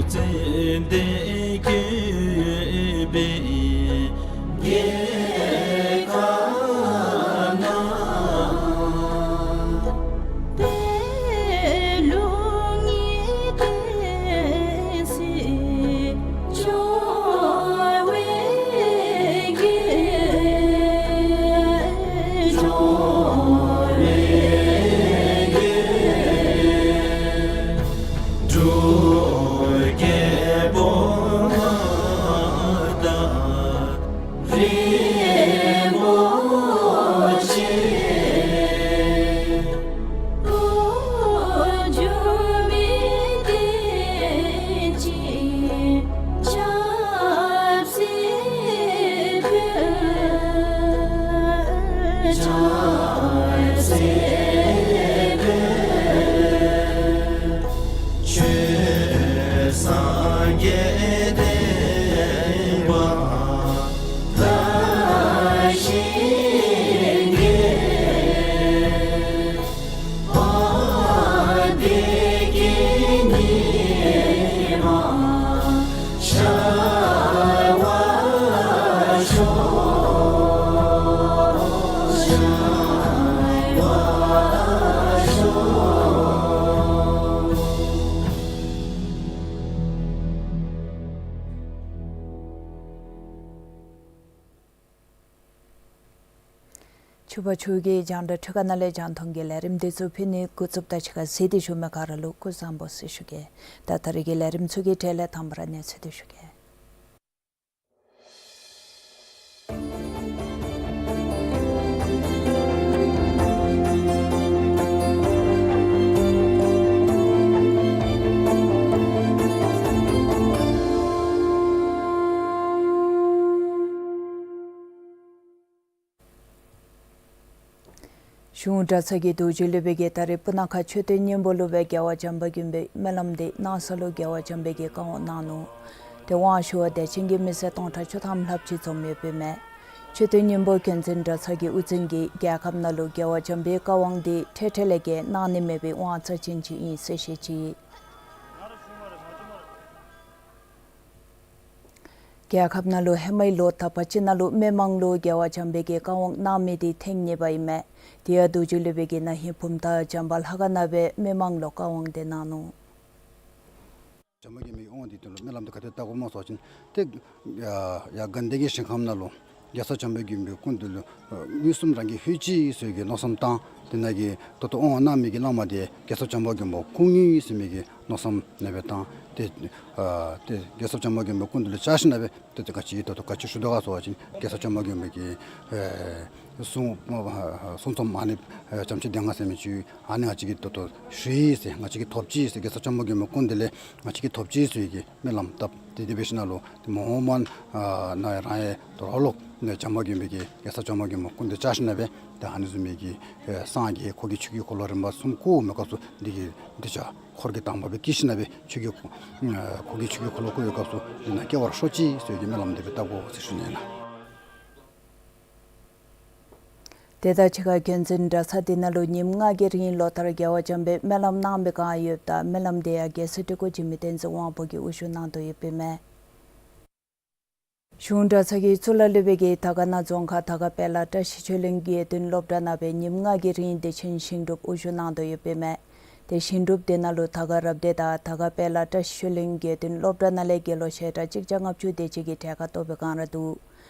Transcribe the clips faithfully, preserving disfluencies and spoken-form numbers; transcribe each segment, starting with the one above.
ཙན་དན་བཀོད་པའི་རྒྱལ་ཁབ་ན། པད་ལུང་གི་བསྟན་སྲིད་འབྱུང་བའི་རྒྱལ། འབྱུང་བའི་རྒྱལ། འབྲུག་རྒྱལ་པོ་མངའ་བདག་རིན་པོ་ཆེ། འགྲོ་མི་བདེ་སྐྱིད་ཆབ་སྲིད་ཕུན། ཆབ་སྲིད་ཕུན། ཆོས་སངས་རྒྱས་བསྟན་པ་དར་ཞིང་རྒྱས། བདེ་སྐྱིད་ཉི་མ་ཤར་བར་ཤོག། ཤར་བར་ཤོག། ཕྱུ་པ་ཕྱུག་གི་རྒྱང་བསྒྲགས་ཁྲི་ཁ་ནང་ལས་རྒྱང་མཐོང་གི་ལས་རིམ་འདི་ཚུ་ཕུལ་ནི་འགོ་བཙུགས་ད་ཕྱི་ཁར་གཟིགས་ཏེ་བཞུགས་མི་ག་ར་ལུ་སྐུ་གཟུགས་བཟང་པོ་ཟེར་ཞུ་གེ། ད་ད་རེས་ཀྱི་ལས་རིམ་ཚུ་གི་གྲས་ལས་དང་པ་ར་གནས་ཚུལ་འདི་ཞུ་གེ། གཞུང་གྲྭ་ཚང་གི་རྡོ་རྗེ་སློབ་དཔོན་གྱིས་ད་རེས་སྤུ་ན་ཁ་མཆོད་རྟེན་སྙིང་པོ་ལུ་སྦེ་རྒྱལ་བ་བྱམས་པ་མགོན་པོའི་སྨོན་ལམ་འདི་གནང་ས་ལུ་རྒྱལ་བ་བྱམས་པའི་གི་བཀའ་དབང་གནང་ནུག། ཏེ་དབང་ཞུ་བར་དད་ཅན་གྱི་མི་སེར་སྟོང་ཕྲག་བཅུ་ཐམ་ལྷགཔ་ཅིག་འཛོམས་ཡོདཔ་ཨིན་མས། མཆོད་རྟེན་སྙིང་པོ་མཁན་ཆེན་གྲྭ་ཚང་གི་དབུ་འཛིན་གྱིས་རྒྱལ་ཁབ་ནང་ལུ་རྒྱལ་བ་བྱམས་པའི་བཀའ་དབང་འདི་འཕྲལ་འཕྲལ་ལས་ཀྱི་གནང་ནི་མེད་པའི་དབང་རྩ་ཅན་ཅིག་ཨིན་ཟེར་བཤད་ཅི། རྒྱལ་ཁབ་ནང་ལུ་ཧེ་མའི་ལོ་དག་པ་ཅིག་ནང་ལུ་མི་མང་ལུ་རྒྱལ་བ་བྱམས་པའི་གི་བཀའ་དབང་གནང་མི་འདི་ཐེངས་གཉིས་པ་ཨིན་མས། དེ་ཡང་རྡོ་རྗེ་སློབ་དཔོན་གྱིས་ན་ཧིང་བུམ་ཐང་བྱམས་པ་ལྷ་ཁང་ནང་སྦེ་མི་མང་ལུ་བཀའ་དབང་འདི་གནང་ནུག། བྱམས་པ་མགོན་པོའི་དབང་འདི་དོན་ལུ་སྨོན་ལམ་འདི་ག་དེ་བཏབ་དགོཔ་སྨོ་ཟེར་བ་ཅིན་ཏེ་ཡ་ཡ་དགའ་ལྡན་གྱི་ཞིང་ཁམས་ནང་ལུ་རྒྱལ་ཚབ་བྱམས་པ་མགོན་པོའི་སྐུ་མདུན་ལུ་མངོན་སུམ་རང་གིས་ལྷོད་ཅི་ཟེར་གྱི་མནོ་བསམ་བཏང་། དེ་ནང་གི་ད་ལྟོ་དབང་གནང་མི་གི་བླ་མ་དེ་རྒྱལ་ཚབ་བྱམས་པ་མགོན་པོ་སྐུ་དངོས་ཟེར་མི་གི་མནོ་བསམ་ནང་སྦེ་བཏང་། ཏེ་ཨ་ཏེ་རྒྱལ་ཚབ་བྱམས་པ་མགོན་པོའི་སྐུ་མདུན་ལུ་བཅར་ཞིནམ་ལས་ཏེ་ཏེ་ག་ཅི་ད་ལྟོ་ག་ཅི་ཞུ་དོ་ག་ཟེར་བ་ཅིན་རྒྱལ་ཚབ་བྱམས་པ་མགོན་པོ་གི་ཨེ་གསུང་གསུང་རྩོམ་ཨ་ནི་ཨེ་བྱམས་ཆོས་སྡེ་ལྔ་ཟེར་མི་ཅིག་ཨ་ནི་ང་བཅས་ཀྱིས་ད་ལྟོ་ཞུ་ཡི་ཟེར། ང་བཅས་ཀྱིས་ཐོབ་ཅི་ཟེར། རྒྱལ་ཚབ་བྱམས་པ་མགོན་པོའི་སྐུ་མདུན་ལས་ང་བཅས་ཀྱིས་ཐོབ་ཅི་ཟེར་གྱི་སྨོན་ལམ་བཏབ། ཏེ་དེ་སྦེ་ཞིནམ་ལས་ཏེ་མ་འོངས་པ་ནང་ཡང་རང་ཡང་དོ་རུང་ལོག་ནས་བྱམས་པ་མགོན་པོ་གི་རྒྱལ་ཚབ་བྱམས་པ་མགོན་པོའི་སྐུ་མདུན་བཅར་ཞིནམ་ལས་ཏེ་ཨ་ནི་བཟུམ་མའི་གི་ཨེ་སངས་རྒྱས་འཁོར་གྱི་ཆོས་ཀྱི་འཁོར་ལོ་རིམ་པ་གསུམ་བསྐོར་མི་སྐབས་སུ་འདི་གི་འདི་ཅ་འཁོར་གྱི་དང་པ་སྦེ་སྐྱེས་ཞིནམ་ལས་ཆོས་ཀྱི་ཨེ་འཁོར་གྱི་ཆོས་ཀྱི་འཁོར་ལོ་བསྐོར་བའི་སྐབས་སུ་འདི་ནང་སྐྱེ་བར་ཤོག་ཅིག་ཟེར་གྱི་སྨོན་ལམ་འདི་སྦེ་བཏབ་དགོ་ཟེར་ཞུ་ནི་ཨིན་ལགས། དེ་དང་གཅིག་ཁར་མཁན་ཆེན་གྲྭ་ཚང་འདི་ནང་ལུ་ཉིནམ་ལྔ་གི་རིང་ལོ་ལྟར་རྒྱལ་བ་བྱམས་པའི་སྨོན་ལམ་གནང་མི་གང་ཡོདཔ་ད་སྨོན་ལམ་དེ་ཡང་རྒྱལ་སྲས་སྤྲུལ་སྐུ་འཇིགས་མེད་བསྟན་འཛིན་དབང་པོ་གིས་དབུ་བཞུགས་གནང་དོ་ཡོདཔ་ཨིན་མས། གཞུང་གྲྭ་ཚང་གི་གཙུག་ལག་སློབ་དཔོན་གྱིས་དར་དཀར་ན་རྫོང་ཁག་དར་དཀར་དཔལ་ལ་བཀྲ་ཤིས་ཆོས་གླིང་དགེ་འདུན་སློབ་གྲྭ་ནང་སྦེ་ཉིནམ་ལྔ་གི་རིང་བདེ་ཆེན་ཞིང་སྒྲུབ་དབུ་བཞུགས་གནང་དོ་ཡོདཔ་ཨིན་མས། ཏེ་ཞིང་སྒྲུབ་དེ་ནང་ལུ་དར་དཀར་རབ་སྡེ་དང་དར་དཀར་དཔལ་ལ་བཀྲ་ཤིས་ཆོས་གླིང་དགེ་འདུན་སློབ་གྲྭ་ནང་ལས་དགེ་སློང་ཞལ་གྲངས་གཅིག་བརྒྱ་ལྔ་བཅུ་དེ་ཅིག་གིས་གྲལ་ཁར་གཏོགས་པའི་སྒང་ར་འདུག།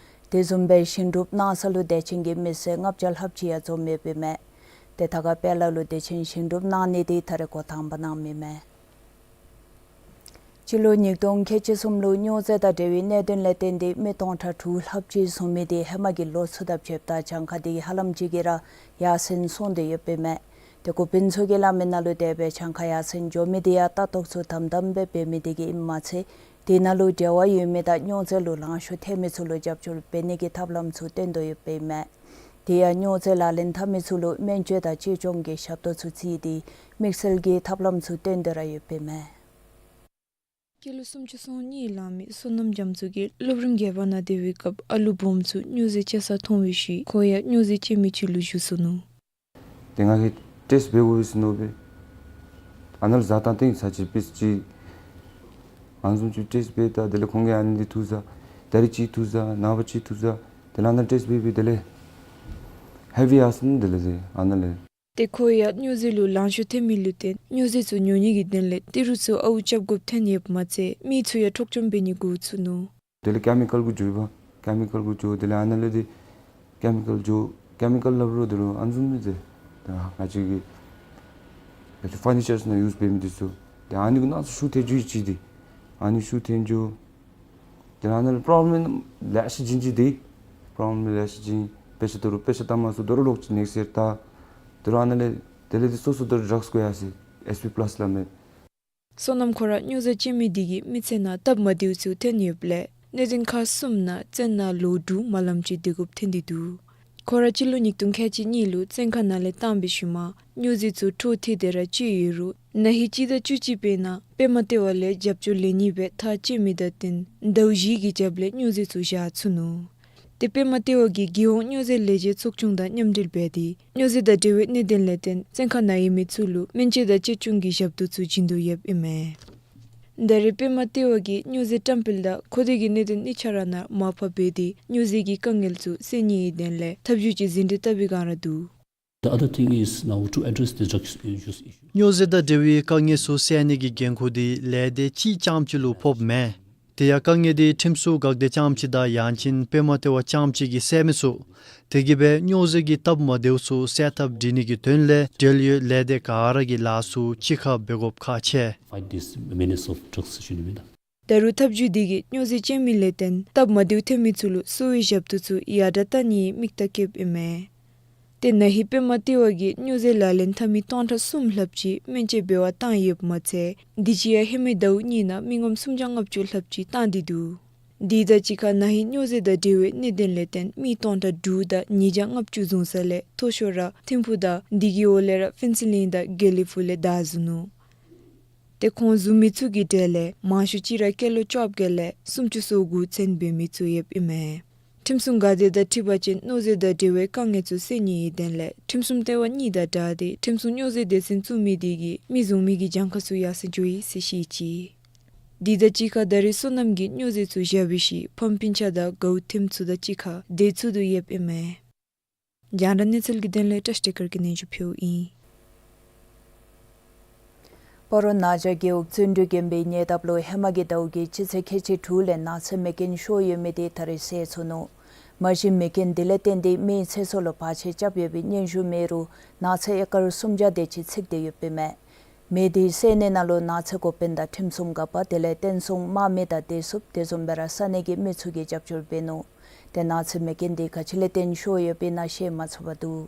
དེ་བཟུམ་སྦེ་ཞིང་སྒྲུབ་གནང་ས་ལུ་དད་ཅན་གྱི་མི་སེར་ལྔ་བརྒྱ་ལྷགཔ་ཅིག་ཡང་འཛོམས་ཡོདཔ་ཨིན་མས། ཏེ་དར་དཀར་དཔལ་ལ་ལུ་བདེ་ཆེན་ཞིང་སྒྲུབ་གནང་ནི་དེ་ད་རེས་འགོ་དང་པ་གནངམ་ཨིན་མས། སྤྱི་ལོ་ཉིས་སྟོང་ཁལ་གཅིག་གསུམ་ལུ་སྨྱོ་རྫས་དང་འབྲེལ་བའི་གནད་དོན་ལས་བརྟེན་ཏེ་མི་སྟོང་ཕྲག་དྲུག་ལྷགཔ་ཅིག་བཟུང་མི་དེ་ཧེ་མ་གི་ལོ་ཚུ་དང་ཕྱདཔ་ད་གྱངས་ཁ་དེ་ཧ་ལམ་ཅིག་གིས་ར་ཡར་སེང་སོང་སྟེ་ཡོདཔ་ཨིན་མས། ཏེ་འགོ་དཔོན་ཚུ་གིས་སླབ་མི་ནང་ལུ་དེ་སྦེ་གྱངས་ཁ་ཡར་སེང་འགྱོ་མི་དེ་ཡང་ལྟ་རྟོག་ཚུ་དམ་དམ་སྦེ་འབད་མི་དེ་གིས་ཨིནམ་མ་ཚད་དེ་ནང་ལུ་འབྲེལ་བ་ཡོད་མི་དང་སྨྱོ་རྫས་ལུ་ལང་ཤོར་ཐལ་མི་ཚུ་ལུ་རྒྱབ་སྐྱོར་འབད་ནི་གི་ཐབས་ལམ་ཚུ་སྟོན་དོ་ཡོདཔ་ཨིན་མས། དེ་ཡང་སྨྱོ་རྫས་ལག་ལེན་འཐབ་མི་ཚུ་ལུ་སྨན་བཅོས་དང་གཅེས་སྐྱོང་གི་ཞབས་ཏོག་ཚུ་བརྩིས་ཏེ་དམིགས་བསལ་གྱི་ཐབས་ལམ་ཚུ་སྟོན་ཏེ་ར་ཡོདཔ་ཨིན་མས། སྐྱེས་ལོ་སུམ་ཅུ་སོ་གཉིས་ལང་མི་བསོད་ནམས་རྒྱ་མཚོ་གིས་སློབ་རིམ་བརྒྱད་པ་ནང་སྡོད་པའི་སྐབས་ཨ་ལུ་སྦོམ་ཚུ་སྨྱོ་རྫས་སྤྱོད་ས་མཐོང་བའི་ཤུལ་ཁོ་ཡང་སྨྱོ་རྫས་སྤྱོད་མི་ཅིག་ལུ་གྱུར་སོ་ནུག། ཏེ་ང་གིས་ཊེསཊ་འབད་དགོ་པས་ཟེར་མནོ་སྦེ་ཨ་ནཱ་ལུ་བཟའ་བཏང་སྟེ་ཚར་གཅིག་པིསི་ཅིག་ ཨ་ནི་བཟུམ་ཅིག་ཊེསཊ་འབད་ད་དེ་ལས་ཁོང་གིས་ཨ་ནི་འདི་འཐུ་ཟ། ད་རིས་ཅིག་འཐུ་ཟ། ནངས་པ་ཅིག་འཐུ་ཟ། དེ་ལས་ཨ་ནཱ་ཊེསཊ་འབད་འབད་དེ་ལས་ཧེ་བི་ཡར་སོང་། དེ་ལས་ཟེར་ཨ་ནཱ་ལས། ཏེ་ཁོ་ཡང་སྨྱོ་རྫས་ལུ་ལང་ཤོར་ཐལ་མི་ལུ་བརྟེན་སྨྱོ་རྫས་ཚུ་ཉོ་ནི་གི་དོན་ལས་ཏི་རུ་ཚུ་ཨརཝ་རྐྱབ་དགོཔ་ཐོན་ཡོདཔ་མ་ཚད་མི་ཚུ་ཡང་འཕྲོག་བཅོམ་འབད་ནི་འགོ་བཙུགས་ནུག། དེ་ལས་ཀེ་མི་ཀཱལ་གུ་འགྱོཝ་མས། ཀེ་མི་ཀཱལ་གུ་འགྱོ། དེ་ལས་ཨ་ནཱ་ལས་ཏེ་ཀེ་མི་ཀཱལ་འགྱོ། ཀེ་མི་ཀཱལ་སླབ་རུང་དེ་རུང་ཨ་ནི་བཟུམ་མས་ཟེར། ད་ང་བཅས་ཀྱི་ད་ཕར་ནི་ཅར་ནང་ཡུསི་འབད་མི་འདི་ཚུ་ད་ཨ་ནི་གུ་ནང་ཤུགས་ཐལ་འགྱོ་ཡི་ཅིག་འདི། ཨ་ནི་ཤུགས་ཐལ་འགྱོ། དེ་ལས་ཨ་ནཱ་ལས་པྲོབ་ལེམ་ལེ་ཤ་བྱུང་ཅི། དེ་པྲོབ་ལེམ་ལེ་ཤ་བྱུང་། དཔེ་ཆ་དེ་རུ་དཔེ་ཆ་བལྟ་མ་ཚུགས། དོ་རུང་ལོག་ཅིག་ནེགསཊ་ཡར་ད། དེ་རུང་ཨ་ནཱ་ལས་དེ་ལས་དེ་སོ་སོ་དོ་རུང་ཌྲགསི་བཀོ་ཡར་སོ་ཡི། ཨེས་པི་པ་ལཱསི་སླབ་མི། བསོད་ནམས་ཁོ་ར་སྨྱོ་རྫས་སྤྱོད་མི་འདི་གིས་མི་ཚེ་ནང་སྟབས་མ་བདེཝ་ཚུ་ཐོན་ཡོདཔ་ལས་གནད་དོན་ཁག་གསུམ་ནང་བཙོན་ནང་ལོ་དྲུག་མ་ལངམ་ཅིག་སྡོད་དགོཔ་ཐོན་ཏེ་འདུག། ཁོ་ར་སྤྱི་ལོ་ཉིས་སྟོང་ཁལ་གཅིག་གཉིས་ལུ་བཙོན་ཁང་ནང་ལས་བཏང་བའི་ཤུལ་མ་སྨྱོ་རྫས་ཚུ་འཕྲོ་མཐུད་དེ་ར་སྤྱོད་ཡོད་རུང་ན་ཧིང་སྤྱི་ཟླ་བཅུ་གཅིག་པའི་ནང་པདྨ་ལྟེ་བ་ལས་རྒྱབ་སྐྱོར་ལེན་ནི་སྦེ་ཐག་བཅད་མི་དང་བསྟུན་ཟླཝ་བཞི་གི་རྒྱབ་ལས་སྨྱོ་རྫས་ཚུ་བཞག་ཚུགས་ནུག། ཏེ་པདྨ་ལྟེ་བ་གིས་རྒྱལ་ཡོངས་སྨྱོ་རྫས་ལས་བྱེད་ཚོགས་ཆུང་དང་མཉམ་འབྲེལ་འབད་དེ་སྨྱོ་རྫས་དང་འབྲེལ་བའི་གནད་དོན་ལས་བརྟེན་བཙོན་ཁང་ནང་ཡོད་མི་ཚུ་ལུ་སྨན་བཅོས་དང་གཅེས་སྐྱོང་གི་ཞབས་ཏོག་ཚུ་བྱིན་དོ་ཡོདཔ་ཨིན་མས། ད་རེས་པདྨ་ལྟེ་བ་གིས་སྨྱོ་རྫས་བཀྲམ་སྤེལ་དང་མཁོ་འདོད་ཀྱི་གནད་དོན་གཉིས་ཆ་ར་ནང་མར་ཕབ་འབད་དེ་སྨྱོ་རྫས་ཀྱི་དཀའ་ངལ་ཚུ་སེལ་ནིའི་དོན་ལས་ཐབས་བྱུས་ཅིག་ཟིན་བྲིས་བཏབ་པའི་བསྒང་ར་འདུག། The other thing is now to address the drug use issue. སྨྱོ་རྫས་དང་འབྲེལ་བའི་དཀའ་ངལ་ཚུ་སེལ་ནི་གི་འགན་ཁུར་འདི་ལས་སྡེ་གཅིག་རྐྱངམ་གཅིག་ལུ་ཕོགཔ་མེན། དེ་ཡང་དཀའ་ངལ་འདི་ཁྲིམས་སྲུང་འགག་སྡེ་རྐྱངམ་གཅིག་དང་ཡང་ཅིན་པདྨ་ལྟེ་བ་རྐྱངམ་གཅིག་གིས་སེལ་མི་ཚུགས། དེ་གིས་སྦེ་སྨྱོ་རྫས་ཀྱི་སྟབས་མ་བདེཝ་ཚུ་སེལ་ཐབས་སྒྲིག་ནི་གི་དོན་ལས་འབྲེལ་ཡོད་ལས་སྡེ་ག་ར་གིས་ལཱ་ཚུ་གཅིག་ཁར་འབད་དགོཔ་ཁག་ཆེ། Fight this menace of drugs issue. ད་རུང་ཐབས་བྱུས་འདི་གིས་སྨྱོ་རྫས་སྤྱོད་མི་ལས་བརྟེན་སྟབས་མ་བདེཝ་ཐོན་མི་ཚུ་ལུ་གསོ་བའི་ཞབས་ཏོག་ཚུ་ཡར་དྲག་བཏང་ནིའི་དམིགས་གཏད་བསྐྱེདཔ་ཨིན་མས། ཏེ་ན་ཧིང་པདྨ་ལྟེ་བ་གིས་སྨྱོ་རྫས་ལག་ལེན་འཐབ་མི་སྟོང་ཕྲག་གསུམ་ལྷགཔ་ཅིག་སྨན་བཅོས་འབད་བར་བཏང་ཡོདཔ་མ་ཚད་དུས་ཅི་ཡང་ཧེ་མའི་ཟླཝ་གཉིས་ནང་མི་ངོམ་སུམ་བརྒྱ་ལྔ་བཅུ་ལྷགཔ་ཅིག་བཏང་སྟེ་འདུག། དེ་དང་གཅིག་ཁར་ན་ཧིང་སྨྱོ་རྫས་དང་འབྲེལ་བའི་གནད་དོན་ལས་བརྟེན་མི་སྟོང་ཕྲག་དྲུག་དང་ཉིས་བརྒྱ་ལྔ་བཅུ་བཟུང་ས་ལས་མཐོ་ཤོས་ར་ཐིམ་ཕུག་དང་དེ་གི་འོག་ལས་ར་ཕུན་ཚོགས་གླིང་དང་དགེ་ལེགས་ཕུག་ལས་བདའ་བཟུང་ནུག། ཏེ་ཁོང་བཟུང་མི་ཚུ་གི་གྲས་ལས་མང་ཤོས་ཅིག་ར་སྐྱེས་ལོ་བཅོ་བརྒྱད་ལས་སུམ་ཅུ་སོ་དགུ་ཚུན་འབད་མི་ཚུ་ཡོདཔ་ཨིན་མས། ཁྲིམས་སྲུང་འགག་སྡེ་དང་འཁྲིལ་བ་ཅིན་སྨྱོ་རྫས་དང་འབྲེལ་བའི་དཀའ་ངལ་ཚུ་སེལ་ནིའི་དོན་ལས་ཁྲིམས་སྲུང་ལྟེ་བ་གཉིས་དང་སྦྲགས་ཏེ་ཁྲིམས་སྲུང་སྨྱོ་རྫས་སྡེ་ཚན་བཙུགས་མི་དེ་གིས་མི་བཟུང་མི་གི་གྱངས་ཁ་ཚུ་ཡར་སེང་འགྱོ་ཡི་ཟེར་བཤད་ཅི། དེ་དང་གཅིག་ཁར་ད་རེས་བསོད་ནམས་ཀྱིས་སྨྱོ་རྫས་ཚུ་བཞག་པའི་ཤུལ་ཕམ་སྤུན་ཆ་དང་དགའཝ་ཐེམ་ཚུ་དང་གཅིག་ཁར་སྡོད་ཚུགས་དོ་ཡོདཔ་ཨིན་མས། རྒྱང་བསྒྲགས་གནས་ཚུལ་གྱི་དོན་ལས་བཀྲ་ཤིས་བདེ་སྐར་གྱིས་སྙན་ཞུ་ཕུལཝ་ཨིན། སྤ་རོ་ན་བྱ་རྒེད་འོག་བརྩོན་འགྲུས་དགོན་པའི་ཉེ་འདབས་ལུ་ཧེ་མ་གི་ཟླཝ་གི་སྤྱི་ཚེས་ཁལ་གཅིག་དྲུག་ལས་ནགས་ཚལ་མེ་རྐྱེན་ཤོར་ཡོད་མི་དེ་ད་རེས་སེལ་ཚུགས་ནུག། མ་གཞི་མེ་རྐྱེན་དེ་ལས་བརྟེན་ཏེ་མིའི་ཚེ་སྲོག་ལུ་བར་ཆད་རྐྱབ་ཡོད་པའི་སྙན་ཞུ་མེད་རུང་ནགས་ཚལ་ཨེ་ཀར་སུམ་བརྒྱ་དེ་ཅིག་ཚིག་སྟེ་ཡོདཔ་ཨིན་མས། མེ་དེ་སེལ་ནི་ནང་ལུ་ནགས་ཚལ་འགོ་དཔོན་དང་ཁྲིམས་སྲུང་འགག་པ་དེ་ལས་བསྟན་སྲུང་དམག་མི་དང་བདེ་སྲུངཔ་དེ་བཟུམ་སྦེ་ར་ས་གནས་ཀྱི་མི་ཚུ་གིས་རྒྱབ་སྐྱོར་འབད་ནུག། ཏེ་ནགས་ཚལ་མེ་རྐྱེན་དེ་ག་ཅི་ལས་བརྟེན་ཤོར་ཡོདཔ་ཨིན་ན་ཤེས་མ་ཚུགས་པར་འདུག།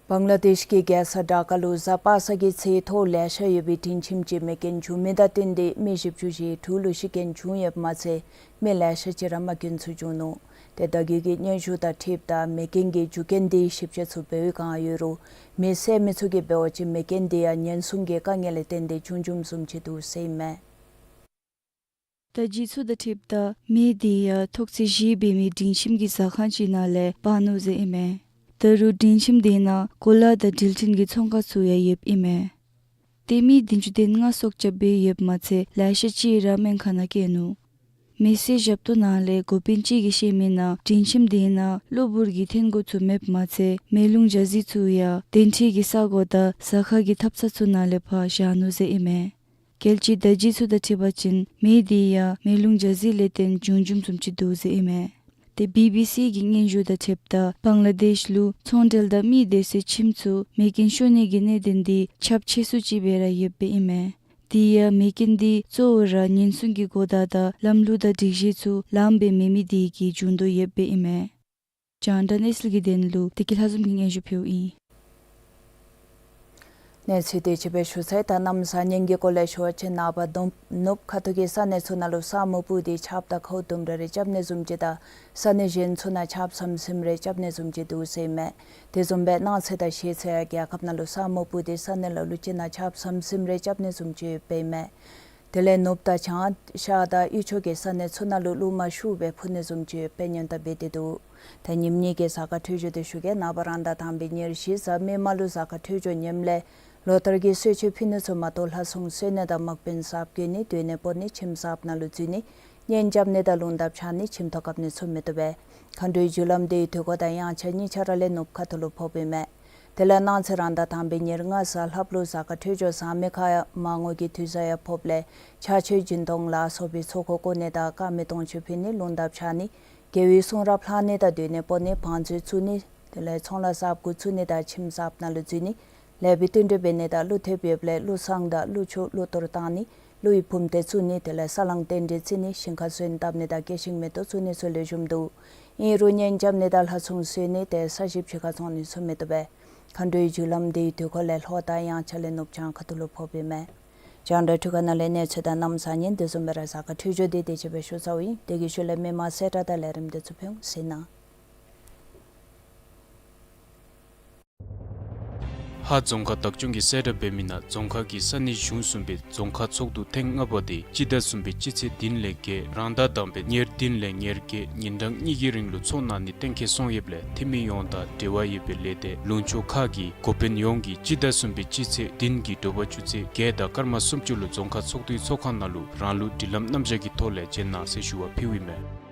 བང་ལ་དེཤ་གི་རྒྱལ་ས་ཌ་ཀ་ལུ་གཟའ་པ་སངས་ཀྱི་ཚེ་ཐོག་ལེ་ཤ་ཡོད་པའི་སྒྲིང་ཁྱིམ་གྱི་མེ་རྐྱེན་བྱུང་མི་དང་བསྟུན་ཏེ་མི་བཞི་བཅུ་ཞེ་དྲུག་ལུ་ཤི་རྐྱེན་བྱུང་ཡོདཔ་མ་ཚད་མི་ལེ་ཤ་ཅིག་ར་མ་གྱོངས་ཚུགས་བྱུང་ནུག། ཏེ་ད་གིན་གྱི་སྙན་ཞུ་དང་འཁྲིལཝ་ད་མེ་རྐྱེན་གྱི་རྒྱུ་རྐྱེན་དེའི་ཞིབ་དཔྱད་ཚུ་འབད་བའི་བསྒང་ཡོད་རུང་མེ་བསད་མི་ཚུ་གིས་འབད་བ་ཅིན་མེ་རྐྱེན་དེ་ཡང་ཉེན་སྲུང་གི་དཀའ་ངལ་ལས་བརྟེན་ཏེ་བྱུང་བྱུངམ་བཟུམ་ཅིག་འདུག་ཟེར་ཨིན་མས། བརྡ་བརྒྱུད་ཚུ་དང་འཁྲིལཝ་ད་མེ་དེ་ཡང་ཐོག་ཚད་བཞི་འབད་མི་སྒྲིང་ཁྱིམ་གྱི་ཟ་ཁང་ཅིག་ནང་ལས་འབར་ནུག་ཟེར་ཨིན་མས། ད་རུང་སྒྲིང་ཁྱིམ་དེ་ནང་གོ་ལ་དང་འགྲུལ་འཕྲིན་གྱི་ཚོང་ཁང་ཚུ་ཡང་ཡོདཔ་ཨིན་མས། ཏེ་མི་བདུན་ཅུ་དོན་ལྔ་སྲོག་སྐྱབས་འབད་ཡོདཔ་མ་ཚད་ལེ་ཤ་ཅིག་ར་སྨན་ཁང་ནང་བསྐྱལ་ནུག། མེ་སེལ་ཞབས་ཏོག་ནང་ལས་འགོ་དཔོན་ཅིག་གིས་བཤད་མི་ནང་སྒྲིང་ཁྱིམ་དེ་ནང་གློ་བུར་གྱི་འཐོན་སྒོ་ཚུ་མེདཔ་མ་ཚད་མེ་རླུང་འཇའ་ཟེར་ཚུ་ཡང་གདན་ཁྲི་གི་ས་གོ་དང་ཟ་ཁང་གི་ཐབ་ཚང་ཚུ་ནང་ལས་ཕར་བཞག་ནུག་ཟེར་ཨིན་མས། རྒྱལ་སྤྱིའི་བརྡ་བརྒྱུད་ཚུ་དང་འཁྲིལ་བ་ཅིན་མེ་དེ་ཡང་མེ་རླུང་འཇའ་ཟེར་ལས་བརྟེན་བྱུང་བྱུངམ་བཟུམ་ཅིག་འདུག་ཟེར་ཨིན་མས། ཏེ་བི་བི་སི་གི་སྙན་ཞུ་དང་འཁྲིལཝ་ད་བང་ལ་དེཤ་ལུ་ཚོང་འབྲེལ་དང་མི་སྡོད་སའི་ཁྱིམ་ཚུ་མེ་རྐྱེན་ཤོར་ནི་གི་གནད་དོན་དེ་ཁྱབ་ཆེ་སུ་ཅིག་སྦེ་ར་ཡོདཔ་ཨིན་མས། དེ་ཡང་མེ་རྐྱེན་དེ་གཙོ་བོ་ར་ཉེན་སྲུང་གི་གོ་བརྡ་དང་ལམ་ལུགས་དང་སྒྲིག་གཞི་ཚུ་ལངམ་སྦེ་མེད་མི་དེ་གིས་བྱུང་དོ་ཡོདཔ་ཨིན་མས། རྒྱང་བསྒྲགས་གནས་ཚུལ་གྱི་དོན་ལུ་བདེ་སྐྱིད་ལྷ་འཛོམས་ཀྱིས་སྙན་ཞུ་ཕུལཝ་ཨིན། གནས་ཚུལ་དེ་ཅིག་སྦེ་ཞུ་ཚར་ཡི། ད་གནམ་གཤིས་ཉེན་གྱི་སྐོར་ལས་ཞུ་བ་ཅིན་ནངས་པ་ནུབ་ནུབ་ཁ་ཐུག་གི་ས་གནས་ཚུ་ནང་ལུ་ས་སྨུག་སྤུབས་ཏེ་ཆརཔ་དང་ཁཝ་ལྡུམ་ར་རེ་རྐྱབ་ནི་བཟུམ་ཅིག་དང་ས་གནས་གཞན་ཚུ་ནང་ཆརཔ་ཟམ་ཟིམ་རེ་རྐྱབ་ནི་བཟུམ་ཅིག་འདུག་ཟེར་ཨིན་མས། དེ་བཟུམ་སྦེ་གནངས་ཚེ་དང་གཞེས་ཚེ་ཡང་རྒྱལ་ཁབ་ནང་ལུ་ས་སྨུག་སྤུབས་ཏེ་ས་གནས་ལ་ལུ་ཅིག་ནང་ཆརཔ་ཟམ་ཟིམ་རེ་རྐྱབ་ནི་བཟུམ་ཅིག་ཡོདཔ་ཨིན་མས། དེ་ལས་ནུབ་དང་བྱང་ཤར་དང་དབུས་ཕྱོགས་ཀྱི་ས་གནས་ཚུ་ནང་ལུ་རླུང་མ་ཤུགས་སྦེ་འཕུ་ནི་བཟུམ་ཅིག་ཡོདཔ་སྦེ་སྔོན་བརྡ་འབད་དེ་འདུག། ད་ཉིནམ་གཉིས་ཀྱི་གཟའ་སྐར་འཕྲོད་སྦྱོར་དེ་ཞུ་གེ། ནངས་པ་རང་ཟླ་དང་པའི་ཉེར་བཞི་གཟའ་མིག་དམར་ལུ་གཟའ་སྐར་འཕྲོད་སྦྱོར་ངནམ་ལས་ ལོ་ལྟར་གྱི་གསོལ་མཆོད་ཕུལ་ནི་ཚུ་མ་གཏོགས་ལྷ་སྲུང་གསོལ་ནི་དང་དམག་དཔོན་གསརཔ་བཀོད་ནི་སྡོད་གནས་སྤོ་ནི་ཁྱིམ་གསརཔ་ནང་ལུ་འཛུལ་ནི་གཉེན་རྐྱབ་ནི་དང་རླུང་དར་འཕྱར་ནི་ཁྱིམ་ཐོག་བཀབ་ནི་ཚུ་མི་བཏུབ་པས། མཁའ་འགྲོའི་རྒྱུ་ལམ་འདི་དུས་འཁོར་དང་དབྱངས་འཆར་གཉིས་ཆ་ར་ལས་ནུབ་ཁ་ཐུག་ལུ་ཕོགཔ་ཨིན་མས། དེ་ལས་གནངས་ཚེ་རང་ཟླ་དང་པའི་ཉེར་ལྔ་གཟའ་ལྷགཔ་ལུ་གཟའ་སྐར་འཕྲོད་སྦྱོར་བཟང་མི་ཁར་ཡང་མར་ངོ་གི་དུས་བཟང་ཡང་ཕོགཔ་ལས་ཕྱག་མཆོད་སྦྱིན་གཏོང་ལ་སོགས་པའི་ཚོགས་འཁོར་བསྐོར་ནི་དང་དཀར་མེ་དུང་ཕྱུར་ཕུལ་ནི་རླུང་དར་འཕྱར་ནི་རྒྱལ་བའི་གསུང་རབ་ལྷག་ནི་དང་སྡོད་གནས་སྤོ་ནི་བང་མཛོད་བཙུགས་ནི་དེ་ལས་ཚོང་ལཱ་གསརཔ་འགོ་བཙུགས་ནི་དང་ཁྱིམ་གསརཔ་ནང་ལུ་འཛུལ་ནི་ལེགས་པའི་བསྟུན་གྲོས་འབད་ནི་དང་ཀླུ་ཐེབས་ཡོདཔ་ལས་ཀླུ་བསངས་དང་ཀླུ་ཆུ་ཀླུ་གཏོར་བཏང་ནི་ཀླུ་ཡི་བུམ་སྡེ་བཙུགས་ནི་དེ་ལས་ས་བསླང་རྟེན་འབྲེལ་བརྩི་ནི་ཞིང་ཁར་སོན་བཏབ་ནི་དང་སྐྱེ་ཤིང་མེ་ཏོག་བཙུགས་ནི་ཚུ་ལེགས་ཤོམ་འདུག། ཨིན་རུང་གཉེན་རྐྱབ་ནི་དང་ལྷ་སྲུང་གསོལ་ནི་དེ་ས་གཞི་ཕྱི་ཁར་བཙོང་ནི་ཚུ་མི་བཏུབ་པས། མཁའ་འགྲོའི་རྒྱུ་ལམ་འདི་དུས་འཁོར་ལས་ལྷོ་དང་དབྱངས་འཆར་ལས་ནུབ་བྱང་ཁ་ཐུག་ལུ་ཕོགཔ་ཨིན་མས། རྒྱང་བསྒྲགས་འཕྲུལ་ཁང་ནང་ལས་གནས་ཚུལ་དང་གནམ་གཤིས་ཉིན་དེ་བཟུམ་སྦེ་ར་གཟའ་སྐར་འཕྲོད་སྦྱོར་འདི་དེ་ཅིག་སྦེ་ཞུ་ཚརཝ་ཨིན། དེ་གི་ཤུལ་ལས་མི་མང་གསལ་བསྒྲགས་དང་ལས་རིམ་འདི་ཚུ་ཕུལ་འོང་ཟེར་ན། ཧཱ་རྫོང་ཁག་བདག་སྐྱོང་གིས་གསལ་བསྒྲགས་འབད་མི་ནང་རྫོང་ཁག་གི་ས་གནས་གཞུང་གསུམ་པའི་རྫོང་ཁག་ཚོགས་འདུ་ཐེངས་ལྔ་པ་དེ་སྤྱི་ཟླ་གསུམ་པའི་སྤྱི་ཚེས་བདུན་ལས་བརྒྱད་རང་ཟླ་དང་པའི་ཉེར་བདུན་ལས་ཉེར་བརྒྱད་ཉིན་གྲངས་གཉིས་ཀྱི་རིང་ལུ་ཚོགས་གནང་ནི་གཏན་འཁེལ་སོང་ཡོདཔ་ལས་འཐུས་མི་ཡོངས་དང་འབྲེལ་བ་ཡོད་པའི་ལས་སྡེ་ལུང་ཕྱོགས་ཁག་གི་འགོ་དཔོན་ཡོངས་ཀྱིས་སྤྱི་ཟླ་གསུམ་པའི་སྤྱི་ཚེས་བདུན་གྱི་དྲོ་པ་ཆུ་ཚོད་བརྒྱད་དང་སྐར་མ་སུམ་ཅུ་ལུ་རྫོང་ཁག་ཚོགས་འདུའི་ཚོགས་ཁང་ནང་ལུ་རང་ལུགས་སྒྲིག་ལམ་རྣམ་གཞག་གི་ཐོག་ལས་བྱོན་གནང་ཟེར་ཞུ་བ་ཕུལཝ་ཨིན་མས།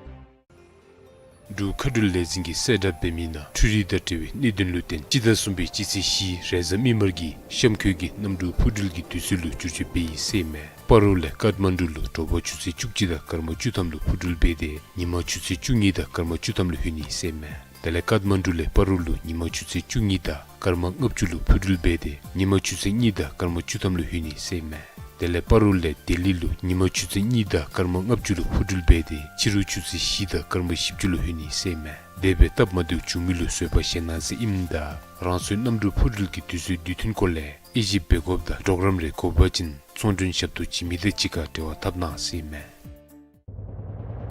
འབྲུག་མཁའ་འགྲུལ་ལས་འཛིན་གྱིས་གསལ་བསྒྲགས་འབད་མི་ནང་འཕྲུལ་རིག་དང་འབྲེལ་བའི་གནད་དོན་ལུ་བརྟེན་སྤྱི་ཟླ་གསུམ་པའི་སྤྱི་ཚེས་བཞི་རེས་གཟའ་མིག་དམར་གྱི་གཤམ་འཁོད་ཀྱི་གནམ་གྲུ་འཕུར་འགྲུལ་གྱི་དུས་ཚོད་ལུ་བསྒྱུར་བཅོས་འབད་ཡི་ཟེར་ཨིན་མས། སྤ་རོ་ལས་ཀཏ་མན་ཌུ་ལུ་དྲོ་པ་ཆུ་ཚོད་བཅུ་གཅིག་དང་སྐར་མ་བཅུ་ཐམ་ལུ་འཕུར་འགྲུལ་འབད་དེ་ཉིན་མ་ཆུ་ཚོད་བཅུ་གཉིས་དང་སྐར་མ་བཅུ་ཐམ་ལུ་ལྷོད་ནི་ཟེར་ཨིན་མས། དེ་ལས་ཀཏ་མན་ཌུ་ལས་སྤ་རོ་ལུ་ཉིན་མ་ཆུ་ཚོད་བཅུ་གཉིས་དང་སྐར་མ་ལྔ་བཅུ་ལུ་འཕུར་འགྲུལ་འབད་དེ་ཉིན་མ་ཆུ་ཚོད་གཉིས་དང་སྐར་མ་བཅུ་ཐམ་ལུ་ལྷོད་ནི་ཟེར་ཨིན་མས། དེ་ལས་སྤ་རོ་ལས་ལྡི་ལི་ལུ་ཉིན་མ་ཆུ་ཚོད་གཉིས་དང་སྐར་མ་ལྔ་བཅུ་ལུ་འཕུར་འགྲུལ་འབད་དེ་ཕྱི་རུ་ཆུ་ཚོད་བཞི་དང་སྐར་མ་བཞི་བཅུ་ལུ་ལྷོད་ནི་ཟེར་ཨིན་མས། དེ་སྦེ་སྟབས་མ་བདེཝ་བྱུང་མི་ལུ་བཟོད་པ་བཞེས་གནང་ཟེར་ཨིནམ་ད་རང་སོའི་གནམ་གྲུ་འཕུར་འགྲུལ་གྱི་དུས་ཚོད་དུས་མཐུན་སྐོར་ལས་དབྱེ་ཞིབ་འབད་དགོཔ་དང་གྲོགས་རམ་རེ་དགོ་པ་ཅིན་ཚོང་མགྲོན་ཞབས་ཏོག་བྱིན་མི་དང་གཅིག་ཁར་འབྲེལ་བ་འཐབ་གནང་ཟེར་ཨིན་མས།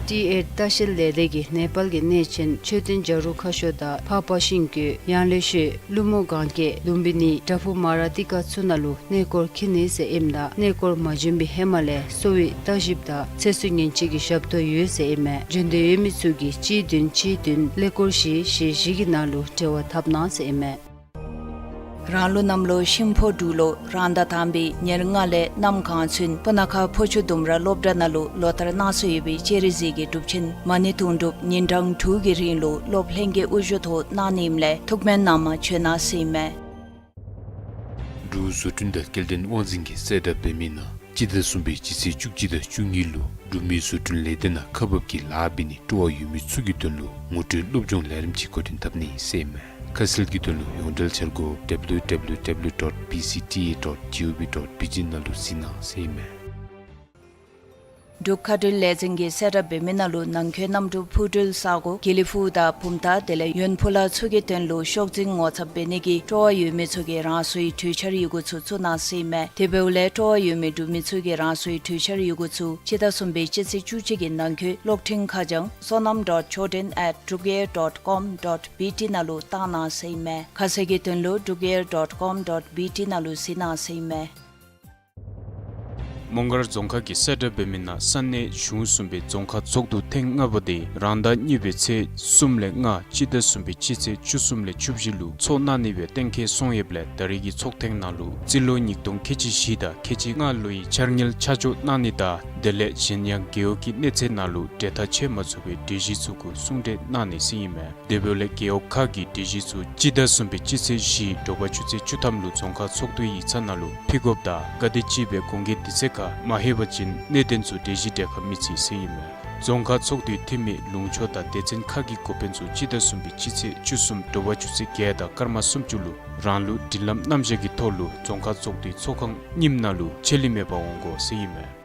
ཊི་ཨེཊ་ལྟ་བཤལ་ལས་སྡེ་གིས་ནེ་པཱལ་གྱི་གནས་ཆེན་མཆོད་རྟེན་བྱ་རུང་ཁ་ཤོར་དང་འཕགས་པ་ཤིང་ཀུན་ཡང་ལེ་ཤོད་ཀླུ་མོ་གན་རྐྱལ་ལུམ་བི་ནི་བྲག་ཕུག་མ་ར་ཏི་ཀ་ཚུ་ནང་ལུ་གནས་སྐོར་འཁྱིད་ནི་ཟེར་ཨིནམ་ད་གནས་སྐོར་མ་བྱོན་པའི་ཧེ་མ་ལས་གསོ་བའི་ལྟ་ཞིབ་དང་ཚེ་བསོད་ཉེན་བཅོལ་གྱི་ཞབས་ཏོག་ཡོད་ཟེར་ཨིན་མས། འབྱོན་འདོད་ཡོད་མི་ཚུ་གིས་གཅིག་བདུན་གཅིག་བདུན་ཀླད་ཀོར་བཞི་བཞི་བཞི་གི་ནང་ལུ་འབྲེལ་བ་འཐབ་གནང་ཟེར་ཨིན་མས། རང་ལུགས་གནམ་ལོ་ཤིང་ཕོ་འབྲུག་ལོ་རང་ཟླ་དང་པའི་ཉེར་ལྔ་ལས་གནམ་གང་ཚུན་སྤུ་ན་ཁ་ཕོ་ཆུ་ལྡུམ་ར་སློབ་གྲྭ་ནང་ལུ་ལོ་ལྟར་གནང་སྲོལ་ཡོད་པའི་སྤྱན་རས་གཟིགས་ཀྱི་སྒྲུབ་ཆེན་མ་ཎི་དུང་སྒྲུབ་ཉིན་གྲངས་དྲུག་གི་རིང་ལུ་སློབ་ལྷན་རྒྱས་དབུ་བཞུགས་ཐོག་གནང་ནི་ཨིནམ་ལས་ཐུགས་སྨོན་གནང་མ་བྱོན་གནང་ཟེར་ཨིན་མས། འབྲུག་བཟོ་སྐྲུན་དང་སྐྱེལ་འདྲེན་དབང་འཛིན་གྱིས་གསལ་བསྒྲགས་འབད་མི་ནང་སྤྱི་ཟླ་གསུམ་པའི་སྤྱི་ཚེས་བཅུ་གཅིག་དང་བཅུ་གཉིས་ལུ་འབྲུག་མི་བཟོ་སྐྲུན་ལས་སྡེ་ནང་ཁག་འབག་གི་ལཱ་འབད་ནི་སྤྲོ་བ་ཡོད་མི་ཚུ་གི་དོན་ལུ་ངོ་སྤྲོད་སློབ་སྦྱོང་ལས་རིམ་ཅིག་འགོ་འདྲེན་འཐབ་ནི་ཟེར་ཨིན་མས། ཁ་གསལ་གྱི་དོན་ལུ་ཡོངས་འབྲེལ་འཆར་སྒོ་W W W dot B C T A dot G O V dot B G ནང་ལུ་གཟིགས་གནང་ཟེར་ཨིན་མས། འབྲུག་མཁའ་འགྲུལ་ལས་འཛིན་གྱིས་གསལ་བསྒྲགས་འབད་མི་ནང་ལུ་ནང་འཁོད་གནམ་གྲུ་འཕུར་འགྲུལ་ས་གོ་དགེ་ལེགས་ཕུག་དང་བུམ་ཐང་དེ་ལས་ཡོན་ཕུ་ལ་ཚུ་གི་དོན་ལུ་ཤོག་འཛིན་ངོ་ཚབ་འབད་ནི་གི་སྤྲོ་བ་ཡོད་མི་ཚུ་གིས་རང་སོའི་གྲོས་འཆར་ཡི་གུ་ཚུ་བཙུགས་གནང་ཟེར་ཨིན་མས། དེ་འབདཝ་ལས་སྤྲོ་བ་ཡོད་མི་འབྲུག་མི་ཚུ་གིས་རང་སོའི་གྲོས་འཆར་ཡི་གུ་ཚུ་སྤྱི་ཟླ་གསུམ་པའི་སྤྱི་ཚེས་བཅུ་གཅིག་གི་ནང་འཁོད་གློག་འཕྲིན་ཁ་བྱང་བསོད་ནམས་dot choden at drukair dot com dot B T ནང་ལུ་བཏང་གནང་ཟེར་ཨིན་མས། ཁ་གསལ་གྱི་དོན་ལུ་drukair dot com dot B T ནང་ལུ་གཟིགས་གནང་ཟེར་ཨིན་མས། མོང་སྒར་རྫོང་ཁག་གིས་གསལ་བསྒྲགས་འབད་མི་ནང་ས་གནས་གཞུང་གསུམ་པའི་རྫོང་ཁག་ཚོགས་འདུ་ཐེངས་ལྔ་པ་དེ་རང་ཟླ་གཉིས་པའི་ཚེས་གསུམ་ལས་ལྔ་སྤྱི་ཟླ་གསུམ་པའི་སྤྱི་ཚེས་བཅུ་གསུམ་ལས་བཅུ་བཞི་ལུ་ཚོགས་གནང་ནི་སྦེ་གཏན་འཁེལ་སོང་ཡོདཔ་ལས་ད་རེས་ཀྱི་ཚོགས་ཐེངས་ནང་ལུ་རྩིས་ལོ་ཉིས་སྟོང་ཁལ་གཅིག་བཞི་དང་ཁལ་གཅིག་ལྔ་ལོའི་འཆར་དངུལ་ཆ་འཇོག་གནང་ནི་དང་དེ་ལས་གཞན་ཡང་རྒེད་འོག་གི་གནས་ཚད་ནང་ལུ་འབྲེལ་ཐག་ཆོད་མ་ཚུགས་པའི་གྲོས་གཞི་ཚུ་གུ་གསུང་གྲོས་གནང་ནི་ཟེར་ཨིན་མས། དེ་འབདཝ་ལས་རྒེད་འོག་ཁག་གི་གྲོས་གཞི་ཚུ་སྤྱི་ཟླ་གསུམ་པའི་སྤྱི་ཚེས་བཞི་དྲོ་པ་ཆུ་ཚོད་བཅུ་ཐམ་ལུ་རྫོང་ཁག་ཚོགས་འདུའི་ཡིག་ཚང་ནང་ལུ་ཕུལ་དགོཔ་དང་ག་དེམ་ཅིག་སྦེ་གོང་གི་དུས་ཚོད་ཁར་མ་ལྷོད་པ་ཅིན་གནད་དོན་ཚུ་གྲོས་གཞི་གྲལ་ཁར་མི་བརྩི་ཟེར་ཨིན་མས། རྫོང་ཁག་ཚོགས་འདུའི་འཐུས་མི་ལུང་ཕྱོགས་དང་སྡེ་ཚན་ཁག་གི་འགོ་དཔོན་ཚུ་སྤྱི་ཟླ་གསུམ་པའི་སྤྱི་ཚེས་བཅུ་གསུམ་དྲོ་པ་ཆུ་ཚོད་བརྒྱད་དང་སྐར་མ་སུམ་ཅུ་ལུ་རང་ལུགས་སྒྲིག་ལམ་རྣམ་གཞག་གི་ཐོག་ལུ་རྫོང་ཁག་ཚོགས་འདུའི་ཚོགས་ཁང་རྙིངམ་ནང་ལུ་ཆད་ལུས་མེད་པར་འོང་དགོ་ཟེར་ཨིན་མས།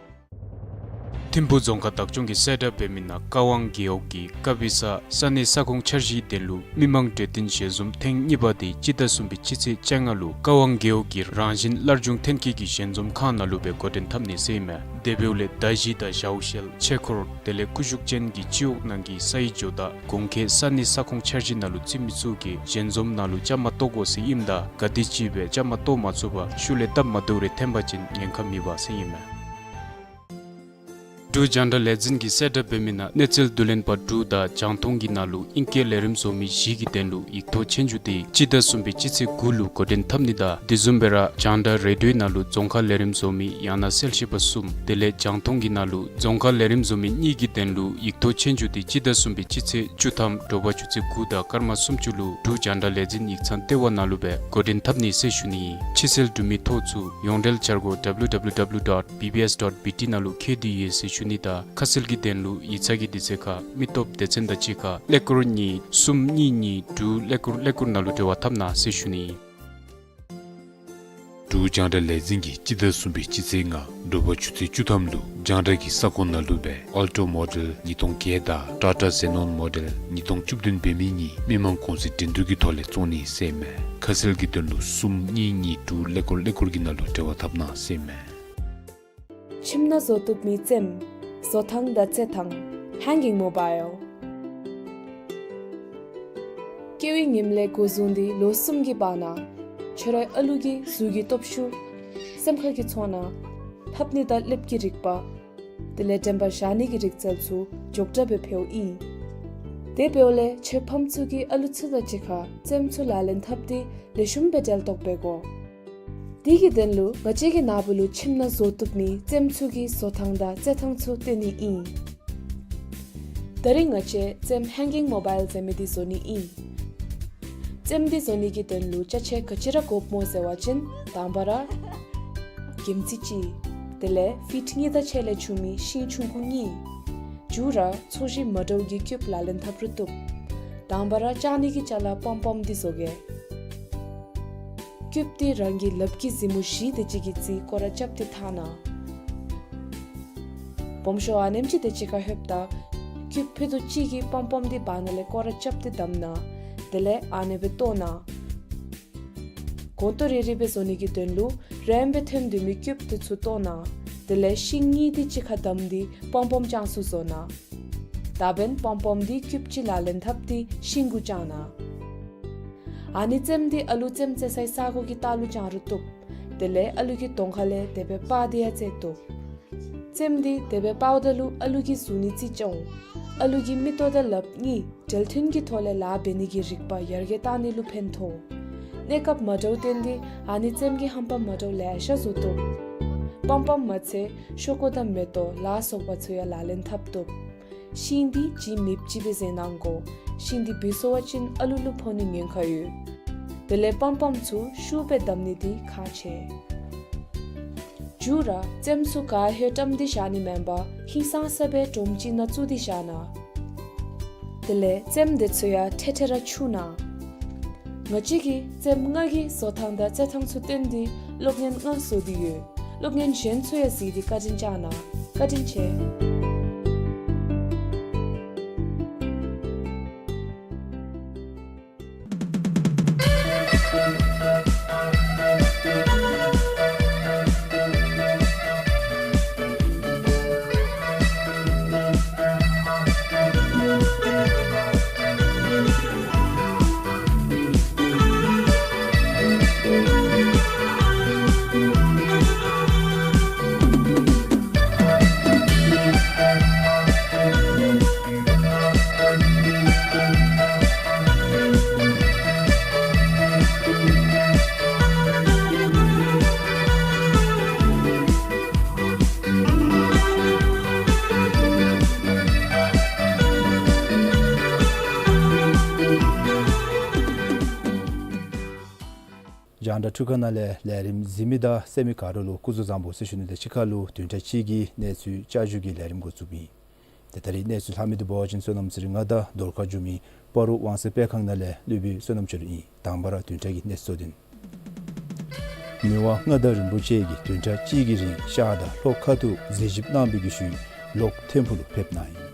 ཐིམ་ཕུ་རྫོང་ཁག་བདག་སྐྱོང་གིས་གསལ་བསྒྲགས་འབད་མི་ནང་ཀ་ཝང་རྒེད་འོག་གི་ཀ་བི་ས་ས་གནས་ས་ཁོངས་འཆར་གཞིའི་དོན་ལུ་མི་མང་གྲོས་བསྟུན་ཞལ་འཛོམས་ཐེངས་གཉིས་པ་དེ་སྤྱི་ཟླ་གསུམ་པའི་སྤྱི་ཚེས་བཅོ་ལྔ་ལུ་ཀ་ཝང་རྒེད་འོག་གི་རང་བཞིན་སླར་འབྱུང་ཐོན་སྐྱེད་ཀྱི་ཞལ་འཛོམས་ཁང་ནང་ལུ་སྦེ་འགོ་འདྲེན་འཐབ་ནི་ཟེར་ཨིན་མས། དེ་འབདཝ་ལས་མདའ་གཞི་དང་ཞའོ་ཤེལ་ཆས་འཁོར་དེ་ལས་ཀུ་ཤུ་ཅན་གྱི་སྤྱི་འོག་ནང་གི་སའི་ཇོ་བདག་གོང་འཁོད་ས་གནས་ས་ཁོངས་འཆར་གཞི་ནང་ལུ་བརྩི་མི་ཚུ་གིས་ཞལ་འཛོམས་ནང་ལུ་བཅའ་མར་གཏོགས་དགོ་ཟེར་ཨིནམ་ད་ག་དེམ་ཅིག་སྦེ་བཅའ་མར་གཏོགས་མ་ཚུགས་པར་ཤུལ་ལས་སྟབས་མ་བདེཝ་རེ་ཐོན་པ་ཅིན་ཉེན་ཁ་མེད་པ་ཟེར་ཨིན་མས། འབྲུག་རྒྱང་བསྒྲགས་ལས་འཛིན་གྱིས་གསལ་བསྒྲགས་འབད་མི་ནང་གནས་ཚུལ་བསྡུ་ལེན་པ་དྲུག་དང་རྒྱང་མཐོང་གི་ནང་ལུ་ཨིང་སྐད་ལས་རིམ་བཟོ་མི་བཞི་གི་དོན་ལུ་ཡིག་ཐོག་ཆོས་རྒྱུགས་དེ་སྤྱི་ཟླ་གསུམ་པའི་སྤྱི་ཚེས་དགུ་ལུ་འགོ་འདྲེན་འཐབ་ནི་དང་དེ་བཟུམ་སྦེ་ར་རྒྱང་བསྒྲགས་རེ་ཌིའོའི་ནང་ལུ་རྫོང་ཁ་ལས་རིམ་བཟོ་མི་ཡང་ན་གསལ་བཤད་པ་གསུམ་དེ་ལས་རྒྱང་མཐོང་གི་ནང་ལུ་རྫོང་ཁ་ལས་རིམ་བཟོ་མི་གཉིས་ཀྱི་དོན་ལུ་ཡིག་ཐོག་ཆོས་རྒྱུགས་དེ་སྤྱི་ཟླ་གསུམ་པའི་སྤྱི་ཚེས་བཅུ་ཐམ་དྲོ་པ་ཆུ་ཚོད་དགུ་དང་སྐར་མ་སུམ་ཅུ་ལུ་འབྲུག་རྒྱང་བསྒྲགས་ལས་འཛིན་ཡིག་ཚང་ལྟེ་བ་ནང་ལུ་སྦེ་འགོ་འདྲེན་འཐབ་ནི་ཟེར་ཞུ་ནི། ཕྱི་སེལ་འབྲུག་མི་ཐོ་ཚུ་ཡོངས་འབྲེལ་འཆར་སྒོ་W W W dot B B S dot B T ནང་ལུ་འཁོད་དེ་ཡོད་ཟེར་ཞུ་ནི་དང་ཁ་གསལ་གྱི་དོན་ལུ་ཡིག་ཚང་གི་དུས་ཚོད་ཁར་མི་སྟོབས་སྡེ་ཚན་དང་གཅིག་ཁར་ཀླད་ཀོར་གཉིས་གསུམ་གཉིས་གཉིས་དྲུག་ཀླད་ཀོར་ཀླད་ཀོར་ནང་ལུ་འབྲེལ་བ་འཐབ་གནང་ཟེར་ཞུ་ནི། འབྲུག་རྒྱང་བསྒྲགས་ལས་འཛིན་གྱིས་སྤྱི་ཟླ་གསུམ་པའི་སྤྱི་ཚེས་ལྔ་དྲོ་པ་ཆུ་ཚོད་བཅུ་ཐམ་ལུ་རྒྱང་བསྒྲགས་ཀྱི་ས་ཁོངས་ནང་ལུ་སྦེ་ཨལ་ཊོ་མོ་ཌེལ་ཉིས་སྟོང་བརྒྱད་དང་ཊ་ཊ་ཛེ་ནོན་མོ་ཌེལ་ཉིས་སྟོང་བཅུ་བདུན་འབད་མི་གཉིས་མི་མང་གུང་སེང་འགྲན་བསྡུར་གྱི་ཐོག་ལས་བཙོང་ནི་ཟེར་མས། ཁ་གསལ་གྱི་དོན་ལུ་གསུམ་གཉིས་གཉིས་དྲུག་ཀླད་ཀོར་ཀླད་ཀོར་གྱི་ནང་ལུ་འབྲེལ་བ་འཐབ་གནང་ཟེར་མས། ཁྱིམ་ནང་བཟོ་བཏུབ་མི་རྩེདམོ། བཟོ་ཐངས་དང་རྩེད་ཐངས། Hanging Mobile། སྐྱེ་བའི་ཉིནམ་ལས་འགོ་བཟུང་སྟེ་ལོ་གསུམ་གྱི་བར་ན་ཁྱོད་རའི་ཨ་ལུ་གི་གཟུགས་ཀྱི་སྟོབས་ཤུགས། སེམས་ཁ་གི་ཚོར་སྣང་། ལྷབ་ནི་དང་ལྷེབ་ཀྱི་རིག་པ། དེ་ལས་དྲན་པ་བཞག་ནི་གི་རིག་རྩལ་ཚུ་མགྱོགས་དྲགས་སྦེ་འཕེལཝ་ཨིན། དེ་འབདཝ་ལས་ཁྱོད་ཕམ་ཚུ་གིས་ཨ་ལུ་ཚུ་དང་གཅིག་ཁར་རྩེདམོ་ཚུ་ལག་ལེན་འཐབ་སྟེ་ལེགས་ཤོམ་སྦེ་འབྲེལ་གཏོགས་འབད་དགོ། དེ་གི་དོན་ལུ་ང་བཅས་ཀྱི་ནཱ་བུ་ལུ་ཁྱིམ་ནང་བཟོ་བཏུབ་མི་རྩེདམོ་ཚུ་གི་བཟོ་ཐངས་དང་རྩེད་ཐངས་ཚུ་སྟོན་ནི་ཨིན། ད་རིས་ང་བཅས་རྩེདམོ་Hanging Mobile ཟེར་མི་འདི་བཟོ་ནི་ཨིན། རྩེདམོ་འདི་བཟོ་ནི་གི་དོན་ལུ་ཅ་ཆས་ག་ཅི་ར་དགོཔ་སྨོ་ཟེར་བ་ཅིན་དང་པ་ར་གྱིམ་ཙི་གཅིག། དེ་ལས་ཕིཊ་གཉིས་དང་ཕྱེད་ལས་ཆུང་མི་ཤིང་ཆུང་ཀུ་གཉིས། མཇུག་ར་ཚོས་གཞི་མ་འདྲཝ་གི་ཀིའུབ་ལག་ལེན་འཐབ་རུང་བཏུབ། དང་པ་ར་བཅག་ནི་གི་ཅ་ལ་པོམ་པོམ་འདི་བཟོ་གེ། ཀིའུབ་འདི་རང་གི་ལགཔ་གི་གཟིགས་མོ་བཞི་དེ་ཅིག་གི་རྩིས་སྐོར་ར་རྐྱབ་སྟེ་འཐག་གནང་། སྦོམ་ཤོས་ཨ་ནེམ་ཅིག་དེ་ཅིག་ཁར་ལྷོདཔ་ད་ཀིའུབ་ཕུད་རྡོག་གཅིག་གི་པོམ་པོམ་འདི་བར་ན་ལས་སྐོར་ར་རྐྱབ་སྟེ་བསྡམ་གནང་། དེ་ལས་ཨ་ནེ་སྦེ་བཏོག་གནང་། གོང་ཏོ་རེ་རེ་སྦེ་བཟོ་ནི་གི་དོན་ལུ་རིངམོ་སྦེ་ཐོན་སྡོད་མི་ཀིའུབ་དེ་ཚུ་བཏོག་གནང་། དེ་ལས་ཤིང་གཉིས་དེ་གཅིག་ཁར་བསྡམས་ཏེ་པོམ་པོམ་ཅན་ཚུ་བཟོ་གནང་། ད་འབདན་པོམ་པོམ་འདི་ཀིའུབ་གཅིག་ལག་ལེན་འཐབ་སྟེ་ཤིང་གུ་བཅང་གནང་། ཨ་ནི་རྩེདམོ་འདི་ཨ་ལུ་རྩེདམོ་རྩེ་སའི་ས་གོ་གི་ལྟག་ལུ་བཅང་རུང་བཏུབ། དེ་ལས་ཨ་ལུ་གི་གདོང་ཁ་ལས་དེ་སྦེ་སྤར་ཏེ་ཡང་རྩེ་བཏུབ། རྩེདམོ་འདི་དེ་སྦེ་སྤརཝ་ད་ལུ་ཨ་ལུ་གི་གཟུགས་ནི་རྩིས་རྐྱབ་འོང་། ཨ་ལུ་གི་མིག་ཏོ་དང་ལགཔ་གཉིས་འབྲེལ་མཐུན་གྱི་ཐོག་ལས་ལཱ་འབད་ནི་གི་རིག་པ་ཡར་རྒྱས་གཏང་ནི་ལུ་ཕན་ཐོགས། གནས་སྐབས་མ་འདྲཝ་བརྟེན་ཏེ་ཨ་ནི་རྩེདམོ་གི་ཧམ་པ་མ་འདྲཝ་ལེ་ཤ་བཟོ་བཏུབ། པོམ་པོམ་མ་ཚད་ཤོག་ཀུ་དང་མེ་ཏོག་ལ་སོགས་པ་ཚུ་ཡང་ལག་ལེན་འཐབ་བཏུབ། ཤིང་འདི་ལྗིད་མེདཔ་ཅིག་སྦེ་བཟོ་གནང་དགོ། ཤིང་འདི་བུད་སོང་བ་ཅིན་ཨ་ལུ་ལུ་ཕོག་ནི་ཉེན་ཁ་ཡོད། དེ་ལས་པོམ་པོམ་ཚུ་ཤུགས་སྦེ་བསྡམ་ནི་འདི་ཁག་ཆེ། མཇུག་ར་རྩེདམོ་ཚུ་ག་ཧེ་བཀྲམ་སྟེ་བཞག་ནི་མེན་པར་ཧིང་སངས་ས་སྦེ་སྒྲོམ་ཅིག་ནང་བཙུགས་ཏེ་བཞག་གནང་། དེ་ལས་རྩེདམོ་དེ་ཚུ་ཡང་ཐེ་ཐེ་ར་འཁྱུ་གནང་། ང་བཅས་ཀྱིས་རྩེདམོ་ལྔ་གི་བཟོ་ཐངས་དང་རྩེད་ཐངས་ཚུ་སྟོན་ཏེ་སློབ་གཉེར་ལྔ་བཟོ་སྟེ་ཡོད། སློབ་གཉེར་གཞན་ཚུ་ཡང་གཟིགས་ཏེ་བཀའ་དྲིན་བསྐྱང་གནང་། བཀའ་དྲིན་ཆེ། རྒྱང་བསྒྲགས་འཕྲུལ་ཁང་ནང་ལས་ལས་རིམ་གཟིགས་མི་དང་གསན་མི་ག་ར་ལུ་སྐུ་གཟུགས་བཟང་པོ་ཟེར་ཞུ་ནི་དང་གཅིག་ཁར་ལུ་བདུན་ཕྲག་གཅིག་གི་གནས་ཚུལ་བསྐྱར་ཞུ་གི་ལས་རིམ་འགོ་བཙུགསཔ་ཨིན། ཏེ་ད་རིས་གནས་ཚུལ་ལྷག་མི་འདི་འབད་བ་ཅིན་བསོད་ནམས་ཚེ་རིང་ང་དང་རྡོར་ཁ་འགྱུར་མེད་སྤ་རོ་ཝང་སེ་དཔེ་ཁང་ནང་ལས་སློབ་དཔོན་བསོད་ནམས་ཆོས་སྒྲོན་ཨིན། དང་པ་ར་བདུན་ཕྲག་གི་གནས་ཚུལ་གཙོ་དོན། མི་དབང་མངའ་བདག་རིན་པོ་ཆེ་གིས་བདུན་ཕྲག་གཅིག་གི་རིང་ཤར་དང་ལྷོ་ཁ་ཐུག་གཟིགས་ཞིབ་གནང་བའི་གི་ཤུལ་ལོག་ཐིམ་ཕུག་ལུ་ཕེབས་གནང་ཡི།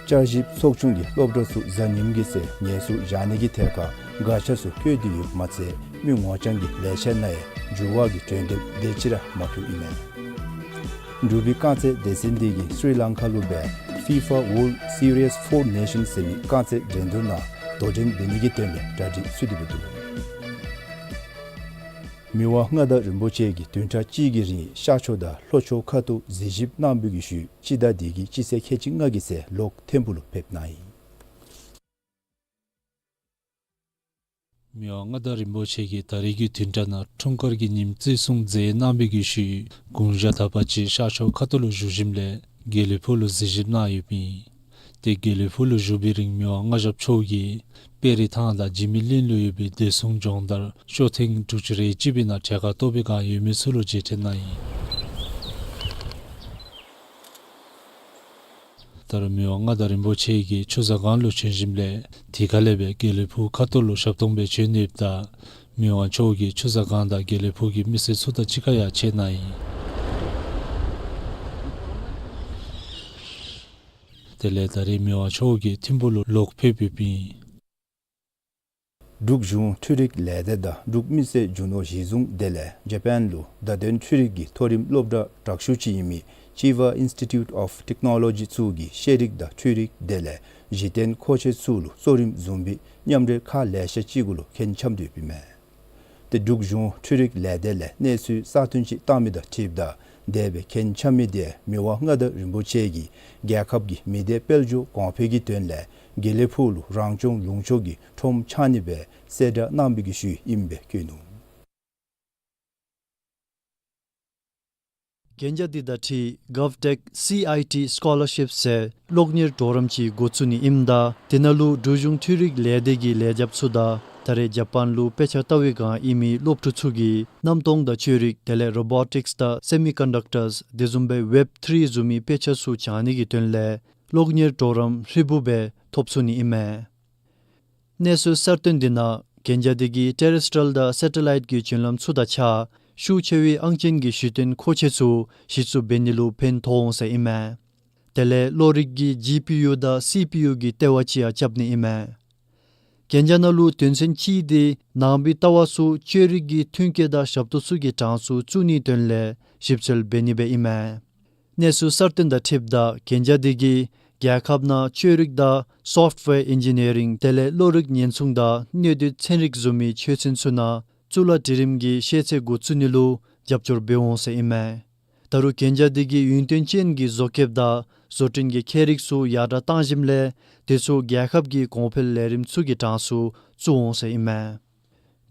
བསྐྱར་ཞིབ་ཚོགས་ཆུང་གིས་སློབ་གྲྭ་ཚུ་གཟའ་ཉིམ་གི་ཚེ་ངལ་གསོ་བཞག་ནི་གི་ཐད་ཁར་དགའ་ཆས་ཚུ་བཀོད་དེ་ཡོདཔ་མ་ཚད་མི་ངོ་རྐྱང་གི་ལས་འཆར་ནང་ཡང་འགྱུར་བ་གི་གྲོས་འདེབས་དེ་ཅིག་ར་མ་ཕུལཝ་ཨིན་མས། འབྲུག་པའི་རྐང་རྩེད་སྡེ་ཚན་འདི་གིས་སི་རི་ལང་ཀ་ལུ་སྦེ་ཕི་ཕ་ཝརལཌ་སི་རི་ཡས་ཕོར་ནེ་ཤཱནསི་ཟེར་མི་རྐང་རྩེད་འགྲན་བསྡུར་ནང་དོ་འགྲན་འབད་ནི་གི་དོན་ལས་གྲ་སྒྲིག་ཚུད་དེ་འདུག། མི་དབང་མངའ་བདག་རིན་པོ་ཆེ་གིས་བདུན་ཕྲག་གཅིག་གི་རིང་ཤར་ཕྱོགས་དང་ལྷོ་ཕྱོགས་ཁ་ཐུག་གཟིགས་ཞིབ་གནང་བའི་གི་ཤུལ་སྤྱི་ཟླ་འདི་གི་སྤྱི་ཚེས་ཁལ་གཅིག་ལྔ་གི་ཚེ་ལོག་ཐིམ་ཕུག་ལུ་ཕེབས་གནང་ཡི། མི་དབང་མངའ་བདག་རིན་པོ་ཆེ་གིས་ད་རིས་ཀྱི་བདུན་ཕྲག་ནང་འཁྲུངས་སྐར་གྱི་ཉིནམ་བརྩི་སྲུང་མཛད་གནང་བའི་གི་ཤུལ་དགུང་ཞག་དག་པ་ཅིག་ཤར་ཕྱོགས་ཁ་ཐུག་ལུ་བཞུགས་ཞིནམ་ལས་དགེ་ལེགས་ཕུག་ལུ་གཟིགས་ཞིབ་གནང་ཡོདཔ་ཨིན། ཏེ་དགེ་ལེགས་ཕུག་ལུ་བཞུགས་པའི་རིང་མི་དབང་མངའ་ཞབས་མཆོག་གིས་དཔལ་རི་ཐང་དང་འཇིགས་མེད་གླིང་ལུ་ཡོད་པའི་བདེ་སྲུང་སྦྱོང་བརྡར་ཤོ་ཐེངས་དྲུག་ཅུ་རེ་གཅིག་པའི་ནང་གྲལ་ཁར་གཏོགས་པའི་བསྒང་ཡོད་མི་ཚུ་ལུ་མཇལ་ཕྲད་གནང་ཡི། ད་རུང་མི་དབང་མངའ་བདག་རིན་པོ་ཆེ་གིས་ཆུ་བཟང་སྒང་ལུ་བྱོན་ཞིནམ་ལས་དེ་ཁ་ལས་སྦེ་དགེ་ལེགས་ཕུག་ཁ་ཐུག་ལུ་ཞབས་ཏོག་འབད་བྱོན་ནི་ཡོདཔ་ད་མི་དབང་མཆོག་གིས་ཆུ་བཟང་སྒང་དང་དགེ་ལེགས་ཕུག་གི་མི་སེར་ཚུ་དང་གཅིག་ཁར་ཡང་མཇལ་གནང་ཡི། དེ་ལས་ད་རིས་མི་དབང་མཆོག་གིས་ཐིམ་ཕུག་ལུ་ལོག་ཕེབས་ཡོདཔ་ཨིན། འབྲུག་གཞུང་འཕྲུལ་རིག་ལས་སྡེ་དང་འབྲུག་མི་སེར་རྒྱུ་ནོར་གཞི་བཟུང་སྡེ་ལས་ཇ་པཱན་ལུ་བརྡ་དོན་འཕྲུལ་རིག་གི་མཐོ་རིམ་སློབ་གྲྭ་དྲག་ཤོས་ཅིག་ཨིན་མི་ཅི་ཝ་ཨིནསི་ཊི་ཊིའུཊ་ཨོཕ་ཊེཀ་ནོ་ལོ་ཇི་ཚུ་གི་ཤེས་རིག་དང་འཕྲུལ་རིག་སྡེ་ལས་གཞི་རྟེན་མཁོ་ཆས་ཚུ་ལུ་གཙོ་རིམ་བཟུང་བའི་མཉམ་འབྲེལ་ཁག་ལེ་ཤ་ཅིག་གུ་ལུ་མཁྱེན་འཆམ་དོ་ཡོདཔ་ཨིན་མས། ཏེ་འབྲུག་གཞུང་འཕྲུལ་རིག་ལས་སྡེ་ལས་གནས་ཚུལ་གསར་བཏོན་ཅིག་བཏང་མི་དང་འཁྲིལཝ་ད་དེ་སྦེ་མཁྱེན་འཆམ་མི་དེ་མི་དབང་མངའ་བདག་རིན་པོ་ཆེ་གིས་རྒྱལ་ཁབ་ཀྱི་མི་སྡེ་དཔལ་འབྱོར་གོང་འཕེལ་གྱི་དོན་ལས་དགེ་ལེགས་ཕུག་ལུ་རང་སྐྱོང་ལུང་ཕྱོགས་ཀྱི་ཁྲོམ་ཆགས་ནི་སྦེ་གསལ་བསྒྲགས་གནང་བའི་གི་ཤུལ་ཨིནམ་སྦེ་བཀོད་ནུག། གན་རྒྱ་འདི་དང་འཁྲིལ་གཱབ་ཊེཀ་སི་ཨའི་ཊི་སི་ཀོ་ལར་ཤིཔ་ཟེར་སློབ་གཉེར་གྲོགས་རམ་ཅིག་འགོ་བཙུགས་ནི་ཨིནམ་ད་དེ་ནང་ལུ་འབྲུག་གཞུང་འཕྲུལ་རིག་ལས་སྡེ་གི་ལས་བྱེདཔ་ཚུ་དང་ད་རེས་ཇ་པཱན་ལུ་དཔེ་ཆ་ལྟ་བའི་བསྒང་ཨིན་མི་སློབ་ཕྲུག་ཚུ་གིས་གནམ་སྟོང་དང་བཅོས་རིག་དེ་ལས་རོ་བོ་ཊིཀསི་དང་སེ་མི་ཀོན་ཌག་ཊརསི་དེ་བཟུམ་སྦེ་ཝེབ་ཐིརི་བཟུམ་མའི་དཔེ་ཆ་ཚུ་སྦྱང་ནི་གི་དོན་ལས་སློབ་གཉེར་གྲོགས་རམ་ཧྲིལ་བུ་སྦེ་ཐོབ་ཚུགས་ནི་ཨིན་མས། གནས་ཚུལ་གསར་བཏོན་འདི་ནང་གན་རྒྱ་འདི་གིས་ཊེ་རེསི་ཊི་རི་ཡལ་དང་སེ་ཊེ་ལའིཊ་གི་བརྒྱུད་ལམ་ཚུ་དང་གཅིག་ཁར་ཤུགས་ཆེ་བའི་ཨང་ཅན་གྱི་གཞི་རྟེན་མཁོ་ཆས་ཚུ་གཞི་བཙུགས་འབད་ནི་ལུ་ཕན་ཐོགས་འོང་ཟེར་ཨིན་མས། དེ་ལས་གློག་རིག་གི་ཇི་པི་ཡུ་དང་སི་པི་ཡུ་གི་ལྟེ་བ་ཅིག་ཡང་རྐྱབ་ནི་ཨིན་མས། གན་རྒྱ་ནང་ལུ་དོན་ཚན་གཅིག་འདི་ནང་པའི་ལྟ་བ་ཚུ་བཅོས་རིག་གི་མཐུན་རྐྱེན་དང་ཞབས་ཏོག་ཚུ་གི་གྲངས་སུ་བཙུགས་ནིའི་དོན་ལས་ཞིབ་འཚོལ་འབད་ནི་སྦེ་ཨིན་མས། གནས་ཚུལ་གསར་བཏོན་དང་འཁྲིལཝ་ད་གན་རྒྱ་འདི་གིས་རྒྱལ་ཁབ་ནང་བཅོས་རིག་དང་སོཕཊ་ཝེར་ཨིན་ཇི་ནི་ཡ་རིང་དེ་ལས་གློག་རིག་ཉེན་སྲུང་དང་གནོད་འདོད་ཚན་རིག་བཟུམ་མའི་ཆོས་ཚན་ཚུ་ནང་གཙུག་ལག་སྒྲིག་རིམ་གྱི་ཤེས་ཚད་འགོ་བཙུགས་ནི་ལུ་རྒྱབ་སྐྱོར་འབད་འོང་ཟེར་ཨིན་མས། ད་རུང་གན་རྒྱ་འདི་གིས་ཡུན་བརྟན་ཅན་གྱི་བཟོ་བཀོད་དང་བཟོ་སྐྲུན་གྱི་ཁྱད་རིག་ཚུ་ཡར་དྲགས་བཏང་ཞིནམ་ལས་དེ་ཚུ་རྒྱལ་ཁབ་ཀྱི་གོང་འཕེལ་ལས་རིམ་ཚུ་གི་གྲངས་སུ་བཙུགས་འོང་ཟེར་ཨིན་མས།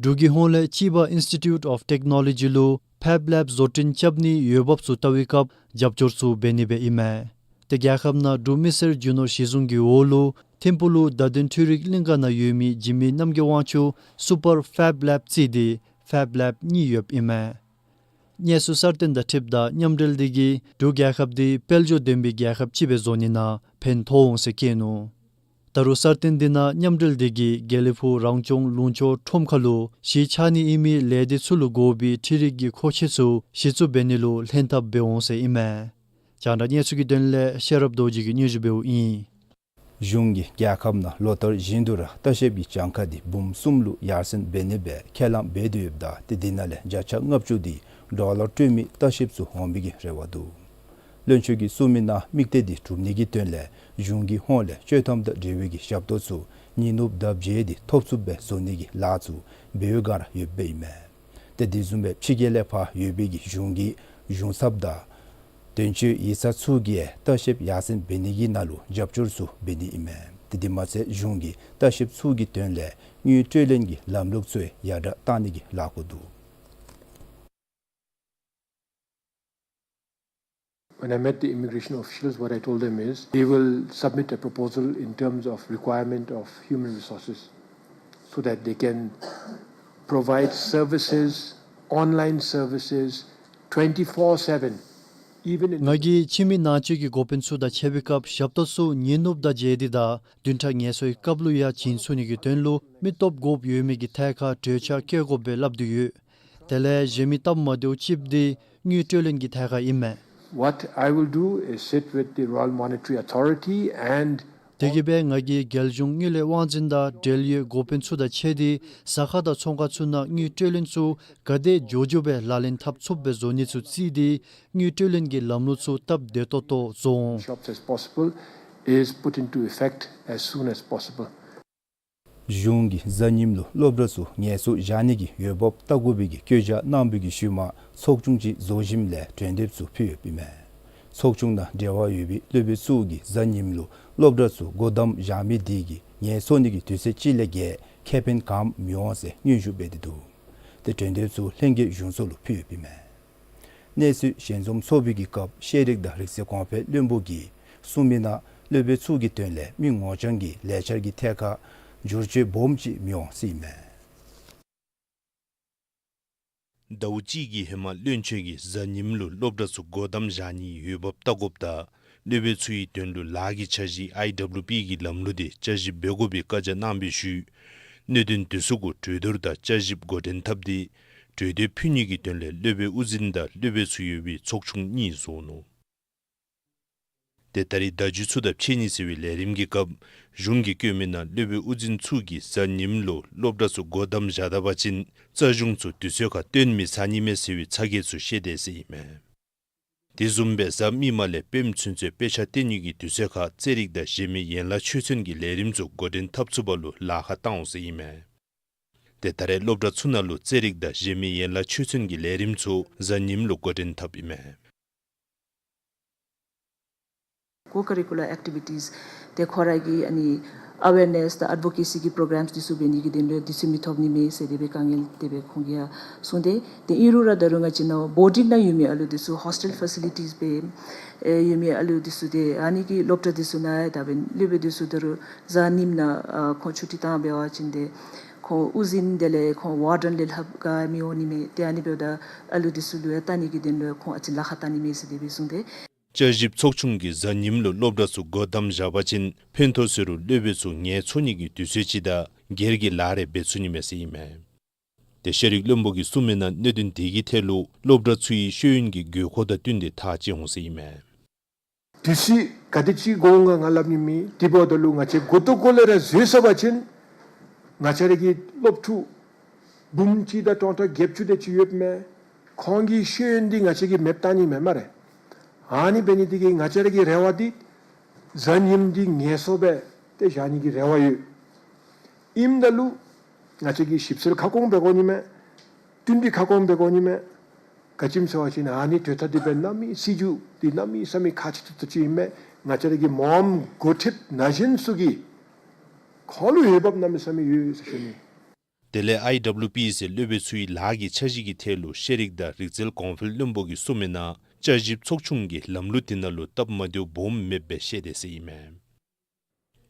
འབྲུག་གི་ཧོངས་ལས་ཅི་ཝ་ཨིནསི་ཊི་ཊིའུཊ་ཨོཕ་ཊེཀ་ནོ་ལོ་ཇི་ལུ་ཕེབ་ལེབ་བཟོ་སྐྲུན་རྐྱབ་ནིའི་འོས་འབབ་ཚུ་བལྟ་བའི་སྐབས་རྒྱབ་སྐྱོར་ཚུ་འབད་ནི་སྦེ་ཨིན་མས། ཏེ་རྒྱལ་ཁབ་ནང་འབྲུག་མི་སེར་རྒྱུ་ནོར་གཞི་བཟུང་གི་འོག་ལུ་ཐིམ་ཕུག་ལུ་བརྡ་དོན་འཕྲུལ་རིག་གླིང་ག་ནང་ཡོད་མི་འཇིགས་མེད་རྣམ་རྒྱལ་དབང་ཕྱུག་སུ་པར་ཕེབ་ལེབ་བརྩིས་ཏེ་ཕེབ་ལེབ་གཉིས་ཡོདཔ་ཨིན་མས། གནས་ཚུལ་གསར་བཏོན་དང་འཁྲིལཝ་ད་མཉམ་འབྲེལ་འདི་གིས་འབྲུག་རྒྱལ་ཁབ་འདི་དཔལ་འབྱོར་ལྡན་པའི་རྒྱལ་ཁབ་ཅིག་སྦེ་བཟོ་ནི་ནང་ཕན་ཐོགས་འོང་ཟེར་བཀོད་ནུག། ད་རུང་གསར་བཏོན་འདི་ནང་མཉམ་འབྲེལ་འདི་གིས་དགེ་ལེགས་ཕུག་རང་སྐྱོང་ལུང་ཕྱོགས་ཁྲོམ་ཁ་ལུ་གཞི་ཆགས་ནི་ཨིན་མི་ལས་སྡེ་ཚུ་ལུ་དགོ་པའི་འཕྲུལ་རིག་གི་མཁོ་ཆས་ཚུ་གཞི་བཙུགས་འབད་ནི་ལུ་ལྷན་ཐབས་འབད་འོང་ཟེར་ཨིན་མས། རྒྱང་བསྒྲགས་གནས་ཚུལ་གྱི་དོན་ལས་ཤེས་རབ་རྡོ་རྗེ་གིས་སྙན་ཞུ་འབདཝ་ཨིན། གཞུང་གིས་རྒྱལ་ཁབ་ནང་ལོ་ལྟར་བཞིན་དུ་ར་ལྟ་བཤལཔ་གི་གྱངས་ཁ་འདི་འབུམ་གསུམ་ལུ་ཡར་སེང་འབད་ནི་སྦེ་ཁས་བླངས་འབད་དེ་ཡོདཔ་ད་ཏེ་འདི་ནང་ལས་བརྒྱ་ཆ་ལྔ་བཅུ་འདི་ཌོ་ལར་སྤྲོད་མི་ལྟ་བཤལཔ་ཚུ་འོང་བའི་གི་རེ་བ་འདུག། བློན་ཆེན་གྱིས་གསུངས་མི་ནང་དམིགས་གཏད་འདི་གྲུབ་ནི་གི་དོན་ལས་གཞུང་གི་ཧོངས་ལས་སྤྱོད་ཐམ་དང་འབྲེལ་བའི་གི་ཞབས་ཏོག་ཚུ་ཉིན་ནུབ་ཟླཝ་བརྒྱད་འདི་ཐོབ་ཚུགསཔ་སྦེ་བཟོ་ནི་གི་ལཱ་ཚུ་འབད་བའི་བསྒང་ར་ཡོདཔ་ཨིན་མས། ཏེ་དེ་བཟུམ་སྦེ་ཕྱི་རྒྱལ་ལས་ཕར་ཡོད་པའི་གི་གཞུང་གི་གཞུང་ཚབ་དང་དོན་གཅོད་ཡིག་ཚང་ཚུ་གིས་ལྟ་བཤལཔ་ཡར་སེང་འབད་ནི་གི་ནང་ལུ་རྒྱབ་སྐྱོར་ཚུ་འབད་ནི་ཨིན་མས། ཏེ་དེ་མ་ཚད་གཞུང་གིས་ལྟ་བཤལཔ་ཚུ་གི་དོན་ལས་དངུལ་སྤྲོད་ལེན་གྱི་ལམ་ལུགས་ཚུ་ཡང་ཡར་དྲགས་གཏང་ནི་གི་ལཱ་འགོ་འདུག། When I met the immigration officials, what I told them is they will submit a proposal in terms of requirement of human resources so that they can provide services, online services, twenty-four seven, even in ང་གིས་ཕྱི་མི་ནང་འཛུལ་གྱི་འགོ་དཔོན་ཚུ་དང་ཕྱད་པའི་སྐབས་ཞབས་ཏོག་ཚུ་ཉིན་ནུབ་དང་བརྗེ་སྟེ་དང་བདུན་ཕྲག་ངལ་གསོའི་སྐབས་ལུ་ཡང་བྱིན་ཚུགས་ནི་གི་དོན་ལུ་མི་སྟོབས་དགོཔ་ཡོད་མི་གི་ཐད་ཁར་གྲོས་འཆར་བཀོད་དགོཔ་སྦེ་སླབ་སྟེ་ཡོད། དེ་ལས་གཞན་མི་སྟབས་མ་བདེཝ་ཅིག་འདི་དངུལ་སྤྲོད་ལེན་གྱི་ཐད་ཁར་ཨིན་མས། What I will do is sit with the Royal Monetary Authority and དེ་གིས་སྦེ་ང་གིས་རྒྱལ་གཞུང་དངུལ་ལས་དབང་འཛིན་དང་འབྲེལ་ཡོད་འགོ་དཔོན་ཚུ་དང་ཕྱད་དེ་ཟ་ཁང་དང་ཚོང་ཁང་ཚུ་ནང་དངུལ་སྤྲོད་ལེན་ཚུ་ག་དེ་མགྱོགས་མགྱོགས་སྦེ་ལག་ལེན་འཐབ་ཚུགསཔ་སྦེ་བཟོ་ནི་ཚུ་བརྩིས་ཏེ་དངུལ་སྤྲོད་ལེན་གྱི་ལམ་ལུགས་ཚུ་སྟབས་བདེ་ཏོག་ཏོ་བཟོ་འོང་། Shops as possible is put into effect as soon as possible. གཞུང་གིས་གཟའ་ཉིམ་ལུ་སློབ་གྲྭ་ཚུ་ངལ་གསོ་བཞག་ནི་གི་འོས་འབབ་བལྟ་དགོ་པའི་གི་བཀོད་རྒྱ་གནང་བའི་གི་ཤུལ་མ་ཚོགས་ཆུང་ཅིག་བཟོ་ཞིནམ་ལས་གྲོས་འདེབས་ཚུ་ཕུལ་ཡོདཔ་ཨིན་མས། ཚོགས་ཆུང་ནང་འབྲེལ་བ་ཡོད་པའི་སློབ་དཔོན་ཚུ་གིས་གཟའ་ཉིམ་ལུ་སློབ་གྲྭ་ཚུ་སྒོ་བསྡམ་བཞག་མི་དེ་གིས་ངལ་གསོ་ནི་གི་དུས་ཚོད་ཅིག་ལས་བརྒལ་ཁེ་ཕན་གང་མི་འོང་ཟེར་སྙན་ཞུ་འབད་དེ་འདུག། ཏེ་གྲོས་འདེབས་ཚུ་ལྷན་རྒྱས་གཞུང་ཚོགས་ལུ་ཕུལ་ཡོདཔ་ཨིན་མས། གནས་ཚུལ་ཞལ་འཛོམས་ཚོགས་པའི་གི་སྐབས་ཤེས་རིག་དང་རིག་རྩལ་གོང་འཕེལ་བློན་པོ་གིས་གསུངས་མི་ནང་སློབ་དཔོན་ཚུ་གི་དོན་ལས་མི་ངོ་རྐྱང་གི་ལས་འཆར་གྱི་ཐད་ཁར་བསྒྱུར་བཅོས་སྦོམ་ཅིག་མི་འོང་ཟེར་ཨིན་མས། ཟླཝ་གཅིག་གི་ཧེ་མ་བློན་ཆེན་གྱིས་གཟའ་ཉིམ་ལུ་སློབ་གྲྭ་ཚུ་སྒོ་བསྡམ་བཞག་ནིའི་འོས་འབབ་བལྟ་དགོཔ་དང་སློབ་དཔོན་ཚུའི་དོན་ལུ་ལཱ་གི་འཆར་གཞི་ཨའི་ཌབ་ལུ་པི་གི་ལམ་ལུགས་དེ་བསྐྱར་ཞིབ་འབད་དགོ་པའི་བཀའ་རྒྱ་གནང་བའི་ཤུལ་གནད་དོན་དེ་ཚུ་གུ་གྲོས་བསྡུར་དང་བསྐྱར་ཞིབ་འགོ་འདྲེན་འཐབ་སྟེ་གྲོས་འདེབས་ཕུལ་ནི་གི་དོན་ལས་སློབ་དཔོན་དབུ་འཛིན་དང་སློབ་དཔོན་ཚུ་ཡོད་པའི་ཚོགས་ཆུང་གཉིས་བཟོ་ནུག། ཏེ་ད་རིས་བརྡ་བརྒྱུད་ཚུ་དང་འཕྱད་ནི་ཟེར་བའི་ལས་རིམ་གྱི་སྐབས་གཞུང་གིས་བཀོད་མི་ནང་སློབ་དཔོན་དབུ་འཛིན་ཚུ་གིས་གཟའ་ཉིམ་ལུ་སློབ་གྲྭ་ཚུ་སྒོ་བསྡམ་བཞག་ད་པ་ཅིན་རྩ་གཞུང་ཚུ་དུས་ཚོད་ཁར་བཏོན་མི་ཚར་ནི་མས་ཟེར་བའི་ཚ་གྱང་ཚུ་བཤད་དེས་ཟེར་ཨིན་མས། དེ་བཟུམ་སྦེ་གཟའ་མིག་དམར་ལས་སྤེནམ་ཚུན་ཚོད་དཔེ་ཆ་སྟོན་ནི་གི་དུས་ཚོད་ཁར་རྩེད་རིགས་དང་གཞན་མི་ཡན་ལག་ཆོས་ཚན་གྱི་ལས་རིམ་ཚུ་འགོ་འདྲེན་འཐབ་ཚུགས་པ་ལུ་ལཱ་ཁག་བཏང་འོང་ཟེར་ཨིན་མས། ཏེ་ད་རེས་སློབ་གྲྭ་ཚུ་ནང་ལུ་རྩེད་རིགས་དང་གཞན་མི་ཡན་ལག་ཆོས་ཚན་གྱི་ལས་རིམ་ཚུ་གཟའ་ཉིམ་ལུ་འགོ་འདྲེན་འཐབ་ཨིན་མས། ཀོ་ཀ་རི་ཀུ་ལར་ཨེག་ཊི་བི་ཊིས་ཏེ་ཁོ་ར་གི་ཨ་ནི་ཨ་ཝེར་ནེས་དང་ཨེཌ་བོ་ཀེ་སི་གི་པྲོ་གྲམས་འདི་ཚུ་འབད་ནི་གི་དོན་ལུ་དུས་ཚོད་མི་ཐོབ་ནི་མས་ཟེར་དེ་སྦེ་དཀའ་ངལ་དེ་སྦེ་ཁོང་གིས་ཡང་གསུངས་ཏེ། ཏེ་ཨིན་རུང་ར་ད་རུང་ང་བཅས་ནཱ་བོར་ཌིང་ནང་ཡོད་མི་ཨ་ལུ་འདི་ཚུ་ཧོསི་ཊེལ་ཕེ་སི་ལི་ཊིས་སྦེ་ཨེ་ཡོད་མི་ཨ་ལུ་འདི་ཚུ་ཏེ་ཨ་ནི་གི་སློབ་གྲྭ་འདི་ཚུ་ནང་ཡང་ད་འབདན་སློབ་དཔོན་འདི་ཚུ་ད་རུང་གཟའ་ཉིམ་ནང་ཨ་ཁོང་ཆུ་ཊི་བཏང་འབད་བ་ཅིན་ཏེ་ཁོང་དབུ་འཛིན་དེ་ལས་ཁོང་ཝར་ཌེན་ལས་ལྷག་ག་མི་འོང་ནི་མས། ཏེ་ཨ་ནི་འབདཝ་ད་ཨ་ལུ་འདི་ཚུ་ལུ་ཡང་བལྟ་ནི་གི་དོན་ལུ་ཁོང་ཨ་ཙི་ལཱ་ཁག་བཏང་ནི་མས་ཟེར་དེ་སྦེ་གསུངས་ཏེ། བསྐྱར་ཞིབ་ཚོགས་ཆུང་གིས་གཟའ་ཉིམ་ལུ་སློབ་གྲྭ་ཚུ་སྒོ་བསྡམ་བཞག་པ་ཅིན་ཕན་ཐོགས་ཟེར་རུང་སློབ་དཔོན་ཚུ་ངལ་འཚོ་ནི་གི་དུས་ཚོད་ཅིག་དང་སྒེར་གྱི་ལཱ་རེ་འབད་ཚུགས་ནི་མས་ཟེར་ཨིན་མས། ཏེ་ཤེས་རིག་བློན་པོ་གིས་གསུངས་མི་ནང་གནད་དོན་དེ་གི་ཐད་ལུ་སློབ་གྲྭ་ཚུའི་ཤེས་ཡོན་གྱི་དགོས་མཁོ་དང་བསྟུན་ཏེ་ཐག་བཅད་འོང་ཟེར་ཨིན་མས། དུས་ཚོད་ག་དེ་ཅིག་འགོར་འོང་ག་ང་སླབ་ནི་མེད། དེ་འབདཝ་ད་ལུ་ང་བཅས་འགོ་ཐོག་འགོ་ལས་ར་བཟོ་ཚར་བ་ཅིན་ང་བཅས་ར་གི་སློབ་ཕྲུག་འབུམ་གཅིག་དང་སྟོང་ཕྲག་བརྒྱད་ཅུ་དེ་ཅིག་ཡོདཔ་མས། ཁོང་གི་ཤེས་ཡོན་འདི་ང་བཅས་ཀྱིས་མེདཔ་བཏང་ནི་མེན་སྨ་རེ། ཨ་ནི་འབད་ནི་དེ་གིས་ང་བཅས་ར་གི་རེ་བ་འདི་གཟའ་ཉིམ་འདི་ངལ་གསོ་སྦེ་ཏེ་བཞག་ནི་གི་རེ་བ་ཡོད། ཨིནམ་ད་ལུ་ང་བཅས་ཀྱིས་ཞིབ་འཚོལ་ཁ་སྐོང་འབད་དགོ་ནི་མས། བསྟུན་གྲོས་ཁ་སྐོང་འབད་དགོ་ནི་མས། ག་ཅི་སྨོ་ཟེར་བ་ཅིན་ཨ་ནི་གྲོས་ཐག་འདི་འབད་ནི་མི་སྲིད་བྱུས་འདི་གནམ་མེད་ས་མེད་ཁག་ཆེ་ཏོག་ཏོ་ཅིག་ཨིན་མས། ང་བཅས་ར་གི་མོམ་འགོ་ཁྲིདཔ་ན་གཞོན་ཚུ་གིས་ཁོང་ལུ་འོས་འབབ་གནམ་མེད་ས་མེད་ཡོད་ཟེར་ཞུ་ནི། དེ་ལས་ཨའི་ཌབ་ལུ་པི་ཟེར་སློབ་དཔོན་ཚུའི་ལཱ་གི་འཆར་གཞི་གི་ཐད་ལུ་ཤེས་རིག་དང་རིག་རྩལ་གོང་འཕེལ་བློན་པོ་གིས་གསུངས་མི་ནང་བསྐྱར་ཞིབ་ཚོགས་ཆུང་གིས་ལམ་ལུགས་དེ་ནང་ལུ་སྟབས་མ་བདེཝ་སྦོམ་མེདཔ་སྦེ་བཤད་དེས་ཟེར་ཨིན་མས།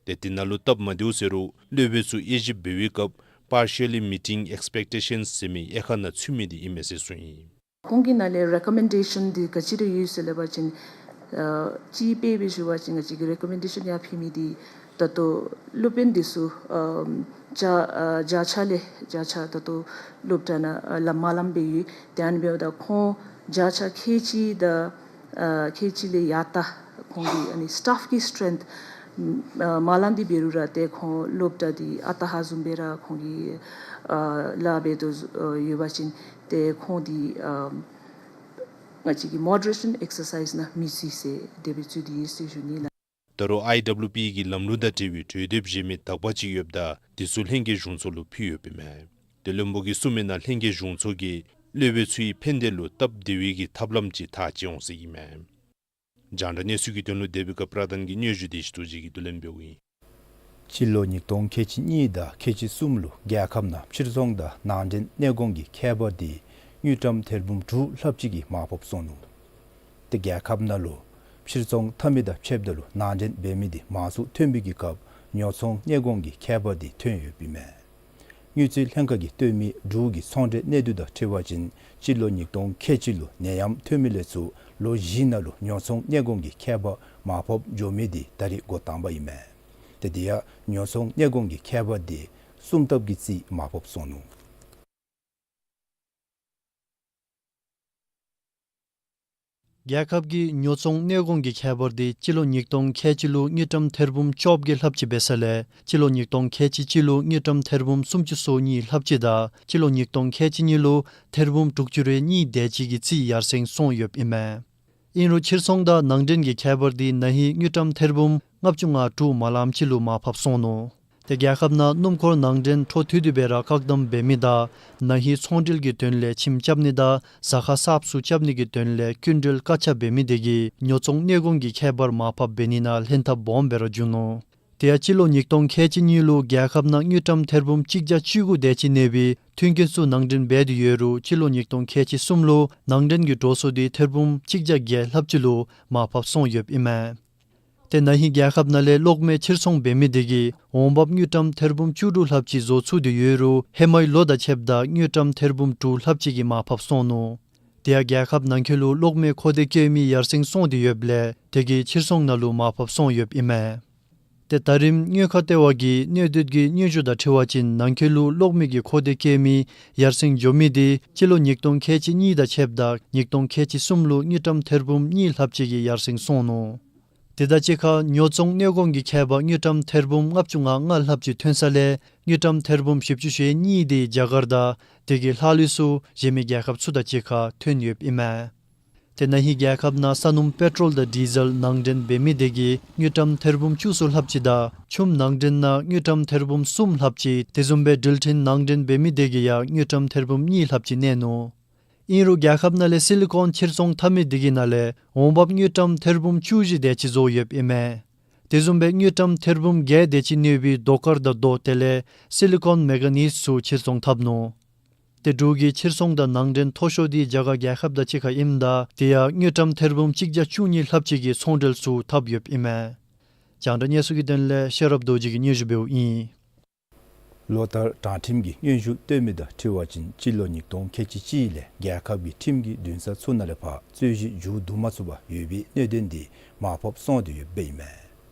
ཏེ་དེ་ནང་ལུ་སྟབས་མ་བདེཝ་ཟེར་རུང་སློབ་དཔོན་ཚུ་དབྱེ་ཞིབ་འབད་བའི་སྐབས་partially meeting expectations ཟེར་མི་དབྱེ་ཁག་ནང་ཚུད་མི་འདི་ཨིན་མས་ཟེར་གསུངས་ཡི། ཁོང་གི་ནང་ལས་རེ་ཀོ་མེན་ཌེ་ཤཱན་འདི་ག་ཅི་ར་ཡོད་ཟེར་སླབ་པ་ཅིན་ཨ་ཅིག་དཔེ་སྦེ་ཞུ་བ་ཅིན་ང་བཅས་ཀྱིས་རེ་ཀོ་མེན་ཌེ་ཤཱན་ཡང་ཕུལ་མི་འདི་ད་ལྟོ་སློབ་དཔོན་འདི་ཚུ་ཨམ་བརྒྱ་ཨ་བརྒྱ་ཆ་ལས་བརྒྱ་ཆ་ད་ལྟོ་སློབ་གྲྭ་ནང་ཨ་ལམ་མ་ལངམ་སྦེ་ཡོད། ཏེ་ཨ་ནི་འབདཝ་ད་ཁོང་བརྒྱ་ཆ་ཁལ་གཅིག་དང་ཨ་ཁལ་གཅིག་ལས་ཡར་ལྟ་ཁོང་གི་ཨ་ནི་སི་ཊཱཕ་གི་སི་ཊེན་ཐི་ཨ་མ་ལངམ་འདི་འབད་རུང་ར་ཏེ་ཁོང་སློབ་གྲྭ་འདི་ཨ་རྟག་ཧ་བཟུམ་སྦེ་ར་ཁོང་གིས་ཨ་ལཱ་འབད་དོ་ཨ་ཡོད་པ་ཅིན་ཏེ་ཁོང་འདི་ཨ་ང་བཅས་ཀྱིས་མོ་ཌེ་རེ་ཤཱན་ཨེག་སར་སའིཛ་ནང་མི་བརྩི་ཟེར་དེ་སྦེ་བརྩི་སྟེ་ཡོད་ཟེར་ཞུ་ནི་ལགས། ད་རུང་ཨའི་ཌབ་ལུ་པི་གི་ལམ་ལུགས་དང་འབྲེལ་བའི་གྲོས་འདེབས་གཞན་མི་དག་པ་ཅིག་ཡོདཔ་ད་དེ་ཚུ་ལྷན་རྒྱས་གཞུང་ཚོགས་ལུ་ཕུལ་ཡོདཔ་ཨིན་མས། ཏེ་བློན་པོ་གིས་གསུངས་མི་ནང་ལྷན་རྒྱས་གཞུང་ཚོགས་ཀྱིས་སློབ་དཔོན་ཚུའི་ཕན་བདེ་ལུ་སྟབས་བདེ་བའི་གི་ཐབས་ལམ་ཅིག་ཐག་བཅད་འོང་ཟེར་ཨིན་མས། རྒྱང་བསྒྲགས་གནས་ཚུལ་གྱི་དོན་ལུ་དེ་སྦེ་ཀ་པྲ་དཱན་གྱི་སྙན་ཞུ་བདེ་སྐྱིད་རྡོ་རྗེ་གིས་བསྡུ་ལེན་འབདཝ་ཨིན། སྤྱི་ལོ་ཉིས་སྟོང་ཁལ་གཅིག་གཉིས་དང་ཁལ་གཅིག་གསུམ་ལུ་རྒྱལ་ཁབ་ནང་ཕྱིར་ཚོང་དང་ནང་འདྲེན་གནས་སྐོར་གྱི་ཁྱད་པར་འདི་དངུལ་ཀྲམ་ཐེར་འབུམ་དྲུག་ལྷགཔ་ཅིག་གིས་མར་ཕབ་སོང་ནུག། ཏེ་རྒྱལ་ཁབ་ནང་ལུ་ཕྱིར་ཚོང་འཐབ་མི་དང་ཕྱདཔ་ད་ལུ་ནང་འདྲེན་འབད་མི་འདི་མང་སུ་ཐོན་པའི་གི་སྐབས་ཉོ་ཚོང་གནས་སྐོར་གྱི་ཁྱད་པར་འདི་ཐོན་ཡོདཔ་ཨིན་མས། དངུལ་རྩིས་ལྷན་ཁག་གིས་བཏོན་མི་འབྲུག་གི་ཚོང་འབྲེལ་གནས་སྡུད་དང་འཁྲིལ་བ་ཅིན་སྤྱི་ལོ་ཉིས་སྟོང་ཁལ་གཅིག་ལུ་ནད་ཡམས་ཐོན་མི་ལས་ཚུར་ལོ་བཞི་ནང་ལུ་ཉོ་ཚོང་གནས་སྐོར་གྱི་ཁྱད་པར་མར་ཕབ་འགྱོ་མི་འདི་ད་རིས་འགོ་དང་པ་ཨིན་མས། ཏེ་དེ་ཡང་ཉོ་ཚོང་གནས་སྐོར་གྱི་ཁྱད་པར་འདི་གསུམ་ལྟབ་ཀྱིས་རྩིས་མར་ཕབ་སོང་ནུག། རྒྱལ་ཁབ་ཀྱི་ཉོ་ཚོང་གནས་སྐོར་གྱི་ཁྱད་པར་འདི་སྤྱི་ལོ་ཉིས་སྟོང་ཁལ་གཅིག་ལུ་དངུལ་ཀྲམ་ཐེར་འབུམ་བཅོ་བརྒྱད་ལྷགཔ་ཅིག་འབད་ས་ལས་སྤྱི་ལོ་ཉིས་སྟོང་ཁལ་གཅིག་གཅིག་ལུ་དངུལ་ཀྲམ་ཐེར་འབུམ་སུམ་ཅུ་སོ་གཉིས་ལྷགཔ་ཅིག་དང་སྤྱི་ལོ་ཉིས་སྟོང་ཁལ་གཅིག་གཉིས་ལུ་ཐེར་འབུམ་དྲུག་ཅུ་རེ་གཉིས་དེ་ཅིག་གི་རྩིས་ཡར་སེང་སོང་ཡོདཔ་ཨིན་མས། ཨིན་རུང་ཕྱིར་ཚོང་དང་ནང་འདྲེན་གྱི་ཁྱད་པར་འདི་ན་ཧིང་དངུལ་ཀྲམ་ཐེར་འབུམ་ལྔ་བཅུ་ང་དྲུག་མ་ལངམ་ཅིག་ལུ་མར་ཕབ་སོང་ནུག། ཏེ་རྒྱལ་ཁབ་ནང་སྣུམ་འཁོར་ནང་འདྲེན་འཕྲོ་མཐུད་དེ་སྦེ་ར་བཀག་དམ་འབད་མི་དང་ན་ཧིང་ཚོང་འབྲེལ་གྱི་དོན་ལས་ཁྱིམ་རྐྱབ་ནི་དང་ཟ་ཁང་གསརཔ་ཚུ་རྐྱབ་ནི་གི་དོན་ལས་སྐྱིན་འགྲུལ་བཀག་ཆ་འབད་མི་དེ་གིས་ཉོ་ཚོང་གནོད་སྐྱོན་གྱི་ཁྱད་པར་མར་ཕབ་འབད་ནི་ནང་ལྷན་ཐབས་སྦོམ་སྦེ་ར་འབྱུང་ནུག། དེ་ཡང་སྤྱི་ལོ་ཉིས་སྟོང་ཁལ་གཅིག་གཉིས་ལུ་རྒྱལ་ཁབ་ནང་དངུལ་ཀྲམ་ཐེར་འབུམ་གཅིག་བརྒྱ་བཅུ་དགུ་དེ་ཅིག་གནས་པའི་མཐུན་རྐྱེན་ཚུ་ནང་འདྲེན་འབད་དེ་ཡོད་རུང་སྤྱི་ལོ་ཉིས་སྟོང་ཁལ་གཅིག་གསུམ་ལུ་ནང་འདྲེན་གྱི་འགྲོ་སོང་དེ་ཐེར་འབུམ་གཅིག་བརྒྱ་བརྒྱད་ལྷགཔ་ཅིག་ལུ་མར་ཕབ་སོང་ཡོདཔ་ཨིན་མས། ཏེ་ན་ཧིང་རྒྱལ་ཁབ་ནང་ལས་གློག་མེ་ཕྱིར་ཚོང་འབད་མི་དེ་གིས་འོང་འབབ་དངུལ་ཀྲམ་ཐེར་འབུམ་བཅུ་དྲུག་ལྷགཔ་ཅིག་བཟོ་ཚུགས་ཏེ་ཡོད་རུང་ཧེ་མའི་ལོ་དང་ཕྱདཔ་ད་དངུལ་ཀྲམ་ཐེར་འབུམ་དྲུག་ལྷགཔ་ཅིག་གིས་མར་ཕབ་སོང་ནུག། དེ་ཡང་རྒྱལ་ཁབ་ནང་འཁོད་ལུ་གློག་མེ་མཁོ་འདོད་བསྐྱེད་མི་ཡར་སེང་སོང་སྟེ་ཡོདཔ་ལས་དེ་གིས་ཕྱིར་ཚོང་ནང་ལུ་མར་ཕབ་སོང་ཡོདཔ་ཨིན་མས། ཏེ་ད་རིས་དངུལ་ཁང་ལྟེ་བ་གི་གནས་སྡུད་ཀྱི་སྙན་ཞུ་དང་འཁྲིལ་བ་ཅིན་ནང་འཁོད་ལུ་གློག་མེ་གི་མཁོ་འདོད་བསྐྱེད་མི་ཡར་སེང་འགྱོ་མི་དེ་སྤྱི་ལོ་ཉིས་སྟོང་ཁལ་གཅིག་གཉིས་དང་ཕྱདཔ་ད་ཉིས་སྟོང་ཁལ་གཅིག་གསུམ་ལུ་དངུལ་ཀྲམ་ཐེར་འབུམ་གཉིས་ལྷགཔ་ཅིག་གིས་ཡར་སེང་སོང་ནུག། དེ་དང་གཅིག་ཁར་ཉོ་ཚོང་གནོད་སྐྱོན་གྱི་ཁྱད་པར་དངུལ་ཀྲམ་ཐེར་འབུམ་ལྔ་བཅུ་ང་ལྔ་ལྷགཔ་ཅིག་ཐོན་ས་ལས་དངུལ་ཀྲམ་ཐེར་འབུམ་བཞི་བཅུ་ཞེ་གཉིས་དེ་རྒྱ་གར་དང་དེ་གི་ལྷག་ལུས་ཚུ་གཞན་མི་རྒྱལ་ཁབ་ཚུ་དང་གཅིག་ཁར་ཐོན་ཡོདཔ་ཨིན་མས། ཏེ་ན་ཧིང་རྒྱལ་ཁབ་ནང་ས་སྣུམ་པེ་ཊོལ་དང་ཌི་ཟེལ་ནང་འདྲེན་འབད་མི་དེ་གིས་དངུལ་ཀྲམ་ཐེར་འབུམ་བཅུ་གསུམ་ལྷགཔ་ཅིག་དང་ཆུམ་ནང་འདྲེན་ནང་དངུལ་ཀྲམ་ཐེར་འབུམ་གསུམ་ལྷགཔ་ཅིག་དེ་བཟུམ་སྦེ་འགྲུལ་འཕྲིན་ནང་འདྲེན་འབད་མི་དེ་གིས་ཡང་དངུལ་ཀྲམ་ཐེར་འབུམ་གཉིས་ལྷགཔ་ཅིག་གནས་ནུག། ཨིན་རུང་རྒྱལ་ཁབ་ནང་ལས་སི་ལི་ཀོན་ཕྱིར་ཚོང་འཐབ་མི་དེ་གི་ནང་ལས་འོང་འབབ་དངུལ་ཀྲམ་ཐེར་འབུམ་བཅུ་བཞི་དེ་ཅིག་བཟོ་ཡོདཔ་ཨིན་མས། དེ་བཟུམ་སྦེ་དངུལ་ཀྲམ་ཐེར་འབུམ་བརྒྱད་དེ་ཅིག་གནས་པའི་རྡོ་དཀར་དང་རྡོ་དེ་ལས་སི་ལི་ཀོན་མེ་ག་ནིས་ཚུ་ཕྱིར་ཚོང་འཐབ་ནུག། ཏེ་འབྲུག་གི་ཕྱིར་ཚོང་དང་ནང་འདྲེན་མཐོ་ཤོས་དེ་རྒྱ་གར་རྒྱལ་ཁབ་དང་གཅིག་ཁར་ཨིནམ་ད་དེ་ཡང་དངུལ་ཀྲམ་ཐེར་འབུམ་གཅིག་བརྒྱ་བཅུ་གཉིས་ལྷགཔ་ཅིག་གིས་ཚོང་འབྲེལ་ཚུ་འཐབ་ཡོདཔ་ཨིན་མས། རྒྱང་བསྒྲགས་གནས་ཚུལ་གྱི་དོན་ལས་ཤེས་རབ་རྡོ་རྗེ་གིས་སྙན་ཞུ་འབདཝ་ཨིན། ལོ་ལྟར་དྲང་ཁྲིམས་ཀྱི་སྙན་ཞུ་བཏོན་མི་དང་འཁྲིལ་བ་ཅིན་སྤྱི་ལོ་ཉིས་སྟོང་ཁལ་གཅིག་གཅིག་ལས་རྒྱལ་ཁབ་ཀྱི་ཁྲིམས་ཀྱི་འདུན་ས་ཚུ་ནང་ལས་ཕར་རྩོད་གཞི་མཇུག་བསྡུ་མ་ཚུགས་པར་ཡོད་པའི་གནད་དོན་དེ་མར་ཕབ་སོང་སྟེ་ཡོདཔ་ཨིན་མས།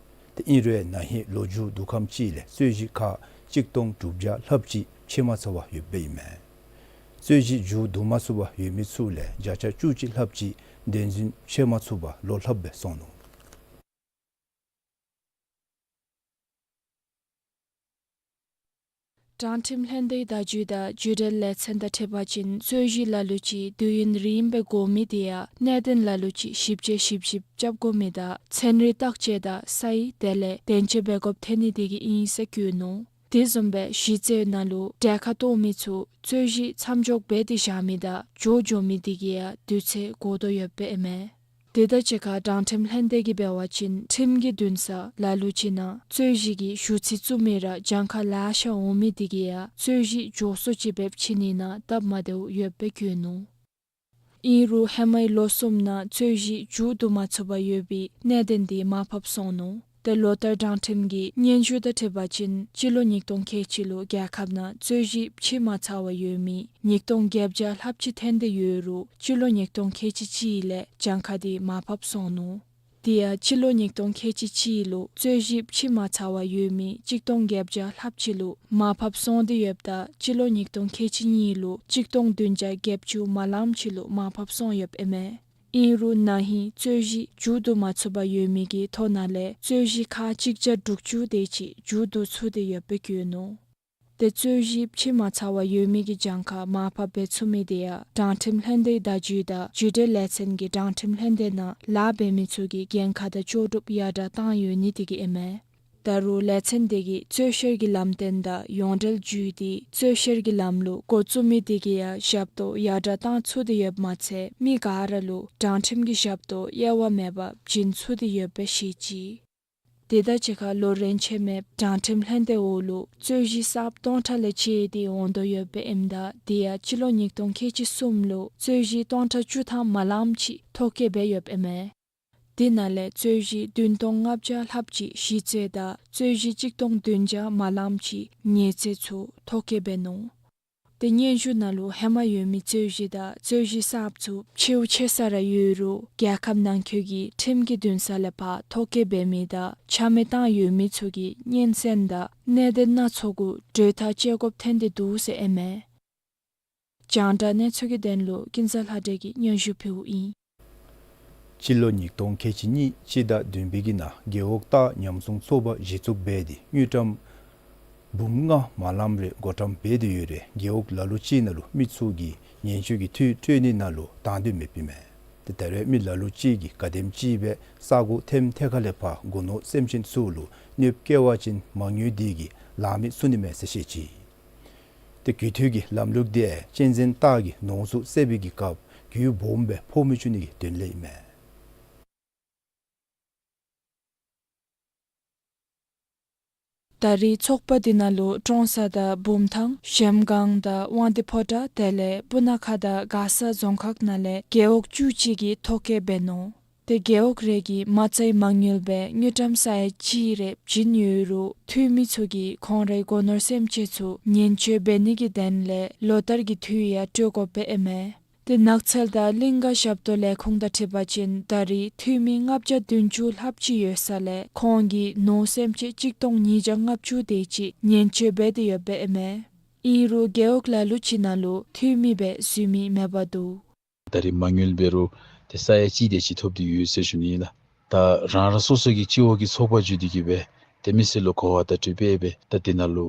ཏེ་ཨིན་རུང་ན་ཧིང་ལོ་མཇུག་བསྡུ་ཁམས་ཅིག་ལས་རྩོད་གཞི་ཁག་གཅིག་སྟོང་དྲུག་བརྒྱ་ལྷགཔ་ཅིག་ཕྱེ་མ་ཚར་བར་ཡོདཔ་ཨིན་མས། རྩོད་གཞི་མཇུག་བསྡུ་མ་ཚུགས་པར་ཡོད་མི་ཚུ་ལས་བརྒྱ་ཆ་བཅུ་གཅིག་ལྷགཔ་ཅིག་བདེན་རྫུན་ཕྱེ་མ་ཚུགས་པར་ལོ་ལྷགཔ་སྦེ་སོང་ནུག། དྲང་ཁྲིམས་ལྷན་སྡེའི་བརྡ་བརྒྱུད་དང་བརྒྱུད་འབྲེལ་ལས་ཚན་དང་འཁྲིལ་བ་ཅིན་རྩོད་གཞི་ལ་ལུ་ཅིག་དུས་ཡུན་རིངམོ་སྦེ་འགོར་མི་དེ་ཡང་གནད་དོན་ལ་ལུ་ཅིག་ཞིབ་དཔྱད་ཞིབ་ཞིབ་རྐྱབ་དགོ་མི་དང་ཚན་རིག་བརྟག་དཔྱད་དང་སའི་དེ་ལས་བདེན་དཔྱད་འབད་དགོཔ་ཐོན་ནི་དེ་གིས་ཨིན་ཟེར་བཀོད་ནུག། དེ་བཟུམ་སྦེ་གཞི་རྩའི་ནང་ལུ་གྲལ་ཁར་གཏོགས་མི་ཚུ་རྩོད་གཞི་མཚམས་འཇོག་འབད་དེ་བཞག་མི་དང་འགྱོ་འགྱོ་མི་དེ་གིས་ཡང་དུས་ཚོད་འགོར་དོ་ཡོདཔ་ཨིན་མས། དེ་དང་གཅིག་ཁར་དྲང་ཁྲིམས་ལྷན་སྡེ་གིས་འབད་བ་ཅིན་ཁྲིམས་ཀྱི་འདུན་ས་ལ་ལུ་ཅིག་ནང་རྩོད་གཞི་གི་ཞུ་ཚིག་བཙུགས་མི་ར་གྱངས་ཁ་ལེ་ཤ་འོང་མི་དེ་གིས་ཡང་རྩོད་གཞི་མགྱོགས་སུ་ཅིག་འབད་ཕྱིན་ནི་ནང་སྟབས་མ་བདེཝ་ཡོདཔ་སྦེ་བཀོད་ནུག། ཨིན་རུང་ཧེ་མའི་ལོ་གསུམ་ནང་རྩོད་གཞི་མཇུག་བསྡུ་མ་ཚུགས་པར་ཡོད་པའི་གནད་དོན་དེ་མར་ཕབ་སོང་ནུག། ཏེ་ལོ་ལྟར་དྲང་ཁྲིམས་ཀྱི་སྙན་ཞུ་དང་འཁྲིལ་བ་ཅིན་སྤྱི་ལོ་ཉིས་སྟོང་ཁལ་གཅིག་ལུ་རྒྱལ་ཁབ་ནང་རྩོད་གཞི་ཕྱེ་མ་ཚར་བར་ཡོད་མི་ཉིས་སྟོང་བརྒྱད་བརྒྱ་ལྷགཔ་ཅིག་ཐོན་ཏེ་ཡོད་རུང་སྤྱི་ལོ་ཉིས་སྟོང་ཁལ་གཅིག་གཅིག་ལས་གྱངས་ཁ་དེ་མར་ཕབ་སོང་ནུག། དེ་ཡང་སྤྱི་ལོ་ཉིས་སྟོང་ཁལ་གཅིག་གཅིག་ལུ་རྩོད་གཞི་ཕྱེ་མ་ཚར་བར་ཡོད་མི་གཅིག་སྟོང་བརྒྱད་བརྒྱ་ལྷགཔ་ཅིག་ལུ་མར་ཕབ་སོང་སྟེ་ཡོདཔ་ད་སྤྱི་ལོ་ཉིས་སྟོང་ཁལ་གཅིག་གཉིས་ལུ་གཅིག་སྟོང་བདུན་བརྒྱ་བརྒྱད་ཅུ་མ་ལངམ་ཅིག་ལུ་མར་ཕབ་སོང་ཡོདཔ་ཨིན་མས། ཨིན་རུང་ན་ཧིང་རྩོད་གཞི་མཇུག་བསྡུ་མ་ཚུགས་པར་ཡོད་མི་གི་ཐོ་ནང་ལས་རྩོད་གཞི་ཁག་གཅིག་བརྒྱ་དྲུག་ཅུ་དེ་ཅིག་མཇུག་བསྡུ་ཚུགས་ཏེ་ཡོདཔ་སྦེ་བཀོད་ནུག། ཏེ་རྩོད་གཞི་ཕྱེ་མ་ཚར་བར་ཡོད་མི་གི་གྱངས་ཁ་མར་ཕབ་འབད་ཚུགས་མི་དེ་ཡང་དྲང་ཁྲིམས་ལྷན་སྡེའི་བརྡ་བརྒྱུད་དང་བརྒྱུད་འབྲེལ་ལས་ཚན་གྱིས་དྲང་ཁྲིམས་ལྷན་སྡེ་ནང་ལཱ་འབད་མི་ཚུ་གི་འགན་ཁག་དང་ལྕོགས་གྲུབ་ཡར་དྲགས་བཏང་ཡོད་ནི་དེ་གིས་ཨིན་མས། ད་རུང་ལས་ཚན་དེ་གིས་རྩོད་བཤེར་གྱི་ལམ་སྟོན་དང་ཡོངས་འབྲེལ་བརྒྱུད་དེ་རྩོད་བཤེར་གྱི་ལམ་ལུགས་འགོ་བཙུགས་མི་དེ་གིས་ཡང་ཞབས་ཏོག་ཡར་དྲགས་བཏང་ཚུགས་ཏེ་ཡོདཔ་མ་ཚད་མི་ག་ར་ལུ་དྲང་ཁྲིམས་ཀྱི་ཞབས་ཏོག་དབྱེ་བ་མེད་པར་བྱིན་ཚུགས་ཏེ་ཡོདཔ་སྦེ་བཤད་ཅི། དེ་དང་གཅིག་ཁར་ལོ་རིམ་ཆད་མེད་དྲང་ཁྲིམས་ལྷན་སྡེའི་འོག་ལུ་རྩོད་གཞི་གསརཔ་སྟོང་ཕྲག་ལས་བཅད་དེ་འོང་དོ་ཡོདཔ་ཨིནམ་ད་དེ་ཡང་སྤྱི་ལོ་ཉིས་སྟོང་ཁལ་གཅིག་གསུམ་ལུ་རྩོད་གཞི་སྟོང་ཕྲག་བཅུ་ཐམ་མ་ལངམ་ཅིག་ཐོ་བཀོད་འབད་ཡོདཔ་ཨིན་མས། དེ་ནང་ལས་རྩོད་གཞི་བདུན་སྟོང་ལྔ་བརྒྱ་ལྷགཔ་ཅིག་ཞི་རྩོད་དང་རྩོད་གཞི་གཅིག་སྟོང་བདུན་བརྒྱ་མ་ལངམ་ཅིག་ཉེས་རྩོད་ཚུ་ཐོ་བཀོད་འབད་ནུག། ཏེ་སྙན་ཞུ་ནང་ལུ་ཧེ་མ་ཡོད་མི་རྩོད་གཞི་དང་རྩོད་གཞི་གསརཔ་ཚུ་ཕྱེཝ་ཕྱེ་ས་ར་ཡོད་རུང་རྒྱལ་ཁབ་ནང་འཁོད་ཀྱི་ཁྲིམས་ཀྱི་འདུན་ས་ལས་ཕར་ཐོ་བཀོད་འབད་མི་དང་ཆ་མེད་བཏང་ཡོད་མི་ཚུ་གི་སྙན་གསན་དང་གནད་དོན་སྣ་ཚོགས་གུ་གྲོས་ཐག་བཅད་དགོཔ་ཐོན་ཏེ་འདུག་ཟེར་ཨིན་མས། རྒྱང་བསྒྲགས་གནས་ཚུལ་གྱི་དོན་ལུ་ཀུན་བཟང་ལྷ་སྒྲོན་གྱིས་སྙན་ཞུ་ཕུལཝ་ཨིན། སྤྱི་ལོ་ཉིས་སྟོང་ཁལ་གཅིག་གཉིས་སྤྱི་ཟླ་བདུན་པའི་གི་ནང་རྒེད་འོག་ལྟར་ཉམས་སྲུང་ཚོགས་པ་གཞི་བཙུགས་འབད་དེ་དངུལ་ཀྲམ་འབུམ་ལྔ་མ་ལངམ་རེ་བགོ་བཀྲམ་འབད་དེ་ཡོད་རུང་རྒེད་འོག་ལ་ལུ་ཅིག་ནང་ལུ་མི་ཚུ་གིས་ཉེན་བཅོལ་གྱི་འཐུས་སྤྲོད་ནི་ནང་ལུ་དང་འདོད་མེདཔ་ཨིན་མས། ཏེ་ད་རུང་མི་ལ་ལུ་ཅིག་གིས་ག་དེམ་ཅིག་སྦེ་ས་གོ་ཐེམ་ཐེ་ཁ་ལས་ཕར་སྒོ་ནོར་སེམས་ཅན་ཚུ་ལུ་གནོདཔ་བཀལ་བ་ཅིན་མ་དངུལ་དེ་གིས་ ལང་མི་ཚུགས་ནི་མས་ཟེར་བཤད་ཅི། ཏེ་རྒུད་འཐུས་ཀྱི་ལམ་ལུགས་འདི་གཅན་གཟན་སྟག་གི་ནོར་ཚུ་བསད་པའི་གི་སྐབས་རྒུད་སྦོམ་སྦེ་ཕོག་མི་བཅུག་ནི་གི་དོན་ལས་ཨིན་མས། ད་རེས་ཚོགས་པ་འདི་ནང་ལུ་ཀྲོང་གསར་དང་བུམ་ཐང་གཞལམ་སྒང་དང་དབང་འདུས་ཕོ་བྲང་དེ་ལས་སྤུ་ན་ཁ་དང་མགར་ས་རྫོང་ཁག་ནང་ལས་རྒེད་འོག་བཅུ་གཅིག་གིས་ཐོ་བཀོད་འབད་ནུག། ཏེ་རྒེད་འོག་རེ་གིས་མ་རྩའི་མ་དངུལ་སྦེ་དངུལ་ཀྲམ་ས་ཡ་གཅིག་རེ་བྱིན་ཡོད་རུང་འཐུས་མི་ཚུ་གིས་ཁོང་རའི་སྒོ་ནོར་སེམས་ཅན་ཚུ་ཉེན་བཅོལ་འབད་ནི་གི་དོན་ལས་ལོ་བསྟར་གྱི་འཐུས་ཡང་སྤྲོད་དགོཔ་སྦེ་ཨིན་མས། ཏེ་ནགས་ཚལ་དང་གླིང་ག་ཞབས་ཏོག་ལས་ཁུངས་དང་འཁྲིལ་བ་ཅིན་ད་རེས་འཐུས་མི་ལྔ་བརྒྱ་བདུན་ཅུ་ལྷགཔ་ཅིག་ཡོད་ས་ལས་ཁོང་གིས་ནོར་སེམས་ཅན་གཅིག་སྟོང་ཉིས་བརྒྱ་ལྔ་བཅུ་དེ་ཅིག་ཉེན་བཅོལ་འབད་དེ་ཡོདཔ་སྦེ་ཨིན་མས། ཨིན་རུང་རྒེད་འོག་ལ་ལུ་ཅིག་ནང་ལུ་འཐུས་མི་སྦེ་འཛུལ་མི་མེདཔ་འདུག། ད་རེས་མ་དངུལ་འབད་རུང་ཏེ་ས་ཡ་གཅིག་དེ་ཅིག་ཐོབ་སྟེ་ཡོད་ཟེར་ཞུ་ནི་ལགས། ད་རང་རང་སོ་སོ་གི་སྤྱི་འོག་གི་ཚོགས་པ་བརྒྱུད་དེ་གིས་སྦེ་ཏེ་མི་སེར་ལུ་གོ་བ་བརྡ་སྤྲོད་འབད་སྦེ་ད་དེ་ནང་ལུ་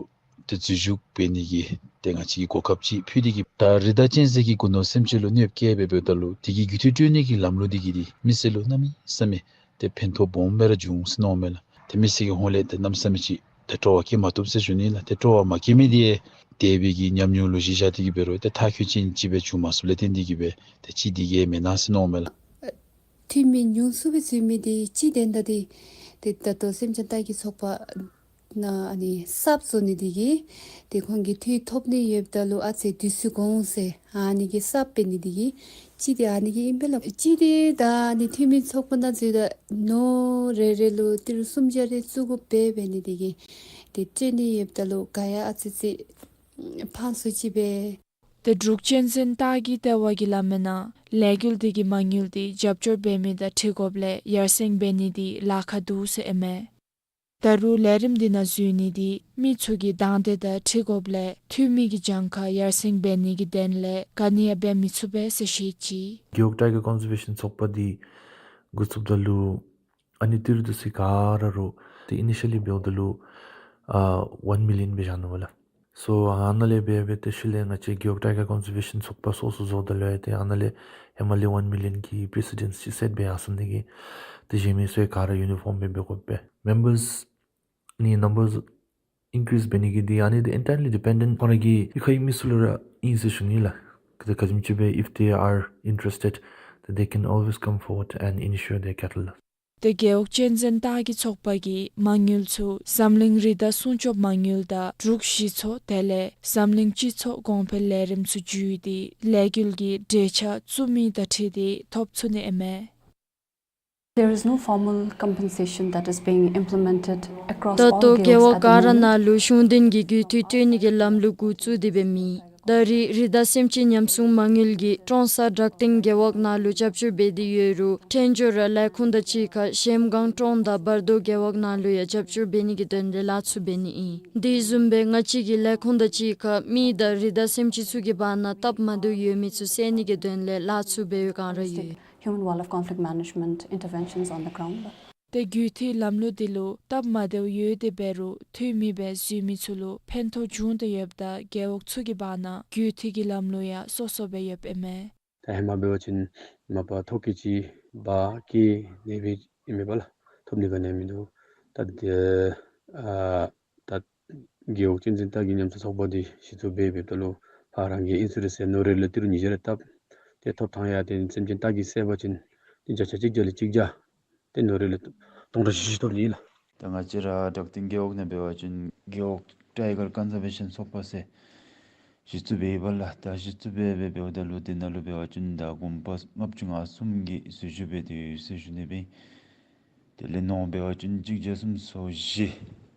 ཏེ་འཛུལ་ཞུགས་འབད་ནི་གི་ཏེ་ང་བཅས་ཀྱིས་གོ་སྐབས་ཅིག་ཕུལ་ཏེ་གིས་ད་རི་དྭགས་གཅན་གཟན་གྱིས་སྒོ་ནོར་སེམས་ཅན་ལུ་གནོདཔ་བཀལ་སྦེ་འབདཝ་ད་ལུ་དེ་གི་རྒུད་འཐུས་སྤྲོད་ནི་གི་ལམ་ལུགས་འདི་གིས་ཏེ་མི་སེར་ལུ་གནམ་མེད་ས་མེད་ཏེ་ཕན་ཐོགས་སྦོམ་སྦེ་ར་འབྱུང་ཟེར་མནོཝ་མས་ལགས། ཏེ་མི་སེར་གྱི་ཧོངས་ལས་ཏེ་གནམ་མེད་ས་མེད་ཅིག་ཏེ་སྤྲོ་བ་བསྐྱེད་མ་བཏུབ་ཟེར་ཞུ་ནི་ལགས། ཏེ་སྤྲོ་བ་མ་བསྐྱེད་མི་འདི་ཡང་འདས་པའི་གི་ཉམས་མྱོང་ལུ་གཞི་བཞག་སྟེ་གིས་འབད་རུང་ཏེ་མཐར་འཁྱོལ་ཅན་ཅིག་སྦེ་འབྱུང་མ་ཚུགསཔ་ལས་བརྟེན་ཏེ་གིས་སྦེ་ཏེ་ཅིག་འདི་གིས་མེན་ན་ཟེར་མནོཝ་མས་ལགས། འཐུས་མི་ཉུང་སུ་སྦེ་འཛུལ་མི་འདི་ཅིག་དོན་དག་འདི་ཏེ་ད་ལྟོ་སེམས་ཅན་སྟག་གི་ཚོགས་པ་ནང་ཨ་ནི་གསརཔ་བཟོ་ནི་འདི་གིས་ཏེ་ཁོང་གིས་འཐུས་ཐོབ་ནི་ཡོདཔ་ད་ལུ་ཨ་ཙི་དུས་ཚོད་འགོར་འོང་ཟེར་ཨ་ནི་གི་གསརཔ་འབད་ནི་འདི་གིས་ཅིག་འདི་ཨ་ནི་གིས་ཨིན་པས་ལགས། ཅིག་འདི་ད་ཨ་ནི་འཐུས་མི་ཚོགས་པ་ནང་འཛུལཝ་ད་ནོར་རེ་རེ་ལུ་ཏི་རུ་སུམ་བརྒྱ་རེ་བཙུགས་དགོཔ་འབད་ནི་འདི་གིས་ཏེ་སྤྲོད་ནི་ཡོདཔ་ད་ལུ་ག་ཡ་ཨ་ཙི་ཙི་ཕངས་སུ་ཅིག་སྦེ། ཏེ་འབྲུག་གཅན་གཟན་སྟག་གི་ལྟེ་བ་གིས་སླབ་མིའི་ནང་ལས་འགུལ་འདི་གི་མ་དངུལ་འདི་རྒྱབ་སྐྱོར་འབད་མི་དང་འཁྲིལ་དགོཔ་ལས་ཡར་སེང་འབད་ནི་འདི་ལཱ་ཁག་འདུག་ཟེར་ཨིན་མས། ད་རུང་ལས་རིམ་འདི་ནང་འཛུལ་ནི་འདི་མི་ཚུ་གི་དང་འདོད་དང་འཁྲིལ་དགོཔ་ལས་འཐུས་མི་གི་གྱངས་ཁ་ཡར་སེང་འབད་ནི་གི་དོན་ལས་ག་ནི་ཡང་འབད་མི་ཚུགས་པས་ཟེར་བཤད་ཅི། རྒེད་འོག་ཊའི་གར་ཀོན་ཟར་ཝེ་ཤཱན་ཚོགས་པ་འདི་འགོ་བཙུགསཔ་ད་ལུ་ཨ་ནི་ཏི་རུ་འདི་ཚུ་ག་ར་རུང་ཏེ་ཨི་ནི་ཤཱ་ལི་འབདཝ་ད་ལུ་ཨ་ཝཱན་མི་ལི་ཡཱན་སྦེ་བཞག་ནུག་པ་ལགས། སོ་ཨ་ནཱ་ལས་འབད་འབད་དེ་ཤུལ་ལས་ང་བཅས་རྒེད་འོག་ཊའི་གར་ཀོན་ཟར་ཝེ་ཤཱན་ཚོགས་པ་སོ་སོ་བཟོཝ་ད་ལུ་ཡང་ཏེ་ཨ་ནཱ་ལས་ཧེ་མ་ལས་ཝཱན་མི་ལི་ཡཱན་གྱི་པི་རེ་སི་ཌེནཊ་ཅིག་སེཊ་འབད་ཡར་སོང་ནི་གིས་ཏེ་གཞན་མི་ཚུ་ཡང་ག་ར་ཡུ་ནི་ཕོརམ་སྦེ་འབད་དགོ་པས། མེམ་བརསི་ནི་ནམ་བར་ཨིན་ཀི་རིསི་འབད་ནི་གི་འདི་ཨ་ནི་འདི་ཨེན་ཊའི་ལི་ཌི་པེན་ཌེནཊ་ཁོང་ར་གི་གཡུས་ཁའི་མི་ཚུ་ལུ་ར་ཨིན་ཟེར་ཞུ་ནི་ལགས། ག་དེ་ག་ཅི་སྨོ་ཅིག་སྦེ་if they are interested, then they can always come forward and insure their cattle. ཏེ་རྒེད་འོག་གཅན་གཟན་སྟག་གི་ཚོགས་པ་གིས་མ་དངུལ་ཚུ་འཛམ་གླིང་རི་དྭགས་སྲུང་སྐྱོབ་མ་དངུལ་དང་འབྲུག་གཞི་ཚོགས་དེ་ལས་འཛམ་གླིང་སྤྱི་ཚོགས་གོང་འཕེལ་ལས་རིམ་ཚུ་བརྒྱུད་དེ་ལས་འགུལ་གྱི་འབྲེལ་ཆ་བཙུགས་མི་དང་འཁྲིལ་ཏེ་ཐོབ་ཚུགས་ནི་ཨིན་མས། There is no formal compensation that is being implemented across ད་ལྟོ་རྒེད་འོག་ག་ར་ནང་ལུ་གཞུང་འབྲེལ་གྱི་རྒུད་འཐུས་སྤྲོད་ནི་གི་ལམ་ལུགས་འགོ་བཙུགས་ཏེ་འབད་མི། ད་རེས་རི་དྭགས་སེམས་ཅན་ཉམས་སྲུང་མ་དངུལ་གྱིས་ཀྲོང་གསར་བྲག་སྟེང་རྒེད་འོག་ནང་ལུ་རྒྱབ་སྐྱོར་འབད་དེ་ཡོད་རུང་ཕྲན་ཚེགས་ར་ལས་ཁུངས་དང་གཅིག་ཁར་གཞལམ་སྒང་ཀྲོང་དང་བར་དོ་རྒེད་འོག་ནང་ལུ་ཡང་རྒྱབ་སྐྱོར་འབད་ནི་གི་དོན་ལས་ལཱ་ཚུ་འབད་ནི་ཨིན། དེ་བཟུམ་སྦེ་ང་བཅས་ཀྱི་ལས་ཁུངས་དང་གཅིག་ཁར་མི་དང་རི་དྭགས་སེམས་ཅན་ཚུ་གི་བར་ན་སྟབས་མ་བདེཝ་ཡོད་མི་ཚུ་བསལ་ནི་གི་དོན་ལས་ལཱ་ཚུ་འབད་བའི་སྒང་ར་ཡོད། Human wildlife conflict management interventions on the ground. ཏེ་རྒུད་འཐུས་ལམ་ལུགས་འདི་ལུ་སྟབས་མ་བདེཝ་ཡོད་དེ་འབད་རུང་འཐུས་མི་སྦེ་འཛུལ་མི་ཚུ་ལུ་ཕན་ཐོགས་བྱུང་སྟེ་ཡོདཔ་ད་རྒེད་འོག་ཚུ་གི་བར་ན་རྒུད་འཐུས་ཀྱི་ལམ་ལུགས་ཡང་སོ་སོ་སྦེ་ཡོདཔ་ཨིན་མས། ད་ཧེ་མ་འབད་བ་ཅིན་མ་པ་ཐོ་བཀོད་ཅིག་འབག་སྐྱེལ་ནི་སྦེ་ཨིན་མས་པ་ལགས། ཐོབ་ནི་ག་ནི་ཡང་མིན་འདུག། ད་དེ་ཨ་ད་རྒེད་འོག་གཅན་གཟན་སྟག་གི་ཉམས་སྲུང་ཚོགས་པ་འདི་གཞི་བཙུགས་འབད་འབདཝ་ད་ལུ་ཕར་རང་གི་ཨིན་ཤུ་རེནསི་ཟེར་ནོར་རེ་ལུ་ཏི་རུ་ཉིས་བརྒྱ་རེ་བཏབ། ཏེ་ཐོབ་ཐངས་ཡང་ཏེ་སེམས་ཅན་སྟག་གིས་བསད་པ་ཅིན་ཏེ་བརྒྱ་ཆ་གཅིག་བརྒྱ་ལས་གཅིག་བརྒྱ་ཏེ་ནོར་རེ་ལུ་སྟོང་ཕྲག་བཞི་བཞི་ཐོབ་ནི་ཨིན་ལགས། ད་ང་བཅས་ར་བྲག་སྟེང་རྒེད་འོག་ནང་འབད་བ་ཅིན་རྒེད་འོག་ཊའི་གར་ཀོན་ཟར་ཝེ་ཤཱན་ཚོགས་པ་ཟེར་གཞི་བཙུགས་འབད་ཡི་པ་ལགས། ད་གཞི་བཙུགས་འབད་འབད་འབདཝ་ད་ལུ་དེ་ནང་ལུ་འབད་བ་ཅིན་ད་དགོངས་པ་ལྔ་བཅུ་ང་གསུམ་གྱིས་འཛུལ་ཞུགས་འབད་དེ་ཡོད་ཟེར་ཞུ་ནི་སྦེ། དེ་ལས་ནོར་འབད་བ་ཅིན་གཅིག་བརྒྱ་སུམ་ཅུ་སོ་བཞི་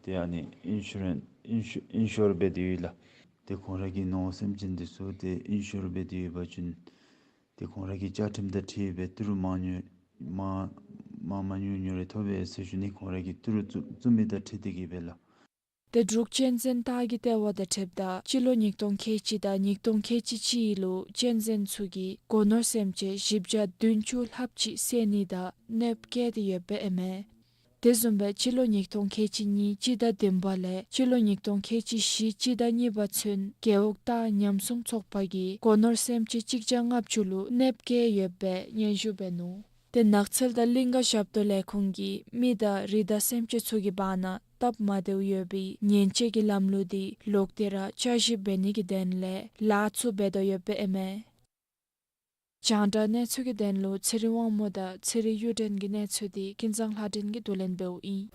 ཏེ་ཨ་ནི་ཨིན་ཤུ་རེནསི་ཨིན་ཤུ་ཨིན་ཤུར་འབད་དེ་ཡོད་ལགས། ཏེ་ཁོང་ར་གི་ནོར་སེམས་ཅན་འདི་ཚུ་ཏེ་ཨིན་ཤུར་འབད་དེ་ཡོད་པ་ཅིན་ཏེ་ཁོང་ར་གི་བཅའ་ཁྲིམས་དང་འཁྲིལ་སྦེ་ཏི་རུ་མང་ཉུང་མང་མང་མང་ཉུང་ཉུང་རེ་ཐོབ་པས་ཟེར་ཞུ་ནི། ཁོང་ར་གིས་ཏི་རུ་བཙུགས་བཙུགས་མི་དང་འཁྲིལ་ཏེ་གིས་སྦེ་ལགས། ཏེ་འབྲུག་གཅན་གཟན་སྟག་གི་ལྟེ་བ་དང་འཁྲིལཝ་ད་སྤྱི་ལོ་ཉིས་སྟོང་ཁལ་གཅིག་དང་ཉིས་སྟོང་ཁལ་གཅིག་གཅིག་ལུ་གཅན་གཟན་ཚུ་གིས་སྒོ་ནོར་སེམས་ཅན་བཞི་བརྒྱ་བདུན་ཅུ་ལྷགཔ་ཅིག་བསད་ནི་དང་གནོདཔ་བཀལ་ཏེ་ཡོདཔ་ཨིན་མས། དེ་བཟུམ་སྦེ་སྤྱི་ལོ་ཉིས་སྟོང་ཁལ་གཅིག་གཉིས་སྤྱི་ཟླ་བདུན་པ་ལས་སྤྱི་ལོ་ཉིས་སྟོང་ཁལ་གཅིག་བཞི་སྤྱི་ཟླ་གཉིས་པ་ཚུན་རྒེད་འོག་སྟག་ཉམས་སྲུང་ཚོགས་པ་གིས་སྒོ་ནོར་སེམས་ཅན་གཅིག་བརྒྱ་ལྔ་བཅུ་ལུ་གནོདཔ་བཀལ་ཡོདཔ་སྦེ་སྙན་ཞུ་འབད་ནུག། ཏེ་ནགས་ཚལ་དང་གླིང་ག་ཞབས་ཏོག་ལས་ཁུངས་ཀྱིས་མི་དང་རི་དྭགས་སེམས་ཅན་ཚུ་གི་བར་ན་ སྟབས་མ་བདེཝ་ཡོད་པའི་ཉེན་བཅོལ་གྱི་ལམ་ལུགས་འདི་ལོག་སྟེ་ར་བསྐྱར་ཞིབ་འབད་ནི་གི་དོན་ལས་ལཱ་ཚུ་འབད་དོ་ཡོདཔ་ཨིན་མས། རྒྱང་བསྒྲགས་གནས་ཚུལ་གྱི་དོན་ལུ་ཚེ་རིང་དབང་མོ་དང་ཚེ་རིང་གཡུ་སྒྲོན་གྱི་གནས་ཚུལ་འདི་ཀུན་བཟང་ལྷ་སྒྲོན་གྱིས་བསྡུ་ལེན་འབདཝ་ཨིན།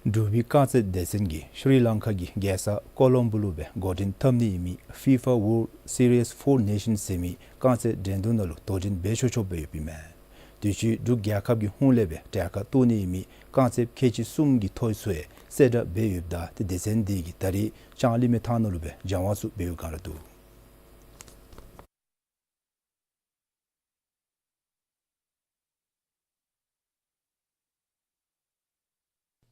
འབྲུག་པའི་རྐང་རྩེད་སྡེ་ཚན་གྱིས་ཤྲི་ལང་ཀ་གི་རྒྱལ་ས་ཀོ་ལོམ་བུ་ལུ་སྦེ་འགོ་འདྲེན་འཐབ་ནི་ཨིན་མི་ཕི་ཕ་ཝོརལཌ་སི་རིསི་ཕོར་ནེ་ཤཱནསི་ཟེར་མི་རྐང་རྩེད་འགྲན་བསྡུར་ནང་ལུ་དོ་འགྲན་འབད་ཆོག་ཆོགཔ་སྦེ་ཡོདཔ་ཨིན་མས། དུས་ཅི་འབྲུག་རྒྱལ་ཁབ་ཀྱི་ཧོངས་ལས་སྦེ་གྲལ་ཁར་གཏོགས་ནི་ཨིན་མི་རྐང་རྩེདཔ་ཁལ་གཅིག་གསུམ་གྱི་ཐོ་ཚུ་ཡང་གསལ་བསྒྲགས་འབད་ཡོདཔ་ད་ཏེ་སྡེ་ཚན་འདི་གིས་ད་རེས་ལྕང་གླིང་མི་ཐང་ནང་ལུ་སྦེ་སྦྱང་བ་ཚུ་འབད་བའི་བསྒང་ར་འདུག།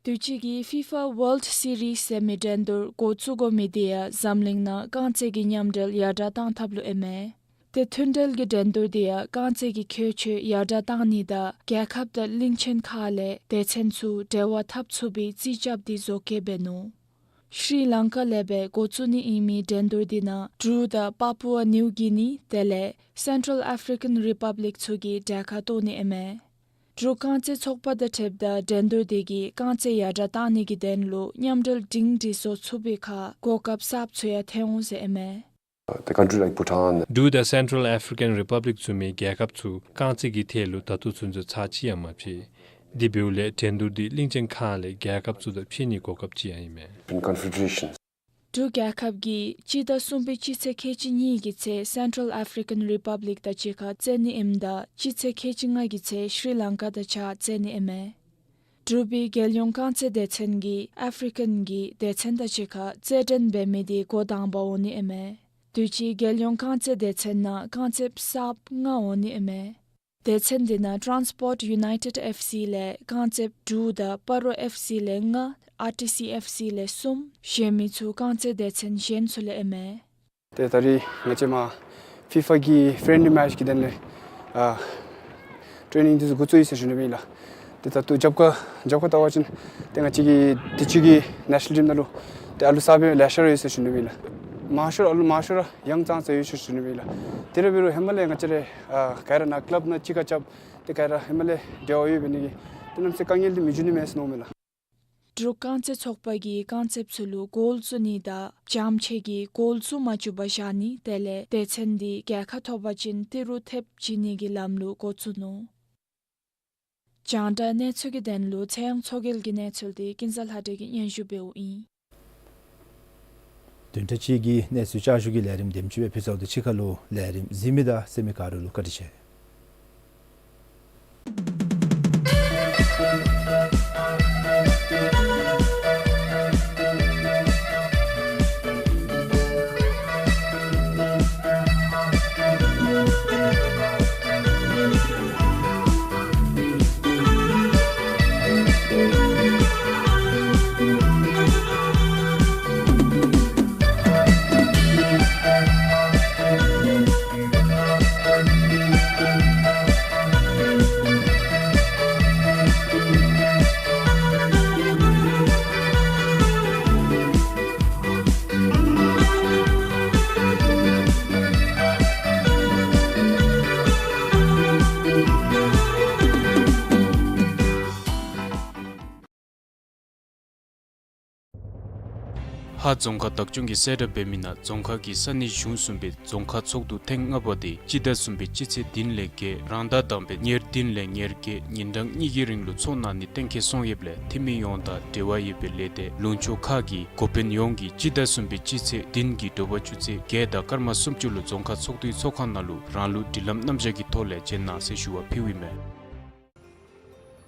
དུས་ཅི་གི་ཕི་ཕ་ཝོརལཌ་སི་རིསི་ཟེར་མི་འགྲན་བསྡུར་འགོ་བཙུགས་དགོ་མི་འདི་ཡང་འཛམ་གླིང་ནང་རྐང་རྩེད་ཀྱི་མཉམ་འབྲེལ་ཡར་དྲག་བཏང་ཐབས་ལུ་ཨིན་མས། ཏེ་མཐུན་འབྲེལ་གྱི་འགྲན་བསྡུར་འདི་ཡང་རྐང་རྩེད་ཀྱི་ཁྱད་ཆོས་ཡར་དྲག་བཏང་ནི་དང་རྒྱལ་ཁབ་དང་གླིང་ཆེན་ཁག་ལས་སྡེ་ཚན་ཚུ་འབྲེལ་བ་འཐབ་ཚུགས་པའི་རྩིས་རྐྱབ་སྟེ་བཟོ་བཀོད་འབད་ནུག། ཤྲི་ལང་ཀ་ལས་སྦེ་འགོ་བཙུགས་ནི་ཨིན་མི་འགྲན་བསྡུར་འདི་ནང་འབྲུག་དང་པ་པུ་ཨ་ནིའུ་གི་ནི་དེ་ལས་སེན་ཊྲལ་ཨཕ་རི་ཀན་རི་པབ་ལིཀ་ཚུ་གིས་གྲལ་ཁར་གཏོགས་ནི་ཨིན་མས། འབྲུག་རྐང་རྩེད་ཚོགས་པ་དང་འཁྲིལཝ་ད་འགྲན་བསྡུར་འདི་གིས་རྐང་རྩེད་ཡར་དྲག་བཏང་ནི་གི་དོན་ལུ་མཉམ་འབྲེལ་སྒྲིང་སྒྲི་བཟོ་ཚུགས་པའི་ཁར་གོ་སྐབས་གསརཔ་ཚུ་ཡང་ཐོན་འོང་ཟེར་ཨིན་མས། The country like Bhutan. འབྲུག་དང་སེན་ཊྲལ་ཨཕ་རི་ཀན་རི་པབ་ལིཀ་བཟུམ་མའི་རྒྱལ་ཁབ་ཚུ་རྐང་རྩེད་ཀྱི་ཐད་ལུ་ད་ལྟོ་ཚུན་ཚོད་ཚར་གཅིག་ཡང་མ་ཕྱེ། དེ་འབདཝ་ལས་འགྲན་བསྡུར་འདི་གླིང་ཆེན་ཁག་ལས་རྒྱལ་ཁབ་ཚུ་དང་ཕྱད་ནིའི་གོ་སྐབས་ཅིག་ཡང་ཨིན་མས། In confederations. འབྲུག་རྒྱལ་ཁབ་ཀྱིས་སྤྱི་ཟླ་གསུམ་པའི་སྤྱི་ཚེས་ཁལ་གཅིག་གཉིས་ཀྱི་ཚེ་སེན་ཊྲལ་ཨཕ་རི་ཀན་རི་པབ་ལིཀ་དང་གཅིག་ཁར་རྩེད་ནི་ཨིནམ་ད་སྤྱི་ཚེས་ཁལ་གཅིག་ལྔ་གི་ཚེ་ཤྲི་ལང་ཀ་དང་གཅིག་ཁར་རྩེད་ནི་ཨིན་མས། འབྲུག་པའི་རྒྱལ་ཡོངས་རྐང་རྩེད་སྡེ་ཚན་གྱིས་ཨཕ་རི་ཀན་གྱི་སྡེ་ཚན་དང་གཅིག་ཁར་རྩེད་འགྲན་འབད་མི་འདི་འགོ་དང་པ་འོང་ནི་ཨིན་མས། དུས་ཅི་རྒྱལ་ཡོངས་རྐང་རྩེད་སྡེ་ཚན་ནང་རྐང་རྩེདཔ་གསརཔ་ལྔ་འོང་ནི་ཨིན་མས། སྡེ་ཚན་འདི་ནང་ཊཱནསི་པོརཊ་ཡུ་ནའི་ཊེཌ་ཨེཕ་སི་ལས་རྐང་རྩེདཔ་དྲུག་དང་སྤ་རོ་ཨེཕ་སི་ལས་ལྔ་ཨར་ཊི་སི་ཨེཕ་སི་ལས་གསུམ་གཞན་མི་ཚུ་རྐང་རྩེད་སྡེ་ཚན་གཞན་ཚུ་ལས་ཨིན་མས། ཏེ་ད་རིས་ང་བཅས་མར་ཕི་ཕ་གི་ཕྲེནཌ་ལི་མེཆ་གི་དོན་ལས་ཨ་ཊེ་ནིང་འདི་ཚུ་འགོ་བཙུགས་ཡི་ཟེར་ཞུ་ནི་ཨིན་ལགས། ཏེ་ད་ལྟོ་རྒྱབ་ཁར་རྒྱབ་ཁར་བལྟ་བ་ཅིན་ཏེ་ང་བཅས་ཀྱི་དུས་ཅི་གི་ནེ་ཤ་ནཱལ་ཊིམ་ནང་ལུ་ཏེ་ཨ་ལུ་གསརཔ་ལེ་ཤ་ར་ཡོད་ཟེར་ཞུ་ནི་ཨིན་ལགས། མང་ཤོས་ཨ་ལུ་མང་ཤོས་ར་ཡང་ཙང་ཙང་ཡོད་ཟེར་ཞུ་ནི་ཨིན་ལགས། དེ་ར་འབད་རུང་ཧེ་མ་ལས་ང་བཅས་ར་ཨ་ག་ར་ནཱ་ཀི་ལབ་ནང་གཅིག་ཁར་རྐྱབ་སྟེ་ག་ར་ཧེ་མ་ལས་འབྲེལ་བ་ཡོད་པའི་ནི་གིས་ཏེ་གནམ་མེད་ས་མེད་དཀའ་ངལ་འདི་མི་འབྱུང་ནི་མས་ཟེར་མནོཝ་མས་ལགས། འབྲུག་རྐང་རྩེད་ཚོགས་པ་གིས་རྐང་རྩེདཔ་ཚུ་ལུ་གོལ་བཙུགས་ནི་དང་བྱམས་བརྩེ་གིས་གོལ་བཙུགས་མ་བཅུག་པར་བཞག་ནི་དེ་ལས་སྡེ་ཚན་འདི་རྒྱལ་ཁ་ཐོབ་པ་ཅིན་ཏི་རུ་ཐེབས་བྱིན་ནི་གི་ལམ་ལུགས་འགོ་བཙུགས་ནུག། རྒྱང་བསྒྲགས་གནས་ཚུལ་གྱི་དོན་ལུ་ཚེ་དབྱངས་མཚོ་རྒྱལ་གྱི་གནས་ཚུལ་འདི་ཀུན་བཟང་ལྷ་སྒྲོན་གྱིས་སྙན་ཞུ་འབདཝ་ཨིན། བདུན་ཕྲག་གཅིག་གི་གནས་ཚུལ་བསྐྱར་ཞུ་གི་ལས་རིམ་དེམ་ཅིག་སྦེ་ཕུལ་ཚརཝ་ད་ཕྱི་ཁ་ལུ་ལས་རིམ་གཟིགས་མི་དང་གསན་མི་ག་ར་ལུ་བཀའ་དྲིན་ཆེ། ཧཱ་རྫོང་ཁག་བདག་སྐྱོང་གིས་གསལ་བསྒྲགས་འབད་མི་ནང་རྫོང་ཁག་གི་ས་གནས་གཞུང་གསུམ་པའི་རྫོང་ཁག་ཚོགས་འདུ་ཐེངས་ལྔ་པ་དེ་སྤྱི་ཟླ་གསུམ་པའི་སྤྱི་ཚེས་བདུན་ལས་བརྒྱད་རང་ཟླ་དང་པའི་ཉེར་བདུན་ལས་ཉེར་བརྒྱད་ཉིན་གྲངས་གཉིས་ཀྱི་རིང་ལུ་ཚོགས་གནང་ནི་གཏན་འཁེལ་སོང་ཡོདཔ་ལས་འཐུས་མི་ཡོངས་དང་འབྲེལ་བ་ཡོད་པའི་ལས་སྡེ་ལུང་ཕྱོགས་ཁག་གི་འགོ་དཔོན་ཡོངས་ཀྱིས་སྤྱི་ཟླ་གསུམ་པའི་སྤྱི་ཚེས་བདུན་གྱི་དྲོ་པ་ཆུ་ཚོད་བརྒྱད་དང་སྐར་མ་སུམ་ཅུ་ལུ་རྫོང་ཁག་ཚོགས་འདུའི་ཚོགས་ཁང་ནང་ལུ་རང་ལུགས་སྒྲིག་ལམ་རྣམ་གཞག་གི་ཐོག་ལས་བྱོན་གནང་ཟེར་ཞུ་བ་ཕུལཝ་ཨིན་མས།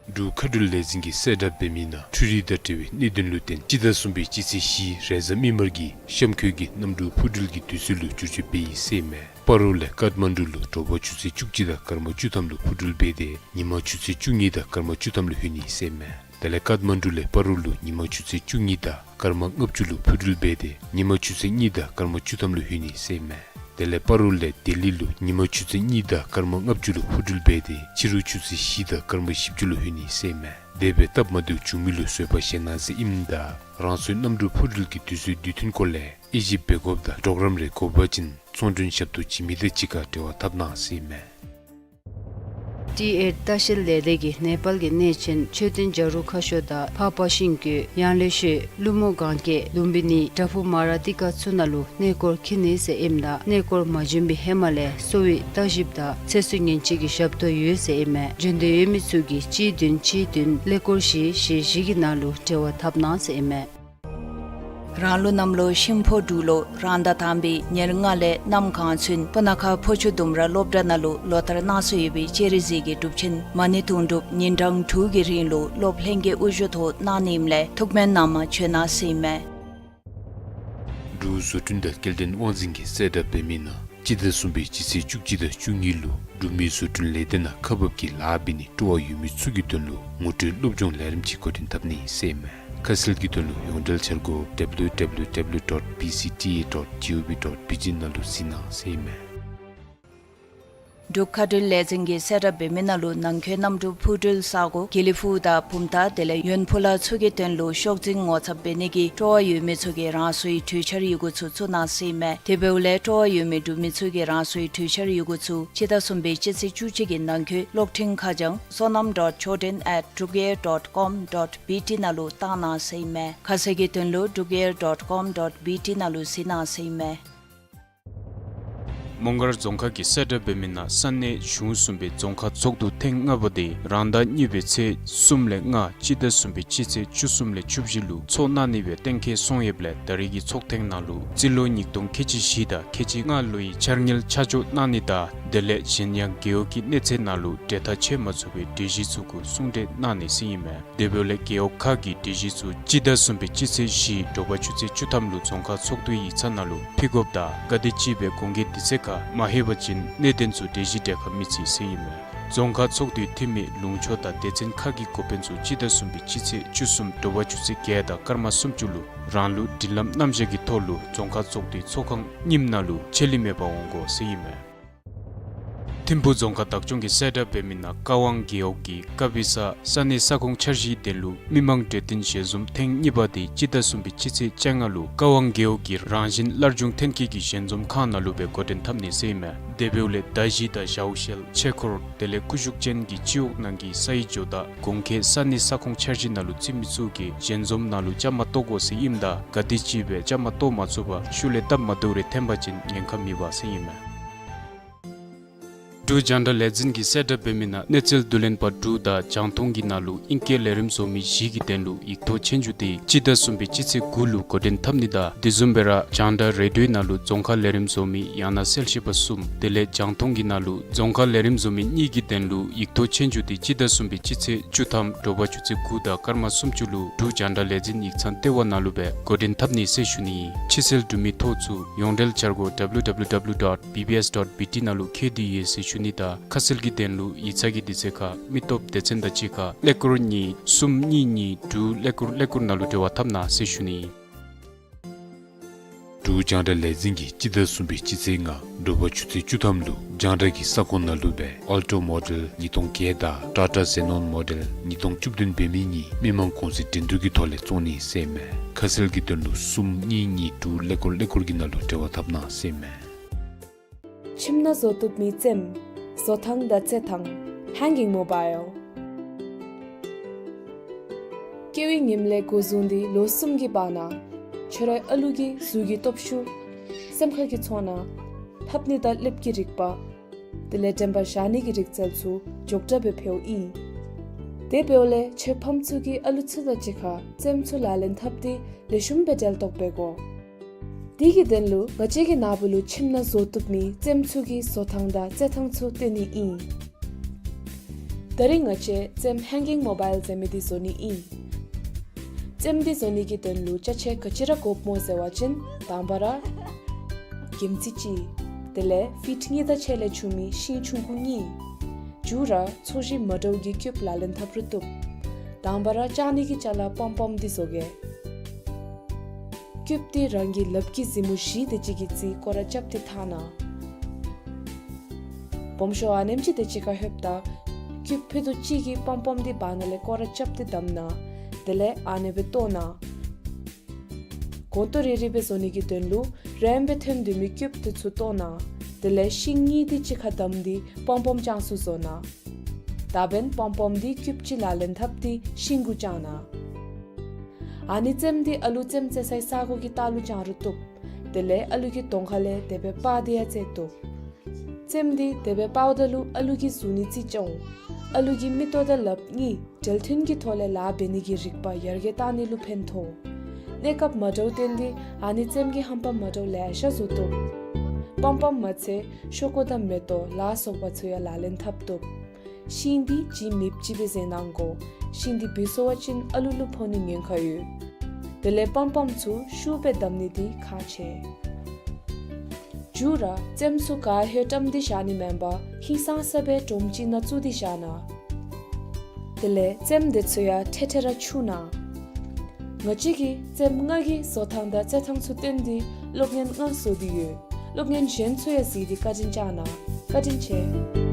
འབྲུག་མཁའ་འགྲུལ་ལས་འཛིན་གྱིས་གསལ་བསྒྲགས་འབད་མི་ནང་འཕྲུལ་རིག་དང་འབྲེལ་བའི་གནད་དོན་ལུ་བརྟེན་སྤྱི་ཟླ་གསུམ་པའི་སྤྱི་ཚེས་བཞི་རེས་གཟའ་མིག་དམར་གྱི་གཤམ་འཁོད་ཀྱི་གནམ་གྲུ་འཕུར་འགྲུལ་གྱི་དུས་ཚོད་ལུ་བསྒྱུར་བཅོས་འབད་ཡི་ཟེར་ཨིན་མས། སྤ་རོ་ལས་ཀཏ་མན་ཌུ་ལུ་དྲོ་པ་ཆུ་ཚོད་བཅུ་གཅིག་དང་སྐར་མ་བཅུ་ཐམ་ལུ་འཕུར་འགྲུལ་འབད་དེ་ཉིན་མ་ཆུ་ཚོད་བཅུ་གཉིས་དང་སྐར་མ་བཅུ་ཐམ་ལུ་ལྷོད་ནི་ཟེར་ཨིན་མས། དེ་ལས་ཀཏ་མན་ཌུ་ལས་སྤ་རོ་ལུ་ཉིན་མ་ཆུ་ཚོད་བཅུ་གཉིས་དང་སྐར་མ་ལྔ་བཅུ་ལུ་འཕུར་འགྲུལ་འབད་དེ་ཉིན་མ་ཆུ་ཚོད་གཉིས་དང་སྐར་མ་བཅུ་ཐམ་ལུ་ལྷོད་ནི་ཟེར་ཨིན་མས། དེ་ལས་སྤ་རོ་ལས་ལྡི་ལི་ལུ་ཉིན་མ་ཆུ་ཚོད་གཉིས་དང་སྐར་མ་ལྔ་བཅུ་ལུ་འཕུར་འགྲུལ་འབད་དེ་ཕྱི་རུ་ཆུ་ཚོད་བཞི་དང་སྐར་མ་བཞི་བཅུ་ལུ་ལྷོད་ནི་ཟེར་ཨིན་མས། དེ་སྦེ་སྟབས་མ་བདེཝ་བྱུང་མི་ལུ་བཟོད་པ་བཞེས་གནང་ཟེར་ཨིནམ་ད་རང་སོའི་གནམ་གྲུ་འཕུར་འགྲུལ་གྱི་དུས་ཚོད་དུས་མཐུན་སྐོར་ལས་དབྱེ་ཞིབ་འབད་དགོཔ་དང་གྲོགས་རམ་རེ་དགོ་པ་ཅིན་ཚོང་མགྲོན་ཞབས་ཏོག་བྱིན་མི་དང་གཅིག་ཁར་འབྲེལ་བ་འཐབ་གནང་ཟེར་ཨིན་མས། ཊི་ཨེཊ་ལྟ་བཤལ་ལས་སྡེ་གིས་ནེ་པཱལ་གྱི་གནས་ཆེན་མཆོད་རྟེན་བྱ་རུང་ཁ་ཤོར་དང་ཕར་པ་ཤིང་ཀུ་ཡང་ལེ་ཤོད་ཀླུ་མོ་གན་རྐྱལ་ལུམ་བི་ནི་བྲག་ཕུག་མ་ར་ཏི་ཀ་ཚུ་ནང་ལུ་གནས་སྐོར་འཁྱིད་ནི་ཟེར་ཨིནམ་ད་གནས་སྐོར་མ་བྱོན་པའི་ཧེ་མ་ལས་གསོ་བའི་ལྟ་ཞིབ་དང་ཚེ་སྲོག་ཉེན་བཅོལ་གྱི་ཞབས་ཏོག་ཡོད་ཟེར་ཨིན་མས། བྱོན་འདོད་ཡོད་མི་ཚུ་གིས་གཅིག་བདུན་གཅིག་བདུན་ཀླད་ཀོར་བཞི་བཞི་བཞི་གི་ནང་ལུ་འབྲེལ་བ་འཐབ་གནང་ཟེར་ཨིན་མས། རང་ལུགས་གནམ་ལོ་ཤིང་ཕོ་འབྲུག་ལོ་རང་ཟླ་དང་པའི་ཉེར་ལྔ་ལས་གནམ་གང་ཚུན་སྤུ་ན་ཁ་ཕོ་ཆུ་ལྡུམ་ར་སློབ་གྲྭ་ནང་ལུ་ལོ་ལྟར་གནང་སྲོལ་ཡོད་པའི་སྤྱན་རས་གཟིགས་ཀྱི་སྒྲུབ་ཆེན་མ་ཎི་དུང་སྒྲུབ་ཉིན་གྲངས་དྲུག་གི་རིང་ལུ་སློབ་ལྷན་རྒྱས་དབུ་བཞུགས་ཐོག་གནང་ནི་ཨིནམ་ལས་ཐུགས་སྨོན་གནང་མ་བྱོན་གནང་ཟེར་ཨིན་མས། འབྲུག་བཟོ་སྐྲུན་དང་སྐྱེལ་འདྲེན་དབང་འཛིན་གྱིས་གསལ་བསྒྲགས་འབད་མི་ནང་སྤྱི་ཟླ་གསུམ་པའི་སྤྱི་ཚེས་བཅུ་གཅིག་དང་བཅུ་གཉིས་ལུ་འབྲུག་མི་བཟོ་སྐྲུན་ལས་སྡེ་ནང་ཁ་འབབ་ཀྱིས་ལཱ་འབད་ནི་སྤྲོ་བ་ཡོད་མི་ཚུ་གི་དོན་ལུ་ངོ་སྤྲོད་སློབ་སྦྱོང་ལས་རིམ་ཅིག་འགོ་འདྲེན་འཐབ་ནི་ཟེར་ཨིན་མས། ཁ་གསལ་གྱི་དོན་ལུ་ཡོངས་འབྲེལ་འཆར་སྒོ་W W W dot B C T A dot G O V dot B T ནང་ལུ་གཟིགས་གནང་ཟེར་ཨིན་མས། འབྲུག་མཁའ་འགྲུལ་ལས་འཛིན་གྱིས་གསལ་བསྒྲགས་འབད་མི་ནང་ལུ་ནང་འཁོད་གནམ་གྲུ་འཕུར་འགྲུལ་ས་གོ་དགེ་ལེགས་ཕུག་དང་བུམ་ཐང་དེ་ལས་ཡོན་ཕུ་ལ་ཚུ་གི་དོན་ལུ་ཤོག་འཛིན་ངོ་ཚབ་འབད་ནི་གི་སྤྲོ་བ་ཡོད་མི་ཚུ་གིས་རང་སོའི་གྲོས་འཆར་ཡི་གུ་ཚུ་བཙུགས་གནང་ཟེར་ཨིན་མས། དེ་འབདཝ་ལས་སྤྲོ་བ་ཡོད་མི་འབྲུག་མི་ཚུ་གིས་རང་སོའི་གྲོས་འཆར་ཡི་གུ་ཚུ་སྤྱི་ཟླ་གསུམ་པའི་སྤྱི་ཚེས་བཅུ་གཅིག་གི་ནང་འཁོད་གློག་འཕྲིན་ཁ་བྱང་sonam dot choden at drukair dot com dot B T ནང་ལུ་བཏང་གནང་ཟེར་ཨིན་མས། ཁ་གསལ་གྱི་དོན་ལུ་drukair dot com dot B T ནང་ལུ་གཟིགས་གནང་ཟེར་ཨིན་མས། མོང་སྒར་རྫོང་ཁག་གིས་གསལ་བསྒྲགས་འབད་མི་ནང་ས་གནས་གཞུང་གསུམ་པའི་རྫོང་ཁག་ཚོགས་འདུ་ཐེངས་ལྔ་པ་དེ་རང་ཟླ་གཉིས་པའི་ཚེས་གསུམ་ལས་ལྔ་སྤྱི་ཟླ་གསུམ་པའི་སྤྱི་ཚེས་བཅུ་གསུམ་ལས་བཅུ་བཞི་ལུ་ཚོགས་གནང་ནི་སྦེ་གཏན་འཁེལ་སོང་ཡོདཔ་ལས་ད་རེས་ཀྱི་ཚོགས་ཐེངས་ནང་ལུ་རྩིས་ལོ་ཉིས་སྟོང་ཁལ་གཅིག་བཞི་དང་ཁལ་གཅིག་ལྔ་ལོའི་འཆར་དངུལ་ཆ་འཇོག་གནང་ནི་དང་དེ་ལས་གཞན་ཡང་རྒེད་འོག་གི་གནས་ཚད་ནང་ལུ་གྲོས་ཐག་བཅད་མ་ཚུགས་པའི་གྲོས་གཞི་ཚུ་གུ་གསུང་གྲོས་གནང་ནི་ཟེར་ཨིན་མས། དེ་འབདཝ་ལས་རྒེད་འོག་ཁག་གི་གྲོས་གཞི་ཚུ་སྤྱི་ཟླ་གསུམ་པའི་སྤྱི་ཚེས་བཞི་དྲོ་པ་ཆུ་ཚོད་བཅུ་ཐམ་ལུ་རྫོང་ཁག་ཚོགས་འདུའི་ཡིག་ཚང་ནང་ལུ་ཕུལ་དགོཔ་དང་ག་དེམ་ཅིག་སྦེ་གོང་གི་དུས་ཚོད་ཁར་མ་ལྷོད་པ་ཅིན་གནད་དོན་ཚུ་གྲོས་གཞི་གྲལ་ཁར་མི་བརྩི་ཟེར་ཨིན་མས། རྫོང་ཁག་ཚོགས་འདུའི་འཐུས་མི་ལུང་ཕྱོགས་དང་སྡེ་ཚན་ཁག་གི་འགོ་དཔོན་ཚུ་སྤྱི་ཟླ་གསུམ་པའི་སྤྱི་ཚེས་བཅུ་གསུམ་དྲོ་པ་ཆུ་ཚོད་བརྒྱད་དང་སྐར་མ་སུམ་ཅུ་ལུ་རང་ལུགས་སྒྲིག་ལམ་རྣམ་གཞག་གི་ཐོག་ལུ་རྫོང་ཁག་ཚོགས་འདུའི་ཚོགས་ཁང་རྙིངམ་ནང་ལུ་ཆད་ལུས་མེད་པར་འོང་དགོ་ཟེར་ཨིན་མས། ཐིམ་ཕུ་རྫོང་ཁག་བདག་སྐྱོང་གིས་གསལ་བསྒྲགས་འབད་མི་ནང་ཀ་ཝང་རྒེད་འོག་གི་ཀ་བི་ས་ས་གནས་ས་ཁོངས་འཆར་གཞིའི་དོན་ལུ་མི་མང་གྲོས་བསྟུན་ཞལ་འཛོམས་ཐེངས་གཉིས་པ་དེ་སྤྱི་ཟླ་གསུམ་པའི་སྤྱི་ཚེས་བཅོ་ལྔ་ལུ་ཀ་ཝང་རྒེད་འོག་གི་རང་བཞིན་སླར་འབྱུང་ཐོན་སྐྱེད་ཀྱི་ཞལ་འཛོམས་ཁང་ནང་ལུ་སྦེ་འགོ་འདྲེན་འཐབ་ནི་ཟེར་ཨིན་མས། དེ་འབདཝ་ལས་མདའ་གཞི་དང་ཞའོ་ཤེལ་ཆས་འཁོར་དེ་ལས་སྐུ་གཟུགས་ཅན་གྱི་སྤྱི་འོག་ནང་གི་སའི་ཇོ་བདག་གོང་འཁོད་ས་གནས་ས་ཁོངས་འཆར་གཞི་ནང་ལུ་བརྩི་མི་ཚུ་གིས་ཞལ་འཛོམས་ནང་ལུ་བཅའ་མར་གཏོགས་དགོ་ཟེར་ཨིནམ་ད་ག་དེམ་ཅིག་སྦེ་བཅའ་མར་གཏོགས་མ་ཚུགས་པར་ཤུལ་ལས་སྟབས་མ་བདེཝ་རེ་འཐོན་པ་ཅིན་ཉེན་ཁ་མེད་པ་ཟེར་ཨིན་མས། འབྲུག་རྒྱང་བསྒྲགས་ལས་འཛིན་གྱིས་གསལ་བསྒྲགས་འབད་མི་ནང་གནས་ཚུལ་བསྡུ་ལེན་པ་དྲུག་དང་རྒྱང་མཐོང་གི་ནང་ལུ་ཨིང་སྐད་ལས་རིམ་བཟོ་མི་བཞི་གི་དོན་ལུ་ཡིག་ཐོག་ཆོས་རྒྱུགས་དེ་སྤྱི་ཟླ་གསུམ་པའི་སྤྱི་ཚེས་དགུ་ལུ་འགོ་འདྲེན་འཐབ་ནི་དང་དེ་བཟུམ་སྦེ་ར་རྒྱང་བསྒྲགས་རེ་ཌིའོའི་ནང་ལུ་རྫོང་ཁ་ལས་རིམ་བཟོ་མི་ཡང་ན་གསལ་བཤད་པ་གསུམ་དེ་ལས་རྒྱང་མཐོང་གི་ནང་ལུ་རྫོང་ཁ་ལས་རིམ་བཟོ་མི་གཉིས་ཀྱི་དོན་ལུ་ཡིག་ཐོག་ཆོས་རྒྱུགས་དེ་སྤྱི་ཟླ་གསུམ་པའི་སྤྱི་ཚེས་བཅུ་ཐམ་དྲོ་པ་ཆུ་ཚོད་དགུ་དང་སྐར་མ་སུམ་ཅུ་ལུ་འབྲུག་རྒྱང་བསྒྲགས་ལས་འཛིན་ཡིག་ཚང་ལྟེ་བ་ནང་ལུ་སྦེ་འགོ་འདྲེན་འཐབ་ནི་ཟེར་ཞུ་ནི་ཨིན། ཕྱི་སེལ་འབྲུག་མི་ཐོ་ཚུ་ཡོངས་འབྲེལ་འཆར་སྒོ་W W W dot B B S dot B T ནང་ལུ་བཀོད་དེ་ཡོད་ཟེར་ཞུ་ནི་དང་ཁ་གསལ་གྱི་དོན་ལུ་ཡིག་ཚང་གི་དུས་ཚོད་ཁར་མི་སྟོབས་སྡེ་ཚན་དང་གཅིག་ཁར་ཀླད་ཀོར་གཉིས་གསུམ་གཉིས་གཉིས་དྲུག་ཀླད་ཀོར་ཀླད་ཀོར་ནང་ལུ་འབྲེལ་བ་འཐབ་གནང་ཟེར་ཞུ་ནི་ཨིན། འབྲུག་རྒྱང་བསྒྲགས་ལས་འཛིན་གྱིས་སྤྱི་ཟླ་གསུམ་པའི་སྤྱི་ཚེས་ལྔ་དྲོ་པ་ཆུ་ཚོད་བཅུ་ཐམ་ལུ་རྒྱང་བསྒྲགས་ཀྱི་ས་ཁོངས་ནང་ལུ་སྦེ་ཨལ་ཊོ་མོ་ཌེལ་ཉིས་སྟོང་བརྒྱད་དང་ཊ་ཊ་ཛེ་ནོན་མོ་ཌེལ་ཉིས་སྟོང་བཅུ་བདུན་འབད་མི་གཉིས་མི་མང་གོང་ཚད་འགྲན་བསྡུར་གྱི་ཐོག་ལས་བཙོང་ནི་ཟེར་ཨིན་མས། ཁ་གསལ་གྱི་དོན་ལུ་གསུམ་གཉིས་གཉིས་དྲུག་ཀླད་ཀོར་ཀླད་ཀོར་གྱི་ནང་ལུ་འབྲེལ་བ་འཐབ་གནང་ཟེར་ཨིན་མས། ཁྱིམ་ནང་བཟོ་བཏུབ་མི་རྩེདམོ། བཟོ་ཐངས་དང་རྩེ་ཐངས། Hanging Mobile། སྐྱེ་བའི་ཉིནམ་ལས་འགོ་བཟུང་སྟེ་ལོ་གསུམ་གྱི་བར་ན་ཁྱོད་རའི་ཨ་ལུ་གི་གཟུགས་ཀྱི་སྟོབས་ཤུགས། སེམས་ཁ་གི་ཚོར་སྣང་། ལྷབ་ནི་དང་ལེབ་ཀྱི་རིག་པ། དེ་ལས་དྲན་པ་བཞག་ནི་གི་རིག་རྩལ་ཚུ་མགྱོགས་དྲགས་སྦེ་འཕེལཝ་ཨིན། དེ་འབདཝ་ལས་ཁྱོད་ཕམ་ཚུ་གིས་ཨ་ལུ་ཚུ་དང་གཅིག་ཁར་རྩེདམོ་ཚུ་ལག་ལེན་འཐབ་སྟེ་ལེགས་ཤོམ་སྦེ་འབྲེལ་གཏོགས་འབད་དགོ། དེ་གི་དོན་ལུ་ང་བཅས་ཀྱི་ནཱ་བུ་ལུ་ཁྱིམ་ནང་བཟོ་བཏུབ་མི་རྩེདམོ་ཚུ་གི་བཟོ་ཐངས་དང་རྩེ་ཐངས་ཚུ་སྟོན་ནི་ཨིན། ད་རིས་ང་བཅས་རྩེདམོ་Hanging Mobile ཟེར་མི་འདི་བཟོ་ནི་ཨིན། རྩེདམོ་འདི་བཟོ་ནི་གི་དོན་ལུ་ཅ་ཆས་ག་ཅི་ར་དགོཔ་སྨོ་ཟེར་བ་ཅིན་དང་པ་ར་གྱིམ་ཙི་གཅིག། དེ་ལས་ཕིཊ་གཉིས་དང་ཕྱེད་ལས་ཆུང་མི་ཤིང་ཆུང་ཀུ་གཉིས། མཇུག་ར་ཚོས་གཞི་མ་འདྲཝ་གི་ཀིའུབ་ལག་ལེན་འཐབ་རུང་བཏུབ། དང་པ་ར་བཅག་ནི་གི་ཅ་ལ་པོམ་པོམ་འདི་བཟོ་གེ། ཀིའུབ་འདི་རང་གི་ལགཔ་གི་གཟིགས་མོ་བཞི་དེ་ཅིག་གི་རྩིས་སྐོར་ར་རྐྱབ་སྟེ་འཐག་གནང་། སྦོམ་ཤོས་ཨ་ནེམ་ཅིག་དེ་ཅིག་ཁར་ལྷོདཔ་ད་ཀིའུབ་ཕུད་རྡོག་གཅིག་གི་པོམ་པོམ་འདི་བར་ན་ལས་སྐོར་ར་རྐྱབ་སྟེ་བསྡམ་གནང་། དེ་ལས་ཨ་ནེ་སྦེ་བཏོག་གནང་། གོང་ཏོ་རེ་རེ་སྦེ་བཟོ་ནི་གི་དོན་ལུ་རིངམོ་སྦེ་ཐོན་སྡོད་མི་ཀིའུབ་དེ་ཚུ་བཏོག་གནང་། དེ་ལས་ཤིང་གཉིས་དེ་ཅིག་ཁར་བསྡམས་ཏེ་པོམ་པོམ་ཅན་ཚུ་བཟོ་གནང་། ད་འབདན་པམ་པམ་འདི་ཀུབ་ཅིག་ལག་ལེན་འཐབ་སྟེ་ཤིང་གུ་བཅང་གནང་། ཨ་ནི་རྩེདམོ་འདི་ཨ་ལུ་རྩེདམོ་རྩེ་སའི་ས་གོ་གི་ལྟག་ལུ་བཅང་རུང་བཏུབ། དེ་ལས་ཨ་ལུ་གི་གདོང་ཁ་ལས་དེ་སྦེ་སྤར་ཏེ་ཡང་རྩེད་བཏུབ། རྩེདམོ་འདི་དེ་སྦེ་སྤརཝ་ད་ལུ་ཨ་ལུ་གི་གཟུགས་ནི་རྩིས་ཅན་འོང་། ཨ་ལུ་གི་མིག་ཏོ་དང་ལགཔ་གཉིས་འབྲེལ་མཐུན་གྱི་ཐོག་ལས་ལཱ་འབད་ནི་གི་རིག་པ་ཡར་རྒྱས་གཏང་ནི་ལུ་ཕན་ཐོགས། གནས་སྐབས་མ་འདྲཝ་བརྟེན་ཏེ་ཨ་ནི་རྩེདམོ་གི་རྣམ་པ་མ་འདྲཝ་ལེ་ཤ་བཟོ་བཏུབ། པམ་པམ་མ་ཚད་ཤོག་ཀུ་དང་མེ་ཏོག་ལ་སོགས་པ་ཚུ་ཡང་ལག་ལེན་འཐབ་བཏུབ། ཤིང་འདི་ལྗིད་མེདཔ་ཅིག་སྦེ་བཟོ་གནང་དགོ། ཤིང་འདི་བུད་སོང་བ་ཅིན་ཨ་ལུ་ལུ་ཕོག་ནིའི་ཉེན་ཁ་ཡོད། དེ་ལས་པམ་པམ་ཚུ་ཤུགས་སྦེ་བསྡམ་ནི་འདི་ཁག་ཆེ། མཇུག་ར་རྩེདམོ་ཚུ་ག་ཧེ་བཀྲམ་སྟེ་བཞག་ནི་མེན་པར་ཧིང་སངས་ས་སྦེ་སྒྲོམ་ཅིག་ནང་བཙུགས་ཏེ་བཞག་གནང་། དེ་ལས་རྩེདམོ་དེ་ཚུ་ཡང་ཐེ་ཐེ་ར་འཁྱུ་གནང་། ང་བཅས་ཀྱིས་རྩེདམོ་ལྔ་གི་བཟོ་ཐངས་དང་རྩེད་ཐངས་ཚུ་སྟོན་ཏེ་སློབ་གཉེར་ལྔ་བཟོ་སྟེ་ཡོད། སློབ་གཉེར་གཞན་ཚུ་ཡང་གཟིགས་ཏེ་བཀའ་དྲིན་བསྐྱང་གནང་། བཀའ་དྲིན་ཆེ།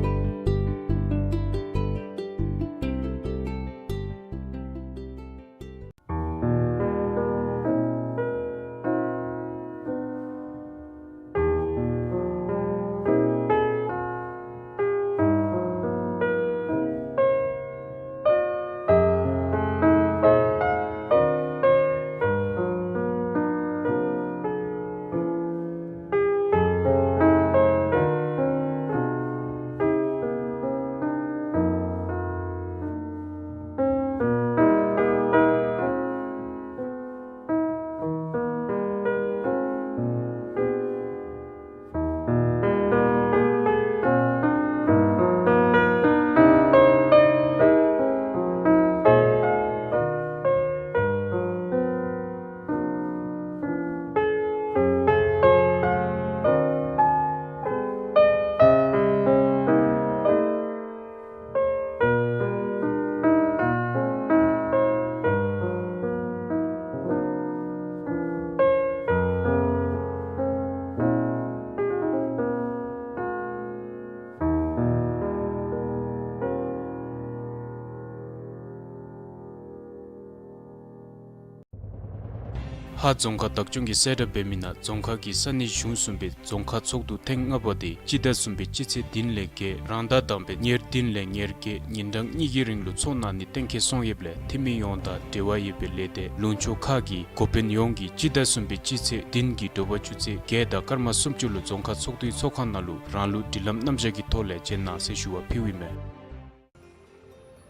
ཧཱ་རྫོང་ཁག་བདག་སྐྱོང་གིས་གསལ་བསྒྲགས་འབད་མི་ནང་རྫོང་ཁག་གི་ས་གནས་གཞུང་གསུམ་པའི་རྫོང་ཁག་ཚོགས་འདུ་ཐེངས་ལྔ་པ་དེ་སྤྱི་ཟླ་གསུམ་པའི་སྤྱི་ཚེས་བདུན་ལས་བརྒྱད་རང་ཟླ་དང་པའི་ཉེར་བདུན་ལས་ཉེར་བརྒྱད་ཉིན་གྲངས་གཉིས་ཀྱི་རིང་ལུ་ཚོགས་གནང་ནི་གཏན་འཁེལ་སོང་ཡོདཔ་ལས་འཐུས་མི་ཡོངས་དང་འབྲེལ་བ་ཡོད་པའི་ལས་སྡེ་ལུང་ཕྱོགས་ཁག་གི་འགོ་དཔོན་ཡོངས་ཀྱིས་སྤྱི་ཟླ་གསུམ་པའི་སྤྱི་ཚེས་བདུན་གྱི་དྲོ་པ་ཆུ་ཚོད་བརྒྱད་དང་སྐར་མ་སུམ་ཅུ་ལུ་རྫོང་ཁག་ཚོགས་འདུའི་ཚོགས་ཁང་ནང་ལུ་རང་ལུགས་སྒྲིག་ལམ་རྣམ་གཞག་གི་ཐོག་ལས་མཇལ་གནང་ཟེར་ཞུ་བ་ཕུལཝ་ཨིན་མས།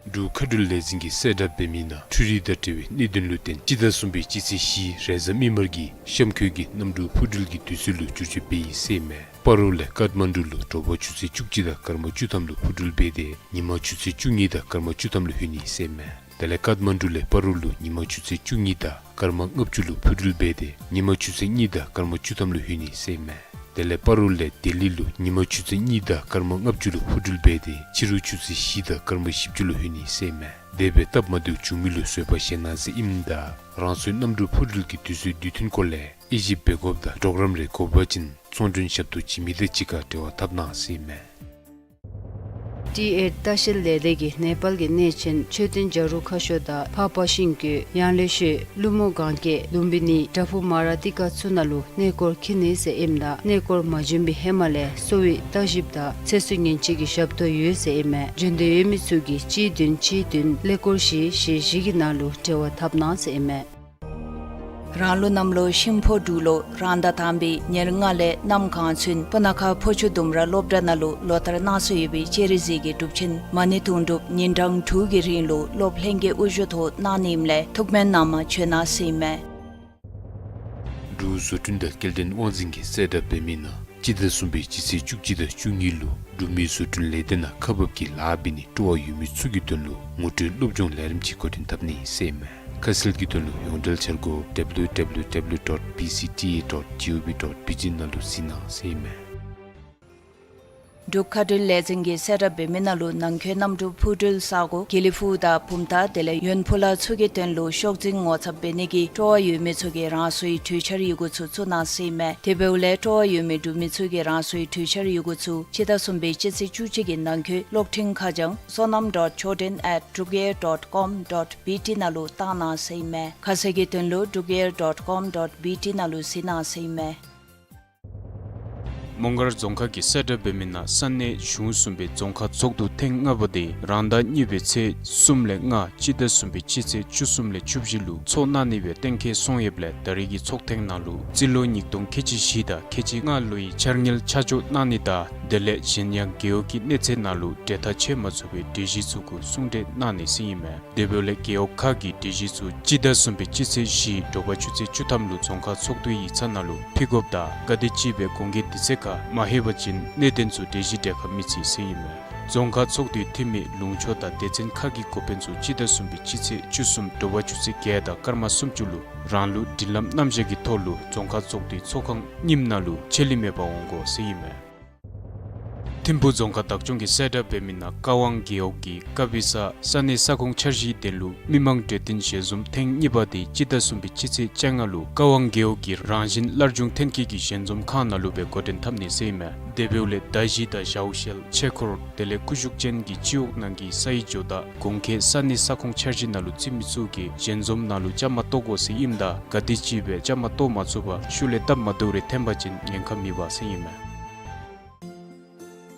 འབྲུག་མཁའ་འགྲུལ་ལས་འཛིན་གྱིས་གསལ་བསྒྲགས་འབད་མི་ནང་འཕྲུལ་རིག་དང་འབྲེལ་བའི་གནད་དོན་ལུ་བརྟེན་སྤྱི་ཟླ་གསུམ་པའི་སྤྱི་ཚེས་བཞི་རེས་གཟའ་མིག་དམར་གྱི་གཤམ་འཁོད་ཀྱི་གནམ་གྲུ་འཕུར་འགྲུལ་གྱི་དུས་ཚོད་ལུ་བསྒྱུར་བཅོས་འབད་ཡི་ཟེར་ཨིན་མས། སྤ་རོ་ལས་ཀཏ་མན་ཌུ་ལུ་དྲོ་པ་ཆུ་ཚོད་བཅུ་གཅིག་དང་སྐར་མ་བཅུ་ཐམ་ལུ་འཕུར་འགྲུལ་འབད་དེ་ཉིན་མ་ཆུ་ཚོད་བཅུ་གཉིས་དང་སྐར་མ་བཅུ་ཐམ་ལུ་ལྷོད་ནི་ཟེར་ཨིན་མས། དེ་ལས་ཀཏ་མན་ཌུ་ལས་སྤ་རོ་ལུ་ཉིན་མ་ཆུ་ཚོད་བཅུ་གཉིས་དང་སྐར་མ་ལྔ་བཅུ་ལུ་འཕུར་འགྲུལ་འབད་དེ་ཉིན་མ་ཆུ་ཚོད་གཉིས་དང་སྐར་མ་བཅུ་ཐམ་ལུ་ལྷོད་ནི་ཟེར་ཨིན་མས། དེ་ལས་སྤ་རོ་ལས་ལྡི་ལི་ལུ་ཉིན་མ་ཆུ་ཚོད་གཉིས་དང་སྐར་མ་ལྔ་བཅུ་ལུ་འཕུར་འགྲུལ་འབད་དེ་ཕྱི་རུ་ཆུ་ཚོད་བཞི་དང་སྐར་མ་བཞི་བཅུ་ལུ་ལྷོད་ནི་ཟེར་ཨིན་མས། དེ་སྦེ་སྟབས་མ་བདེཝ་བྱུང་མི་ལུ་བཟོད་པ་བཞེས་གནང་ཟེར་ཨིནམ་ད་རང་སོའི་གནམ་གྲུ་འཕུར་འགྲུལ་གྱི་དུས་ཚོད་དུས་མཐུན་སྐོར་ལས་དབྱེ་ཞིབ་འབད་དགོཔ་དང་གྲོགས་རམ་རེ་དགོ་པ་ཅིན་ཚོང་མགྲོན་ཞབས་ཏོག་བྱིན་མི་དང་གཅིག་ཁར་འབྲེལ་བ་འཐབ་གནང་ཟེར་ཨིན་མས། ཊི་ཨེཊ་ལྟ་བཤལ་ལས་སྡེ་གིས་ནེ་པཱལ་གྱི་གནས་ཆེན་མཆོད་རྟེན་བྱ་རུང་ཁ་ཤོར་དང་ཕར་པ་ཤིང་ཀུན་ཡང་ལེ་ཤོད་ཀླུ་མོ་གན་རྐྱལ་ལུམ་བི་ནི་བྲག་ཕུག་མ་ར་ཏི་ཀ་ཚུ་ནང་ལུ་གནས་སྐོར་འཁྱིད་ནི་ཟེར་ཨིནམ་ད་གནས་སྐོར་མ་བྱོན་པའི་ཧེ་མ་ལས་གསོ་བའི་ལྟ་ཞིབ་དང་ཚེ་སྲོག་ཉེན་བཅོལ་གྱི་ཞབས་ཏོག་ཡོད་ཟེར་ཨིན་མས། འབྱོན་འདོད་ཡོད་མི་ཚུ་གིས་གཅིག་བདུན་གཅིག་བདུན་ཀླད་ཀོར་བཞི་བཞི་བཞི་གི་ནང་ལུ་འབྲེལ་བ་འཐབ་གནང་ཟེར་ཨིན་མས། རང་ལུགས་གནམ་ལོ་ཤིང་ཕོ་འབྲུག་ལོ་རང་ཟླ་དང་པའི་ཉེར་ལྔ་ལས་གནམ་གང་ཚུན་སྤུ་ན་ཁ་ཕོ་ཆུ་ལྡུམ་ར་སློབ་གྲྭ་ནང་ལུ་ལོ་ལྟར་གནང་སྲོལ་ཡོད་པའི་སྤྱན་རས་གཟིགས་ཀྱི་སྒྲུབ་ཆེན་མ་ཎི་དུང་སྒྲུབ་ཉིན་གྲངས་དྲུག་གི་རིང་ལུ་སློབ་ལྷན་རྒྱས་དབུ་བཞུགས་ཐོག་གནང་ནི་ཨིནམ་ལས་ཐུགས་སྨོན་གནང་མ་བྱོན་གནང་ཟེར་ཨིན་མས། འབྲུག་བཟོ་སྐྲུན་དང་སྐྱེལ་འདྲེན་དབང་འཛིན་གྱིས་གསལ་བསྒྲགས་འབད་མི་ནང་སྤྱི་ཟླ་གསུམ་པའི་སྤྱི་ཚེས་བཅུ་གཅིག་དང་བཅུ་གཉིས་ལུ་འབྲུག་མི་བཟོ་སྐྲུན་ལས་སྡེ་ནང་ཁག་འབག་གི་ལཱ་འབད་ནི་སྤྲོ་བ་ཡོད་མི་ཚུ་གི་དོན་ལུ་ངོ་སྤྲོད་སློབ་སྦྱོང་ལས་རིམ་ཅིག་འགོ་འདྲེན་འཐབ་ནི་ཟེར་ཨིན་མས། ཁ་གསལ་གྱི་དོན་ལུ་ཡོངས་འབྲེལ་འཆར་སྒོ་W W W dot B C T A dot G O V dot B T ནང་ལུ་གཟིགས་གནང་ཟེར་ཨིན་མས། འབྲུག་མཁའ་འགྲུལ་ལས་འཛིན་གྱིས་གསལ་བསྒྲགས་འབད་མི་ནང་ལུ་ནང་འཁོད་གནམ་གྲུ་འཕུར་འགྲུལ་ས་གོ་དགེ་ལེགས་ཕུག་དང་བུམ་ཐང་དེ་ལས་ཡོན་ཕུ་ལ་ཚུ་གི་དོན་ལུ་ཤོག་འཛིན་ངོ་ཚབ་འབད་ནི་གི་སྤྲོ་བ་ཡོད་མི་ཚུ་གིས་རང་སོའི་གྲོས་འཆར་ཡི་གུ་ཚུ་བཙུགས་གནང་ཟེར་ཨིན་མས། དེ་འབདཝ་ལས་སྤྲོ་བ་ཡོད་མི་འབྲུག་མི་ཚུ་གིས་རང་སོའི་གྲོས་འཆར་ཡི་གུ་ཚུ་སྤྱི་ཟླ་གསུམ་པའི་སྤྱི་ཚེས་བཅུ་གཅིག་གི་ནང་འཁོད་གློག་འཕྲིན་ཁ་བྱང་Sonam dot Choden at drukair dot com dot B T ནང་ལུ་བཏང་གནང་ཟེར་ཨིན་མས། ཁ་གསལ་གྱི་དོན་ལུ་drukair dot com dot B T ནང་ལུ་གཟིགས་གནང་ཟེར་ཨིན་མས། མོང་སྒར་རྫོང་ཁག་གི་གསལ་བསྒྲགས་འབད་མི་ནང་ས་གནས་གཞུང་གསུམ་པའི་རྫོང་ཁག་ཚོགས་འདུ་ཐེངས་ལྔ་པ་དེ་རང་ཟླ་གཉིས་པའི་ཚེས་གསུམ་ལས་ལྔ་སྤྱི་ཟླ་གསུམ་པའི་སྤྱི་ཚེས་བཅུ་གསུམ་ལས་བཅུ་བཞི་ལུ་ཚོགས་གནང་ནི་སྦེ་གཏན་འཁེལ་སོང་ཡོདཔ་ལས་ད་རེས་ཀྱི་ཚོགས་ཐེངས་ནང་ལུ་རྩིས་ལོ་ཉིས་སྟོང་ཁལ་གཅིག་བཞི་དང་ཁལ་གཅིག་ལྔ་ལོའི་འཆར་དངུལ་ཆ་འཇོག་གནང་ནི་དང་དེ་ལས་གཞན་ཡང་རྒེད་འོག་གི་གནས་ཚད་ནང་ལུ་འབྲེལ་ཐག་ཆོད་མ་ཚུགས་པའི་གྲོས་གཞི་ཚུ་གུ་གསུང་གྲོས་གནང་ནི་ཟེར་ཨིན་མས། དེ་འབདཝ་ལས་རྒེད་འོག་ཁག་གི་གྲོས་གཞི་ཚུ་སྤྱི་ཟླ་གསུམ་པའི་སྤྱི་ཚེས་བཞི་དྲོ་པ་ཆུ་ཚོད་བཅུ་ཐམ་ལུ་རྫོང་ཁག་ཚོགས་འདུའི་ཡིག་ཚང་ནང་ལུ་ཕུལ་དགོཔ་དང་ག་དེ་ཅིག་སྦེ་དགོངས་འགལ་འདི་ཚེ་ཁར་མ་ལྷོད་པ་ཅིན་གནད་དོན་ཚུ་གྲོས་གཞི་གྲལ་ཁར་མི་ཚུད་ཟེར་ཨིན་མས། རྫོང་ཁག་ཚོགས་འདུའི་འཐུས་མི་ལུང་ཕྱོགས་དང་སྡེ་ཚན་ཁག་གི་འགོ་དཔོན་ཚུ་སྤྱི་ཟླ་གསུམ་པའི་སྤྱི་ཚེས་བཅུ་གསུམ་དྲོ་པ་ཆུ་ཚོད་བརྒྱད་དང་སྐར་མ་སུམ་ཅུ་ལུ་རང་ལུགས་སྒྲིག་ལམ་རྣམ་གཞག་གི་ཐོག་ལུ་རྫོང་ཁག་ཚོགས་འདུའི་ཚོགས་ཁང་རྙིངམ་ནང་ལུ་ཆད་ལུས་མེད་པར་འོང་དགོ་ཟེར་ཨིན་མས། ཐིམ་ཕུག་རྫོང་ཁག་བདག་སྐྱོང་གི་གསལ་བསྒྲགས་འབད་མི་ནང་ཀ་ཝང་རྒེད་འོག་གི་ཀ་བི་ས་ས་གནས་ས་ཁོངས་འཆར་གཞིའི་དོན་ལུ་མི་མང་གྲོས་བསྟུན་ཞལ་འཛོམས་ཐེངས་གཉིས་པ་དེ་སྤྱི་ཟླ་གསུམ་པའི་སྤྱི་ཚེས་བཅོ་ལྔ་ལུ་ཀ་ཝང་རྒེད་འོག་གི་རང་བཞིན་སླར་འབྱུང་ཐོན་སྐྱེད་ཀྱི་ཞལ་འཛོམས་ཁང་ནང་ལུ་སྦེ་འགོ་འདྲེན་འཐབ་ནི་ཟེར་ཨིན་མས། དེ་འབདཝ་ལས་མདའ་གཞི་དང་ཞའོ་ཤེལ་ཆས་འཁོར་དེ་ལས་ཀུ་ཤུ་ཅན་གྱི་སྤྱི་འོག་ནང་གི་ས་ཡི་ཇོ་བདག་གོང་འཁོད་ས་གནས་ས་ཁོངས་འཆར་གཞི་ནང་ལུ་བརྩི་མི་ཚུ་གིས་ཞལ་འཛོམས་ནང་ལུ་བཅའ་མར་གཏོགས་དགོ་ཟེར་ཨིནམ་ད་ག་དེ་ཅིག་སྦེ་བཅའ་མར་གཏོགས་མ་ཚུགས་པར་ཤུལ་ལས་སྟབས་མ་བདེཝ་རེ་འཐོན་པ་ཅིན་ཉེན་ཁ་མེད་པ་ཟེར་ཨིན་མས།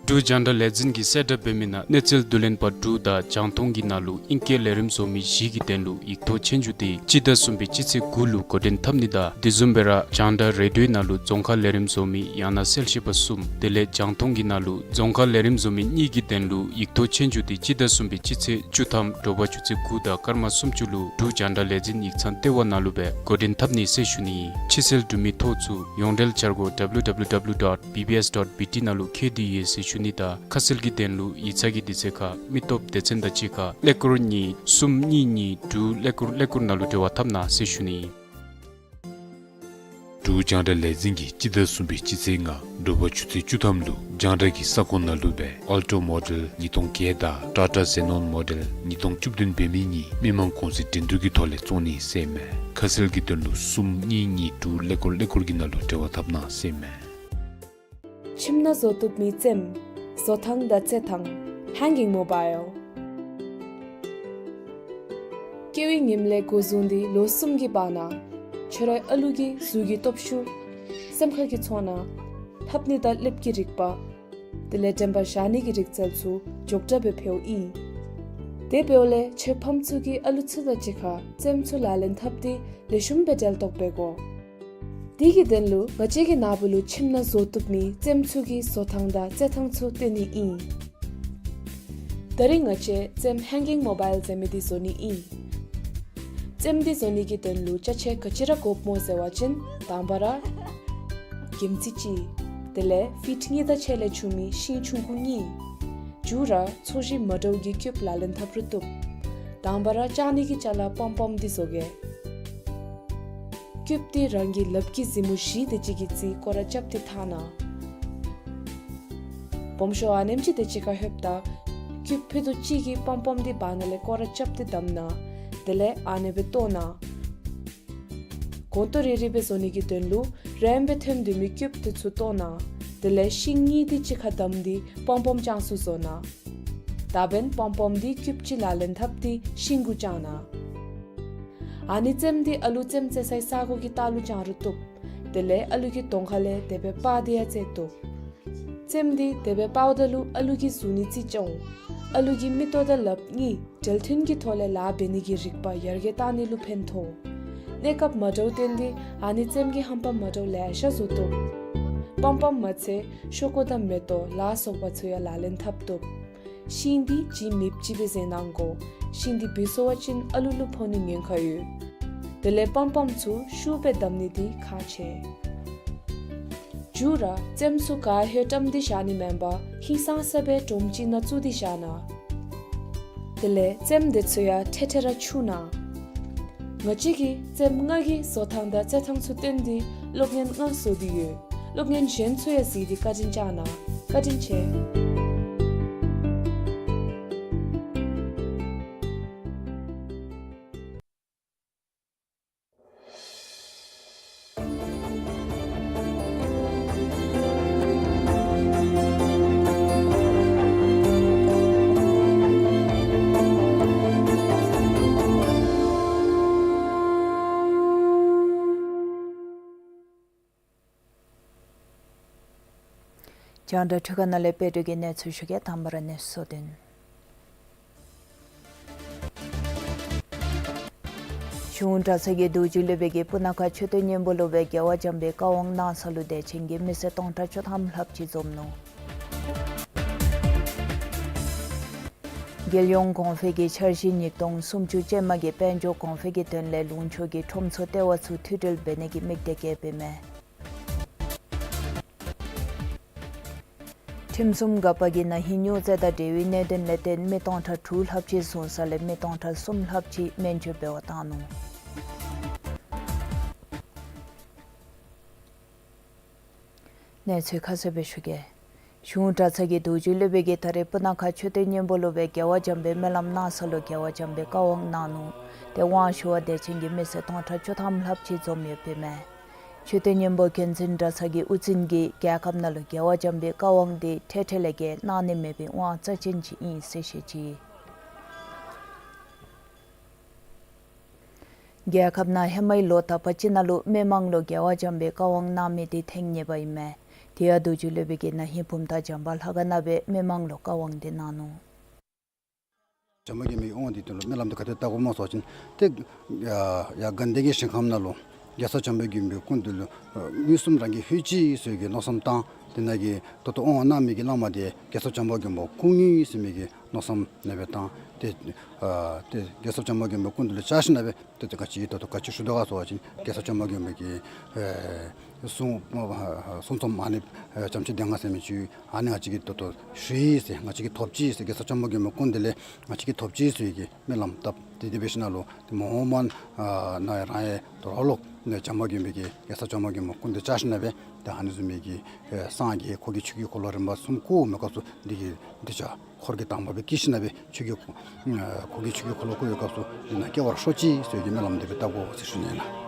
འབྲུག་རྒྱང་བསྒྲགས་ལས་འཛིན་གྱི་གསལ་བསྒྲགས་འབད་མི་ནང་གནས་ཚུལ་བསྡུ་ལེན་པ་དྲུག་དང་རྒྱང་མཐོང་གི་ནང་ལུ་ཨིང་སྐད་ལས་རིམ་བཟོ་མི་བཞི་གི་དོན་ལུ་ཡིག་ཐོག་ཆོས་རྒྱུགས་དེ་སྤྱི་ཟླ་གསུམ་པའི་སྤྱི་ཚེས་དགུ་ལུ་འགོ་འདྲེན་འཐབ་ནི་དང་དེ་བཟུམ་སྦེ་ར་རྒྱང་བསྒྲགས་རེ་ཌིའོའི་ནང་ལུ་རྫོང་ཁ་ལས་རིམ་བཟོ་མི་ཡང་ན་གསལ་བཤད་པ་གསུམ་དེ་ལས་རྒྱང་མཐོང་གི་ནང་ལུ་རྫོང་ཁ་ལས་རིམ་བཟོ་མི་གཉིས་ཀྱི་དོན་ལུ་ཡིག་ཐོག་ཆོས་རྒྱུགས་དེ་སྤྱི་ཟླ་གསུམ་པའི་སྤྱི་ཚེས་བཅུ་ཐམ་དྲོ་པ་ཆུ་ཚོད་དགུ་དང་སྐར་མ་སུམ་ཅུ་ལུ་འབྲུག་རྒྱང་བསྒྲགས་ལས་འཛིན་ཡིག་ཚང་ལྟེ་བ་ནང་ལུ་སྦེ་འགོ་འདྲེན་འཐབ་ནི་ཟེར་ཞུ་ནི། ཕྱི་སེལ་འབྲུ་མེད་ཐོག་ཚུ་ཡོངས་འབྲེལ་འཆར་སྒོ་W W W dot B B S dot B T ནང་ལུ་འཁོད་དེ་ཡོད་ཟེར་ཞུ་ནི་དང་ཁ་གསལ་གྱི་དོན་ལུ་ཡིག་ཚང་གི་དུས་ཚོད་ཁར་མི་སྟོབས་སྡེ་ཚན་དང་གཅིག་ཁར་ཀླད་ཀོར་གཉིས་གསུམ་གཉིས་གཉིས་དྲུག་ཀླད་ཀོར་ཀླད་ཀོར་ནང་ལུ་འབྲེལ་བ་འཐབ་གནང་ཟེར་ཞུ་ནི། འབྲུག་རྒྱང་བསྒྲགས་ལས་འཛིན་གྱིས་སྤྱི་ཟླ་གསུམ་པའི་སྤྱི་ཚེས་ལྔ་དྲོ་པ་ཆུ་ཚོད་བཅུ་ཐམ་ལུ་རྒྱང་བསྒྲགས་ཀྱི་ས་ཁོངས་ནང་ལུ་སྦེ་ཨལ་ཊོ་མོ་ཌེལ་ཉིས་སྟོང་བརྒྱད་དང་ཊ་ཊ་ཛེ་ནོན་མོ་ཌེལ་ཉིས་སྟོང་བཅུ་བདུན་འབད་མི་གཉིས་མི་མང་གུང་སེང་འགྲན་བསྡུར་གྱི་ཐོག་ལས་བཙོང་ནི་ཟེར་ཨིན་མས། ཁ་གསལ་གྱི་དོན་ལུ་གསུམ་གཉིས་གཉིས་དྲུག་ཀླད་ཀོར་ཀླད་ཀོར་གྱི་ནང་ལུ་འབྲེལ་བ་འཐབ་གནང་ཟེར་ཨིན་མས། ཁྱིམ་ནང་བཟོ་བཏུབ་མི་རྩེདམོ། བཟོ་ཐངས་དང་རྩེད་ཐངས། Hanging Mobile། སྐྱེ་བའི་ཉིནམ་ལས་འགོ་བཟུང་སྟེ་ལོ་གསུམ་གྱི་བར་ན་ཁྱོད་རའི་ཨ་ལུ་གི་གཟུགས་ཀྱི་སྟོབས་ཤུགས། སེམས་ཁ་གི་ཚོར་སྣང་། ལྷབ་ནི་དང་ལེབ་ཀྱི་རིག་པ། དེ་ལས་དྲན་པ་བཞག་ནི་གི་རིག་རྩལ་ཚུ་མགྱོགས་དྲགས་སྦེ་འཕེལཝ་ཨིན། དེ་འབདཝ་ལས་ཁྱོད་ཕམ་ཚུ་གིས་ཨ་ལུ་ཚུ་དང་གཅིག་ཁར་རྩེདམོ་ཚུ་ལག་ལེན་འཐབ་སྟེ་ལེགས་ཤོམ་སྦེ་འབྲེལ་གཏོགས་འབད་དགོ། དེ་གི་དོན་ལུ་ང་བཅས་ཀྱིས་ནཱ་བུ་ལུ་ཁྱིམ་ནང་བཟོ་བཏུབ་མི་རྩེདམོ་ཚུ་གི་བཟོ་ཐངས་དང་རྩེད་ཐངས་ཚུ་སྟོན་ནི་ཨིན། ད་རིས་ང་བཅས་རྩེདམོ་Hanging Mobile ཟེར་མི་འདི་བཟོ་ནི་ཨིན། རྩེདམོ་འདི་བཟོ་ནི་གི་དོན་ལུ་ཅ་ཆས་ག་ཅི་ར་དགོཔ་སྨོ་ཟེར་བ་ཅིན་དང་པ་ར་གྱིམ་ཙེ་གཅིག་དེ་ལས་ཕིཊ་གཉིས་དང་ཕྱེད་ལས་ཆུང་མི་ཤིང་ཆུང་ཀུ་གཉིས། མཇུག་ར་ཚོས་གཞི་མ་འདྲཝ་གི་ཀིའུབ་ལག་ལེན་འཐབ་རུང་བཏུབ། དང་པ་ར་བཅག་ནི་གི་ཅ་ལ་པོམ་པོམ་འདི་བཟོ་གེ། ཀིའུབ་འདི་རང་གི་ལགཔ་གི་གཟིགས་མོ་བཞི་དེ་ཅིག་གི་རྩིས་སྐོར་ར་རྐྱབ་སྟེ་འཐག་གནང་། སྦོམ་ཤོས་ཨ་ནེམ་ཅིག་དེ་ཅིག་ཁར་ལྷོདཔ་ད་ཀིའུབ་ཕུད་རྡོག་གཅིག་གིས་པོམ་པོམ་འདི་བར་ན་ལས་སྐོར་ར་རྐྱབ་སྟེ་བསྡམ་གནང་། དེ་ལས་ཨ་ནེ་སྦེ་གཏོར་གནང་། གོང་ཏོ་རེ་རེ་སྦེ་བཟོ་ནི་གི་དོན་ལུ་རེམ་སྦེ་ཐོན་སྡོད་མི་ཀིའུབ་དེ་ཚུ་གཏོར་གནང་། དེ་ལས་ཤིང་གཉིས་དེ་གཅིག་ཁར་བསྡམས་ཏེ་པོམ་པོམ་ཅན་ཚུ་བཟོ་གནང་། ད་འབདན་པོམ་པོམ་འདི་ཀིའུབ་གཅིག་ལག་ལེན་འཐབ་སྟེ་ཤིང་གུ་བཅང་གནང་། ཨ་ནི་རྩེདམོ་འདི་ཨ་ལུ་རྩེདམོ་རྩེ་སའི་ས་གོ་གི་ལྟག་ལུ་བཅང་རུང་བཏུབ། དེ་ལས་ཨ་ལུ་གི་གདོང་ཁ་ལས་དེ་སྦེ་སྤར་ཏེ་ཡང་རྩེ་བཏུབ། རྩེདམོ་འདི་དེ་སྦེ་སྤརཝ་ད་ལུ་ཨ་ལུ་གི་གཟུགས་ནི་རྩིས་རྐྱབ་འོང་། ཨ་ལུ་གི་མིག་ཏོ་དང་ལགཔ་གཉིས་འབྲེལ་མཐུན་གྱི་ཐོག་ལས་ལཱ་འབད་ནི་གི་རིག་པ་ཡར་རྒྱས་བཏང་ནི་ལུ་ཕན་ཐོགས། གནས་སྐབས་མ་འདྲཝ་བརྟེན་ཏེ་ཨ་ནི་རྩེདམོ་གི་ཧམ་པ་མ་འདྲཝ་ལེ་ཤ་བཟོ་བཏུབ། པོམ་པོམ་མ་ཚད་ཤོག་ཀུ་དང་མེ་ཏོག་ལ་སོགས་པ་ཚུ་ཡང་ལག་ལེན་འཐབ་བཏུབ། ཤིང་འདི་ལྗིད་མེདཔ་ཅིག་སྦེ་བཟོ་གནང་དགོ། ཤིང་འདི་བུད་སོང་པ་ཅིན་ཨ་ལུ་ལུ་ཕོག་ནི་ཉེན་ཁ་ཡོད། དེ་ལས་པོམ་པོམ་ཚུ་ཤུགས་སྦེ་བསྡམ་ནི་འདི་ཁག་ཆེ། མཇུག་ར་རྩེདམོ་ཚུ་ག་ཧེ་བཀྲམ་སྟེ་བཞག་ནི་མེན་པར་ཧིང་སངས་ས་སྦེ་སྒྲོམ་ཅིག་ནང་བཙུགས་ཏེ་བཞག་གནང་། དེ་ལས་རྩེདམོ་དེ་ཚུ་ཡང་འཕྲལ་འཕྲལ་ར་འཁྱུ་གནང་། ང་བཅས་ཀྱིས་རྩེདམོ་ལྔ་གི་བཟོ་ཐངས་དང་རྩེད་ཐངས་ཚུ་སྟོན་ཏེ་སློབ་ཚན་ལྔ་བཟོ་སྟེ་ཡོད། སློབ་ཚན་གཞན་ཚུ་ཡང་གཟིགས་ཏེ་བཀའ་དྲིན་བསྐྱང་གནང་། བཀའ་དྲིན་ཆེ། རྒྱང་བསྒྲགས་འཕྲུལ་ཁང་ནང་ལས་དཔལ་སྒྲོན་གྱིས་གནས་ཚུལ་ཞུ་གེ། དང་པ་ར་གནས་ཚུལ་དོན། གཞུང་གྲྭ་ཚང་གི་རྡོ་རྗེ་སློབ་དཔོན་གྱིས་སྤུ་ན་ཁ་མཆོད་རྟེན་སྙིང་པོ་ལུ་སྦེ་རྒྱལ་བ་འཇམ་དཔལ་བཀའ་དབང་གནང་ས་ལུ་དད་ཅན་གྱི་མི་སེར་སྟོང་ཕྲག་བཅུ་ཐམ་ལྷགཔ་ཅིག་འཛོམས་ནུག། རྒྱལ་ཡོངས་གོང་འཕེལ་གྱི་འཆར་གཞི་ཉིས་སྟོང་སུམ་ཅུ་ཅན་མ་གིས་དཔལ་འབྱོར་གོང་འཕེལ་གྱི་དོན་ལས་ལུང་ཕྱོགས་ཀྱི་ཁྲོམ་ཚོགས་ལྟེ་བ་ཚུ་མཐུད་སྒྲིལ་འབད་ནི་གི་དམིགས་གཏད་བསྐྱེདཔ་ཨིན་མས། ཁྲིམས་སྲུང་འགག་པ་གིས་ན་ཧིང་སྨྱོ་རྫས་དང་འབྲེལ་བའི་གནད་དོན་ལས་བརྟེན་མི་སྟོང་ཕྲག་དྲུག་ལྷགཔ་ཅིག་བཟུང་ས་ལས་མི་སྟོང་ཕྲག་གསུམ་ལྷགཔ་ཅིག་སྨན་བཅོས་འབད་བར་བཏང་ནུག། གནས་ཚུལ་ཁ་གསལ་སྦེ་ཞུ་གེ། གཞུང་གྲྭ་ཚང་གི་རྡོ་རྗེ་སློབ་དཔོན་གྱིས་ད་རེས་སྤུ་ན་ཁ་མཆོད་རྟེན་སྙིང་པོ་ལུ་སྦེ་རྒྱལ་བ་འཇམ་དཔལ་སྨོན་ལམ་གནང་ས་ལུ་རྒྱལ་བ་འཇམ་དཔལ་བཀའ་དབང་གནང་ནུག། དེ་དབང་ཞུ་བར་དད་ཅན་གྱི་མི་སེར་སྟོང་ཕྲག་བཅུ་ཐམ་ལྷགཔ་ཅིག་འཛོམས་ཡོདཔ་ཨིན་མས། མཆོད་རྟེན་སྙིང་པོ་མཁན་ཆེན་གྲྭ་ཚང་གི་དབུ་འཛིན་གྱིས་རྒྱལ་ཁབ་ནང་ལུ་རྒྱལ་བ་འཇམ་དཔལ་བཀའ་དབང་དེ་འཕྲལ་འཕྲལ་ལས་ཀྱི་གནང་ནི་མེད་པའི་དབང་རྩ་ཅན་ཅིག་ཨིན་ཟེར་བཤད་ཅི། རྒྱལ་ཁབ་ནང་ཧེ་མའི་ལོ་དག་པ་ཅིག་ནང་ལུ་མི་མང་ལུ་རྒྱལ་བ་འཇམ་དཔལ་བཀའ་དབང་གནང་མི་དེ་ཐེངས་གཉིས་པ་ཨིན་མས། དེ་ཡང་རྡོ་རྗེ་སློབ་དཔོན་གྱིས་ན་ཧིང་བུམ་ཐང་བྱམས་པ་ལྷ་ཁང་ནང་སྦེ་མི་མང་ལུ་བཀའ་དབང་དེ་གནང་ནུག། བྱམས་པ་མགོན་པོའི་དབང་དེ་དོན་ལུ་སྨོན་ལམ་དེ་ག་དེ་བཏབ་དགོཔ་སྨོ་ཟེར་བ་ཅིན་ཏེ་ཡར་དགའ་ལྡན་གྱི་ཞིང་ཁམས་ནང་ལུ་རྒྱལ་ཚབ་བྱམས་པ་མགོན་པོའི་སྐུ་མདུན་ལུ་མངོན་སུམ་རང་གིས་ལྷོད་ཅི་ཟེར་གྱི་མནོ་བསམ་བཏང་། དེ་ནང་གི་ད་ལྟོ་དབང་གནང་མི་གི་བླ་མ་དེ་རྒྱལ་ཚབ་བྱམས་པ་མགོན་པོ་སྐུ་དངོས་ཟེར་མི་གི་མནོ་བསམ་ནང་སྦེ་བཏང་། ཏེ་ཏེ་རྒྱལ་ཚབ་བྱམས་པ་མགོན་པོའི་སྐུ་མདུན་ལུ་བཅར་ཞིནམ་ལས་ཏེ་ཏེ་ག་ཅི་ད་ལྟོ་ག་ཅི་ཞུ་དོ་ག་ཟེར་བ་ཅིན་རྒྱལ་ཚབ་བྱམས་པ་མགོན་པོ་གི་གསུང་གསུང་རྩོམ་ཨ་ནི་བྱམས་ཆོས་སྡེ་ལྔ་ཟེར་མི་ཅིག་ཨ་ནི་ང་བཅས་ཀྱིས་ད་ལྟོ་ཞུ་ཡི་ཟེར། ང་བཅས་ཀྱིས་ཐོབ་ཅི་ཟེར། རྒྱལ་ཚབ་བྱམས་པ་མགོན་པོའི་སྐུ་མདུན་ལས་ང་བཅས་ཀྱིས་ཐོབ་ཅི་ཟེར་གྱི་སྨོན་ལམ་བཏབ། ཏེ་དེ་འབད་ཞིནམ་ལས་ཏེ་མ་འོངས་པ་ནང་ཡང་རང་ཡང་ད་རུང་ལོག་བྱམས་པ་མགོན་པོ་གི་རྒྱལ་ཚབ་བྱམས་པ་མགོན་པོའི་སྐུ་མདུན་བཅར་ཞིནམ་ལས་ཏེ་ཨ་ནི་བཟུམ་མའི་གི་སངས་རྒྱས་ཁོ་གི་ཆོས་ཀྱི་འཁོར་ལོ་རིམ་པ་གསུམ་བསྐོར་མི་སྐབས་སུ་འདི་གི་འདི་ཅ་འཁོར་གྱི་དང་པ་སྦེ་སྐྱེས་ཞིནམ་ལས་ཆོས་ཀྱི་ཁོ་གི་ཆོས་ཀྱི་འཁོར་ལོ་བསྐོར་བའི་སྐབས་སུ་འདི་ནང་སྐྱེ་བར་ཤོག་ཅིག་ཟེར་གྱི་སྨོན་ལམ་དེ་སྦེ་བཏབ་དགོ་ཟེར་ཞུ་ནི་ཨིན་ལགས།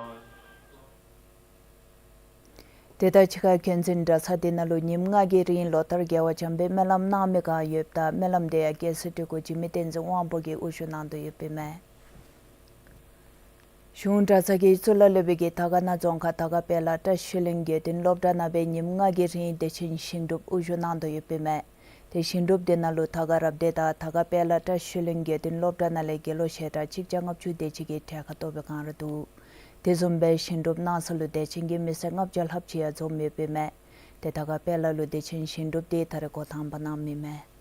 དེ་དང་གཅིག་ཁར་མཁན་ཆེན་གྲྭ་ཚང་དེ་ནང་ལུ་ཉིནམ་ལྔ་གི་རིང་ལོ་ལྟར་རྒྱལ་བ་འཇམ་དཔལ་སྨོན་ལམ་གནང་མི་གང་ཡོདཔ་ད་སྨོན་ལམ་དེ་ཡང་རྒྱལ་སྲས་སྤྲུལ་སྐུ་འཇིགས་མེད་བསྟན་འཛིན་དབང་པོ་གིས་དབུ་བཞུགས་གནང་དོ་ཡོདཔ་ཨིན་མས། གཞུང་གྲྭ་ཚང་གི་གཙུག་ལག་སློབ་དཔོན་གྱིས་དར་དཀར་ན་རྫོང་ཁག་དར་དཀར་དཔལ་ལ་བཀྲ་ཤིས་གླིང་དགེ་འདུན་སློབ་གྲྭ་ནང་སྦེ་ཉིནམ་ལྔ་གི་རིང་བདེ་ཆེན་ཞིང་སྒྲུབ་དབུ་བཞུགས་གནང་དོ་ཡོདཔ་ཨིན་མས། ཏེ་ཞིང་སྒྲུབ་དེ་ནང་ལུ་དར་དཀར་རབ་སྡེ་དང་དར་དཀར་དཔལ་ལ་བཀྲ་ཤིས་གླིང་དགེ་འདུན་སློབ་གྲྭ་ནང་ལས་དགེ་སློང་ཞལ་གྲངས་གཅིག་བརྒྱ་ལྔ་བཅུ་དེ་ཅིག་གིས་གྲལ་ཁར་གཏོགས་སྦེ་གང་ར་འདུག། དེ་བཟུམ་སྦེ་ཞིང་སྒྲུབ་གནང་ས་ལུ་དད་ཅན་གྱི་མི་སེར་ལྔ་བརྒྱ་ལྷགཔ་ཅིག་ཡང་འཛོམས་ཡོདཔ་ཨིན་མས། ཏེ་དར་དཀར་དཔལ་ལ་ལུ་བདེ་ཆེན་ཞིང་སྒྲུབ་དེ་ད་རེས་འགོ་དང་པ་གནངམ་ཨིན་མས།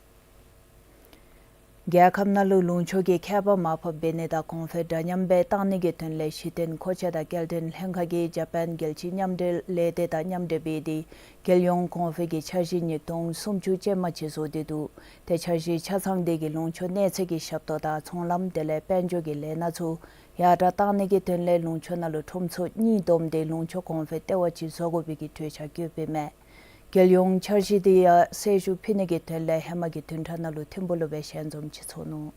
རྒྱལ་ཁབ་ནང་ལུ་ལུང་ཕྱོགས་ཀྱི་ཁྱད་པར་མར་ཕབ་འབད་ནི་དང་གོང་འཕེལ་འདྲ་མཉམ་སྦེ་བཏང་ནི་གི་དོན་ལས་གཞི་རྟེན་མཁོ་ཆས་དང་སྐྱེལ་འདྲེན་ལྷན་ཁག་གིས་ཇ་པཱན་རྒྱལ་སྤྱིའི་མཉམ་འབྲེལ་ལས་སྡེ་དང་མཉམ་འབྲེལ་འབད་དེ་རྒྱལ་ཡོངས་གོང་འཕེལ་གྱི་འཆར་གཞི་ཉིས་སྟོང་སུམ་ཅུ་ཅན་མ་ཅིག་བཟོ་སྟེ་འདུག། ཏེ་འཆར་གཞི་ཆ་ཚང་དེ་གིས་ལུང་ཕྱོགས་གནས་ཚད་ཀྱི་ཞབས་ཏོག་དང་ཚོང་ལམ་དེ་ལས་དཔལ་འབྱོར་གྱི་ལས་སྣ་ཚུ་ཡར་དྲག་བཏང་ནི་གི་དོན་ལས་ལུང་ཕྱོགས་ནང་ལུ་ཁྲོམ་ཚོགས་གཉིས་བསྡོམས་ཏེ་ལུང་ཕྱོགས་གོང་འཕེལ་ལྟེ་བ་ཅིག་བཟོ་དགོ་པའི་གི་གྲོས་འཆར་བཀོདཔ་ཨིན་མས། རྒྱལ་ཡོངས་འཆར་གཞི་དེ་ཡང་གསལ་ཞུ་ཕུལ་ནི་གི་དོན་ལས་ཧེ་མ་གི་བདུན་ཕྲག་ནང་ལུ་ཐིམ་ཕུག་ལུ་སྦེ་ཞལ་འཛོམས་ཅིག་ཚོགས་ནུག།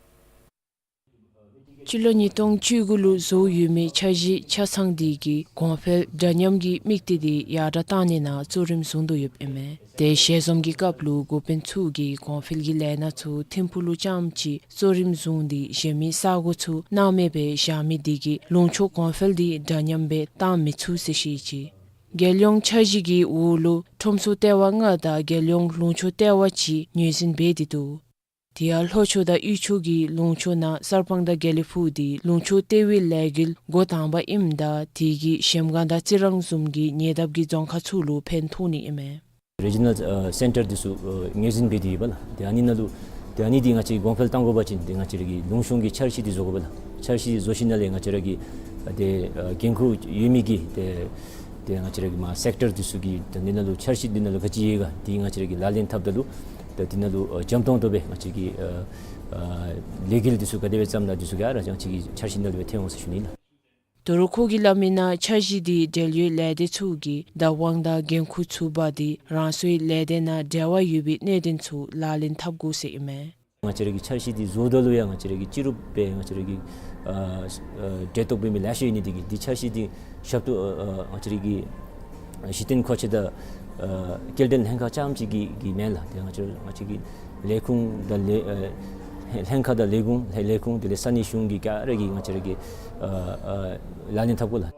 སྤྱི་ལོ་ཉིས་སྟོང་བཅུ་དགུ་ལུ་བཟོ་ཡོད་མི་འཆར་གཞི་ཆ་ཚང་དེ་གིས་གོང་འཕེལ་འདྲ་མཉམ་གྱི་དམིགས་གཏད་དེ་ཡར་དྲག་བཏང་ནི་ནང་གཙོ་རིམ་བཟུང་དོ་ཡོདཔ་ཨིན་མས། ཏེ་ཞལ་འཛོམས་ཀྱི་སྐབས་ལུ་འགོ་དཔོན་ཚུ་གིས་གོང་འཕེལ་གྱི་ལས་སྣ་ཚུ་ཐིམ་ཕུག་ལུ་རྐྱངམ་ཅིག་གཙོ་རིམ་བཟུང་སྟེ་གཞན་མི་ས་གོ་ཚུ་སྣང་མེད་སྦེ་བཞག་མི་དེ་གིས་ལུང་ཕྱོགས་གོང་འཕེལ་དེ་འདྲ་མཉམ་སྦེ་བཏང་མི་ཚུགས་ཟེར་བཤད་ཅི། རྒྱལ་ཡོངས་འཆར་གཞི་གི་འོག་ལུ་ཁྲོམ་ཚོགས་ལྟེ་བ་ལྔ་དང་རྒྱལ་ཡོངས་ལུང་ཕྱོགས་ལྟེ་བ་གཅིག་ངོས་འཛིན་འབད་དེ་འདུག། དེ་ཡང་ལྷོ་ཕྱོགས་དང་དབུས་ཕྱོགས་ཀྱི་ལུང་ཕྱོགས་ནང་གསར་སྤང་དང་དགེ་ལེགས་ཕུག་དེ་ལུང་ཕྱོགས་ལྟེ་བའི་ལས་འགུལ་འགོ་དང་པ་ཨིནམ་ད་དེ་གིས་གཞལམ་སྒང་དང་རྩི་རང་བཟུམ་གྱི་ཉེ་འདབས་ཀྱི་རྫོང་ཁག་ཚུ་ལུ་ཕན་ཐོགས་ནི་ཨིན་མས། རི་ཇི་ནཱལ་ཨ་སེན་ཊར་འདི་ཚུ་ཨ་ངོས་འཛིན་འབད་དེ་ཡོདཔ་ལགས། ཏེ་ཨ་ནི་ནང་ལུ་ཏེ་ཨ་ནི་འདི་ང་བཅས་གོང་འཕེལ་གཏང་དགོ་པ་ཅིན་ཏེ་ང་བཅས་ར་གི་ལུང་གཤོང་གི་འཆར་གཞི་འདི་བཟོ་དགོ་པས་ལགས། འཆར་གཞི་བཟོ་ཞིནམ་ལས་ང་བཅས་ར་གི་ཨ་ཏེ་ཨ་འགན་ཁུར་ཡོད་མི་གི་ཏེ་ཏེ་ང་བཅས་ར་གི་མ་སེཀ་ཊར་འདི་ཚུ་གིས་ཏེ་འདི་ནང་ལུ་འཆར་གཞི་འདི་ནང་ལུ་ག་ཅི་ཡོད་ག་འདི་ང་བཅས་ར་གིས་ལག་ལེན་འཐབ་ད་ལུ་ཏེ་འདི་ནང་ལུ་ཨ་འཇམ་ཏོང་ཏོ་སྦེ་ང་བཅས་ར་གི་ཨ་ཨ་ལས་འགུལ་འདི་ཚུ་ག་དེ་སྦེ་བརྩམ་ན་འདི་ཚུ་ག་ར་ང་བཅས་ཀྱི་འཆར་གཞི་ནང་ལུ་སྦེ་ཐོན་འོང་ཟེར་ཞུ་ནི་ལགས། ད་རུང་ཁོ་གིས་སླབ་མི་ནང་འཆར་གཞི་འདི་འབྲེལ་ཡོད་ལས་སྡེ་ཚུ་གིས་བདག་དབང་དང་འགན་ཁུར་ཚུགས་པ་དེ་རང་སོའི་ལས་སྡེ་ནང་འབྲེལ་བ་ཡོད་པའི་གནད་དོན་ཚུ་ལག་ལེན་འཐབ་དགོ་ཟེར་ཨིན་མས། ང་བཅས་ར་གི་འཆར་གཞི་འདི་བཟོ་ད་ལུ་ཡང་ང་བཅས་ར་གི་སྤྱི་རུབ་སྦེ་ང་བཅས་ར་གི་ཨ་ཨ་འབྲེལ་གཏོགས་འབད་མི་ལེ་ཤ་ཡོད་ནི་འདི་གིས་འདི་འཆར་གཞི་འདི་ཞབས་ཏོག་ཨ་ཨ་ང་བཅས་ར་གི་གཞི་རྟེན་མཁོ་ཆས་དང་ཨ་སྐྱེལ་འདྲེན་ལྷན་ཁག་རྐྱངམ་ཅིག་གི་གི་མེན་ལགས། ཏེ་ང་བཅས་ང་བཅས་ཀྱི་ལས་ཁུངས་དང་ལས་ཨ་ལྷན་ཁག་དང་ལས་ཁུངས་ལས་ལས་ཁུངས་དེ་ལས་ས་གནས་གཞུང་གི་ག་ར་གིས་ང་བཅས་ར་གིས་ཨ་ཨ་ལག་ལེན་འཐབ་དགོ་ལགས།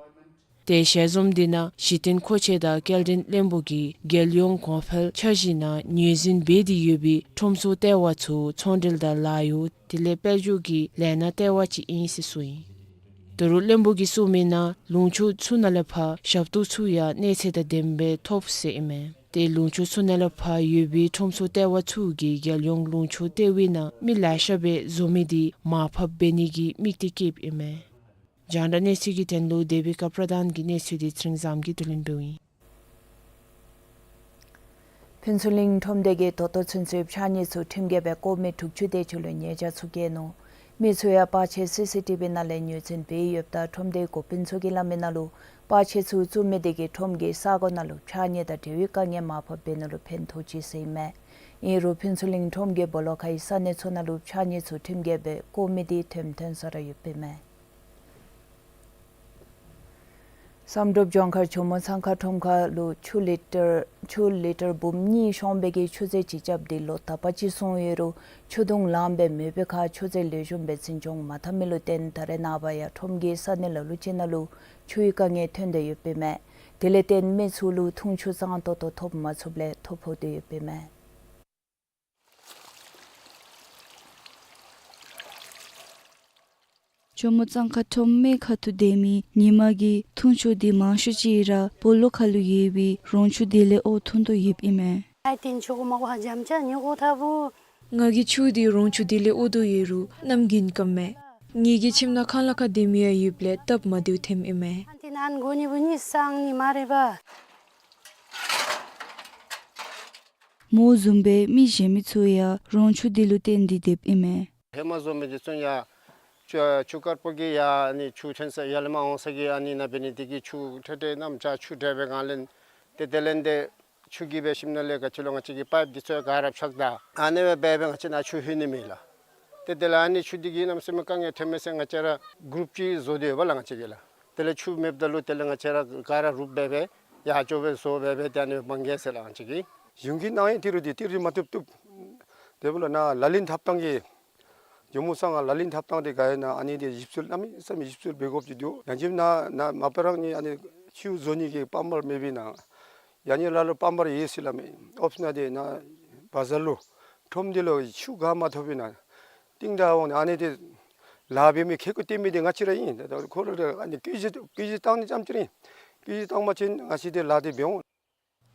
ཏེ་ཞལ་འཛོམས་འདི་ནང་གཞི་རྟེན་མཁོ་ཆས་དང་སྐྱེལ་འདྲེན་བློན་པོ་གིས་རྒྱལ་ཡོངས་གོང་འཕེལ་འཆར་གཞི་ནང་ངོས་འཛིན་འབད་དེ་ཡོད་པའི་ཁྲོམ་ཚོགས་ལྟེ་བ་ཚུ་ཚོང་འབྲེལ་དང་ལཱ་གཡོག་དེ་ལས་དཔལ་འབྱོར་གྱི་ལས་སྣ་ལྟེ་བ་ཅིག་ཨིན་ཟེར་གསུངས་ཡི། ད་རུང་བློན་པོ་གིས་གསུངས་མིའི་ནང་ལུང་ཕྱོགས་ཚུ་ནང་ལས་ཕར་ཞབས་ཏོག་ཚུ་ཡང་གནས་ཚད་དང་ལྡནམ་སྦེ་ཐོབ་ཟེར་ཨིན་མས། ཏེ་ལུང་ཕྱོགས་ཚུ་ནང་ལས་ཕར་ཡོད་པའི་ཁྲོམ་ཚོགས་ལྟེ་བ་ཚུ་གིས་རྒྱལ་ཡོངས་ལུང་ཕྱོགས་ལྟེ་བའི་ནང་མི་ལེ་ཤ་སྦེ་འཛོམས་མི་འདི་མར་ཕབ་འབད་ནི་གི་དམིགས་གཏད་བསྐྱེདཔ་ཨིན་མས། རྒྱང་བསྒྲགས་གནས་ཚུལ་གྱི་དོན་ལུ་དེ་བི་ཀ་པྲ་དཱན་གྱི་གནས་ཚུལ་འདི་ཚེ་རིང་བཟངམོ་གིས་བསྡུ་ལེན་འབདཝ་ཨིན། ཕུན་ཚོགས་གླིང་ཁྲོམ་སྡེ་གིས་ད་ལྟོ་ཚུན་ཚོད་ཕྱགས་སྙིགས་ཚུ་ཁྲིམས་འགལ་སྦེ་བཀོ་མི་དྲུག་ཅུ་དེ་ཅིག་ལུ་ཉེས་བྱ་ཚུ་བཀལ་ནུག། མི་ཚུ་ཡང་པར་ཆས་སི་སི་ཊི་བི་ནང་ལས་ངོས་འཛིན་འབད་ཡོདཔ་ད་ཁྲོམ་སྡེའི་འགོ་དཔོན་ཚུ་གིས་སླབ་མིའི་ནང་ལུ་པར་ཆས་ཚུ་བཙུགས་མི་དེ་གིས་ཁྲོམ་གྱི་ས་གོ་ནང་ལུ་ཕྱགས་སྙིགས་དང་འབྲེལ་བའི་དཀའ་ངལ་མར་ཕབ་འབད་ནི་ལུ་ཕན་ཐོགས་ཅི་ཟེར་ཨིན་མས། ཨིན་རུང་ཕུན་ཚོགས་གླིང་ཁྲོམ་གྱི་སྦོ་ལོགས་ཁའི་ས་གནས་ཚུ་ནང་ལུ་ཕྱགས་སྙིགས་ཚུ་ཁྲིམས་འགལ་སྦེ་བཀོ་མི་དེ་ཐོནམ་ཐོན་ས་ར་ཡོདཔ་ཨིན་མས། བསམ་གྲུབ་ལྗོངས་མཁར་ཇོ་མོ་གཙང་ཁ་ཁྲོམ་ཁ་ལུ་ཆུ་ལི་ཊར་ཆུ་ལི་ཊར་འབུམ་གཉིས་ཤོང་བའི་གི་ཆུ་རྫས་ཅིག་རྐྱབ་སྟེ་ལོ་དག་པ་ཅིག་སོང་ཡོད་རུང་ཆུ་དུང་ལངམ་སྦེ་མེད་པའི་ཁར་ཆུ་རྫས་ལེགས་ཤོམ་སྦེ་འཛིན་སྐྱོང་མ་འཐབ་མི་ལུ་བརྟེན་ད་རེས་ནངས་པ་ཡང་ཁྲོམ་གྱི་ས་གནས་ལ་ལུ་ཅིག་ནང་ལུ་ཆུའི་དཀའ་ངལ་ཐོན་ཏེ་ཡོདཔ་ཨིན་མས། དེ་ལས་བརྟེན་མི་ཚུ་ལུ་འཐུང་ཆུ་གཙང་ཏོག་ཏོ་ཐོབ་མ་ཚུགསཔ་ལས་ཐོ་ཕོག་སྟེ་ཡོདཔ་ཨིན་མས། ཇོ་མོ་གཙང་ཁ་ཁྲོམ་སྨད་ཁ་ཐུག་སྡོད་མི་ཉི་མ་གིས་འཐུང་ཆུ་འདི་མང་ཤོས་ཅིག་ར་སྦོ་ལོགས་ཁ་ལུ་ཡོད་པའི་རོང་ཆུ་དེ་ལས་དབོ་འཐུང་དོ་ཡོདཔ་ཨིན་མས། ང་གི་ཆུ་འདི་རོང་ཆུ་དེ་ལས་དབོ་དོ་ཡོད་རུང་གནམ་དགུན་སྐམ་མས། ངེ་གི་ཁྱིམ་ནང་ཁང་གླ་ཁར་སྡོད་མི་ཡང་ཡོདཔ་ལས་སྟབས་མ་བདེཝ་ཐོནམ་ཨིན་མས། མོ་བཟུམ་སྦེ་མི་གཞན་མི་ཚུ་ཡང་རོང་ཆུ་དེ་ལུ་བརྟེན་ཏེ་སྡོདཔ་ཨིན་མས། ཧེ་མ་བཟུམ་སྦེ་འདི་ཚུ་ཡང་ཆུ་ཆུ་དཀར་པོ་གི་ཡར་ཨ་ནི་ཆུ་ཐོན་ས་ཡར་ལས་མར་འོང་ས་གི་ཨ་ནི་ནང་འབད་ནི་དེ་གིས་ཆུ་ཁྲེ་ཁྲེ་གནམ་ལྕགས་ཆུ་འདྲ་སྦེ་གང་ལེན་ཏེ་དེ་ལས་འདི་ཆུ་གིས་སྦེ་ཞིནམ་ལས་ག་ཅི་ལོ་ང་བཅས་ཀྱི་པའིཔ་འདི་ཚུ་ག་ར་ཕྱགས་ད་ཨ་ནི་སྦེ་འབད་སྦེ་ང་བཅས་ནཱ་ཆུ་ལྷོད་ནི་མེད་ལགས། ཏེ་དེ་ལས་ཨ་ནི་ཆུ་འདི་གིས་གནམ་མེད་ས་མེད་དཀའ་ངལ་ཐོན་མས་ཟེར་ང་བཅས་ར་གུ་རུབ་ཅིག་བཟོ་སྟེ་ཡོད་པ་ལགས་ང་བཅས་ཀྱིས་ལགས། དེ་ལས་ཆུ་མེདཔ་ད་ལུ་དེ་ལས་ང་བཅས་ར་ག་ར་རུབ་སྦེ་སྦེ་ཡར་ལྕོག་སྦེ་བཟོ་སྦེ་སྦེ་ཏེ་ཨ་ནི་མང་གེ་ཟེར་ལགས་ང་བཅས་ཀྱིས། གཞུང་གི་གནང་ཡིག་ཏི་རུ་འདི་ཏི་རུ་མ་བཏུབ་བཏུབ། དེ་འབདཝ་ལས་ནཱ་ལག་ལེན་འཐབ་ཐངས་ཀྱི་ཇོ་མོ་གཙང་ཁ་ལག་ལེན་འཐབ་ཐངས་འདི་ག་ཨིན་ན་ཨ་ནི་འདི་ཞིབ་འཚོལ་གནམ་མེད་ས་མེད་ཞིབ་འཚོལ་འབད་དགོཔ་ཅིག་འདུག། ཡང་ཅིན་ནཱ་ནཱ་མ་པ་རང་ནི་ཨ་ནི་ཆུ་བཟོ་ནི་གི་པམཔ་མེད་པའི་ནང་ཡང་ནི་ལ་ལུ་པམཔ་ཡོད་ཟེར་སླབ་མས། ཨོཔ་ན་འདི་ནཱ་བ་ཟར་ལུ་ཁྲོམ་འདི་ལུ་ཆུ་ག་མ་ཐོབ་པའི་ནང་ཏིང་ད་འོང་ནི་ཨ་ནི་འདི་ལཱ་འབད་མི་ཁེ་ཀོ་སྟོན་མི་འདི་ང་བཅས་ར་ཨིན། ད་ཁོ་ལུ་ཨ་ནི་བཀོད་ཇུས་བཀོད་ཇུས་བཏང་ནི་ཙམ་ཅིག་ར་ཨིན། བཀོད་ཇུས་བཏང་པ་ཅིན་ང་བཅས་འདི་ལཱ་འདི་འབད་འོང་།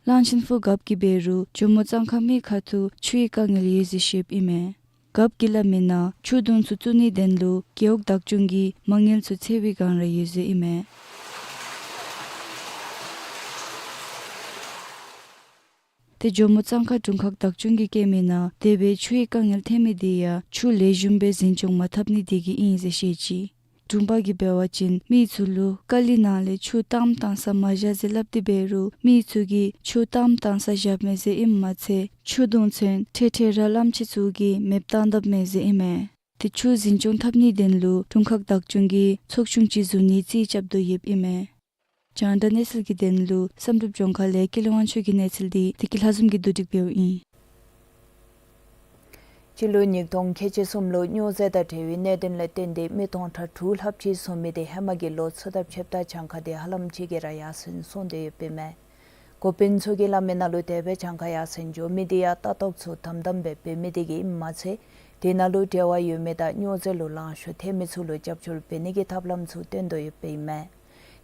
གླང་ཆེན་ཕུ་རྒཔོ་གིས་འབད་རུང་ཇོ་མོ་གཙང་ཁ་སྨད་ཁ་ཐུག་ཆུའི་དཀའ་ངལ་ཡོད་ཟེར་བཤདཔ་ཨིན་མས། རྒཔོ་གིས་སླབ་མིའི་ནང་ཆུ་དུང་ཚུ་བཙུགས་ནིའི་དོན་ལུ་རྒེད་འོག་བདག་སྐྱོང་གིས་མ་དངུལ་ཚུ་འཚོལ་བའི་བསྒང་ར་ཡོད་ཟེར་ཨིན་མས། ཏེ་ཇོ་མོ་གཙང་ཁ་དྲུང་ཁག་བདག་སྐྱོང་གིས་བཀོད་མིའི་ནང་དེ་སྦེ་ཆུའི་དཀའ་ངལ་ཐོན་མི་འདི་ཡང་ཆུ་ལེགས་ཤོམ་སྦེ་འཛིན་སྐྱོང་མ་འཐབ་ནི་དེ་གིས་ཨིན་ཟེར་བཤད་ཅི། དྲུང་པ་གིས་འབད་བ་ཅིན་མི་ཚུ་ལུ་ཀ་ལི་ནང་ལས་ཆུ་བཏངམ་བཏང་ས་མ་བཞག་ཟེར་སླབ་སྟེ་འབད་རུང་མི་ཚུ་གིས་ཆུ་བཏངམ་བཏང་ས་བཞགཔ་མས་ཟེར་ཨིནམ་མ་ཚད་ཆུ་དུང་ཚུ་ཁྲེ་ཁྲེ་ར་གླངམོ་ཆེ་ཚུ་གིས་མེདཔ་བཏང་དཔ་མས་ཟེར་ཨིན་མས། ཏེ་ཆུ་འཛིན་སྐྱོང་འཐབ་ནིའི་དོན་ལུ་དྲུང་ཁག་བདག་སྐྱོང་གིས་ཚོགས་ཆུང་ཅིག་བཟོ་ནིའི་རྩིས་རྐྱབ་དོ་ཡོདཔ་ཨིན་མས། རྒྱང་བསྒྲགས་གནས་ཚུལ་གྱི་དོན་ལུ་བསམ་གྲུབ་ལྗོངས་མཁར་ལས་ཀུན་ལེགས་དབང་ཕྱུག་གི་གནས་ཚུལ་འདི་བདེ་སྐྱིད་ལྷ་འཛོམས་ཀྱིས་བསྡུ་སྒྲིག་འབདཝ་ཨིན། སྤྱི་ལོ་ཉིས་སྟོང་ཁལ་གཅིག་གསུམ་ལུ་སྨྱོ་རྫས་དང་འབྲེལ་བའི་གནད་དོན་ལས་བརྟེན་ཏེ་མི་སྟོང་ཕྲག་དྲུག་ལྷགཔ་ཅིག་བཟོ་མི་དེ་ཧེ་མ་གི་ལོ་ཚུ་དང་ཕྱདཔ་ད་གྱངས་ཁ་དེ་ཧ་ལམ་ཅིག་གིས་ར་ཡར་སེང་སོང་སྟེ་ཡོདཔ་ཨིན་མས། འགོ་དཔོན་ཚུ་གིས་སླབ་མིའི་ནང་ལུ་དེ་སྦེ་གྱངས་ཁ་ཡར་སེང་འགྱོ་མི་དེ་ཡང་ལྟ་རྟོག་ཚུ་དམ་དམ་སྦེ་འབད་མི་དེ་གིས་ཨིནམ་མ་ཚད་དེ་ནང་ལུ་འབྲེལ་བ་ཡོད་མི་དང་སྨྱོ་རྫས་ལུ་ལང་ཤོར་ཐལ་མི་ཚུ་ལུ་རྒྱབ་སྐྱོར་འབད་ནི་གི་ཐབས་ལམ་ཚུ་སྟོན་དོ་ཡོདཔ་ཨིན་མས།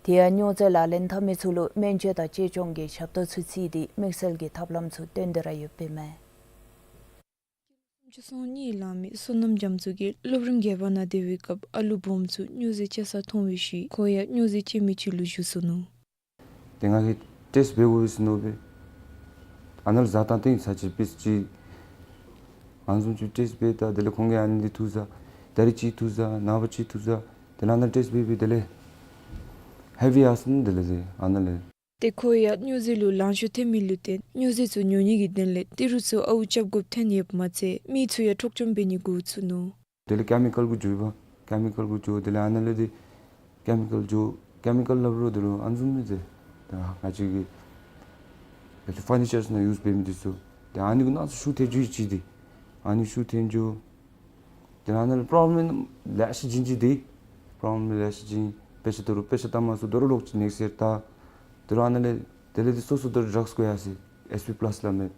དེ་ཡང་སྨྱོ་རྫས་ལག་ལེན་འཐབ་མི་ཚུ་ལུ་སྨན་བཅོས་དང་གཅེས་སྐྱོང་གི་ཞབས་ཏོག་ཚུ་བརྩིས་ཏེ་དམིགས་བསལ་གྱི་ཐབས་ལམ་ཚུ་སྟོན་ཏེ་ར་ཡོདཔ་ཨིན་མས། སུམ་ཅུ་སོ་གཉིས་ལང་མི་བསོད་ནམས་རྒྱ་མཚོ་གིས་སློབ་རིམ་བརྒྱད་པ་ནང་སྡོད་པའི་སྐབས་ཨ་ལུ་སྦོམ་ཚུ་སྨྱོ་རྫས་སྤྱོད་ས་མཐོང་བའི་ཤུལ་ཁོ་ཡང་སྨྱོ་རྫས་སྤྱོད་མི་ཅིག་ལུ་འགྱུར་སོ་ནུག། ཏེ་ང་གིས་ཊེསཊ་འབད་དགོ་པས་ཟེར་མནོ་སྦེ་ཨ་ནཱ་ལུ་བཟའ་སྟངས་སྟེང་ཚར་གཅིག་པིསི་གཅིག་ཨ་ནི་བཟུམ་ཅིག་ཊེསཊ་འབད་ད་དེ་ལས་ཁོང་གིས་ཨ་ནི་འདི་འཐུ་བཟའ་ད་རིས་གཅིག་འཐུ་བཟའ་ནངས་པ་གཅིག་འཐུ་བཟའ་དེ་ལས་ཨ་ནཱ་ཊེསཊ་འབད་འབད་དེ་ལས་ཧེ་བི་ཡར་སོ་ནུག། དེ་ལས་ཟེར་ཨ་ནཱ་ལས། ཏེ་ཁོ་ཡང་སྨྱོ་རྫས་ལུ་ལང་ཤོར་ཐལ་མི་ལུ་བརྟེན་སྨྱོ་རྫས་ཚུ་ཉོ་ནི་གི་དོན་ལས་ཏི་རུ་ཚུ་ཨརཝ་རྐྱབ་དགོཔ་ཐོན་ཡོདཔ་མ་ཚད་མི་ཚུ་ཡང་འཕྲོག་བཅོམ་འབད་ནི་འགོ་བཙུགས་ནུག། དེ་ལས་ཀེ་མི་ཀཱལ་གུ་འགྱོ་བ་ཀེ་མི་ཀཱལ་གུ་འགྱོ་དེ་ལས་ཨ་ནཱ་ལས་ཏེ་ཀེ་མི་ཀཱལ་འགྱོ་ཀེ་མི་ཀཱལ་སླབ་རུང་དེ་ལུ་ཨ་ནི་བཟུམ་མི་ཚུ་ད་ང་བཅས་ཀྱི་ད་ཕར་ནི་ཅརསི་ནང་ཡུསི་འབད་མི་འདི་ཚུ་ད་ཨ་ནི་གུ་ནང་ཚུ་ཤུགས་ཐེབས་འགྱོ་ཡི་ཅིག་ཏེ་ཨ་ནི་ཤུགས་ཐེབས་འགྱོ། དེ་ལས་ཨ་ནཱ་ལས་པྲོབ་ལེམ་ལེ་ཤ་བྱུང་ཅི་ཏེ་པྲོབ་ལེམ་ལེ་ཤ་བྱུང་ དཔེ་ཆ་དོ་རུང་དཔེ་ཆ་བལྟ་མ་ཚུགས། དོ་རུང་ལོག་ཅིག་ནེགསཊ་ཡར་བལྟ། དོ་རུང་ཨ་ནཱ་ལས་དེ་ལས་འདི་སོ་སོ་དོ་རུང་ཌགསི་བཀོ་ཡར་སོ་ཡི་ཨེསི་པི་པ་ལཱསི་སླབ་མི།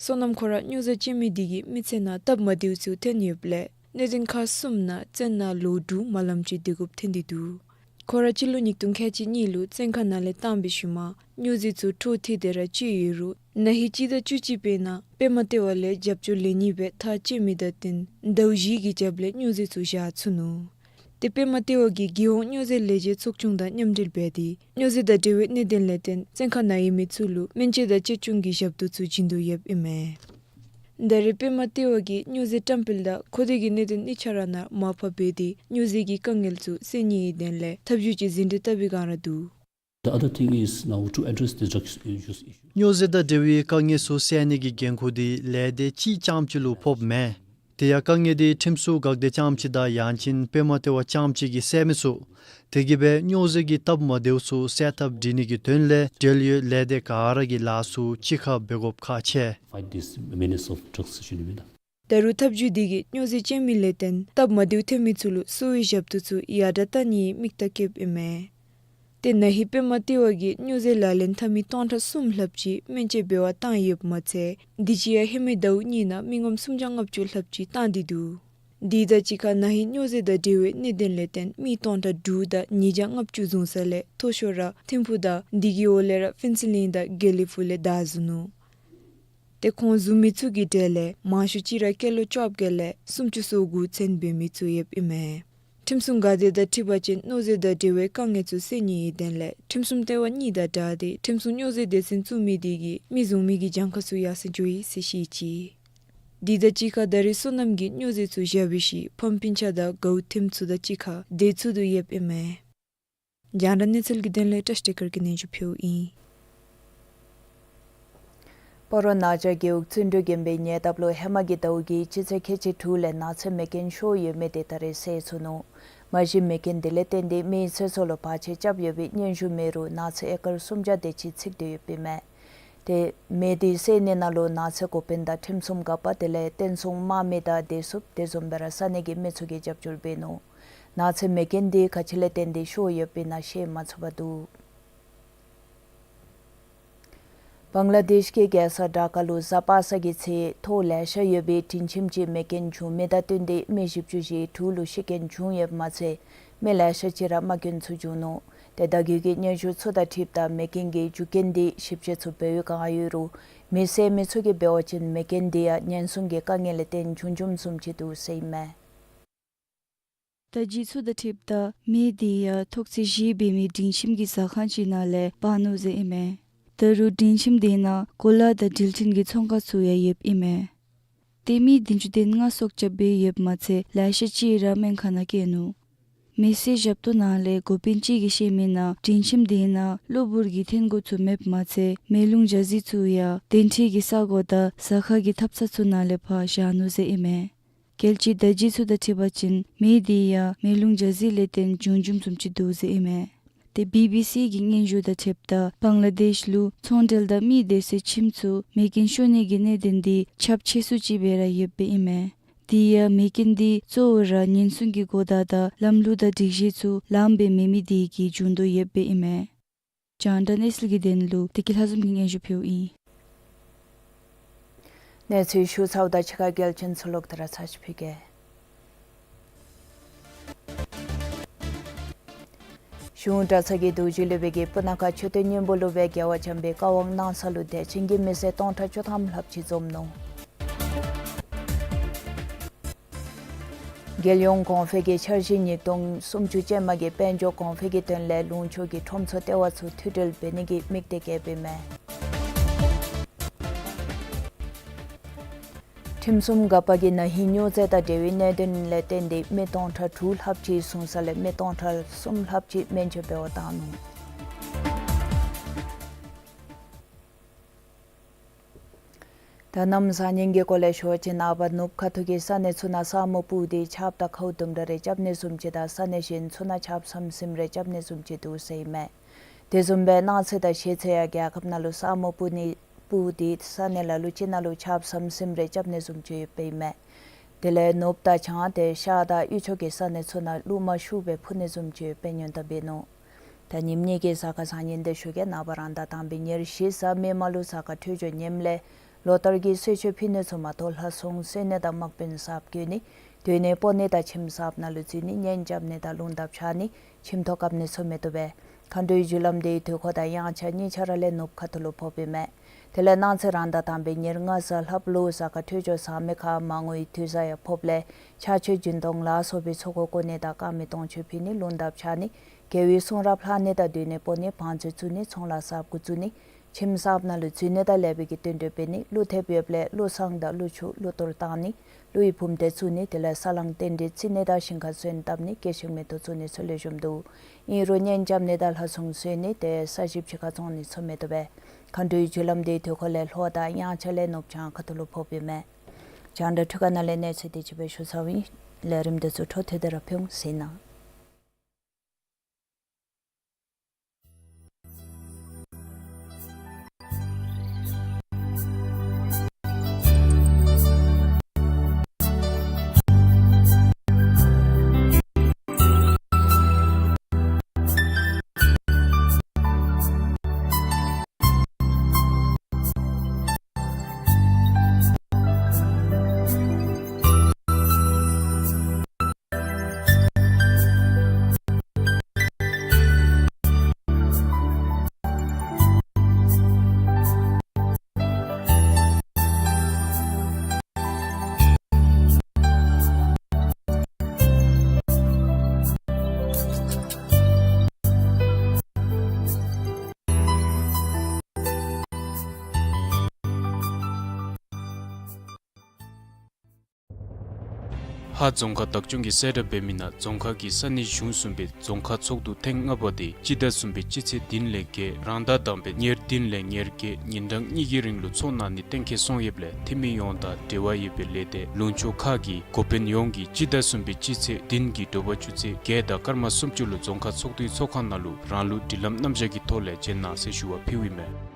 སོ་ནམ་ཁོ་ར་སྨྱོ་རྫས་སྤྱོད་མི་འདི་གིས་མི་ཚེ་ནང་སྟབས་མ་བདེཝ་ཚུ་ཐོན་ཡོདཔ་ལས་གནད་དོན་ཁག་གསུམ་ནང་བཙོན་ནང་ལོ་དྲུག་མ་ལངམ་ཅིག་སྡོད་དགོཔ་ཐོན་ཏེ་འདུག། ཁོ་ར་སྤྱི་ལོ་ཉིས་སྟོང་ཁལ་གཅིག་གཉིས་ལུ་བཙོན་ཁང་ནང་ལས་བཏང་བའི་ཤུལ་མ་སྨྱོ་རྫས་ཚུ་འཕྲོ་མཐུད་དེ་ར་སྤྱོད་ཡོད་རུང་ན་ཧིང་སྤྱི་ཟླ་བཅུ་གཅིག་པའི་ནང་པདྨ་ལྟེ་བ་ལས་རྒྱབ་སྐྱོར་ལེན་ནི་སྦེ་ཐག་བཅད་མི་དང་བསྟུན་ཟླཝ་བཞི་གི་རྒྱབ་ལས་སྨྱོ་རྫས་ཚུ་བཞག་ཚུགས་ནུག། ཏེ་པདྨ་ལྟེ་བ་གིས་རྒྱལ་ཡོངས་སྨྱོ་རྫས་ལས་བྱེད་ཚོགས་ཆུང་དང་མཉམ་འབྲེལ་འབད་དེ་སྨྱོ་རྫས་དང་འབྲེལ་བའི་གནད་དོན་ལས་བརྟེན་བཙོན་ཁང་ནང་ཡོད་མི་ཚུ་ལུ་སྨན་བཅོས་དང་གཅེས་སྐྱོང་གི་ཞབས་ཏོག་ཚུ་བྱིན་དོ་ཡོདཔ་ཨིན་མས། ད་རེས་པདྨ་ལྟེ་བ་གིས་སྨྱོ་རྫས་བཀྲམ་སྤེལ་དང་མཁོ་འདོད་ཀྱི་གནད་དོན་གཉིས་ཆ་ར་ནང་མར་ཕབ་འབད་དེ་སྨྱོ་རྫས་ཀྱི་དཀའ་ངལ་ཚུ་སེལ་ནིའི་དོན་ལས་ཐབས་བྱུས་ཅིག་ཟིན་བྲིས་བཏབ་པའི་བསྒང་ར་འདུག། The other thing is now to address the drugs issues. སྨྱོ་རྫས་དང་འབྲེལ་བའི་དཀའ་ངལ་ཚུ་སེལ་ནི་གི་འགན་ཁུར་འདི་ལས་སྡེ་གཅིག་རྐྱངམ་གཅིག་ལུ་ཕོགཔ་མེན། དེ་ཡང་དཀའ་ངལ་འདི་ཁྲིམས་སྲུང་འགག་སྡེ་རྐྱངམ་གཅིག་དང་ཡང་ཅིན་པདྨ་ལྟེ་བ་རྐྱངམ་གཅིག་གིས་སེལ་མི་ཚུགས། དེ་གིས་སྦེ་སྨྱོ་རྫས་ཀྱི་སྟབས་མ་བདེཝ་ཚུ་སེལ་ཐབས་སྒྲིག་ནི་གི་དོན་ལས་འབྲེལ་ཡོད་ལས་སྡེ་ག་ར་གིས་ལཱ་ཚུ་གཅིག་ཁར་འབད་དགོཔ་ཁག་ཆེ། Fight this menace of drugs issue ནི་མེན་ན། ད་རུང་ཐབས་བྱུས་འདི་གིས་སྨྱོ་རྫས་སྤྱོད་མི་ལས་བརྟེན་སྟབས་མ་བདེཝ་ཐོན་མི་ཚུ་ལུ་གསོ་བའི་ཞབས་ཏོག་ཚུ་ཡར་དྲག་བཏང་ནིའི་དམིགས་གཏད་བསྐྱེདཔ་ཨིན་མས། ཏེ་ན་ཧིང་པདྨ་ལྟེ་བ་གིས་སྨྱོ་རྫས་ལག་ལེན་འཐབ་མི་སྟོང་ཕྲག་གསུམ་ལྷགཔ་ཅིག་སྨན་བཅོས་འབད་བར་བཏང་ཡོདཔ་མ་ཚད་དུས་ཅི་ཡང་ཧེ་མའི་ཟླཝ་གཉིས་ནང་མི་ངོམ་སུམ་བརྒྱ་ལྔ་བཅུ་ལྷགཔ་ཅིག་བཏང་སྟེ་འདུག། དེ་དང་གཅིག་ཁར་ན་ཧིང་སྨྱོ་རྫས་དང་འབྲེལ་བའི་གནད་དོན་ལས་བརྟེན་མི་སྟོང་ཕྲག་དྲུག་དང་ཉིས་བརྒྱ་ལྔ་བཅུ་བཟུང་ས་ལས་མཐོ་ཤོས་ར་ཐིམ་ཕུག་དང་དེ་གི་འོག་ལས་ར་ཕུན་ཚོགས་གླིང་དང་དགེ་ལེགས་ཕུག་ལས་བདའ་ཟུན་ནུག། ཏེ་ཁོང་བཟུང་མི་ཚུ་གི་གྲས་ལས་མང་ཤོས་ཅིག་ར་སྐྱེས་ལོ་བཅོ་བརྒྱད་ལས་སུམ་ཅུ་སོ་དགུ་ཚུན་འབད་མི་ཚུ་ཡོདཔ་ཨིན་མས། ཁྲིམས་སྲུང་འགག་སྡེ་དང་འཁྲིལ་བ་ཅིན་སྨྱོ་རྫས་དང་འབྲེལ་བའི་དཀའ་ངལ་ཚུ་སེལ་ནིའི་དོན་ལས་ཁྲིམས་སྲུང་ལྟེ་བ་གཉིས་དང་སྦྲགས་ཏེ་ཁྲིམས་སྲུང་སྨྱོ་རྫས་སྡེ་ཚན་བཙུགས་མི་དེ་གིས་མི་བཟུང་མི་གི་གྱངས་ཁ་ཚུ་ཡར་སེང་འགྱོ་ཡི་ཟེར་བཤད་ཅི། དེ་དང་གཅིག་ཁར་ད་རེས་སོ་ནམ་གྱིས་སྨྱོ་རྫས་ཚུ་བཞག་པའི་ཤུལ་ཕམ་སྤུན་ཆ་དང་དགའཝ་ཐེམ་ཚུ་དང་གཅིག་ཁར་སྡོད་ཚུགས་དོ་ཡོདཔ་ཨིན་མས། རྒྱང་བསྒྲགས་གནས་ཚུལ་གྱི་དོན་ལས་བཀྲ་ཤིས་བདེ་སྐར་གྱི་སྙན་ཞུ་ཕུལཝ་ཨིན། སྤ་རོ་ནང་བྱ་རྒེད་འོག་བརྩོན་འགྲུས་དགོན་པའི་ཉེ་འདབས་ལུ་ཧེ་མ་གི་ཟླཝ་གི་སྤྱི་ཚེས་ཁལ་གཅིག་དྲུག་ལས་ནགས་ཚལ་མེ་རྐྱེན་ཤོར་ཡོད་མི་དེ་ད་རེས་སེལ་ཚུགས་ནུག། མ་གཞི་མེ་རྐྱེན་དེ་ལས་བརྟེན་ཏེ་མིའི་ཚེ་སྲོག་ལུ་བར་ཆད་རྐྱབ་ཡོད་པའི་སྙན་ཞུ་མེད་རུང་ནགས་ཚལ་ཨེ་ཀར་སུམ་བརྒྱ་དེ་ཅིག་ཚིག་སྡོད་ཡོདཔ་ཨིན་མས། ཏེ་མེ་དེ་སེལ་ནི་ནང་ལུ་ནགས་ཚལ་འགོ་དཔོན་དང་ཁྲིམས་སྲུང་འགག་པ་དེ་ལས་བསྟན་སྲུང་དམག་མི་དང་བདེ་སྲུངཔ་དེ་བཟུམ་སྦེ་ར་ས་གནས་ཀྱི་མི་ཚུ་གིས་རྒྱབ་སྐྱོར་འབད་ནུག། ནགས་ཚལ་མེ་རྐྱེན་དེ་ག་ཅི་ལས་བརྟེན་ཏེ་ཤོར་ཡོདཔ་ཨིན་ན་ཤེས་མ་ཚུགས་པར་འདུག། བང་ལ་དེཤ་གི་རྒྱལ་ས་ཌ་ཀ་ལུ་གཟའ་པ་སངས་ཀྱི་ཚེ་མཐོ་ལེ་ཤ་ཡོད་པའི་སྤྲིན་ཁྱིམ་གཅིག་མེ་རྐྱེན་བྱུང་མི་དང་བསྟུན་ཏེ་མི་བཞི་བཅུ་ཞེ་དྲུག་ལུ་ཤི་རྐྱེན་བྱུང་ཡོདཔ་མ་ཚད་མི་ལེ་ཤ་ཅིག་ར་རྨ་སྐྱོན་ཚུ་བྱུང་ནུག། ཏེ་ད་གུ་གི་སྙན་ཞུ་ཚུ་དང་འཁྲིལཝ་ད་མེ་རྐྱེན་གྱི་རྒྱུ་རྐྱེན་དེ་ཞིབ་དཔྱད་ཚུ་འབད་བའི་བསྒང་ཡོད་རུང་མེ་བསད་མི་ཚུ་གིས་འབད་བ་ཅིན་མེ་རྐྱེན་དེ་ཡང་ཉེན་སྲུང་གི་དཀའ་ངལ་ལས་བརྟེན་བྱུང་བྱུངམ་བཟུམ་ཅིག་འདུག་ཟེར་ཨིན་མས། བརྡ་བརྒྱུད་ཚུ་དང་འཁྲིལཝ་ད་མེ་དེ་ཡང་ཐོག་ཚད་བཞི་འབད་མི་སྤྲིན་ཁྱིམ་གྱི་ཟ་ཁང་ཅིག་ནང་ལས་འབར་ནུག་ཟེར་ཨིན་མས། ད་རུང་སྤྲིན་ཁྱིམ་དེ་ནང་གོ་ལ་དང་འགྲུལ་འཕྲིན་གྱི་ཚོང་ཁང་ཚུ་ཡང་ཡོདཔ་ཨིན་མས། ཏེ་མི་བདུན་ཅུ་དོན་ལྔ་སྲོག་སྐྱབས་འབད་ཡོདཔ་མ་ཚད་ལེ་ཤ་ཅིག་ར་སྨན་ཁང་ནང་བསྐྱལ་ནུག། མེ་བསད་ཞབས་ཏོག་ནང་ལས་འགོ་དཔོན་ཅིག་གིས་བཤད་མི་ནང་སྤྲིན་ཁྱིམ་དེ་ནང་གློ་བུར་གྱི་འཐོན་སྒོ་ཚུ་མེདཔ་མ་ཚད་མེ་རླུང་འཇའ་ཟེར་ཚུ་ཡང་གདན་ཁྲི་གི་ས་སྒོ་དང་ཟ་ཁང་གི་ཐབ་ཚང་ཚུ་ནང་ལས་ཕར་བཞག་ནུག་ཟེར་ཨིན་མས། རྒྱལ་སྤྱིའི་བརྡ་བརྒྱུད་ཚུ་དང་འཁྲིལ་བ་ཅིན་མེ་དེ་ཡང་མེ་རླུང་འཇའ་ཟེར་ལས་བརྟེན་བྱུང་བྱུངམ་བཟུམ་ཅིག་འདུག་ཟེར་ཨིན་མས། ཏེ་བི་བི་སི་གི་སྙན་ཞུ་དང་འཁྲིལཝ་ད་བང་ལ་དེཤ་ལུ་ཚོང་འབྲེལ་དང་མི་སྡོད་སའི་ཁྱིམ་ཚུ་མེ་རྐྱེན་ཤོར་ནི་གི་གནད་དོན་དེ་ཁྱབ་ཆེ་སུ་ཅིག་སྦེ་ར་ཡོདཔ་ཨིན་མས། དེ་ཡང་མེ་རྐྱེན་དེ་གཙོ་བོ་ར་ཉེན་སྲུང་གི་གོ་བརྡ་དང་ལམ་ལུགས་དང་སྒྲིག་གཞི་ཚུ་ལངམ་སྦེ་མེད་མི་དེ་གིས་བྱུང་དོ་ཡོདཔ་ཨིན་མས། རྒྱང་བསྒྲགས་གནས་ཚུལ་གྱི་དོན་ལུ་བདེ་སྐྱིད་ལྷ་འཛོམས་ཀྱིས་སྙན་ཞུ་ཕུལཝ་ཨིན། གནས་ཚུལ་ཞུ་ཚརཝ་ད་ཕྱི་ཁ་གལ་ཆེན་ཚུ་ལོག་སྟེ་ར་ཚར་ཅིག་ཕུལ་གེ། གཞུང་གྲྭ་ཚང་གི་རྡོ་རྗེ་སློབ་དཔོན་གྱིས་སྤུ་ན་ཁ་མཆོད་རྟེན་སྙིང་པོ་ལུ་སྦེ་རྒྱལ་བ་བྱམས་པའི་བཀའ་དབང་གནང་ས་ལུ་དད་ཅན་གྱི་མི་སེར་སྟོང་ཕྲག་བཅུ་ཐམ་ལྷགཔ་ཅིག་འཛོམས་ནུག། རྒྱལ་ཡོངས་གོང་འཕེལ་གྱི་འཆར་གཞི་ཉིས་སྟོང་སུམ་ཅུ་ཅན་མ་གི་དཔལ་འབྱོར་གོང་འཕེལ་གྱི་དོན་ལས་ལུང་ཕྱོགས་ཀྱི་ཁྲོམ་ཚོགས་ལྟེ་བ་ཚུ་མཐུད་སྒྲིལ་འབད་ནི་གི་དམིགས་གཏད་བསྐྱེདཔ་ཨིན་མས། ཁྲིམས་སྲུང་འགག་པ་གིས་ན་ཧིང་སྨྱོ་རྫས་དང་འབྲེལ་བའི་གནད་དོན་ལས་བརྟེན་ཏེ་མི་སྟོང་ཕྲག་དྲུག་ལྷགཔ་ཅིག་བཟུང་ས་ལས་མི་སྟོང་ཕྲག་གསུམ་ལྷགཔ་ཅིག་སྨན་བཅོས་འབད་བར་བཏང་ནུག། ད་གནམ་བཟང་ངན་གྱི་སྐོར་ལས་ཞུ་བ་ཅིན་ཨ་པ་ནུབ་ཁ་ཐུག་གི་ས་གནས་ཚུ་ནང་ས་སྨུག་སྤུབས་ཏེ་ཆརཔ་དང་ཁཝ་དུམ་གྲ་རེ་རྐྱབ་ནི་བཟུམ་ཅིག་དང་ས་གནས་གཞན་ཚུ་ནང་ཆརཔ་ཟམ་ཟིམ་རེ་རྐྱབ་ནི་བཟུམ་ཅིག་འདུག་ཟེར་ཨིན་མས། དེ་བཟུམ་སྦེ་གནངས་ཚེ་དང་གཞེས་ཚེ་ཡང་རྒྱལ་ཁབ་ནང་ལུ་ས་སྨུག་སྤུབས་ནི་སྤུབས་ཏེ་ས་གནས་ལ་ལུ་ཅིག་ནང་ལུ་ཆརཔ་ཟམ་ཟིམ་རེ་རྐྱབ་ནི་བཟུམ་ཅིག་ཡོདཔ་ཨིན་མས། དེ་ལས་ནོརབུ་དང་བྱང་ཏེ་ཤར་དང་དབུས་ཕྱོགས་ཀྱི་ས་གནས་ཚུ་ནང་རླུང་མ་ཤུགས་སྦེ་འཕུ་ནི་བཟུམ་ཅིག་ཡོདཔ་སྦེ་སྙན་ཐོན་འབད་ནུག། ད་ཉིནམ་གཉིས་ཀྱི་གཟའ་སྐར་བཟང་ངན་དེ་ཞུ་གེ། ནངས་པ་རང་ཟླ་དང་པའི་ཉེར་བཞི་གཟའ་མིག་དམར་ལུ་གཟའ་སྐར་འཕྲོད་སྦྱོར་ངནམ་ལས་ལོ་ལྟར་གྱི་གསོལ་མཆོད་ཕུལ་ནི་ཚུ་མ་གཏོགས་ལྷ་སྲུང་གསོལ་ནི་དང་དམག་དཔོན་གསརཔ་བཀོད་ནི་སྡོད་གནས་སྤོ་ནི་དང་ཁྱིམ་གསརཔ་ནང་ལུ་འཛུལ་ནི་གཉེན་རྐྱབ་ནི་དང་རླུང་རྟ་འཕྱར་ནི་ཁྱིམ་ཐོག་བཀབ་ནི་ཚུ་མི་བཏུབ་པས། མཁའ་འགྲོའི་རྒྱུ་ལམ་དེའི་དུས་འཁོར་དང་དབྱངས་འཆར་གཉིས་ཆ་ར་ལས་ནོརབུ་ཁ་ཐུག་ལུ་ཕོགཔ་ཨིན་མས། དེ་ལས་གནངས་ཚེ་རང་ཟླ་དང་པའི་ཉེར་ལྔ་གཟའ་ལྷགཔ་ལུ་གཟའ་སྐར་འཕྲོད་སྦྱོར་བཟང་མི་ཁར་མར་ངོའི་དུས་གཟའ་ཡང་ཕོགཔ་ལས་ཕྱག་མཆོད་སྦྱིན་གཏོང་ལ་སོགས་པའི་ཚོགས་འཁོར་བསྐོར་ནི་དང་དཀར་མེ་དུང་ཕྱུར་ཕུལ་ནི་རླུང་རྟ་འཕྱར་ནི་རྒྱལ་བའི་གསུང་རབ་ལྷག་ནི་དང་སྡོད་གནས་སྤོ་ནི་བང་མཛོད་བཙུགས་ནི་ཚོང་ལཱ་གསརཔ་གུ་བཙུགས་ནི་ཁྱིམ་གསརཔ་ནང་ལུ་འཛུལ་ནི་དང་ལེགས་པའི་གི་བསྟུན་གྲོས་འབད་ནི་ཀླུ་ཐེབས་ཡོདཔ་ལས་ཀླུ་བསང་དང་ཀླུ་ཆུ་ཀླུ་གཏོར་བཏང་ནི་ཀླུ་ཡི་བུམ་སྡེ་བཙུགས་ནི་དེ་ལས་ས་བསླང་རྟེན་འབྲེལ་བརྩི་ནི་དང་ཞིང་ཁར་སོན་བཏབ་ནི་སྐྱེ་ཤིང་མེ་ཏོག་བཙུགས་ནི་ཚུ་ལེགས་ཤོམ་འདུག། ཨིན་རུང་གཉེན་རྐྱབ་ནི་དང་ལྷ་སྲུང་གསོལ་ནི་དེ་ས་ཞིང་ཕྱི་ཁར་བཙོང་ནི་ཚུ་མི་བཏུབ་པས། མཁའ་འགྲོའི་རྒྱུ་ལམ་དེའི་དུས་འཁོར་ལས་ལྷོ་དང་དབྱངས་འཆར་ལས་ནོརབུ་བྱང་ཁ་ཐུག་ལུ་ཕོགཔ་ཨིན་མས། རྒྱང་བསྒྲགས་འཕྲུལ་ཁང་ནང་ལས་གནས་ཚུལ་དེ་ཅིག་སྦེ་ཞུ་ཚརཝ་ཨིན། ལས་རིམ་དེ་ཚུ་འཕྲོ་མཐུད་དེ་ར་ཕུལ་འོང་། གཟིགས་གནང་། ཧཱ་རྫོང་ཁག་བདག་སྐྱོང་གིས་གསལ་བསྒྲགས་འབད་མི་ནང་རྫོང་ཁག་གི་ས་གནས་གཞུང་གསུམ་པའི་རྫོང་ཁག་ཚོགས་འདུ་ཐེངས་ལྔ་པ་དེ་སྤྱི་ཟླ་གསུམ་པའི་སྤྱི་ཚེས་བདུན་ལས་བརྒྱད་རང་ཟླ་དང་པའི་ཉེར་བདུན་ལས་ཉེར་བརྒྱད་ཉིན་གྲངས་གཉིས་ཀྱི་རིང་ལུ་ཚོགས་གནང་ནི་གཏན་འཁེལ་སོང་ཡོདཔ་ལས་འཐུས་མི་ཡོངས་དང་འབྲེལ་བ་ཡོད་པའི་ལས་སྡེ་ལུང་ཕྱོགས་ཁག་གི་འགོ་དཔོན་ཡོངས་ཀྱིས་སྤྱི་ཟླ་གསུམ་པའི་སྤྱི་ཚེས་བདུན་གྱི་དྲོ་པ་ཆུ་ཚོད་བརྒྱད་དང་སྐར་མ་སུམ་ཅུ་ལུ་རྫོང་ཁག་ཚོགས་འདུའི་ཚོགས་ཁང་ནང་ལུ་རང་ལུགས་སྒྲིག་ལམ་རྣམ་གཞག་གི་ཐོག་ལས་མཇལ་གནང་ཟེར་ཞུ་བ་ཕུལཝ་ཨིན་མས།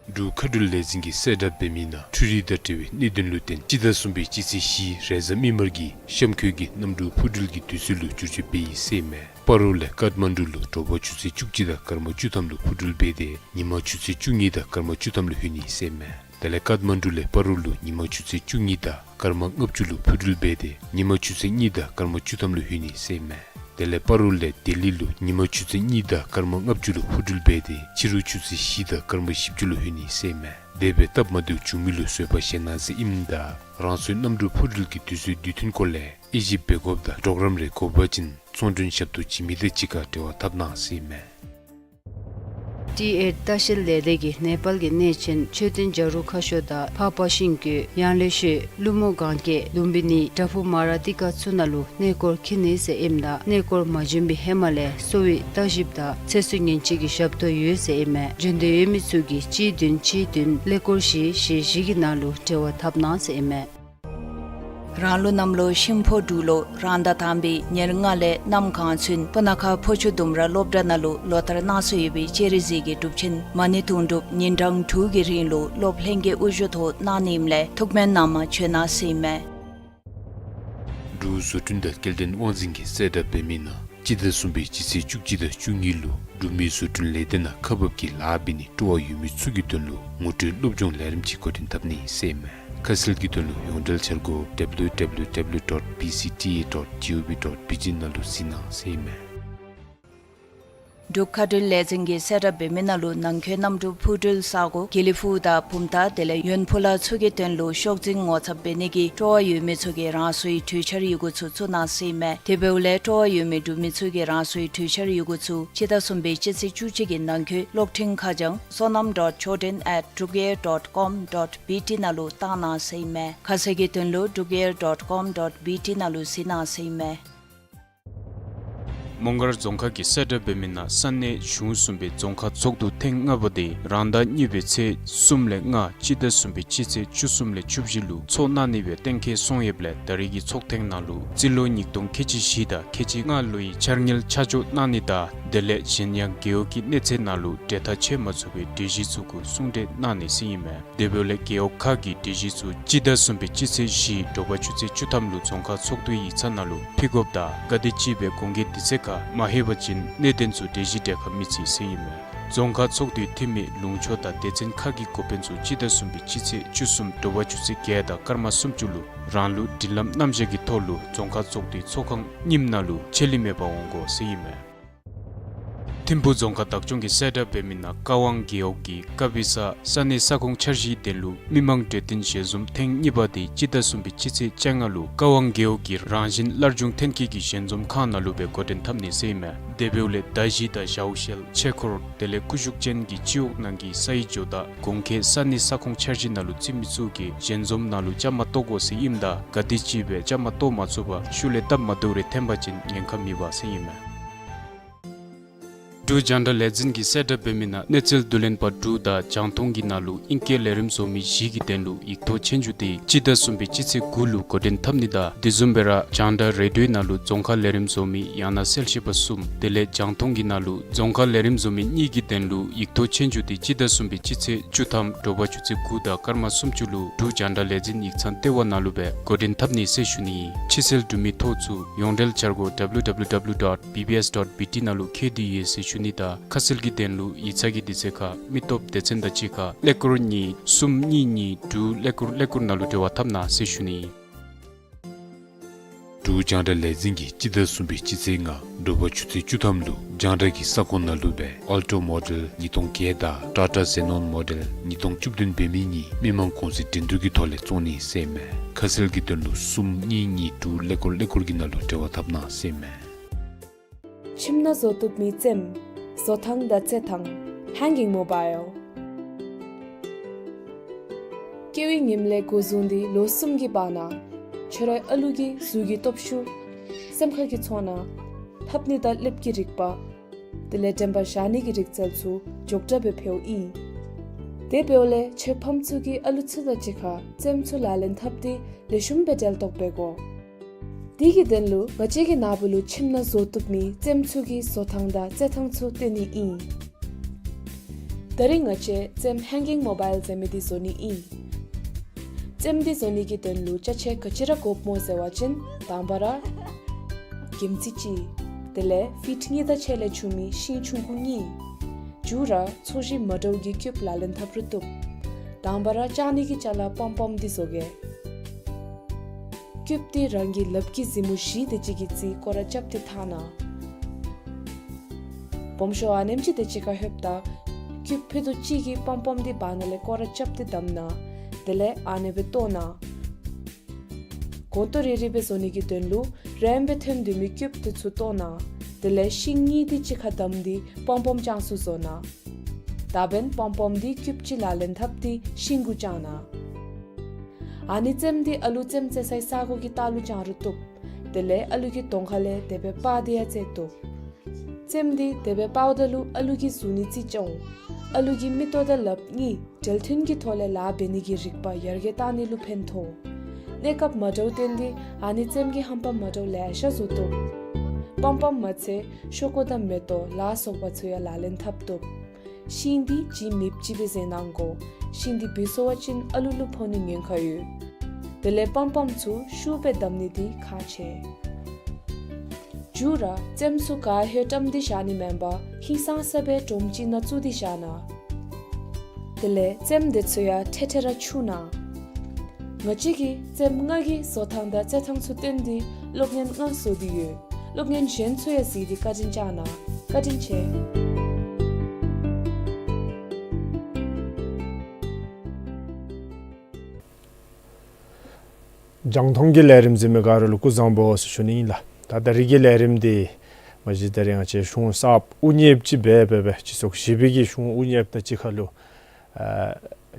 འབྲུག་མཁའ་འགྲུལ་ལས་འཛིན་གྱིས་གསལ་བསྒྲགས་འབད་མི་ནང་འཕྲུལ་རིག་དང་འབྲེལ་བའི་གནད་དོན་ལུ་བརྟེན་སྤྱི་ཟླ་གསུམ་པའི་སྤྱི་ཚེས་བཞི་རེས་གཟའ་མིག་དམར་གྱི་གཤམ་འཁོད་ཀྱི་གནམ་གྲུ་འཕུར་འགྲུལ་གྱི་དུས་ཚོད་ལུ་བསྒྱུར་བཅོས་འབད་ཡི་ཟེར་ཨིན་མས། སྤ་རོ་ལས་ཀཏ་མན་ཌུ་ལུ་དྲོ་པ་ཆུ་ཚོད་བཅུ་གཅིག་དང་སྐར་མ་བཅུ་ཐམ་ལུ་འཕུར་འགྲུལ་འབད་དེ་ཉིན་མ་ཆུ་ཚོད་བཅུ་གཉིས་དང་སྐར་མ་བཅུ་ཐམ་ལུ་ལྷོད་ནི་ཟེར་ཨིན་མས། དེ་ལས་ཀཏ་མན་ཌུ་ལས་སྤ་རོ་ལུ་ཉིན་མ་ཆུ་ཚོད་བཅུ་གཉིས་དང་སྐར་མ་ལྔ་བཅུ་ལུ་འཕུར་འགྲུལ་འབད་དེ་ཉིན་མ་ཆུ་ཚོད་གཉིས་དང་སྐར་མ་བཅུ་ཐམ་ལུ་ལྷོད་ནི་ཟེར་ཨིན་མས། དེ་ལས་སྤ་རོ་ལས་ལྡི་ལི་ལུ་ཉིན་མ་ཆུ་ཚོད་གཉིས་དང་སྐར་མ་ལྔ་བཅུ་ལུ་འཕུར་འགྲུལ་འབད་དེ་ཕྱི་རུ་ཆུ་ཚོད་བཞི་དང་སྐར་མ་བཞི་བཅུ་ལུ་ལྷོད་ནི་ཟེར་ཨིན་མས། དེ་སྦེ་སྟབས་མ་བདེཝ་བྱུང་མི་ལུ་བཟོད་པ་བཞེས་གནང་ཟེར་ཨིནམ་ད་རང་སོའི་གནམ་གྲུ་འཕུར་འགྲུལ་གྱི་དུས་ཚོད་དུས་མཐུན་སྐོར་ལས་དབྱེ་ཞིབ་འབད་དགོཔ་དང་གྲོགས་རམ་རེ་དགོ་པ་ཅིན་ཚོང་མགྲོན་ཞབས་ཏོག་བྱིན་མི་དང་གཅིག་ཁར་འབྲེལ་བ་འཐབ་གནང་ཟེར་ཨིན་མས། ཏི་ཨེཊ་ལྟ་བཤལ་ལས་སྡེ་གིས་ནེ་པཱལ་གྱི་གནས་ཆེན་མཆོད་རྟེན་བྱ་རུང་ཁ་ཤོར་དང་ཕར་པ་ཤིང་ཀུ་ཡང་ལེ་ཤོད་ཀླུ་མོ་གན་རྐྱལ་ལུམ་བི་ནི་བྲག་ཕུག་མ་ར་ཏི་ཀ་ཚུ་ནང་ལུ་གནས་སྐོར་འཁྱིད་ནི་ཟེར་ཨིནམ་ད་གནས་སྐོར་མ་བྱོན་པའི་ཧེ་མ་ལས་གསོ་བའི་ལྟ་ཞིབ་དང་ཚེ་སྲོག་ཉེན་བཅོལ་གྱི་ཞབས་ཏོག་ཡོད་ཟེར་ཨིན་མས། འབྱོན་འདོད་ཡོད་མི་ཚུ་གིས་གཅིག་བདུན་གཅིག་བདུན་ཀླད་ཀོར་བཞི་བཞི་བཞི་གི་ནང་ལུ་འབྲེལ་བ་འཐབ་གནང་ཟེར་ཨིན་མས། རང་ལུགས་གནམ་ལོ་ཤིང་ཕོ་འབྲུག་ལོ་རང་ཟླ་དང་པའི་ཉེར་ལྔ་ལས་གནམ་གང་ཚུན་སྤུ་ན་ཁ་ཕོ་ཆུ་ལྡུམ་ར་སློབ་གྲྭ་ནང་ལུ་ལོ་ལྟར་གནང་སྲོལ་ཡོད་པའི་སྤྱན་རས་གཟིགས་ཀྱི་སྒྲུབ་ཆེན་མ་ཎི་དུང་སྒྲུབ་ཉིན་གྲངས་དྲུག་གི་རིང་ལུ་སློབ་ལྷན་རྒྱས་དབུ་བཞུགས་ཐོག་གནང་ནི་ཨིནམ་ལས་ཐུགས་སྨོན་གནང་མ་བྱོན་གནང་ཟེར་ཨིན་མས། འབྲུག་བཟོ་སྐྲུན་དང་སྐྱེལ་འདྲེན་དབང་འཛིན་གྱིས་གསལ་བསྒྲགས་འབད་མི་ནང་སྤྱི་ཟླ་གསུམ་པའི་སྤྱི་ཚེས་བཅུ་གཅིག་དང་བཅུ་གཉིས་ལུ་འབྲུག་མི་བཟོ་སྐྲུན་ལས་སྡེ་ནང་ཁག་འབག་གི་ལཱ་འབད་ནི་སྤྲོ་བ་ཡོད་མི་ཚུ་གི་དོན་ལུ་ངོ་སྤྲོད་སློབ་སྦྱོང་ལས་རིམ་ཅིག་འགོ་འདྲེན་འཐབ་ནི་ཟེར་ཨིན་མས། ཁ་གསལ་གྱི་དོན་ལུ་ཡོངས་འབྲེལ་འཆར་སྒོ་W W W dot B C T A dot G O V dot B T ནང་ལུ་གཟིགས་གནང་ཟེར་ཨིན་མས། འབྲུག་མཁའ་འགྲུལ་ལས་འཛིན་གྱིས་གསལ་བསྒྲགས་འབད་མི་ནང་ལུ་ནང་འཁོད་གནམ་གྲུ་འཕུར་འགྲུལ་ས་གོ་དགེ་ལེགས་ཕུག་དང་བུམ་ཐང་དེ་ལས་ཡོན་ཕུ་ལ་ཚུ་གི་དོན་ལུ་ཤོག་འཛིན་ངོ་ཚབ་འབད་ནི་གི་སྤྲོ་བ་ཡོད་མི་ཚུ་གིས་རང་སོའི་གྲོས་འཆར་ཡི་གུ་ཚུ་བཙུགས་གནང་ཟེར་ཨིན་མས། དེ་འབདཝ་ལས་སྤྲོ་བ་ཡོད་མི་འབྲུག་མི་ཚུ་གིས་རང་སོའི་གྲོས་འཆར་ཡི་གུ་ཚུ་སྤྱི་ཟླ་གསུམ་པའི་སྤྱི་ཚེས་བཅུ་གཅིག་གི་ནང་འཁོད་གློག་འཕྲིན་ཁ་བྱང་སོ་ནམ་dot choden at drukair dot com dot B T ནང་ལུ་བཏང་གནང་ཟེར་ཨིན་མས། ཁ་གསལ་གྱི་དོན་ལུ་drukair dot com dot B T ནང་ལུ་གཟིགས་གནང་ཟེར་ཨིན་མས། མོང་སྒར་རྫོང་ཁག་གིས་གསལ་བསྒྲགས་འབད་མི་ནང་ས་གནས་གཞུང་གསུམ་པའི་རྫོང་ཁག་ཚོགས་འདུ་ཐེངས་ལྔ་པ་དེ་རང་ཟླ་གཉིས་པའི་ཚེས་གསུམ་ལས་ལྔ་སྤྱི་ཟླ་གསུམ་པའི་སྤྱི་ཚེས་བཅུ་གསུམ་ལས་བཅུ་བཞི་ལུ་ཚོགས་གནང་ནི་སྦེ་གཏན་འཁེལ་སོང་ཡོདཔ་ལས་ད་རེས་ཀྱི་ཚོགས་ཐེངས་ནང་ལུ་རྩིས་ལོ་ཉིས་སྟོང་ཁལ་གཅིག་བཞི་དང་ཁལ་གཅིག་ལྔ་ལོའི་འཆར་དངུལ་ཆ་འཇོག་གནང་ནི་དང་དེ་ལས་གཞན་ཡང་རྒེད་འོག་གི་གནས་ཚད་ནང་ལུ་འབྲེལ་ཐག་ཆོད་མ་ཚུགས་པའི་གྲོས་གཞི་ཚུ་གུ་གསུང་གྲོས་གནང་ནི་ཟེར་ཨིན་མས། དེ་འབདཝ་ལས་རྒེད་འོག་ཁག་གིས་གྲོས་གཞི་ཚུ་སྤྱི་ཟླ་གསུམ་པའི་སྤྱི་ཚེས་བཞི་དྲོ་པ་ཆུ་ཚོད་བཅུ་ཐམ་ལུ་རྫོང་ཁག་ཚོགས་འདུའི་ཡིག་ཚང་ནང་ལུ་ཕུལ་དགོཔ་དང་ག་དེ་ཅིག་སྦེ་གོང་གི་དུས་ཚོད་ཁར་མ་ལྷོད་པ་ཅིན་གནད་དོན་ཚུ་གྲོས་གཞི་གྲལ་ཁར་མི་ཚུད་ཟེར་ཨིན་མས། རྫོང་ཁག་ཚོགས་འདུའི་འཐུས་མི་ལུང་ཕྱོགས་དང་སྡེ་ཚན་ཁག་གི་འགོ་དཔོན་ཚུ་སྤྱི་ཟླ་གསུམ་པའི་སྤྱི་ཚེས་བཅུ་གསུམ་དྲོ་པ་ཆུ་ཚོད་བརྒྱད་དང་སྐར་མ་སུམ་ཅུ་ལུ་རང་ལུགས་སྒྲིག་ལམ་རྣམ་གཞག་གི་ཐོག་ལུ་རྫོང་ཁག་ཚོགས་འདུའི་ཚོགས་ཁང་རྙིངམ་ནང་ལུ་ཆད་ལུས་མེད་པར་འོང་དགོ་ཟེར་ཨིན་མས། ཐིམ་ཕུག་རྫོང་ཁག་བདག་སྐྱོང་གིས་གསལ་བསྒྲགས་འབད་མི་ནང་ཀ་ཝང་རྒེད་འོག་གི་ཀ་བི་ས་ས་གནས་ས་ཁོངས་འཆར་གཞིའི་དོན་ལུ་མི་མང་གྲོས་བསྟུན་ཞལ་འཛོམས་ཐེངས་གཉིས་པ་དེ་སྤྱི་ཟླ་གསུམ་པའི་སྤྱི་ཚེས་བཅོ་ལྔ་ལུ་ཀ་ཝང་རྒེད་འོག་གི་རང་བཞིན་སླར་འབྱུང་ཐོན་སྐྱེད་ཀྱི་ཞལ་འཛོམས་ཁང་ནང་ལུ་སྦེ་འགོ་འདྲེན་འཐབ་ནི་ཟེར་ཨིན་མས། དེ་འབདཝ་ལས་མདའ་གཞི་དང་ཞའོ་ཤེལ་ཆས་འཁོར་དེ་ལས་ཀུ་ཤུ་ཅན་གྱི་སྤྱི་འོག་ནང་གི་སའི་ཇོ་བདག་གོང་འཁོད་ས་གནས་ས་ཁོངས་འཆར་གཞི་ནང་ལུ་རྩིས་མི་ཚུ་གིས་ཞལ་འཛོམས་ནང་ལུ་བཅའ་མར་གཏོགས་དགོ་ཟེར་ཨིནམ་ད་ག་དེ་ཅིག་སྦེ་བཅའ་མར་གཏོགས་མ་ཚུགས་པར་ཤུལ་ལས་སྟབས་མ་བདེཝ་རེ་འཐོན་པ་ཅིན་ཉེན་ཁ་མེད་པ་ཟེར་ཨིན་མས། འབྲུག་རྒྱང་བསྒྲགས་ལས་འཛིན་གྱིས་གསལ་བསྒྲགས་འབད་མི་ནང་གནས་ཚུལ་བསྡུ་ལེན་པ་དྲུག་དང་རྒྱང་མཐོང་གི་ནང་ལུ་ཨིང་སྐད་ལས་རིམ་བཟོ་མི་བཞི་གི་དོན་ལུ་ཡིག་ཐོག་ཆོས་རྒྱུགས་དེ་སྤྱི་ཟླ་གསུམ་པའི་སྤྱི་ཚེས་དགུ་ལུ་འགོ་འདྲེན་འཐབ་ནི་དང་དེ་བཟུམ་སྦེ་ར་རྒྱང་བསྒྲགས་རེ་ཌིའོའི་ནང་ལུ་རྫོང་ཁ་ལས་རིམ་བཟོ་མི་ཡང་ན་གསལ་ཤེས་པ་གསུམ་དེ་ལས་རྒྱང་མཐོང་གི་ནང་ལུ་རྫོང་ཁ་ལས་རིམ་བཟོ་མི་གཉིས་ཀྱི་དོན་ལུ་ཡིག་ཐོག་ཆོས་རྒྱུགས་དེ་སྤྱི་ཟླ་གསུམ་པའི་སྤྱི་ཚེས་བཅུ་ཐམ་དྲོ་པ་ཆུ་ཚོད་དགུ་དང་སྐར་མ་སུམ་ཅུ་ལུ་འབྲུག་རྒྱང་བསྒྲགས་ལས་འཛིན་ཡིག་ཚང་ལྟེ་བ་ནང་ལུ་སྦེ་འགོ་འདྲེན་འཐབ་ནི་ཟེར་ཞུ་ནི། ཕྱི་སེལ་འབྲུ་མེད་ཐོག་ཚུ་ཡོངས་འབྲེལ་འཆར་སྒོ་W W W dot B B S dot B T ནང་ལུ་འཁོད་དེ་ཡོད་ཟེར་ཞུ་ནི་དང་ཁ་གསལ་གྱི་དོན་ལུ་ཡིག་ཚང་གི་དུས་ཚོད་ཁར་མི་སྟོབས་སྡེ་ཚན་དང་གཅིག་ཁར་ཀླད་ཀོར་གཉིས་གསུམ་གཉིས་གཉིས་དྲུག་ཀླད་ཀོར་ཀླད་ཀོར་ནང་ལུ་འབྲེལ་བ་འཐབ་གནང་ཟེར་ཞུ་ནི། འབྲུག་རྒྱང་བསྒྲགས་ལས་འཛིན་གྱིས་སྤྱི་ཟླ་གསུམ་པའི་སྤྱི་ཚེས་ལྔ་དྲོ་པ་ཆུ་ཚོད་བཅུ་ཐམ་ལུ་རྒྱང་བསྒྲགས་ཀྱི་ས་ཁོངས་ནང་ལུ་སྦེ་ཨལ་ཊོ་མོ་ཌེལ་ཉིས་སྟོང་བརྒྱད་དང་ཊ་ཊ་ཛེ་ནོན་མོ་ཌེལ་ཉིས་སྟོང་བཅུ་བདུན་འབད་མི་གཉིས་མི་མང་གུང་སེང་འགྲན་བསྡུར་གྱི་ཐོག་ལས་བཙོང་ནི་ཟེར་མས། ཁ་གསལ་གྱི་དོན་ལུ་གསུམ་གཉིས་གཉིས་དྲུག་ཀླད་ཀོར་ཀླད་ཀོར་གྱི་ནང་ལུ་འབྲེལ་བ་འཐབ་གནང་ཟེར་མས། ཁྱིམ་ནང་བཟོ་བཏུབ་མི་རྩེདམོ། བཟོ་ཐངས་དང་རྩེད་ཐངས། Hanging Mobile། སྐྱེ་བའི་ཉིནམ་ལས་འགོ་བཟུང་སྟེ་ལོ་གསུམ་གྱི་བར་ན་ཁྱོད་རའི་ཨ་ལུ་གི་གཟུགས་ཀྱི་སྟོབས་ཤུགས། སེམས་ཁ་གི་ཚོར་སྣང་། ཕབ་ནི་དང་ལེབ་ཀྱི་རིག་པ། དེ་ལས་དྲན་པ་བཞག་ནི་གི་རིག་རྩལ་ཚུ་མགྱོགས་དྲགས་སྦེ་འཕེལཝ་ཨིན། དེ་འབདཝ་ལས་ཁྱོད་ཕམ་ཚུ་གིས་ཨ་ལུ་ཚུ་དང་གཅིག་ཁར་རྩེདམོ་ཚུ་ལག་ལེན་འཐབ་སྟེ་ལེགས་ཤོམ་སྦེ་འབྲེལ་གཏོགས་འབད་དགོ། དེ་གི་དོན་ལུ་ང་བཅས་ཀྱིས་ན་བུ་ལུ་ཁྱིམ་ནང་བཟོ་བཏུབ་མི་རྩེདམོ་ཚུ་གི་བཟོ་ཐངས་དང་རྩེད་ཐངས་ཚུ་སྟོན་ནི་ཨིན། ད་རིས་ང་བཅས་རྩེདམོ་Hanging Mobile ཟེར་མི་འདི་བཟོ་ནི་ཨིན། རྩེདམོ་འདི་བཟོ་ནི་གི་དོན་ལུ་ཅ་ཆས་ག་ཅི་ར་དགོཔ་སྨོ་ཟེར་བ་ཅིན་དང་པ་ར་གྱིམ་ཙི་གཅིག་དེ་ལས་ཕིཊ་གཉིས་དང་ཕྱེད་ལས་ཆུང་མི་ཤིང་ཆུང་ཀུ་གཉིས། མཇུག་ར་ཚོས་གཞི་མ་འདྲཝ་གི་ཀིའུབ་ལག་ལེན་འཐབ་རུང་བཏུབ། དང་པ་ར་བཅག་ནི་གི་ཅ་ལ་པོམ་པོམ་འདི་བཟོ་གེ། ཀིའུབ་འདི་རང་གི་ལགཔ་གི་མཛུབ་མོ་བཞི་དེ་ཅིག་གིས་རྩིས་སྐོར་ར་རྐྱབ་སྟེ་འཐག་གནང་། སྦོམ་ཤོས་ཨ་ནེམ་ཅིག་དེ་ཅིག་ཁར་ལྷོདཔ་ད་ཀིའུབ་ཕུད་རྡོག་གཅིག་གིས་པོམ་པོམ་འདི་བར་ན་ལས་སྐོར་ར་རྐྱབ་སྟེ་བསྡམ་གནང་། དེ་ལས་ཨ་ནེ་སྦེ་གཏོར་གནང་། གོང་དུ་རེ་རེ་སྦེ་བཟོ་ནི་གི་དོན་ལུ་རིངམོ་སྦེ་ཐོན་སྡོད་མི་ཀིའུབ་དེ་ཚུ་གཏོར་གནང་། དེ་ལས་ཤིང་གཉིས་དེ་གཅིག་ཁར་བསྡམས་ཏེ་པོམ་པོམ་ཅན་ཚུ་བཟོ་གནང་། ད་འབདན་པོམ་པོམ་འདི་ཀིའུབ་གཅིག་ལག་ལེན་འཐབ་སྟེ་ཤིང་དགུ་བཅག་གནང་། ཨ་ནི་རྩེདམོ་འདི་ཨ་ལུ་རྩེདམོ་རྩེ་སའི་ས་གོ་གི་ལྟག་ལུ་བཅང་རུང་བཏུབ། དེ་ལས་ཨ་ལུ་གི་གདོང་ཁ་ལས་དེ་སྦེ་སྤར་ཏེ་ཡང་རྩེ་བཏུབ། རྩེདམོ་འདི་དེ་སྦེ་སྤརཝ་ད་ལུ་ཨ་ལུ་གི་གཟུགས་ནི་རྩིས་རྐྱབ་འོང་། ཨ་ལུ་གི་མིག་ཏོ་དང་ལགཔ་གཉིས་འབྲེལ་མཐུན་གྱི་ཐོག་ལས་ལཱ་འབད་ནི་གི་རིག་པ་ཡར་རྒྱས་བཏང་ནི་ལུ་ཕན་ཐོགས། གནས་སྐབས་མ་འདྲཝ་བརྟེན་ཏེ་ཨ་ནི་རྩེདམོ་གི་ཧམ་པ་མ་འདྲཝ་ལེ་ཤ་བཟོ་བཏུབ། པོམ་པོམ་མ་ཚད་ཤོག་ཀུ་དང་མེ་ཏོག་ལ་སོགས་པ་ཚུ་ཡང་ལག་ལེན་འཐབ་བཏུབ། ཤིང་འདི་ལྗིད་མེདཔ་ཅིག་སྦེ་བཟོ་གནང་དགོ། ཤིང་འདི་བིལ་སོང་བ་ཅིན་ཨ་ལུ་ལུ་ཕོག་ནི་ཉེན་ཁ་ཡོད། དེ་ལས་པོམ་པོམ་ཚུ་ཤུགས་སྦེ་བསྡམ་ནི་འདི་ཁག་ཆེ། མཇུག་ར་རྩེདམོ་ཚུ་ག་ལྷོད་བཀྲམ་སྟེ་བཞག་ནི་མེན་པར་ཧིང་སངས་ས་སྦེ་སྒྲོམ་ཅིག་ནང་བཙུགས་ཏེ་བཞག་གནང་། དེ་ལས་རྩེདམོ་དེ་ཚུ་ཡང་ཐེ་ཐེ་ར་འཁྱུ་གནང་། ང་བཅས་ཀྱིས་རྩེདམོ་ལྔ་གི་བཟོ་ཐངས་དང་རྩེད་ཐངས་ཚུ་སྟོན་ཏེ་གློག་བརྙན་ལྔ་བཟོ་སྟེ་ཡོད། གློག་བརྙན་གཞན་ཚུ་ཡང་གཟིགས་ཏེ་བཀའ་དྲིན་བསྐྱང་གནང་། བཀའ་དྲིན་ཆེ། རྒྱང་མཐོང་གི་ལས་རིམ་གཟིགས་མི་ག་ར་ལུ་སྐུ་གཟུགས་བཟང་པོ་ཟེར་ཞུ་ནི་ཨིན་ལགས། ད་ད་རིས་ཀྱི་ལས་རིམ་འདི་མ་གཞི་ད་རིས་ང་བཅས་གཞུང་གསརཔ་དབུ་བརྙེས་ཅིག་འབད་འབད་འབད་སྤྱི་ཚོགས་བཞི་པའི་གི་གཞུང་དབུ་བརྙེས་དང་གཅིག་ཁར་ལུ་ཨ་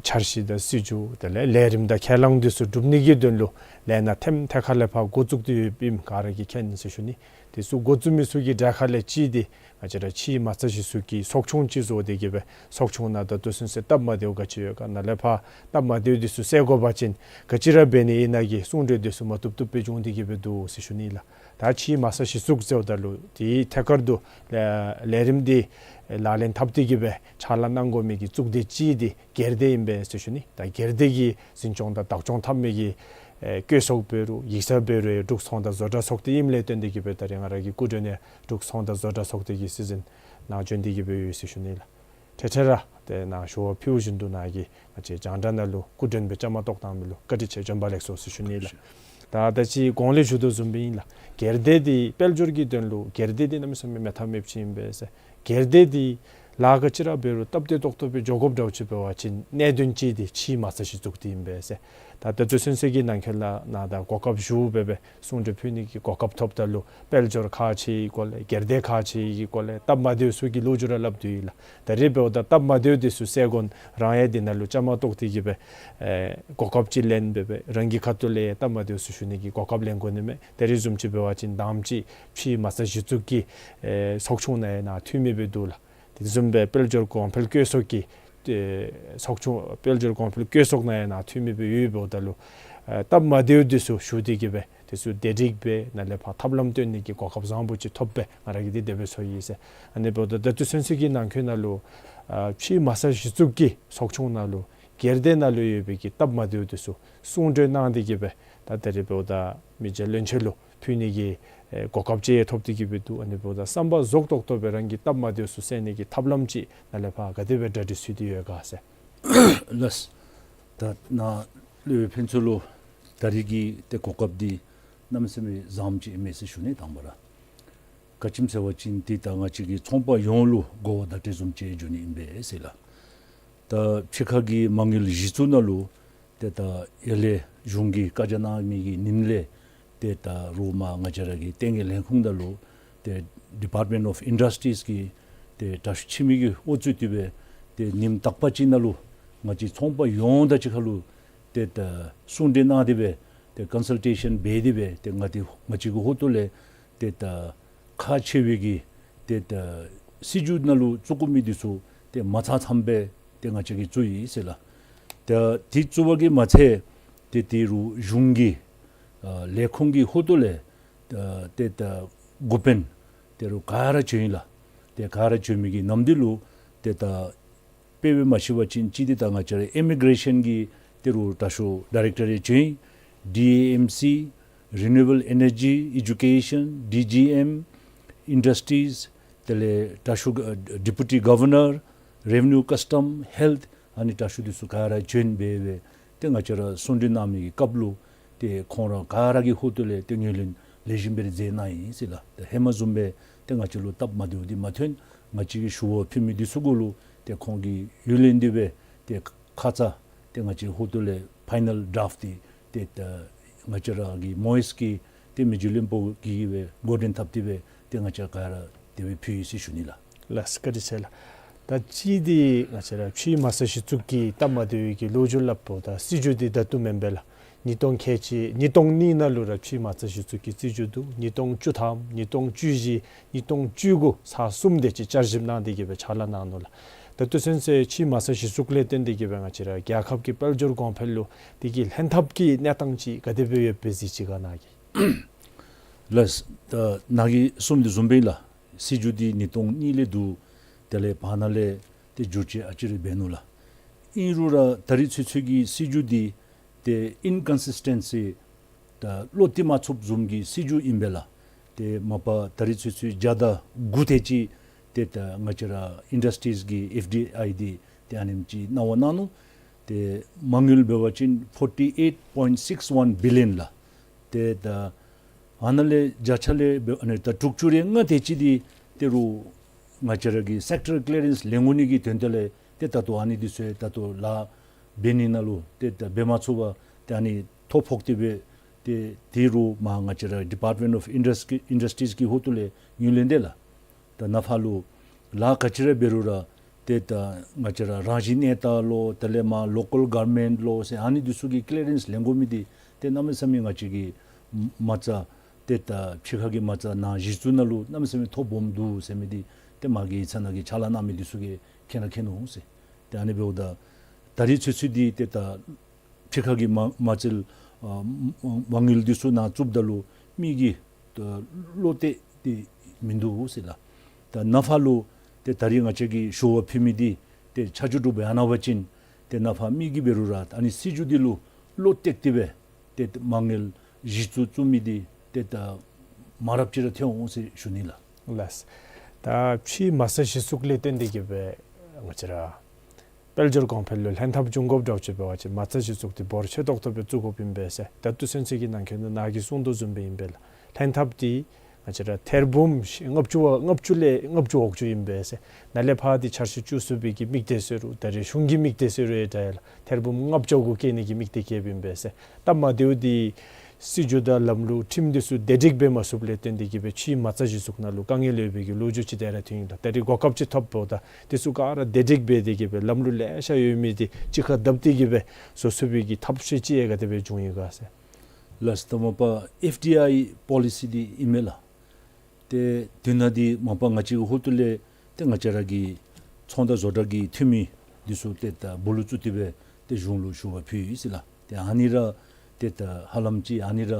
འཆར་གཞི་དང་སྲིད་བྱུས་དེ་ལས་ལས་རིམ་དང་ཁས་བླངས་འདི་ཚུ་སྒྲུབ་ནི་གི་དོན་ལུ་ལས་སྣ་ཐེམ་ཐེ་ཁ་ལས་ཕར་འགོ་བཙུགས་ཏེ་ཡོདཔ་ཨིནམ་ག་ར་གིས་མཁྱེན་ཟེར་ཞུ་ནི། དེ་ཚུ་འགོ་བཙུགས་མི་ཚུ་གི་གྲལ་ཁ་ལས་ཅིག་འདི་ང་བཅས་ར་ཕྱི་མ་རྩ་གཞི་ཚུ་གི་ཚོགས་ཆུང་ཅིག་བཟོ་སྟེ་གི་སྦེ་ཚོགས་ཆུང་ནང་ད་ལྟོ་ཚུན་ཚོད་སྟབས་མ་བདེཝ་ག་ཅི་ཡོད་ག་ནཱ་ལས་ཕར་སྟབས་མ་བདེཝ་འདི་ཚུ་སེལ་དགོ་པ་ཅིན་ག་ཅི་ར་འབད་ནི་ཨིན་ན་གི་གསུང་གྲོས་འདི་ཚུ་མ་བཏུབ་བཏུབ་སྦེ་འབྱུང་སྟེ་གི་སྦེ་འདུག་ཟེར་ཞུ་ནི་ལགས། ད་ཕྱི་མ་རྩ་གཞི་བཙུགས་ཟེརཝ་ད་ལུ་དེའི་ཐད་ཁར་དུ་ལས་ལས་རིམ་འདི་ལག་ལེན་འཐབ་སྟེ་གི་སྦེ་ཕྱག་ལཱ་གནང་དགོ་མི་གི་གཙུག་སྡེ་ཅིག་འདི་སྒེར་སྡེ་ཨིན་པས་ཟེར་ཞུ་ནི། ད་སྒེར་སྡེ་གིས་འཛིན་སྐྱོང་དང་བདག་སྐྱོང་འཐབ་མི་གི་ཨེ་བཀོད་ཚོགས་འབད་རུང་ཡིག་ཚང་འབད་རུང་འབྲུག་ཚོང་དང་བཟོ་གྲྭ་ཚོགས་སྡེ་ཨིནམ་ལས་བརྟེན་ཏེ་གི་སྦེ་ད་རེས་ང་ར་གི་སྐུ་མགྲོན་ཡང་འབྲུག་ཚོང་དང་བཟོ་གྲྭ་ཚོགས་སྡེ་གི་སྲིད་འཛིན་ནང་བྱོན་ཏེ་གི་སྦེ་ཡོད་ཟེར་ཞུ་ནི་ལགས། འཕྲལ་འཕྲལ་ར་ཏེ་ནཱ་ཞུ་བ་ཕུལཝ་བཞིན་དུ་ནཱ་གིས་ང་བཅས་རྒྱང་བསྒྲགས་ནང་ལུ་སྐུ་མགྲོན་སྦེ་བཅའ་མར་གཏོགས་བཏང་མི་ལུ་བཀའ་དྲིན་ཆེ། བྱོན་པ་ལེགས་སོ་ཟེར་ཞུ་ནི་ལགས། ད་ད་ཅི་གོང་ལས་ཞུ་དོ་བཟུམ་སྦེ་ཨིན་ལགས། སྒེར་སྡེ་འདི་དཔལ་འབྱོར་གྱི་དོན་ལུ་སྒེར་སྡེ་འདི་གནམ་མེད་ས་མེད་མེད་ཐབས་མེདཔ་ཅིག་ཨིན་པས་ཟེར། སྒེར་སྡེ་འདི་ལཱ་ག་ཅི་ར་འབད་རུང་སྟབས་བདེ་ཏོག་ཏོ་སྦེ་འགྱོ་དགོཔ་འདྲཝ་ཅིག་འབད་བ་ཅིན་གནད་དོན་ཅིག་འདི་ཕྱི་མ་རྩ་གཞི་བཙུགས་འདི་ཨིན་པས་ཟེར། ད་ད་ལྟོ་ཚུན་ཚོད་ཀྱི་ནང་འཁོད་ལས་ནཱ་ད་གོ་སྐབས་ཞུ་འབད་སྦེ་གསུང་གྲོས་ཕུལ་ནི་གི་གོ་སྐབས་ཐོབ་ད་ལུ་དཔལ་འབྱོར་ཁག་ཆེ་བའི་སྐོར་ལས་སྒེར་སྡེ་ཁག་ཆེ་བའི་སྐོར་ལས་སྟབས་མ་བདེཝ་ཚུ་གི་ལོ་རྒྱུས་ར་སླབ་དོ་ཡོད་ལགས། ད་རེས་འབདཝ་ད་སྟབས་མ་བདེཝ་འདི་ཚུ་སེལ་དགོ་ན་རང་ཡང་འདི་ནང་ལུ་བཅའ་མར་གཏོགས་ཏེ་གི་སྦེ་ཨེ་གོ་སྐབས་ཅིག་ལེན་འབད་སྦེ་རང་གི་ཁ་ཐུག་ལས་སྟབས་མ་བདེཝ་ཚུ་ཞུ་ནི་གི་གོ་སྐབས་ལེན་དགོ་ནི་མས། ད་རེས་བཟུམ་ཅིག་འབད་བ་ཅིན་དང་པ་ཅིག་ཕྱི་མ་རྩ་གཞི་བཙུགས་ཀྱི་ཨེ་ཚོགས་ཆུང་ནང་ཡང་ནཱ་འཐུས་མི་སྦེ་འདུག་ལགས། དེ་བཟུམ་སྦེ་དཔལ་འབྱོར་གོང་འཕེལ་བཀོད་ཚོགས་ཀྱི་ཨེ་ཚོགས་ཆུང་དཔལ་འབྱོར་གོང་འཕེལ་བཀོད་ཚོགས་ནང་ཡང་ནཱ་འཐུས་མི་སྦེ་ཡོདཔ་ད་ལུ་ཨེ་སྟབས་མ་བདེཝ་འདི་ཚུ་ཞུ་སྟེ་གི་སྦེ་དེ་ཚུ་བདེ་སྒྲིག་འབད་ནཱ་ལས་ཕར་ཐབས་ལམ་སྟོན་ནི་གི་གོ་སྐབས་བཟང་པོ་ཅིག་ཐོབ་སྦེ་ང་ར་གིས་འདི་དེ་སྦེ་ཚོར་ཡི་ཟེར། ཨ་ནི་འབདཝ་ད་ད་ལྟོ་ཚུན་ཚོད་ཀྱི་ནང་འཁོད་ནང་ལུ་ཨ་ཕྱི་མ་རྩ་གཞི་བཙུགས་ཀྱི་ཚོགས་ཆུང་ནང་ལུ་སྒེར་སྡེ་ནང་ལུ་ཡོད་པའི་གི་སྟབས་མ་བདེཝ་འདི་ཚུ་གསུང་གྲོས་གནང་སྟེ་གི་སྦེ་ད་ད་རེས་འབདཝ་ད་མི་རྗེ་བློན་ཆེན་ལུ་ཕུལ་ནི་གི་ཨེ་གོ་སྐབས་ཅིག་ཡང་ཐོབ་སྟེ་གི་སྦེ་འདུག། ཨ་ནི་འབདཝ་ད་བསམ་པ་རྫོགས་ཏོག་ཏོ་སྦེ་རང་གི་སྟབས་མ་བདེཝ་ཚུ་སེལ་ནི་གི་ཐབས་ལམ་ཅིག་ནཱ་ལས་ཕར་ག་དེ་སྦེ་གྲ་སྒྲིག་ཚུད་དེ་ཡོད་ག་ཟེར། ལགས། ད་ནཱ་ལས་ཕན་ཚུན་ལུ་ད་རེས་ཀྱི་ཏེ་གོ་སྐབས་འདི་གནམ་མེད་ས་མེད་བཟངམ་ཅིག་ཨིན་མས་ཟེར་ཞུ་ནི། དང་པ་ར་ག་ཅི་སྨོ་ཟེར་བ་ཅིན་འདི་ད་ང་བཅས་ཀྱི་ཚོང་པ་ཡོངས་ལུ་གོ་བ་བརྡ་སྤྲོད་བཟུམ་ཅིག་འགྱོ་ནི་ཨིན་པས་ཟེར་ལགས། ད་ཕྱི་ཁ་གི་མ་དངུལ་གཞི་བཙུགས་ནང་ལུ་ཏེ་ད་ཡར་ལས་གཞུང་གིས་བཀའ་རྒྱ་གནང་མི་གི་ཉིནམ་ལས་ཏེ་ད་རུང་མར་ང་བཅས་ར་གི་ལྟེ་གནས་ལས་ཁུངས་ནང་ལུ་ཏེ་Department of Industries གི་ཏེ་དྲག་ཤོས་ཁྱིམ་གྱི་འོག་བཙུགས་ཏེ་སྦེ་ཏེ་ཉིནམ་དག་པ་ཅིག་ནང་ལུ་ང་བཅས་ཚོང་པ་ཡོངས་དང་གཅིག་ཁར་ལུ་ཏེ་ད་གསུང་གྲོས་གནང་སྟེ་སྦེ་ཏེ་ཀོན་སལ་ཊེ་ཤཱན་འབད་དེ་སྦེ་ཏེ་ང་ཏེ་ང་བཅས་ཀྱི་ཧོངས་ལས་ཏེ་ད་ཁག་ཆེ་བའི་གི་ཏེ་ད་སྲིད་བྱུས་ནང་ལུ་བཙུགས་དགོ་མི་འདི་ཚུ་ཏེ་མ་ཚང་ཚངམ་སྦེ་ཏེ་ང་བཅས་ཀྱིས་བཙུགས་ཡི་ཟེར་ལགས། ཏེ་འདི་བཙུགས་པ་གིས་མ་ཚད་ཏེ་དེ་རུང་གཞུང་གི་ཨ་ལས་ཁུངས་ཀྱི་ཧོངས་ལས་ཨ་ཏེ་ད་འགོ་དཔོན་དེ་རུང་ག་ར་བྱོན་ཡི་ལགས། ཏེ་ག་ར་བྱོན་མི་གི་ནམ་དུས་ལུ་ཏེ་ད་དཔེ་འབད་མ་ཤེས་པ་ཅིན་ཅིག་འདི་ད་ང་བཅས་ར་ཨི་མི་གྲེ་ཤཱན་གྱི་དེ་རུང་དྲག་ཤོས་ཌའི་རེཀ་ཊར་ཡང་བྱོན་ཡི། ཌི་ཨེ་ཨེམ་སི་Renewable Energy, Education, ཌི་ཇི་ཨེམ, Industries དེ་ལས་དྲག་ཤོས་ཨ་Deputy Governor, Revenue Custom, Health ཨ་ནི་དྲག་ཤོས་འདི་ཚུ་ག་ར་བྱོན་འབད་སྦེ་ཏེ་ང་བཅས་ར་གསུང་གྲོས་གནང་མི་གི་སྐབས་ལུ་ཏེ་ཁོང་ར་ག་ར་གི་ཧོངས་ལས་ཏེ་ངོས་ལེན་ལེགས་ཤོམ་སྦེ་ར་མཛད་གནང་ཡི་ཟེར་ལགས། ཏེ་ཧེ་མ་བཟུམ་སྦེ་ཏེ་ང་བཅས་ལུ་སྟབས་མ་བདེཝ་འདི་མ་ཐོན། ང་བཅས་ཀྱིས་ཞུ་བ་ཕུལ་མི་འདི་ཚུ་གུ་ལུ་ཏེ་ཁོང་གིས་ཡོན་ལེན་ཏེ་སྦེ་ཏེ་ཁ་ཙ་ཏེ་ང་བཅས་ཧོངས་ལས་ཕའི་ནཱལ་ཌ་རཱཕཊ་འདི་ཏེ་ད་ང་བཅས་ར་གི་མོ་ཡེས་ཀྱི་ཏེ་མི་རྗེ་བློན་པོ་གིས་སྦེ་འགོ་འདྲེན་འཐབ་སྟེ་སྦེ་ཏེ་ང་བཅས་ག་ར་དེ་སྦེ་ཕུལ་ཡི་ཟེར་ཞུ་ནི་ལགས། ལགས་བཀའ་དྲིན་ཆེ་ལགས། ད་ཅི་འདི་ང་བཅས་ར་ཕྱི་མ་རྩ་གཞི་བཙུགས་ཀྱི་སྟབས་མ་བདེ་བའི་གི་ལོ་རྒྱུས་སླབ་པོ་ད་སྲིད་བྱུས་འདི་ད་ལྟོ་མེན་པས་ལགས། ཉིས་སྟོང་ཁལ་གཅིག་ཉིས་སྟོང་གཉིས་ནང་ལུ་ར་ཕྱི་མ་རྩ་གཞི་བཙུགས་ཀྱི་སྲིད་བྱུས་འདུག། ཉིས་སྟོང་བཅུ་ཐམ་ཉིས་སྟོང་བཅུ་བཞི་ཉིས་སྟོང་བཅུ་དགུ་ཚར་གསུམ་དེ་ཅིག་བསྐྱར་ཞིབ་གནང་སྟེ་གི་སྦེ་ཕྱག་ལཱ་གནང་ནུག་ལགས། ད་ལྟོ་ཚུན་ཚོད་ཕྱི་མ་རྩ་གཞི་བཙུགས་ལས་བརྟེན་ཏེ་གི་སྦེ་ང་བཅས་ར་རྒྱལ་ཁབ་ཀྱི་དཔལ་འབྱོར་གོང་འཕེལ་ལུ་དེ་གི་ལྷན་ཐབས་ཀྱི་གནས་སྟངས་ཅིག་ག་དེ་སྦེ་ཡོདཔ་སྦེ་གཟིགས་ཅི་ག་ནཱ་གིས། ལགས། ད་ནཱ་གིས་གསུངམ་དེ་བཟུམ་སྦེ་ལགས། སྲིད་བྱུས་འདི་ཉིས་སྟོང་གཉིས་ལས་འདུག། དེ་ལས་བར་ན་ལས་ཏེ་བསྒྱུར་བཅོས་ཨ་ཙི་རེ་འབད་ནུག་ལགས། ཨིན་རུང་ར་ད་རེས་ཚུན་ཚོད་ཀྱི་སྲིད་བྱུས་འདི་ཏེ་ཨིན་ཀོན་སིས་ཊེན་སི་ད་བློ་གཏད་མ་ཚུགསཔ་བཟུམ་གྱི་སྲིད་བྱུས་ཨིན་པས་ལགས། ཏེ་མ་པ་ད་རེས་ཚུན་ཚོད་བརྒྱ་དང་དགུ་དེ་ཅིག་ཏེ་ད་ང་བཅས་ར་ཨིན་ཌསི་ཊྲིས་ཀྱི་ཨེཕ་ཌི་ཨའི་འདི་ཏེ་ཨ་ནེམ་ཅིག་གནང་བ་གནང་ནུག། ཏེ་མ་དངུལ་འབད་བ་ཅིན་ཕོར་ཊི་ཨེཊ་པོའིནཊ་སིགསི་ཝན་བི་ལི་ཡོན་ལགས། ཏེ་ད་ཨ་ནཱ་ལས་བརྒྱ་ཆ་ལས་འབད་ཨ་ནི་ད་དྲུག་ཅུ་རེ་ལྔ་དེ་ཅིག་འདི་ཏེ་རུང་ང་བཅས་ར་གི་སེཀ་ཊར་ཀི་ལི་ཡ་རེནསི་ལེན་དགོ་ནི་གི་དོན་དག་ལས་ཏེ་ད་ལྟོ་ཨ་ནི་འདི་ཚུ་ད་ལྟོ་ལཱ་འབད་ནི་ནང་ལུ་ཏེ་ད་འབད་མ་ཚུགས་པར་ཏེ་ཨ་ནི་ཐོ་ཕོག་སྟེ་སྦེ་ཏེ་དེ་རུང་མར་ང་བཅས་ར་ཌི་པཱརཊ་མེནཊ་ཨོཕ་ཨིན་ཌསི་ཊི་རིས་ཀྱི་ཧོངས་ལས་ཡོན་ལེན་དེས་ལགས། ད་ནཱ་ཕར་ལུ་ལཱ་ག་ཅི་ར་འབད་རུང་ར་ཏེ་ད་ང་བཅས་ར་རང་བཞིན་གནས་སྟངས་ལོ་དེ་ལས་མར་ལོ་ཀཱལ་གོ་ཝར་མེནཊ་ལོ་ཟེར་ཨ་ནི་འདི་ཚུ་གི་ཀི་ལི་ཡ་རེནསི་ལེན་དགོ་མི་འདི་ཏེ་གནམ་མེད་ས་མེད་ང་བཅས་ཀྱི་མ་རྩ་ ཏེ་ད་ཕྱི་ཁ་གི་མ་རྩ་ནང་གཞི་བཙུགས་ནང་ལུ་གནམ་མེད་ས་མེད་ཐོ་སྦོམ་འདུག་ཟེར་མི་འདི་ཏེ་མ་གི་ཡིག་ཚང་ནང་གི་ཕྱག་ལཱ་གནང་མི་འདི་ཚུ་གིས་མཁྱེན་ར་མཁྱེན་འོང་ཟེར། ཏེ་ཨ་ནི་འབདཝ་ད་ད་རིས་ཚུན་ཚོད་འདི་ཏེ་ད་ཕྱི་ཁ་གི་མ་མ་རྩ་ཨ་མ་དངུལ་འདི་ཚུ་ནང་བཙུགསཔ་ད་ལུ་མི་གིས་ད་བློ་གཏད་དེ་མིན་འདུག་ཟེར་ལགས། ད་ནང་ཕར་ལུ་ཏེ་ད་རིས་ང་བཅས་ཀྱིས་ཞུ་བ་ཕུལ་མི་འདི་ཏེ་ཆ་འཇོག་གྲུབ་པའི་ཨ་ནཱ་བ་ཅིན་ཏེ་ནང་ཕར་མི་གིས་འབད་རུང་ར་ཨ་ནི་སྲིད་བྱུས་འདི་ལུ་བློ་གཏད་དེ་སྦེ་ཏེ་མ་དངུལ་གཞི་བཙུགས་བཙུགས་མི་འདི་ཏེ་ད་མང་རབས་ཅིག་ར་ཐོན་འོང་ཟེར་ཞུ་ནི་ལགས། ལགས། ད་ཕྱིའི་མ་རྩ་གཞི་བཙུགས་ལས་བརྟེན་ཏེ་གིས་སྦེ་ང་བཅས་ར་དཔལ་འབྱོར་གོང་འཕེལ་ལུ་ལྷན་ཐབས་འབྱུང་དགོཔ་འདྲཝ་ཅིག་འབད་བ་ཅིན་མ་རྩ་གཞི་བཙུགས་འདི་འབོར་ཆེ་ཏོག་ཏོ་སྦེ་བཙུགས་དགོཔ་ཨིན་པས་ཟེར། ད་ལྟོ་ཚུན་ཚོད་ཀྱི་ནང་འཁོད་ནང་ནཱ་གིས་གསུངས་དོ་བཟུམ་སྦེ་ཨིན་པས་ལགས། ལྷན་ཐབས་འདི་ང་བཅས་ར་ཐེར་འབུམ་ལྔ་བཅུ་ལྔ་བཅུ་ལས་ལྔ་བཅུ་འོག་ཅུ་ཨིན་པས་ཟེར། ནཱ་ལས་ཕར་འདི་འཆར་གཞི་བཅུ་གསུམ་པའི་གི་དམིགས་གཏད་ཟེར་རུང་ད་རེས་གཞུང་གི་དམིགས་གཏད་ཟེར་རུང་ཡང་འདྲ་ཡ་ལགས། ཐེར་འབུམ་ལྔ་བཅུ་གུ་བསྐྱེད་ནི་གི་དམིགས་གཏད་བསྐྱེདཔ་ཨིན་པས་ཟེར། ད་མ་བདེཝ་འདི་སྲིད་བྱུས་དང་ལམ་ལུགས་ཁྲིམས་འདི་ཚུ་བདེ་སྒྲིག་འབད་མ་ཚུགསཔ་ལས་བརྟེན་ཏེ་གིས་སྦེ་ཕྱིའི་མ་རྩ་གཞི་བཙུགས་ནང་ལུ་དཀའ་ངལ་ཡོད་པའི་གི་ལོ་རྒྱུས་ཅིག་དེ་ར་ཐོན་ཡི་ལགས། ད་རིས་གོ་སྐབས་ཅིག་ཐོབ་འབདཝ་ད་འདི་ཚུ་ག་ར་བདེ་སྒྲིག་འབད་དེ་གིས་སྦེ་ལམ་ལུགས་ལེ་ཤ་ཡོད་མི་འདི་གཅིག་ཁར་བསྡབས་ཏེ་གིས་སྦེ་བཟོ་ཚུགས་པའི་གི་ཐབས་ཤེས་ཅིག་ཡང་ག་དེ་སྦེ་བྱུང་ཡི་ག་ཟེར། ལགས་སོ། ད་མ་པ་ཨེཕ་ཌི་ཨའི་པོ་ལི་སི་འདི་ཨིན་མས་ལགས། ཏེ་དོན་དག་འདི་མ་པ་ང་བཅས་ཀྱི་ཧོངས་ལས་ཏེ་ང་བཅས་ར་གི་ཚོང་དང་བཟོ་གྲྭ་གི་འཐུས་མི་འདི་ཚུ་ཏེ་ད་སྦུག་ལུ་བཙུགས་ཏེ་སྦེ་ཏེ་གཞུང་ལུ་ཞུ་བ་ཕུལ་ཡི་ཟེར་ལགས། ཏེ་ཨ་ནི་ར་ཏེ་ད་ཧ་ལམ་ཅིག་ཨ་ནི་ར་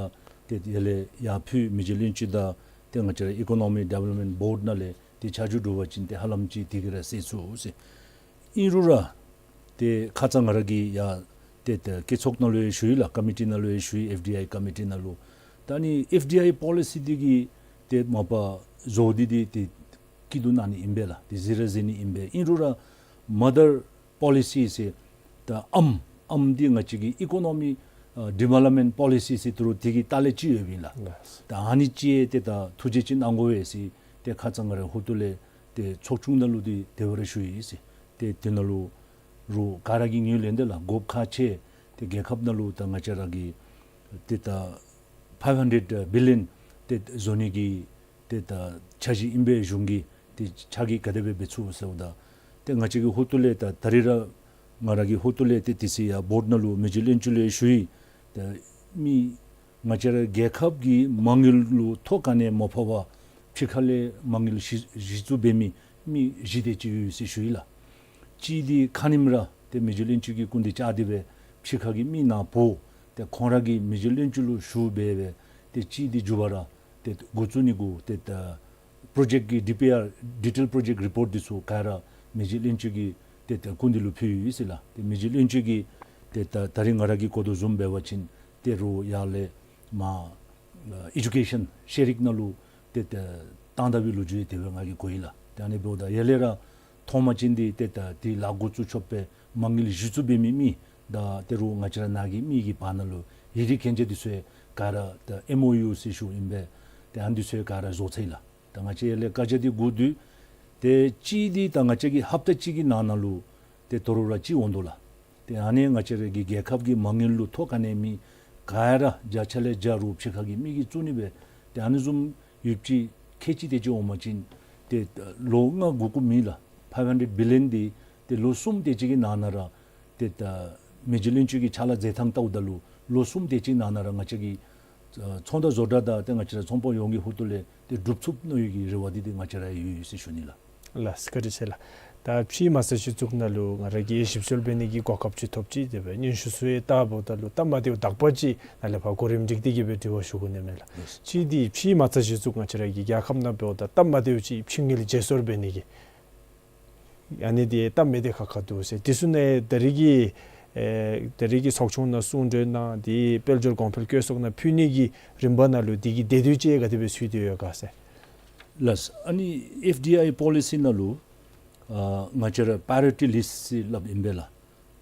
ཏེ་ཡར་ལས་ཡར་ཕུལ་མི་རྗེ་བློན་ཆེན་དང་ཏེ་ང་བཅས་ར་ཨི་ཀོ་ནོ་མི་ཌི་ཝེ་ལོབ་མེནཊ་བོརཌ་ནང་ལས་ཏེ་ཆ་འཇོག་གྲུབ་པ་ཅིན་ཏེ་ཧ་ལམ་ཅིག་དེ་གིས་ར་སེལ་ཚུགས་ཟེར། ཨིན་རུང་ར་ཏེ་ཁ་ཙ་ང་ར་གིས་ཡང་ཏེ་ད་བཀོད་ཚོགས་ནང་ལུ་ཡང་ཞུ་ཡི་ལགས། ཀོ་མི་ཊི་ནང་ལུ་ཡང་ཞུ་ཡི། ཨེཕ་ཌི་ཨའི་ཀོ་མི་ཊི་ནང་ལུ། ད་ཨ་ནི་ཨེཕ་ཌི་ཨའི་པོ་ལི་སི་འདི་གི་ཏེ་མ་པ་བཟོ་སྟེ་འདི་ཏེ་སྐྱིད་སྡུག་གནང་ནི་ཨིན་པས་ལགས། ཏེ་གཟིགས་ར་གཟིགས་ནི་ཨིན་པས། ཨིན་རུང་ར་མ་དར་པོ་ལི་སི་ཟེར་ད་ཨམ་ཨམ་འདི་ང་བཅས་ཀྱི་ཨི་ཀོ་ནོ་མི་ཨ་ཌི་ཝེ་ལོབ་མེནཊ་པོ་ལི་སི་ཟེར་ད་རུང་དེ་གི་ལྟག་ལས་ཅིག་ཡོདཔ་ཨིན་ལགས། ལགས། ད་ཨ་ནི་ཅིག་ཏེ་ད་ཐུགས་རྗེ་ཅིག་གནང་དགོ་པས་ཟེར་ཏེ་ཁ་ཙ་ང་རའི་ཧོངས་ལས་ཏེ་ཚོགས་ཆུང་ནང་ལུ་འདི་དེ་སྦེ་ར་ཞུ་ཡི་ཟེར། ཏེ་དེ་ནང་ལུ་རུང་ག་ར་གིས་ངོས་ལེན་ཏེ་ལགས། དགོཔ་ཁག་ཆེ། ཏེ་རྒྱལ་ཁབ་ནང་ལུ་ད་ང་བཅས་ར་གི་ཏེ་ད་ཕའིབ་ཧན་ཌེཌ་བི་ལི་ཡོན་ཏེ་བཟོ་ནི་གི་ཏེ་ད་འཆར་གཞི་ཨིན་པས། གཞུང་གིས་ཏེ་ཕྱག་གི་ག་དེ་སྦེ་འབད་ཚུགས་ཟེརཝ་ད་ཏེ་ང་བཅས་ཀྱི་ཧོངས་ལས་ད་ད་རིས་ར་ང་ར་གི་ཧོངས་ལས་ཏེ་དེ་ཚེ་ཡར་བོརཌ་ནང་ལུ་མི་རྗེ་བློན་ཆེན་ལུ་ཡང་ཞུ་ཡི། ད་མི་ང་བཅས་ར་རྒྱལ་ཁབ་ཀྱི་མ་དངུལ་ལུ་ཐོ་ག་ནི་ཡང་མ་ཕབ་པར་ཕྱི་ཁ་ལས་མ་དངུལ་གཞི་གཞི་བཙུགས་འབད་མི་མི་བཞི་དེ་ཅིག་ཡོད་ཟེར་ཞུ་ཡི་ལགས། གཅིག་འདི་ཁ་ཉིནམ་ར་ཏེ་མི་རྗེ་བློན་ཆེན་གྱི་སྐུ་མདུན་བཅར་ཏེ་སྦེ་ཕྱི་ཁ་གི་མི་ནཱ་འབོ་ཏེ་ཁོང་ར་གིས་མི་རྗེ་བློན་ཆེན་ལུ་ཞུ་འབད་སྦེ་ཏེ་གཅིག་འདི་མཇུག་བར་ར་ཏེ་འགོ་བཙུགས་ནི་གུ་ཏེ་ད་པྲོ་ཇེཀཊ་ཀྱི་ཌི་པི་ཨར་ཌི་ཊེལ་པྲོ་ཇེཀཊ་རི་པོརཊ་འདི་ཚུ་ག་ར་མི་རྗེ་བློན་ཆེན་གྱི་ཏེ་ད་སྐུ་མདུན་ལུ་ཕུལ་ཡི་ཟེར་ལགས། ཏེ་མི་རྗེ་བློན་ཆེན་གྱིས་ཏེ་ད་ད་རིས་ང་ར་གིས་གོ་དོ་བཟུམ་འབད་བ་ཅིན་ཏེ་རུང་ཡར་ལས་མར་ཨེ་ཌུ་ཀེ་ཤཱན་ཤེ་རིག་ནང་ལུ་ཏེ་ད་བཏང་ད་པའི་ལོ་རྒྱུས་དེ་སྦེ་ང་གིས་གོ་ཡི་ལགས། ཏེ་ཨ་ནི་འབདཝ་ད་ཡར་ལས་ར་ཐོག་མ་ཅིག་འདི་ཏེ་ད་འདི་ལཱ་འགོ་བཙུགས་ཆོག་པའི་མ་དངུལ་གཞི་བཙུགས་འབད་མི་མི་དང་ཏེ་རུང་ང་བཅས་ར་ནཱ་གི་མི་གི་བར་ན་ལུ་ཡིག་རིགས་གན་རྒྱ་འདི་ཚུ་ཡང་ག་ར་ད་ཨེམ་ཨོ་ཡུ་ཟེར་ཞུཝ་ཨིན་པས། ཏེ་ཨ་ནི་འདི་ཚུ་ཡང་ག་ར་བཟོ་ཚར་ཡི་ལགས། ད་ང་བཅས་ཡར་ལས་བཀའ་རྒྱ་འདི་དགོ་དོ། ཏེ་གཅིག་འདི་ད་ང་བཅས་ཀྱིས་ཧབ་ཏ་གཅིག་གི་ནང་ན་ལུ་ཏེ་དོ་རུང་ར་ཅིག་འོང་དོ་ལགས། ཏེ་ཨ་ནི་ང་བཅས་ར་གི་རྒྱལ་ཁབ་ཀྱི་མ་དངུལ་ལུ་ཐོ་ག་ནི་མེད། ག་ར་བརྒྱ་ཆ་ལས་བརྒྱ་རུང་ཕྱི་ཁ་གི་མི་གིས་བཙུགས་ནི་སྦེ། ཏེ་ཨ་ནི་བཟུམ་ཡོདཔ་ཅིག་ཁལ་གཅིག་དེ་ཅིག་འོང་པ་ཅིན་ཏེ་ལོ་ལྔ་དགུ་དགུ་མེད་ལགས། ཕའིབ་ཧན་ཌེཌ་བི་ལི་ཡོན་འདི་ཏེ་ལོ་གསུམ་དེ་ཅིག་གི་ནང་ན་ར་ཏེ་ད་མི་རྗེ་བློན་ཆེན་གྱི་ཕྱག་ལཱ་མཛད་ཐངས་བལྟཝ་ད་ལུ་ལོ་གསུམ་དེ་ཅིག་ནང་ན་ར་ང་བཅས་ཀྱི་ཨ་ཚོང་དང་བཟོ་གྲྭ་དང་ཏེ་ང་བཅས་ར་ཚོང་པ་ཡོངས་ཀྱི་ཧོངས་ལས་ཏེ་འགྲུབ་ཚུགས་མནོ་བའི་གི་རེ་བ་འདི་ཏེ་ང་བཅས་ར་ཡོད་ཡོད་ཟེར་ཞུ་ནི་ལགས། ལགས་སོ། བཀའ་དྲིན་ཆེ་ལགས། ད་ཕྱིའི་མ་རྩ་གཞི་བཙུགས་ནང་ལུ་ང་ར་གིས་ཞིབ་འཚོལ་འབད་ནི་གི་གོ་སྐབས་ཅིག་ཐོབ་ཅི། དེ་སྦེ་སྙན་ཞུ་ཚུ་ཡང་བལྟཝ་ད་ལུ་སྟབས་མ་བདེཝ་དག་པ་ཅིག་ནཱ་ལས་ཕར་གོ་རིམ་སྒྲིག་སྟེ་གིས་སྦེ་དྲི་བ་ཞུ་དགོ་ནི་མས་ལགས། ལགས་སོ། གཅིག་འདི་ཕྱིའི་མ་རྩ་གཞི་བཙུགས་ང་བཅས་ར་གི་རྒྱལ་ཁབ་ནང་འབདཝ་ད་སྟབས་མ་བདེཝ་ཅིག་ཕྱི་དངུལ་བརྗེ་སོར་འབད་ནི་གི་ཨ་ནི་འདི་སྟབས་མ་བདེཝ་ཁག་ཁ་འདུག་ཟེར། དེ་ཚུ་ནང་ད་རིས་ཀྱི་ཨེ་ད་རིས་ཀྱི་ཚོགས་ཆུང་ནང་གསུང་གྲོས་ནང་འདི་དཔལ་འབྱོར་གོང་འཕེལ་བཀོད་ཚོགས་ནང་ཕུལ་ནི་གི་རིམ་པ་ནང་ལུ་འདི་གི་བདེ་སྡུག་ཅིག་ག་དེ་སྦེ་ཚུད་དེ་ཡོད་ག་ཟེར། ལགས་སོ། ཨ་ནི་ཨེཕ་ཌི་ཨའི་པོ་ལི་སི་ནང་ལུ་ཨ་ང་བཅས་ར་པ་རི་ཡོ་རི་ཊི་ལིསཊ་ཟེར་སླབ་ཨིན་པས་ལགས།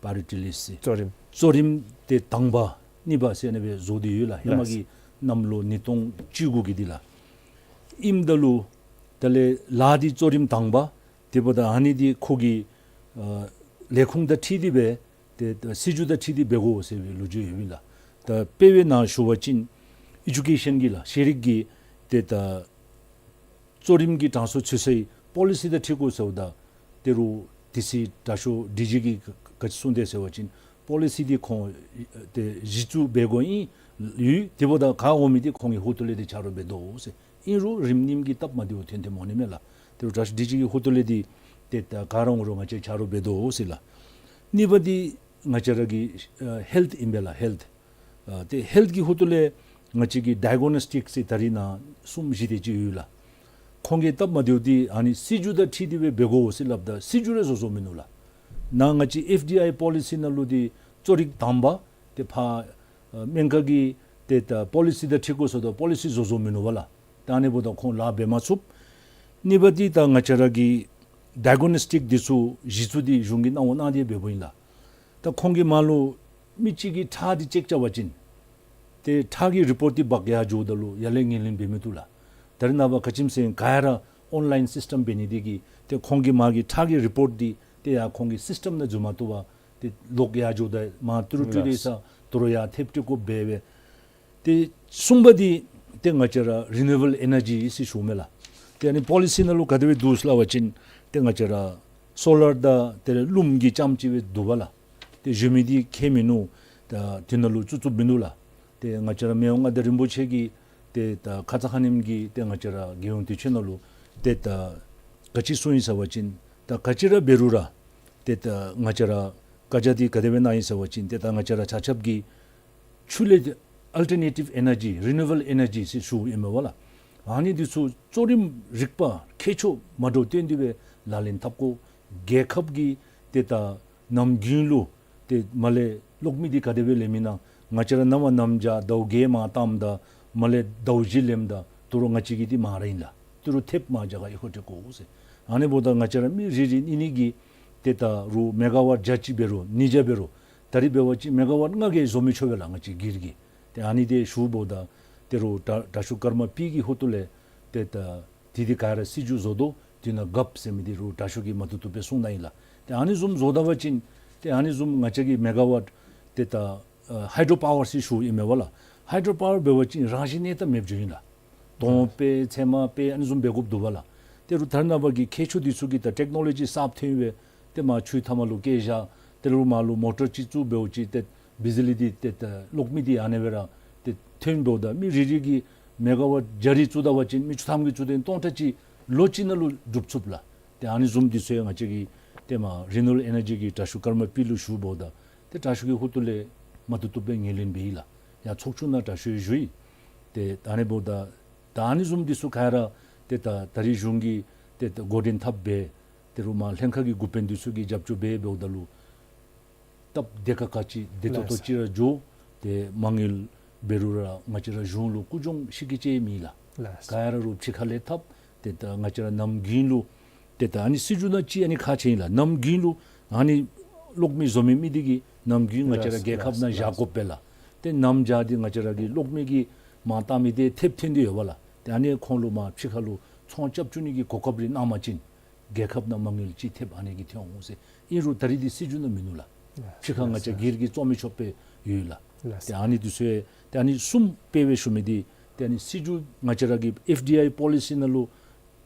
པ་རི་ཡོ་རི་ཊི་ལིསཊ་ཟེར་གཙོ་རིམ་གཙོ་རིམ་ཏེ་དང་པ་གཉིས་པ་ཟེར་ཨ་ནི་སྦེ་བཟོ་སྟེ་ཡོད་ལགས། ཧེ་མ་ལགས་གི་གནམ་ལོ་ཉིས་སྟོང་བཅུ་དགུ་གི་འདི་ལགས། ཨིནམ་ད་ལུ་དེ་ལས་ལཱ་འདི་གཙོ་རིམ་དང་པ་དེ་འབདཝ་ད་ཨ་ནི་འདི་ཁོ་གི་ཨ་ལས་ཁུངས་དང་འཁྲིལ་ཏེ་སྦེ་ཏེ་སྲིད་བྱུས་དང་འཁྲིལ་ཏེ་འབད་དགོ་ཟེར་བའི་ལོ་རྒྱུས་ཡོད་པས་ལགས། ད་དཔེ་སྦེ་ནཱ་ཞུ་བ་ཅིན་ཨེ་ཌུ་ཀེ་ཤཱན་གྱི་ལགས་ཤེས་རིག་གི་ཏེ་ད་གཙོ་རིམ་གྱི་གྲངས་སུ་ཚུད་སའི་པོ་ལི་སི་དང་འཁྲིལ་དགོ་ཟེརཝ་ད་ཏེ་རུང་དེ་ཚེ་དྲག་ཤོས་ཌི་ཇི་གིས་ག་ཅི་གསུངས་དེས་ཟེར་བ་ཅིན་ པོ་ལི་སི་འདི་ཁོང་ཏེ་གཞི་བཙུགས་འབད་དགོ་ཨིན་ཡོད། དེ་འབདཝ་ད་ག་འོང་མི་འདི་ཁོང་གི་ཧོངས་ལས་ཏེ་ཆ་རོགས་འབད་དོ་ཟེར། ཨིན་རུང་རིམ་ནིམ་གྱི་སྟབས་མ་བདེཝ་ཐོན་ཐོནམ་འོང་ནི་མས་ལགས། དེ་རུ་དྲག་ཤོས་ཌི་ཇི་གི་ཧོངས་ལས་འདི་ཏེ་ད་ག་ར་འོང་རུང་ང་བཅས་ཆ་རོགས་འབད་དོ་ཟེར་ལགས། གཉིས་པ་འདི་ང་བཅས་ར་གི་ཨ་ཧེལཐ་ཨིན་པས་ལགས། ཧེལཐ། ཨ་ཏེ་ཧེལཐ་གི་ཧོངས་ལས་ང་བཅས་ཀྱི་ཌའི་གོ་ནོ་སི་ཊིཀ་ཟེར་ད་རིས་ནཱ་གསུམ་བཞི་དེ་ཅིག་ཡོད་ལགས། ཁོང་གི་སྟབས་མ་བདེཝ་འདི་ཨ་ནི་སྲིད་བྱུས་དང་འཁྲིལ་ཏེ་སྦེ་འབད་དགོ་ཟེར་སླབ་ད་སྲིད་བྱུས་ར་བཟོ་བཟོཝ་མིན་ནུག་ལགས། ནཱ་ང་བཅས་ཨེཕ་ཌི་ཨའི་པོ་ལི་སི་ནང་ལུ་འདི་གཙོ་རིག་དང་པ་ཏེ་ཕར་ཨ་སྨན་ཁང་གི་ཏེ་ད་པོ་ལི་སི་དང་འཁྲིལ་དགོ་ཟེརཝ་ད་པོ་ལི་སི་བཟོ་བཟོཝ་མིན་ནུག་པ་ལགས། ད་ཨ་ནི་འབདཝ་ད་ཁོང་ལཱ་འབད་མ་ཚུགས། གཉིས་པ་འདི་ད་ང་བཅས་ར་གི་ཌའི་གོ་ནོ་སི་ཊིཀ་འདི་ཚུ་གཞི་བཙུགས་འདི་གཞུང་གིས་གནང་བ་གནང་སྟེ་འབདཝ་ཨིན་ལགས། ད་ཁོང་གི་མར་ལུ་མི་གཅིག་གི་ཁྲག་འདི་ཅེཀ་རྐྱབ་པ་ཅིན་ཏེ་ཁྲག་གི་རི་པོཊ་འདི་འབག་ཡར་འགྱོཝ་ད་ལུ་ཡར་ལས་ངོས་ལེན་འབད་མི་བཏུབ་ལགས། ད་རེས་ནངས་པ་ག་ཅི་སྨོ་ཟེར་ག་ར་ཨོན་ལའིན་སིསི་ཊམ་འབད་ནི་འདི་གིས་ཏེ་ཁོང་གི་མར་གྱི་ཁྲག་གི་རི་པོཊ་འདི་ཏེ་ཡར་ཁོང་གི་སིསི་ཊམ་ནང་འཛུལ་མ་བཏུབ་པར་ཏེ་ལོག་ཡར་འགྱོཝ་ད་མར་ཏི་རུ་སྤྲོད་དེ་ཡི་ས་དོ་རུང་ཡར་ཐེབས་སྤྲོད་དགོཔ་འབད་བས། ཏེ་གསུམ་པ་འདི་ཏེ་ང་བཅས་ར་རི་ནིའུ་ཨེབལ་ཨེ་ནར་ཇི་ཟེར་ཞུཝ་མས་ལགས། ཏེ་ཨ་ནི་པོ་ལི་སི་ནང་ལུ་ག་དེ་སྦེ་འདུག་ཟེར་སླབ་པ་ཅིན་ཏེ་ང་བཅས་ར་སོ་ལར་དང་དེ་ལས་རླུང་གིས་རྐྱངམ་ཅིག་སྦེ་འདུག་པ་ལགས། ཏེ་གཞན་མི་འདི་ཁྱད་མིན་ནུག། ད་དེ་ནང་ལུ་བཙུགས་བཙུགསཔ་མིན་ནུག་ལགས། ཏེ་ང་བཅས་ར་མི་དབང་མངའ་བདག་རིན་པོ་ཆེ་གིས་ཏེ་ད་ཁ་ཙ་ཁ་ཉིནམ་གྱི་ཏེ་ང་བཅས་ར་རྒྱལ་ཡོངས་དུས་ཆེན་ནང་ལུ་ཏེ་ད་ག་ཅི་གསུངས་ཡི་ཟེར་བ་ཅིན་ད་ག་ཅི་ར་འབད་རུང་ར་ཏེ་ད་ང་བཅས་ར་བཀའ་རྒྱ་འདི་ག་དེ་སྦེ་གནང་ཡི་ཟེར་བ་ཅིན་ཏེ་ད་ང་བཅས་ར་ཆ་ཁྱབ་ཀྱིས་ཆུ་ལས་ཨལ་ཊར་ནེ་ཊིབ་ཨེ་ནར་ཇི་རི་ནིའུ་ཨེབལ་ཨེ་ནར་ཇི་ཟེར་ཞུཝ་ཨིན་མས་པ་ལགས། ཨ་ནི་འདི་ཚུ་གཙོ་རིམ་རིག་པ་ཁྱད་ཆོས་མ་འདྲཝ་བཏོན་ཏེ་སྦེ་ལག་ལེན་འཐབ་དགོ། རྒྱལ་ཁབ་ཀྱི་ཏེ་ད་ནམ་རྒྱུན་ལུ་ཏེ་མར་ལས་གློག་མེ་འདི་ག་དེ་སྦེ་ལེན་མི་ཨིན་ན། ང་བཅས་ར་ནམ་ནམ་བྱཱར་ཟླཝ་བརྒྱད་མར་བཏངམ་ད་མར་ལས་ཟླཝ་བཞི་ལེནམ་ད་དོ་རུང་ང་བཅས་ཀྱི་འདི་མང་ར་ཨིན་ལགས། དོ་རུང་ཐེབས་མང་རྒྱ་གར་ཨི་ཁུག་ཏེ་བཀོ་འོང་ཟེར། ཨ་ནི་འབདཝ་ད་ང་བཅས་ར་མི་རེ་རེ་གཉིས་གཉིས་ཀྱིས་ཏེ་ད་རུང་མེ་ག་ཝཊ་བརྒྱ་གཅིག་འབད་རུང་ཉིས་བརྒྱ་འབད་རུང་ད་རིས་འབད་བ་ཅིན་མེ་ག་ཝཊ་ལྔ་བརྒྱ་བཟོ་མི་ཆོག་པས་ལགས། ང་བཅས་སྒེར་གྱིས་ཏེ་ཨ་ནི་འདི་ཞུཝ་ད་ཏེ་རུང་དྲག་དྲག་ཤོས་ཀརྨ་པི་གི་ཧོངས་ལས་ཏེ་ད་དེ་འདི་ག་ར་སྲིད་བྱུས་བཟོ་དོ། དེ་ནང་གབ་ཟེར་མི་འདི་རུང་དྲག་ཤོས་ཀྱིས་མ་བཏུབ་བཏུབ་སྦེ་གསུངས་གནང་ཡི་ལགས། ཏེ་ཨ་ནི་བཟུམ་བཟོ་ད་པ་ཅིན་ཏེ་ཨ་ནི་བཟུམ་ང་བཅས་ཀྱི་མེ་ག་ཝཊ་ཏེ་ད་ཨ་ཧའི་ཌོ་པ་ཝར་ཟེར་ཞུཝ་ཨིན་མས་པ་ལགས། ཧའི་ཌོ་པ་ཝར་འབད་བ་ཅིན་རང་བཞིན་གནས་སྟངས་མེདཔ་འགྱོཝ་ཨིན་ལགས། དོང་སྤེལ་ཚལ་མ་སྤེལ་ཨ་ནི་བཟུམ་འབད་དགོཔ་འདུག་པ་ལགས། ཏེ་རུང་ད་རེས་ནངས་པ་གི་མཁས་མཆོག་འདི་ཚུ་གིས་ད་ཊེཀ་ནོ་ལོ་ཇི་གསརཔ་ཐོན་སྦེ་ཏེ་མར་ཆུའི་མཐའ་མ་ལུ་བསྐྱལ་བཞག། ཏེ་རུང་མར་ལུ་མོ་ཊར་ཅིག་བཙུགས་འབད་བ་ཅིན་ཏེ་བི་ཇི་ལི་འདི་ཏེ་ད་གློག་མེ་འདི་ཨ་ནེ་སྦེ་ར་ཏེ་ཐོན་འབདཝ་ད་མི་རེ་རེ་གིས་མེ་ག་ཝཊ་བརྒྱ་རེ་བཙུགས་ད་པ་ཅིན་མི་བཅུ་ཐམ་གྱིས་བཙུགས་ཏེ་སྟོང་ཕྲག་གཅིག་ལོ་གཅིག་ནང་ལུ་འགྲུབ་ཚུགས་ལགས། ཏེ་ཨ་ནི་བཟུམ་འདི་ཚུ་ཡང་ང་བཅས་ཀྱིས་ཏེ་མར་རི་ནིའུ་ཨེབལ་ཨེ་ནར་ཇི་གི་དྲག་ཤོས་ཀརྨ་པི་ལུ་ཞུཝ་ད་ཏེ་དྲག་ཤོས་ཀྱི་ཧོངས་ལས་མ་བཏུབ་བཏུབ་སྦེ་ངོས་ལེན་འབད་ཡི་ལགས། ཡར་ཚོགས་ཆུང་ནང་དྲག་ཤོས་ཞུ་ཡི། ཏེ་ད་ཨ་ནི་འབདཝ་ད་ད་ཨ་ནི་བཟུམ་འདི་ཚུ་ག་ར་ཏེ་ད་ད་རིས་གཞུང་གིས་ཏེ་ད་འགོ་འདྲེན་འཐབ་སྦེ་ཏེ་རུང་མར་ལྷན་ཁག་གི་འགོ་དཔོན་འདི་ཚུ་གིས་རྒྱབ་སྐྱོར་འབད་འབདཝ་ད་ལུ་སྟབས་བདེ་ཁག་ཁ་ཅིག་བདེ་ཏོག་ཏོ་ལགས། ཅིག་ར་འགྱོ། ཏེ་མ་དངུལ་འབད་རུང་ར་ང་བཅས་ར་གཞུང་ལུ་སྐུ་གྱོང་ཤི་གི་ཅིག་མེད་ལགས། ལགས། ག་ར་རུང་ཕྱི་ཁ་ལས་འཐབ། ཏེ་ད་ང་བཅས་ར་ནམ་རྒྱུན་ལུ་ཏེ་ད་ཨ་ནི་སྲིད་བྱུས་ནང་ཅིག་ཨ་ནི་ཁག་ཆེ་ཨིན་ལགས། ནམ་རྒྱུན་ལུ་ཨ་ནི་གློག་མེ་བཟོ་མི་མི་འདི་གིས་ནམ་རྒྱུན་ང་བཅས་ར་ལགས། རྒྱལ་ཁབ་ནང་ལགས། བཞག་དགོ་པས་ལགས། ཏེ་ནམ་བྱཱར་འདི་ང་བཅས་ར་གི་གློག་མེ་གིས་མར་བཏང་མི་འདི་ཐེབས་ཐོན་ཏེ་ཡོད་པ་ལགས། ཏེ་ཨ་ནི་ཁོང་ལུ་མར་ཕྱི་ཁ་ལུ་ཚོང་རྐྱབ་བཅུག་ནི་གི་གོ་སྐབས་རེ་གནང་པ་ཅིན་རྒྱལ་ཁབ་ནང་མ་དངུལ་ཅིག་ཐེབས་ཨ་ནི་གིས་ཐོན་འོང་ཟེར། ཨིན་རུང་ད་རིས་འདི་སྲིད་བྱུས་ནང་མིན་ནུག་ལགས། ལགས། ཕྱི་ཁ་ང་བཅས་ལགས། སྒེར་གྱིས་བཙུགས་མི་ཆོག་པས་ཡོད་ལགས། ལགས། ཏེ་ཨ་ནི་འདི་ཚུ་ཡང་ཏེ་ཨ་ནི་གསུམ་དཔེ་སྦེ་ཞུ་མི་འདི་ཏེ་ཨ་ནི་སྲིད་བྱུས་ང་བཅས་ར་གི་ཨེཕ་ཌི་ཨའི་པོ་ལི་སི་ནང་ལུ་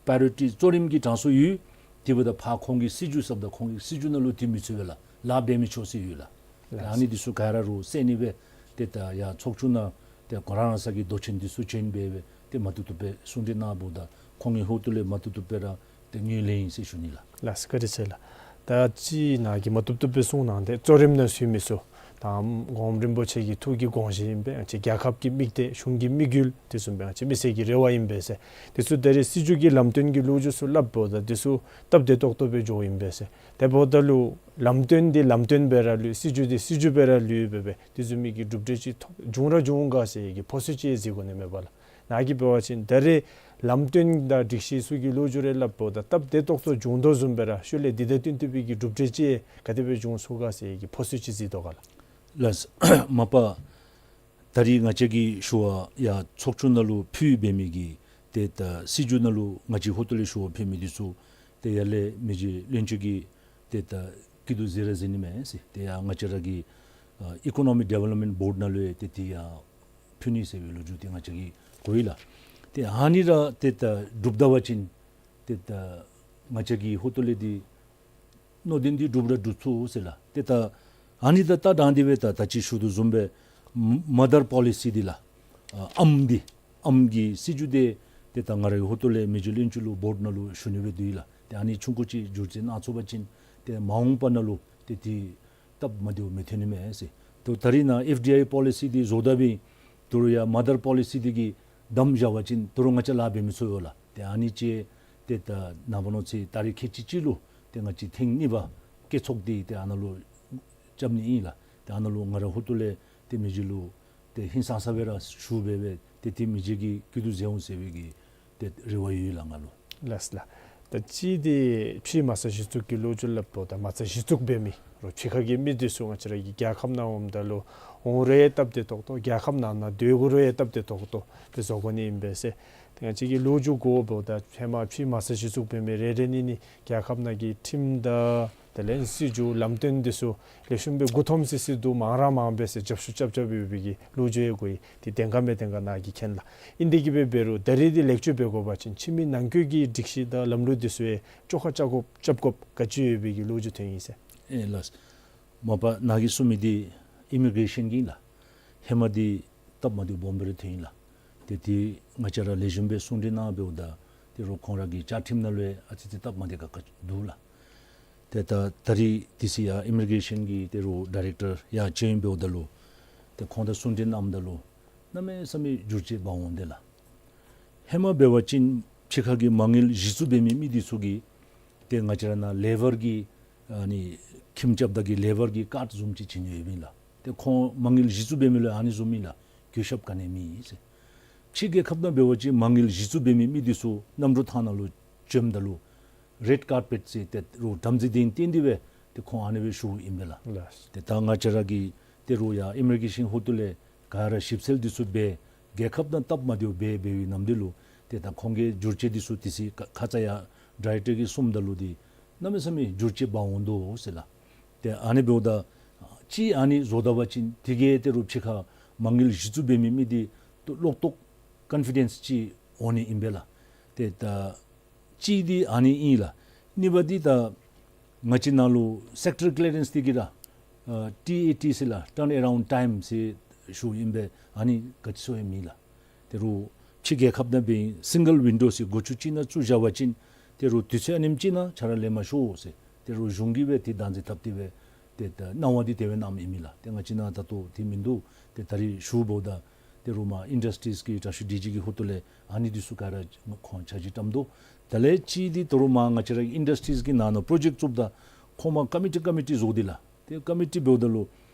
པ་རི་ཡོ་རི་ཊི་གཙོ་རིམ་གྱི་གྲངས་སུ་ཡོད། དེ་འབདཝ་ད་ཕར་ཁོང་གི་སྲིད་བྱུས་ཟེརཝ་ད་ཁོང་གི་སྲིད་བྱུས་ནང་ལུ་འདི་མི་ཚུད་པས་ལགས། ལཱ་འབད་མི་ཆོག་ཟེར་ཡོད་ལགས། ལགས། ཨ་ནི་འདི་ཚུ་ག་ར་རུང་གསན་ནི་སྦེ་ཏེ་ད་ཡར་ཚོགས་ཆུང་ནང་ཏེ་ཁོང་ར་རང་ས་གི་མདོ་ཆེན་འདི་ཚུ་བྱོན་སྦེ་སྦེ་ཏེ་མ་བཏུབ་བཏུབ་སྦེ་གསུང་གྲོས་གནང་འབདཝ་ད་ཁོང་གི་ཧོངས་ལས་མ་བཏུབ་བཏུབ་སྦེ་ར་ཏེ་ངོས་ལེན་ཡི་ཟེར་ཞུ་ནི་ལགས། ལགས་སོ་བཀའ་དྲིན་ཆེ་ལགས། ད་ཅི་ནཱ་གིས་མ་བཏུབ་བཏུབ་སྦེ་གསུངས་གནང་སྟེ་གཙོ་རིམ་ནང་ཞུ་མི་ཚུ་ད་གོངམ་རིན་པོ་ཆེ་གི་ཐུགས་ཀྱི་དགོངས་བཞེད་ཨིན་པས། ང་བཅས་རྒྱལ་ཁབ་ཀྱི་དམིགས་གཏད་གཞུང་གི་དམིགས་ཡུལ་དེ་བཟུམ་སྦེ་ང་བཅས་མི་སེར་གྱི་རེ་བ་ཨིན་པས་ཟེར། དེ་ཚུ་ད་རེས་སྲིད་བྱུས་ཀྱི་ལམ་སྟོན་གྱི་ལོ་རྒྱུས་ཚུ་སླབ་འབདཝ་ད་དེ་ཚུ་སྟབས་བདེ་ཏོག་ཏོ་སྦེ་འགྱོཝ་ཨིན་པས་ཟེར། དེ་འབདཝ་ད་ལུ་ལམ་སྟོན་འདི་ལམ་སྟོན་སྦེ་ར་ལུས་སྲིད་བྱུས་འདི་སྲིད་བྱུས་སྦེ་ར་ལུས་སྦེ་སྦེ་དེ་བཟུམ་མའི་གི་གྲུབ་འབྲས་ཅིག་ཐོབ་འབྱུང་ར་འབྱུང་ག་ཟེར་གྱི་ཕོ་སུ་ཅིག་གཟིགས་དགོ་ནི་མས་པ་ལགས། ནཱ་གིས་འབད་བ་ཅིན་ད་རེས་ལམ་སྟོན་དང་སྒྲིག་གཞི་ཚུ་གི་ལོ་རྒྱུས་རེ་སླབ་འབདཝ་ད་སྟབས་བདེ་ཏོག་ཏོ་འབྱུང་དོ་བཟུམ་སྦེ་ར་ཤུལ་ལས་འདི་དང་བསྟུན་ཏེ་སྦེ་གི་གྲུབ་འབྲས་ཅིག་ག་དེ་སྦེ་འབྱུང་ཚུགས་ག་ཟེར་གྱི་ཕོ་སུ་ཅིག་གཟིགས་དོ་ག་ལགས། ལགས། མ་པ་ད་རིས་ང་བཅས་ཀྱིས་ཞུ་བ་ཡར་ཚོགས་ཆུང་ནང་ལུ་ཕུལ་འབད་མི་གི་ཏེ་ད་སྲིད་བྱུས་ནང་ལུ་ང་བཅས་ཧོངས་ལས་ཞུ་བ་ཕུལ་མི་འདི་ཚུ་ཏེ་ཡར་ལས་མི་རྗེ་བློན་ཆེན་གྱིས་ཏེ་ད་སྐྱིད་སྡུག་གཟིགས་ར་གཟིགས་ནི་མས་ཟེར། ཏེ་ཡར་ང་བཅས་ར་གི་ཨ་ཨི་ཀོ་ནོ་མིག་ཌི་ཝེ་ལོབ་མེནཊ་བོརཌ་ནང་ལུ་ཡང་ཏེ་དེ་ཡང་ཕུལ་ནི་ཟེར་བའི་ལོ་རྒྱུས་འདི་ང་བཅས་ཀྱིས་གོ་ཡི་ལགས། ཏེ་ཨ་ནི་ར་ཏེ་ད་འགྲུབ་ད་པ་ཅིན་ཏེ་ད་ང་བཅས་ཀྱི་ཧོངས་ལས་འདི་མནོ་དོན་འདི་འགྲུབ་ར་འགྲུབ་ཚུགས་ཟེར་ལགས། ཏེ་ད་ ཨ་ནི་དང་ད་དང་འདི་སྦེ་ད་ད་ཅི་ཞུ་དོ་བཟུམ་སྦེ་མ་དར་པོ་ལི་སི་འདི་ལགས། ཨ་ཨམ་འདི་ཨམ་གྱི་སྲིད་བྱུས་འདི་ཏེ་ད་ང་རའི་ཧོ་ཏོ་ལས་མི་རྗེ་བློན་ཆེན་ལུ་བོརཌ་ནང་ལུ་ཞུ་ནི་སྦེ་འདུག་ལགས། ཏེ་ཨ་ནི་ཆུང་ཀུ་ཅིག་བསྒྱུར་བཅོས་གནང་ཚུགས་པ་ཅིན་ཏེ་མ་འོངས་པ་ནང་ལུ་ཏེ་འདི་སྟབས་མ་བདེཝ་མི་ཐོན་ནི་མས་ཟེར། ཏེ་ད་རིས་ནཱ་ཨེཕ་ཌི་ཨའི་པོ་ལི་སི་འདི་བཟོ་ད་འབད་ད་རུང་ཡང་མ་དར་པོ་ལི་སི་འདི་གིས་བསྡམས་བཞག་པ་ཅིན་ད་རུང་ང་བཅས་ལཱ་འབད་མི་ཚུགས་ཡོད་ལགས། ཏེ་ཨ་ནི་ཅིག་ཏེ་ད་ནངས་པ་གནངས་ཚེ་ཏ་རིག་ཁལ་གཅིག་གཅིག་ལུ་ཏེ་ང་བཅས་ཐེངས་གཉིས་པ་བཀོད་ཚོགས་འདི་ཏེ་ཨ་ནཱ་ལུ་རྐྱབ་ནི་ཨིན་ལགས། ཏེ་ཨ་ནཱ་ལུ་ང་རའི་ཧོ་ཏོ་ལས་ཏེ་མི་རྗེ་ལུ་ཏེ་ཧིང་སངས་ས་སྦེ་ར་ཞུ་སྦེ་སྦེ་ཏེ་ཏེ་མི་རྗེ་གིས་སྐྱིད་སྡུག་མཛད་འོང་ཟེར་བའི་གི་ཏེ་རེ་བ་ཡོད་ལགས་ང་ལུ། ལགས་ལགས། ད་ཅི་འདི་ཕྱི་མ་རྩ་གཞི་བཙུགས་ཀྱི་ལོ་རྒྱུས་སླབ་དོ། ད་མ་རྩ་གཞི་བཙུགས་འབད་མི་རོགས་ཕྱི་ཁ་གི་མི་འདི་ཚུ་ང་བཅས་ར་གི་རྒྱལ་ཁབ་ནང་འོངམ་ད་ལུ་འོང་རུང་སྟབས་བདེ་ཏོག་ཏོ། རྒྱལ་ཁབ་ནང་ན་སྡོད་དགོ་རུང་སྟབས་བདེ་ཏོག་ཏོ་སྦེ་བཟོ་དགོ་ནི་ཨིན་པས་ཟེར། ཏེ་ང་བཅས་ཀྱི་ལོ་རྒྱུས་གོཝ་འབདཝ་ད་ཧེ་མ་ཕྱི་མ་རྩ་གཞི་བཙུགས་འབད་མི་རེ་རེ་གཉིས་གཉིས་རྒྱལ་ཁབ་ནང་གི་ཁྲིམས་དང་དེ་ལས་སྲིད་བྱུས་ལམ་སྟོན་འདི་ཚུ་ལེགས་ཤོམ་སྦེ་མགུ་འཐོམ་སི་སི་འདུག། མང་ར་མང་སྦེ་ཟེར་རྒྱབ་སྐྱོར་རྐྱབ་རྐྱབ་ཡོད་པའི་གི་ལོ་རྒྱུས་ཡང་གོ་ཡི། ཏེ་བདེན་ག་མེན་བདེན་ག་ནཱ་གིས་མཁྱེན་ལགས། ཨིན་དེ་གིས་འབད་འབད་རུང་ད་རིས་འདི་ལེགས་བཅོས་འབད་དགོ་པ་ཅིན་ཕྱི་མི་ནང་འཁོད་ཀྱི་སྒྲིག་གཞི་དང་ལམ་ལུགས་འདི་ཚུ་ཡང་བཅོ་ཁ་རྐྱབ་དགོཔ་རྐྱབ་དགོཔ་ག་ཅི་ཡོད་པའི་གི་ལོ་རྒྱུས་ཐོན་ཡི་ཟེར། ཨེ་ལགས། མ་པ་ནཱ་གིས་གསུང་མི་འདི་ཨི་མི་གྲེ་ཤཱན་གྱི་ལགས། ཧེ་མ་འདི་སྟབས་མ་བདེཝ་སྦོམ་སྦེ་ར་ཐོན་ཡི་ལགས། ཏེ་འདི་ང་བཅས་ར་ལེགས་ཤོམ་སྦེ་གསུང་གྲོས་གནང་འབདཝ་ད་ཏེ་རོགས་ཁོང་ར་གི་བཅའ་ཁྲིམས་ནང་ལུ་ཡང་ཨ་ཙི་ཙི་སྟབས་མ་བདེ་ཁག་ཁ་འདུག་ལགས། ཏེ་ད་ད་རིས་དེ་ཚེ་ཡང་ཨི་མི་གྲེ་ཤཱན་གྱི་ཏེ་རོགས་ཌའི་རེཀ་ཊར་ཡང་བྱོན་འབདཝ་ད་ལུ་ཏེ་ཁོང་དང་གསུང་གྲོས་གནངམ་ད་ལུ་གནམ་མེད་ས་མེད་འགྱུར་བཅོས་འབག་འོང་དེས་ལགས། ཧེ་མ་འབད་བ་ཅིན་ཕྱི་ཁ་གི་མ་དངུལ་གཞི་བཙུགས་འབད་མི་མི་འདི་ཚུ་གིས་ཏེ་ང་བཅས་ར་ནཱ་ལེ་བར་གྱི་ཨ་ནི་ཁྱིམ་རྐྱབ་ད་གི་ལེ་བར་གྱི་ཀཱཌ་བཟུམ་ཅིག་བྱིན་ནི་ཡོདཔ་ཨིན་ལགས། ཏེ་ཁོང་མ་དངུལ་གཞི་བཙུགས་འབད་མི་ལུ་ཨ་ནི་བཟུམ་ཨིན་ལགས། གུས་ཞབས་ག་ནི་མེད་ཟེར། ཕྱི་རྒྱལ་ཁབ་ནང་འབད་བ་ཅིན་མ་དངུལ་གཞི་བཙུགས་འབད་མི་མི་འདི་ཚུ་གནམ་གྲུ་ཐང་ནང་ལུ་བྱོནམ་ད་ལུ་རེཌ་ཀར་པེཊ་ཟེར་ཏེ་རོགས་བྲམ་ཟེ་གདན་བཏིང་སྟེ་སྦེ་ཏེ་ཁོང་ཨ་ནི་སྦེ་ཞུཝ་ཨིན་པས་ལགས། ལགས། ཏེ་ད་ང་བཅས་ར་གི་ཏེ་རོགས་ཡར་ཨི་མི་གྲེ་ཤཱན་ཧོ་ཏོ་ལས་ག་ར་ཞིབ་འཚོལ་འདི་ཚུ་འབད་རྒྱལ་ཁབ་ནང་སྟབས་མ་བདེཝ་འབད་འབད་བའི་ནམ་དུས་ལུ་ཏེ་ད་ཁོང་གིས་འགྱུར་བཅོས་འདི་ཚུ་དེ་ཚེ་ཁ་ཁ་ཙ་ཡར་ཌའི་རེཀ་ཊར་གྱིས་གསུངམ་ད་ལུ་འདི་གནམ་མེད་ས་མེད་འགྱུར་བཅོས་འབག་འོང་དོ་ཟེར་ལགས། ཏེ་ཨ་ནི་འབདཝ་ད་ཅིག་ཨ་ནི་བཟོ་ད་པ་ཅིན་དེ་གིས་ཏེ་རོགས་ཕྱི་ཁ་མ་དངུལ་གཞི་བཙུགས་འབད་མི་མི་འདི་ཏོག་ལོག་ཏོག་ཀོན་ཕི་ཌེནསི་ཅིག་འོང་ནི་ཨིན་པས་ལགས། ཏེ་ད་གཅིག་འདི་ཨ་ནི་ཨིན་ལགས། གཉིས་པ་འདི་ད་ང་བཅས་ནང་ལུ་སེཀ་ཊར་ཀི་ལི་ཡར་རེནསི་འདི་གིས་ར་ཨ་ཊི་ཨེ་ཊི་ཟེར་ལགས། ཊརན་ཨེ་རའུནཌ་ཊའིམ་ཟེར་ཞུཝ་ཨིན་པས། ཨ་ནི་ག་ཅི་སོང་ཡང་མེད་ལགས། ཏེ་རོགས་ཕྱི་རྒྱལ་ཁབ་ནང་འབད་སིང་གལ་ཝིན་ཌོ་ཟེར་སྒོ་ཅུ་གཅིག་ནང་བཙུགས་བཞག་པ་ཅིན་ཏེ་རོགས་དུས་ཚོད་ཨ་ནེམ་ཅིག་ནང་ཆ་ར་ལེན་མ་ཤོག་ཟེར་ཏེ་རོགས་གཞུང་གིས་སྦེ་ཏེ་བདག་འཛིན་འཐབ་སྟེ་སྦེ་ཏེ་ད་གནང་བ་འདི་དེ་སྦེ་གནངམ་ཨིན་མས་ལགས། ཏེ་ང་བཅས་ནང་ད་ལྟོ་དེ་མིན་འདུག། ཏེ་ད་རིས་ཞུཝ་འབདཝ་ད་ཏེ་རོགས་མར་ཨིན་ཌསི་ཊིསི་གི་དྲག་ཤོས་ཌི་ཇི་གི་ཧོ་ཏོ་ལས་ཨ་ནི་འདི་ཚུ་ག་ར་ཁོང་ཆ་འཇོག་བཏངམ་འདུག། དེ་ལས་གཅིག་འདི་ད་རུང་མར་ང་བཅས་ར་ཨིན་ཌསི་ཊིསི་གི་ནང་ན་པྲོ་ཇེཀཊ་བཙུགསཔ་ད་ཁོང་མར་ཀོ་མི་ཊི་ཀོ་མི་ཊི་བཟོ་སྟེ་ལགས། ཏེ་ཀོ་མི་ཊི་འབདཝ་ད་ལུ་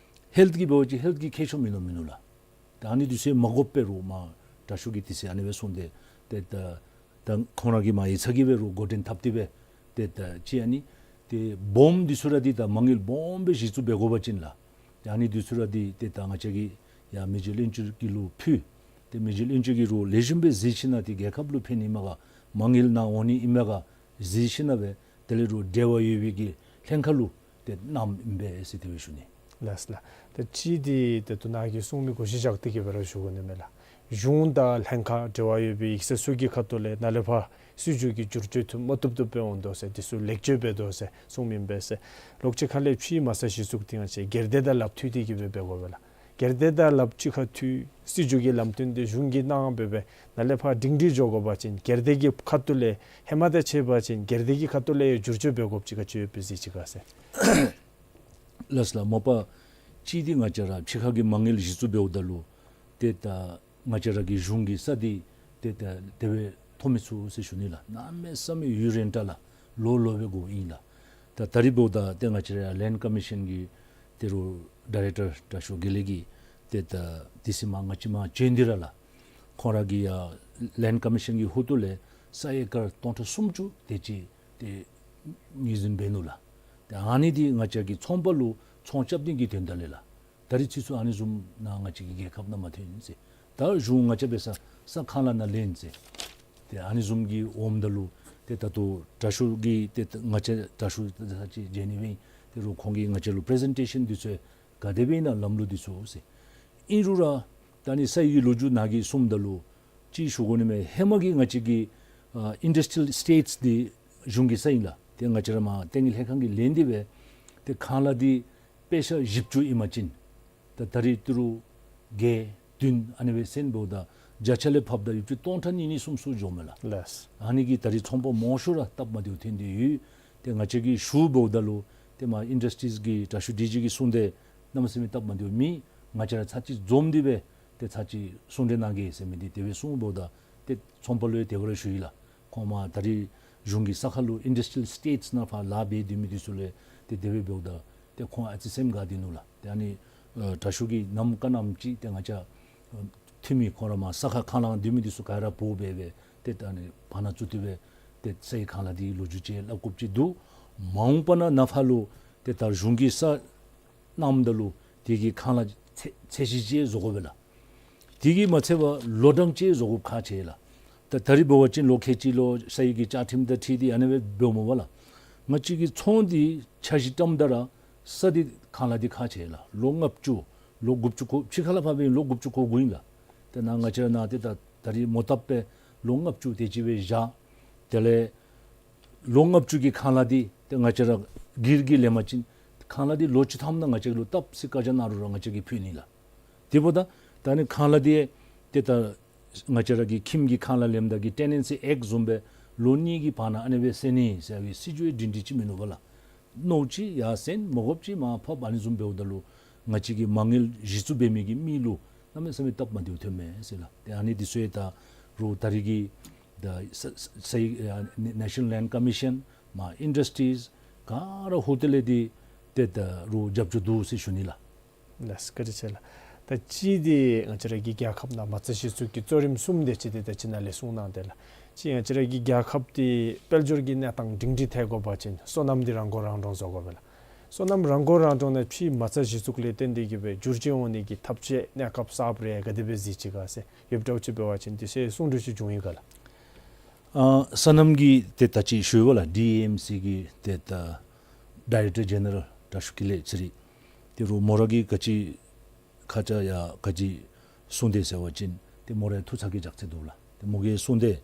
ཧེལཐ་གི་འབད་བ་ཅིན་ཧེལཐ་གི་མཁས་མཆོག་མིན་ནུག་མིན་ནུག་ལགས། ཏེ་ཨ་ནི་འདི་ཚུ་མ་དགོཔ་སྦེ་རོགས་མར་དྲག་ཤོས་ཀྱིས་དེ་ཚེ་ཨ་ནི་སྦེ་གསུངས་ཏེ་ཏེ་ད་ད་ཁོང་ར་གིས་མར་ཡིག་ཚང་གིས་སྦེ་རོགས་འགོ་འདྲེན་འཐབ་སྟེ་སྦེ་ཏེ་ད་ཅིག་ཨ་ནི་ཏེ་སྦོམ་འདི་ཚུ་ར་འདི་ད་མ་དངུལ་སྦོམ་སྦེ་གཞི་བཙུགས་འབད་དགོ་པ་ཅིན་ལགས། ཏེ་ཨ་ནི་འདི་ཚུ་ར་འདི་ཏེ་ད་ང་བཅས་ཀྱིས་ཡར་མི་རྗེ་བློན་ཆེན་གྱི་ལུ་ཕུལ། ཏེ་མི་རྗེ་བློན་ཆེན་གྱིས་རོགས་ལེགས་ཤོམ་སྦེ་གཟིགས་ཞིནམ་ལས་ཏེ་རྒྱལ་ཁབ་ལུ་ཕན་ནི་ཨིན་མས་ག་མ་དངུལ་ནཱ་འོང་ནི་ཨིན་མས་ག་གཟིགས་ཞིནམ་ལས་སྦེ་དེ་ལས་རོགས་འབྲེལ་བ་ཡོད་པའི་གི་ལྷན་ཁག་ལུ་ཏེ་གནངམ་ཨིན་པས་ཟེར་དེ་སྦེ་ཞུ་ནི། ལགས་ལགས། ད་ཅི་འདི་ད་ལྟོ་ནཱ་གིས་གསུངས་མི་གུ་གཞི་བཞག་སྟེ་གི་སྦེ་ར་ཞུ་དགོ་ནི་མས་ལགས། གཞུང་དང་ལྷན་ཁག་འབྲེལ་བ་ཡོད་པའི་ཡིག་ཚང་ཚུ་གི་ཁ་ཐུག་ལས་ནཱ་ལས་ཕར་སྲིད་བྱུས་ཀྱི་བསྒྱུར་བཅོས་ཐུན་མ་ཐུབ་ཐུབ་སྦེ་འོང་དོ་ཟེར་འདི་ཚུ་ལེགས་བཅོས་འབད་དོ་ཟེར་གསུངས་མི་ཨིན་པས་ཟེར། ལོག་ཅིག་ཁ་ལས་ཕྱི་མ་རྩ་གཞི་བཙུགས་ཏེ་ང་བཅས་སྒེར་སྡེ་དང་ལགཔ་མཐུད་དེ་གི་སྦེ་འབད་དགོ་པས་ལགས། སྒེར་སྡེ་དང་ལགཔ་གཅིག་ཁར་མཐུད་སྲིད་བྱུས་ཀྱི་ལམ་སྟོན་འདི་གཞུང་གིས་གནང་སྦེ་སྦེ་ནཱ་ལས་ཕར་སྒྲིང་སྒྲི་འགྱོ་དགོ་པ་ཅིན་སྒེར་སྡེ་གི་ཁ་ཐུག་ལས་ཧེ་མ་དང་ཕྱད་པ་ཅིན་སྒེར་སྡེ་གི་ཁ་ཐུག་ལས་ཡང་བསྒྱུར་བཅོས་འབད་དགོཔ་ཅིག་ག་ཅི་ཡོདཔ་སྦེ་གཟིགས་ཅི་ག་ཟེར། ལགས་ལགས། མ་པ་ཅིག་འདི་ང་བཅས་ར་ཕྱི་ཁ་གི་མ་དངུལ་གཞི་བཙུགས་འབདཝ་ད་ལུ་ཏེ་ད་ང་བཅས་ར་གི་གཞུང་གི་ས་འདི་ཏེ་ད་དེ་སྦེ་ཐོབ་མི་ཚུགས་ཟེར་ཞུ་ནི་ལགས། གནམ་མེད་ས་མེད་ཡུན་རིང་དྲགས་ལགས། ལོ་ལོ་སྦེ་འགོརཝ་ཨིན་ལགས། ད་ད་རིས་འབདཝ་ད་ཏེ་ང་བཅས་ར་ལེནཌ་ཀོ་མི་ཤཱན་གྱི་ཏེ་རོགས་ཌའི་རེཀ་ཊར་དྲག་ཤོས་དགེ་ལེགས་ཀྱིས་ཏེ་ད་དེ་ཚེ་མར་ང་བཅས་མར་བྱོན་ཏེ་ར་ལགས། ཁོང་ར་གིས་ཡར་ལེནཌ་ཀོ་མི་ཤཱན་གྱི་ཧོངས་ལས་ས་ཨེ་ཀར་སྟོང་ཕྲག་སུམ་ཅུ་དེ་ཅིག་ཏེ་ངོས་འཛིན་འབད་ནུག་ལགས། ཏེ་ཨ་ནི་འདི་ང་བཅས་ཀྱི་ཚོང་པ་ལུ་ཚོང་རྐྱབ་ནི་གི་དོན་དག་ལས་ལགས། ད་རིས་ཚུན་ཚོད་ཨ་ནི་བཟུམ་ནཱ་ང་བཅས་ཀྱི་རྒྱལ་ཁབ་ནང་མ་ཐོན་ཟེར། ད་གཞུང་ང་བཅས་འབད་ས་ས་ཁང་གླ་ནང་ལེན་ཟེར། ཏེ་ཨ་ནི་བཟུམ་གྱི་འོངམ་ད་ལུ་ཏེ་ད་ལྟོ་དྲག་ཤོས་ཀྱིས་ཏེ་ང་བཅས་དྲག་ཤོས་ད་ཅི་མཇལ་ནི་སྦེ་ཏེ་རོགས་ཁོང་གིས་ང་བཅས་ལུ་པི་རི་ཛེན་ཊེ་ཤཱན་འདི་ཚུ་ག་དེ་སྦེ་ཨིན་ན་ལམ་ལུགས་འདི་ཚུ་ཟེར། ཨིན་རུང་ར་ད་ཨ་ནི་ས་ཡི་ལོ་རྒྱུས་ནཱ་གིས་གསུངམ་ད་ལུ་ཅིག་ཞུ་དགོ་ནི་མས། ཧེ་མ་གི་ང་བཅས་ཀྱི་ཨ་ཨིན་ཌསི་ཊི་རི་ཡལ་ཨེ་སི་ཊེཊསི་འདི་གཞུང་གི་ས་ཨིན་ལགས། ཏེ་ང་བཅས་ར་མར་ཏེ་ངེའི་ལྷན་ཁག་གིས་ལེན་ཏེ་སྦེ་ཏེ་ཁང་གླ་འདི་ པེ་ཤ་བཞི་བཅུ་ཨིན་མ་ཅིན་ད་ད་རིས་ཏི་རུ་བརྒྱད་བདུན་ཨ་ནི་སྦེ་སེལ་འབདཝ་ད་བརྒྱ་ཆ་ལས་ཕབ་ད་ཡུདཔ་ཅིག་སྟོང་ཕྲག་གཉིས་གཉིས་གསུམ་ཚུ་འགྱོཝ་མས་ལགས། ལགས། ཨ་ནི་གིས་ད་རིས་ཚོང་པ་མང་ཤོས་ར་སྟབས་མ་བདེཝ་ཐོན་ཏེ་ཡོད། ཏེ་ང་བཅས་ཀྱིས་ཞུ་འབདཝ་ད་ལུ་ཏེ་མར་ཨིན་ཌསི་ཊིསི་གི་དྲག་ཤོས་ཌི་ཇི་གིས་གསུངས་ཏེ་གནམ་མེད་ས་མེད་སྟབས་མ་བདེཝ་མེད། ང་བཅས་ར་ཚར་གཅིག་འཛོམས་ཏེ་སྦེ་ཏེ་ཚར་གཅིག་ཟུང་འབྲེལ་གནང་གེ་ཟེར་མི་འདི་དེ་སྦེ་གསུངས་འབདཝ་ད་ཏེ་ཚོང་པ་ལུ་ཡང་དེ་སྦེ་ར་ཞུ་ཡི་ལགས། ཁོང་མར་ད་རིས་གཞུང་གི་ས་ཁར་ལུ་ཨིན་ཌསི་ཊི་རི་ཡལ་ཨི་སི་ཊེཊསི་ནང་ཕར་ལཱ་འབད་སྡོད་མི་འདི་ཚུ་ལུ་ཏེ་དེ་སྦེ་འབདཝ་ད་ཏེ་ཁོང་ཨ་ཙི་སེམས་དགའ་སྟེ་ནུག་ལགས། ཏེ་ཨ་ནི་ཨ་དྲག་ཤོས་ཀྱིས་ནམ་དཀར་ནམ་ཅིག་ཏེ་ང་བཅས་ཨ་འཐུས་མི་ཁོང་ར་མར་ས་ཁར་ཁ་ལང་སྡོད་མི་འདི་ཚུ་ག་ར་འབོ་སྦེ་སྦེ་ཏེ་ད་ཨ་ནི་བར་ན་བཙུགས་ཏེ་སྦེ་ཏེ་ས་ཡི་ཁང་གླ་འདི་ལོ་རྒྱུས་ཅིག་སླབ་དགོཔ་ཅིག་འདུག། མ་འོངས་པ་ནང་ནཱ་ཕར་ལུ་ཏེ་ད་གཞུང་གིས་ས་གནངམ་ད་ལུ་དེ་གི་ཁང་གླ་ཚད་ཚད་གཞི་ཅིག་བཟོ་དགོ་པས་ལགས། དེ་གིས་མ་ཚད་པར་ལོ་གྲངས་ཅིག་བཟོ་དགོཔ་ཁག་ཆེ་ལགས། ད་ད་རིས་འབད་བ་ཅིན་ལོ་ཁལ་གཅིག་ལུ་ས་ཡི་གི་བཅའ་ཁྲིམས་དང་འཁྲིལ་ཏེ་ཨ་ནི་སྦེ་འབདཝ་མས་པ་ལགས། ང་བཅས་ཀྱི་ཚོང་འདི་འཆར་གཞི་བཀྲམ་ད་ར་ས་འདི་ཁང་གླ་འདི་ཁག་ཆེ་ལགས། ལོ་ལྔ་བཅུ་ལོ་དགུ་བཅུ་གོ་ཕྱི་ཁ་ལས་ཕར་འབད་ལོ་དགུ་བཅུ་གོ་དགུ་ཨིན་ལགས། ཏེ་ནཱ་ང་བཅས་ར་ནཱ་ཏེ་ད་ད་རིས་མོ་བཏབ་སྦེ་ལོ་ལྔ་བཅུ་དེ་ཅིག་སྦེ་བཞག། དེ་ལས་ལོ་ལྔ་བཅུ་གི་ཁང་གླ་འདི་ཏེ་ང་བཅས་ར་སྒེར་གྱིས་ལེན་པ་ཅིན་ཁང་གླ་འདི་ལོ་གཅིག་ཐམ་ནང་ང་བཅས་ལུ་བཏབ་ཟེར་བཀའ་རྒྱ་གནང་རུང་ར་ང་བཅས་ཀྱིས་ཕུལ་ནི་ལགས། དེ་འབདཝ་ད་ད་ཨ་ནི་ཁང་གླ་འདི་ཏེ་ད་ང་བཅས་ར་གི་ཁྱིམ་གྱི་ཁང་གླ་ལེནམ་ད་གི་ཊེ་ནེན་སི་ཨེཀཊ་བཟུམ་སྦེ་ལོ་གཉིས་ཀྱི་བར་ན་ཨ་ནི་སྦེ་སེལ་ནི་ཟེར་བའི་སྲིད་བྱུས་སྒྲིང་སྒྲི་ཅིག་མིན་ནུག་པ་ལགས། མནོཝ་ཅིག་ཡར་སེལ་མ་དགོཔ་ཅིག་མར་ཕབ། ཨ་ནི་བཟུམ་འབདཝ་ད་ལུ་ང་བཅས་ཀྱི་མ་དངུལ་གཞི་བཙུགས་འབད་མི་གི་མི་ལུ་གནམ་མེད་ས་མེད་སྟབས་མ་བདེཝ་ཐོནམ་མས་ཟེར་ལགས། ཏེ་ཨ་ནི་འདི་ཚུ་ཡང་ད་རུང་ད་རིས་ཀྱི་ད་ས་ས་ས་ཡི་ཨ་ནེ་ཤ་ནཱལ་ལེནཌ་ཀོ་མི་ཤཱན་མར་ཨིན་ཌསི་ཊིསི་ག་ར་ཧུར་བརྩོན་ལས་འདི་ཏེ་ད་རུང་རྒྱབ་སྐྱོར་འདུག་ཟེར་ཞུ་ནི་ལགས། ལགས་སོ། བཀའ་དྲིན་ཆེ་ལགས། ད་གཅིག་འདི་ང་བཅས་ར་གི་རྒྱལ་ཁབ་ནང་མ་རྩ་གཞི་བཙུགས་ཀྱི་གཙོ་རིམ་གསུམ་དེ་ཅིག་འདི་ད་ཅི་ནཱ་ལས་གསུངས་གནང་སྟེ་ལགས། གཅིག་ང་བཅས་ར་གི་རྒྱལ་ཁབ་འདི་དཔལ་འབྱོར་གྱི་གནས་སྟངས་སྒྲིང་སྒྲི་ཐལ་དགོ་པ་ཅིན་སོ་ནམ་འདི་རང་མགོ་རང་འདྲོངས་བཟོ་དགོ་པས་ལགས། སོ་ནམ་རང་མགོ་རང་འདྲོངས་ནི་ཕྱི་མ་རྩ་གཞི་བཙུགས་ལས་བརྟེན་ཏེ་གི་སྦེ་འགྱུར་བཅོས་འོང་ནི་གི་ཐབས་ཤེས་གནས་སྐབས་གསརཔ་རེ་ག་དེ་སྦེ་གཟིགས་ཅི་ག་ཟེར་ཡོདཔ་འདྲཝ་ཅིག་འབད་བ་ཅིན་དེ་ཚུ་གསུང་གྲོས་ཅིག་འབྱུང་ཡི་ག་ལགས། ཨ་སོ་ནམ་གྱི་ཏེ་ད་ཅི་ཞུ་བ་ལགས། ཌི་ཨེ་ཨེམ་སི་གི་ཏེ་ད་ཌའི་རེཀ་ཊར་ཇེ་ནེ་རལ་དྲག་ཤོས་ཀུན་ལེགས་ཚེ་རིང་། ཏེ་རུང་མོ་ར་གིས་ག་ཅི་ཁ་ཙ་ཡང་ག་ཅི་གསུངས་དེས་ཟེར་བ་ཅིན་ཏེ་མོ་ར་ཡང་ཐུགས་ཚ་གྱང་རྒྱགས་ཚད་འདུག་ལགས། ཏེ་མོ་གིས་གསུངས་དེས་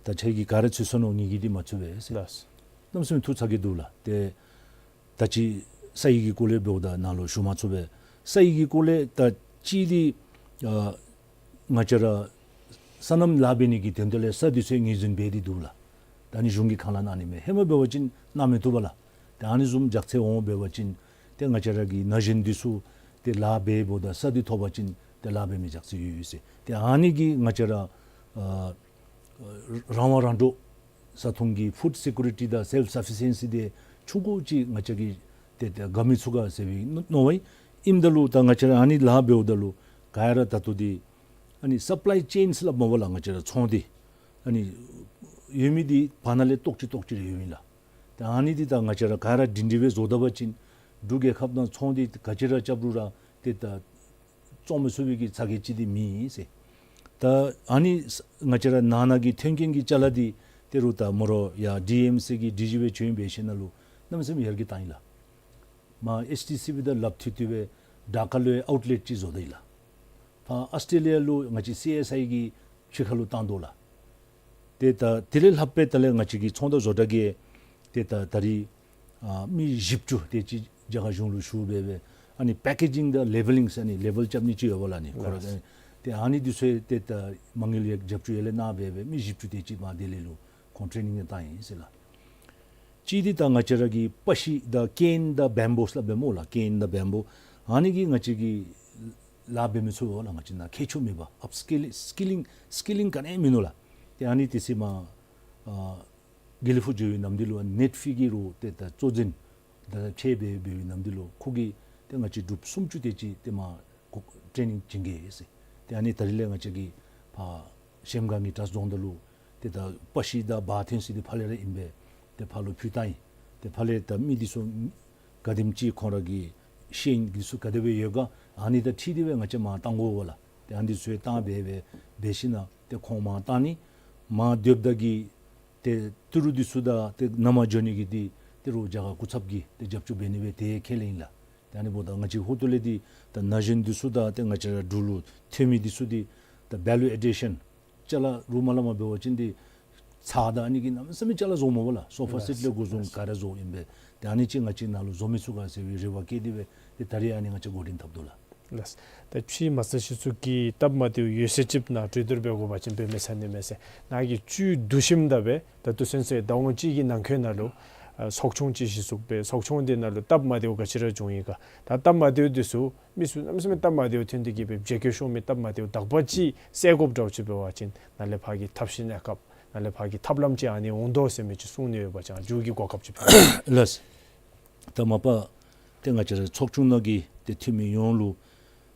ད་ཁྱོད་ཀྱིས་ག་ར་ཚུད་སོང་ནུག། ངེ་གི་འདི་མ་ཚུད་པས་ཟེར། ལགས། གནམ་མེད་ས་མེད་ཐུགས་ཚ་གྱང་འདུག་ལགས། ཏེ་ད་ཅི་ས་ཡི་གི་སྐོར་ལས་འབདཝ་ད་ནཱ་ལུ་ཞུ་མ་ཚུགས་པས། ས་ཡི་གི་སྐོར་ལས་ད་ཅི་འདི་ཨ་ང་བཅས་ར་སོ་ནམ་ལཱ་འབད་ནི་གི་དོན་དག་ལས་ས་འདི་ཚུ་ངོས་འཛིན་འབད་དེ་འདུག་ལགས། ད་ཨ་ནི་གཞུང་གིས་ཁས་བླངས་གནང་ནི་མས། ཧེ་མ་འབད་བ་ཅིན་གནང་མི་བཏུབ་པས་ལགས། ད་ཨ་ནི་བཟུམ་རྒྱགས་ཚད་འོང་འབད་བ་ཅིན་ཏེ་ང་བཅས་ར་གི་ན་གཞོན་འདི་ཚུ་ཏེ་ལཱ་འབད་འབདཝ་ད་ས་འདི་ཐོབ་པ་ཅིན་ཏེ་ལཱ་འབད་མི་རྒྱགས་ཚད་ཡོད་ཡོད་ཟེར། ཏེ་ཨ་ནི་གིས་ང་བཅས་ར་ཨ་རང་དབང་རང་འདྲོངས་བཟའ་འཐུང་གི་ཕུཌ་སི་ཀུ་རི་ཊི་དང་སེལཕ་སབ་སི་ཊེནསི་འདི་ཆུང་ཀུ་ཅིག་ང་བཅས་ཀྱིས་ཏེ་ཏེ་དགའ་མི་ཚུགས་ག་ཟེར་བའི་མནོ་བ་ཨིནམ་ད་ལུ་ད་ང་བཅས་ར་ཨ་ནི་ལཱ་འབདཝ་ད་ལུ་ག་ར་ད་ལྟོ་འདི་ཨ་ནི་སབ་ལའི་ཅེནསི་སླབ་མས་པ་ལགས། ང་བཅས་ར་ཚོང་འདི་ཨ་ནི་ཡོད་མི་འདི་བར་ན་ལས་ཏོག་ཅིག་ཏོག་ཅིག་ར་ཡོད་མི་ལགས། ཏེ་ཨ་ནི་འདི་ད་ང་བཅས་ར་ག་ར་སྒྲིང་སྒྲི་སྦེ་བཟོ་ད་པ་ཅིན་འབྲུག་རྒྱལ་ཁབ་ནང་ཚོང་འདི་ག་ཅི་ར་རྐྱབ་རུང་ར་ཏེ་ད་བཙོང་མི་ཚུགས་པའི་གི་ཚ་གྱང་ཅིག་འདི་མེད་ཟེར། ད་ཨ་ནི་ང་བཅས་ར་ནང་ན་གི་ཐོན་སྐྱེད་ཀྱི་ཅ་ལ་འདི་ཏེ་རུང་ད་མོ་ར་ཡར་ཌི་ཨེམ་སི་གི་ཌི་ཇི་སྦེ་བྱོན་འབད་ཞིནམ་ལས་གནམ་མེད་ས་མེད་ཡར་རྒྱས་བཏང་ཡི་ལགས། མར་ཨེཆ་ཌི་སི་བི་དང་སླབ་ཐུབ་ཐུབ་སྦེ་ཌ་ཀ་ལུ་ཡང་ཨའུཊ་ལེཊ་ཅིག་བཟོ་ད་ཡི་ལགས། ཕར་ཨཱོས་ཊྲེ་ལི་ཡ་ལུ་ང་བཅས་སི་ཨེསི་ཨའི་གི་ཕྱི་ཁ་ལུ་བཏང་དོ་ལགས། ཏེ་ད་དེ་ལས་ལྷག་སྦེ་ད་ལས་ང་བཅས་ཀྱི་ཚོང་དང་བཟོ་གྲྭ་གིས་ཏེ་ད་ད་རིས་ཨ་མི་བཞི་བཅུ་དེ་ཅིག་རྒྱ་གར་གཞུང་ལུ་ཞུ་སྦེ་སྦེ་ཨ་ནི་པེ་ཀེ་ཇིང་དང་ལེ་བེ་ལིང་ཟེར་ཨ་ནི་ལེ་བེལ་རྐྱབ་ནི་ཅིག་ཡོད་པ་ལགས། ཨ་ནི་ཁོ་ར་ལགས། ཏེ་ཨ་ནི་འདི་ཚུ་ཡང་ཏེ་ད་མ་དངུལ་ཡང་རྒྱབ་སྐྱོར་ཡར་ལས་གནང་སྦེ་སྦེ་མི་བཞི་བཅུ་དེ་ཅིག་མར་དེ་ལས་ལུ་ཁོང་ཊེ་ནིང་ཡང་བཏང་ཡི་ཟེར་ལགས། གཅིག་འདི་ད་ང་བཅས་ར་གི་པ་ཤི་དང་ཀེན་དང་བེམ་བུ་སླབ་མས་སྨོ་ལགས། ཀེན་དང་བེམ་བུ་ཨ་ནི་གིས་ང་བཅས་ཀྱི་ལཱ་འབད་མི་ཚུགས་པས་ལགས། ང་བཅས་ནཱ་ཁྱད་ཆོས་མེད་པས། ཨཔ་སི་ཀིལ་སི་ཀི་ལིང་སི་ཀི་ལིང་ག་ནི་ཡང་མིན་ནུག་ལགས། ཏེ་ཨ་ནི་དེ་ཚུ་མར་ཨ་དགེ་ལེགས་ཕུག་འགྱོ་བའི་ནམ་དུས་ལུ་ནེཊ་ཕི་གི་རུང་ཏེ་ད་གཙོ་འཛིན་དང་ཕྱད་སྦེ་འབད་བའི་ནམ་དུས་ལུ་ཁོ་གིས་ཏེ་ང་བཅས་འབྲུགཔ་སུམ་ཅུ་དེ་ཅིག་ཏེ་མར་ཁོ་ཊེ་ནིང་བྱིན་གེ་ཟེར། ཏེ་ཨ་ནི་ད་རིས་ལས་ང་བཅས་ཀྱིས་ཕར་གཞལམ་སྒང་གི་གྲྭ་ཚང་རྫོང་དེ་ལུ་ཏེ་ད་པ་ཤི་དང་བ་ཐོན་ས་འདི་ཕར་ལས་ར་ཨིན་པས། ཏེ་ཕར་ལུ་ཕུལ་བཏང་ཡི། ཏེ་ཕར་ལས་ད་མི་འདི་ཚུ་ག་དེམ་ཅིག་ཁོང་ར་གི་ཤེས་ཡོན་འདི་ཚུ་ག་དེ་སྦེ་ཡོད་ག་ཨ་ནི་དང་འཁྲིལ་ཏེ་སྦེ་ང་བཅས་མར་བཏང་དགོ་པས་ལགས། ཏེ་ཨ་ནི་འདི་ཚུ་ཡང་བཏང་སྦེ་སྦེ་འབད་ཞིནམ་ལས་ཏེ་ཁོང་མར་བཏང་ནི་མར་སྡོདཔ་ད་གི་ཏེ་ཏི་རུ་འདི་ཚུ་དང་ཏེ་ནང་མར་འགྱོ་ནི་གི་འདི་ཏི་རུ་རྒྱ་གར་སྐུ་ཚབ་ཀྱིས་ཏེ་རྒྱབ་སྐྱོར་འབད་ནི་སྦེ་ཏེ་ཁས་ལེན་ཡི་ལགས། ཏེ་ཨ་ནི་འབདཝ་ད་ང་བཅས་ཧོར་ཏོ་ལས་འདི་ད་ན་གཞོན་འདི་ཚུ་དང་ཏེ་ང་བཅས་ར་འབྲུག་ལུ་ཐོན་མི་འདི་ཚུ་འདི་ད་ཝེ་ལུ་ཨེ་ཌི་ཤཱན་ཅ་ལ་རུ་མ་ལས་མར་འབད་བ་ཅིན་འདི་ ཚ་དང་ཨ་ནི་གི་གནམ་མེད་ས་མེད་ཅ་ལ་བཟོ་མས་པ་ལགས། སོ་ཕ་སེཊ་ལས་འགོ་བཟུང་ག་ར་བཟོཝ་ཨིན་པས། ཏེ་ཨ་ནི་ཅིག་ང་བཅས་ནཱ་ལུ་བཟོ་མི་ཚུགས་ག་ཟེར་བའི་རེ་བ་བསྐྱེད་དེ་སྦེ་ཏེ་ད་རིས་ཨ་ནི་ང་བཅས་འགོ་འདྲེན་འཐབ་དོ་ལགས། ལགས། ད་ཕྱི་མི་སེར་ཅིག་ཚུ་གིས་སྟབས་མ་བདེཝ་ཡོད་ཚད་ཅིག་ནང་གྲོས་བསྡུར་འབད་དགོ་པ་ཅིན་འབད་མི་ཚར་ནི་མས་ཟེར། ནཱ་གི་བཅུད་བསྡུ་ཞིནམ་ད་སྦེ་ད་ལྟོ་ཚུན་ཚོད་ཟླཝ་གཅིག་གི་ནང་འཁོད་ནང་ལུ་ཨ་ཚོགས་ཆུང་ཅིག་གཞི་བཙུགས་སྦེ་ཚོགས་ཆུང་འདི་ནང་ལུ་སྟབས་མ་བདེཝ་ག་ཅི་ར་བྱུང་ཡི་ག། ད་སྟབས་མ་བདེཝ་འདི་ཚུ་མི་ཚུ་གནམ་མེད་ས་མེད་སྟབས་མ་བདེཝ་ཐོན་ཏེ་གིས་སྦེ་བརྗེ་བཀོད་ཤོར་མི་སྟབས་མ་བདེཝ་དག་པ་ཅིག་སེལ་དགོཔ་འདྲཝ་ཅིག་འབད་བ་ཅིན་ནཱ་ལས་ཕར་གྱི་ཐབས་ཤེས་གནས་སྐབས་ནཱ་ལས་ཕར་གྱི་ཐབས་ལམ་ཅིག་ཨ་ནི་འོང་དོ་ཟེར་མི་ཅིག་གསུང་ནི་ཡོད་པ་ཅིན་མཇུག་གི་གོ་སྐབས་ཅིག་ཕུལ། ལགས། ད་མ་པ་ཏེ་ང་བཅས་ར་ཚོགས་ཆུང་ནང་གི་ཏེ་འཐུས་མི་ཡོངས་ལུ་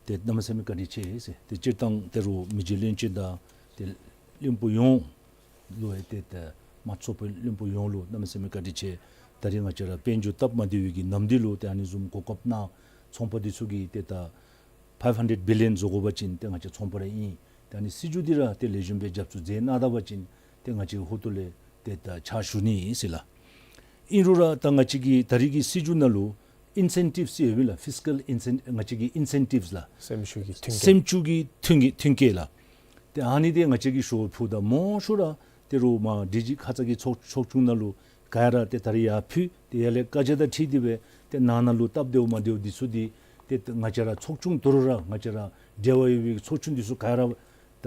ཏེ་གནམ་མེད་ས་མེད་བཀའ་དྲིན་ཆེ་ཟེར། ཏེ་སྤྱིར་བཏང་ད་རུང་མི་རྗེ་བློན་ཆེན་དང་ཏེ་བློན་པོ་ཡོངས་ལུ་ཨེ་ཏེ་ད་མ་ཚོགས་པའི་བློན་པོ་ཡོངས་ལུ་གནམ་མེད་ས་མེད་བཀའ་དྲིན་ཆེ། ད་རིས་ང་བཅས་ར་དཔལ་འབྱོར་སྟབས་མ་བདེ་བའི་གི་ནམ་དུས་ལུ་ཏེ་ཨ་ནི་བཟུམ་གོ་སྐབས་གནང་། ཚོང་པ་འདི་ཚུ་གིས་ཏེ་ད་ཕའིབ་ཧན་ཌེཌ་བི་ལི་ཡོན་བཟོ་དགོ་པ་ཅིན་ཏེ་ང་བཅས་ཚོང་པ་ར་ཨིན། ཏེ་ཨ་ནི་སྲིད་བྱུས་འདི་ར་ཏེ་ལེགས་ཤོམ་སྦེ་རྒྱབ་བཙུགས་མཛད་གནང་ད་པ་ཅིན་ཏེ་ང་བཅས་ཧོ་ཏོ་ལས་ཏེ་ད་ཕྱག་ཞུ་ནི་ཨིན་ཟེར་ལགས། ཨིན་རུང་ར་ད་ང་བཅས་ཀྱི་ད་རིས་ཀྱི་སྲིད་བྱུས་ནང་ལུ་ཨིན་སེན་ཊིབས་ཟེར་ཡོད་པས་ལགས། ཕིས་ཀཱལ་ཨིན་སེན་ང་བཅས་ཀྱི་ཨིན་སེན་ཊིབས་ལགས། སེམས་ཤུགས་ཀྱི་མཐུན་རྐྱེན། སེམས་ཤུགས་ཀྱི་མཐུན་རྐྱེན་མཐུན་རྐྱེན་ལགས། ཏེ་ཨ་ནི་འདི་ང་བཅས་ཀྱིས་ཞུ་བ་ཕུལཝ་ད་མང་ཤོས་ར་ཏེ་རུང་མ་དེ་ཅིག་ཁ་ཙ་གི་ཚོགས་ཚོགས་ཆུང་ནང་ལུ་ག་ར་ཏེ་ད་རིས་ཡར་ཕུལ། ཏེ་ཡར་ལས་བཀའ་རྒྱ་དང་འཁྲིལ་ཏེ་སྦེ་ཏེ་ནང་ན་ལུ་སྟབས་བདེཝ་མ་བདེཝ་འདི་ཚུ་འདི་ཏེ་ང་བཅས་ར་ཚོགས་ཆུང་དོ་རུང་ར་ང་བཅས་ར་འབྲེལ་བ་ཡོད་པའི་ཚོགས་ཆུང་འདི་ཚུ་ག་ར་ད་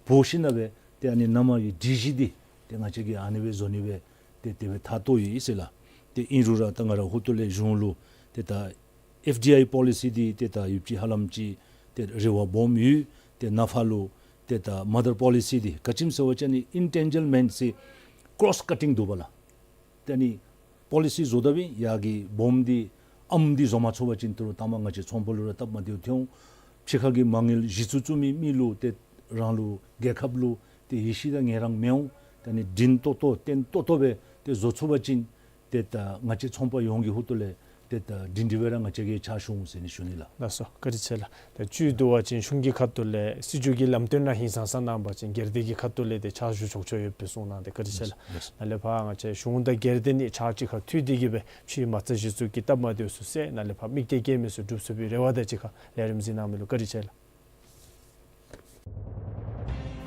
འབོ་ཞིནམ་ལས་སྦེ་ཏེ་ཨ་ནི་ནཱ་མར་གྱི་སྒྲིག་གཞི་འདི་ཏེ་ང་བཅས་ཀྱིས་ཨ་ནི་སྦེ་བཟོ་ནི་སྦེ་ཏེ་དེ་སྦེ་ཐག་བཏོག་ཡི་ཟེར་ལགས། ཏེ་ཨིན་རུང་ར་ད་ང་ར་ཧོ་ཏོ་ལས་གཞུང་ལུ་ཏེ་ད་ཨེཕ་ཌི་ཨའི་པོ་ལི་སི་འདི་ཏེ་ད་ཡོདཔ་ཅིག་ཧ་ལམ་ཅིག་ཏེ་རེ་བ་སྦོམ་ཡོད། ཏེ་ནཱ་ཕར་ལུ་ཏེ་ད་མ་དར་པོ་ལི་སི་འདི་ག་ཅི་སྨོ་ཟེར་བ་ཅིན་ཨིན་ཊེན་ཇི་མེནཊ་ཟེར་ཀོསཊ་ཀཊིང་འདུག་པ་ལགས། ཏེ་ཨ་ནི་པོ་ལི་སི་བཟོ་ད་འབདན་ཡར་གྱི་སྦོམ་འདི་ཨམ་འདི་བཟོ་མ་ཚུགས་པ་ཅིན་ད་རུང་ད་མ་ང་བཅས་ཚོང་པ་ལུ་ར་སྟབས་མ་བདེཝ་ཐོན་འོང་། ཕྱི་ཁ་གི་མ་དངུལ་གཞི་བཙུགས་བཙུགས་མི་མི་ལུ་ཏེ་རང་ལུ་རྒྱལ་ཁབ་ལུ་ཏེ་ཡིད་ཆེས་དང་ངལ་རངས་མི་འོང་། ཏེ་ཨ་ནི་སྒྲིང་ཏོག་ཏོ་བརྟན་ཏོག་ཏོ་སྦེ་ཏེ་བཟོ་ཚུགས་པ་ཅིན་ཏེ་ད་ང་བཅས་ཚོང་པ་ཡོངས་ཀྱི་ཧོ་ཏོ་ལས་ཏེ་ད་སྒྲིང་སྒྲི་སྦེ་ར་ང་བཅས་ཀྱིས་ཕྱག་ཞུ་འོང་ཟེར་ནི་ཞུ་ནི་ལགས། ལགས་སོ། བཀའ་དྲིན་ཆེ་ལགས། ད་བཅུད་བསྡུ་བ་ཅིན་གཞུང་གི་ཁ་ཐུག་ལས་སྲིད་བྱུས་ཀྱི་ལམ་སྟོན་ནང་ཧིང་སངས་ས་གནང་བ་ཅིན་སྒེར་སྡེ་གི་ཁ་ཐུག་ལས་ཏེ་ཕྱག་ཞུ་ཆོག་ཆོག་ཡོདཔ་སྦེ་གསུངས་གནང་སྟེ་བཀའ་དྲིན་ཆེ་ལགས། ལགས་སོ། ནཱ་ལས་ཕར་ང་བཅས་གཞུང་དང་སྒེར་སྡེ་གཉིས་ཕྱག་གཅིག་ཁར་མཐུད་དེ་གིས་སྦེ་ཕྱི་མི་སེར་གཞི་བཙུགས་ཀྱི་སྟབས་མ་བདེཝ་ཚུ་སེལ་ནཱ་ལས་ཕར་དམིགས་གཏད་བསྐྱེད་མི་ཚུ་འགྲུབ་ཚུགས་པའི་རེ་བ་དང་གཅིག་ཁར་ལས་རིམ་གཟིགས་གནང་མི་ལུ་བཀའ་དྲིན་ཆེ་ལགས།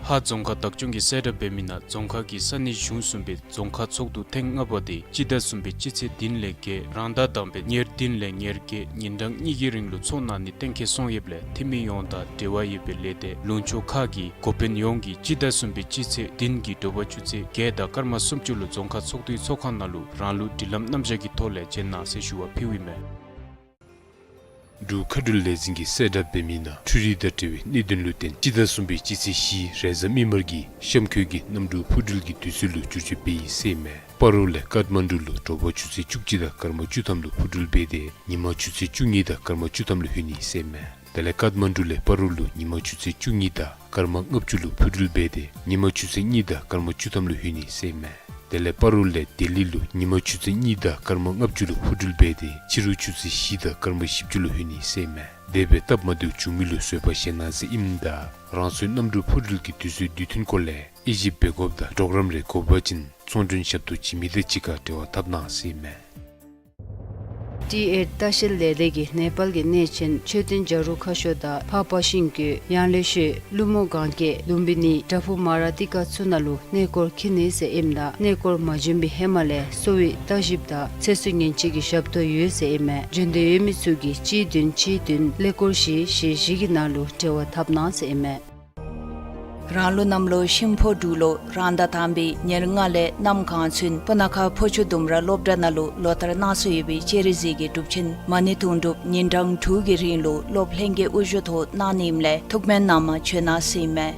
ཧཱ་རྫོང་ཁག་བདག་སྐྱོང་གིས་གསལ་བསྒྲགས་འབད་མི་ནང་རྫོང་ཁག་གི་ས་གནས་གཞུང་གསུམ་པའི་རྫོང་ཁག་ཚོགས་འདུ་ཐེངས་ལྔ་པ་དེ་སྤྱི་ཟླ་གསུམ་པའི་སྤྱི་ཚེས་བདུན་ལས་བརྒྱད་རང་ཟླ་དང་པའི་ཉེར་བདུན་ལས་ཉེར་བརྒྱད་ཉིན་གྲངས་གཉིས་ཀྱི་རིང་ལུ་འཚོགས་གནང་ནི་གཏན་འཁེལ་སོང་ཡོདཔ་ལས་འཐུས་མི་ཡོངས་དང་འབྲེལ་བ་ཡོད་པའི་ལས་སྡེ་ལུང་ཕྱོགས་ཁག་གི་འགོ་དཔོན་ཡོངས་ཀྱིས་སྤྱི་ཟླ་གསུམ་པའི་སྤྱི་ཚེས་བདུན་གྱི་དྲོ་པ་ཆུ་ཚོད་བརྒྱད་དང་སྐར་མ་སུམ་ཅུ་ལུ་རྫོང་ཁག་ཚོགས་འདུའི་ཚོགས་ཁང་ནང་ལུ་རང་ལུགས་སྒྲིག་ལམ་རྣམ་གཞག་གི་ཐོག་ལས་བྱོན་གནང་ཟེར་ཞུ་བ་ཕུལཝ་ཨིན་མས། འབྲུག་མཁའ་འགྲུལ་ལས་འཛིན་གྱིས་གསལ་བསྒྲགས་འབད་མི་ནང་འཕྲུལ་རིག་དང་འབྲེལ་བའི་གནད་དོན་ལུ་བརྟེན་སྤྱི་ཟླ་གསུམ་པའི་སྤྱི་ཚེས་བཞི་རེས་གཟའ་མིག་དམར་གྱི་གཤམ་འཁོད་ཀྱི་གནམ་གྲུ་འཕུར་འགྲུལ་གྱི་དུས་ཚོད་ལུ་བསྒྱུར་བཅོས་འབད་ཡི་ཟེར་ཨིན་མས། སྤ་རོ་ལས་ཀཏ་མན་ཌུ་ལུ་དྲོ་པ་ཆུ་ཚོད་བཅུ་གཅིག་དང་སྐར་མ་བཅུ་ཐམ་ལུ་འཕུར་འགྲུལ་འབད་དེ་ཉིན་མ་ཆུ་ཚོད་བཅུ་གཉིས་དང་སྐར་མ་བཅུ་ཐམ་ལུ་ལྷོད་ནི་ཟེར་ཨིན་མས། དེ་ལས་ཀཏ་མན་ཌུ་ལས་སྤ་རོ་ལུ་ཉིན་མ་ཆུ་ཚོད་བཅུ་གཉིས་དང་སྐར་མ་ལྔ་བཅུ་ལུ་འཕུར་འགྲུལ་འབད་དེ་ཉིན་མ་ཆུ་ཚོད་གཉིས་དང་སྐར་མ་བཅུ་ཐམ་ལུ་ལྷོད་ནི་ཟེར་ཨིན་མས། དེ་ལས་སྤ་རོ་ལས་ལྡི་ལི་ལུ་ཉིན་མ་ཆུ་ཚོད་གཉིས་དང་སྐར་མ་ལྔ་བཅུ་ལུ་འཕུར་འགྲུལ་འབད་དེ་ཕྱི་རུ་ཆུ་ཚོད་བཞི་དང་སྐར་མ་བཞི་བཅུ་ལུ་ལྷོད་ནི་ཟེར་ཨིན་མས། དེ་སྦེ་སྟབས་མ་བདེཝ་བྱུང་མི་ལུ་བཟོད་པ་བཞེས་གནང་ཟེར་ཨིནམ་ད་རང་སོའི་གནམ་གྲུ་འཕུར་འགྲུལ་གྱི་དུས་ཚོད་དུས་མཐུན་སྐོར་ལས་དབྱེ་ཞིབ་འབད་དགོཔ་དང་གྲོགས་རམ་རེ་དགོ་པ་ཅིན་ཚོང་མགྲོན་ཞབས་ཏོག་བྱིན་མི་དང་གཅིག་ཁར་འབྲེལ་བ་འཐབ་གནང་ཟེར་ཨིན་མས། ཊི་ཨེཊ་ལྟ་བཤལ་ལས་སྡེ་གིས་ནེ་པཱལ་གྱི་གནས་ཆེན་མཆོད་རྟེན་བྱ་རུང་ཁ་ཤོར་དང་ཕར་པ་ཤིང་ཀུན་ཡང་ལེ་ཤོད་ཀླུ་མོ་གན་རྐྱལ་ལུམ་བི་ནི་བྲག་ཕུག་མ་ར་ཏི་ཀ་ཚུ་ནང་ལུ་གནས་སྐོར་འཁྱིད་ནི་ཟེར་ཨིནམ་ད་གནས་སྐོར་མ་བྱོན་པའི་ཧེ་མ་ལས་གསོ་བའི་ལྟ་ཞིབ་དང་ཚེ་སྲོག་ཉེན་བཅོལ་གྱི་ཞབས་ཏོག་ཡོད་ཟེར་ཨིན་མས། འབྱོན་འདོད་ཡོད་མི་ཚུ་གིས་གཅིག་བདུན་གཅིག་བདུན་ཀླད་ཀོར་བཞི་བཞི་བཞི་གི་ནང་ལུ་འབྲེལ་བ་འཐབ་གནང་ཟེར་ཨིན་མས། རང་ལུགས་གནམ་ལོ་ཤིང་ཕོ་འབྲུག་ལོ་རང་ཟླ་དང་པའི་ཉེར་ལྔ་ལས་གནམ་གང་ཚུན་སྤུ་ན་ཁ་ཕོ་ཆུ་ལྡུམ་ར་སློབ་གྲྭ་ནང་ལུ་ལོ་ལྟར་གནང་སྲོལ་ཡོད་པའི་སྤྱན་རས་གཟིགས་ཀྱི་སྒྲུབ་ཆེན་མ་ཎི་དུང་སྒྲུབ་ཉིན་གྲངས་དྲུག་གི་རིང་ལུ་སློབ་ལྷན་རྒྱས་དབུ་བཞུགས་ཐོག་གནང་ནི་ཨིནམ་ལས་ཐུགས་སྨོན་གནང་མ་བྱོན་གནང་ཟེར་ཨིན་མས།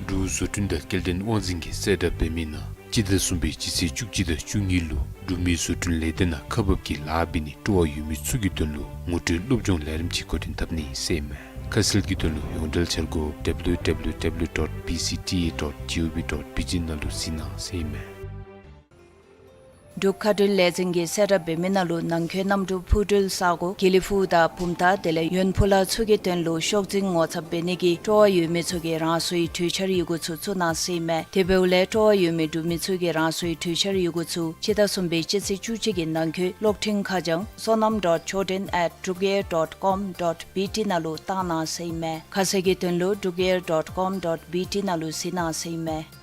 འབྲུག་བཟོ་སྐྲུན་དང་སྐྱེལ་འདྲེན་དབང་འཛིན་གྱིས་གསལ་བསྒྲགས་འབད་མི་ནང་སྤྱི་ཟླ་གསུམ་པའི་སྤྱི་ཚེས་བཅུ་གཅིག་དང་བཅུ་གཉིས་ལུ་འབྲུག་མི་བཟོ་སྐྲུན་ལས་སྡེ་ནང་ཁག་འབག་གི་ལཱ་འབད་ནི་སྤྲོ་བ་ཡོད་མི་ཚུ་གི་དོན་ལུ་ངོ་སྤྲོད་སློབ་སྦྱོང་ལས་རིམ་ཅིག་འགོ་འདྲེན་འཐབ་ནི་ཟེར་ཨིན་མས། ཁ་གསལ་གྱི་དོན་ལུ་ཡོངས་འབྲེལ་འཆར་སྒོ་W W W dot B C T A dot G O V dot B G ནང་ལུ་གཟིགས་གནང་ཟེར་ཨིན་མས། འབྲུག་མཁའ་འགྲུལ་ལས་འཛིན་གྱིས་གསལ་བསྒྲགས་འབད་མི་ནང་ལུ་ནང་འཁོད་གནམ་གྲུ་འཕུར་འགྲུལ་ས་གོ་དགེ་ལེགས་ཕུག་དང་བུམ་ཐང་དེ་ལས་ཡོན་ཕུ་ལ་ཚུ་གི་དོན་ལུ་ཤོག་འཛིན་ངོ་ཚབ་འབད་ནི་གི་སྤྲོ་བ་ཡོད་མི་ཚུ་གིས་རང་སོའི་གྲོས་འཆར་ཡི་གུ་ཚུ་བཙུགས་གནང་ཟེར་ཨིན་མས། དེ་འབདཝ་ལས་སྤྲོ་བ་ཡོད་མི་འབྲུག་མི་ཚུ་གིས་རང་སོའི་གྲོས་འཆར་ཡི་གུ་ཚུ་སྤྱི་ཟླ་གསུམ་པའི་སྤྱི་ཚེས་བཅུ་གཅིག་གི་ནང་འཁོད་གློག་འཕྲིན་ཁ་བྱང་Sonam dot Choden at drukair dot com dot B T ནང་ལུ་བཏང་གནང་ཟེར་ཨིན་མས། ཁ་གསལ་གྱི་དོན་ལུ་drukair dot com dot B T ནང་ལུ་གཟིགས་གནང་ཟེར་ཨིན་མས།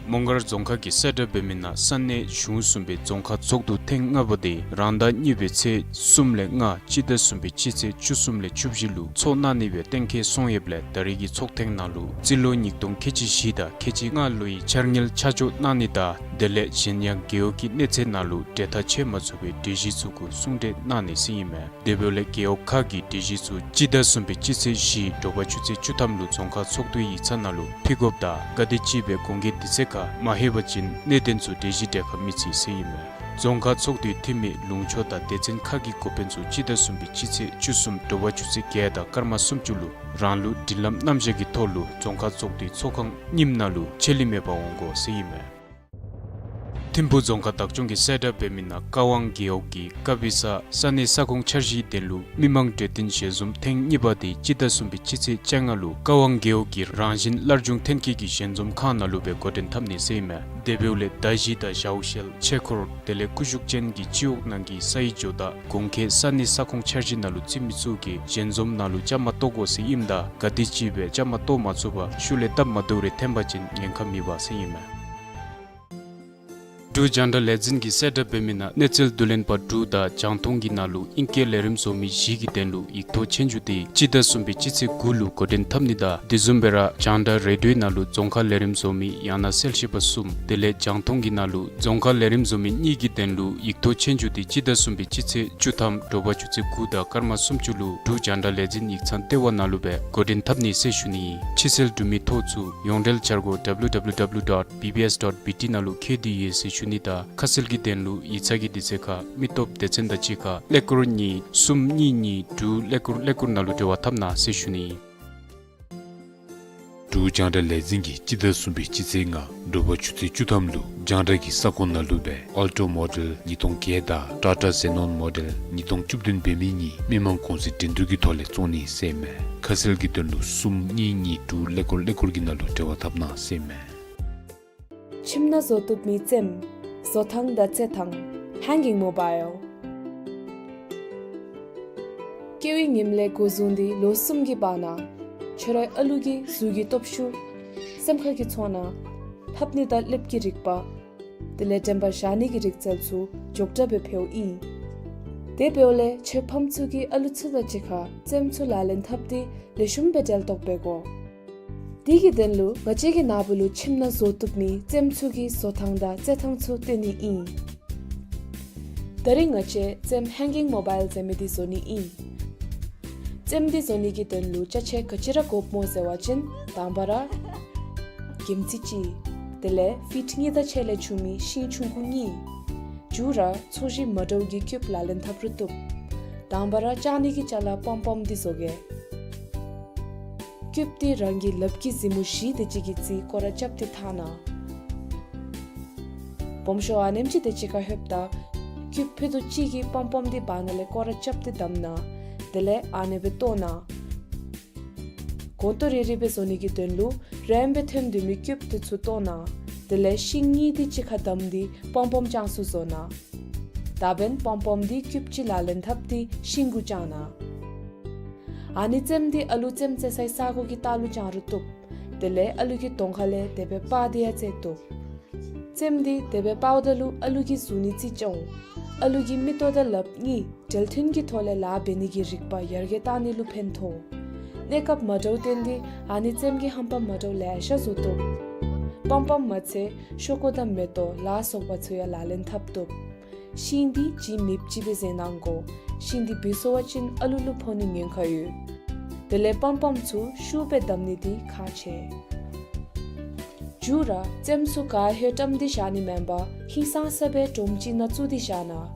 མོང་སྒར་རྫོང་ཁག་གིས་གསལ་བསྒྲགས་འབད་མི་ནང་ས་གནས་གཞུང་གསུམ་པའི་རྫོང་ཁག་ཚོགས་འདུ་ཐེངས་ལྔ་པ་དེ་རང་ཟླ་གཉིས་པའི་ཚེས་གསུམ་ལས་ལྔ་སྤྱི་ཟླ་གསུམ་པའི་སྤྱི་ཚེས་བཅུ་གསུམ་ལས་བཅུ་བཞི་ལུ་ཚོགས་གནང་ནི་སྦེ་གཏན་འཁེལ་སོང་ཡོདཔ་ལས་ད་རེས་ཀྱི་ཚོགས་ཐེངས་ནང་ལུ་རྩིས་ལོ་ཉིས་སྟོང་ཁལ་གཅིག་བཞི་དང་ཁལ་གཅིག་ལྔ་ལོའི་འཆར་དངུལ་ཆ་འཇོག་གནང་ནི་དང་དེ་ལས་གཞན་ཡང་རྒེད་འོག་གི་གནས་ཚད་ནང་ལུ་འབྲེལ་ཐག་ཆོད་མ་ཚུགས་པའི་གྲོས་གཞི་ཚུ་གུ་གསུང་གྲོས་གནང་ནི་ཟེར་ཨིན་མས། དེ་འབདཝ་ལས་རྒེད་འོག་ཁག་གི་གྲོས་གཞི་ཚུ་སྤྱི་ཟླ་གསུམ་པའི་སྤྱི་ཚེས་བཞི་དྲོ་པ་ཆུ་ཚོད་བཅུ་ཐམ་ལུ་རྫོང་ཁག་ཚོགས་འདུའི་ཡིག་ཚང་ནང་ལུ་ཕུལ་དགོཔ་དང་ག་དེམ་ཅིག་སྦེ་གོང་འགྲོལ་དུས་ཚོད་ཁར་མ་ལྷོད་པ་ཅིན་གནད་དོན་ཚུ་གྲོས་གཞི་གྲལ་ཁར་མི་ཚུད་ཟེར་ཨིན་མས། རྫོང་ཁག་ཚོགས་འདུའི་འཐུས་མི་ལུང་ཕྱོགས་དང་སྡེ་ཚན་ཁག་གི་འགོ་དཔོན་ཚུ་སྤྱི་ཟླ་གསུམ་པའི་སྤྱི་ཚེས་བཅུ་གསུམ་དྲོ་པ་ཆུ་ཚོད་བརྒྱད་དང་སྐར་མ་སུམ་ཅུ་ལུ་རང་ལུགས་སྒྲིག་ལམ་རྣམ་གཞག་གི་ཐོག་ལུ་རྫོང་ཁག་ཚོགས་འདུའི་ཚོགས་ཁང་རྙིངམ་ནང་ལུ་ཆད་ལུས་མེད་པར་འོང་དགོ་ཟེར་ཨིན་མས། ཐིམ་ཕུག་རྫོང་ཁག་བདག་སྐྱོང་གིས་གསལ་བསྒྲགས་འབད་མི་ནང་ཀ་ཝང་རྒེད་འོག་གི་ཀ་བི་ས་ས་གནས་ས་ཁོངས་འཆར་གཞིའི་དོན་ལུ་མི་མང་གྲོས་བསྟུན་ཞལ་འཛོམས་ཐེངས་གཉིས་པ་དེ་སྤྱི་ཟླ་གསུམ་པའི་སྤྱི་ཚེས་བཅོ་ལྔ་ལུ་ཀ་ཝང་རྒེད་འོག་གི་རང་བཞིན་སླར་འབྱུང་ཐོན་སྐྱེད་ཀྱི་ཞལ་འཛོམས་ཁང་ནང་ལུ་སྦེ་འགོ་འདྲེན་འཐབ་ནི་ཟེར་ཨིན་མས། དེ་འབདཝ་ལས་མདའ་གཞི་དང་ཞའོ་ཤེལ་ཆས་འཁོར་དེ་ལས་ཀུ་ཤུ་ཅན་གྱི་སྤྱི་འོག་ནང་གི་སའི་ཇོ་བདག་གུང་ཁྲན་ས་གནས་ས་ཁོངས་འཆར་གཞི་ནང་ལུ་བརྩི་མི་ཚུ་གིས་ཞལ་འཛོམས་ནང་ལུ་བཅའ་མར་གཏོགས་དགོ་ཟེར་ཨིནམ་ད་ག་དེམ་ཅིག་སྦེ་བཅའ་མར་གཏོགས་མ་ཚུགས་པར་ཤུལ་ལས་སྟབས་མ་བདེཝ་རེ་འཐོན་པ་ཅིན་ཉེན་ཁ་མེད་པ་ཟེར་ཨིན་མས། འབྲུག་རྒྱང་བསྒྲགས་ལས་འཛིན་གྱིས་གསལ་བསྒྲགས་འབད་མི་ནང་གནས་ཚུལ་བསྡུ་ལེན་པ་དྲུག་དང་རྒྱང་མཐོང་གི་ནང་ལུ་ཨིང་སྐད་ལས་རིམ་བཟོ་མི་བཞི་གི་དོན་ལུ་ཡིག་ཐོག་ཆོས་རྒྱུགས་དེ་སྤྱི་ཟླ་གསུམ་པའི་སྤྱི་ཚེས་དགུ་ལུ་འགོ་འདྲེན་འཐབ་ནི་དང་དེ་བཟུམ་སྦེ་ར་རྒྱང་བསྒྲགས་རེ་ཌིའོའི་ནང་ལུ་རྫོང་ཁ་ལས་རིམ་བཟོ་མི་ཡང་ན་གསལ་བཤད་པ་གསུམ་དེ་ལས་རྒྱང་མཐོང་གི་ནང་ལུ་རྫོང་ཁ་ལས་རིམ་བཟོ་མི་གཉིས་ཀྱི་དོན་ལུ་ཡིག་ཐོག་ཆོས་རྒྱུགས་དེ་སྤྱི་ཟླ་གསུམ་པའི་སྤྱི་ཚེས་བཅུ་ཐམ་དྲོ་པ་ཆུ་ཚོད་དགུ་དང་སྐར་མ་སུམ་ཅུ་ལུ་འབྲུག་རྒྱང་བསྒྲགས་ལས་འཛིན་ཡིག་ཚང་ལྟེ་བ་ནང་ལུ་སྦེ་འགོ་འདྲེན་འཐབ་ནི་ཟེར་ཞུ་ནི། ཕྱི་སེལ་འབྲུ་མེད་ཐོག་ཚུ་ཡོངས་འབྲེལ་འཆར་སྒོ་W W W dot B B S dot B T ནང་ལུ་བཀོད་དེ་ཡོད་ཟེར་ཞུ་ནི་དང་ཁ་གསལ་གྱི་དོན་ལུ་ཡིག་ཚང་གི་དུས་ཚོད་ཁར་མི་སྟོབས་སྡེ་ཚན་དང་གཅིག་ཁར་ཀླད་ཀོར་གཉིས་གསུམ་གཉིས་གཉིས་དྲུག་ཀླད་ཀོར་ཀླད་ཀོར་ནང་ལུ་འབྲེལ་བ་འཐབ་གནང་ཟེར་ཞུ་ནི། འབྲུག་རྒྱང་བསྒྲགས་ལས་འཛིན་གྱིས་སྤྱི་ཟླ་གསུམ་པའི་སྤྱི་ཚེས་ལྔ་དྲོ་པ་ཆུ་ཚོད་བཅུ་ཐམ་ལུ་རྒྱང་བསྒྲགས་ཀྱི་ས་ཁོངས་ནང་ལུ་སྦེ་ཨལ་ཊོ་མོ་ཌེལ་ཉིས་སྟོང་བརྒྱད་དང་ཊ་ཊ་ཛེ་ནོན་མོ་ཌེལ་ཉིས་སྟོང་བཅུ་བདུན་འབད་མི་གཉིས་མི་མང་གུང་སེང་འགྲན་བསྡུར་གྱི་ཐོག་ལས་བཙོང་ནི་ཟེར་མས། ཁ་གསལ་གྱི་དོན་ལུ་གསུམ་གཉིས་གཉིས་དྲུག་ཀླད་ཀོར་ཀླད་ཀོར་གྱི་ནང་ལུ་འབྲེལ་བ་འཐབ་གནང་ཟེར་མས། ཁྱིམ་ནང་བཟོ་བཏུབ་མི་རྩེདམོ། བཟོ་ཐངས་དང་རྩེད་ཐངས། Hanging Mobile། སྐྱེ་བའི་ཉིནམ་ལས་འགོ་བཟུང་སྟེ་ལོ་གསུམ་གྱི་བར་ན་ཁྱོད་རའི་ཨ་ལུ་གི་གཟུགས་ཀྱི་སྟོབས་ཤུགས། སེམས་ཁ་གི་ཚོར་སྣང་། ལྷབ་ནི་དང་ལྷེབ་ཀྱི་རིག་པ། དེ་ལས་དྲན་པ་བཞག་ནི་གི་རིག་རྩལ་ཚུ་མགྱོགས་དྲགས་སྦེ་འཕེལཝ་ཨིན། དེ་འབདཝ་ལས་ཁྱོད་ཕམ་ཚུ་གིས་ཨ་ལུ་ཚུ་དང་གཅིག་ཁར་རྩེདམོ་ཚུ་ལག་ལེན་འཐབ་སྟེ་ལེགས་ཤོམ་སྦེ་འབྲེལ་གཏོགས་འབད་དགོ། དེ་གི་དོན་ལུ་ང་བཅས་ཀྱིས་ན་བུ་ལུ་ཁྱིམ་ནང་བཟོ་བཏུབ་མི་རྩེདམོ་ཚུ་གི་བཟོ་ཐངས་དང་རྩེད་ཐངས་ཚུ་སྟོན་ནི་ཨིན། ད་རིས་ང་བཅས་རྩེདམོ་Hanging Mobile ཟེར་མི་འདི་བཟོ་ནི་ཨིན། རྩེདམོ་འདི་བཟོ་ནི་གི་དོན་ལུ་ཅ་ཆས་ག་ཅི་ར་དགོཔ་སྨོ་ཟེར་བ་ཅིན་དང་པ་ར་གྱིམ་ཙི་གཅིག་དེ་ལས་ཕིཊ་གཉིས་དང་ཕྱེད་ལས་ཆུང་མི་ཤིང་ཆུང་ཀུ་གཉིས། མཇུག་ར་ཚོས་གཞི་མ་འདྲཝ་གི་ཀིའུབ་ལག་ལེན་འཐབ་རུང་བཏུབ། དང་པ་ར་བཅག་ནི་གི་ཅ་ལ་པོམ་པོམ་འདི་བཟོ་གེ། ཀིའུབ་འདི་རང་གི་ལགཔ་གི་གཟིགས་མོ་བཞི་དེ་ཅིག་གི་རྩིས་སྐོར་ར་རྐྱབ་སྟེ་འཐག་གནང་། སྦོམ་ཤོས་ཨ་ནེམ་ཅིག་དེ་ཅིག་ཁར་ལྷོདཔ་ད་ཀིའུབ་ཕུད་རྡོག་གཅིག་གི་པོམ་པོམ་འདི་བར་ན་ལས་སྐོར་ར་རྐྱབ་སྟེ་བསྡམ་གནང་། དེ་ལས་ཨ་ནེ་སྦེ་བཏོག་གནང་། གོང་ཏོ་རི་རི་སྦེ་བཟོ་ནི་གི་དོན་ལུ་རིངམོ་སྦེ་ཐོན་སྡོད་མི་ཀིའུབ་དེ་ཚུ་བཏོག་གནང་། དེ་ལས་ཤིང་གཉིས་དེ་གཅིག་ཁར་བསྡམས་ཏེ་པོམ་པོམ་བརྐྱང་སུ་བཟོ་གནང་། ད་འབདན་པོམ་པོམ་འདི་ཀིའུབ་གཅིག་ལག་ལེན་འཐབ་སྟེ་ཤིང་གུ་བརྐྱང་གནང་། ཨ་ནི་རྩེདམོ་འདི་ཨ་ལུ་རྩེདམོ་རྩེ་སའི་ས་གོ་གི་ལྟག་ལུ་བརྐྱང་རུང་བཏུབ། དེ་ལས་ཨ་ལུ་གི་གདོང་ཁ་ལས་དེ་སྦེ་སྤར་ཏེ་ཡང་རྩེ་བཏུབ། རྩེདམོ་འདི་དེ་སྦེ་སྤརཝ་ད་ལུ་ཨ་ལུ་གི་གཟུགས་ནི་རྩིས་རྐྱབ་འོང་། ཨ་ལུ་གི་མིག་ཏོ་དང་ལགཔ་གཉིས་འབྲེལ་མཐུན་གྱི་ཐོག་ལས་ལཱ་འབད་ནི་གི་རིག་པ་ཡར་རྒྱས་གཏང་ནི་ལུ་ཕན་ཐོགས། གནས་སྐབས་མ་འདྲཝ་བརྟེན་ཏེ་ཨ་ནི་རྩེདམོ་གི་ཧམ་པ་མ་འདྲཝ་ལེ་ཤ་བཟོ་བཏུབ། པོམ་པོམ་མ་ཚད་ཤོག་ཀུ་དང་མེ་ཏོག་ལ་སོགས་པ་ཚུ་ཡང་ལག་ལེན་འཐབ་བཏུབ། ཤིང་འདི་ལྗིད་མེདཔ་ཅིག་སྦེ་བཟོ་གནང་དགོ། ཤིང་འདི་བུད་སོང་བ་ཅིན་ཨ་ལུ་ལུ་ཕོག་ནི་ཉེན་ཁ་ཡོད། དེ་ལས་པོམ་པོམ་ཚུ་ཤུགས་སྦེ་བསྡམ་ནི་འདི་ཁག་ཆེ། མཇུག་ར་རྩེདམོ་ཚུ་ག་ལྷོད་བཀྲམ་སྟེ་བཞག་ནི་མེན་པར་ཧིང་སངས་ས་སྦེ་སྒྲོམ་ཅིག་ནང་བཙུགས་ཏེ་བཞག་གནང་།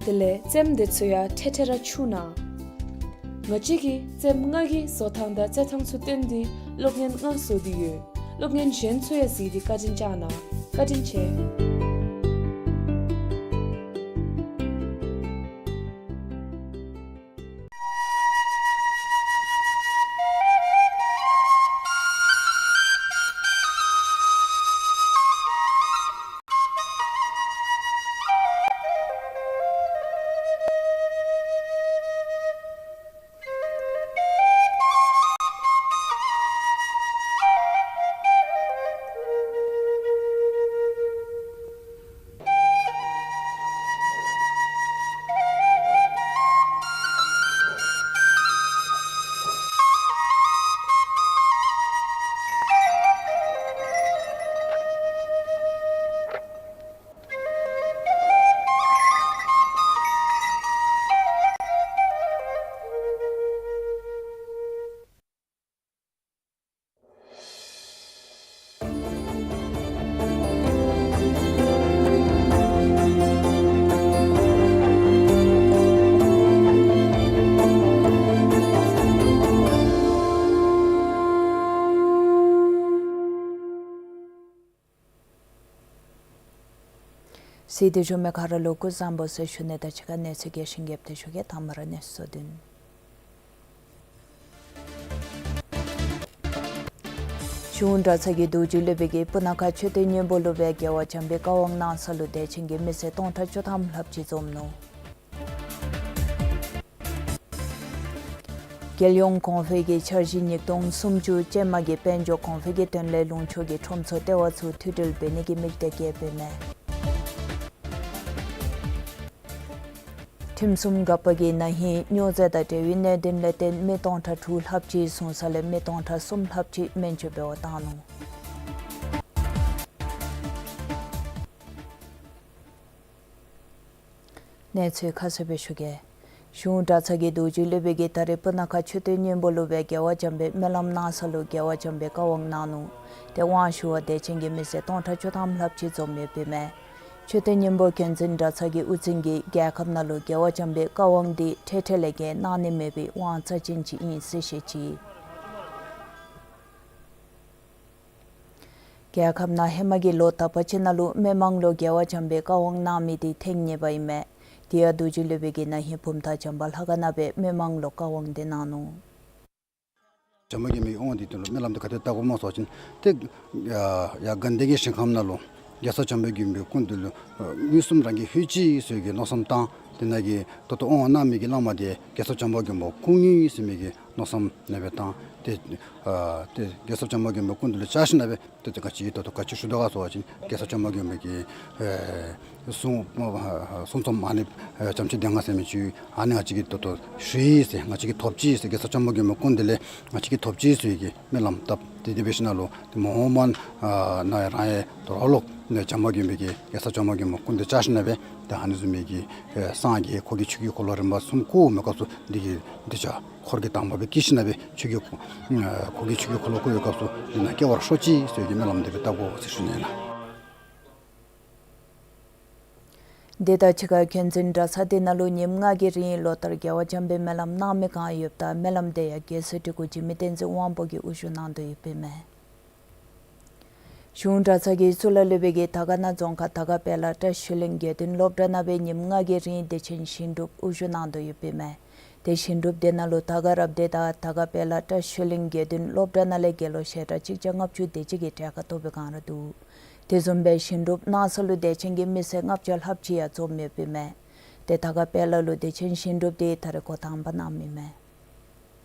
དེ་ལས་རྩེདམོ་དེ་ཚུ་ཡང་ཐེ་ཐེ་ར་འཁྱུ་གནང་། ང་བཅས་ཀྱིས་རྩེདམོ་ལྔ་གི་བཟོ་ཐངས་དང་རྩེད་ཐངས་ཚུ་སྟོན་ཏེ་སློབ་ཚན་ལྔ་བཟོ་སྟེ་ཡོད། སློབ་ཚན་གཞན་ཚུ་ཡང་གཟིགས་ཏེ་བཀའ་དྲིན་བསྐྱང་གནང་། བཀའ་དྲིན་ཆེ། གཟིགས་ཏེ་བཞུགས་མི་ག་ར་ལུ་སྐུ་གཟུགས་བཟང་པོ་ཟེར་ཞུ་ནི་དང་གཅིག་ཁར་གནས་ཚུལ་རྒྱས་ཤིང་རྒྱསཔ་སྦེ་ཞུ་གེ། དང་པ་ར་གནས་ཚུལ་བསྡུ་ནི། གཞུང་གྲྭ་ཚང་གི་རྡོ་རྗེ་སློབ་དཔོན་གྱིས་སྤུ་ན་ཁ་མཆོད་རྟེན་སྙིང་པོ་ལུ་སྦེ་རྒྱལ་བ་བྱམས་པའི་བཀའ་དབང་གནང་ས་ལུ་དད་ཅན་གྱི་མི་སེར་སྟོང་ཕྲག་བཅུ་ཐམ་ལྷགཔ་ཅིག་འཛོམས་ནུག། རྒྱལ་ཡོངས་གོང་འཕེལ་གྱི་འཆར་གཞི་ཉིས་སྟོང་སུམ་ཅུ་ཅན་མ་གི་དཔལ་འབྱོར་གོང་འཕེལ་གྱི་དོན་ལས་ལུང་ཕྱོགས་ཀྱི་ཁྲོམ་ཚོགས་ལྟེ་བ་ཚུ་མཐུད་སྒྲིལ་འབད་ནི་གི་དམིགས་གཏད་བསྐྱེདཔ་ཨིན་མས། ཁྲིམས་སྲུང་འགག་པ་གིས་ན་ཧིང་སྨྱོ་རྫས་དང་འབྲེལ་བའི་གནད་དོན་ལས་བརྟེན་མི་སྟོང་ཕྲག་དྲུག་ལྷགཔ་ཅིག་བཟུང་ས་ལས་མི་སྟོང་ཕྲག་གསུམ་ལྷགཔ་ཅིག་སྨན་བཅོས་འབད་བར་བཏང་ནུག། གནས་ཚུལ་ཁ་གསལ་སྦེ་ཞུ་གེ། གཞུང་གྲྭ་ཚང་གི་རྡོ་རྗེ་སློབ་དཔོན་གྱིས་ད་རེས་སྤུ་ན་ཁ་མཆོད་རྟེན་སྙིང་པོ་ལུ་སྦེ་རྒྱལ་བ་བྱམས་པའི་སྨོན་ལམ་གནང་ས་ལུ་རྒྱལ་བ་བྱམས་པའི་བཀའ་དབང་གནང་ནུག། ཏེ་དབང་ཞུ་བར་དད་ཅན་གྱི་མི་སེར་སྟོང་ཕྲག་བཅུ་ཐམ་ལྷགཔ་ཅིག་འཛོམས་ཡོདཔ་ཨིན་མས། མཆོད་རྟེན་སྙིང་པོ་མཁན་འཛིན་གྲྭ་ཚང་གི་དབུ་འཛིན་གྱིས་རྒྱལ་ཁབ་ནང་ལུ་རྒྱལ་བ་བྱམས་པའི་བཀའ་དབང་འདི་འཕྲལ་འཕྲལ་ལས་བརྒལ་གནང་ནི་མེད་པའི་དབང་རྩ་ཅན་ཅིག་ཨིན་ཟེར་བཤད་ཅི། རྒྱལ་ཁབ་ནང་ཧེ་མ་གི་ལོ་དག་པ་ཅིག་ནང་ལུ་མི་མང་ལུ་རྒྱལ་བ་བྱམས་པའི་བཀའ་དབང་གནང་མི་འདི་ཐེངས་གཉིས་པ་ཨིན་མས། དེ་ཡང་རྡོ་རྗེ་སློབ་དཔོན་གྱིས་ན་ཧིང་བུམ་ཐང་བྱམས་པ་ལྷ་ཁང་ནང་སྦེ་མི་མང་ལུ་བཀའ་དབང་འདི་གནང་ནུག། བྱམས་པ་མགོན་པོའི་དབང་འདི་དོན་ལུ་སྨོན་ལམ་འདི་ག་དེ་བཏབ་དགོཔ་སྨོ་ཟེར་བ་ཅིན་ཏེ་ཡར་དགའ་ལྡན་གྱི་ཞིང་ཁམས་ནང་ལུ་རྒྱལ་ཚབ་བྱམས་པ་མགོན་པོའི་སྐུ་མདུན་ལུ་མངོན་སུམ་རང་གིས་ལྷོད་ཅི་ཟེར་གྱི་མནོ་བསམ་བཏང་། དེ་ནང་གི་ད་ལྟོ་དབང་གནང་མི་གི་བླ་མ་དེ་རྒྱལ་ཚབ་བྱམས་པ་མགོན་པོ་སྐུ་དངོས་ཟེར་མི་གི་མནོ་བསམ་ནང་སྦེ་བཏང་། ཏེ་ཨ་ཏེ་རྒྱལ་ཚབ་བྱམས་པ་མགོན་པོའི་སྐུ་མདུན་ལུ་བཅར་ཞིནམ་ལས་ཏེ་ཏེ་ག་ཅི་ད་ལྟོ་ག་ཅི་ཞུ་དོ་ག་ཟེར་བ་ཅིན་རྒྱལ་ཚབ་བྱམས་པ་མགོན་པོ་གི་ཨེ་གསུང་གསུང་རྩོམ་ཨ་ནི་ཨེ་བྱམས་ཆོས་སྡེ་ལྔ་ཟེར་མི་ཅིག་ཨ་ནི་ང་བཅས་ཀྱིས་ད་ལྟོ་ཞུ་ཡི་ཟེར་ང་བཅས་ཀྱིས་ཐོབ་ཅི་ཟེར་རྒྱལ་ཚབ་བྱམས་པ་མགོན་པོའི་སྐུ་མདུན་ལས་ང་བཅས་ཀྱིས་ཐོབ་ཅི་ཟེར་གྱི་སྨོན་ལམ་བཏབ། ཏེ་དེ་འབད་ཞིནམ་ལས་ཏེ་མ་འོངས་པ་ནང་ཡང་རང་ཡང་དོ་རུང་ལོག་ནས་བྱམས་པ་མགོན་པོ་གི་རྒྱལ་ཚབ་བྱམས་པ་མགོན་པོའི་སྐུ་མདུན་བཅར་ཞིནམ་ལས་ཏེ་ཨ་ནི་བཟུམ་མའི་གི་ཨེ་སངས་རྒྱས་འཁོར་གྱི་ཆོས་ཀྱི་འཁོར་ལོ་རིམ་པ་གསུམ་བསྐོར་མི་སྐབས་སུ་འདི་གི་འདི་ཆ་འཁོར་གྱི་དང་པ་སྦེ་སྐྱེས་ཞིནམ་ལས་ཆོས་ཀྱི་འཁོར་གྱི་ཆོས་ཀྱི་འཁོར་ལོ་བསྐོར་བའི་སྐབས་སུ་འདི་ནང་སྐྱེ་བར་ཤོག་ཅིག་ཟེར་གྱི་སྨོན་ལམ་འདི་སྦེ་བཏབ་དགོ་ཟེར་ཞུ་ནི་ཨིན་ལགས། དེ་དང་གཅིག་ཁར་མཁན་འཛིན་གྲྭ་ཚང་འདི་ནང་ལུ་ཉིནམ་ལྔ་གི་རིང་ལོ་ལྟར་རྒྱལ་བ་བྱམས་པའི་སྨོན་ལམ་གནང་མི་གང་ཡོདཔ་ད་སྨོན་ལམ་དེ་ཡང་རྒྱལ་སྲས་སྤྲུལ་སྐུ་འཇིགས་མེད་བསྟན་འཛིན་དབང་པོ་གིས་དབུ་བཞུགས་གནང་དོ་ཡོདཔ་ཨིན་མས། གཞུང་གྲྭ་ཚང་གི་གཙུག་ལག་སློབ་དཔོན་གྱིས་དར་དཀར་ན་རྫོང་ཁག་དར་དཀར་དཔལ་ལ་བཀྲ་ཤིས་གླིང་དགེ་འདུན་སློབ་གྲྭ་ནང་སྦེ་ཉིནམ་ལྔ་གི་རིང་བདེ་ཆེན་ཞིང་སྒྲུབ་དབུ་བཞུགས་གནང་དོ་ཡོདཔ་ཨིན་མས། ཏེ་ཞིང་སྒྲུབ་དེ་ནང་ལུ་དར་དཀར་རབ་སྡེ་དང་དར་དཀར་དཔལ་ལ་བཀྲ་ཤིས་གླིང་དགེ་འདུན་སློབ་གྲྭ་ནང་ལས་དགེ་སློང་ཞལ་གྲངས་གཅིག་བརྒྱ་ལྔ་བཅུ་དེ་ཅིག་གིས་གྲལ་ཁར་གཏོགས་པའི་བསྒང་ར་འདུག། དེ་བཟུམ་སྦེ་ཞིང་སྒྲུབ་གནང་ས་ལུ་དད་ཅན་གྱི་མི་སེར་ལྔ་བརྒྱ་ལྷགཔ་ཅིག་ཡང་འཛོམས་ཡོདཔ་ཨིན་མས། ཏེ་དར་དཀར་དཔལ་ལ་ལུ་བདེ་ཆེན་ཞིང་སྒྲུབ་དེ་ད་རེས་འགོ་དང་པ་གནངམ་ཨིན་མས།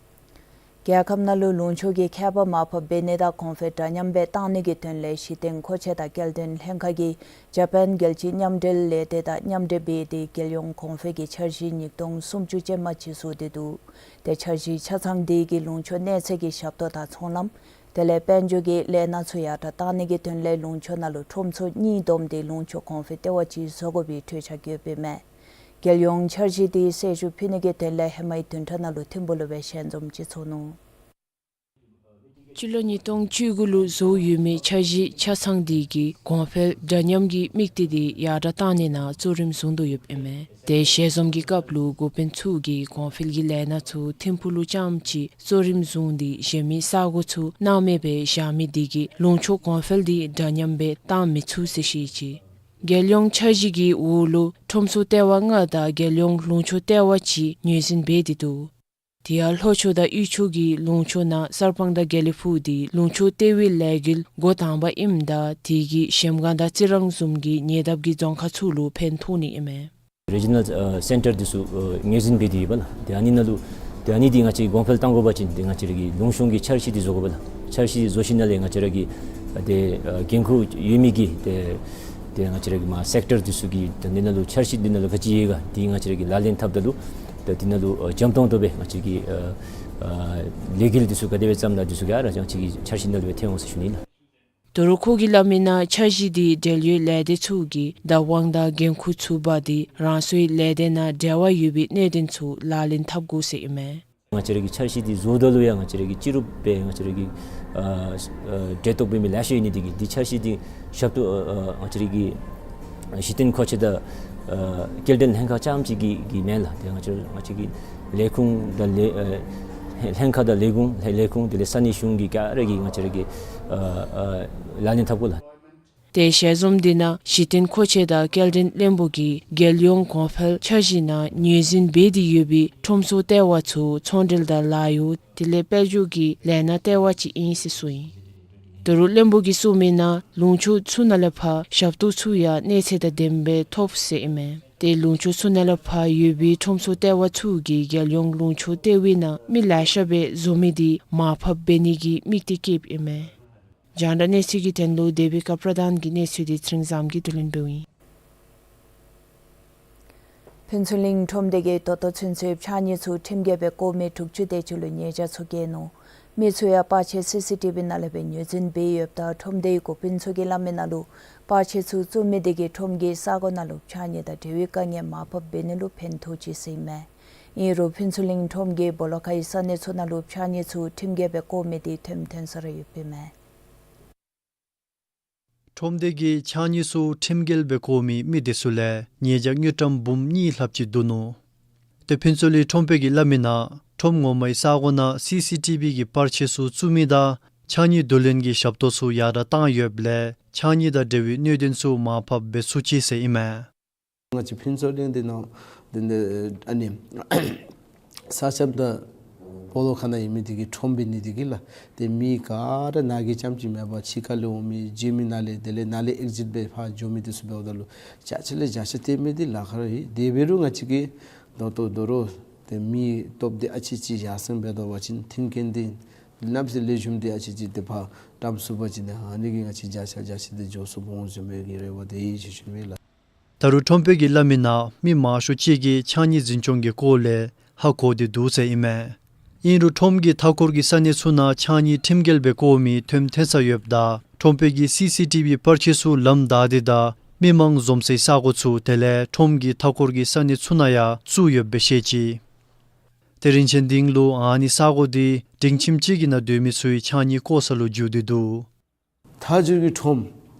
རྒྱལ་ཁབ་ནང་ལུ་ལུང་ཕྱོགས་ཀྱི་ཁྱད་པར་མར་ཕབ་འབད་ནི་དང་གོང་འཕེལ་འདྲ་མཉམ་སྦེ་བཏང་ནི་གི་དོན་ལས་གཞི་རྟེན་མཁོ་ཆས་དང་སྐྱེལ་འདྲེན་ལྷན་ཁག་གིས་ཇ་པཱན་རྒྱལ་སྤྱིའི་མཉམ་འབྲེལ་ལས་སྡེ་དང་མཉམ་འབྲེལ་འབད་དེ་རྒྱལ་ཡོངས་གོང་འཕེལ་གྱི་འཆར་གཞི་ཉིས་སྟོང་སུམ་ཅུ་ཅན་མ་ཅིག་བཟོ་སྟེ་འདུག། ཏེ་འཆར་གཞི་ཆ་ཚང་འདི་གིས་ལུང་ཕྱོགས་གནས་ཚད་ཀྱི་ཞབས་ཏོག་དང་ཚོང་ལམ་དེ་ལས་དཔལ་འབྱོར་གྱི་ལས་སྣ་ཚུ་ཡར་དྲག་བཏང་ནི་གི་དོན་ལས་ལུང་ཕྱོགས་ནང་ལུ་ཁྲོམ་ཚོགས་གཉིས་བསྡོམས་ཏེ་ལུང་ཕྱོགས་གོང་འཕེལ་ལྟེ་བ་ཅིག་བཟོ་དགོ་པའི་གྲོས་འཆར་བཀོད་ཡོདཔ་ཨིན་མས། རྒྱལ་ཡོངས་འཆར་གཞི་དེ་གསལ་ཞུ་ཕུལ་ནི་གི་དོན་ལས་ཧེ་མའི་བདུན་ཕྲག་ནང་ལུ་ཐིམ་ཕུག་ལུ་སྦེ་ཞལ་འཛོམས་ཅིག་ཚོགས་ནུག། སྤྱི་ལོ་ཉིས་སྟོང་བཅུ་དགུ་ལུ་བཟོ་ཡོད་མི་འཆར་གཞི་ཆ་ཚང་དེ་གིས་གོང་འཕེལ་འདྲ་མཉམ་གྱི་དམིགས་གཏད་དེ་ཡར་དྲག་བཏང་ནི་ནང་གཙོ་རིམ་བཟུང་དོ་ཡོདཔ་ཨིན་མས། ཏེ་ཞལ་འཛོམས་ཀྱི་སྐབས་ལུ་འགོ་དཔོན་ཚུ་གིས་གོང་འཕེལ་གྱི་ལས་སྣ་ཚུ་ཐིམ་ཕུག་ལུ་རྐྱངམ་གཅིག་གཙོ་རིམ་བཟུང་སྟེ་གཞན་མི་ས་གོ་ཚུ་སྣང་མེད་སྦེ་བཞག་མི་དེ་གིས་ལུང་ཕྱོགས་གོང་འཕེལ་དེ་འདྲ་མཉམ་སྦེ་བཏང་མི་ཚུགས་ཟེར་བཤད་ཅི། རྒྱལ་ཡོངས་འཆར་གཞི་གི་འོག་ལུ་ཁྲོམ་ཚོགས་ལྟེ་བ་ལྔ་དང་རྒྱལ་ཡོངས་ལུང་ཕྱོགས་ལྟེ་བ་གཅིག་ངོས་འཛིན་འབད་དེ་འདུག། དེ་ཡང་ལྷོ་ཕྱོགས་དང་དབུས་ཕྱོགས་ཀྱི་ལུང་ཕྱོགས་ནང་གསར་སྤང་དང་དགེ་ལེགས་ཕུག་དེ་ལུང་ཕྱོགས་ལྟེ་བའི་ལས་འགུལ་འགོ་དང་པ་ཨིནམ་ད་དེ་གིས་གཞལམ་སྒང་དང་རྩི་རང་བཟུམ་གྱི་ཉེ་འདབས་ཀྱི་རྫོང་ཁག་ཚུ་ལུ་ཕན་ཐོགས་ནི་ཨིན་མས། རི་ཇི་ནཱལ་ཨ་སེན་ཊར་འདི་ཚུ་ཨ་ངོས་འཛིན་འབད་དེ་ཡོདཔ་ལགས། ཏེ་ཨ་ནི་ནང་ལུ་ཏེ་ཨ་ནི་འདི་ང་བཅས་གོང་འཕེལ་གཏང་དགོ་པ་ཅིན་ཏེ་ང་བཅས་ར་གི་ལུང་གཤོང་གི་འཆར་གཞི་འདི་བཟོ་དགོ་པས་ལགས། འཆར་གཞི་འདི་བཟོ་ཞིནམ་ལས་ང་བཅས་ར་གི་ཨ་ཏེ་ཨ་འགན་ཁུར་ཡོད་མི་གི་ཏེ་ཏེ་ང་བཅས་ར་གི་མ་སེཀ་ཊར་འདི་ཚུ་གིས་ཏེ་འདི་ནང་ལུ་འཆར་གཞི་འདི་ནང་ལུ་ག་ཅི་ཡོད་ག་འདི་ང་བཅས་ར་གིས་ལག་ལེན་འཐབ་ད་ལུ་ཏེ་འདི་ནང་ལུ་ཨ་འཇམ་ཏོང་ཏོ་སྦེ་ང་བཅས་ཀྱི་ཨ་ཨ་ལས་འགུལ་འདི་ཚུ་ག་དེ་སྦེ་བརྩམ་ད་འདི་ཚུ་ག་ར་ང་བཅས་ཀྱི་འཆར་གཞི་ནང་ལུ་སྦེ་ཐོན་འོང་ཟེར་ཞུ་ནི་ལགས། ད་རུང་ཁོ་གིས་སླབ་མིའི་ནང་འཆར་གཞི་འདི་འབྲེལ་ཡོད་ལས་སྡེ་ཚུ་གིས་བདག་དབང་དང་འགན་ཁུར་ཚུ་འབག་སྟེ་རང་སོའི་ལས་སྡེ་ནང་འབྲེལ་བ་ཡོད་པའི་གནད་དོན་ཚུ་ལག་ལེན་འཐབ་དགོ་ཟེར་ཨིན་མས། ང་བཅས་ར་གི་འཆར་གཞི་འདི་བཟོ་ད་ལུ་ཡང་ང་བཅས་ར་གི་སྤྱི་རུབ་སྦེ་ང་བཅས་ར་གི་ཨ་ཨ་འབྲེལ་གཏོགས་འབད་མི་ལེ་ཤ་ཡོད་ནི་འདི་གིས་འདི་འཆར་གཞི་འདི་ཞབས་ཏོག་ཨ་ཨ་ང་བཅས་ར་གི་གཞི་རྟེན་མཁོ་ཆས་དང་ཨ་སྐྱེལ་འདྲེན་ལྷན་ཁག་རྐྱངམ་གཅིག་གི་གི་མེན་ལགས། ཏེ་ང་བཅས་ང་བཅས་ཀྱི་ལས་ཁུངས་དང་ལས་ཨ་ལྷན་ཁག་དང་ལས་ཁུངས་ལས་ལས་ཁུངས་དེ་ལས་ས་གནས་གཞུང་གི་ག་ར་གིས་ང་བཅས་ར་གིས་ཨ་ཨ་ལག་ལེན་འཐབ་དགོ་ལགས། ཏེ་ཞལ་འཛོམས་འདི་ནང་གཞི་རྟེན་མཁོ་ཆས་དང་སྐྱེལ་འདྲེན་བློན་པོ་གིས་རྒྱལ་ཡོངས་གོང་འཕེལ་འཆར་གཞི་ནང་ངོས་འཛིན་འབད་དེ་ཡོད་པའི་ཁྲོམ་ཚུ་ལྟེ་བ་ཚུ་ཚོང་འབྲེལ་དང་ལཱ་གཡོག་དེ་ལས་དཔལ་འབྱོར་གྱི་ལས་སྣ་ལྟེ་བ་ཅིག་ཨིན་ཟེར་གསུངས་ཡི། ད་རུང་བློན་པོ་གིས་གསུངས་མི་ནང་ལུང་ཕྱོགས་ཚུ་ནང་ལས་ཕར་ཞབས་ཏོག་ཚུ་ཡང་གནས་ཚད་དང་ལྡནམ་སྦེ་ཐོབ་ཟེར་ཨིན་མས། ཏེ་ལུང་ཕྱོགས་ཚུ་ནང་ལས་ཕར་ཡོད་པའི་ཁྲོམ་ཚུ་ལྟེ་བ་ཚུ་གིས་རྒྱལ་ཡོངས་ལུང་ཕྱོགས་ལྟེ་བའི་ནང་མི་ལེ་ཤ་སྦེ་འཛོམས་མི་འདི་མར་ཕབ་འབད་ནི་གི་དམིགས་གཏད་བསྐྱེདཔ་ཨིན་མས། རྒྱང་བསྒྲགས་གནས་ཚུལ་གྱི་དོན་ལུ་དེ་བི་ཀ་པྲ་དཱན་གྱི་གནས་ཚུལ་འདི་ཚེ་རིང་བཟངམོ་གིས་བསྡུ་ལེན་འབདཝ་ཨིན། ཕུན་ཚོགས་གླིང་ཁྲོམ་སྡེ་གིས་ད་ལྟོ་ཚུན་ཚོད་ཕྱགས་སྙིགས་ཚུ་ཁྲིམས་འགལ་སྦེ་བཀོ་མི་དྲུག་ཅུ་དེ་ཅིག་ལུ་ཉེས་བྱ་ཚུ་བཀལ་ནུག། མི་ཚུ་ཡང་པར་ཆས་སི་སི་ཊི་བི་ནང་ལས་སྦེ་ངོས་འཛིན་འབད་ཡོདཔ་ད་ཁྲོམ་སྡེའི་འགོ་དཔོན་ཚུ་གིས་སླབ་མི་ནང་ལུ་པར་ཆས་ཚུ་བཙུགས་མི་དེ་གིས་ཁྲོམ་གྱི་ས་གོ་ནང་ལུ་ཕྱགས་སྙིགས་དང་འབྲེལ་བའི་དཀའ་ངལ་མར་ཕབ་འབད་ནི་ལུ་ཕན་ཐོགས་ཅི་ཟེར་ཨིན་མས། ཨིན་རུང་ཕུན་ཚོགས་གླིང་ཁྲོམ་གྱི་སྦོ་ལོགས་ཁའི་ས་གནས་ཚུ་ནང་ལུ་ཕྱགས་སྙིགས་ཚུ་ཁྲིམས་འགལ་སྦེ་བཀོ་མི་དེ་ཐོནམ་ཐོན་ས་ར་ཡོདཔ་ཨིན་མས། ཁྲོམ་སྡེ་གིས་ཕྱགས་སྙིགས་ཚུ་ཁྲིམས་འགལ་སྦེ་བཀོ་མི་མི་དེ་ཚུ་ལས་ཉེས་བྱ་དངུལ་ཀྲམ་འབུམ་གཉིས་ལྷགཔ་ཅིག་བསྡུ་ནུག། ཏེ་ཕུན་ཚོགས་གླིང་ཁྲོམ་དཔོན་གྱིས་སླབ་མི་ནང་ཁྲོམ་ངོ་མའི་ས་གོ་ནང་སི་སི་ཊི་བི་གི་པར་ཆས་ཚུ་བཙུགས་མི་དང་ཕྱགས་སྙིགས་བསྡུ་ལེན་གྱི་ཞབས་ཏོག་ཚུ་ཡར་དྲགས་བཏང་ཡོདཔ་ལས་ཕྱགས་སྙིགས་དང་འབྲེལ་བའི་གནད་དོན་ཚུ་མར་ཕབ་འབད་ཚུགས་ཅི་ཟེར་ཨིན་མས། ང་བཅས་ཕུན་ཚོགས་གླིང་འདི་ནང་འདི་ནི་ཨ་ནི་ས་ཁྱབ་དང་སྦོ་ལོགས་ཁ་ནང་ཨིན་མི་དེ་གིས་ཁྲོམ་འབད་ནི་དེ་གིས་ལགས། ཏེ་མི་ག་ར་ནཱ་གི་རྐྱངམ་ཅིག་མེན་པར་ཕྱི་ཁ་ལས་འོང་མི་རྗེས་མི་ནཱ་ལས་དེ་ལས་ནཱ་ལས་ཨེག་ཛིཊ་འབད་ཕར་འགྱོ་མི་དེ་ཚུ་འབདཝ་ད་ལུ་བརྒྱ་ཆ་ལས་བརྒྱ་ཆ་སྟོན་མི་དེ་ལཱ་ཁག་ར་ཨིན། དེ་འབད་རུང་ང་བཅས་ཀྱིས་ད་ལྟོ་དོ་རུང་ཏེ་མི་སྟོབས་དེ་ཨ་ཙི་ཅིག་ཡར་སེང་འབད་དོ་བ་ཅིན་མཐུན་རྐྱེན་དེ་གནམ་མེད་ས་མེད་ལེགས་ཤོམ་དེ་ཨ་ཙི་ཅིག་དེ་ཕར་བཀྲམ་ཚུགས་པ་ཅིན་ཨ་ནི་གིས་ང་བཅས་བརྒྱ་ཆ་བརྒྱ་ཆ་དེ་མགྱོགས་སུ་འོང་ཟེར་མི་གི་རེ་བ་དེ་ཡོད་ཟེར་ཞུ་ནི་ལགས། ད་རུང་ཁྲོམ་དཔོན་གྱིས་སླབ་མི་ནང་མི་མང་ཤོས་ཅིག་གིས་ཕྱགས་སྙིགས་འཛིན་སྐྱོང་གི་སྐོར་ལས་ཧ་གོ་སྟེ་འདུག་ཟེར་ཨིན་མས། ཨིན་རུང་ཁྲོམ་གྱི་མཐའ་འཁོར་གྱི་ས་གནས་ཚུ་ནང་ཕྱགས་སྙིགས་ཁྲིམས་འགལ་སྦེ་བཀོ་མི་ཐོནམ་ཐོན་ས་ཡོདཔ་ད་ཁྲོམ་དཔོན་གྱིས་སི་སི་ཊི་བི་པར་ཆས་ཚུ་ལམ་བདའ་སྟེ་དང་མི་མང་འཛོམས་སའི་ས་གོ་ཚུ་དེ་ལས་ཁྲོམ་གྱི་མཐའ་འཁོར་གྱི་ས་གནས་ཚུ་ནང་ཡང་བཙུགས་ཡོདཔ་སྦེ་བཤད་ཅི། ཏེ་རིན་ཆེན་སྡིངས་ལུ་ཨ་ནི་ས་གོ་དེ་སྒྲིང་ཁྱིམ་ཅིག་གི་ནང་སྡོད་མི་ཚུའི་ཕྱགས་སྙིགས་བཀོ་ས་ལུ་འགྱུར་ཏེ་འདུག། མཐའ་འཁོར་གྱི་ཁྲོམ་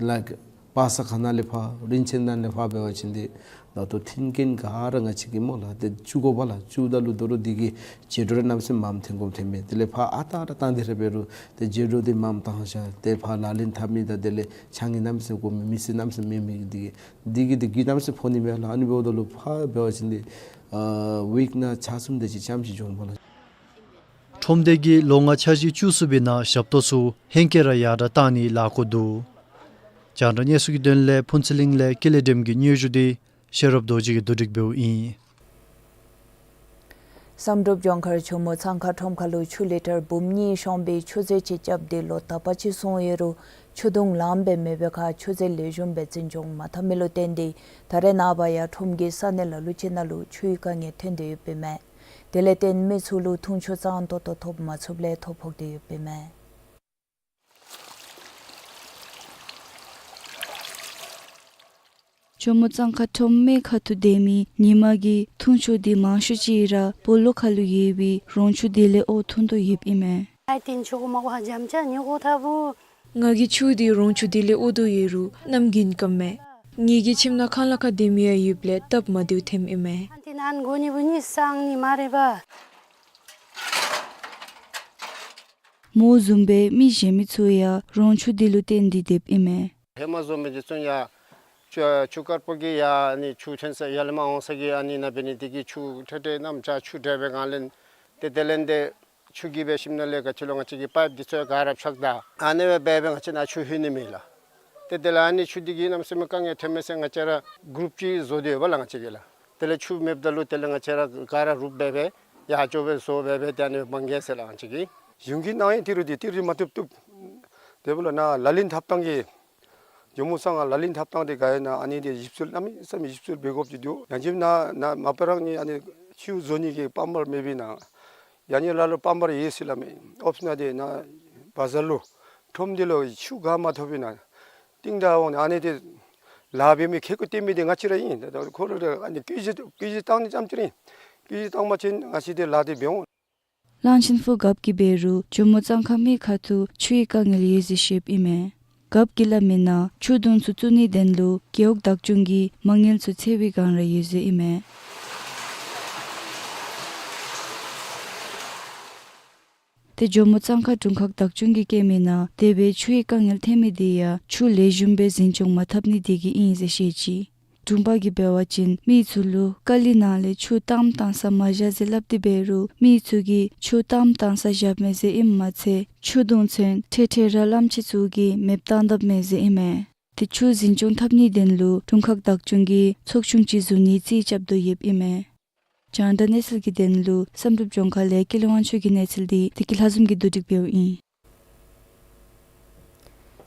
ལགས་པ་སངས་ཁ་ནང་ལས་ཕར་རིན་ཆེན་ནང་ལས་ཕར་འབད་བ་ཅིན་དེ་ད་ལྟོ་མཐུན་རྐྱེན་ག་ར་ང་བཅས་ཀྱིས་སྨོ་ལགས་ཏེ་བཙུགས་དགོ་པས་ལགས། བཙུགསཔ་ད་ལུ་དོ་རུང་དེ་གི་བྱེ་འགྲོས་ར་གནམ་མེད་ས་མེད་མངམ་ཐོན་དགོཔ་ཐོནམ་མས། དེ་ལས་ཕར་ཨ་རྟག་ར་བཏང་སྟེ་ར་འབད་རུང་ཏེ་བྱེ་འགྲོས་དེ་མངམ་བཏང་ཤ་ཏེ་ཕར་ལག་ལེན་འཐབ་མི་དང་དེ་ལས་ཕྱགས་སྙིགས་གནམ་མེད་ས་མེད་བཀོ་མི་མི་སེར་གནམ་མེད་ས་མེད་མེད་མི་དེ་གིས་དེ་གིས་དེ་གིས་གནམ་མེད་ས་མེད་ཕོག་ནི་མས་ལགས། ཨ་ནི་འབདཝ་ད་ལུ་ཕར་འབད་བ་ཅིན་དེ་ཨ་ཝིཀ་ནང་ཆ་གསུམ་དེ་ཅིག་ཙམ་ཅིག་འགྱོཝ་མས་ལགས། ཁྲོམ་སྡེ་གིས་ལོ་ལྔ་འཆར་གཞི་བཅུ་གསུམ་པའི་ནང་ཞབས་ཏོག་ཚུ་ཧེང་སྐལ་ར་ཡར་དྲགས་བཏང་ནིའི་ལཱ་འགོ་འདུག། རྒྱང་བསྒྲགས་གནས་ཚུལ་གྱི་དོན་ལས་ཕུན་ཚོགས་གླིང་ལས་ཀུན་ལེགས་སྒྲོལམ་གྱི་སྙན་ཞུ་དེ་ཤེས་རབ་རྡོ་རྗེ་གིས་བསྡུ་སྒྲིག་འབདཝ་ཨིན། བསམ་གྲུབ་ལྗོངས་མཁར་ཇོ་མོ་གཙང་ཁ་ཁྲོམ་ཁ་ལུ་ཆུ་ལི་ཊར་འབུམ་གཉིས་ཤོང་པའི་ཆུ་མཛོད་ཅིག་རྐྱབ་སྟེ་ལོ་དག་པ་ཅིག་སོང་ཡོད་རུང་ཆུ་དུང་ལངམ་སྦེ་མེད་པའི་ཁར་ཆུ་མཛོད་ལེགས་ཤོམ་སྦེ་འཛིན་སྐྱོང་མ་འཐབ་མི་ལུ་བརྟེན་ཏེ་ད་རེས་ནངས་པ་ཡང་ཁྲོམ་གྱི་ས་གནས་ལ་ལུ་ཅིག་ནང་ལུ་ཆུའི་དཀའ་ངལ་ཐོན་ཏེ་ཡོདཔ་ཨིན་མས། དེ་ལས་བརྟེན་མི་ཚུ་ལུ་འཐུང་ཆུ་གཙང་ཏོག་ཏོ་ཐོབ་མ་ཚུགསཔ་ལས་ཐོ་ཕོག་སྟེ་ཡོདཔ་ཨིན་མས། ཇོ་མོ་གཙང་ཁ་ཁྲོམ་སྨད་ཁ་ཐུག་སྡོད་མི་ཉི་མ་གིས་འཐུང་ཆུ་དེ་མང་ཤོས་ཅིག་ར་སྦོ་ལོགས་ཁ་ལུ་ཡོད་པའི་རོང་ཆུ་དེ་ལས་འོ་འཐུང་དོ་ཡོདཔ་ཨིན་མས། ཨའི་ཏེན་ཆུ་གོ་མ་གོ་ཧ་འཇམ་ཅ་ཉོ་གོ་ཐ་བུ། ང་གིས་ཆུ་དེ་རོང་ཆུ་དེ་ལས་འོ་དོ་ཡོད་རུང་གནམ་དགུན་སྐམ་མས། ངེ་གི་ཁྱིམ་ནང་ཁང་གླ་ཁར་སྡོད་མི་ཡང་ཡོདཔ་ལས་སྟབས་མ་བདེཝ་ཐོནམ་ཨིན་མས། ཨན་ཏེ་ནཱ་གོ་ནི་བུ་ནི་སང་ནི་མ་རེ་བ། མོ་བཟུམ་སྦེ་མི་གཞན་མི་ཚུ་ཡང་རོང་ཆུ་དེ་ལུ་བརྟེན་ཏེ་སྡོདཔ་ཨིན་མས། ཧེ་མ་བཟུམ་སྦེ་རྗེ་བཙུན་ཡར་ཆུ་ཆུ་དཀར་པོ་གི་ཡར་ཨ་ནི་ཆུ་ཐོན་ས་ཡར་ལས་མར་འོང་ས་གི་ཨ་ནི་ནང་འབད་ནི་དེ་གིས་ཆུ་ཁྲེ་ཁྲེ་གནམ་ལྕགས་ཆུ་འདྲ་སྦེ་གང་ལེན་ཏེ་དེ་ལས་ཏེ་ཆུ་གི་འབད་ཞིནམ་ལས་ག་ཅི་ལོ་ང་བཅས་ཀྱི་པའིཔ་འདི་ཚུ་ག་ར་ཕྱགས་ད་ཨ་ནི་སྦེ་འབད་སྦེ་ང་བཅས་ནཱ་ཆུ་ལྷོད་ནི་མེད་ལགས། ཏེ་དེ་ལས་ཨ་ནི་ཆུ་འདི་གིས་གནམ་མེད་ས་མེད་དཀའ་ངལ་ཐོན་མས་ཟེར་ང་བཅས་ར་གུ་རུབ་ཅིག་བཟོ་སྟེ་ཡོད་པས་ལགས་ང་བཅས་ཀྱིས་ལགས། དེ་ལས་ཆུ་མེདཔ་ད་ལུ་དེ་ལས་ང་བཅས་ར་ག་ར་རུབ་འབད་སྦེ་ཡར་ཅོག་སྦེ་བཟོ་འབད་སྦེ་ཏེ་ཨ་ནི་མ་འགལ་ཟེར་ལགས་ང་བཅས་ཀྱིས། གཞུང་གི་གནང་ཡིག་ཏི་རུ་འདི་ཏི་རུ་མ་བཏུབ་བཏུབ། དེ་འབདཝ་ལས་ནཱ་ལག་ལེན་འཐབ་ཐངས་ཀྱི་ཇོ་མོ་གཙང་ལག་ལེན་འཐབ་ཐངས་འདི་ག་ཨིན་ན་ཨ་ནི་འདི་ཞིབ་འཚོལ་གནམ་མེད་ས་མེད་ཞིབ་འཚོལ་འབད་དགོཔ་ཅིག་འདུག། ཡང་ཅིན་ནཱ་ནཱ་མ་པ་རང་ནི་ཨ་ནི་ཆུ་བཟོ་ནི་གི་པམཔ་མེད་པས་ན། ཡང་ནི་ལ་ལུ་པམཔ་ཡོད་ཟེར་སླབ་མས། ཨོ་ཕི་ན་འདི་ནཱ་བ་ཟར་ལུ་ཁྲོམ་འདི་ལུ་ཆུ་ག་མ་ཐོབ་པས་ན། ཏིང་ད་འོང་ནི་ཨ་ནི་འདི་ལཱ་འབད་མི་ཁེ་ཀོ་སྟོན་མི་འདི་ང་བཅས་ར་ཨིན། ད་ཁོ་ལུ་ཨ་ནི་བཀོད་ཇུས་བཀོད་ཇུས་བཏང་ནི་ཙམ་ཅིག་ར་ཨིན། བཀོད་ཇུས་བཏང་པ་ཅིན་ང་བཅས་འདི་ལཱ་འདི་འབད་འོང་། གླང་ཆེན་ཕུ་རྒཔོ་གིས་འབད་རུང་ཇོ་མོ་གཙང་ཁ་སྨད་ཁ་ཐུག་ཆུའི་དཀའ་ངལ་ཡོད་ཟེར་བཤདཔ་ཨིན་མས། རྒཔོ་གིས་སླབ་མི་ནང་ཆུ་དུང་ཚུ་བཙུགས་ནིའི་དོན་ལུ་རྒེད་འོག་བདག་སྐྱོང་གིས་མ་དངུལ་ཚུ་འཚོལ་བའི་བསྒང་ར་ཡོད་ཟེར་ཨིན་མས། ཏེ་ཇོ་མོ་གཙང་ཁ་དྲུང་ཁག་བདག་སྐྱོང་གིས་བཀོད་མི་ནང་དེ་སྦེ་ཆུའི་དཀའ་ངལ་ཐོན་མི་དེ་ཡང་ཆུ་ལེགས་ཤོམ་སྦེ་འཛིན་སྐྱོང་མ་འཐབ་ནི་དེ་གིས་ཨིན་ཟེར་བཤད་ཅི། དྲུང་པ་གིས་འབད་བ་ཅིན་མི་ཚུ་ལུ་ཀ་ལི་ནང་ལས་ཆུ་བཏངམ་བཏང་ས་མ་བཞག་ཟེར་སླབ་སྟེ་འབད་རུང་མི་ཚུ་གིས་ཆུ་བཏངམ་བཏང་ས་བཞགཔ་མས་ཟེར་ཨིནམ་མ་ཚད་ཆུ་དུང་ཚན་འཕྲལ་འཕྲལ་ར་གླངམོ་ཆེ་ཚུ་གིས་མེདཔ་བཏང་དཔ་མས་ཟེར་ཨིན་མས། ཏེ་ཆུ་འཛིན་སྐྱོང་འཐབ་ནིའི་དོན་ལུ་དྲུང་ཁག་བདག་སྐྱོང་གིས་ཚོགས་ཆུང་ཅིག་བཟོ་ནིའི་རྩིས་རྐྱབ་དོ་ཡོདཔ་ཨིན་མས། རྒྱང་བསྒྲགས་གནས་ཚུལ་གྱི་དོན་ལུ་བསམ་གྲུབ་ལྗོངས་མཁར་ལས་ཀུན་ལེགས་དབང་ཕྱུག་གི་གནས་ཚུལ་འདི་བདེ་སྐྱིད་ལྷ་འཛོམས་ཀྱིས་བསྡུ་སྒྲིག་འབདཝ་ཨིན།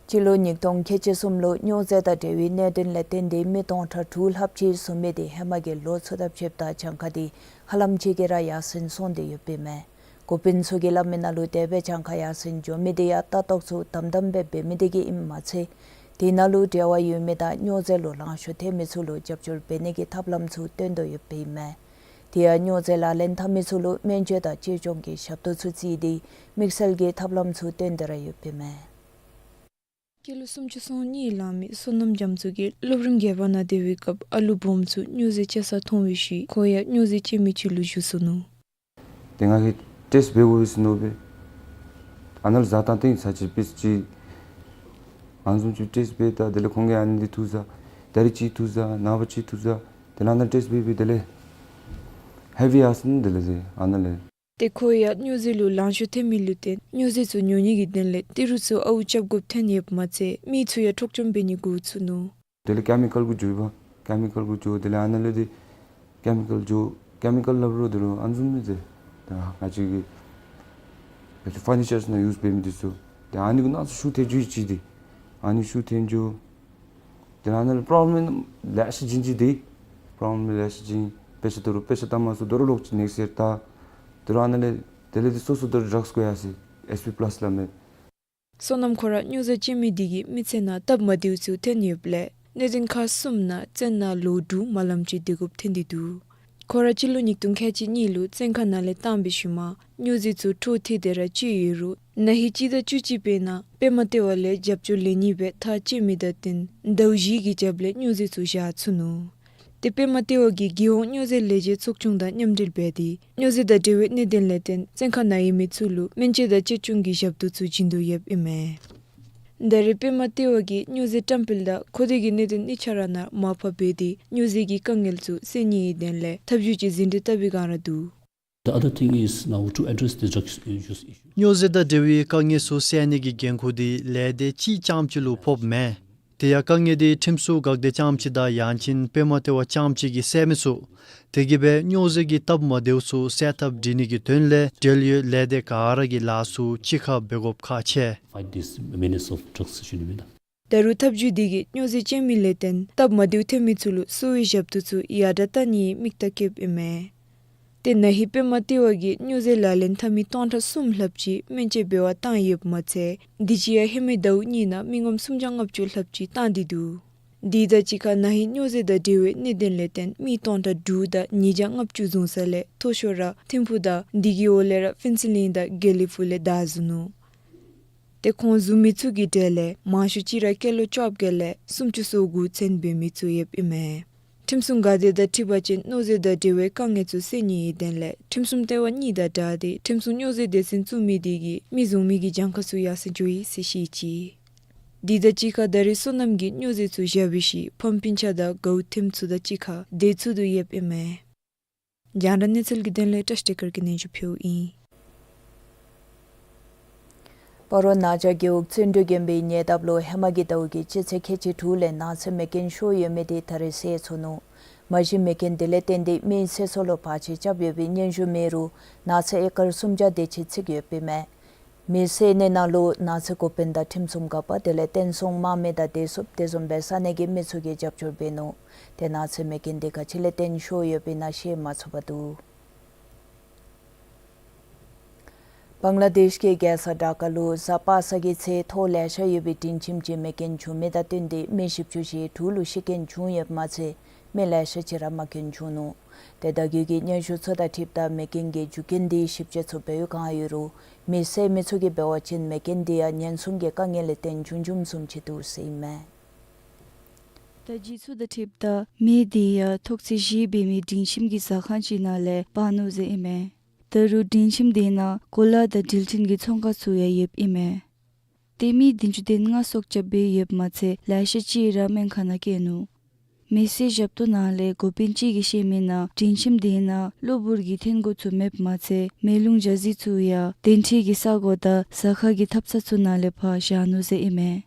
སྤྱི་ལོ་ཉིས་སྟོང་ཁལ་གཅིག་གསུམ་ལུ་སྨྱོ་རྫས་དང་འབྲེལ་བའི་གནད་དོན་ལས་བརྟེན་ཏེ་མི་སྟོང་ཕྲག་དྲུག་ལྷགཔ་ཅིག་བཟུང་མི་དེ་ཧེ་མ་གི་ལོ་ཚུ་དང་ཕྱདཔ་ད་གྱངས་ཁ་དེ་ཧ་ལམ་ཅིག་གིས་ར་ཡར་སེང་སོང་སྟེ་ཡོདཔ་ཨིན་མས། འགོ་དཔོན་ཚུ་གིས་སླབ་མི་ནང་ལུ་དེ་སྦེ་གྱངས་ཁ་ཡར་སེང་འགྱོ་མི་དེ་ཡང་ལྟ་རྟོག་ཚུ་དམ་དམ་སྦེ་འབད་མི་དེ་གིས་ཨིནམ་མ་ཚད་དེ་ནང་ལུ་འབྲེལ་བ་ཡོད་མི་དང་སྨྱོ་རྫས་ལུ་ལང་ཤོར་ཐལ་མི་ཚུ་ལུ་རྒྱབ་སྐྱོར་འབད་ནི་གི་ཐབས་ལམ་ཚུ་སྟོན་དོ་ཡོདཔ་ཨིན་མས། དེ་ཡང་སྨྱོ་རྫས་ལག་ལེན་འཐབ་མི་ཚུ་ལུ་སྨན་བཅོས་དང་གཅེས་སྐྱོང་གི་ཞབས་ཏོག་ཚུ་བརྩིས་ཏེ་དམིགས་བསལ་གྱི་ཐབས་ལམ་ཚུ་སྟོན་ཏེ་ར་ཡོདཔ་ཨིན་མས། སྐྱེས་ལོ་སུམ་ཅུ་སོ་གཉིས་ལང་མི་བསོད་ནམས་རྒྱ་མཚོ་གིས་སློབ་རིམ་བརྒྱད་པ་ནང་སྡོད་པའི་སྐབས་ཨ་ལུ་སྦོམ་ཚུ་སྨྱོ་རྫས་སྤྱོད་ས་མཐོང་བའི་ཤུལ་ཁོ་ཡང་སྨྱོ་རྫས་སྤྱོད་མི་ཅིག་ལུ་གྱུར་སོ་ནུག། ཏེ་ང་གིས་ཊེསཊ་འབད་དགོ་པས་ཟེར་མནོ་སྦེ་ཨ་ནཱ་ལུ་བཟའ་བཏང་སྟེ་ཚར་གཅིག་པིསི་ཅིག་ཨ་ནི་བཟུམ་ཅིག་ཊེསཊ་འབད་ད་དེ་ལས་ཁོང་གིས་ཨ་ནི་འདི་འཐུ་བཟའ། ད་རིས་གཅིག་འཐུ་བཟའ། ནངས་པ་གཅིག་འཐུ་བཟའ། དེ་ལས་ཨ་ནཱ་ཊེསཊ་འབད་འབད་དེ་ལས་ཧེ་བི་ཡར་སོང་ནུག། དེ་ལས་ཟེར་ཨ་ནཱ་ལས། ཏེ་ཁོ་ཡང་སྨྱོ་རྫས་ལུ་ལང་ཤོར་ཐལ་མི་ལུ་བརྟེན་སྨྱོ་རྫས་ཚུ་ཉོ་ནི་གི་དོན་ལས་ཏི་རུ་ཚུ་ཨརཝ་རྐྱབ་དགོཔ་ཐོན་ཡོདཔ་མ་ཚད་མི་ཚུ་ཡང་འཕྲོག་བཅོམ་འབད་ནི་འགོ་བཙུགས་ནུག། དེ་ལས་ཀེ་མི་ཀཱལ་གུ་འགྱོ་བ། ཀེ་མི་ཀཱལ་གུ་འགྱོ། དེ་ལས་ཨ་ནཱ་ལས་ཏེ་ཀེ་མི་ཀཱལ་འགྱོ། ཀེ་མི་ཀཱལ་སླབ་རུང་དེ་རུང་ཨ་ནི་བཟུམ་མས་ཟེར། ད་ང་བཅས་ཀྱི་ང་བཅས་ཕར་ནི་ཅར་ནང་ཡུསི་འབད་མི་འདི་ཚུ་ཏེ་ཨ་ནི་གུ་ནང་ཚུ་ཤུགས་ཐལ་འགྱོ་ཡི་ཅིག་ཏེ་ཨ་ནི་ཤུགས་ཐལ་འགྱོ། དེ་ལས་ཨ་ནཱ་ལས་པྲོབ་ལེམ་ལེ་ཤ་བྱུང་ཅི་ཏེ། པྲོབ་ལེམ་ལེ་ཤ་བྱུང་། དཔེ་ཆ་དོ་རུང་དཔེ་ཆ་ལྟ་མ་ཚུགས། དོ་རུང་ལོག་ཅིག་ནེགསཊ་ཡར་ལྟ། དོ་རུང་ཨ་ནཱ་ལས་དེ་ལས་ཏེ་སོ་སོ་དོ་རུང་ཌྲགསི་བཀོ་ཡར་སོ་ཡི། ཨེསི་པི་པ་ལཱསི་སླབ་མི། བསོད་ནམས་ཁོ་ར་སྨྱོ་རྫས་སྤྱོད་མི་དེ་གིས་མི་ཚེ་ནང་སྟབས་མ་བདེཝ་ཚུ་ཐོན་ཡོདཔ་ལས་གནད་དོན་ཁག་གསུམ་ནང་བཙོན་ནང་ལོ་དྲུག་མ་ལངམ་ཅིག་སྡོད་དགོཔ་ཐོན་ཏེ་འདུག། ཁོ་ར་སྤྱི་ལོ་ཉིས་སྟོང་ཁལ་གཅིག་གཉིས་ལུ་བཙོན་ཁང་ནང་ལས་བཏང་བའི་ཤུལ་མ་སྨྱོ་རྫས་ཚུ་འཕྲོ་མཐུད་དེ་ར་སྤྱོད་ཡོད་རུང་ན་ཧིང་སྤྱི་ཟླ་བཅུ་གཅིག་པའི་ནང་པདྨ་ལྟེ་བ་ལས་རྒྱབ་སྐྱོར་ལེན་ནི་སྦེ་ཐག་བཅད་མི་དང་བསྟུན་ཟླཝ་བཞི་གི་རྒྱབ་ལས་སྨྱོ་རྫས་ཚུ་བཞག་ཚུགས་ནུག། ཏེ་པདྨ་ལྟེ་བ་གིས་རྒྱལ་ཡོངས་སྨྱོ་རྫས་ལས་བྱེད་ཚོགས་ཆུང་དང་མཉམ་འབྲེལ་འབད་དེ་སྨྱོ་རྫས་དང་འབྲེལ་བའི་གནད་དོན་ལས་བརྟེན་བཙོན་ཁང་ནང་ཡོད་མི་ཚུ་ལུ་སྨན་བཅོས་དང་གཅེས་སྐྱོང་གི་ཞབས་ཏོག་ཚུ་བྱིན་དོ་ཡོདཔ་ཨིན་མས། ད་རེས་པདྨ་ལྟེ་བ་གིས་སྨྱོ་རྫས་བཀྲམ་སྤེལ་དང་མཁོ་འདོད་ཀྱི་གནད་དོན་གཉིས་ཆ་ར་ནང་མར་ཕབ་འབད་དེ་སྨྱོ་རྫས་ཀྱི་དཀའ་ངལ་ཚུ་སེལ་ནིའི་དོན་ལས་ཐབས་བྱུས་ཅིག་ཟིན་བྲིས་བཏབ་པའི་བསྒང་ར་འདུག། The other thing is now to address the drugs issues. སྨྱོ་རྫས་དང་འབྲེལ་བའི་དཀའ་ངལ་ཚུ་སེལ་ནི་གི་འགན་ཁུར་འདི་ལས་སྡེ་གཅིག་རྐྱངམ་གཅིག་ལུ་ཕོགཔ་མེན། དེ་ཡང་དཀའ་ངལ་འདི་ཁྲིམས་སྲུང་འགག་སྡེ་རྐྱངམ་གཅིག་དང་ཡང་ཅིན་པདྨ་ལྟེ་བ་རྐྱངམ་གཅིག་གིས་སེལ་མི་ཚུགས། དེ་གིས་སྦེ་སྨྱོ་རྫས་ཀྱི་སྟབས་མ་བདེཝ་ཚུ་སེལ་ཐབས་སྒྲིག་ནི་གི་དོན་ལས་འབྲེལ་ཡོད་ལས་སྡེ་ག་ར་གིས་ལཱ་ཚུ་གཅིག་ཁར་འབད་དགོཔ་ཁག་ཆེ། Fight this menace of drugs issue. ད་རུང་ཐབས་བྱུས་འདི་གིས་སྨྱོ་རྫས་སྤྱོད་མི་ལས་བརྟེན་སྟབས་མ་བདེཝ་ཐོན་མི་ཚུ་ལུ་གསོ་བའི་ཞབས་ཏོག་ཚུ་ཡར་དྲག་བཏང་ནིའི་དམིགས་གཏད་བསྐྱེདཔ་ཨིན་མས། ཏེ་ན་ཧིང་པདྨ་ལྟེ་བ་གིས་སྨྱོ་རྫས་ལག་ལེན་འཐབ་མི་སྟོང་ཕྲག་གསུམ་ལྷགཔ་ཅིག་སྨན་བཅོས་འབད་བར་བཏང་ཡོདཔ་མ་ཚད་དུས་ཅི་ཡང་ཧེ་མའི་ཟླཝ་གཉིས་ནང་མི་ངོམ་སུམ་བརྒྱ་ལྔ་བཅུ་ལྷགཔ་ཅིག་བཏང་སྟེ་འདུག། དེ་དང་གཅིག་ཁར་ན་ཧིང་སྨྱོ་རྫས་དང་འབྲེལ་བའི་གནད་དོན་ལས་བརྟེན་མི་སྟོང་ཕྲག་དྲུག་དང་ཉིས་བརྒྱ་ལྔ་བཅུ་བཟུང་ས་ལས་མཐོ་ཤོས་ར་ཐིམ་ཕུག་དང་དེ་གི་འོག་ལས་ར་ཕུན་ཚོགས་གླིང་དང་དགེ་ལེགས་ཕུག་ལས་བདའ་བཟུང་ནུག། ཏེ་ཁོང་བཟུང་མི་ཚུ་གི་གྲས་ལས་མང་ཤོས་ཅིག་ར་སྐྱེས་ལོ་བཅོ་བརྒྱད་ལས་སུམ་ཅུ་སོ་དགུ་ཚུན་འབད་མི་ཚུ་ཡོདཔ་ཨིན་མས། ཁྲིམས་སྲུང་འགག་སྡེ་དང་འཁྲིལ་བ་ཅིན་སྨྱོ་རྫས་དང་འབྲེལ་བའི་དཀའ་ངལ་ཚུ་སེལ་ནིའི་དོན་ལས་ཁྲིམས་སྲུང་ལྟེ་བ་གཉིས་དང་སྦྲགས་ཏེ་ཁྲིམས་སྲུང་སྨྱོ་རྫས་སྡེ་ཚན་བཙུགས་མི་དེ་གིས་མི་བཟུང་མི་གི་གྱངས་ཁ་ཚུ་ཡར་སེང་འགྱོ་ཡི་ཟེར་བཤད་ཅི། དེ་དང་གཅིག་ཁར་ད་རེས་བསོད་ནམས་ཀྱིས་སྨྱོ་རྫས་ཚུ་བཞག་པའི་ཤུལ་ཕམ་སྤུན་ཆ་དང་དགའཝ་ཐེམ་ཚུ་དང་གཅིག་ཁར་སྡོད་ཚུགས་དོ་ཡོདཔ་ཨིན་མས། རྒྱང་བསྒྲགས་གནས་ཚུལ་གྱི་དོན་ལས་བཀྲ་ཤིས་བདེ་སྐར་གྱིས་སྙན་ཞུ་ཕུལཝ་ཨིན། སྤ་རོ་ན་ཇ་རྒེད་འོག་བརྩོན་འགྲུས་དགོན་པའི་ཉེ་འདབས་ལུ་ཧེ་མ་གི་ཟླཝ་གི་སྤྱི་ཚེས་ཁལ་གཅིག་དྲུག་ལས་ནགས་ཚལ་མེ་རྐྱེན་ཤོར་ཡོད་མི་དེ་ད་རེས་སེལ་ཚུགས་ནུག། མ་གཞི་མེ་རྐྱེན་དེ་ལས་བརྟེན་ཏེ་མི་ཚེ་སྲོག་ལུ་བར་ཆད་རྐྱབ་ཡོད་པའི་སྙན་ཞུ་མེད་རུང་ནགས་ཚལ་ཨེ་ཀར་སུམ་བརྒྱ་དེ་ཅིག་ཚིག་ཡོདཔ་ཨིན་མས། མེ་སེལ་ནི་ནང་ལུ་ནགས་ཚལ་འགོ་དཔོན་དང་ཁྲིམས་སྲུང་འགག་པ་དེ་ལས་བསྟན་སྲུང་དམག་མི་དང་བདེ་སྲུངཔ་དེ་བཟུམ་སྦེ་ས་གནས་ཀྱི་མི་ཚུ་གིས་རྒྱབ་སྐྱོར་འབད་ནུག། ཏེ་ནགས་ཚལ་མེ་རྐྱེན་དེ་ག་ཅི་ལས་བརྟེན་ཤོར་ཡོདཔ་ཨིན་ན་ཤེས་མ་ཚུགས་པར་འདུག། བང་ལ་དེཤ་གི་རྒྱལ་ས་ཌ་ཀ་ལུ་གཟའ་པ་སངས་ཀྱི་ཚེ་མཐོ་ལེ་ཤ་ཡོད་པའི་སྒྲིང་ཁྱིམ་གྱི་མེ་རྐྱེན་བྱུང་མི་དང་བསྟུན་ཏེ་མི་བཞི་བཅུ་ཞེ་དྲུག་ལུ་ཤི་རྐྱེན་བྱུང་ཡོདཔ་མ་ཚད་མི་ལེ་ཤ་ཅིག་ར་མ་རྐྱེན་བྱུང་ནུག། ཏེ་ད་གུ་གི་སྙན་ཞུ་ཚུ་དང་འཁྲིལཝ་ད་མེ་རྐྱེན་གྱི་རྒྱུ་རྐྱེན་དེ་ཞིབ་དཔྱད་ཚུ་འབད་བའི་བསྒང་ཡོད་རུང་མི་སེར་མི་ཚུ་གིས་འབད་བ་ཅིན་མེ་རྐྱེན་དེ་ཡང་ཉེན་སྲུང་གི་དཀའ་ངལ་ལས་བརྟེན་བྱུང་བྱུངམ་བཟུམ་ཅིག་འདུག་ཟེར་ཨིན་མས། བརྡ་བརྒྱུད་ཚུ་དང་འཁྲིལཝ་ད་མེ་དེ་ཡང་ཐོག་ཚད་བཞི་འབད་མི་སྒྲིང་ཁྱིམ་གྱི་ཟ་ཁང་ཅིག་ནང་ལས་འབར་ནུག་ཟེར་ཨིན་མས། ད་རུང་སྒྲིང་ཁྱིམ་དེ་ནང་གོ་ལ་དང་འགྲུལ་འཕྲིན་གྱི་ཚོང་ཁང་ཚུ་ཡང་ཡོདཔ་ཨིན་མས། ཏེ་མི་བདུན་ཅུ་དོན་ལྔ་སྲོག་སྐྱབས་འབད་ཡོདཔ་མ་ཚད་ལེ་ཤ་ཅིག་ར་སྨན་ཁང་ནང་བསྐྱལ་ནུག། མེ་སེར་ཞབས་ཏོག་ནང་ལས་འགོ་དཔོན་ཅིག་གིས་བཤད་མི་ནང་སྒྲིང་ཁྱིམ་དེ་ནང་གློ་བུར་གྱི་འཐོན་སྒོ་ཚུ་མེདཔ་མ་ཚད་མེ་རླུང་འཇའ་ཟེར་ཚུ་ཡང་གདན་ཁྲི་གི་ས་གོ་དང་ཟ་ཁང་གི་ཐབ་ཚང་ཚུ་ནང་ལས་ཕར་བཞག་ནུག་ཟེར་ཨིན་མས།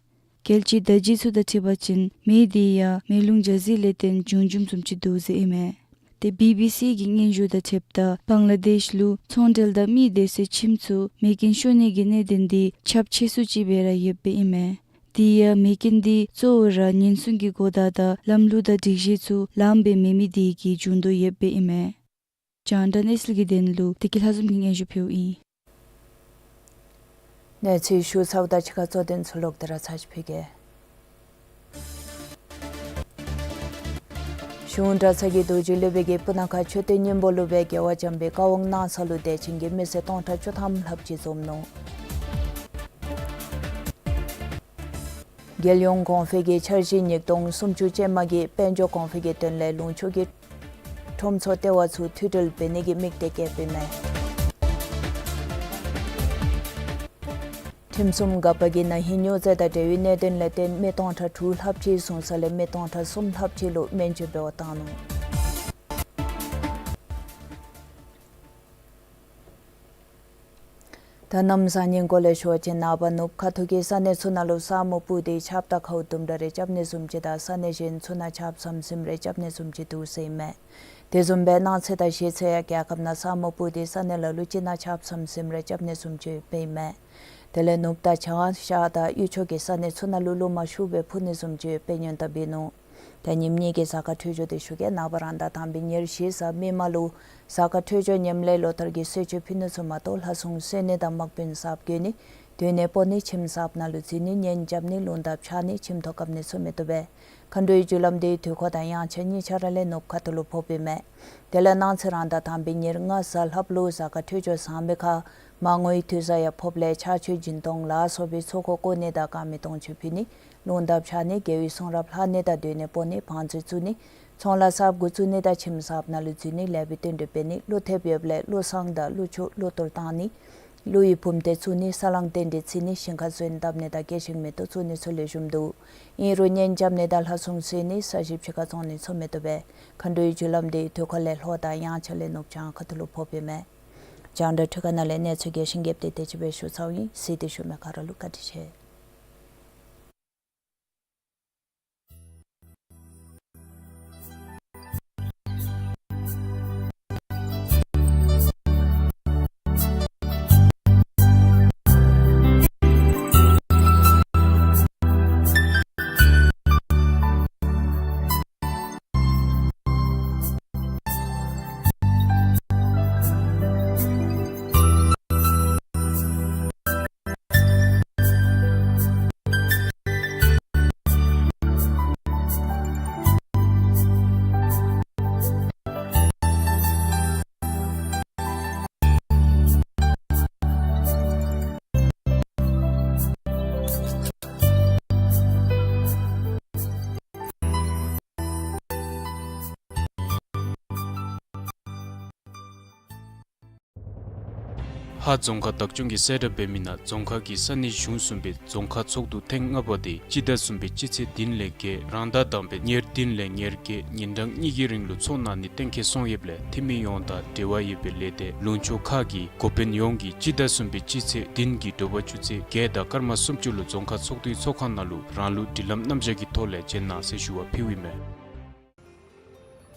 རྒྱལ་སྤྱིའི་བརྡ་བརྒྱུད་ཚུ་དང་འཁྲིལ་བ་ཅིན་མེ་དེ་ཡང་མེ་རླུང་འཇའ་ཟེར་ལས་བརྟེན་བྱུང་བྱུངམ་བཟུམ་ཅིག་འདུག་ཟེར་ཨིན་མས། ཏེ་བི་བི་སི་གི་སྙན་ཞུ་དང་འཁྲིལཝ་ད་བང་ལ་དེཤ་ལུ་ཚོང་འབྲེལ་དང་མི་སྡོད་སའི་ཁྱིམ་ཚུ་མེ་རྐྱེན་ཤོར་ནི་གི་གནད་དོན་འདི་ཁྱབ་ཆེ་སུ་ཅིག་སྦེ་ར་ཡོདཔ་ཨིན་མས། དེ་ཡང་མེ་རྐྱེན་འདི་གཙོ་བོ་ར་ཉེན་སྲུང་གི་གོ་བརྡ་དང་ལམ་ལུགས་དང་སྒྲིག་གཞི་ཚུ་ལངམ་སྦེ་མེད་མི་དེ་གིས་བྱུང་དོ་ཡོདཔ་ཨིན་མས། རྒྱང་བསྒྲགས་གནས་ཚུལ་གྱི་དོན་ལུ་བདེ་སྐྱིད་ལྷ་འཛོམས་ཀྱིས་སྙན་ཞུ་ཕུལཝ་ཨིན། གནས་ཚུལ་ཞུ་ཚརཝ་ད་ཕྱི་ཁ་གཙོ་དོན་ཚུ་ལོག་སྟེ་ར་ཚར་ཅིག་ཕུལ་གེ། གཞུང་གྲྭ་ཚང་གི་རྡོ་རྗེ་སློབ་དཔོན་གྱིས་སྤུ་ན་ཁ་མཆོད་རྟེན་སྙིང་པོ་ལུ་སྦེ་རྒྱལ་བ་བྱམས་པའི་བཀའ་དབང་གནང་ས་ལུ་དད་ཅན་གྱི་མི་སེར་སྟོང་ཕྲག་བཅུ་ཐམ་ལྷགཔ་ཅིག་འཛོམས་ནུག། རྒྱལ་ཡོངས་གོང་འཕེལ་གྱི་འཆར་གཞི་ཉིས་སྟོང་སུམ་ཅུ་ཅན་མ་གིས་དཔལ་འབྱོར་གོང་འཕེལ་གྱི་དོན་ལས་ལུང་ཕྱོགས་ཀྱི་ཁྲོམ་ཚོགས་ལྟེ་བ་ཚུ་མཐུད་སྒྲིལ་འབད་ནི་གི་དམིགས་གཏད་བསྐྱེདཔ་ཨིན་མས། ཁྲིམས་སྲུང་འགག་པ་གིས་ན་ཧིང་སྨྱོ་རྫས་དང་འབྲེལ་བའི་གནད་དོན་ལས་བརྟེན་མི་སྟོང་ཕྲག་དྲུག་ལྷགཔ་ཅིག་བཟུང་ས་ལས་མི་སྟོང་ཕྲག་གསུམ་ལྷགཔ་ཅིག་ལུ་སྨན་བཅོས་འབད་བར་བཏང་ནུག། ད་གནམ་གཤིས་ཉིན་སྐོར་ལས་ཞུ་བ་ཅིན་ནངས་པ་ནུབ་ཁ་ཐུག་གི་ས་གནས་ཚུ་ནང་ལུ་ས་སྨུག་སྤུབས་ཏེ་ཆརཔ་དང་ཁཝ་དུམ་གྲ་རེ་རྐྱབ་ནི་བཟུམ་ཅིག་དང་ས་གནས་གཞན་ཚུ་ནང་ཆརཔ་ཟམ་ཟིམ་རེ་རྐྱབ་ནི་བཟུམ་ཅིག་འདུག་ཟེར་ཨིན་མས། དེ་བཟུམ་སྦེ་གནངས་ཚེ་དང་གཞེས་ཚེ་ཡང་རྒྱལ་ཁབ་ནང་ས་སྨུག་སྤུབས་ཏེ་ས་གནས་ལ་ལུ་ཅིག་ནང་ཆརཔ་ཟམ་ཟིམ་རེ་རྐྱབ་ནི་བཟུམ་ཅིག་ཡོདཔ་ཨིན་མས། དེ་ལས་ནུབ་དང་བྱང་ཤར་དང་དབུས་ཕྱོགས་ཀྱི་ས་གནས་ཚུ་ནང་ལུ་ལོ་མ་ཤུགས་སྦེ་འཕུ་ནི་བཟུམ་ཅིག་ཡོདཔ་སྦེ་སྙན་གྲགས་འབད་ནུག། ད་ཉིནམ་གཉིས་ཀྱི་གཟའ་སྐར་འཕྲོད་སྦྱོར་འདི་ཞུ་གེ། ནངས་པ་རང་ཟླ་དང་པའི་ཉེར་བཞི་གཟའ་མིག་དམར་ལུ་གཟའ་སྐར་འཕྲོད་སྦྱོར་ཉམས་ལེན་ལོ་ལྟར་གྱི་གསོལ་མཆོད་ཕུལ་ནི་ཚུ་མ་གཏོགས་ལྷ་སྲུང་གསོལ་ནི་དང་དམག་དཔོན་གསརཔ་བསྐོ་ནི་སྡོད་གནས་སྤོ་ནི་ཁྱིམ་གསརཔ་ནང་ལུ་འཛུལ་ནི་གཉེན་རྐྱབ་ནི་རླུང་དར་འཕྱར་ནི་ཁྱིམ་ཐོག་བཀབ་ནི་ཚུ་མི་བཏུབ་པས། མཁའ་འགྲོའི་རྒྱུ་ལམ་འདི་དུས་འཁོར་དང་དབྱངས་འཆར་གཉིས་ཆ་ར་ལས་ནུབ་ཁ་ཐུག་ལུ་ཕོགཔ་ཨིན་མས། དེ་ལས་གནངས་ཚེ་རང་ཟླ་དང་པའི་ཉེར་ལྔ་གཟའ་ལྷགཔ་ལུ་གཟའ་སྐར་འཕྲོད་སྦྱོར་བཟང་པའི་ཁར་མར་ངོའི་དུས་བཟང་ཡང་ཕོགཔ་ལས་ཕྱག་མཆོད་སྦྱིན་གཏོང་ལ་སོགས་པའི་ཚོགས་འཁོར་བསྐོར་ནི་དང་དཀར་མེ་དུང་ཕྱུར་ཕུལ་ནི། རླུང་དར་འཕྱར་ནི། རྒྱལ་བའི་གསུང་རབ་ལྷག་ནི་དང་སྡོད་གནས་སྤོ་ནི། བང་མཛོད་བཙུགས་ནི། ཚོང་ལཱ་གསརཔ་འགོ་བཙུགས་ནི་དང་ཁྱིམ་གསརཔ་ནང་ལུ་འཛུལ་ནི། ལེགས་པའི་རྟེན་འབྲེལ་འབད་ནི། བློ་ཐེབས་ཡོདཔ་ལས་བློ་བཟང་དང་བློ་ཕྱུག་བློ་གཏོར་བཏང་ནི། ཀླུ་ཡི་བུམ་སྡེ་བཙུགས་ནི། ས་བསླང་རྟེན་འབྲེལ་བརྩི་ནི། ཞིང་ཁར་སོན་བཏབ་ནི་དང་སྐྱེ་ཞིང་མེ་ཏོག་བཙུགས་ནི་ཚུ་ལེགས་ཤོམ་འདུག། ཨིན་རུང་གཉེན་རྐྱབ་ནི་དང་ལྷ་སྲུང་གསོལ་ནི་ས་གཞི་ཕྱི་ཁར་བཙོང་ནི་ཚུ་མི་བཏུབ་པས། མཁའ་འགྲོའི་རྒྱུ་ལམ་འདི་དུས་འཁོར་ལས་ལྷོ་དང་དབྱངས་འཆར་ལས་ནུབ་བྱང་ཁ་ཐུག་ལུ་ཕོགཔ་ཨིན་མས། རྒྱང་བསྒྲགས་འཕྲུལ་ཁང་ནང་ལས་གནས་ཚུལ་རྒྱས་ཤིང་རྒྱསཔ་འདི་དེ་ཅིག་སྦེ་ཞུ་ཚརཝ་ཨིན། གཟིགས་ཏེ་བཞུགས་མི་ག་ར་ལུ་བཀའ་དྲིན་ཆེ། ཧཱ་རྫོང་ཁག་བདག་སྐྱོང་གིས་གསལ་བསྒྲགས་འབད་མི་ནང་རྫོང་ཁག་གི་ས་གནས་གཞུང་གསུམ་པའི་རྫོང་ཁག་ཚོགས་འདུ་ཐེངས་ལྔ་པ་དེ་སྤྱི་ཟླ་གསུམ་པའི་སྤྱི་ཚེས་བདུན་ལས་བརྒྱད་རང་ཟླ་དང་པའི་ཉེར་བདུན་ལས་ཉེར་བརྒྱད་ཉིན་གྲངས་གཉིས་ཀྱི་རིང་ལུ་ཚོགས་གནང་ནི་གཏན་འཁེལ་སོང་ཡོདཔ་ལས་འཐུས་མི་ཡོངས་དང་འབྲེལ་བ་ཡོད་པའི་ལས་སྡེ་ལུང་ཕྱོགས་ཁག་གི་འགོ་དཔོན་ཡོངས་ཀྱིས་སྤྱི་ཟླ་གསུམ་པའི་སྤྱི་ཚེས་བདུན་གྱི་དྲོ་པ་ཆུ་ཚོད་བརྒྱད་དང་སྐར་མ་སུམ་ཅུ་ལུ་རྫོང་ཁག་ཚོགས་འདུའི་ཚོགས་ཁང་ནང་ལུ་རང་ལུགས་སྒྲིག་ལམ་རྣམ་གཞག་གི་ཐོག་ལས་བྱོན་གནང་ཟེར་ཞུ་བ་ཕུལཝ་ཨིན་མས།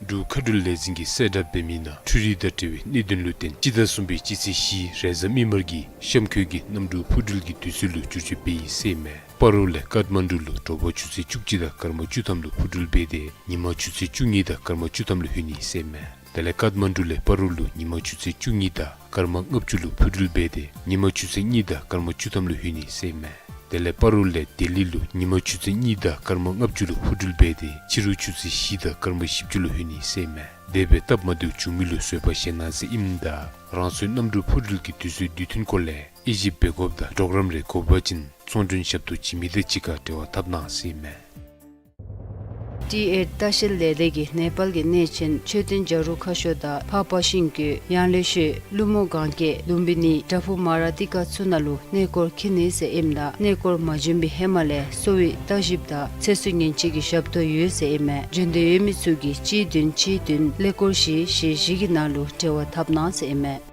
འབྲུག་མཁའ་འགྲུལ་ལས་འཛིན་གྱིས་གསལ་བསྒྲགས་འབད་མི་ནང་འཕྲུལ་རིག་དང་འབྲེལ་བའི་གནད་དོན་ལུ་བརྟེན་སྤྱི་ཟླ་གསུམ་པའི་སྤྱི་ཚེས་བཞི་རེས་གཟའ་མིག་དམར་གྱི་གཤམ་འཁོད་ཀྱི་གནམ་གྲུ་འཕུར་འགྲུལ་གྱི་དུས་ཚོད་ལུ་བསྒྱུར་བཅོས་འབད་ཡི་ཟེར་ཨིན་མས། སྤ་རོ་ལས་ཀཏ་མན་ཌུ་ལུ་དྲོ་པ་ཆུ་ཚོད་བཅུ་གཅིག་དང་སྐར་མ་བཅུ་ཐམ་ལུ་འཕུར་འགྲུལ་འབད་དེ་ཉིན་མ་ཆུ་ཚོད་བཅུ་གཉིས་དང་སྐར་མ་བཅུ་ཐམ་ལུ་ལྷོད་ནི་ཟེར་ཨིན་མས། དེ་ལས་ཀཏ་མན་ཌུ་ལས་སྤ་རོ་ལུ་ཉིན་མ་ཆུ་ཚོད་བཅུ་གཉིས་དང་སྐར་མ་ལྔ་བཅུ་ལུ་འཕུར་འགྲུལ་འབད་དེ་ཉིན་མ་ཆུ་ཚོད་གཉིས་དང་སྐར་མ་བཅུ་ཐམ་ལུ་ལྷོད་ནི་ཟེར་ཨིན་མས། དེ་ལས་སྤ་རོ་ལས་ལྡི་ལི་ལུ་ཉིན་མ་ཆུ་ཚོད་གཉིས་དང་སྐར་མ་ལྔ་བཅུ་ལུ་འཕུར་འགྲུལ་འབད་དེ་ཕྱི་རུ་ཆུ་ཚོད་བཞི་དང་སྐར་མ་བཞི་བཅུ་ལུ་ལྷོད་ནི་ཟེར་ཨིན་མས། དེ་སྦེ་སྟབས་མ་བདེཝ་བྱུང་མི་ལུ་བཟོད་པ་བཞེས་གནང་ཟེར་ཨིནམ་ད་རང་སོའི་གནམ་གྲུ་འཕུར་འགྲུལ་གྱི་དུས་ཚོད་དུས་མཐུན་སྐོར་ལས་དབྱེ་ཞིབ་འབད་དགོཔ་དང་གྲོགས་རམ་རེ་དགོ་པ་ཅིན་ཚོང་མགྲོན་ཞབས་ཏོག་བྱིན་མི་དང་གཅིག་ཁར་འབྲེལ་བ་འཐབ་གནང་ཟེར་ཨིན་མས། ཊི་ཨེཊ་ལྟ་བཤལ་ལས་སྡེ་གིས་ནེ་པཱལ་གྱི་གནས་ཆེན་མཆོད་རྟེན་བྱ་རུང་ཁ་ཤོར་དང་ཕར་པ་ཤིང་ཀུ་ཡང་ལེ་ཤོད་ཀླུ་མོ་གན་རྐྱལ་ལུམ་བི་ནི་བྲག་ཕུག་མ་ར་ཏི་ཀ་ཚུ་ནང་ལུ་གནས་སྐོར་འཁྱིད་ནི་ཟེར་ཨིནམ་ད་གནས་སྐོར་མ་བྱོན་པའི་ཧེ་མ་ལས་གསོ་བའི་ལྟ་ཞིབ་དང་ཚེ་སྲོག་ཉེན་བཅོལ་གྱི་ཞབས་ཏོག་ཡོད་ཟེར་ཨིན་མས། བྱོན་འདོད་ཡོད་མི་ཚུ་གིས་གཅིག་བདུན་གཅིག་བདུན་ཀླད་ཀོར་བཞི་བཞི་བཞི་གི་ནང་ལུ་འབྲེལ་བ་འཐབ་གནང་ཟེར་ཨིན་མས།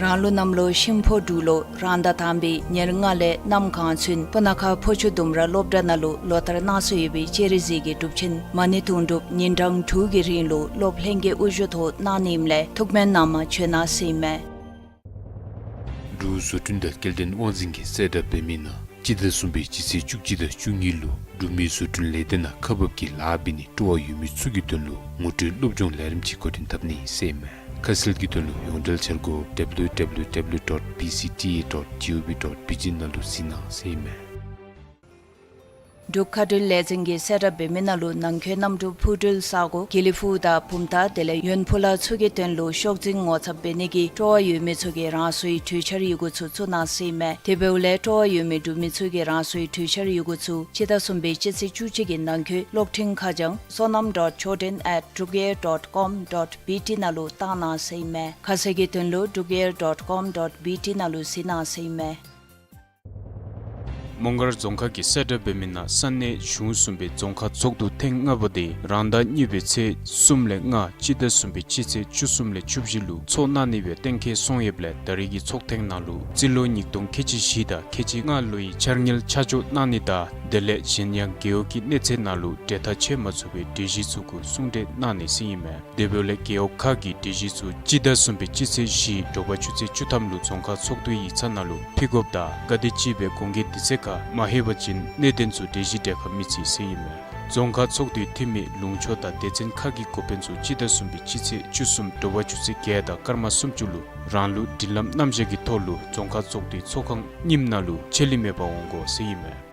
རང་ལུགས་གནམ་ལོ་ཤིང་ཕོ་འབྲུག་ལོ་རང་ཟླ་དང་པའི་ཉེར་ལྔ་ལས་གནམ་གང་ཚུན་སྤུ་ན་ཁ་ཕོ་ཆུ་ལྡུམ་ར་སློབ་གྲྭ་ནང་ལུ་ལོ་ལྟར་གནང་སྲོལ་ཡོད་པའི་སྤྱན་རས་གཟིགས་ཀྱི་སྒྲུབ་ཆེན་མ་ཎི་དུང་སྒྲུབ་ཉིན་གྲངས་དྲུག་གི་རིང་ལུ་སློབ་ལྷན་རྒྱས་དབུ་བཞུགས་ཐོག་གནང་ནི་ཨིནམ་ལས་ཐུགས་སྨོན་གནང་མ་བྱོན་གནང་ཟེར་ཨིན་མས། འབྲུག་བཟོ་སྐྲུན་དང་སྐྱེལ་འདྲེན་དབང་འཛིན་གྱིས་གསལ་བསྒྲགས་འབད་མི་ནང་སྤྱི་ཟླ་གསུམ་པའི་སྤྱི་ཚེས་བཅུ་གཅིག་དང་བཅུ་གཉིས་ལུ་འབྲུག་མི་བཟོ་སྐྲུན་ལས་སྡེ་ནང་ཁག་འབག་གི་ལཱ་འབད་ནི་སྤྲོ་བ་ཡོད་མི་ཚུ་གི་དོན་ལུ་ངོ་སྤྲོད་སློབ་སྦྱོང་ལས་རིམ་ཅིག་འགོ་འདྲེན་འཐབ་ནི་ཟེར་ཨིན་མས། ཁ་གསལ་གྱི་དོན་ལུ་ཡོངས་འབྲེལ་འཆར་སྒོ་W W W dot B C T A dot G O V dot B T ནང་ལུ་གཟིགས་གནང་ཟེར་ཨིན་མས། འབྲུག་མཁའ་འགྲུལ་ལས་འཛིན་གྱིས་གསལ་བསྒྲགས་འབད་མི་ནང་ལུ་ནང་འཁོད་གནམ་གྲུ་འཕུར་འགྲུལ་ས་སྒོ་དགེ་ལེགས་ཕུག་དང་བུམ་ཐང་དེ་ལས་ཡོན་ཕུ་ལ་ཚུ་གི་དོན་ལུ་ཤོག་འཛིན་ངོ་ཚབ་འབད་ནི་གི་སྤྲོ་བ་ཡོད་མི་ཚུ་གིས་རང་སོའི་གྲོས་འཆར་ཡི་གུ་ཚུ་བཙུགས་གནང་ཟེར་ཨིན་མས། དེ་འབདཝ་ལས་སྤྲོ་བ་ཡོད་མི་འབྲུག་མི་ཚུ་གིས་རང་སོའི་གྲོས་འཆར་ཡི་གུ་ཚུ་སྤྱི་ཟླ་གསུམ་པའི་སྤྱི་ཚེས་བཅུ་གཅིག་གི་ནང་འཁོད་གློག་འཕྲིན་ཁ་བྱང་sonam dot choden at drukair dot com dot B T ནང་ལུ་བཏང་གནང་ཟེར་ཨིན་མས། ཁ་གསལ་གྱི་དོན་ལུ་drukair dot com dot B T ནང་ལུ་གཟིགས་གནང་ཟེར་ཨིན་མས། མོང་སྒར་རྫོང་ཁག་གིས་གསལ་བསྒྲགས་འབད་མི་ནང་ས་གནས་གཞུང་གསུམ་པའི་རྫོང་ཁག་ཚོགས་འདུ་ཐེངས་ལྔ་པ་དེ་རང་ཟླ་གཉིས་པའི་ཚེས་གསུམ་ལས་ལྔ་སྤྱི་ཟླ་གསུམ་པའི་སྤྱི་ཚེས་བཅུ་གསུམ་ལས་བཅུ་བཞི་ལུ་ཚོགས་གནང་ནི་སྦེ་གཏན་འཁེལ་སོང་ཡོདཔ་ལས་ད་རེས་ཀྱི་ཚོགས་ཐེངས་ནང་ལུ་རྩིས་ལོ་ཉིས་སྟོང་ཁལ་གཅིག་བཞི་དང་ཁལ་གཅིག་ལྔ་ལོའི་འཆར་དངུལ་ཆ་འཇོག་གནང་ནི་དང་དེ་ལས་གཞན་ཡང་རྒེད་འོག་གི་གནས་ཚད་ནང་ལུ་གྲོས་ཐག་བཅད་མ་ཚུགས་པའི་གྲོས་གཞི་ཚུ་གུ་གསུང་གྲོས་གནང་ནི་ཟེར་ཨིན་མས། དེ་འབདཝ་ལས་རྒེད་འོག་ཁག་གི་གྲོས་གཞི་ཚུ་སྤྱི་ཟླ་གསུམ་པའི་སྤྱི་ཚེས་བཞི་དྲོ་པ་ཆུ་ཚོད་བཅུ་ཐམ་ལུ་རྫོང་ཁག་ཚོགས་འདུའི་ཡིག་ཚང་ནང་ལུ་ཕུལ་དགོཔ་དང་ག་དེམ་ཅིག་སྦེ་གོང་འཁོད་དུས་ཚོད་ཁར་མ་ལྷོད་པ་ཅིན་གནད་དོན་ཚུ་གྲོས་གཞི་གྲལ་ཁར་མི་བརྩི་ཟེར་ཨིན་མས། རྫོང་ཁག་ཚོགས་འདུའི་འཐུས་མི་ལུང་ཕྱོགས་དང་སྡེ་ཚན་ཁག་གི་འགོ་དཔོན་ཚུ་སྤྱི་ཟླ་གསུམ་པའི་སྤྱི་ཚེས་བཅུ་གསུམ་དྲོ་པ་ཆུ་ཚོད་བརྒྱད་དང་སྐར་མ་སུམ་ཅུ་ལུ་རང་ལུགས་སྒྲིག་ལམ་རྣམ་གཞག་གི་ཐོག་ལུ་རྫོང་ཁག་ཚོགས་འདུའི་ཚོགས་ཁང་རྙིངམ་ནང་ལུ་ཆད་ལུས་མེད་པར་འོང་དགོ་ཟེར་ཨིན་མས།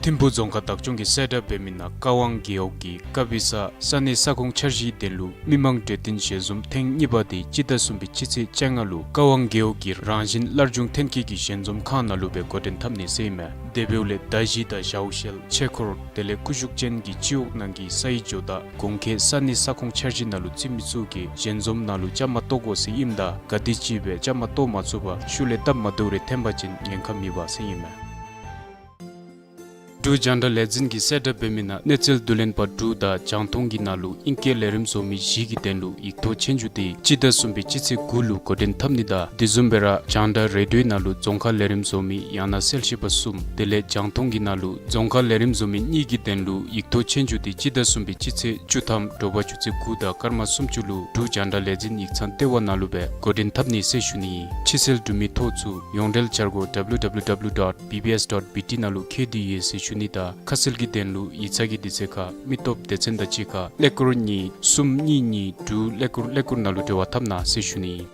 ཐིམ་ཕུ་རྫོང་ཁག་བདག་སྐྱོང་གིས་གསལ་བསྒྲགས་འབད་མི་ནང་ཀ་ཝང་རྒེད་འོག་གི་ཀ་བི་ས་ས་གནས་ས་ཁོངས་འཆར་གཞིའི་དོན་ལུ་མི་མང་གྲོས་བསྟུན་ཞལ་འཛོམས་ཐེངས་གཉིས་པ་དེ་སྤྱི་ཟླ་གསུམ་པའི་སྤྱི་ཚེས་བཅོ་ལྔ་ལུ་ཀ་ཝང་རྒེད་འོག་གི་རང་བཞིན་སླར་འབྱུང་ཐོན་སྐྱེད་ཀྱི་ཞལ་འཛོམས་ཁང་ནང་ལུ་སྦེ་འགོ་འདྲེན་འཐབ་ནི་ཟེར་ཨིན་མས། དེ་འབདཝ་ལས་མདའ་གཞི་དང་ཞའོ་ཤེལ་ཆས་འཁོར་དེ་ལས་སྐུ་གཟུགས་ཅན་གྱི་སྤྱི་འོག་ནང་གི་སའི་ཇོ་བདག་གོང་འཁོད་ས་གནས་ས་ཁོངས་འཆར་གཞི་ནང་ལུ་བརྩི་མི་ཚུ་གིས་ཞལ་འཛོམས་ནང་ལུ་བཅའ་མར་གཏོགས་དགོ་ཟེར་ཨིནམ་ད་ག་དེམ་ཅིག་སྦེ་བཅའ་མར་གཏོགས་མ་ཚུགས་པར་ཤུལ་ལས་སྟབས་མ་བདེཝ་རེ་འཐོན་པ་ཅིན་ཉེན་ཁ་མེད་པ་ཟེར་ཨིན་མས། འབྲུག་རྒྱང་བསྒྲགས་ལས་འཛིན་གྱིས་གསལ་བསྒྲགས་འབད་མི་ནང་གནས་ཚུལ་བསྡུ་ལེན་པ་དྲུག་དང་རྒྱང་མཐོང་གི་ནང་ལུ་ཨིང་སྐད་ལས་རིམ་བཟོ་མི་བཞི་གི་དོན་ལུ་ཡིག་ཐོག་ཆོས་རྒྱུགས་དེ་སྤྱི་ཟླ་གསུམ་པའི་སྤྱི་ཚེས་དགུ་ལུ་འགོ་འདྲེན་འཐབ་ནི་དང་དེ་བཟུམ་སྦེ་ར་རྒྱང་བསྒྲགས་རེ་ཌིའོའི་ནང་ལུ་རྫོང་ཁ་ལས་རིམ་བཟོ་མི་ཡང་ན་གསལ་བཤད་པ་གསུམ་དེ་ལས་རྒྱང་མཐོང་གི་ནང་ལུ་རྫོང་ཁ་ལས་རིམ་བཟོ་མི་གཉིས་ཀྱི་དོན་ལུ་ཡིག་ཐོག་ཆོས་རྒྱུགས་དེ་སྤྱི་ཟླ་གསུམ་པའི་སྤྱི་ཚེས་བཅུ་ཐམ་དྲོ་པ་ཆུ་ཚོད་དགུ་དང་སྐར་མ་སུམ་ཅུ་ལུ་འབྲུག་རྒྱང་བསྒྲགས་ལས་འཛིན་ཡིག་ཚང་ལྟེ་བ་ནང་ལུ་སྦེ་འགོ་འདྲེན་འཐབ་ནི་ཟེར་ཞུ་ནི་ཨིན། ཕྱི་སེལ་འབྲུག་མི་ཐོ་ཚུ་ཡོངས་འབྲེལ་འཆར་སྒོ་W W W dot B B S dot B T ནང་ལུ་འཁོད་དེ་ཡོད་ཟེར་ཞུ་ནི་དང་ཁ་གསལ་གྱི་དོན་ལུ་ཡིག་ཚང་གི་དུས་ཚོད་ཁར་མི་སྟོབས་སྡེ་ཚན་དང་གཅིག་ཁར་ཀླད་ཀོར་གཉིས་གསུམ་གཉིས་གཉིས་དྲུག་ཀླད་ཀོར་ཀླད་ཀོར་ནང་ལུ་འབྲེལ་བ་འཐབ་གནང་ཟེར་ཞུ་ནི་ཨིན།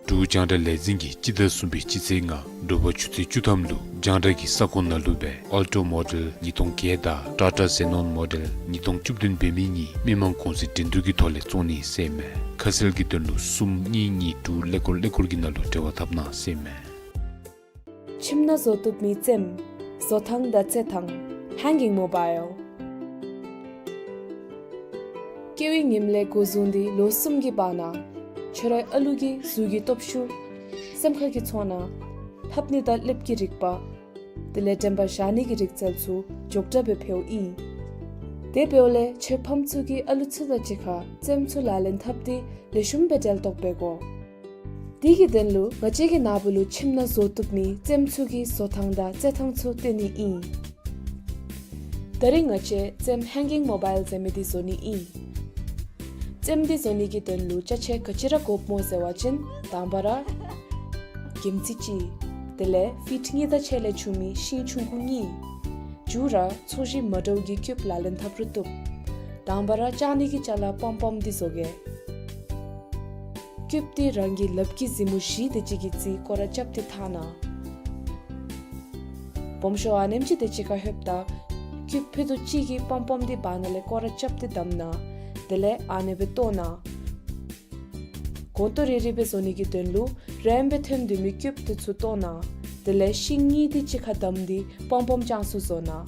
འབྲུག་རྒྱང་བསྒྲགས་ལས་འཛིན་གྱིས་སྤྱི་ཟླ་གསུམ་པའི་སྤྱི་ཚེས་ལྔ་དྲོ་པ་ཆུ་ཚོད་བཅུ་ཐམ་ལུ་རྒྱང་བསྒྲགས་ཀྱི་ས་ཁོངས་ནང་ལུ་སྦེ་ཨལ་ཊོ་མོ་ཌེལ་ཉིས་སྟོང་བརྒྱད་དང་ཊ་ཊ་ཛེ་ནོན་མོ་ཌེལ་ཉིས་སྟོང་བཅུ་བདུན་འབད་མི་གཉིས་མི་མང་གོང་ཚད་འགྲན་བསྡུར་གྱི་ཐོག་ལས་བཙོང་ནི་ཟེར་ཨིན་མས། ཁ་གསལ་གྱི་དོན་ལུ་གསུམ་གཉིས་གཉིས་དྲུག་ཀླད་ཀོར་ཀླད་ཀོར་གྱི་ནང་ལུ་འབྲེལ་བ་འཐབ་གནང་ཟེར་ཨིན་མས། ཁྱིམ་ནང་བཟོ་བཏུབ་མི་རྩེདམོ། བཟོ་ཐངས་དང་རྩེ་ཐངས། Hanging Mobile། སྐྱེ་བའི་ཉིནམ་ལས་འགོ་བཟུང་སྟེ་ལོ་གསུམ་གྱི་བར་ན་ཁྱོད་རའི་ཨ་ལུ་གི་གཟུགས་ཀྱི་སྟོབས་ཤུགས། སེམས་ཁ་གི་ཚོར་སྣང་། ལྷབ་ནི་དང་ལེབ་ཀྱི་རིག་པ། དེ་ལས་དྲན་པ་བཞག་ནི་གི་རིག་རྩལ་ཚུ་མགྱོགས་དྲགས་སྦེ་འཕེལཝ་ཨིན། དེ་འབདཝ་ལས་ཁྱོད་ཕམ་ཚུ་གིས་ཨ་ལུ་ཚུ་དང་གཅིག་ཁར་རྩེདམོ་ཚུ་ལག་ལེན་འཐབ་སྟེ་ལེགས་ཤོམ་སྦེ་འབྲེལ་གཏོགས་འབད་དགོ། དེ་གི་དོན་ལུ་ང་བཅས་ཀྱི་ནཱ་བུ་ལུ་ཁྱིམ་ནང་བཟོ་བཏུབ་མི་རྩེདམོ་ཚུ་གི་བཟོ་ཐངས་དང་རྩེ་ཐངས་ཚུ་སྟོན་ནི་ཨིན། ད་རིས་ང་བཅས་རྩེདམོ་Hanging Mobile ཟེར་མི་འདི་བཟོ་ནི་ཨིན། རྩེདམོ་འདི་བཟོ་ནི་གི་དོན་ལུ་ཅ་ཆས་ག་ཅི་ར་དགོཔ་སྨོ་ཟེར་བ་ཅིན་དང་པ་ར་གྱིམ་ཙི་གཅིག། དེ་ལས་ཕིཊ་གཉིས་དང་ཕྱེད་ལས་ཆུང་མི་ཤིང་ཆུང་ཀུ་གཉིས། མཇུག་ར་ཚོས་གཞི་མ་འདྲཝ་གི་ཀིའུབ་ལག་ལེན་འཐབ་རུང་བཏུབ། དང་པ་ར་བཅག་ནི་གི་ཅ་ལ་པོམ་པོམ་འདི་བཟོ་གེ། ཀིའུབ་འདི་རང་གི་ལགཔ་གི་གཟིགས་མོ་བཞི་དེ་ཅིག་གི་རྩིས་སྐོར་ར་རྐྱབ་སྟེ་འཐག་གནང་། སྦོམ་ཤོས་ཨ་ནེམ་ཅིག་དེ་ཅིག་ཁར་ལྷོདཔ་ད་ཀིའུབ་ཕུད་རྡོག་གཅིག་གི་པོམ་པོམ་འདི་བར་ན་ལས་སྐོར་ར་རྐྱབ་སྟེ་བསྡམ་གནང་། དེ་ལས་ཨ་ནེ་སྦེ་གཏོར་གནང་། གོང་ཏོ་རེ་རེ་སྦེ་བཟོ་ནི་གི་དོན་ལུ་རེམ་སྦེ་ཐོན་སྡོད་མི་ཀིའུབ་དེ་ཚུ་གཏོར་གནང་། དེ་ལས་ཤིང་གཉིས་དེ་ཅིག་ཁར་བསྡམས་ཏེ་པོམ་པོམ་ཅན་ཚུ་བཟོ་གནང་།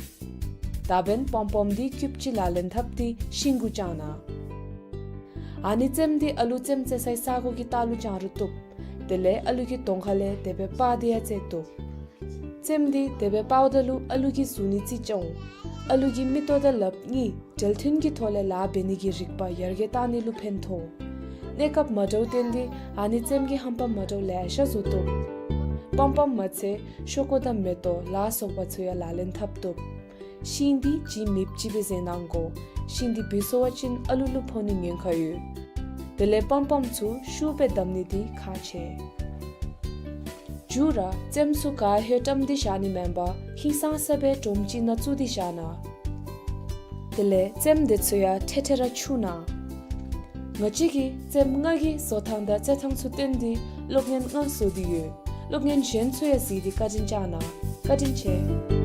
ད་འབདན་པམ་པམ་འདི་སྐྱིདཔ་ཅིག་ལག་ལེན་འཐབ་སྟེ་ཤིང་གུ་བཅང་གནང་། ཨ་ནི་རྩེདམོ་འདི་ཨ་ལུ་རྩེདམོ་རྩེ་སའི་ས་གོ་གི་ལྟག་ལུ་བཅང་རུང་བཏུབ། དེ་ལས་ཨ་ལུ་གི་གདོང་ཁ་ལས་དེ་སྦེ་སྤར་ཏེ་ཡང་རྩེ་བཏུབ། རྩེདམོ་འདི་དེ་སྦེ་སྤརཝ་ད་ལུ་ཨ་ལུ་གི་གཟུགས་ནི་རྩིས་རྐྱབ་འོང་། ཨ་ལུ་གི་མིག་ཏོ་དང་ལགཔ་གཉིས་འབྲེལ་མཐུན་གྱི་ཐོག་ལས་ལཱ་འབད་ནི་གི་རིག་པ་ཡར་རྒྱས་བཏང་ནི་ལུ་ཕན་ཐོགས། གནས་སྐབས་མ་འདྲཝ་བརྟེན་ཏེ་ཨ་ནི་རྩེདམོ་གི་རྣམ་པ་མ་འདྲཝ་ལེ་ཤ་བཟོ་བཏུབ། པམ་པམ་མ་ཚད་ཤོག་ཀོ་དང་མེ་ཏོག་ལ་སོགས་པ་ཚུ་ཡང་ལག་ལེན་འཐབ་བཏུབ། ཤིང་འདི་ལྗིད་མེདཔ་ཅིག་སྦེ་བཟོ་གནང་དགོ། ཤིང་འདི་བིལ་སོང་པ་ཅིན་ཨ་ལུ་ལུ་ཕོག་ནི་ཉེན་ཁ་ཡོད། དེ་ལས་པམ་པམ་ཚུ་ཤུགས་སྦེ་བསྡམ་ནི་འདི་ཁག་ཆེ། མཇུག་ར་རྩེདམོ་ཚུ་ག་ཧེ་བཀྲམ་སྟེ་བཞག་ནི་མེན་པར་ཧིང་སངས་ས་སྦེ་སྒྲོམ་ཅིག་ནང་བཙུགས་ཏེ་བཞག་གནང་། དེ་ལས་རྩེདམོ་དེ་ཚུ་ཡང་ཐེངས་ཐེངས་ར་འཁྱུ་གནང་། ང་བཅས་ཀྱིས་རྩེདམོ་ལྔ་གི་བཟོ་ཐངས་དང་རྩེ་ཐངས་ཚུ་སྟོན་ཏེ་སློབ་གཉེར་ལྔ་བཟོ་སྟེ་ཡོད། སློབ་གཉེར་གཞན་ཚུ་ཡང་གཟིགས་ཏེ་བཀའ་དྲིན་བསྐྱང་གནང་། བཀའ་དྲིན་ཆེ།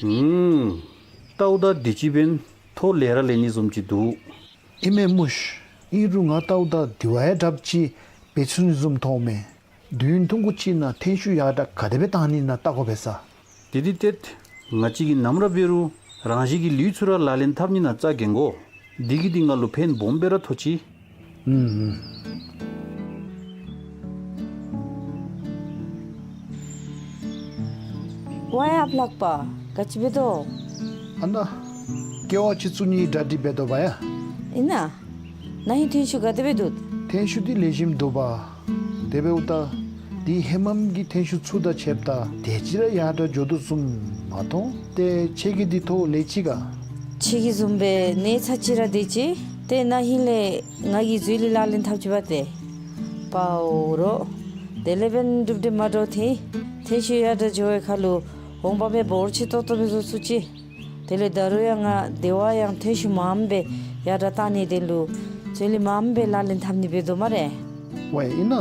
ཨུམ། ལྟཝ་ད་དེ་ཅིག་འབདན་ཐོག་ལེ་ར་ལེ་ནི་བཟུམ་ཅིག་འདུག། ཨིན་མས་མུཤ། ཨིན་རུང་ང་ལྟཝ་ད་དེ་བ་ཡང་དྲགཔ་ཅིག་འབད་ཚུགས་ནི་བཟུམ་མཐོངམ་མས། དུས་ཡུན་ཐུང་ཀུ་ཅིག་ནང་ཐན་ཤུ་ཡར་དྲག་ག་དེ་སྦེ་བཏང་ནི་ཨིན་ན་བལྟ་དགོ་པས་ས། དེ་འདི་ཏེ་ང་བཅས་ཀྱིས་ནམ་ར་འབད་རུང་རང་བཞིན་གྱི་ལུད་ཚུ་ར་ལག་ལེན་འཐབ་ནི་ནང་རྩ་འགེངས་དགོ། འདི་གིས་འདི་ང་ལུ་ཕན་སྦོམ་སྦེ་ར་ཐོགས་ཅི། ཨུམ་ཨུམ། ཝའི་ཨཔ་ལགས་པ། ག་ཅི་འབད་དོ། ཨ་ན། ཀེ་ཝ་ཅིག་བཙུགས་ནིའི་གྲ་སྒྲིག་འབད་དོ་བ་ཡ། ཨིན་ན། ན་ཧིང་ཐན་ཤུ་ག་དེ་སྦེ་འདུག། ཐན་ཤུ་འདི་ལེགས་ཤོམ་འདུག་པ། དེ་འབདཝ་ད་འདི་ཧེ་མམ་གྱི་ཐན་ཤུ་ཚུ་དང་ཕྱདཔ་ད་དེ་ཅིག་ར་ཡར་དྲག་འགྱོ་དོ་བཟུམ་མ་མཐོང་། ཏེ་ཁྱེད་ཀྱིས་འདི་ཐོག་ལེགས་ཅི་ག། ཁྱེད་ཀྱི་བཟུམ་སྦེ་གནས་ཚད་ཅིག་ར་དེ་ཅིག། ཏེ་ན་ཧིང་ལས་ང་གིས་འཛོལ་ལུད་ལག་ལེན་འཐབ་ཅི་པ་ཏེ། པའོ་རོ། དེ་ལས་འབདན་གྲུབ་འབྲས་མ་འདྲཝ་ཐོན། ཐན་ཤུ་ཡར་དྲག་འགྱོ་བའི་ཁར་ལུ་འོང་འབབ་སྦེ་འབོར་ཆེ་ཏོག་ཏོ་སྦེ་བཟོ་ཚུགས་ཅི། དེ་ལས་ད་རུང་ཡང་ང་དེ་བ་ཡང་ཐན་ཤུ་མངམ་སྦེ་ཡར་དྲག་བཏང་ནིའི་དོན་ལུ་འཛོལ་ལུད་མངམ་སྦེ་ལག་ལེན་འཐབ་ནི་འབད་དོ་སྨ་རེ། ཝའི་ཨིན་ན།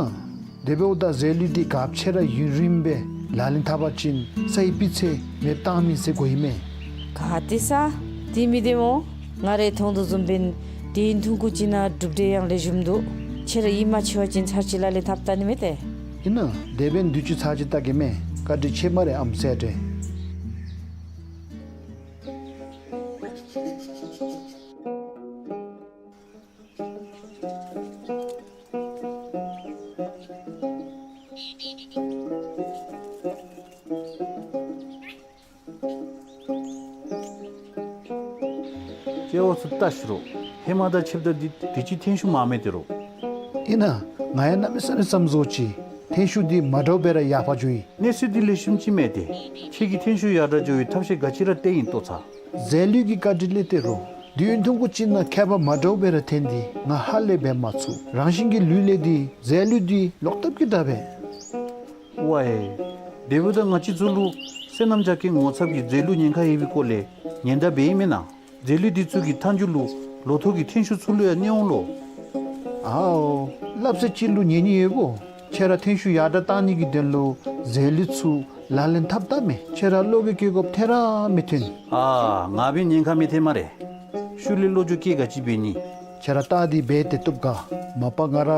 དེ་འབདཝ་ད་རྫས་ལུད་འདི་ག་ཅི་ར་ཡུན་རིངམོ་སྦེ་ལག་ལེན་འཐབ་པ་ཅིན་སའི་སྤུས་ཚད་མེདཔ་བཏང་མི་ཟེར་གོ་ཡི་མས། ག་ཏེ་ས། དེ་མི་བདེན་སྨོ། ང་རའི་མཐོང་དོ་བཟུམ་འབདན་དུས་ཡུན་ཐུང་ཀུ་ཅིག་ནང་གྲུབ་འབྲས་ཡང་ལེགས་ཤོམ་འདུག། ཁྱེད་ར་ཡིད་མ་ཆེས་པ་ཅིན་ཚར་གཅིག་ལག་ལེན་འཐབ་བལྟ་ནི་མས་ཏེ། ཨིན་ན། དེ་འབདན་དུས་ཅི་ཚར་གཅིག་བལྟ་གེ་མས། བཀའ་དྲིན་ཆེ་སྨ་རེ་ཨམ་སྲས་ཏེ། ཅིག་འོ་ཚུ་བལྟ་ཤིག་རོ། ཧེ་མ་དང་ཕྱདཔ་ད་འདི་དུས་ཅི་ཐན་ཤུ་མངམ་མས་ཏེ་རོ། ཨིན་ན། ང་ཡང་གནམ་མེད་ས་མེད་བསམ་བཟོ་ཅི། ཐན་ཤུ་འདི་མ་འདྲཝ་སྦེ་ར་ཡར་འཕར་འགྱོ་ཡི། གནས་ཚུལ་འདི་ལེགས་ཤོམ་ཅིག་མས་ཏེ། ཁྱེད་ཀྱིས་ཐན་ཤུ་ཡར་དྲག་འགྱོ་བའི་ཐབས་ཤེས་ག་ཅི་ར་སྟོན་ཡི་ལྟོ་ཚང་། རྫས་ལུད་ཀྱི་བཀའ་དྲིན་ལས་ཏེ་རོ། དུས་ཡུན་ཐུང་ཀུ་ཅིག་ནང་ཁྱད་པར་མ་འདྲཝ་སྦེ་ར་ཐོན་ཏེ་ང་ཧ་ལས་འབད་མ་ཚུགས། རང་བཞིན་གྱི་ལུད་ལས་འདི་རྫས་ལུད་འདི་ལོག་ལྟབ་ཀྱི་དྲག་པས། ཝའི། དེ་འབདཝ་ད་ང་བཅས་ཚུ་ལུ་སོ་ནམ་རྒྱ་སྐྱེད་ངོ་ཚབ་ཀྱི་རྫས་ལུད་ཉེན་ཁ་ཡོད་པའི་སྐོར་ལས་ཉེན་བརྡ་འབད་ཡི་མེན་ན། རྫས་ལུད་འདི་ཚུ་གི་མཐའ་མཇུག་ལུ་ལོ་ཐོག་གི་ཐན་ཤུ་ཚུ་ལུ་ཡང་གནོད་འོང་ལོ། ཨའོ། སླབ་ས་ཅིག་ལུ་ཉན་ནི་ཡོད་གོ། ཁྱེད་ར་ཐན་ཤུ་ཡར་དྲག་བཏང་ནི་གི་དོན་ལུ་རྫས་ལུད་ཚུ་ལག་ལེན་འཐབ་བལྟ་མས། ཁྱེད་ར་བློ་འགྱོད་བསྐྱེད་དགོཔ་ཐད་ར་མི་ཐོན། ཨ་ང་འབད་ཉེན་ཁ་མི་ཐོན་སྨ་རེ། ཤུལ་ལས་བློ་འགྱོད་བསྐྱེད་ག་ཅི་འབད་ནི། ཁྱེད་ར་བལྟ་སྟེ་འབད་དེ་བཏུབ་ག། མ་པ་ང་ར་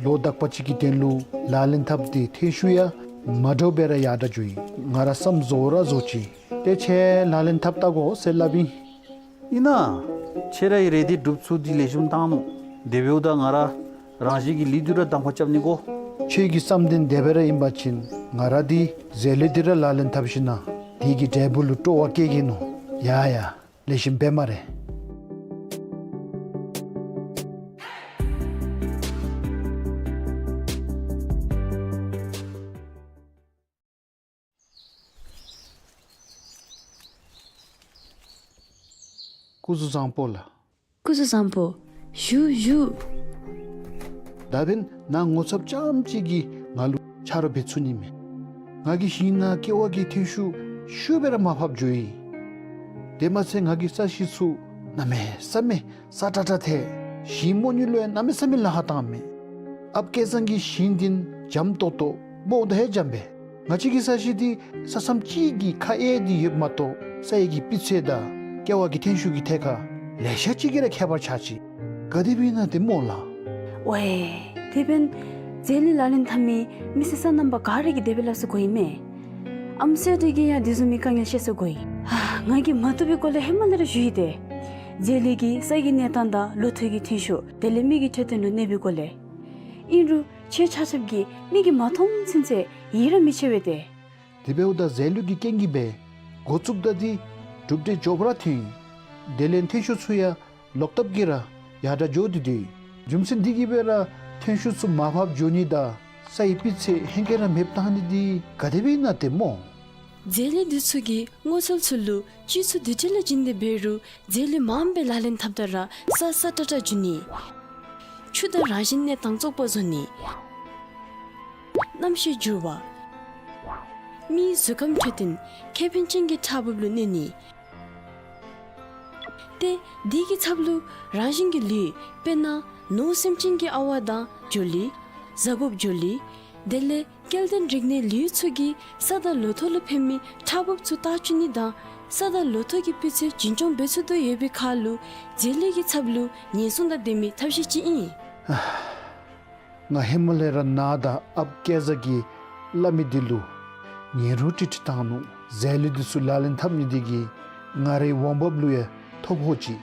ལོ་དག་པ་ཅིག་གི་དོན་ལུ་ལག་ལེན་འཐབ་སྟེ་ཐན་ཤུ་ཡང་མ་འདྲཝ་སྦེ་ར་ཡར་དྲག་འགྱོ་ཡི། ང་ར་བསམ་བཟོ་ར་བཟོ་ཅི། ཏེ་ཁྱེད་ལག་ལེན་འཐབ་བལྟ་དགོ་ཟེར་སླབ་ཨིན། ཨིན་ན། ཁྱེད་རའི་རེ་འདོད་སྒྲུབ་ཚུགས་འདི་ལེགས་ཤོམ་བཏང་ནུག། དེ་འབདཝ་ད་ང་ར་རང་བཞིན་གྱི་ལུད་འདི་ར་གདམ་ཁ་རྐྱབ་ནི་དགོ། ཁྱེད་ཀྱི་བསམ་དོན་དེ་སྦེ་ར་ཨིན་པ་ཅིན་ང་ར་འདི་རྫས་ལུད་འདི་ར་ལག་ལེན་འཐབ་ཞིན་ན་དེ་གི་འབྲས་བུ་ལུ་སྤྲོ་བ་བསྐྱེད་གེ་ནོ། ཡ་ཡ། ལེགས་ཤོམ་འབད་སྨ་རེ། སྐུ་གཟུགས་བཟང་པོ་ལགས། སྐུ་གཟུགས་བཟང་པོ། བཞུགས་བཞུགས། ད་འབདན་ནཱ་ངོ་ཚབ་རྐྱངམ་ཅིག་གིས་ང་ལུ་ཆ་རོགས་འབད་ཚུགས་ནི་མས། ང་གིས་ཞིང་ནང་ཀེ་བ་གི་ཐོན་ཤུགས་ཤུགས་སྦེ་ར་མར་ཕབ་འགྱོ་ཡི། དེ་མ་ཚད་ང་གི་ས་གཞི་ཚུ་གནམ་མེད་ས་མེད་སྲ་ཀྲག་ཀྲ་ཐལ། ཞིང་རྨོ་ནི་ལུ་ཡང་གནམ་མེད་ས་མེད་ལཱ་ཁག་བཏངམ་མས། ཨཔ་སྐལ་བཟང་གིས་ཞིང་འདི་འཇམ་ཏོག་ཏོ་རྨོཝ་ད་ཧེ་འཇམ་པས། ང་བཅས་ཀྱི་ས་གཞི་འདི་ས་མཚམས་གཅིག་གིས་ཁ་དབྱེ་སྟེ་ཡོདཔ་མ་གཏོགས་ས་ཡི་གི་སྤུས་ཚད་དང་ཀེ་བ་གི་ཐོན་ཤུགས་ཀྱི་ཐད་ཁར་ལེ་ཤ་ཅིག་གིས་ར་ཁྱད་པར་ཆགས་ཅི། ག་དེ་སྦེ་ཨིན་ན་ཏེ་སྨོ་ལགས། ཝའེ། དེ་འབདན་རྫས་ལུད་ལག་ལེན་འཐབ་མི་མི་སེར་སོ་ནམ་པ་ག་ར་གིས་དེ་སྦེ་སླབ་ས་གོ་ཨིན་མས། ཨམ་སྲས་འདི་གིས་ཡང་དེ་བཟུམ་མའི་དཀའ་ངལ་བཤད་ས་གོ་ཡི། ང་གིས་མ་བཏུབ་པའི་སྐོར་ལས་ཧེ་མ་ལས་ར་ཞུ་ཡི་ཏེ། རྫས་ལུད་ཀྱིས་ས་གི་གནས་སྟངས་དང་ལོ་ཐོག་གི་ཐོན་ཤུགས་དེ་ལས་མི་གི་འཕྲོད་བསྟེན་ལུ་གནོད་པའི་སྐོར་ལས། ཨིན་རུང་ཁྱེད་ཆ་ཁྱབ་ཀྱིས་མིག་གིས་མ་མཐོང་ཚུན་ཚོད་ཡིད་ར་མི་ཆེས་པས་ཏེ། དེ་འབདཝ་ད་རྫས་ལུད་ཀྱི་རྐྱེན་གྱིས་སྦེ་འགོ་བཙུགསཔ་ད་འདི་གྲུབ་འབྲས་མགྱོགས་པ་ར་ཐོན་ཡི། དེ་ལས་ཐོན་ཤུགས་ཚུ་ཡང་ལོག་ཐབས་ཀྱིས་ར་ཡར་དྲག་འགྱོ་སྟེ་འདུག། རྒྱུ་མཚན་འདི་གིས་སྦེ་ར་ཐོན་ཤུགས་ཚུ་མར་ཕབ་འགྱོ་ནི་དང་ས་ཡི་སྤུས་ཚད་ཧེང་སྐལ་ར་མེདཔ་བཏང་ནི་འདི་ག་དེ་སྦེ་ཨིན་ན་ཏེ་སྨོ། རྫས་ལུད་འདི་ཚུ་གིས་སྔོ་ཚལ་ཚུ་ལུ་བཅུད་ཚུ་དེ་ཅིག་ལས་བྱིན་ཏེ་འབད་རུང་རྫས་ལུད་མངམ་སྦེ་ལག་ལེན་འཐབ་ད་ར་ས་སྲ་ཀྲག་ཀྲ་འགྱོ་ནི། ཆུ་དང་རང་བཞིན་གནས་སྟངས་བཙོག་པ་བཟོ་ནི། གནམ་གཤིས་འགྱུར་བ། མིའི་གཟུགས་ཁམས་འཕྲོད་བསྟེན་ཁེ་ཕན་ཅན་གྱི་ཕྲག་འབུབ་ལུ་གནོད་ནི། ཏེ་དེ་གི་ཚབ་ལུ་རང་བཞིན་གྱི་ལུད་དཔེར་ན་ནོར་སེམས་ཅན་གྱི་ཨ་ཝ་དང་འབྱོར་ལུད། གཟའ་ཕུརཔ་འབྱོར་ལུད། དེ་ལས་སྐྱེ་ལྡན་རིགས་སྣའི་ལུད་ཚུ་གིས་ས་དང་ལོ་ཐོག་ལུ་ཕན་མི་ཕྲག་འབུབ་ཚུ་བཏགས་བཅུག་ནི་དང་ས་དང་ལོ་ཐོག་གི་སྤུས་ཚད་འཛིན་སྐྱོང་འབད་ཚུགས་དོ་ཡོད་པའི་ཁར་ལུ་རྫས་ལུད་ཀྱི་ཚབ་ལུ་ཉེན་སྲུང་དང་ལྡན་མི་ཐབས་ཤེས་ཅིག་ཨིན། ང་ཧེ་མ་ལས་ར་ནཱ་དང་ཨཔ་སྐལ་བཟང་གིས་སླབ་མི་འདི་ལུ་ཉན་རུང་ཀྲིག་ཀྲི་བཏང་ནུག། རྫས་ལུད་འདི་ཚུ་ལག་ལེན་འཐབ་ནི་འདི་གིས་ང་རའི་འོང་འབབ་ལུ་ཡང་ཐོ་ཕོག་ཅི།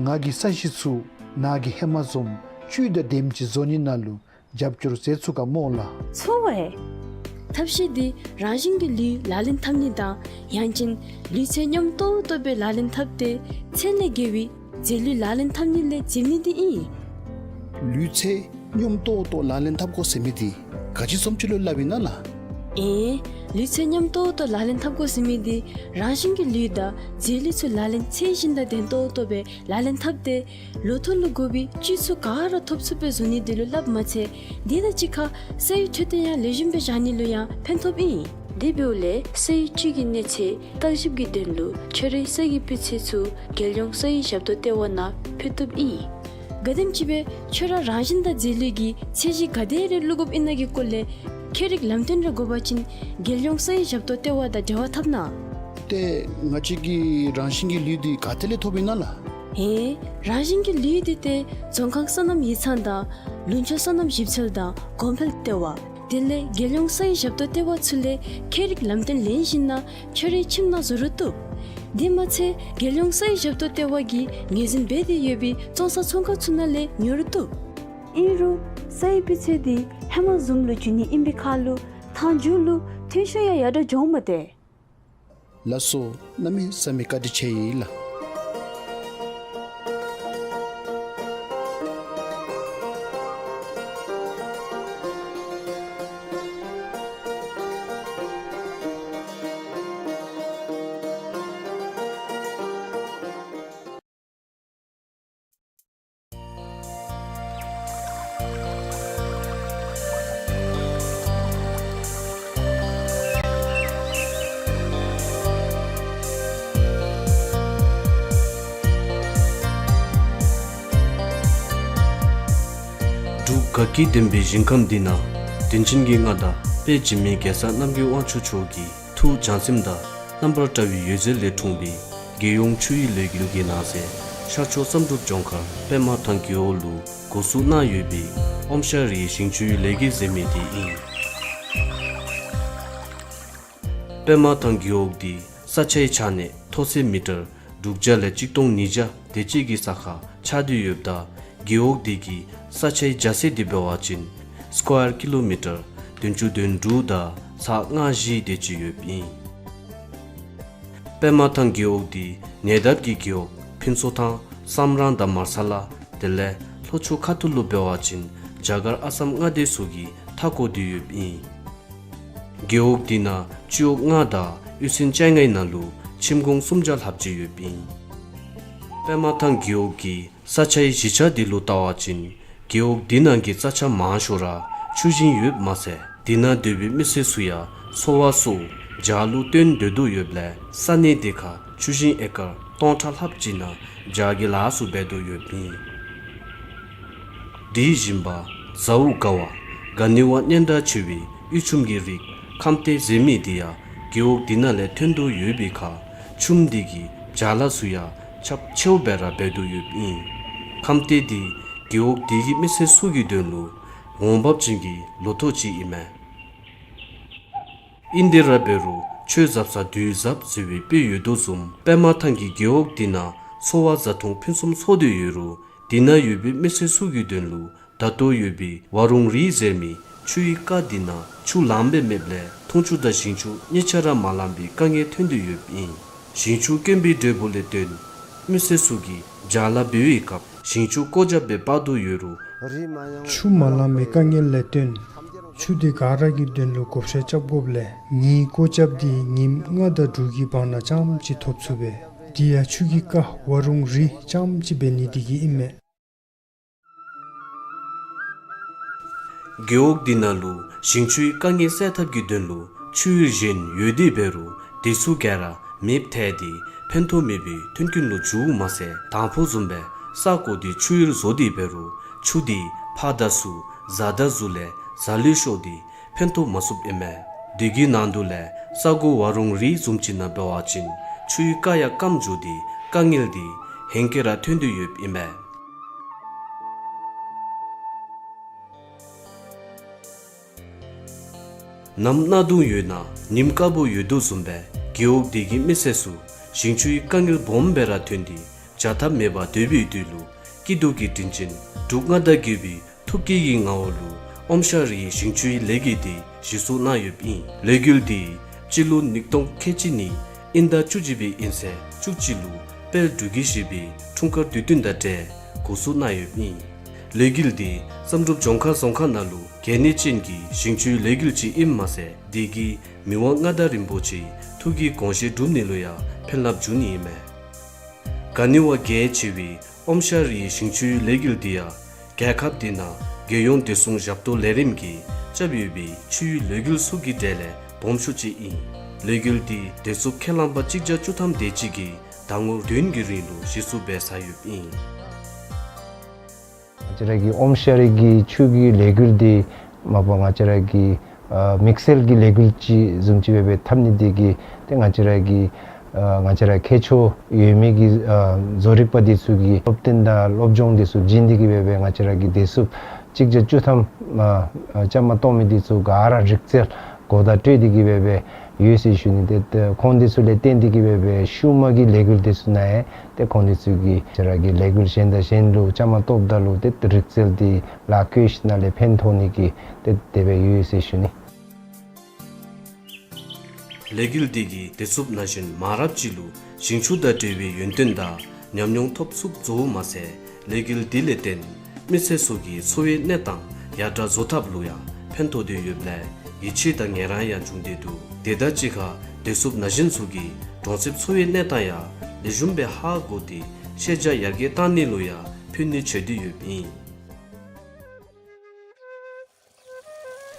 ང་གིས་ས་གཞི་ཚུ་ནཱ་གིས་ཧེ་མ་བཟུམ་བཅུད་དང་ལྡནམ་ཅིག་བཟོ་ནི་ནང་ལུ་རྒྱབ་སྐྱོར་མཛད་ཚུགས་ག་སྨོ་ལགས། ཚུགས་པས། ཐབས་ཤེས་འདི་རང་བཞིན་གྱི་ལུད་ལག་ལེན་འཐབ་ནི་དང་ཡང་ཅིན་ལུས་ཚད་སྙོམས་ཏོག་ཏོ་སྦེ་ལག་ལེན་འཐབ་སྟེ་ཚད་ལས་བརྒལ་བའི་རྫས་ལུད་ལག་ལེན་འཐབ་ནི་ལས་འཛེམ་ནི་འདི་ཨིན། ལུས་ཚད་སྙོམས་ཏོག་ཏོ་ལག་ལེན་འཐབ་དགོ་ཟེར་མི་འདི་ག་ཅི་བཟུམ་ཅིག་ལུ་སླབ་ཨིན་ན་ལགས། ཨེ། ལུས་ཚད་སྙོམས་ཏོག་ཏོ་ལག་ལེན་འཐབ་དགོ་ཟེར་མི་འདི་རང་བཞིན་གྱི་ལུད་དང་རྫས་ལུད་ཚུ་ལག་ལེན་ཚད་བཞིན་དང་ལྡན་ཏོག་ཏོ་སྦེ་ལག་ལེན་འཐབ་སྟེ་ལོ་ཐོག་ལུ་དགོ་པའི་བཅུད་ཚུ་ག་ར་ཐོབ་ཚུགསཔ་སྦེ་བཟོ་ནི་འདི་ལུ་སླབ་མ་ཚད་དེ་དང་གཅིག་ཁར་ས་ཡི་འཕྲོད་བསྟེན་ཡང་ལེགས་ཤོམ་སྦེ་བཞག་ནི་ལུ་ཡང་ཕན་ཐོགས་ཨིན། དེ་འབདཝ་ལས་ས་ཡི་བཅུད་ཀྱི་གནས་ཚད་བརྟག་ཞིབ་ཀྱི་དོན་ལུ་ཁྱོད་རའི་ས་གི་སྤུས་ཚད་ཚུ་རྒྱལ་ཡོངས་ས་ཡི་ཞབས་ཏོག་ལྟེ་བ་ནང་ཕུལ་བཏུབ་ཨིན། ག་དེམ་ཅིག་སྦེ་ཁྱོད་ར་རང་བཞིན་དང་རྫས་ལུད་ཀྱི་ཚད་གཞི་ག་དེ་རེ་བླུག་དགོཔ་ཨིན་ན་གི་སྐོར་ལས་ཁྱད་རིག་ལམ་སྟོན་རེ་དགོ་པ་ཅིན་རྒྱལ་ཡོངས་ས་ཡི་ཞབས་ཏོག་ལྟེ་བ་དང་འབྲེལ་བ་འཐབ་གནང་། ཏེ་ང་བཅས་ཀྱི་རང་བཞིན་གྱི་ལུད་འདི་ག་ཏེ་ལས་ཐོབ་ཨིན་ན་ལགས། ཨེ། རང་བཞིན་གྱི་ལུད་འདི་ཏེ་རྫོང་ཁག་སོ་ནམ་ཡིག་ཚང་དང་ལུང་ཕྱོགས་སོ་ནམ་ཞིབ་འཚོལ་དང་གོང་འཕེལ་ལྟེ་བ་དེ་ལས་རྒྱལ་ཡོངས་ས་ཡི་ཞབས་ཏོག་ལྟེ་བ་ཚུ་ལས་ཁྱད་རིག་ལམ་སྟོན་ལེན་ཞིནམ་ལས་ཁྱོད་རའི་ཁྱིམ་ནང་བཟོ་རུང་བཏུབ། དེ་མ་ཚད་རྒྱལ་ཡོངས་ས་ཡི་ཞབས་ཏོག་ལྟེ་བ་གིས་ངོས་འཛིན་འབད་དེ་ཡོད་པའི་བཙོང་ས་ཚོང་ཁང་ཚུ་ནང་ལས་ཉོ་རུང་བཏུབ། ཨིན་རུང་ས་ཡི་སྤུས་ཚད་འདི་ཧེ་མ་བཟུམ་ལུ་འགྱུར་ནི་ཨིན་པའི་ཁར་ལུ་མཐའ་མཇུག་ལུ་ཐོན་ཤུགས་ཡང་ཡར་དྲག་འགྱོཝ་མས་ཏེ། ལགས་སོ། གནམ་མེད་ས་མེད་བཀའ་དྲིན་ཆེ་ཡི་ལགས། འབྲུག་དགའ་སྐྱིད་ལྡན་པའི་ཞིང་ཁམས་འདི་ན། དྲིན་ཅན་གྱི་མངའ་བདག་དཔལ་འཇིགས་མེད་རྒྱལ་ཚབ་རྣམ་རྒྱལ་དབང་ཕྱུག་མཆོག་གི་ཐུགས་བྱམས་སེམས་དང་རྣམ་པར་བཀྲ་བའི་འོད་ཟེར་ལས་འཁྲུངས་པའི་རྒྱལ་ཡོངས་ཆུ་ཡི་ལས་འགུལ་གྱི་ནང་གསེས་ཤར་ཕྱོགས་བསམ་གྲུབ་ལྗོངས་མཁར་པདྨ་ཐང་རྒེད་འོག་ལུ་འགོ་བཙུགས་གནང་ཡོད་པའི་ཨོམ་ཤ་རིའི་ཞིང་ཆུའི་ལས་འགུལ་ཟེར་མི་འདི་ཨིན། པདྨ་ཐང་རྒེད་འོག་འདི་ས་ཆའི་ཆ་ནས་མཐོ་ཚད་མི་ཊར་དྲུག་བརྒྱ་ལས་གཅིག་སྟོང་ཉིས་བརྒྱ་དེ་ཅིག་གི་ས་ཁར་ཆགས་ཏེ་ཡོདཔ་ད་རྒེད་འོག་འདི་གི་ས་ཆའི་རྒྱ་ཚད་འདི་འབད་བ་ཅིན་སི་ཀོ་ཡར་ཀི་ལོ་མི་ཊར་བདུན་ཅུ་དོན་དྲུག་དང་ཚག་ལྔ་བཞི་དེ་ཅིག་ཡོདཔ་ཨིན། པདྨ་ཐང་རྒེད་འོག་འདི་ཉེ་འདབས་ཀྱི་རྒེད་འོག་ཕུན་ཚོགས་ཐང་བསམ་རང་དང་མར་ས་ལ་དེ་ལས་ལྷོ་ཕྱོགས་ཁ་ཐུག་ལུ་འབད་བ་ཅིན་རྒྱ་གར་ཨ་སམ་མངའ་སྡེ་ཚུ་གིས་མཐའ་བསྐོར་ཏེ་ཡོདཔ་ཨིན། རྒེད་འོག་འདི་ནང་སྤྱི་འོག་ལྔ་དང་གཡུས་ཚན་བཅོ་ལྔའི་ནང་ལུ་ཁྱིམ་གུང་སུམ་བརྒྱ་ལྷགཔ་ཅིག་ཡོདཔ་ཨིན། པདྨ་ཐང་རྒེད་འོག་གི་ས་ཆའི་གཞི་ཆགས་འདི་ལུ་བལྟ་བ་ཅིན་རྒེད་འོག་འདི་ནང་གི་རྩྭ་ཆག་མང་ཤོས་ར་ཆུ་ཞིང་ཡོདཔ་མ་ཚད་འདི་ནང་སྡོད་པའི་མི་སེར་ཚུ་ཡང་འཚོ་བ་སོགས་བྱག་ལུ་བརྟེན་སྡོད་དོ་ཡོདཔ་ལས་ས་གནས་འདི་ཁར་ཆུ་ཞིང་ཨེ་ཀར་སྟོང་ཕྲག་ལྷགཔ་ཅིག་ནང་བྱག་གི་ལཱ་ཚུ་འབད་དོ་ཡོདཔ་ཨིན། དེ་བཞིན་པ་ཟའུ་དགའ་བ་ག་ནི་བ་སྙན་གྲགས་ཆེ་བའི་དབུས་ཆུམ་གྱི་རིགས་ཁམས་ཏེ་ཟེར་མི་འདི་ཡང་རྒེད་འོག་འདི་ནང་ལས་ཐོན་དོ་ཡོད་པའི་ཁར་ཆུམ་འདི་གི་བྱག་ལཱ་ཚུ་ཡང་ཁྱབ་ཆེཝ་སྦེ་ར་འབད་དོ་ཡོདཔ་ཨིན། ཁམས་ཏེ་འདི་རྒེད་འོག་འདི་གི་མི་སེར་ཚུ་གི་དོན་ལུ་འོང་འབབ་ཅན་གྱི་ལོ་ཐོག་ཅིག་ཨིན་མས། ཨིན་ཏེ་ར་འབད་རུང་ཆོས་ཟབ་ས་དུས་ཟབ་ཟེར་བའི་དཔེ་ཡོད་དོ་བཟུམ་པདྨ་ཐང་གི་རྒེད་འོག་འདི་ནང་འཚོ་བ་བཟའ་འཐུང་ཕུན་སུམ་ཚོགས་ཏེ་ཡོད་རུང་འདི་ནང་ཡོད་པའི་མི་སེར་ཚུ་གི་དོན་ལུ་ད་ལྟོ་ཡོད་པའི་ཝ་རུང་རི་ཟེར་མི་ཆུའི་རྐ་འདི་ནང་ཆུ་ལངམ་སྦེ་མེདཔ་ལས་འཐུང་ཆུ་དང་ཞིང་ཆུ་གཉིས་ཆ་ར་མ་ལང་པའི་དཀའ་ངལ་ཐོན་དོ་ཡོདཔ་ཨིན། ཞིང་ཆུ་དཀོན་པའི་འབྲས་བུ་ལས་བརྟེན་མི་སེར་ཚུ་གིས་བྱག་ལཱ་འབད་བའི་སྐབས་ཞིང་ཆུ་བཀོ་རྒྱབ་སྦེ་སྤར་དོ་ཡོད་རུང་ཆུ་མ་ལང་པའི་དཀའ་ངལ་ལས་བརྟེན་ཆུ་འདི་ག་ར་གི་དོན་ལུ་བགོ་བཤའ་རྐྱབ་དགོཔ་ལས་ངེའི་བཀོ་རྒྱབ་འདི་ཉིནམ་ལྔ་དང་དྲུག་གི་བར་ན་རྐྱངམ་ཅིག་ཐོབ་ཚུགས་པས། དེ་ཡང་ཆུ་གི་རྐ་ཝ་རུང་རི་རྐྱངམ་ཅིག་འབད་ནི་འདི་གིས་ཨིན་མས། རྒེད་འོག་འདི་ནང་ལུ་ཞིང་ཆུའི་དཀའ་ངལ་སེལ་ཐབས་ཀྱི་དོན་ལུ་ཆུ་གཞན་ཡོད་དེ་འབད་རུང་དེ་ཚུ་ག་ར་མེདཔ་ཐལ་ཏེ་ཕན་ཐོགས་མེད་པའི་མཐུན་རྐྱེན་ལུ་འགྱུརཝ་མ་ཚད་དང་ཕུ་བཟུམ་སྦེ་ས་གོ་འདི་ཆུ་གཡུར་བཟོ་སྟེ་འབད་རུང་ཆུ་འདི་ཕར་དང་ཚུར་བཟའ་དང་གཟུགས་ལས་ཟ་ལུས་ཤོར་ཏེ་ཕན་ཐོགས་མ་ཚུགསཔ་ཨིན་མས། འདི་གི་ནང་དུ་ལས་ས་གོ་ཝ་རུང་རི་བཟུམ་ཅིག་ནང་འབད་བ་ཅིན་ཆུའི་རྐ་ཡང་སྐམ་འགྱོ་སྟེ་དཀའ་ངལ་འདི་ཧེང་སྐལ་ར་ཐོན་དོ་ཡོདཔ་ཨིན་མས། ནམ་གནག་དུང་ཡོད་ན་ཉིམ་དཀརཔོ་ཡོད་དོ་བཟུམ་སྦེ་རྒེད་འོག་འདི་གི་མི་སེར་ཚུ་ཞིང་ཆུའི་དཀའ་ངལ་སྦོམ་སྦེ་ར་ཐོན་ཏེ་བྱ་ཐབས་མེད་པར་སྡོད་པའི་དུས་ལུ་སྐྱིད་སྡུག་གི་དྲིན་ཅན་འབྲུག་མངའ་བདག་རྒྱལ་པོའི་ཐུགས་བསྐྱེད་ཀྱི་ངོ་བོ་ལུ་ཨོམ་ཤ་རིའི་ཞིང་ཆུའི་ལས་འགུལ་འདི་གཞི་བཙུགས་གནང་ཡོདཔ་ཨིན། ལས་འགུལ་འདི་སྤྱི་ལོ་ཉིས་སྟོང་ཁལ་གཅིག་གཉིས་དབྱིན་ཟླ་བཅུ་གཅིག་པའི་དབྱིན་ཚེས་བཅུ་གཅིག་ལུ་དཔལ་འབྲུག་རྒྱལ་བཞི་པའི་འཁྲུངས་སྐར་དུས་སྟོན་དང་འབྲེལ་འགོ་བཙུགས་གནང་ཡོདཔ་ཨིན། ལས་འགུལ་འདི་བསམ་གྲུབ་ལྗོངས་མཁར་རྫོང་ཁག་ནང་ལུ་གལ་གནད་ཅན་གྱི་ཞིང་ཆུའི་ལས་འགུལ་ཅིག་ཨིནམ་མ་ཚད་འདི་གིས་མི་དབང་མངའ་བདག་རིན་པོ་ཆེའི་ཐུགས་ཀྱི་དགོངས་བཞེད་སྒྲུབ་ནི་ལུ་ཡང་ཕན་རླབས་འབྱུང་ནི་ཨིན་མས། ག་ནི་བ་གལ་ཆེ་བའི་ཨོམ་ཤ་རིའི་ཞིང་ཆུའི་ལས་འགུལ་འདི་ཡང་རྒྱལ་ཁབ་འདི་ནང་རྒྱལ་ཡོངས་བདེ་སྲུང་ཞབས་ཏོག་ལས་རིམ་གྱིས་རྐྱབ་ཡོད་པའི་ཆུའི་ལས་འགུལ་ཚུ་གི་གྲས་ལས་སྦོམ་ཤོས་ཅིག་ཨིན། ལས་འགུལ་འདི་བདེ་སྲུངཔ་ཁས་བླངས་པ་གཅིག་བརྒྱ་བཅུ་ཐམ་དེ་ཅིག་གིས་ཟླ་ངོ་བདུན་གྱི་རིང་ལུ་གཞི་བཙུགས་འབད་ཚར་ཡོདཔ་ཨིན། ང་བཅས་ར་གི་ཨོམ་ཤ་རི་གི་ཆུ་གི་ལས་འགུལ་འདི་མ་པ་ང་བཅས་ར་གི་ཨ་དམིགས་བསལ་གྱི་ལས་འགུལ་ཅིག་བཟུམ་ཅིག་སྦེ་འབད་འཐབ་ནི་འདི་གིས་ཏེ་ང་བཅས་ར་གི་ཨ་ང་བཅས་ར་ཁྱད་ཆོས་ཡོད་མི་གི་ཨ་བཟོ་རིག་པ་འདི་ཚུ་གི་སློབ་སྟོན་དང་སློབ་སྦྱོང་འདི་ཚུ་བྱིན་ཏེ་གིས་སྦེ་འབད་ང་བཅས་ར་གི་བདེ་སྲུངཔ་གཅིག་བརྒྱ་བཅུ་ཐམ་ཨ་ཨ་བཅའ་མར་གཏོགས་མི་འདི་ཚུ་ག་ར་རིག་རྩལ་གོ་བརྡ་སྤྲོད་དེ་གིས་སྦེ་འབད་ཡོད་ཟེར་ཞུ་ནི། ཏེ་ཏེ་ཁོང་འདི་ཚུ་ལས་བརྟེན་ཏེ་གིས་སྦེ་འབད་ཤུལ་མ་གི་ལས་འགུལ་འདི་ཚུ་ནང་ཡང་ཏེ་ཁོང་འདི་ཚུ་གིས་ང་བཅས་ར་གི་ལས་འགུལ་གཞན་དང་གཞན་ལུ་བཅའ་མར་གཏོགསཔ་ད་ལུ་ཏེ་རིག་རྩལ་འདི་ལཱ་བཀོལ་ཞིནམ་ལས་ཕན་ཐོགས་ནི་གི་ཏེ་དེ་སྦེ་ཡོད་ཟེར་ཞུ་ནི། ལས་འགུལ་འདི་གིས་བདེ་སྲུངཔ་ན་གཞོན་མང་རབས་ཅིག་ལུ་ཞིང་ཆུ་དང་འབྲེལ་བའི་ཡོན་ཏན་དང་ཉམས་མྱོང་ཐོབ་ཚུགསཔ་བཟོཝ་མ་ཚད་ལས་འགུལ་འདི་ལས་བརྟེན་མི་སེར་ཚུ་གི་འཚོ་བའི་གནས་སྟངས་ཡར་དྲག་བཟོ་ཐབས་ལུ་ཡང་ཕན་ཐོགས་ཏེ་ཡོདཔ་ལས་ཡིད་ཆེས་དང་ངལ་རངས་ཡང་བྱུང་སྟེ་འདུག། དེ་དང་གཅིག་ཁར་བདེ་སྲུངཔ་ན་གཞོན་ཚུ་གིས་གྲོང་གསེབ་འཚོ་བའི་གནས་སྟངས་ཡང་ལེགས་ཤོམ་སྦེ་ཧ་གོ་སྟེ་ཤེས་བྱ་ཡར་རྒྱས་གཏང་ནི་ལུ་ཡང་ཕན་ནུས་ཆེ་སྟེ་ཡོདཔ་ཨིན།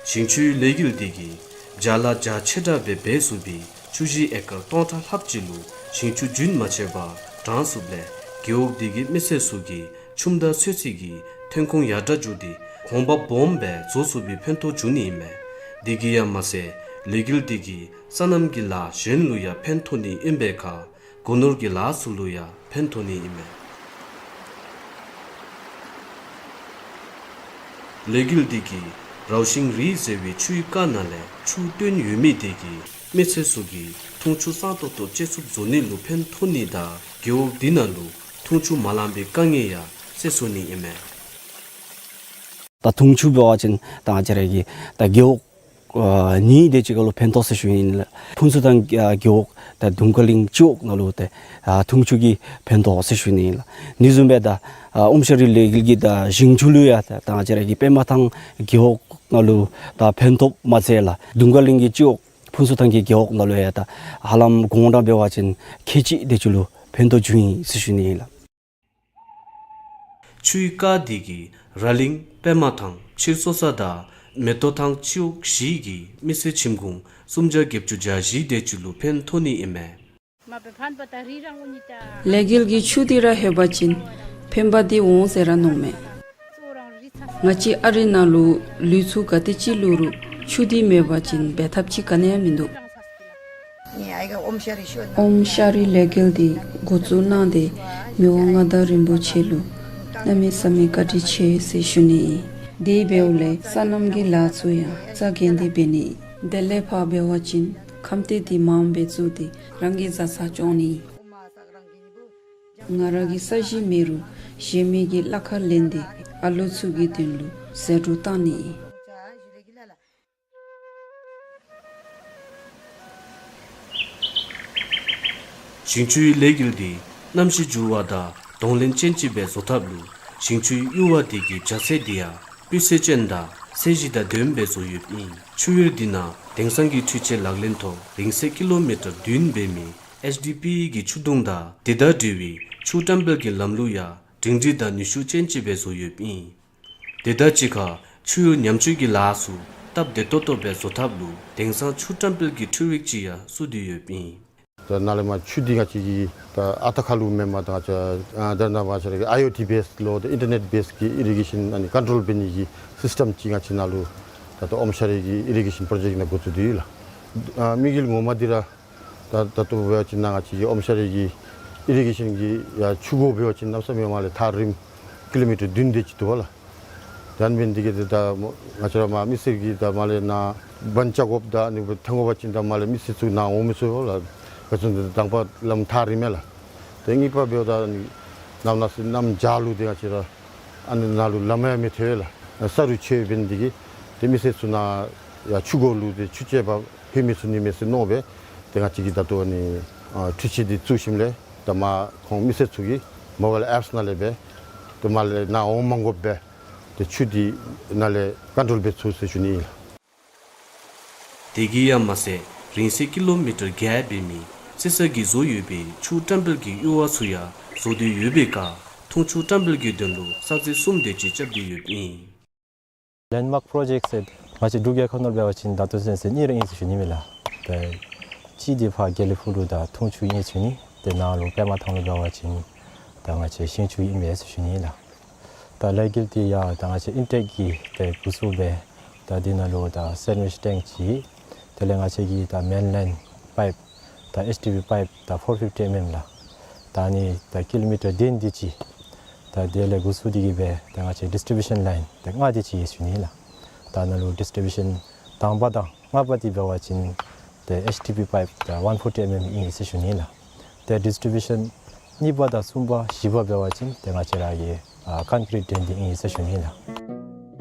ཞིང་ཆུའི་ལས་འགུལ་འདི་གིས་བྱག་ལཱ་རྒྱ་ཆེ་དྲགས་སྦེ་འབད་ཚུགས་པའི་ཆུ་ཞིང་ཨེ་ཀར་སྟོང་ཕྲག་ལྷགཔ་ཅིག་ལུ་ཞིང་ཆུ་རྒྱུན་མ་ཆད་པར་དྲང་ཚུགསཔ་ལས་རྒེད་འོག་འདི་གི་མི་སེར་ཚུ་གི་ཆུམ་དང་ཚོད་བསྲེ་གི་ཐོན་ཁུངས་ཡར་དྲག་འགྱོ་སྟེ་གོང་འབབ་སྦོམ་སྦེ་བཟོ་ཚུགས་པའི་ཕན་ཐོགས་འབྱུང་ནི་ཨིན་མས། འདི་གིས་ཡང་མ་ཚད་ལས་འགུལ་འདི་གིས་སོ་ནམ་གྱི་ལཱ་གཞན་ལུ་ཡང་ཕན་ཐོགས་ནི་ཨིན་པའི་ཁར་སྒོ་ནོར་གྱི་ལཱ་ཚུ་ལུ་ཡང་ཕན་ཐོགས་ནི་ཨིན་མས། ལས་འགུལ་འདི་གིས་རའུ་ཤིང་རི་ཟེར་བའི་ཆུའི་རྐ་ནང་ལས་ཆུ་བཏོན་ཡོད་མི་འདི་གིས་མི་སེར་ཚུ་གིས་འཐུང་ཆུ་སྲུང་ཏོག་ཏོ་སྤྱོད་ཚུགསཔ་བཟོ་ནི་ལུ་ཕན་ཐོགས་ནི་དང་རྒེད་འོག་འདི་ནང་ལུ་འཐུང་ཆུ་མ་ལང་པའི་དཀའ་ངལ་ཡང་སེལ་ཚུགས་ནི་ཨིན་མས། ད་འཐུང་ཆུ་འབད་བ་ཅིན་ད་ང་བཅས་ར་གི་ད་རྒེད་འོག་ཨ་གཉིས་དེ་ཅིག་ཁར་ལུ་ཕན་ཐོགས་ཟེར་ཞུ་ནི་ཨིན་ལགས། ཕུན་ཚོགས་ཐང་ཨ་རྒེད་འོག་དང་དུང་དཀར་གླིང་སྤྱི་འོག་ནང་ལུ་ཏེ་ཨ་འཐུང་ཆུ་གི་ཕན་ཐོགས་ཟེར་ཞུ་ནི་ཨིན་ལགས། དེ་བཟུམ་སྦེ་ད་ཨ་ཨོམ་ཤ་རི་ལས་འགུལ་གྱིས་ད་ཞིང་ཆུ་ལུ་ཡང་ད་ད་ང་བཅས་ར་གི་པདྨ་ཐང་རྒེད་འོག་ནང་ལུ་ད་ཕན་ཐོགསཔ་མ་ཚད་ལགས། དུང་དཀར་གླིང་གི་སྤྱི་འོག་ཕུན་ཚོགས་ཐང་གི་རྒེད་འོག་ནང་ལུ་ཡང་ད་ཧ་ལམ་དགོངས་དག་འབད་བ་ཅིན་ཁལ་གཅིག་དེ་ཅིག་ལུ་ཕན་ཐོགས་འབྱུང་ཡི་ཟེར་ཞུ་ནི་ཨིན་ལགས། ཆུའི་རྐ་འདི་གིས་ར་གླིང་པདྨ་ཐང་ཕྱིར་སོ་ས་དང་མེ་ཏོག་ཐང་སྤྱི་འོག་བཞི་གི་མི་སེར་ཁྱིམ་གུང་སུམ་བརྒྱ་བརྒྱད་ཅུ་གྱ་བཞི་དེ་ཅིག་ལུ་ཕན་ཐོགས་ནི་ཨིན་མས། ལས་འགུལ་གྱི་ཆུ་འདི་ར་ལྷོད་པ་ཅིན་ཕན་པ་འདི་འོང་ཟེར་ར་མནོཝ་མས། ང་བཅས་ཨ་རི་ནང་ལུ་ལུས་ཚུ་ག་དེ་ཅིག་བླུག་རུང་ཆུ་འདི་མེད་པ་ཅིན་འབད་ཐབས་ཅིག་ག་ནི་ཡང་མིན་འདུག། ཨོམ་ཤ་རི་ལས་འགུལ་འདི་འགོ་བཙུགས་གནང་སྟེ་མི་དབང་མངའ་བདག་རིན་པོ་ཆེ་ལུ་གནམ་མེད་ས་མེད་བཀའ་དྲིན་ཆེ་ཟེར་ཞུ་ནི་ཨིན། དེ་འབདཝ་ལས་སོ་ནམ་གྱི་ལཱ་ཚུ་ཡང་རྩ་འགེངས་ཏེ་འབད་ནི་ཨིན། དེ་ལས་ཕར་འབད་བ་ཅིན་ཁམས་སྡེ་འདི་མངམ་སྦེ་བཙུགས་ཏེ་རང་གི་བཟའ་ཚང་སྐྱོང་ནི་ཨིན། ང་ར་གི་ས་གཞི་མེད་རུང་གཞན་མི་གི་གླ་ཁར་ལེན་ཏེ་ཨ་ལོ་ཚུ་གི་དོན་ལུ་ཟད་འགྲོ་བཏང་ནི་ཨིན། ཞིང་ཆུའི་ལས་འགུལ་འདི་གནམ་གཤིས་འགྱུར་བ་དང་གདོང་ལེན་ཅན་ཅིག་སྦེ་བཟོ་ཐབས་ལུ་ཞིང་ཆུའི་ཡུར་བ་འདི་གི་བྱ་ཚད་འདི་ཡང་སྤུས་ཚད་ཅན་དང་ཚད་གཞི་དང་ལྡནམ་སྦེ་བཟོ་ཡོདཔ་ཨིན། ཆུ་ཡུར་འདི་ནང་དེང་སང་གི་འཕྲུལ་ཆས་ལག་ལེན་ཐོག་རིང་ཚད་ཀི་ལོ་མི་ཊར་བདུན་འབད་མི་ཨེཆ་ཌི་པི་གི་ཆུ་དུང་དང་དེ་དང་འབྲེལ་བའི་ཆུ་བཀྲམ་སྤེལ་གྱི་ལམ་ལུགས་ཡང་སྒྲིང་སྒྲི་དང་ནུས་ཤུགས་ཅན་ཅིག་སྦེ་བཟོ་ཡོདཔ་ཨིན། དེ་དང་གཅིག་ཁར་ཆུ་ཡུར་ཉམས་བཅོས་ཀྱི་ལཱ་ཚུ་སྟབས་བདེ་ཏོག་ཏོ་སྦེ་བཟོ་ཐབས་ལུ་དེང་སང་ཆུ་བཀྲམ་སྤེལ་གྱི་འཕྲུལ་རིག་ཅིག་ཡང་བཙུགས་ཏེ་ཡོདཔ་ཨིན། ད་ནཱ་ལས་མར་ཆུ་འདི་ང་བཅས་ཀྱིས་ད་ཨ་རྟག་ཁ་ལུ་མེན་པར་ད་ང་བཅས་ཨ་ད་ནཱ་ང་བཅས་ར་གི་ཨའི་ཨོ་ཊི་བེསི་ལུ་ད་ཨིན་ཊར་ནེཊ་བེསི་གི་ཨི་རི་གེ་ཤཱན་ཨ་ནི་ཀོན་ཊོལ་འབད་ནི་གི་སིསི་ཊེམ་ཅིག་ང་བཅས་ནཱ་ལུ་ད་ལྟོ་ཨོམ་ཤ་རི་གི་ཨི་རི་གེ་ཤཱན་པྲོ་ཇེཀཊ་ནང་འགོ་བཙུགས་ཏེ་ཡོད་ལགས། ཨ་དམིགས་ཡུལ་ངོ་མ་འདི་ར་ད་ད་ལྟོ་འབད་བ་ཅིན་ནཱ་ང་བཅས་ཀྱི་ཨོམ་ཤ་རི་གི་ཨི་རི་གེ་ཤཱན་གྱི་ཡར་ཆུ་འགོ་འབད་བ་ཅིན་གནམ་མེད་ས་མེད་མར་ལས་ཐག་རིངམ་ཀི་ལོ་མི་ཊར་བདུན་དེ་ཅིག་འདུག་པ་ལགས། ད་ཨ་ནི་འབད་ནི་འདི་གིས་ད་ང་བཅས་ར་མར་མི་སེར་གྱིས་ད་མར་ལས་ནཱ་བཱན་རྐྱབ་དགོཔ་ད་ཨ་ནི་འབད་ཐོན་དགོ་པ་ཅིན་ད་མར་ལས་མི་སེར་ཚུ་ནཱ་འོང་མི་ཚུགས་པ་ལགས། ག་ཅི་འདི་དང་པ་ལམ་ཐག་རིངམ་མས་ལགས། ཏེ་གཉིས་པ་འབདཝ་ད་ཨ་ནི་གནམ་གནམ་ས་གནམ་བྱཱར་ལུ་ཏེ་ང་བཅས་ར་ཨ་ནི་ནང་ལུ་ལམ་ཡང་མི་ཐོན་ལགས། ས་རུད་ཆད་འབད་ནི་འདི་གིས་ཏེ་མི་སེར་ཚུ་ནཱ་ཡར་ཆུ་འགོ་ལུ་ཏེ་ཆུ་རྐྱབ་པར་ལྷོད་མི་ཚུགས་ནི་མས་ཟེར་མནོ་སྦེ་ཏེ་ང་བཅས་ཀྱིས་ད་ལྟོ་ཨ་ནི་ཨ་འཕྲུལ་ཆས་འདི་བཙུགས་ཞིནམ་ལས་ད་མར་ཁོང་མི་སེར་ཚུ་གིས་མོ་བཱའིལ་ཨེཔསི་ནང་ལས་སྦེ་ཏེ་མར་ལས་ནཱ་འོང་མ་དགོཔ་སྦེ་ཏེ་ཆུ་འདི་ནཱ་ལས་ཀོན་ཊོལ་འབད་ཚུགས་ཟེར་ཞུ་ནི་ཨིན་ལགས། དེ་གིས་ཡང་མ་ཚད་རིང་ཚད་ཀི་ལོ་མི་ཊར་བརྒྱད་འབད་མི་རྩི་ས་གིས་བཟོ་ཡོད་པའི་ཆུ་བཀྲམ་སྤེལ་གྱི་ཡུར་བ་ཚུ་ཡང་བཟོ་སྡོད་ཡོད་པའི་ཁར་འཐུང་ཆུ་བཀྲམ་སྤེལ་གྱི་དོན་ལུ་ས་ཚིགས་གསུམ་དེ་ཅིག་རྐྱབ་སྟེ་ཡོདཔ་ཨིན། ལེནཌ་མཱརཀ་པྲོ་ཇེཀཊ་ཟེར་ང་བཅས་འབྲུག་རྒྱལ་ཁབ་ནང་འབད་བ་ཅིན་ད་ལྟོ་ཚུན་ཚོད་གཉིས་ར་ཨིན་ཟེར་ཞུ་ནི་མས་ལགས། ད་གཅིག་འདི་ཕར་དགེ་ལེགས་ཕུག་ལུ་ད་འཐུང་ཆུ་ཨིན་ཟེར་ཞུ་ནི། ཏེ་ནཱ་ལུ་པདྨ་ཐང་ལུ་འབད་བ་ཅིན་ད་ང་བཅས་ཤིང་ཆུ་ཨིན་མས་ཟེར་ཞུ་ནི་ལགས། ད་ལས་འགུལ་འདི་ཡང་ད་ང་བཅས་ཨིན་ཊེཀ་གིས་ཏེ་འགོ་བཙུགས་སྦེ་ད་འདི་ནང་ལུ་ད་སེན་ཝིཆ་ཊེངཀ་ཅིག་དེ་ལས་ང་བཅས་ཀྱི་ད་མེན་ལའིན་པའིཔ་ད་ཨེཆ་ཌི་པི་པའིཔ་ད་ཕོར་ཕིཕ་ཊི་ཨེམ་ཨེམ་ལགས། ད་ཨ་ནི་ད་ཀི་ལོ་མི་ཊར་བདུན་དེ་ཅིག་ད་དེ་ལས་འགོ་བཙུགས་ཏེ་གིས་སྦེ་ད་ང་བཅས་ཌིསི་ཊི་བིའུ་ཤཱན་ལའིན་ད་ལྔ་དེ་ཅིག་ཨིན་ཟེར་ཞུ་ནི་ལགས། ད་ནཱ་ལུ་ཌིསི་ཊི་བིའུ་ཤཱན་དང་པ་དང་ལྔ་པ་འདི་འབད་བ་ཅིན་ཏེ་ཨེཆ་ཌི་པི་པའིཔ་ད་ཝན་ཕོར་ཊི་ཨེམ་ཨེམ་ཨིན་ཟེར་ཞུ་ནི་ལགས། ཏེ་ཌིསི་ཊི་བིའུ་ཤཱན་གཉིས་པ་དང་གསུམ་པ་བཞི་པ་འབད་བ་ཅིན་ཏེ་ང་བཅས་ར་གི་ཨ་ཀོན་ཀི་རིཊ་ཌེན་འདི་ཨིན་ཟེར་ཞུ་ནི་ལགས།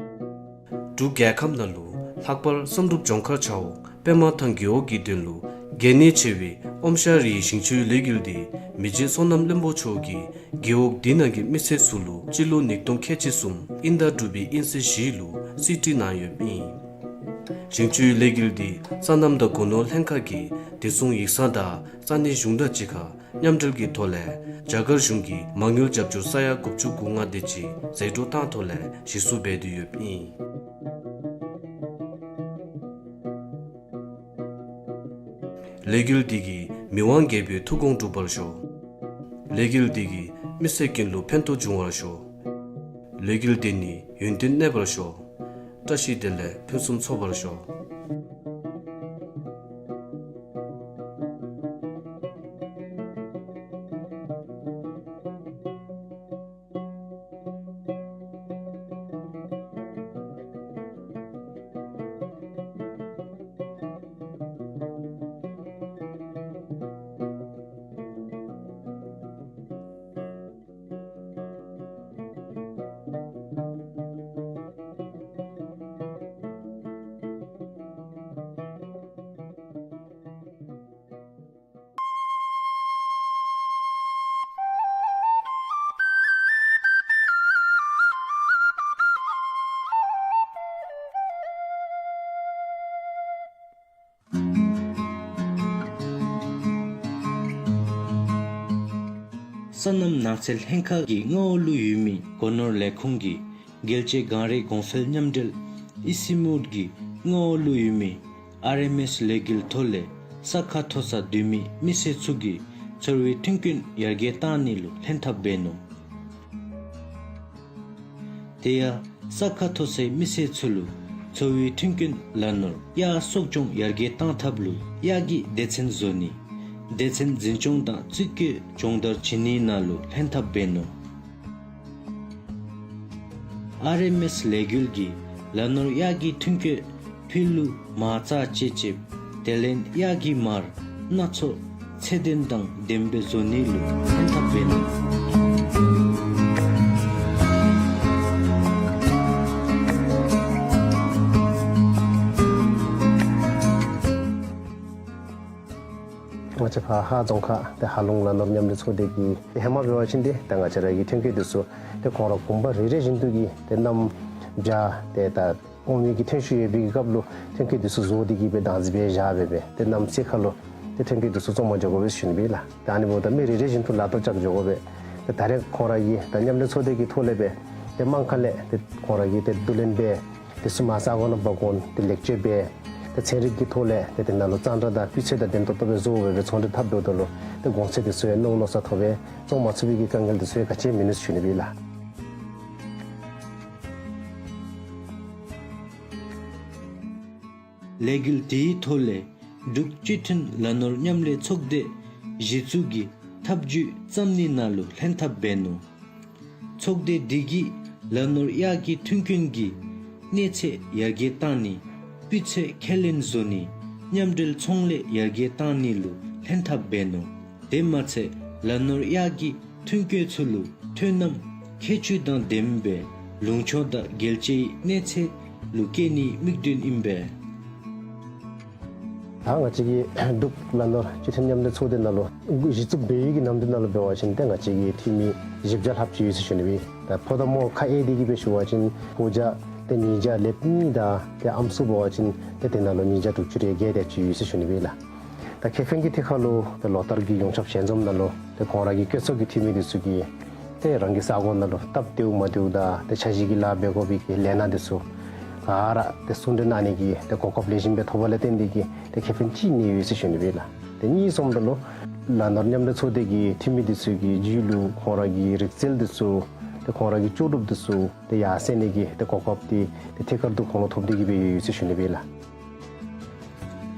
འབྲུག་རྒྱལ་ཁབ་ནང་ལུ་ལྷག་པར་བསམ་གྲུབ་ལྗོངས་མཁར་ཆ་འོག་པདྨ་ཐང་རྒེད་འོག་གི་དོན་ལུ་གལ་གནད་ཆེ་བའི་ཨོམ་ཤ་རིའི་ཞིང་ཆུའི་ལས་འགུལ་འདི་མི་རྗེ་བསོད་ནམས་བློན་པོ་མཆོག་གིས་རྒེད་འོག་འདི་ནང་གི་མི་སེར་ཚུ་ལུ་སྤྱི་ལོ་ཉིས་སྟོང་ཁལ་གཅིག་གསུམ་དབྱིན་ཟླ་དྲུག་པའི་དབྱིན་ཚེས་བཞི་ལུ་རྩིས་སྤྲོད་གནང་ཡོདཔ་ཨིན། ཞིང་ཆུའི་ལས་འགུལ་འདི་སོ་ནམ་དང་སྒོ་ནོར་ལྷན་ཁག་གིས་བདེ་སྲུང་ཡིག་ཚང་དང་ས་གནས་གཞུང་དང་གཅིག་ཁར་མཉམ་འབྲེལ་གྱི་ཐོག་ལས་རྒྱ་གར་གཞུང་གི་མ་དངུལ་རྒྱབ་སྐྱོར་ས་ཡ་དགུ་བཅུ་གོ་ལྔ་དེ་ཅིག་ཟད་འགྲོ་བཏང་ཐོག་ལས་གཞི་བཙུགས་འབད་དེ་ཡོདཔ་ཨིན། ལས་འགུལ་འདི་གིས་མི་དབང་རྒྱལ་པོའི་ཐུགས་དགོངས་འགྲུབ་པར་ཤོག། ལས་འགུལ་འདི་གིས་མི་སེར་ཀུན་ལུ་ཕན་ཐོགས་འབྱུང་བར་ཤོག། ལས་འགུལ་འདི་ནི་ཡུན་བརྟན་གནས་པར་ཤོག། བཀྲ་ཤིས་བདེ་ལེགས་ཕུན་སུམ་ཚོགས་པར་ཤོག། སོ་ནམ་ནགས་ཚལ་ལྷན་ཁག་གི་མངའ་འོག་ལུ་ཡོད་མི་སྒོ་ནོར་ལས་ཁུངས་ཀྱི་རྒྱལ་གཅེས་གངས་རི་གོང་འཕེལ་མཉམ་འབྲེལ་ཨི་སི་མུད་ཀྱི་མངའ་འོག་ལུ་ཡོད་མི་ཨར་ཨེམ་ཨེསི་ལས་འགུལ་ཐོག་ལས་ས་ཁ་མཐོ་ས་སྡོད་མི་མི་སེར་ཚུ་གི་འཚོ་བའི་མཐུན་རྐྱེན་ཡར་རྒྱས་གཏང་ནི་ལུ་ལྷན་ཐབས་འབད་ནུག། དེ་ཡང་ས་ཁ་མཐོ་སའི་མི་སེར་ཚུ་ལུ་འཚོ་བའི་མཐུན་རྐྱེན་ལ་ནོར་གཡག་གསོ་སྐྱོང་ཡར་རྒྱས་གཏང་ཐབས་ལུ་གཡག་གི་སྡེ་ཚན་བཟོ་ནི། སྡེ་ཚན་འཛིན་སྐྱོང་དང་རྩིས་བཀོད་སྦྱོང་བརྡར་བྱིན་ནི་ནང་ལུ་ལྷན་ཐབས་འབད་ནུག། ཨར་ཨེམ་ཨེསི་ལས་འགུལ་གྱིས་ལ་ནོར་གཡག་གི་མཐུན་རྐྱེན་ཕུལ་ལུ་མ་རྩ་བཅད་ཅིག་དེ་ལས་གཡག་གི་མར་སྣ་ཚོགས་ཚད་ལྡན་དང་ལྡནམ་སྦེ་བཟོ་ནི་ལུ་ལྷན་ཐབས་འབད་ནུག། ང་བཅས་ཕར་ཧཱ་རྫོང་ཁག་ཏེ་ཧཱ་ལུང་ལ་ནོར་མཉམ་ལས་ཚོགས་སྡེ་གིས་ཏེ་ཧེ་མ་འབད་བ་ཅིན་ཏེ་ད་ང་བཅས་ར་གི་ཐོན་སྐྱེད་འདི་ཚུ་ཏེ་ཁོང་ར་གུང་པ་རེ་རེ་བཞིན་དུ་གིས་ཏེ་གནམ་བྱཱར་ཏེ་ད་ཨོམ་ཡོད་ཀྱི་ཐོན་ཤུགས་ཡོད་པའི་གི་སྐབས་ལུ་ཐོན་སྐྱེད་འདི་ཚུ་བཟོ་སྟེ་གིས་སྦེ་བདག་འཛིན་འབད་བཞག་སྦེ་སྦེ་ཏེ་གནམ་སེར་ཁ་ལུ་ཏེ་ཐོན་སྐྱེད་འདི་ཚུ་བཙོང་མ་འགྱོ་དགོ་པས་ཟེར་ཞུ་ནི་སྦེ་ལགས། ཏེ་ཨ་ནི་འབདཝ་ད་མི་རེ་རེ་བཞིན་དུ་ལག་ཐོགས་བཅག་འགྱོ་དགོ་པས། ཏེ་ད་རེས་ཁོང་ར་གིས་ད་མཉམ་ལས་ཚོགས་སྡེ་གི་ཐོག་ལས་སྦེ་ཏེ་དམངས་ཁ་ལས་ཏེ་ཁོང་ར་གིས་ཏེ་བསྡུ་ལེན་འབད་དེ་ཚུ་མར་ས་གོ་ནང་འབག་འོང་ཏེ་ལེགས་བཅོས་འབད་ཏེ་ཚན་རིག་གི་ཐོག་ལས་ཏེ་དེ་ནང་ལུ་གཙང་སྦྲ་དང་སྤུས་ཚད་དང་ལྡན་ཏོག་ཏོ་སྦེ་བཟོ་སྦེ་སྦེ་ཚོང་འབྲེལ་འཐབ་འགྱོཝ་ད་ལུ་ཏེ་གོང་ཚད་འདི་ཚུ་ཡང་གནམ་ལོ་ས་མཐོ་སྦེ་བཙོང་མ་ཚུགས་པའི་གི་དཀའ་ངལ་འདི་ཚུ་ཡང་ག་ཅི་ཡང་མིན་ནུག་ཟེར་ཞུ་ནི་སྦེ་ལགས། ལས་འགུལ་དེའི་ཐོག་ལས་འབྲུག་སྤྱི་མཐུན་ལ་ནོར་མཉམ་ལས་ཚོགས་སྡེ་གཞི་བཙུགས་ཀྱི་ཐབས་བྱུས་བརྩམ་ནི་ནང་ལུ་ལྷན་ཐབས་འབད་ནུག། ཚོགས་སྡེ་འདི་གིས་ལ་ནོར་གཡག་གི་མཐུན་རྐྱེན་གྱི་གནས་ཚད་ཡར་རྒྱས་གཏང་ནི། སྤུས་ཚད་ཁས་ལེན་བཟོ་ནི། མཉམ་འབྲེལ་ཚོང་ལས་ཡར་རྒྱས་གཏང་ནི་ལུ་ལྷན་ཐབས་འབད་ནུག། དེ་མ་ཚད་ལ་ནོར་གཡག་གི་མཐུན་རྐྱེན་ཚུ་ལུ་ཐོན་རྣམ་ཁྱད་ཆོས་དང་ལྡནམ་སྦེ་ལུང་ཕྱོགས་དང་རྒྱལ་སྤྱིའི་གནས་ཚད་ལུ་བསྐྱལ་ནིའི་དམིགས་དོན་ཨིན་པས། ད་ང་བཅས་ཀྱི་འབྲུག་ལ་ནོར་སྤྱི་མཐུན་མཉམ་ལས་ཚོགས་སྡེ་ནང་ལུ་གཞི་བཙུགས་འབད་བའི་གི་ནམ་དུས་ནང་ལུ་འབད་བ་ཅིན་ཏེ་ང་བཅས་ཀྱི་འཐུས་མི་བཞི་བརྒྱ་ལྷགཔ་ཅིག་ཡོད་ཟེར་ཞུ་ནི་སྦེ། ད་ཕོ་དང་མོ་ཁ་དབྱེ་སྟེ་གིས་སྦེ་ཞུ་བ་ཅིན་ཕོ་རྒྱས་ཏེ་ཉིས་བརྒྱ་ལེབ་གཉིས་དང་ཏེ་ཨམ་སྲུ་འབད་བ་ཅིན་ཏེ་དེ་ནང་ལུ་ཉིས་བརྒྱ་དྲུག་ཅུ་རེ་བརྒྱད་དེ་ཅིག་ཡོད་ཟེར་ཞུ་ནི་སྦེ་ལགས། ད་ཁེ་ཕན་གྱི་ཐད་ཁར་ལུ་ཏེ་ལོ་ལྟར་གྱི་ཡོངས་ཁྱབ་ཞལ་འཛོམས་ནང་ལུ་ཏེ་ཁོང་ར་གི་བཀོད་ཚོགས་ཀྱི་འཐུས་མི་འདི་ཚུ་གིས་ཏེ་རང་གི་ས་གོ་ནང་ལུ་སྟབས་བདེཝ་མ་བདེཝ་དང་ཏེ་འཆར་གཞི་གི་ལཱ་འབད་དགོ་པའི་གི་ལས་སྣ་འདི་ཚུ་ག་ར་ཏེ་གསུང་གྲོས་གནང་ནི་གི་ཏེ་གོ་སྐབས་ལེགས་ཤོམ་སྦེ་ཐོབ་པ་ལས་བརྟེན་ཏེ་གིས་ཏེ་ཁེ་ཕན་ཅིག་གནས་ཡོད་ཟེར་ཞུ་ནི་སྦེ་ལགས། ཏེ་གཉིས་སོངམ་ད་ལུ་ལ་ནོར་མཉམ་ལས་ཚོགས་སྡེ་གི་འཐུས་མི་འདི་ཚུ་གི་རྒྱུད་ལུ་ཁོང་ར་གི་རིག་རྩལ་འདི་ཚུ་ཏེ་ཁོང་ར་གི་ལྕོགས་གྲུབ་འདི་ཚུ་ཏེ་ཡར་སེང་ནི་གི་ཏེ་གོ་སྐབས་འདི་ཏེ་ཐད་ཀར་དུ་ཁོང་ལུ་ཐོབ་སྟེ་གིས་སྦེ་ཡོད་ཡོད་ཟེར་ཞུ་ནི་སྦེ་ལགས།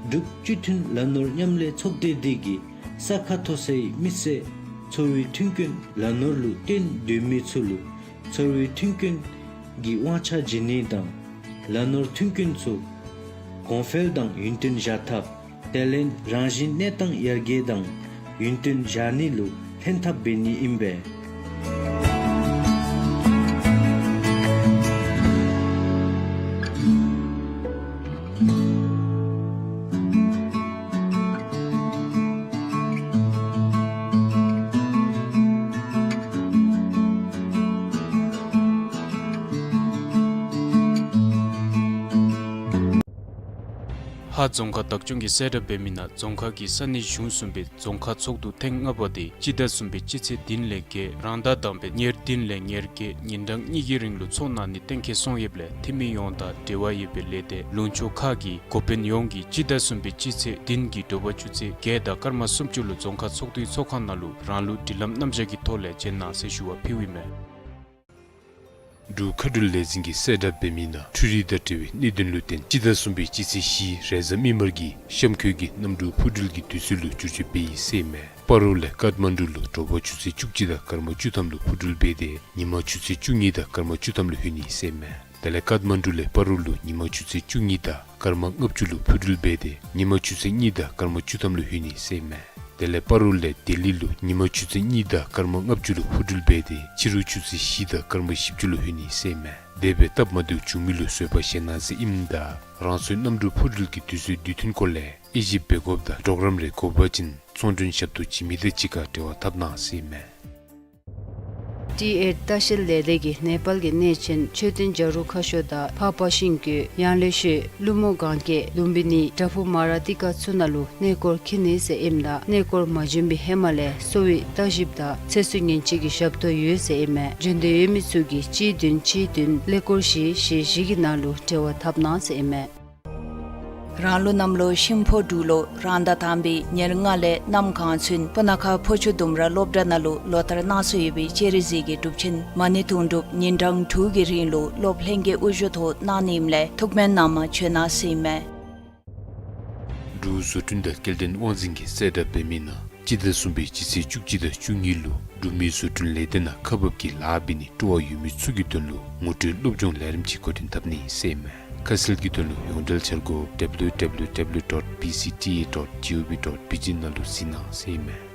འབྲུག་སྤྱི་མཐུན་ལ་ནོར་མཉམ་ལས་ཚོགས་སྡེ་འདི་གིས་ས་ཁ་མཐོ་སའི་མི་སེར་འཚོ་བའི་མཐུན་རྐྱེན་ལ་ནོར་ལུ་བརྟེན་སྡོད་མི་ཚུ་ལུ་འཚོ་བའི་མཐུན་རྐྱེན་གྱི་དབང་ཆ་བྱིན་ནི་དང་ལ་ནོར་མཐུན་རྐྱེན་ཚུ་གོང་འཕེལ་དང་ཡུན་བརྟན་བཞག་ཐབས་དེ་ལས་རང་བཞིན་གནས་སྟངས་ཡར་རྒྱས་དང་ཡུན་བརྟན་བཞག་ནི་ལུ་ལྷན་ཐབས་འབད་ནི་ཨིན་པས། ཧཱ་རྫོང་ཁག་བདག་སྐྱོང་གིས་གསལ་བསྒྲགས་འབད་མི་ནང་རྫོང་ཁག་གི་ས་གནས་གཞུང་གསུམ་པའི་རྫོང་ཁག་ཚོགས་འདུ་ཐེངས་ལྔ་པ་དེ་སྤྱི་ཟླ་གསུམ་པའི་སྤྱི་ཚེས་བདུན་ལས་བརྒྱད་རང་ཟླ་དང་པའི་ཉེར་བདུན་ལས་ཉེར་བརྒྱད་ཉིན་གྲངས་གཉིས་ཀྱི་རིང་ལུ་ཚོགས་གནང་ནི་གཏན་འཁེལ་སོང་ཡོདཔ་ལས་འཐུས་མི་ཡོངས་དང་འབྲེལ་བ་ཡོད་པའི་ལས་སྡེ་ལུང་ཕྱོགས་ཁག་གི་འགོ་དཔོན་ཡོངས་ཀྱིས་སྤྱི་ཟླ་གསུམ་པའི་སྤྱི་ཚེས་བདུན་གྱི་དྲོ་པ་ཆུ་ཚོད་བརྒྱད་དང་སྐར་མ་སུམ་ཅུ་ལུ་རྫོང་ཁག་ཚོགས་འདུའི་ཚོགས་ཁང་ནང་ལུ་རང་ལུགས་སྒྲིག་ལམ་རྣམ་གཞག་གི་ཐོག་ལས་མཇལ་གནང་ཟེར་ཞུ་བ་ཕུལཝ་ཨིན་མས། འབྲུག་མཁའ་འགྲུལ་ལས་འཛིན་གྱིས་གསལ་བསྒྲགས་འབད་མི་ནང་འཕྲུལ་རིག་དང་འབྲེལ་བའི་གནད་དོན་ལུ་བརྟེན་སྤྱི་ཟླ་གསུམ་པའི་སྤྱི་ཚེས་བཞི་རེས་གཟའ་མིག་དམར་གྱི་གཤམ་འཁོད་ཀྱི་གནམ་གྲུ་འཕུར་འགྲུལ་གྱི་དུས་ཚོད་ལུ་བསྒྱུར་བཅོས་འབད་ཡི་ཟེར་ཨིན་མས། སྤ་རོ་ལས་ཀཏ་མན་ཌུ་ལུ་དྲོ་པ་ཆུ་ཚོད་བཅུ་གཅིག་དང་སྐར་མ་བཅུ་ཐམ་ལུ་འཕུར་འགྲུལ་འབད་དེ་ཉིན་མ་ཆུ་ཚོད་བཅུ་གཉིས་དང་སྐར་མ་བཅུ་ཐམ་ལུ་ལྷོད་ནི་ཟེར་ཨིན་མས། དེ་ལས་ཀཏ་མན་ཌུ་ལས་སྤ་རོ་ལུ་ཉིན་མ་ཆུ་ཚོད་བཅུ་གཉིས་དང་སྐར་མ་ལྔ་བཅུ་ལུ་འཕུར་འགྲུལ་འབད་དེ་ཉིན་མ་ཆུ་ཚོད་གཉིས་དང་སྐར་མ་བཅུ་ཐམ་ལུ་ལྷོད་ནི་ཟེར་ཨིན་མས། དེ་ལས་སྤ་རོ་ལས་ལྡི་ལི་ལུ་ཉིན་མ་ཆུ་ཚོད་གཉིས་དང་སྐར་མ་ལྔ་བཅུ་ལུ་འཕུར་འགྲུལ་འབད་དེ་ཕྱི་རུ་ཆུ་ཚོད་བཞི་དང་སྐར་མ་བཞི་བཅུ་ལུ་ལྷོད་ནི་ཟེར་ཨིན་མས། དེ་སྦེ་སྟབས་མ་བདེཝ་བྱུང་མི་ལུ་བཟོད་པ་བཞེས་གནང་ཟེར་ཨིནམ་ད་རང་སོའི་གནམ་གྲུ་འཕུར་འགྲུལ་གྱི་དུས་ཚོད་དུས་མཐུན་སྐོར་ལས་དབྱེ་ཞིབ་འབད་དགོཔ་དང་པྲོ་གརམ་རེ་དགོ་པ་ཅིན་ཚོང་མགྲོན་ཞབས་ཏོག་བྱིན་མི་དང་གཅིག་ཁར་འབྲེལ་བ་འཐབ་གནང་ཟེར་ཨིན་མས། ཊི་ཨེཊ་ལྟ་བཤལ་ལས་སྡེ་གིས་ནེ་པཱལ་གྱི་གནས་ཆེན་མཆོད་རྟེན་བྱ་རུང་ཁ་ཤོར་དང་ཕར་པ་ཤིང་ཀུན་ཡང་ལེ་ཤོད་ཀླུ་མོ་གན་རྐྱལ་ལུམ་བི་ནི་བྲག་ཕུག་མ་ར་ཏི་ཀ་ཚུ་ནང་ལུ་གནས་སྐོར་འཁྱིད་ནི་ཟེར་ཨིནམ་ད་གནས་སྐོར་མ་བྱོན་པའི་ཧེ་མ་ལས་གསོ་བའི་ལྟ་ཞིབ་དང་ཚེ་སྲོག་ཉེན་བཅོལ་གྱི་ཞབས་ཏོག་ཡོད་ཟེར་ཨིན་མས། བྱོན་འདོད་ཡོད་མི་ཚུ་གིས་གཅིག་བདུན་གཅིག་བདུན་ཀླད་ཀོར་བཞི་བཞི་བཞི་གི་ནང་ལུ་འབྲེལ་བ་འཐབ་གནང་ཟེར་ཨིན་མས། རང་ལུགས་གནམ་ལོ་ཤིང་ཕོ་འབྲུག་ལོ་རང་ཟླ་དང་པའི་ཉེར་ལྔ་ལས་གནམ་གང་ཚུན་སྤུ་ན་ཁ་ཕོ་ཆུ་ལྡུམ་ར་སློབ་གྲྭ་ནང་ལུ་ལོ་ལྟར་གནང་སྲོལ་ཡོད་པའི་ལྕགས་རི་རྩེ་གི་སྒྲུབ་ཆེན་མ་ཎི་དུང་སྒྲུབ་ཉིན་གྲངས་དྲུག་གི་རིང་ལུ་སློབ་ལྷན་རྒྱས་དབུ་བཞུགས་ཐོག་གནང་ནི་ཨིནམ་ལས་ཐུགས་སྨོན་གནང་མ་བྱོན་གནང་ཟེར་ཨིན་མས། འབྲུག་བཟོ་སྐྲུན་དང་སྐྱེལ་འདྲེན་དབང་འཛིན་གྱིས་གསལ་བསྒྲགས་འབད་མི་ནང་སྤྱི་ཟླ་གསུམ་པའི་སྤྱི་ཚེས་བཅུ་གཅིག་དང་བཅུ་གཉིས་ལུ་འབྲུག་མི་བཟོ་སྐྲུན་ལས་སྡེ་ནང་ཁག་འབག་གི་ལཱ་འབད་ནི་སྤྲོ་བ་ཡོད་མི་ཚུ་གི་དོན་ལུ་ངོ་སྤྲོད་སློབ་སྦྱོང་ལས་རིམ་ཅིག་འགོ་འདྲེན་འཐབ་ནི་ཟེར་ཨིན་མས། ཁ་གསལ་གྱི་དོན་ལུ་ཡོངས་འབྲེལ་འཆར་སྒོ་W W W dot B C T A dot G O V dot B T ནང་ལུ་གཟིགས་གནང་ཟེར་ཨིན་མས།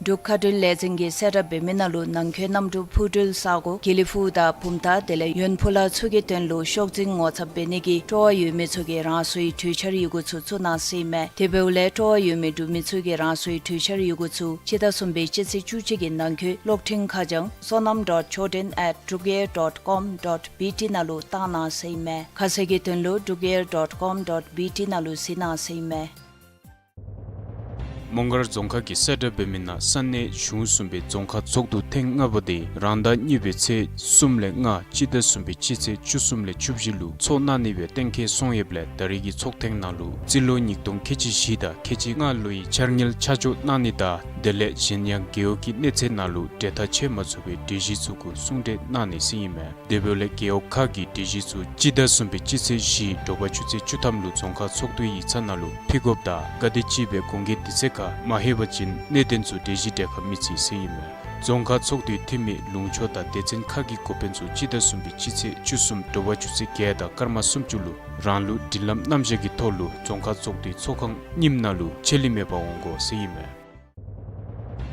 འབྲུག་མཁའ་འགྲུལ་ལས་འཛིན་གྱིས་གསལ་བསྒྲགས་འབད་མི་ནང་ལུ་ནང་འཁོད་གནམ་གྲུ་འཕུར་འགྲུལ་ས་སྒོ་དགེ་ལེགས་ཕུག་དང་བུམ་ཐང་དེ་ལས་ཡོན་ཕུ་ལ་ཚུ་གི་དོན་ལུ་ཤོག་འཛིན་ངོ་ཚབ་འབད་ནི་གི་སྤྲོ་བ་ཡོད་མི་ཚུ་གིས་རང་སོའི་གྲོས་འཆར་ཡི་གུ་ཚུ་བཙུགས་གནང་ཟེར་ཨིན་མས། དེ་འབདཝ་ལས་སྤྲོ་བ་ཡོད་མི་འབྲུག་མི་ཚུ་གིས་རང་སོའི་གྲོས་འཆར་ཡི་གུ་ཚུ་སྤྱི་ཟླ་གསུམ་པའི་སྤྱི་ཚེས་བཅུ་གཅིག་གི་ནང་འཁོད་གློག་འཕྲིན་ཁ་བྱང་sonam dot choden at drukair dot com dot B T ནང་ལུ་བཏང་གནང་ཟེར་ཨིན་མས། ཁ་གསལ་གྱི་དོན་ལུ་drukair dot com dot B T ནང་ལུ་གཟིགས་གནང་ཟེར་ཨིན་མས། མོང་སྒར་རྫོང་ཁག་གིས་གསལ་བསྒྲགས་འབད་མི་ནང་ས་གནས་གཞུང་གསུམ་པའི་རྫོང་ཁག་ཚོགས་འདུ་ཐེངས་ལྔ་པ་དེ་རང་ཟླ་གཉིས་པའི་ཚེས་གསུམ་ལས་ལྔ་སྤྱི་ཟླ་གསུམ་པའི་སྤྱི་ཚེས་བཅུ་གསུམ་ལས་བཅུ་བཞི་ལུ་ཚོགས་གནང་ནི་སྦེ་གཏན་འཁེལ་སོང་ཡོདཔ་ལས་ད་རེས་ཀྱི་ཚོགས་ཐེངས་ནང་ལུ་རྩིས་ལོ་ཉིས་སྟོང་ཁལ་གཅིག་བཞི་དང་ཁལ་གཅིག་ལྔ་ལོའི་འཆར་དངུལ་ཆ་འཇོག་གནང་ནི་དང་དེ་ལས་གཞན་ཡང་རྒེད་འོག་གི་གནས་ཚད་ནང་ལུ་འབྲེལ་ཐག་ཆོད་མ་ཚུགས་པའི་གྲོས་གཞི་ཚུ་གུ་གསུང་གྲོས་གནང་ནི་ཟེར་ཨིན་མས། དེ་འབདཝ་ལས་རྒེད་འོག་ཁག་གི་གྲོས་གཞི་ཚུ་སྤྱི་ཟླ་གསུམ་པའི་སྤྱི་ཚེས་བཞི་དྲོ་པ་ཆུ་ཚོད་བཅུ་ཐམ་ལུ་རྫོང་ཁག་ཚོགས་འདུའི་ཡིག་ཚང་ནང་ལུ་ཕུལ་དགོཔ་དང་ག་དེམ་ཅིག་སྦེ་གུང་གི་དུས་ཚོད་ཁར་མ་ལྷོད་པ་ཅིན་གནད་དོན་ཚུ་གྲོས་གཞི་གྲལ་ཁར་མི་བརྩི་ཟེར་ཨིན་མས། རྫོང་ཁག་ཚོགས་འདུའི་འཐུས་མི་ལུང་ཕྱོགས་དང་སྡེ་ཚན་ཁག་གི་འགོ་དཔོན་ཚུ་སྤྱི་ཟླ་གསུམ་པའི་སྤྱི་ཚེས་བཅུ་གསུམ་དྲོ་པ་ཆུ་ཚོད་བརྒྱད་དང་སྐར་མ་སུམ་ཅུ་ལུ་རང་ལུགས་སྒྲིག་ལམ་རྣམ་གཞག་གི་ཐོག་ལུ་རྫོང་ཁག་ཚོགས་འདུའི་ཚོགས་ཁང་རྙིངམ་ནང་ལུ་ཆད་ལུས་མེད་པར་འོང་དགོ་ཟེར་ཨིན་མས།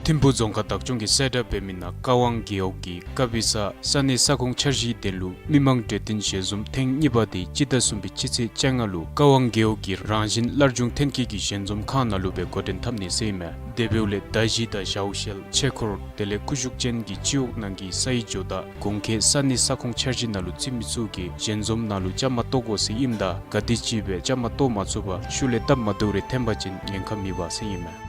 ཐིམ་ཕུ་རྫོང་ཁག་བདག་སྐྱོང་གིས་གསལ་བསྒྲགས་འབད་མི་ནང་ཀ་ཝང་རྒེད་འོག་གི་ཀ་བི་ས་ས་གནས་ས་ཁོངས་འཆར་གཞིའི་དོན་ལུ་མི་མང་གྲོས་བསྟུན་ཞལ་འཛོམས་ཐེངས་གཉིས་པ་དེ་སྤྱི་ཟླ་གསུམ་པའི་སྤྱི་ཚེས་བཅོ་ལྔ་ལུ་ཀ་ཝང་རྒེད་འོག་གི་རང་བཞིན་སླར་འབྱུང་ཐོན་སྐྱེད་ཀྱི་ཞལ་འཛོམས་ཁང་ནང་ལུ་སྦེ་འགོ་འདྲེན་འཐབ་ནི་ཟེར་ཨིན་མས། དེ་འབདཝ་ལས་མདའ་གཞི་དང་ཞའོ་ཤེལ་ཆས་འཁོར་དེ་ལས་ཀུ་ཤུ་ཅན་གྱི་སྤྱི་འོག་ནང་གི་སའི་ཇོ་བདག་གུང་ཁེ་ས་གནས་ས་ཁོངས་འཆར་གཞི་ནང་ལུ་བརྩི་མི་ཚུ་གིས་ཞལ་འཛོམས་ནང་ལུ་བཅའ་མར་གཏོགས་དགོ་ཟེར་ཨིནམ་ད་ག་དེམ་ཅིག་སྦེ་བཅའ་མར་གཏོགས་མ་ཚུགས་པར་ཤུལ་ལས་སྟབས་མ་བདེཝ་རེ་ཐོན་པ་ཅིན་ཉེན་ཁ་མེད་པ་ཟེར་ཨིན་མས།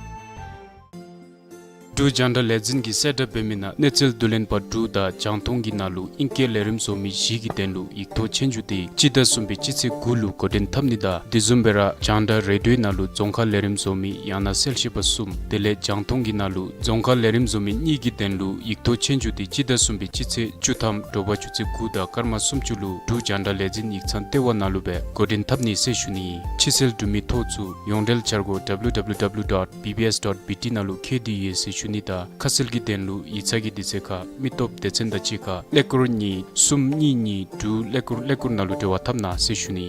འབྲུག་རྒྱང་བསྒྲགས་ལས་འཛིན་གྱིས་གསལ་བསྒྲགས་འབད་མི་ནང་གནས་ཚུལ་བསྡུ་ལེན་པ་དྲུག་དང་རྒྱང་མཐོང་གི་ནང་ལུ་ཨིང་སྐད་ལས་རིམ་བཟོ་མི་བཞི་གི་དོན་ལུ་ཡིག་ཐོག་ཆོས་རྒྱུགས་དེ་སྤྱི་ཟླ་གསུམ་པའི་སྤྱི་ཚེས་དགུ་ལུ་འགོ་འདྲེན་འཐབ་ནི་དང་དེ་བཟུམ་སྦེ་ར་རྒྱང་བསྒྲགས་རེ་ཌིའོའི་ནང་ལུ་རྫོང་ཁ་ལས་རིམ་བཟོ་མི་ཡང་ན་གསལ་བཤད་པ་གསུམ་དེ་ལས་རྒྱང་མཐོང་གི་ནང་ལུ་རྫོང་ཁ་ལས་རིམ་བཟོ་མི་གཉིས་ཀྱི་དོན་ལུ་ཡིག་ཐོག་ཆོས་རྒྱུགས་དེ་སྤྱི་ཟླ་གསུམ་པའི་སྤྱི་ཚེས་བཅུ་ཐམ་དྲོ་པ་ཆུ་ཚོད་དགུ་དང་སྐར་མ་སུམ་ཅུ་ལུ་འབྲུག་རྒྱང་བསྒྲགས་ལས་འཛིན་ཡིག་ཚང་ལྟེ་བ་ནང་ལུ་སྦེ་འགོ་འདྲེན་འཐབ་ནི་ཟེར་ཞུ་ནི། ཕྱི་སེལ་འབྲུག་མི་ཐོ་ཚུ་ཡོངས་འབྲེལ་འཆར་སྒོ་W W W dot B B S dot B T ནང་ལུ་འཁོད་དེ་ཡོད་ཟེར་ཞུ་ནི་དང་ཁ་གསལ་གྱི་དོན་ལུ་ཡིག་ཚང་གི་དུས་ཚོད་ཁར་མི་སྟོབས་སྡེ་ཚན་དང་གཅིག་ཁར་ཀླད་ཀོར་གཉིས་གསུམ་གཉིས་གཉིས་དྲུག་ཀླད་ཀོར་ཀླད་ཀོར་ནང་ལུ་འབྲེལ་བ་འཐབ་གནང་ཟེར་ཞུ་ནི།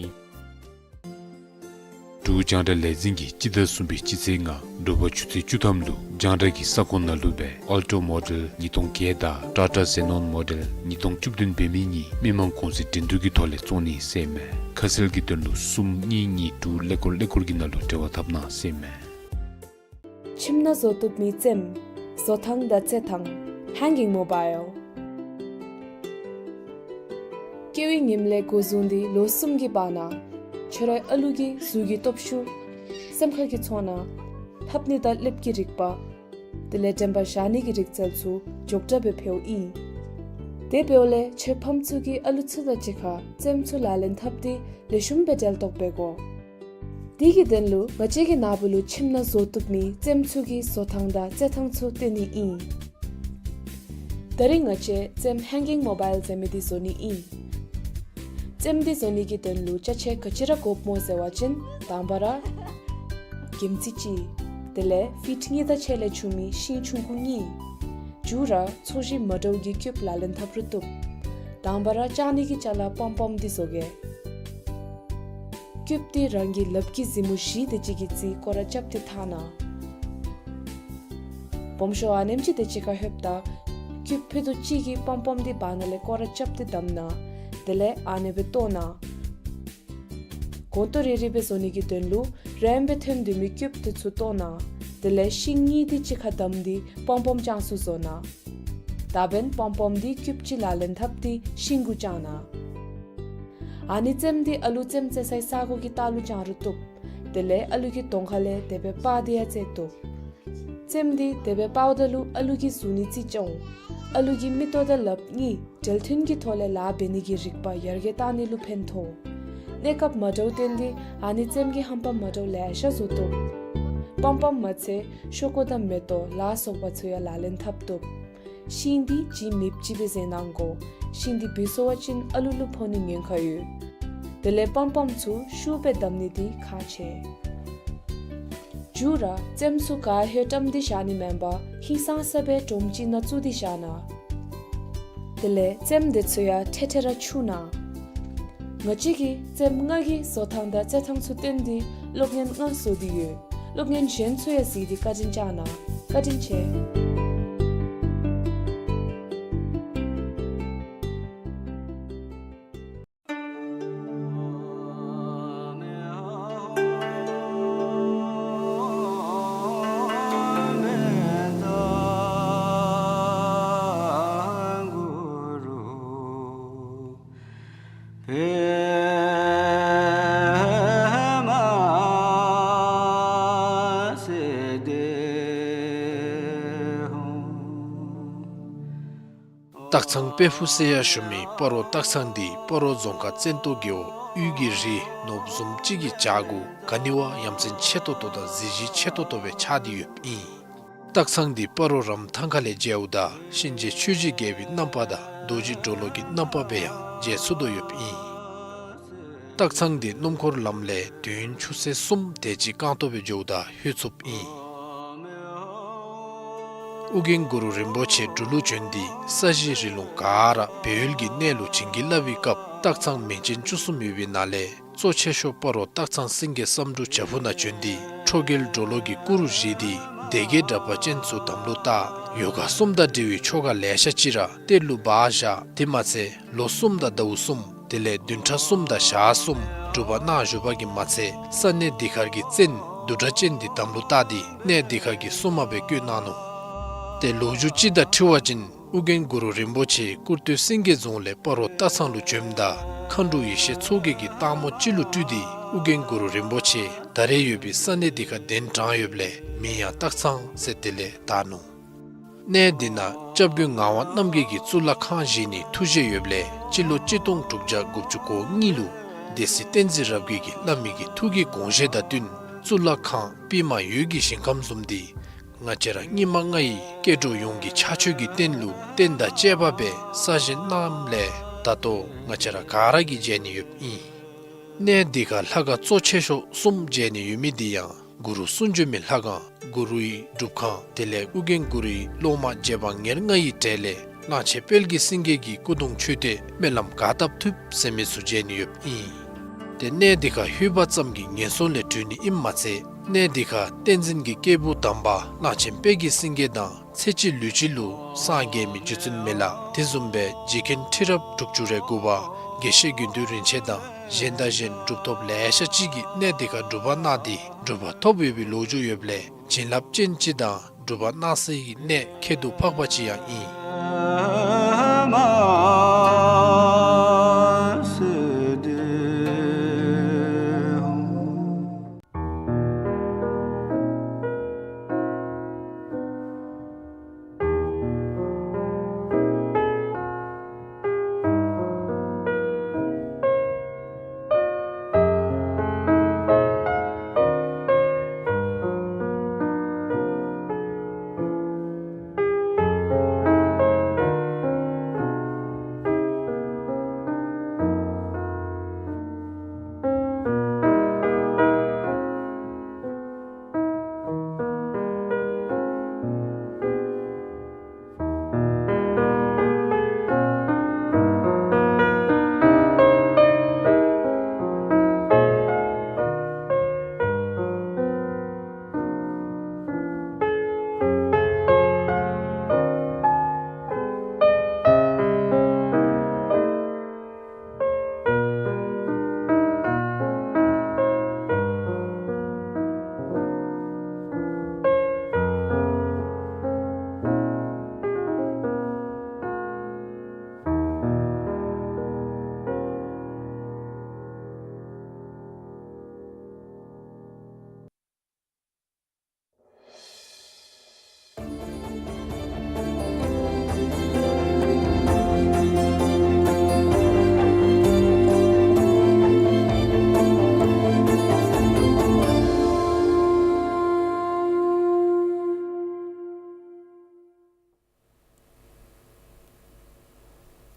འབྲུག་རྒྱང་བསྒྲགས་ལས་འཛིན་གྱིས་སྤྱི་ཟླ་གསུམ་པའི་སྤྱི་ཚེས་ལྔ་དྲོ་པ་ཆུ་ཚོད་བཅུ་ཐམ་ལུ་རྒྱང་བསྒྲགས་ཀྱི་ས་ཁོངས་ནང་ལུ་སྦེ་ཨལ་ཊོ་མོ་ཌེལ་ཉིས་སྟོང་བརྒྱད་དང་ཊ་ཊ་ཟེ་ནོན་མོ་ཌེལ་ཉིས་སྟོང་བཅུ་བདུན་འབད་མི་གཉིས་མི་མང་གུང་སེང་འགྲན་བསྡུར་གྱི་ཐོག་ལས་བཙོང་ནི་ཟེར་ཨིན་མས། ཁ་གསལ་གྱི་དོན་ལུ་གསུམ་གཉིས་གཉིས་དྲུག་ཀླད་ཀོར་ཀླད་ཀོར་གྱི་ནང་ལུ་འབྲེལ་བ་འཐབ་གནང་ཟེར་ཨིན་མས། ཁྱིམ་ནང་བཟོ་བཏུབ་མི་རྩེདམོ། བཟོ་ཐངས་དང་རྩེ་ཐངས། Hanging Mobile། སྐྱེ་བའི་ཉིནམ་ལས་འགོ་བཟུང་སྟེ་ལོ་གསུམ་གྱི་བར་ན་ཁྱོད་རའི་ཨ་ལུ་གི་གཟུགས་ཀྱི་སྟོབས་ཤུགས། སེམས་ཁ་གི་ཚོར་སྣང་། ལྷབ་ནི་དང་ལྷེབ་ཀྱི་རིག་པ། དེ་ལས་དྲན་པ་བཞག་ནི་གི་རིག་རྩལ་ཚུ་མགྱོགས་དྲགས་སྦེ་འཕེལཝ་ཨིན། དེ་འབདཝ་ལས་ཁྱོད་ཕམ་ཚུ་གིས་ཨ་ལུ་ཚུ་དང་གཅིག་ཁར་རྩེདམོ་ཚུ་ལག་ལེན་འཐབ་སྟེ་ལེགས་ཤོམ་སྦེ་འབྲེལ་གཏོགས་འབད་དགོ། དེ་གི་དོན་ལུ་ང་བཅས་ཀྱི་ནཱ་བུ་ལུ་ཁྱིམ་ནང་བཟོ་བཏུབ་མི་རྩེདམོ་ཚུ་གི་བཟོ་ཐངས་དང་རྩེ་ཐངས་ཚུ་སྟོན་ནི་ཨིན། ད་རིས་ང་བཅས་རྩེདམོ་Hanging Mobile ཟེར་མི་འདི་བཟོ་ནི་ཨིན། རྩེདམོ་འདི་བཟོ་ནི་གི་དོན་ལུ་ཅ་ཆས་ག་ཅི་ར་དགོཔ་སྨོ་ཟེར་བ་ཅིན་དང་པ་ར་གྱིམ་རྩི་གཅིག། དེ་ལས་ཕིཊ་གཉིས་དང་ཕྱེད་ལས་ཆུང་མི་ཤིང་ཆུང་ཀུ་གཉིས། མཇུག་ར་ཚོས་གཞི་མ་འདྲཝ་གི་ཀིའུབ་ལག་ལེན་འཐབ་རུང་བཏུབ། དང་པ་ར་བཅག་ནི་གི་ཅ་ལ་པོམ་པོམ་འདི་བཟོ་གེ། ཀིའུབ་འདི་རང་གི་ལགཔ་གི་གཟིགས་མོ་བཞི་དེ་ཅིག་གིས་བརྩིས་སྐོར་ར་རྐྱབ་སྟེ་འཐག་གནང་། སྦོམ་ཤོས་ཨ་ནེམ་ཅིག་དེ་ཅིག་ཁར་ལྷོདཔ་ད་ཀིའུབ་ཕུད་རྡོག་གཅིག་གི་པོམ་པོམ་འདི་བར་ན་ལས་སྐོར་ར་རྐྱབ་སྟེ་བསྡམ་གནང་། དེ་ལས་ཨ་ནེ་སྦེ་བཏོག་གནང་། གོང་ཏོ་རེ་རེ་སྦེ་བཟོ་ནི་གི་དོན་ལུ་རིངམོ་སྦེ་ཐོན་སྡོད་མི་ཀིའུབ་དེ་ཚུ་བཏོག་གནང་། དེ་ལས་ཤིང་གཉིས་དེ་གཅིག་ཁར་བསྡམས་ཏེ་པོམ་པོམ་ཅན་ཚུ་བཟོ་གནང་། ད་འབདན་པམ་པམ་འདི་ཀྱུབ་ཅིག་ལག་ལེན་འཐབ་སྟེ་ཤིང་གུ་བཅང་གནང་། ཨ་ནི་རྩེདམོ་འདི་ཨ་ལུ་རྩེདམོ་རྩེ་སའི་ས་གོ་གི་ལྟག་ལུ་བཅང་རུང་བཏུབ། དེ་ལས་ཨ་ལུ་གི་གདོང་ཁ་ལས་དེ་སྦེ་པར་འདི་ཡང་བརྩེགས་བཏུབ། རྩེདམོ་འདི་དེ་སྦེ་པརཝ་ད་ལུ་ཨ་ལུ་གི་གཟུགས་ནི་རྩིས་ཆ་འོང་། ཨ་ལུ་གི་མིག་ཏོ་དང་ལགཔ་གཉིས་འབྲེལ་མཐུན་གྱི་ཐོག་ལས་ལཱ་འབད་ནི་གི་རིག་པ་ཡར་རྒྱས་གཏང་ནི་ལུ་ཕན་ཐོགས། གནས་སྐབས་མ་འདྲཝ་བརྟེན་ཏེ་ཨ་ནི་རྩེདམོ་གི་རྣམ་པ་མ་འདྲཝ་ལེ་ཤ་བཟོ་བཏུབ། པམ་པམ་མ་ཚད་ཤོག་ཀོ་དང་མེ་ཏོག་ལ་སོགས་པ་ཚུ་ཡང་ལག་ལེན་འཐབ་བཏུབ། ཤིང་འདི་ལྗིད་མེདཔ་ཅིག་སྦེ་བཟོ་གནང་དགོ། ཤིང་འདི་བུད་སོང་བ་ཅིན་ཨ་ལུ་ལུ་ཕོག་ནི་ཉེན་ཁ་ཡོད། དེ་ལས་པམ་པམ་ཚུ་ཤུགས་སྦེ་བསྡམ་ནི་འདི་ཁག་ཆེ། མཇུག་ར་རྩེདམོ་ཚུ་ག་ཧེ་བཀྲམ་སྟེ་བཞག་ནི་མེན་པར་ཧིང་སངས་ས་སྦེ་སྒྲོམ་ཅིག་ནང་བཙུགས་ཏེ་བཞག་གནང་། དེ་ལས་རྩེདམོ་འདི་ཚུ་ཡང་ཐེ་ཐེ་ར་འཁྱུ་གནང་། ང་བཅས་ཀྱིས་རྩེདམོ་ལྔ་གི་བཟོ་ཐངས་དང་རྩེ་ཐངས་ཚུ་སྟོན་ཏེ་སློབ་གཉེར་ལྔ་བཟོ་སྟེ་ཡོད། སློབ་གཉེར་གཞན་ཚུ་ཡང་གཟིགས་ཏེ་བཀའ་དྲིན་བསྐྱང་གནང་། བཀའ་དྲིན་ཆེ། སྟག་ཚང་དཔལ་ཕུག་ཟེར་ཡང་ཞུ་མི་སྤ་རོ་སྟག་ཚང་འདི་སྤ་རོ་རྫོང་ཁག་བཙན་ཏོ་རྒེད་འོག་དབུས་ཀྱི་རི་ནོར་བུ་བཟུམ་ཅིག་གི་བྱག་གུ་ག་ནི་བ་ཡ་མཚན་ཆེ་ཏོག་ཏོ་དང་གཟི་བརྗིད་ཆེ་ཏོག་ཏོ་སྦེ་ཆགས་ཏེ་ཡོདཔ་ཨིན། སྟག་ཚང་འདི་སྤ་རོ་རམ་ཐང་ཁ་ལས་མཇལཝ་ད་གཤིན་རྗེ་ཆོས་ཀྱི་རྒྱལ་པོའི་རྣམ་པ་དང་རྡོ་རྗེ་གྲོ་ལོད་ཀྱི་རྣམ་པ་སྦེ་ཡང་མཇལ་ཚུགས་དོ་ཡོདཔ་ཨིན། སྟག་ཚང་འདི་སྣུམ་འཁོར་ལམ་ལས་དུས་ཡུན་ཆུ་ཚོད་གསུམ་དེ་ཅིག་རྐང་སྟོང་སྦེ་འགྱོཝ་ད་ལྷོད་ཚུགསཔ་ཨིན། ཨོ་རྒྱན་གུ་རུ་རིན་པོ་ཆེ་འབྲུག་ལུ་བྱོན་ཏེ་ས་གཞི་རི་ལུང་ག་ར་སྦས་ཡུལ་གྱི་གནས་ལུ་བྱིན་གྱིས་བརླབས་པའི་སྐབས་སྟག་ཚང་མིང་ཅན་བཅུ་གསུམ་ཡོད་པའི་ནང་ལས་གཙོ་ཆེ་ཤོས་སྤ་རོ་སྟག་ཚང་སེང་གེ་བསམ་འགྲུབ་བྱག་ཕུག་ནང་བྱོན་ཏེ་ཁྲོ་རྒྱལ་གྲོ་ལོད་ཀྱི་སྐུ་རུ་བཞེངས་ཏེ་སྡེ་བརྒྱད་དྲེགས་པ་ཅན་ཚུ་དམ་ལུ་བཏགས། ཡོ་ག་གསུམ་དང་འབྲེལ་བའི་ཆོ་ག་ལེ་ཤ་ཅིག་ར་གཏེར་ལུ་སྦ་བཞག། དེ་མ་ཚད་ལོ་གསུམ་དང་ཟླཝ་གསུམ་དེ་ལས་བདུན་ཕྲག་གསུམ་དང་ཞག་གསུམ་སྒྲུབ་པ་གནང་བཞུགས་པ་གིས་མ་ཚད་ས་གནས་འདི་ཁར་གྱི་བཙན་བདུད་དྲེགས་ཅན་འདི་དམ་ལུ་བཏགས་ཏེ་གནས་འདི་ཁར་གྱི་སྲུང་མ་སྦེ་བསྐོས་གནང་ནུག། ཏེ་ལོ་རྒྱུས་ཅིག་དང་འཁྲིལ་བ་ཅིན་ཨོ་རྒྱན་གུ་རུ་རིན་པོ་ཆེ་ཀུར་སྟོད་སེང་གེ་རྫོང་ལས་སྤ་རོ་སྟག་ཚང་ལུ་བྱོནམ་ད་མཁའ་འགྲོ་ཡེ་ཤེས་མཚོ་རྒྱལ་གྱིས་སྟག་མོ་ཅིག་ལུ་སྤྲུལ་ཏེ་ཨོ་རྒྱན་གུ་རུ་རིན་པོ་ཆེ་ད་རེས་ཡོད་པའི་ས་གནས་འདི་ཁར་གདན་དྲངས་ཡོདཔ་ལས་མིང་ཡང་སྟག་ཚང་ཟེར་དེ་ལས་བཏགས་ནུག། གནས་འདི་ནང་སྐྱབས་མགོན་ངག་དབང་རྣམ་རྒྱལ་གྱིས་གཙུག་ལག་ཁང་བཞེངས་ནིའི་ཐུགས་བཞེད་ཡོདཔ་ལས་སྤྱི་ལོ་གཅིག་སྟོང་དྲུག་བརྒྱ་དགུ་བཅུ་གོ་གཉིས་ལུ་སྡེ་སྲིད་བསྟན་འཛིན་རབ་རྒྱས་ཀྱིས་བླ་མའི་གི་ཐུགས་ཀྱི་དགོངས་བཞེད་དང་བསྟུན་གཙུག་ལག་ཁང་པདྨ་འོད་ཀྱི་ཞིང་ཁམས་བཟུམ་འདི་ང་བཅས་ར་སྙིགས་མ་ལྔ་ཡི་སྐྱེ་འགྲོ་ཡོངས་ཀྱི་ཕྱག་མཆོད་ཀྱི་རྟེན་ལུ་རྟེན་དང་བཅས་པ་སྦེ་གསར་བཞེངས་གནངམ་ལས་ད་ལྟོ་ང་བཅས་ར་ག་ར་གིས་མཇལ་ནི་ཡོདཔ་ཨིན། གནས་འདི་ཁར་ལྷ་ཁང་གཙོ་ཆེ་ཤོས་གསུམ་མཇལ་ནི་ཡོད་མི་འདི་ཡང་གུ་རུ་གསུང་བྱོན་མའི་ལྷ་ཁང་གུ་རུའི་སྒྲུབ་ཁང་དེ་ལས་ཨོ་རྒྱན་གུ་རུའི་སློབ་མ་རྗེ་འབངས་ཉེར་ལྔ་ཡི་གྲས་ལས་གླང་ཆེན་དཔལ་གྱི་སེང་གེ་གི་སྐུ་གདུང་མཆོད་རྟེན་སྨོན་ལམ་ག་བཏབ་ཐུབ་ཟེར་མི་ཚུ་མཇལ་ནི་ཡོདཔ་ཨིན། ཏེ་གནས་འདི་ཁར་ལྷོད་པ་ཙམ་གྱིས་ངན་སོང་ལས་གྲོལ་ནི་ཨིནམ་མ་ཚད་གནས་འདི་ཁར་བསྟན་འཛིན་གྱི་སྐྱེས་བུ་དམ་པ་གླང་ཆེན་དཔལ་གྱི་སེང་གེ་དང་ཚེ་གཅིག་ལུས་གཅིག་ལུ་སངས་རྒྱས་མི་རྗེ་བཙུན་མི་ལ་དེ་བཟུམ་སྦེ་རྗེ་མཁན་ཁྲི་རབས་དྲུག་ཅུ་རེ་དགུ་པ་དགེ་བཤེས་དགེ་འདུན་རིན་ཆེན་དང་གཞན་དང་གཞན་གྲུབ་ཐོབ་ལེ་ཤ་ཅིག་གིས་གནས་འདི་ཁར་སྒྲུབ་པ་གནང་སྟེ་གྲུབ་པ་ཐོབ་ཡོད་པའི་ལོ་རྒྱུས་ཡོདཔ་ལས་བྱིན་རླབས་ཅན་ཅིག་དང་སྒྲུབ་པ་གནང་སའི་གནས་ཁྱད་དུ་འཕགས་པ་ཅིག་ཡང་ཨིན།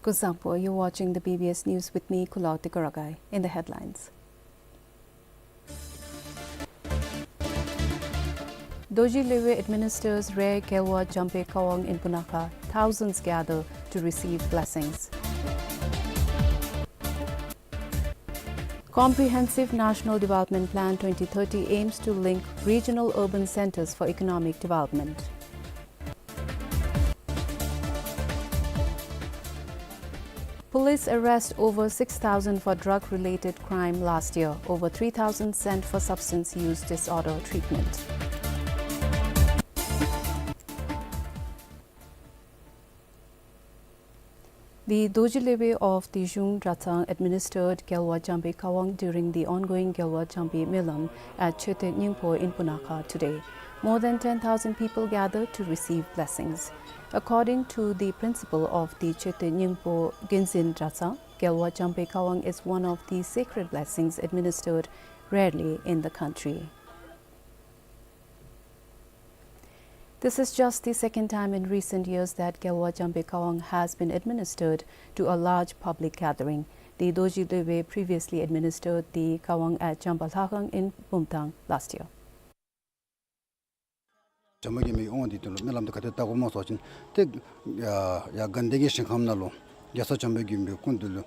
Kuzuzangpo, you're watching the B B S News with me, Kulao Tekoragai. In the headlines. Dorji Lwbe administers Rare Gelwa Jampe Kawang in Punakha, thousands gather to receive blessings. Comprehensive National Development Plan twenty thirty aims to link regional urban centers for economic development. Police arrest over six thousand for drug-related crime last year, over three thousand sent for substance use disorder treatment. The Dorji Lwbe of Dijung Dratshang administered Gelwa Jampe Kawang during the ongoing Gelwa Jampe Melam at Chöte Nyingpo in Punakha today. More than ten thousand people gathered to receive blessings. According to the principal of the Chöte Nyingpo Genzin Dratshang, Gelwa Jampe Kawang is one of the sacred blessings administered rarely in the country. This is just the second time in recent years that Gelwa Jampe Kawang has been administered to a large public gathering. The Dorji Lwbe previously administered the Kawang at Jampa Lhakhang in Bumthang last year. བྱམས་པ་མགོན་པོའི་དབང་འདི་དོན་ལུ་སྨོན་ལམ་འདི་ག་དེ་བཏབ་དགོཔ་སྨོ་ཟེར་བ་ཅིན་ཏེ་ཡ་ཡ་དགའ་ལྡན་གྱི་ཞིང་ཁམས་ནང་ལུ་རྒྱལ་སྲས་བྱམས་པ་མགོན་པོའི་སྐུ་མདུན་ལུ་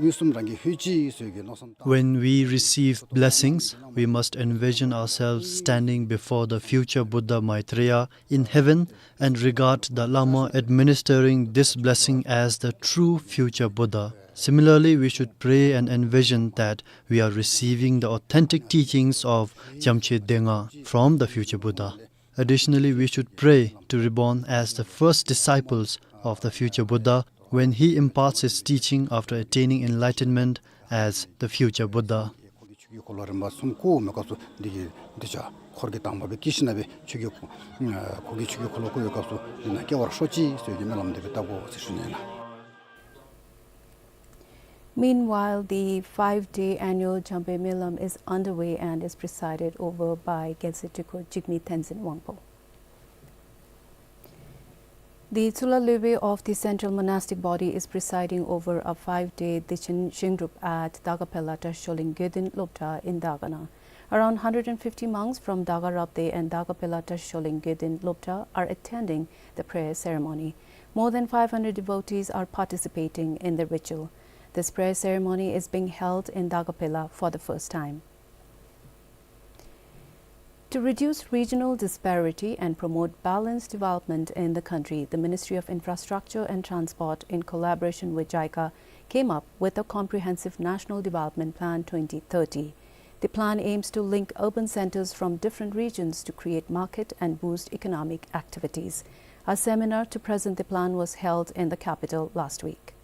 མངོན་སུམ་རང་གིས་ལྷོད་ཅི་ཟེར་གྱི་མནོ་བསམ་བཏང་། When we receive blessings, we must envision ourselves standing before the future Buddha Maitreya in heaven and regard the Lama administering this blessing as the true future Buddha. Similarly, we should pray and envision that we are receiving the authentic teachings of Jamche Denga from the future Buddha. Additionally, we should pray to reborn as the first disciples of the future Buddha when he imparts his teaching after attaining enlightenment as the future Buddha. ཆོས་ཀྱི་འཁོར་ལོ་རིམ་པ་གསུམ་བསྐོར་མི་སྐབས་སུ་འདི་གི་འདི་ཆ་འཁོར་གྱི་དང་པོ་སྦེ་སྐྱེས་ཞིནམ་ལས་ཆོས་ཀྱི་འཁོར་གྱི་ཆོས་ཀྱི་འཁོར་ལོ་བསྐོར་བའི་སྐབས་སུ་འདི་ནང་སྐྱེ་བར་ཤོག་ཅིག་ཟེར་གྱི་སྨོན་ལམ་འདི་སྦེ་བཏབ་དགོ་ཟེར་ཞུ་ནི་ཨིན་ལགས། Meanwhile, the five-day annual Jampe Melam is underway and is presided over by Gyalse Tikhur Jigme Tenzin Wangpo. The Tsulha Lwbe of the Central Monastic Body is presiding over a five-day Dechen Zingrup at Dagapela Trasholing Gyodin Lopta in Dagana. Around hundred and fifty monks from Daga Rabdey and Dagapela Trasholing Gyodin Lopta are attending the prayer ceremony. More than five hundred devotees are participating in the ritual. This prayer ceremony is being held in Dagapela for the first time. To reduce regional disparity and promote balanced development in the country, the Ministry of Infrastructure and Transport, in collaboration with JICA, came up with a comprehensive National Development Plan twenty thirty. The plan aims to link urban centers from different regions to create market and boost economic activities. A seminar to present the plan was held in the capital last week.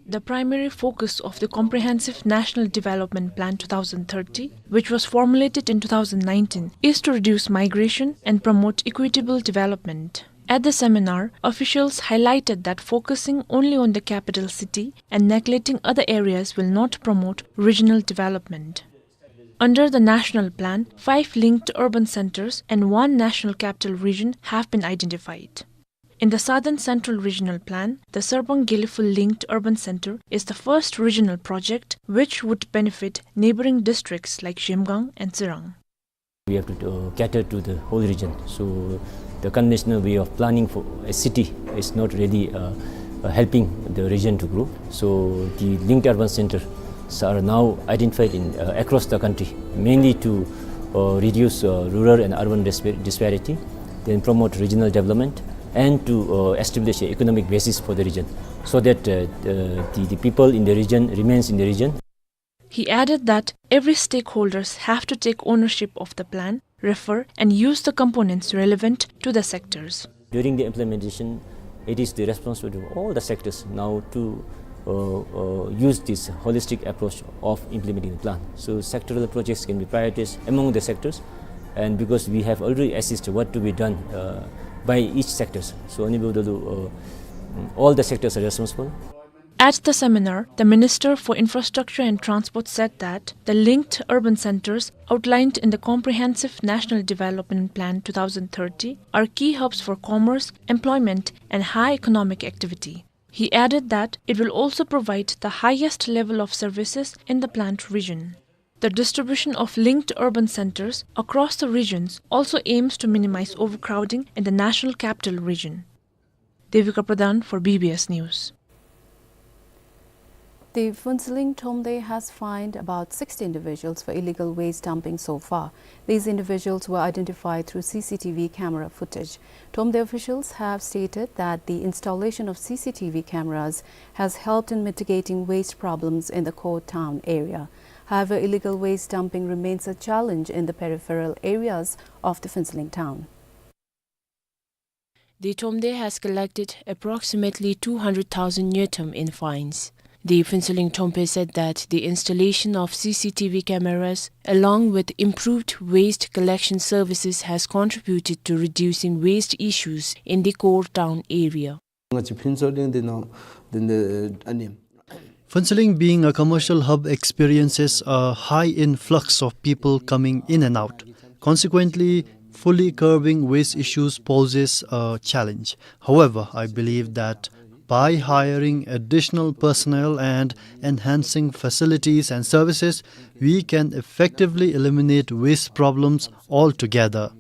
The primary focus of the Comprehensive National Development Plan two thousand thirty, which was formulated in two thousand nineteen, is to reduce migration and promote equitable development. At the seminar, officials highlighted that focusing only on the capital city and neglecting other areas will not promote regional development. Under the national plan, five linked urban centers and one national capital region have been identified. In the Southern Central Regional Plan, the Sarpang Gelephul linked urban center is the first regional project which would benefit neighboring districts like Zhemgang and Tsirang. We have to, uh, cater to the whole region. So the conventional way of planning for a city is not really, uh, uh, helping the region to grow. So the linked urban centers are now identified in, uh, across the country, mainly to, uh, reduce, uh, rural and urban dispar-, disparity, then promote regional development, and to, uh, establish an economic basis for the region, so that, uh, the, the, the people in the region remains in the region. He added that every stakeholders have to take ownership of the plan, refer and use the components relevant to the sectors. During the implementation, it is the responsibility of all the sectors now to, uh, uh, use this holistic approach of implementing the plan. So sectoral projects can be prioritized among the sectors, and because we have already assessed what to be done, uh, by each sectors. So, uh, all the sectors are responsible. At the seminar, the Minister for Infrastructure and Transport said that the linked urban centers outlined in the Comprehensive National Development Plan two thousand thirty are key hubs for commerce, employment, and high economic activity. He added that it will also provide the highest level of services in the planned region. The distribution of linked urban centers across the regions also aims to minimize overcrowding in the National Capital Region. Devika Pradhan for B B S News. The Phuentsholing Thromde has fined about sixty individuals for illegal waste dumping so far. These individuals were identified through C C T V camera footage. Thromde officials have stated that the installation of C C T V cameras has helped in mitigating waste problems in the core town area. However, illegal waste dumping remains a challenge in the peripheral areas of the Phuentsholing town. The Thromde has collected approximately two hundred thousand ngultrum in fines. The Phuentsholing Thromde said that the installation of C C T V cameras, along with improved waste collection services, has contributed to reducing waste issues in the core town area. Phuentsholing, being a commercial hub, experiences a high influx of people coming in and out. Consequently, fully curbing waste issues poses a challenge. However, I believe that by hiring additional personnel and enhancing facilities and services, we can effectively eliminate waste problems altogether.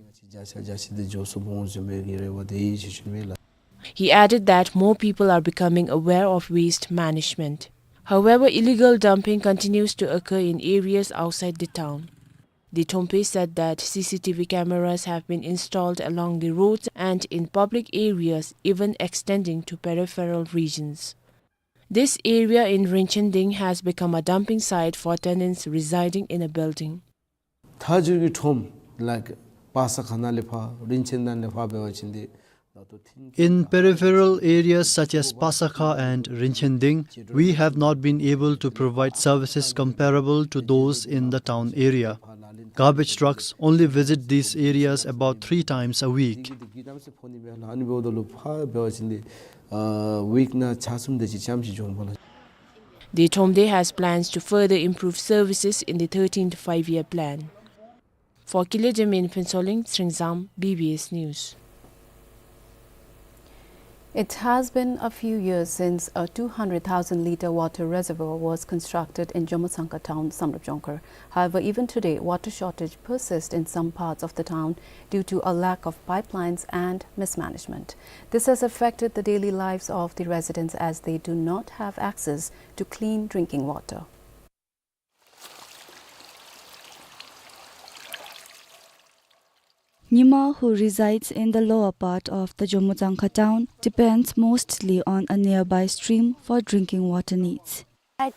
He added that more people are becoming aware of waste management. However, illegal dumping continues to occur in areas outside the town. The Thromde said that C C T V cameras have been installed along the roads and in public areas, even extending to peripheral regions. This area in Rinchending has become a dumping site for tenants residing in a building. མཐའ་མཇུག་གི་ཁྲོམ་like པ་ས་ཁ་ནང་ལས་ཕར་རིན་ཆེན་ནང་ལས་ཕར་འབད་བ་ཅིན་དེ། In peripheral areas such as Pasakha and Rinchending, we have not been able to provide services comparable to those in the town area. Garbage trucks only visit these areas about three times a week. ཨ་ནི་འབདཝ་ད་ལུ་ཕར་འབད་བ་ཅིན་དེ་ཨ་ཝིཀ་ནང་ཆ་གསུམ་དེ་ཅིག་ཙམ་ཅིག་འགྱོཝ་མས་ལགས། The Thromde has plans to further improve services in the thirteenth Five-Year Plan. For Kile Jim in Phuentsholing, Tsering Zam, B B S News. It has been a few years since a two hundred thousand litre water reservoir was constructed in Jomotsangkha town, Samdrup Jongkhar. However, even today, water shortage persists in some parts of the town due to a lack of pipelines and mismanagement. This has affected the daily lives of the residents as they do not have access to clean drinking water. Nyima, who resides in the lower part of the Jomotsangkha town, depends mostly on a nearby stream for drinking water needs. I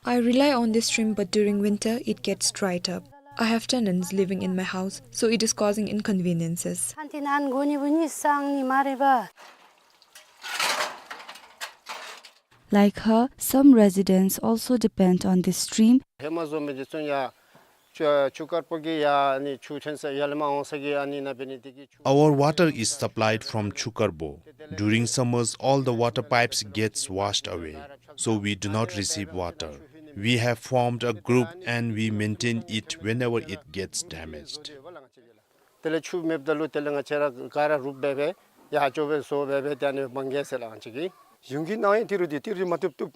rely on this stream, but during winter it gets dried up. I have tenants living in my house, so it is causing inconveniences. Like her, some residents also depend on this stream. ཧེ་མ་བཟོ་མི་འདི་ཚུ་ཡང་ཆུ་ཆུ་དཀར་པོ་གི་ཡང་ཨ་ནི་ཆུ་ཐོན་ས་ཡར་ལས་མར་འོང་ས་གི་ཨ་ནི་ནང་འབད་ནི་འདི་གིས་ཆུ། Our water is supplied from Chukarbo. During summers, all the water pipes gets washed away, so we do not receive water. We have formed a group and we maintain it whenever it gets damaged. དེ་ལས་ཆུ་མེདཔ་ད་ལུ་དེ་ལས་ང་བཅས་ར་ག་ར་རུབ་སྦེ་སྦེ་ཡར་ཅོག་སྦེ་བཟོ་སྦེ་སྦེ་དེ་ཨ་ནི་མང་གེ་ཟེར་ལགས་ང་བཅས་ཀྱིས། གཞུང་གི་ནང་ཡང་ཏི་རུ་འདི་ཏི་རུ་མ་བཏུབ་བཏུབ།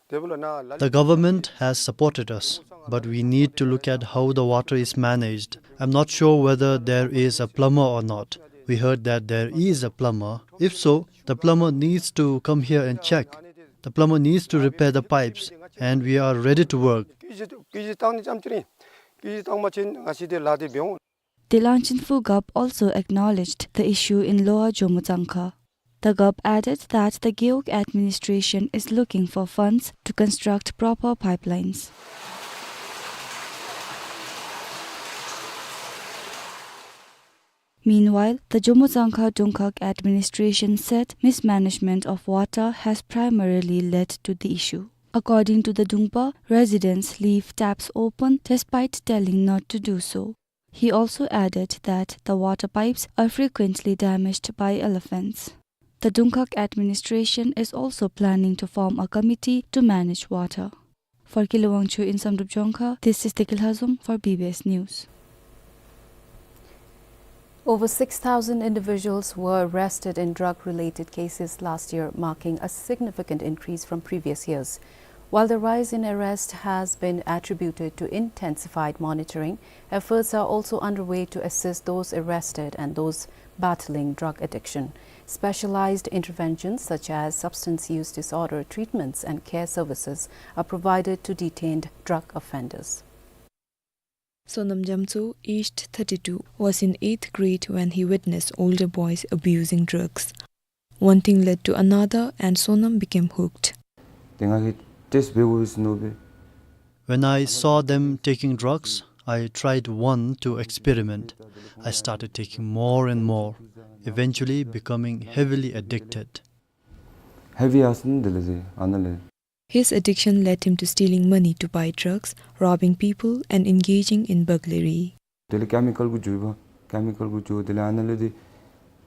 དེ་འབདཝ་ལས་ནཱ་ལ། The government has supported us, but we need to look at how the water is managed. I'm not sure whether there is a plumber or not. We heard that there is a plumber. If so, the plumber needs to come here and check. The plumber needs to repair the pipes, and we are ready to work. ཀི་ཇི་ཀི་ཇི་བཏང་ནི་ཙམ་ཅིག་རེད། ཀི་ཇི་བཏང་པ་ཅིན་ང་བཅས་འདི་ལཱ་འདི་འབད་འོང་། The Langchinfu Gap also acknowledged the issue in Lower Jomotsangkha. The Gap added that the Gewog administration is looking for funds to construct proper pipelines. Meanwhile, the Jomotsangkha Dungkhag administration said mismanagement of water has primarily led to the issue. According to the Dungpa, residents leave taps open despite telling not to do so. He also added that the water pipes are frequently damaged by elephants. The Dungkhag administration is also planning to form a committee to manage water. For Kile Wangchuk in Samdrup Jongkhar, this is Deki Lhazom for B B S News. Over six thousand individuals were arrested in drug-related cases last year, marking a significant increase from previous years. While the rise in arrest has been attributed to intensified monitoring, efforts are also underway to assist those arrested and those battling drug addiction. Specialized interventions such as substance use disorder treatments and care services are provided to detained drug offenders. Sonam Jamtso, aged thirty-two, was in eighth grade when he witnessed older boys abusing drugs. One thing led to another, and Sonam became hooked. ཏེ་ང་གིས་ཊེསཊ་འབད་དགོ་ཟེར་མནོ་སྦེ། When I saw them taking drugs, I tried one to experiment. I started taking more and more, eventually becoming heavily addicted. ཧེ་བི་ཨ་ཟེར་ནི་དེ་ལས་ཟེར་ཨ་ནཱ་ལས། His addiction led him to stealing money to buy drugs, robbing people, and engaging in burglary. དེ་ལས་ཀེ་མི་ཀཱལ་གུ་འགྱོ་བ། ཀེ་མི་ཀཱལ་གུ་འགྱོ། དེ་ལས་ཨ་ནཱ་ལས་དེ་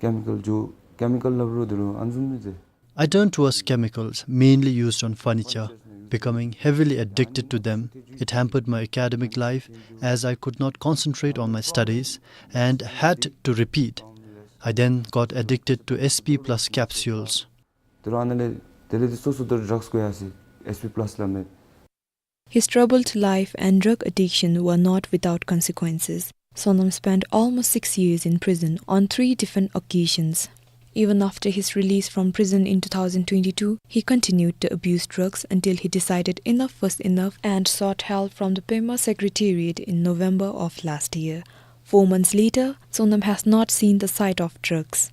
ཀེ་མི་ཀཱལ་འགྱོ། ཀེ་མི་ཀཱལ་སླབ་རུང་དེ་རུང་ཨ་ནི་བཟུམ་མས་ཟེར། I turned towards chemicals, mainly used on furniture, becoming heavily addicted to them. It hampered my academic life, as I could not concentrate on my studies and had to repeat. I then got addicted to S P plus capsules. དེ་རུང་ཨ་ནཱ་ལས་དེ་ལས་དེ་སོ་སོ་དེ་རུང་ཌྲགསི་བཀོ་ཡར་སོ་ཡི། ཨེསི་པི་པ་ལཱསི་སླབ་མི། His troubled life and drug addiction were not without consequences. Sonam spent almost six years in prison on three different occasions. Even after his release from prison in two thousand twenty-two, he continued to abuse drugs until he decided enough was enough and sought help from the Pema Secretariat in November of last year. Four months later, Sonam has not seen the sight of drugs.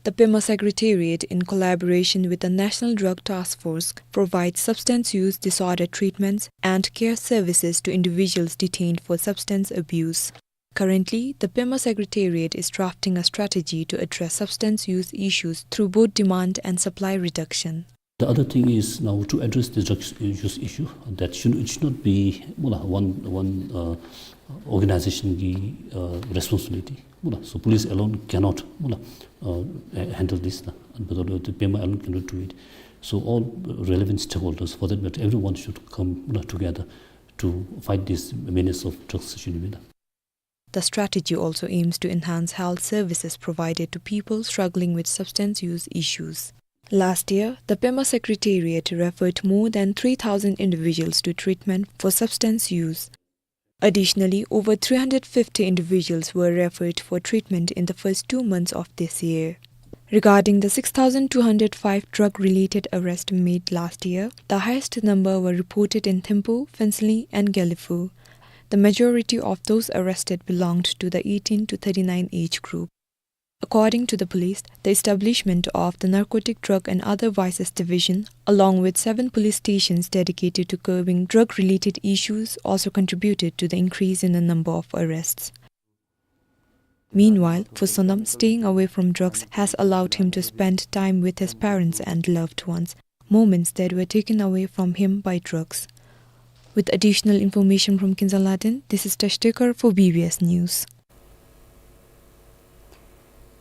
The Pema Secretariat, in collaboration with the National Drug Task Force, provides substance use disorder treatments and care services to individuals detained for substance abuse. Currently, the Pema Secretariat is drafting a strategy to address substance use issues through both demand and supply reduction. The other thing is now to address the drug use issue, that should, it should not be, ཕུ་ལ་one, one, uh, organization གི, uh, responsibility. ཕུ་ལ། So police alone cannot, ཕུ་ལ། Uh, handle this. ན་ཨ་ནི་འབདཝ་ད་ལུ་the Pema alone cannot do it. So all relevant stakeholders, for that matter, everyone should come, ཕུ་ལ། Together to fight this menace of drugs situation. The strategy also aims to enhance health services provided to people struggling with substance use issues. Last year, the Pema Secretariat referred more than three thousand individuals to treatment for substance use. Additionally, over three hundred fifty individuals were referred for treatment in the first two months of this year. Regarding the six thousand two hundred five drug-related arrests made last year, the highest number were reported in Thimphu, Phuentsholing, and Gelephu. The majority of those arrested belonged to the eighteen to thirty-nine age group. According to the police, the establishment of the Narcotic Drug and Other Vices Division, along with seven police stations dedicated to curbing drug-related issues, also contributed to the increase in the number of arrests. Meanwhile, for Sonam, staying away from drugs has allowed him to spend time with his parents and loved ones, moments that were taken away from him by drugs. With additional information from Kinzalaten, this is Tash Tekar for B B S News.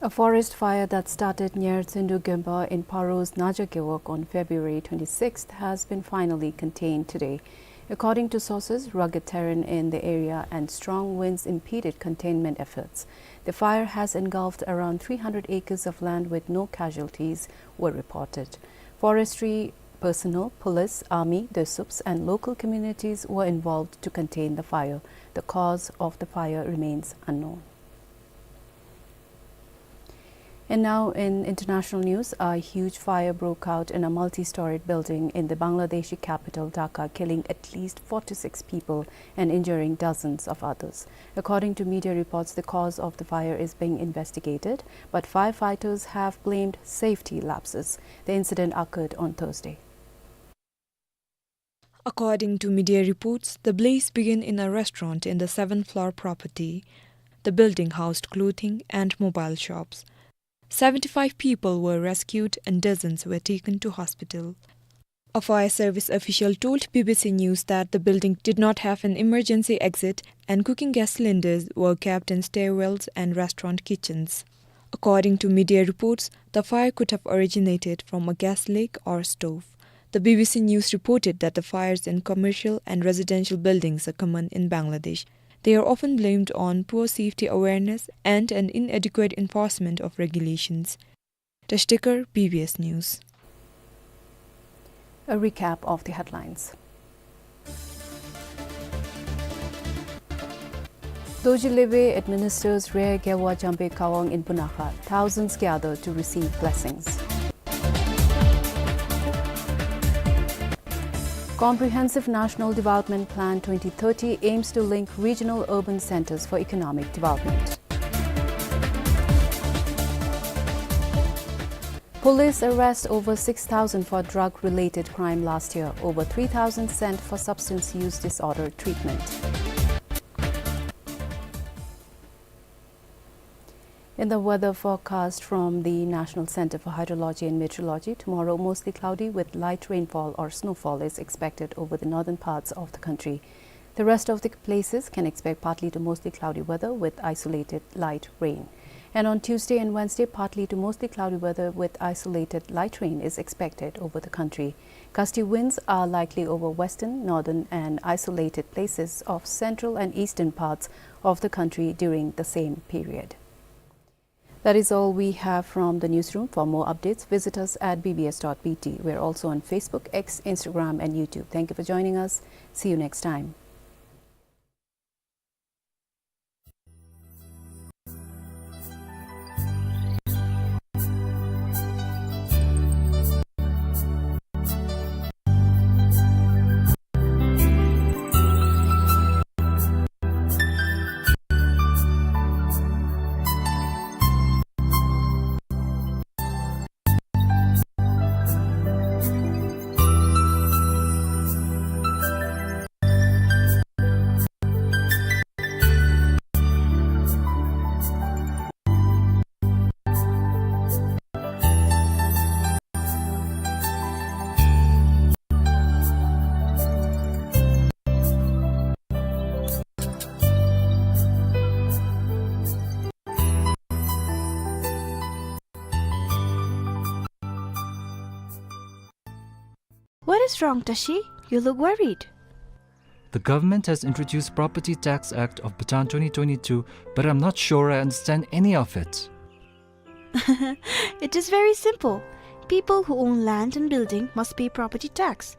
A forest fire that started near Tsindu Gemba in Paro's Naja Gewog on February twenty-sixth has been finally contained today. According to sources, rugged terrain in the area and strong winds impeded containment efforts. The fire has engulfed around three hundred acres of land with no casualties were reported. Forestry personnel, police, army, DESUPS, and local communities were involved to contain the fire. The cause of the fire remains unknown. And now in international news, a huge fire broke out in a multi-storied building in the Bangladeshi capital Dhaka, killing at least forty-six people and injuring dozens of others. According to media reports, the cause of the fire is being investigated, but firefighters have blamed safety lapses. The incident occurred on Thursday. According to media reports, the blaze began in a restaurant in the seventh floor property. The building housed clothing and mobile shops. Seventy-five people were rescued and dozens were taken to hospital. A fire service official told B B C News that the building did not have an emergency exit and cooking gas cylinders were kept in stairwells and restaurant kitchens. According to media reports, the fire could have originated from a gas leak or stove. The B B C News reported that the fires in commercial and residential buildings are common in Bangladesh. They are often blamed on poor safety awareness and an inadequate enforcement of regulations. Tashi Tekar, B B S News. A recap of the headlines. Dorji Lebe administers Rear Gyalwa Jambe Kawang in Punakha. Thousands gather to receive blessings. Comprehensive National Development Plan twenty thirty aims to link regional urban centers for economic development. Police arrest over six thousand for drug-related crime last year, over three thousand sent for substance use disorder treatment. In the weather forecast from the National Center for Hydrology and Meteorology, tomorrow mostly cloudy with light rainfall or snowfall is expected over the northern parts of the country. The rest of the places can expect partly to mostly cloudy weather with isolated light rain. And on Tuesday and Wednesday, partly to mostly cloudy weather with isolated light rain is expected over the country. Gusty winds are likely over western, northern, and isolated places of central and eastern parts of the country during the same period. That is all we have from the newsroom. For more updates, visit us at B B S dot B T. We're also on Facebook, X, Instagram, and YouTube. Thank you for joining us. See you next time. What is wrong, Tashi? You look worried. The government has introduced Property Tax Act of Bhutan twenty twenty-two, but I'm not sure I understand any of it. It is very simple. People who own land and building must pay property tax.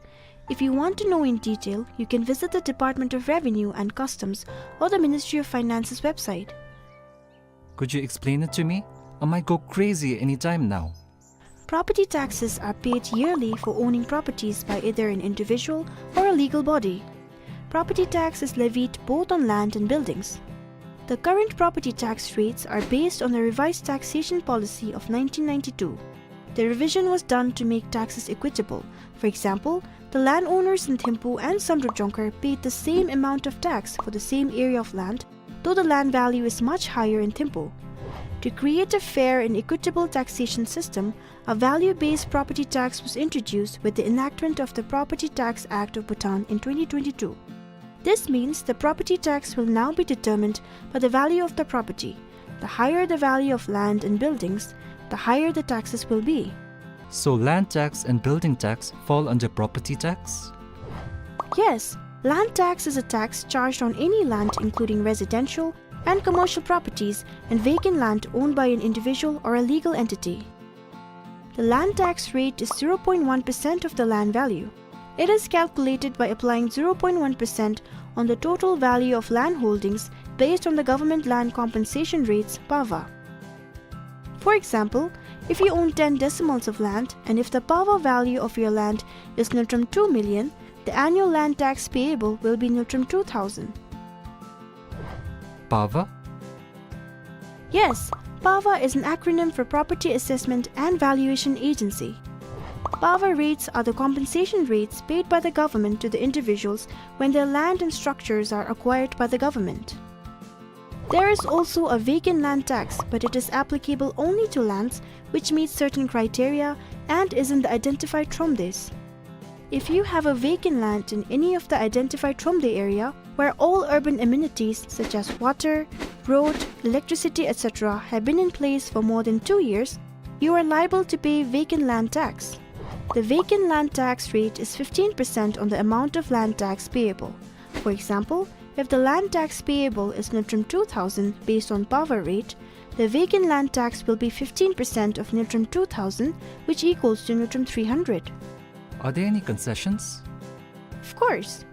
If you want to know in detail, you can visit the Department of Revenue and Customs or the Ministry of Finance's website. Could you explain it to me? I might go crazy any time now. Property taxes are paid yearly for owning properties by either an individual or a legal body. Property tax is levied both on land and buildings. The current property tax rates are based on the Revised Taxation Policy of nineteen ninety-two. The revision was done to make taxes equitable. For example, the landowners in Thimphu and Samdrup Jongkhar paid the same amount of tax for the same area of land, though the land value is much higher in Thimphu. To create a fair and equitable taxation system, a value-based property tax was introduced with the enactment of the Property Tax Act of Bhutan in twenty twenty-two. This means the property tax will now be determined by the value of the property. The higher the value of land and buildings, the higher the taxes will be. So land tax and building tax fall under property tax? Yes, land tax is a tax charged on any land, including residential and commercial properties and vacant land owned by an individual or a legal entity. The land tax rate is zero point one percent of the land value. It is calculated by applying zero point one percent on the total value of land holdings based on the government land compensation rates, PAVA. For example, if you own ten decimals of land and if the PAVA value of your land is ngultrum two million, the annual land tax payable will be ngultrum two thousand. PAVA? Yes, PAVA is an acronym for Property Assessment and Valuation Agency. PAVA rates are the compensation rates paid by the government to the individuals when their land and structures are acquired by the government. There is also a vacant land tax, but it is applicable only to lands which meet certain criteria and is in the identified thromdes. If you have a vacant land in any of the identified thromde area where all urban amenities such as water, road, electricity, et cetera have been in place for more than two years, you are liable to pay vacant land tax. The vacant land tax rate is fifteen percent on the amount of land tax payable. For example, If the land tax payable is Ngultrum two thousand based on power rate, the vacant land tax will be fifteen percent of Ngultrum two thousand, which equals to Ngultrum three hundred. Are there any concessions? Of course.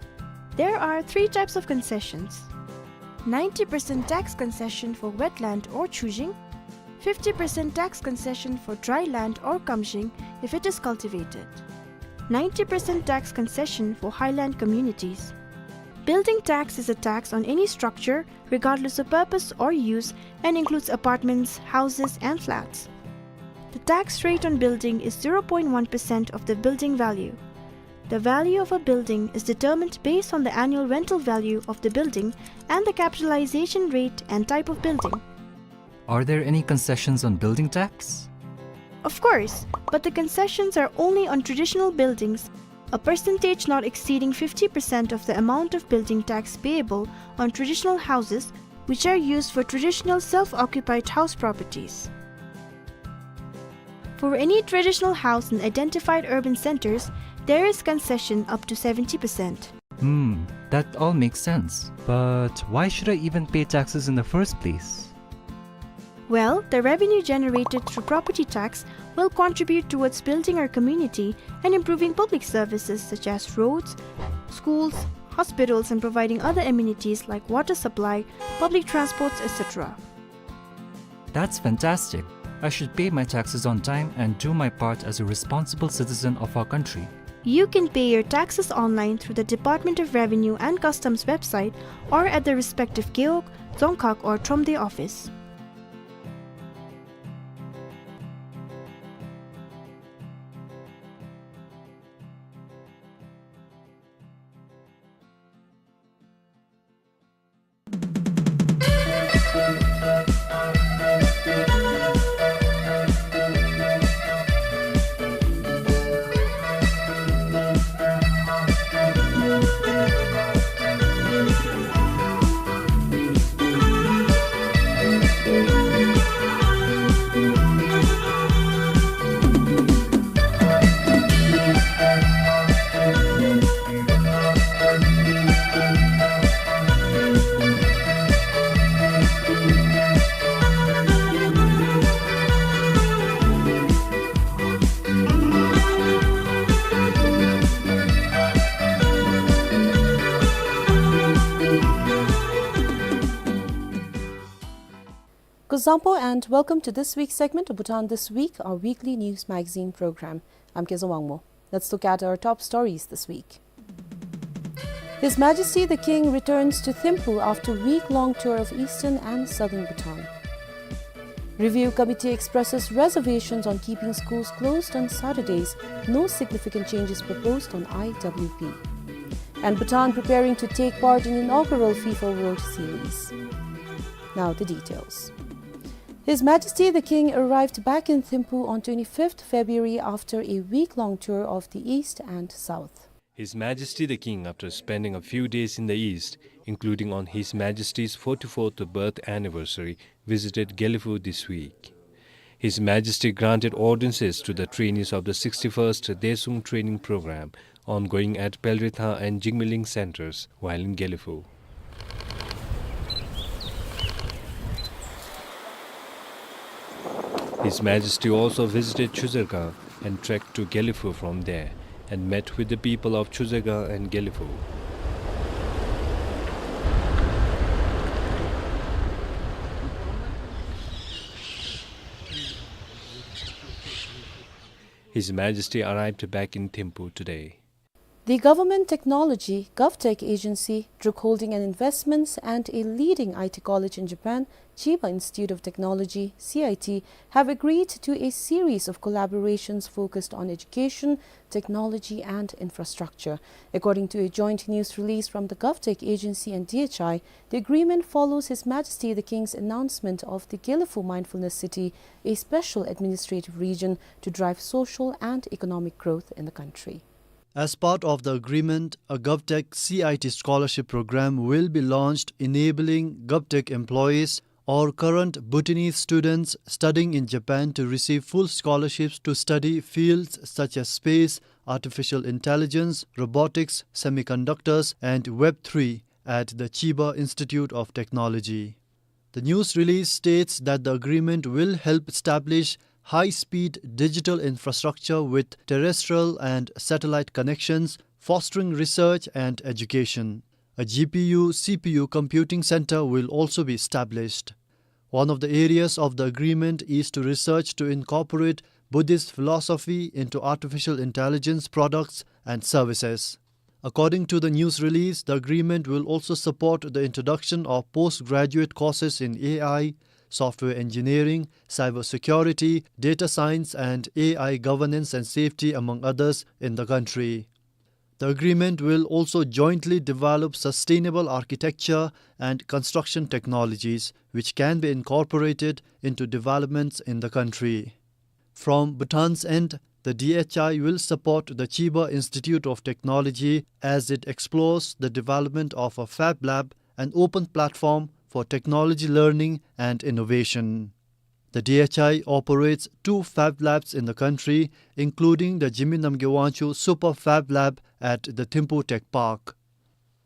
There are three types of concessions. Ninety percent tax concession for wetland or chujing, fifty percent tax concession for dry land or kamjing if it is cultivated, ninety percent tax concession for highland communities. Building tax is a tax on any structure, regardless of purpose or use, and includes apartments, houses, and flats. The tax rate on building is zero point one percent of the building value. The value of a building is determined based on the annual rental value of the building and the capitalization rate and type of building. Are there any concessions on building tax? Of course, but the concessions are only on traditional buildings, a percentage not exceeding fifty percent of the amount of building tax payable on traditional houses which are used for traditional self-occupied house properties. For any traditional house in identified urban centers, there is concession up to seventy percent. Hmm, that all makes sense. But why should I even pay taxes in the first place? Well, the revenue generated through property tax will contribute towards building our community and improving public services such as roads, schools, hospitals, and providing other amenities like water supply, public transports, et cetera. That's fantastic. I should pay my taxes on time and do my part as a responsible citizen of our country. You can pay your taxes online through the Department of Revenue and Customs website or at the respective Gewog, Dzongkhag or Thromde office. Kuzuzangpo and welcome to this week's segment of Bhutan This Week, our weekly news magazine program. I'm Kezang Wangmo. Let's look at our top stories this week. His Majesty the King returns to Thimphu after week-long tour of eastern and southern Bhutan. Review committee expresses reservations on keeping schools closed on Saturdays. No significant changes proposed on I W P. And Bhutan preparing to take part in inaugural FIFA World Series. Now the details. His Majesty the King arrived back in Thimphu on twenty-fifth February after a week-long tour of the East and South. His Majesty the King, after spending a few days in the East, including on His Majesty's forty-fourth birth anniversary, visited Gelephu this week. His Majesty granted audiences to the trainees of the sixty-first Daesung Training Program, ongoing at Pelrithang and Jigmeling centers while in Gelephu. His Majesty also visited Chuzergang and trekked to Gelephu from there and met with the people of Chuzergang and Gelephu. His Majesty arrived back in Thimphu today. The Government Technology, GovTech Agency, Druk Holding and Investments, and a leading I T college in Japan, Chiba Institute of Technology, C I T, have agreed to a series of collaborations focused on education, technology, and infrastructure. According to a joint news release from the GovTech Agency and D H I, the agreement follows His Majesty the King's announcement of the Gelephu Mindfulness City, a special administrative region to drive social and economic growth in the country. As part of the agreement, a GovTech C I T scholarship program will be launched, enabling GovTech employees or current Bhutanese students studying in Japan to receive full scholarships to study fields such as space, artificial intelligence, robotics, semiconductors, and Web three, at the Chiba Institute of Technology. The news release states that the agreement will help establish high-speed digital infrastructure with terrestrial and satellite connections, fostering research and education. A G P U C P U computing center will also be established. One of the areas of the agreement is to research to incorporate Buddhist philosophy into artificial intelligence products and services. According to the news release, the agreement will also support the introduction of postgraduate courses in A I, software engineering, cybersecurity, data science, and A I governance and safety, among others, in the country. The agreement will also jointly develop sustainable architecture and construction technologies, which can be incorporated into developments in the country. From Bhutan's end, the D H I will support the Chiba Institute of Technology as it explores the development of a Fab Lab, an open platform for technology learning and innovation. The D H I operates two Fab Labs in the country, including the Jigme Namgye Wangchuck Super Fab Lab at the Thimphu Tech Park.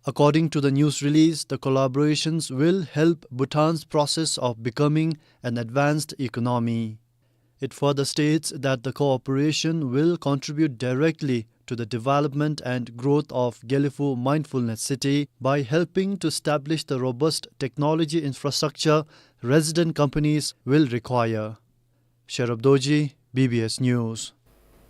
According to the news release, the collaborations will help Bhutan's process of becoming an advanced economy. It further states that the cooperation will contribute directly to the development and growth of Gelephu Mindfulness City by helping to establish the robust technology infrastructure resident companies will require. Sherab Dorji, B B S News.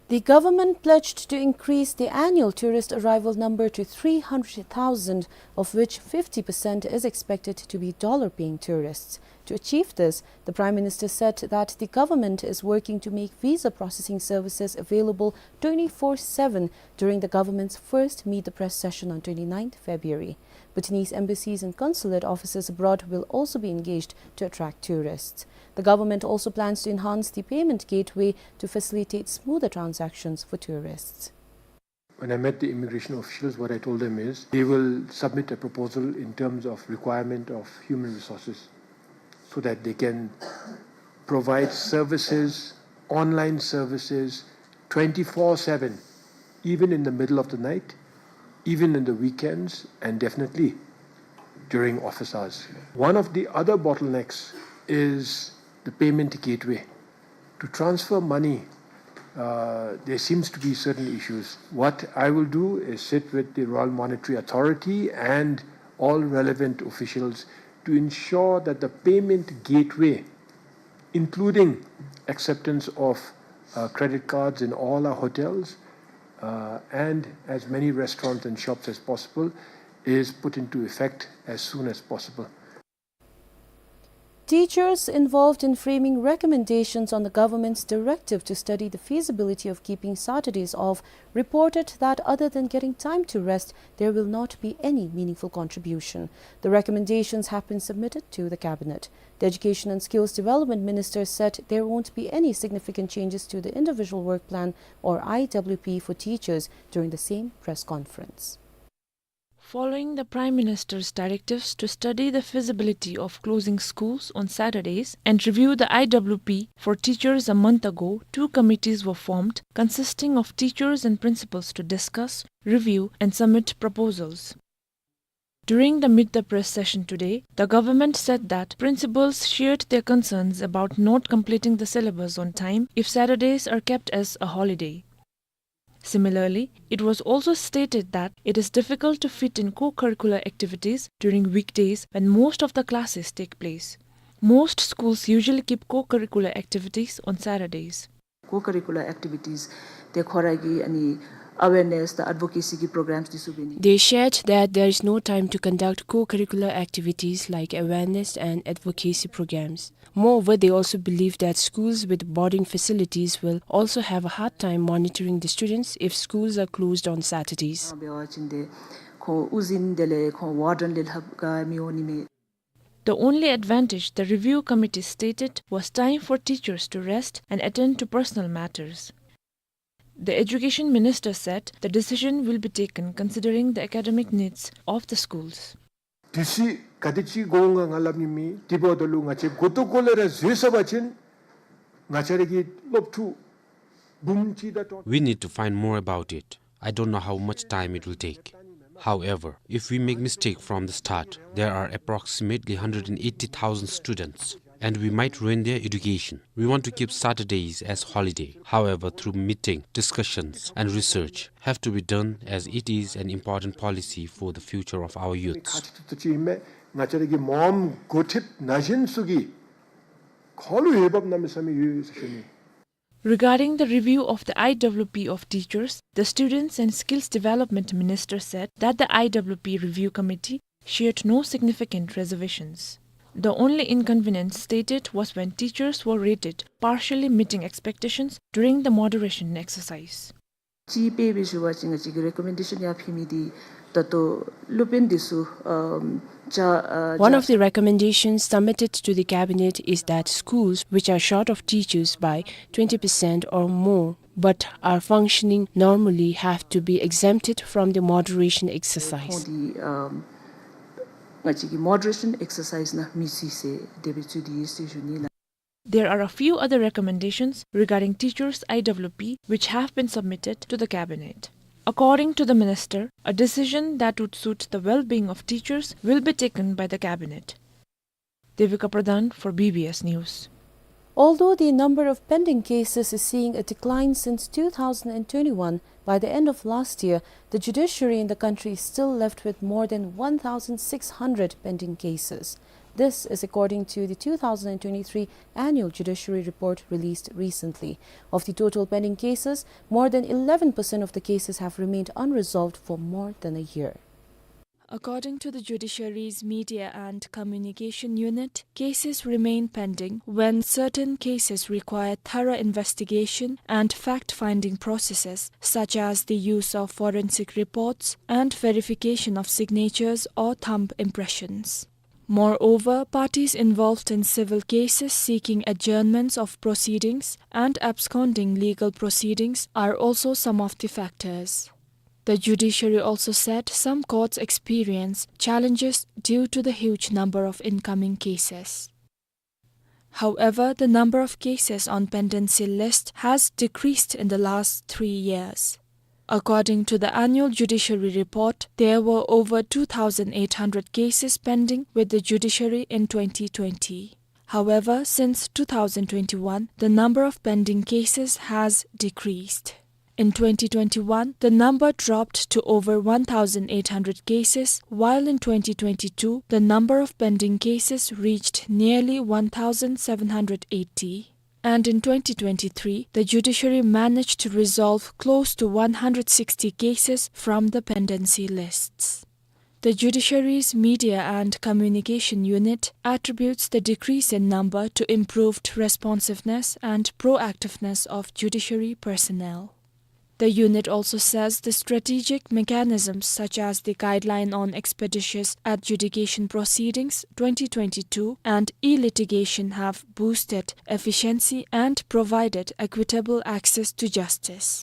The government pledged to increase the annual tourist arrival number to three hundred thousand, of which fifty percent is expected to be dollar-paying tourists. To achieve this, the Prime Minister said that the government is working to make visa processing services available twenty-four seven during the government's first Meet the Press session on twenty-ninth February. Bhutanese embassies and consulate offices abroad will also be engaged to attract tourists. The government also plans to enhance the payment gateway to facilitate smoother transactions for tourists. When I met the immigration officials, what I told them is they will submit a proposal in terms of requirement of human resources so that they can provide services, online services, twenty-four seven, even in the middle of the night, even in the weekends, and definitely during office hours. One of the other bottlenecks is the payment gateway. To transfer money, uh, there seems to be certain issues. What I will do is sit with the Royal Monetary Authority and all relevant officials to ensure that the payment gateway, including acceptance of, uh, credit cards in all our hotels, uh, and as many restaurants and shops as possible, is put into effect as soon as possible. Teachers involved in framing recommendations on the government's directive to study the feasibility of keeping Saturdays off reported that other than getting time to rest, there will not be any meaningful contribution. The recommendations have been submitted to the cabinet. The Education and Skills Development Minister said there won't be any significant changes to the individual work plan or I W P for teachers during the same press conference. Following the Prime Minister's directives to study the feasibility of closing schools on Saturdays and review the I W P for teachers a month ago, two committees were formed consisting of teachers and principals to discuss, review and submit proposals. During the Meet the Press session today, the government said that principals shared their concerns about not completing the syllabus on time if Saturdays are kept as a holiday. Similarly, it was also stated that it is difficult to fit in co-curricular activities during weekdays when most of the classes take place. Most schools usually keep co-curricular activities on Saturdays. Co-curricular activities ཏེ་ཁོ་ར་གི་ཨ་ནི་awareness དང་advocacy གི་programs འདི་ཚུ་འབད་ནི། They shared that there is no time to conduct co-curricular activities like awareness and advocacy programs. Moreover, they also believe that schools with boarding facilities will also have a hard time monitoring the students if schools are closed on Saturdays. འབད་བ་ཅིན་ཏེ་ཁོང་དབུ་འཛིན་དེ་ལས་ཁོང་warden ལས་ལྷག་ག་མི་འོང་ནི་མས། The only advantage the review committee stated was time for teachers to rest and attend to personal matters. The Education Minister said the decision will be taken considering the academic needs of the schools. དུས་ཚོད་ག་དེ་ཅིག་འགོར་འོང་ག་ང་སླབ་ནི་མེད། དེ་འབདཝ་ད་ལུ་ང་བཅས་མགུ་ཏོ་ཀོ་ལ་ར་འཛོལ་སོང་པ་ཅིན་ང་བཅས་ར་གི་སློབ་ཕྲུག་འབུམ་གཅིག་དང་སྟོང་། We need to find more about it. I don't know how much time it will take. However, if we make mistake from the start, there are approximately hundred and eighty thousand students, and we might ruin their education. We want to keep Saturdays as holiday. However, through meeting, discussions, and research have to be done, as it is an important policy for the future of our youths. ཁ་ཐུག་ཏུ་ཅིག་མེད། ང་བཅས་ར་གི་མོམ་འགོ་ཁྲིད་ན་གཞོན་ཚུ་གི་ཁོ་ལུ་འོས་འབབ་གནམ་མེད་ས་མེད་ཡོད་ཟེར་ཞུ་ནི། Regarding the review of the I W P of teachers, the Students and Skills Development Minister said that the I W P Review Committee shared no significant reservations. The only inconvenience stated was when teachers were rated partially meeting expectations during the moderation exercise. ཅིག་དཔེ་འབད་ཞུ་བ་ཅིན་ང་བཅས་ཀྱི་རེ་ཀོ་མེན་ཌེ་ཤཱན་ཡང་ཕུལ་མི་འདི་ད་ལྟོ་སློབ་དཔོན་འདི་ཚུ་ཨམ་བཅའ་ཨ་One བཅའ་of the recommendations submitted to the cabinet is that schools which are short of teachers by twenty percent or more but are functioning normally have to be exempted from the moderation exercise. ཁོང་འདི་ཨམ་ང་བཅས་ཀྱི་མོ་ཌེ་རེ་ཤཱན་ཨེག་སར་སའིཛ་ནང་མི་ཚུད་ཟེར་དེ་སྦེ་ཚུད་དེ་ཡོད་ཟེར་ཞུ་ནི་ལགས། There are a few other recommendations regarding teachers I W P which have been submitted to the cabinet. According to the minister, a decision that would suit the well-being of teachers will be taken by the cabinet. Devika Pradhan for B B S News. Although the number of pending cases is seeing a decline since two thousand and twenty-one, by the end of last year, the judiciary in the country is still left with more than one thousand six hundred pending cases. This is according to the two thousand and twenty-three annual judiciary report released recently. Of the total pending cases, more than eleven percent of the cases have remained unresolved for more than a year. According to the judiciary's Media and Communication Unit, cases remain pending when certain cases require thorough investigation and fact-finding processes, such as the use of forensic reports and verification of signatures or thumb impressions. Moreover, parties involved in civil cases seeking adjournments of proceedings and absconding legal proceedings are also some of the factors. The judiciary also said some courts experience challenges due to the huge number of incoming cases. However, the number of cases on pendency list has decreased in the last three years. According to the annual judiciary report, there were over two thousand eight hundred cases pending with the judiciary in twenty twenty. However, since two thousand twenty-one, the number of pending cases has decreased. In twenty twenty-one, the number dropped to over one thousand eight hundred cases, while in twenty twenty-two, the number of pending cases reached nearly one thousand seven hundred eighty. And in twenty twenty-three, the judiciary managed to resolve close to one hundred sixty cases from the pendency lists. The judiciary's Media and Communication Unit attributes the decrease in number to improved responsiveness and proactiveness of judiciary personnel. The unit also says the strategic mechanisms such as the Guideline on Expeditious Adjudication Proceedings twenty twenty-two and e-litigation have boosted efficiency and provided equitable access to justice.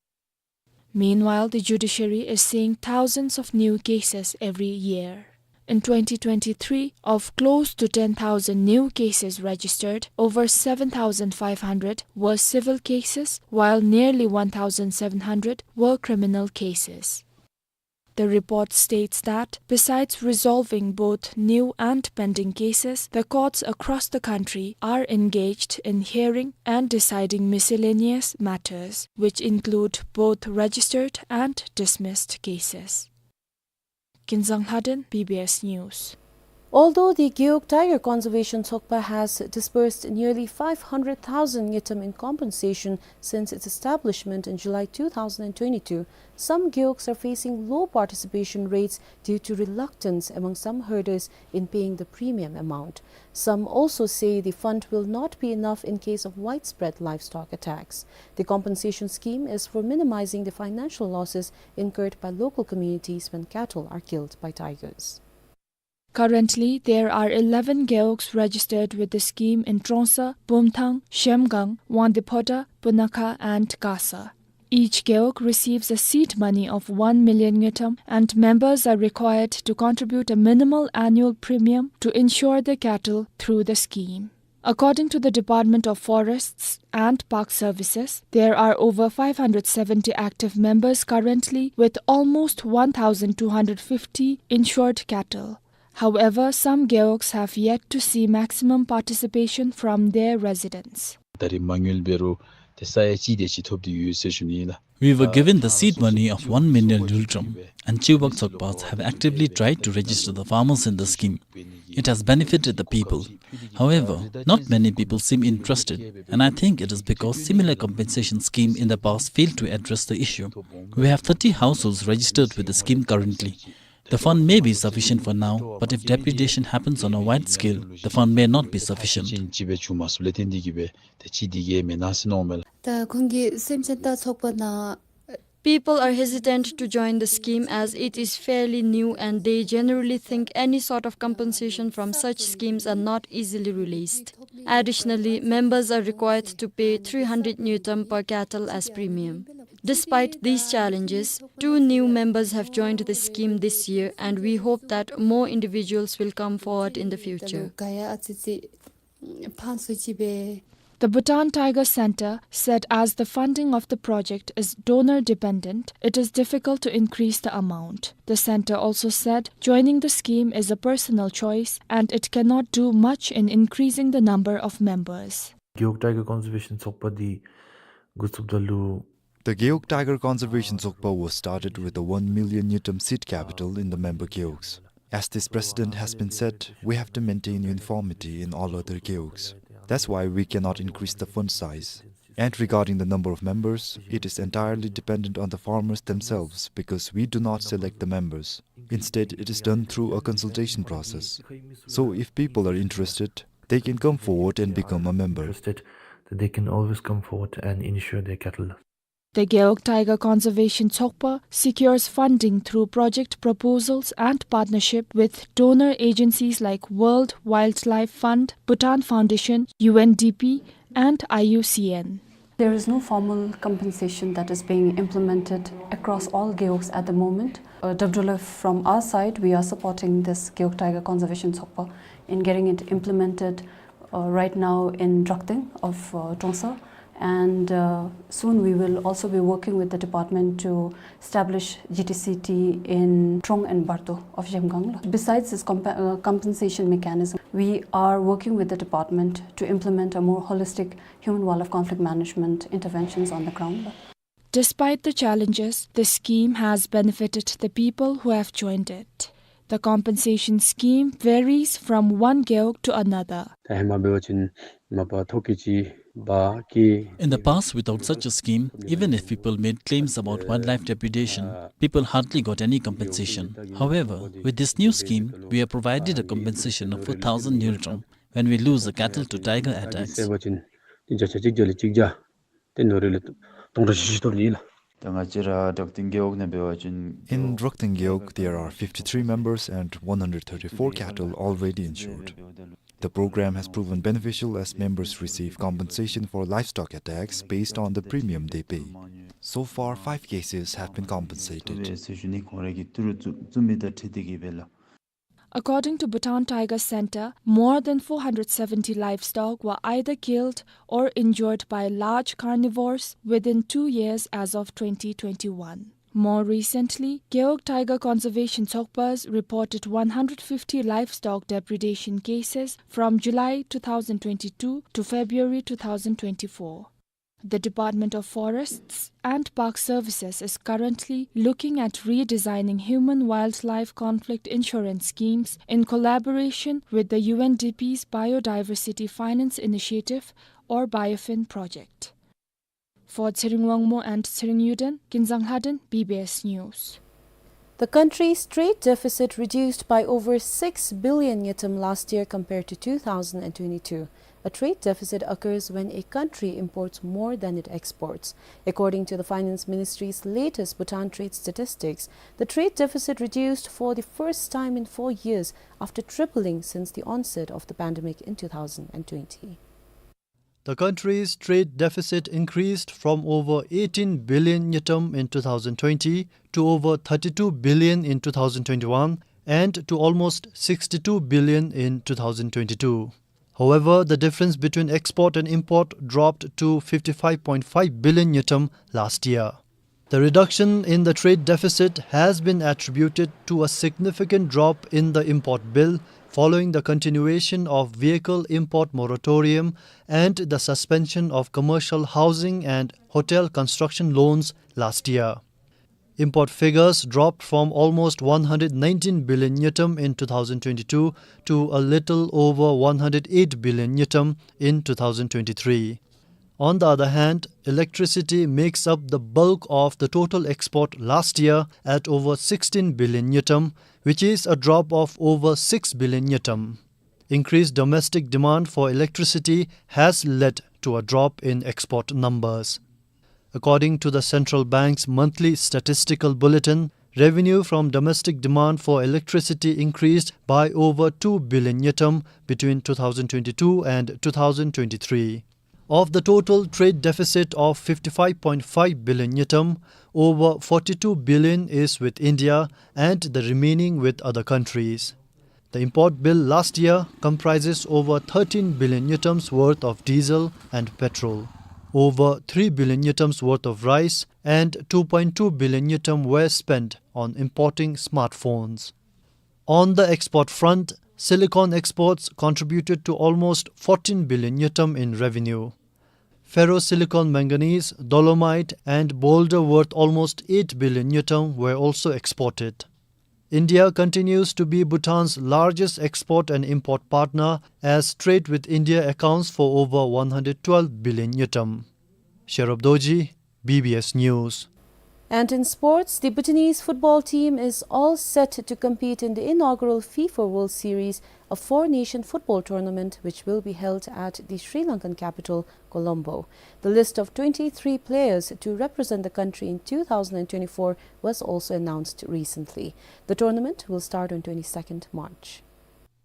Meanwhile, the judiciary is seeing thousands of new cases every year. In twenty twenty-three, of close to ten thousand new cases registered, over seven thousand five hundred were civil cases, while nearly one thousand seven hundred were criminal cases. The report states that, besides resolving both new and pending cases, the courts across the country are engaged in hearing and deciding miscellaneous matters, which include both registered and dismissed cases. Kinzang Lhaden, B B S News. Although the Gewog Tiger Conservation Tshogpa has disbursed nearly five hundred thousand ngultrum in compensation since its establishment in July two thousand and twenty-two, some gewogs are facing low participation rates due to reluctance among some herders in paying the premium amount. Some also say the fund will not be enough in case of widespread livestock attacks. The compensation scheme is for minimizing the financial losses incurred by local communities when cattle are killed by tigers. Currently, there are eleven gewogs registered with the scheme in Trongsa, Bumthang, Zhemgang, Wangdue Phodrang, Punakha and Gasa. Each gewog receives a seed money of one million ngultrum, and members are required to contribute a minimal annual premium to insure the cattle through the scheme. According to the Department of Forests and Park Services, there are over five hundred seventy active members currently, with almost one thousand two hundred fifty insured cattle. However, some gewogs have yet to see maximum participation from their residents. ད་རེས་མ་དངུལ་འབད་རུང་ཏེ་ས་ཡ་གཅིག་དེ་ཅིག་ཐོབ་སྟེ་ཡོད་ཟེར་ཞུ་ནི་ཨིན་ལགས། We were given the seed money of one million ngultrum, and Chiwag Tsokpas have actively tried to register the farmers in the scheme. It has benefited the people. However, not many people seem interested, and I think it is because similar compensation scheme in the past failed to address the issue. We have thirty households registered with the scheme currently. The fund may be sufficient for now, but if depredation happens on a wide scale, the fund may not be sufficient. ཅིག་སྦེ་བྱུང་མ་ཚུགས་ལས་བརྟེན་ཏེ་གིས་སྦེ་ཏེ་ཅིག་འདི་གིས་མེན་ན་ཟེར་མནོཝ་མས་ལགས། ད་ཁོང་གིས་སེམས་ཅན་ལྟ་ཚོགས་པ་ནང་People are hesitant to join the scheme as it is fairly new and they generally think any sort of compensation from such schemes are not easily released. Additionally, members are required to pay three hundred ngultrum per cattle as premium. Despite these challenges, two new members have joined the scheme this year and we hope that more individuals will come forward in the future. The Bhutan Tiger Centre said as the funding of the project is donor dependent, it is difficult to increase the amount. The centre also said joining the scheme is a personal choice and it cannot do much in increasing the number of members. Gewog Tiger Conservation ཚོགས་པ་འདི་འགོ་བཙུགསཔ་ད་ལུ། The Gewog Tiger Conservation Tsokpa was started with a one million ngultrum seed capital in the member gewogs. As this precedent has been set, we have to maintain uniformity in all other gewogs. That's why we cannot increase the fund size. And regarding the number of members, it is entirely dependent on the farmers themselves because we do not select the members. Instead, it is done through a consultation process. So if people are interested, they can come forward and become a member. Interested, that they can always come forward and insure their cattle. The Gewog Tiger Conservation Tsokpa secures funding through project proposals and partnership with donor agencies like World Wildlife Fund, Bhutan Foundation, U N D P, and I U C N. There is no formal compensation that is being implemented across all gewogs at the moment. Uh, W W F, from our side, we are supporting this Gewog Tiger Conservation Tsokpa in getting it implemented uh, right now in Drokten of uh, Trongsa. And uh, soon we will also be working with the department to establish G T C T in Trong and Bardo of Zhemgang. Besides this compa- uh, compensation mechanism, we are working with the department to implement a more holistic human-wildlife conflict management interventions on the ground. Despite the challenges, the scheme has benefited the people who have joined it. The compensation scheme varies from one gewog to another. ད་ཧེ་མ་འབད་བ་ཅིན་མ་པ་ཐོ་ཀི་ཅིག་འབག་སྐྱེལ། In the past, without such a scheme, even if people made claims about wildlife depredation, people hardly got any compensation. However, with this new scheme, we are provided a compensation of four thousand ngultrum when we lose a cattle to tiger attacks. ཟེར་བ་ཅིན་ཏེ་བརྒྱ་ཆ་གཅིག་བརྒྱ་ལས་གཅིག་བརྒྱ། ཏེ་ནོར་ལས་སྟོང་ཕྲག་བཞི་བཅུ་ཐོབ་ནི་ཨིན་ལགས། ད་ང་བཅས་ར་Drokten gewog ནང་འབད་བ་ཅིན། In Drokten gewog, there are fifty-three members and one hundred thirty-four cattle already insured. The program has proven beneficial as members receive compensation for livestock attacks based on the premium they pay. So far, five cases have been compensated. ཟེར་ཞུ་ནི། ཁོང་ར་གིས་ཏི་རུ་བཙུགས་བཙུགས་མི་དང་འཁྲིལ་ཏེ་གིས་སྦེ་ལགས། According to Bhutan Tiger Centre, more than four hundred seventy livestock were either killed or injured by large carnivores within two years as of twenty twenty-one. More recently, Gewog Tiger Conservation Tsokpas reported one hundred fifty livestock depredation cases from July two thousand twenty-two to February two thousand twenty-four. The Department of Forests and Park Services is currently looking at redesigning human-wildlife conflict insurance schemes in collaboration with the U N D P's Biodiversity Finance Initiative or BIOFIN project. For Tshering Wangmo and Tshering Yuden, Kinzang Lhaden, B B S News. The country's trade deficit reduced by over six billion ngultrum last year compared to two thousand twenty-two. A trade deficit occurs when a country imports more than it exports. According to the Finance Ministry's latest Bhutan trade statistics, the trade deficit reduced for the first time in four years after tripling since the onset of the pandemic in two thousand twenty. The country's trade deficit increased from over eighteen billion ngultrum in two thousand twenty to over thirty-two billion in two thousand twenty-one and to almost sixty-two billion in two thousand twenty-two. However, the difference between export and import dropped to fifty-five point five billion ngultrum last year. The reduction in the trade deficit has been attributed to a significant drop in the import bill following the continuation of vehicle import moratorium and the suspension of commercial housing and hotel construction loans last year. Import figures dropped from almost one hundred nineteen billion ngultrum in two thousand twenty-two to a little over one hundred eight billion ngultrum in two thousand twenty-three. On the other hand, electricity makes up the bulk of the total export last year at over sixteen billion ngultrum, which is a drop of over six billion ngultrum. Increased domestic demand for electricity has led to a drop in export numbers. According to the central bank's monthly statistical bulletin, revenue from domestic demand for electricity increased by over two billion ngultrum between two thousand twenty-two and two thousand twenty-three. Of the total trade deficit of fifty-five point five billion ngultrum, over forty-two billion is with India and the remaining with other countries. The import bill last year comprises over thirteen billion ngultrums worth of diesel and petrol. Over three billion ngultrums worth of rice and two point two billion ngultrum were spent on importing smartphones. On the export front, silicon exports contributed to almost fourteen billion ngultrum in revenue. Ferrosilicon manganese, dolomite, and boulder worth almost eight billion ngultrum were also exported. India continues to be Bhutan's largest export and import partner, as trade with India accounts for over one hundred twelve billion ngultrum. Sherub Dorji, B B S News. And in sports, the Bhutanese football team is all set to compete in the inaugural FIFA World Series, a four-nation football tournament which will be held at the Sri Lankan capital, Colombo. The list of twenty-three players to represent the country in two thousand and twenty-four was also announced recently. The tournament will start on twenty-second March.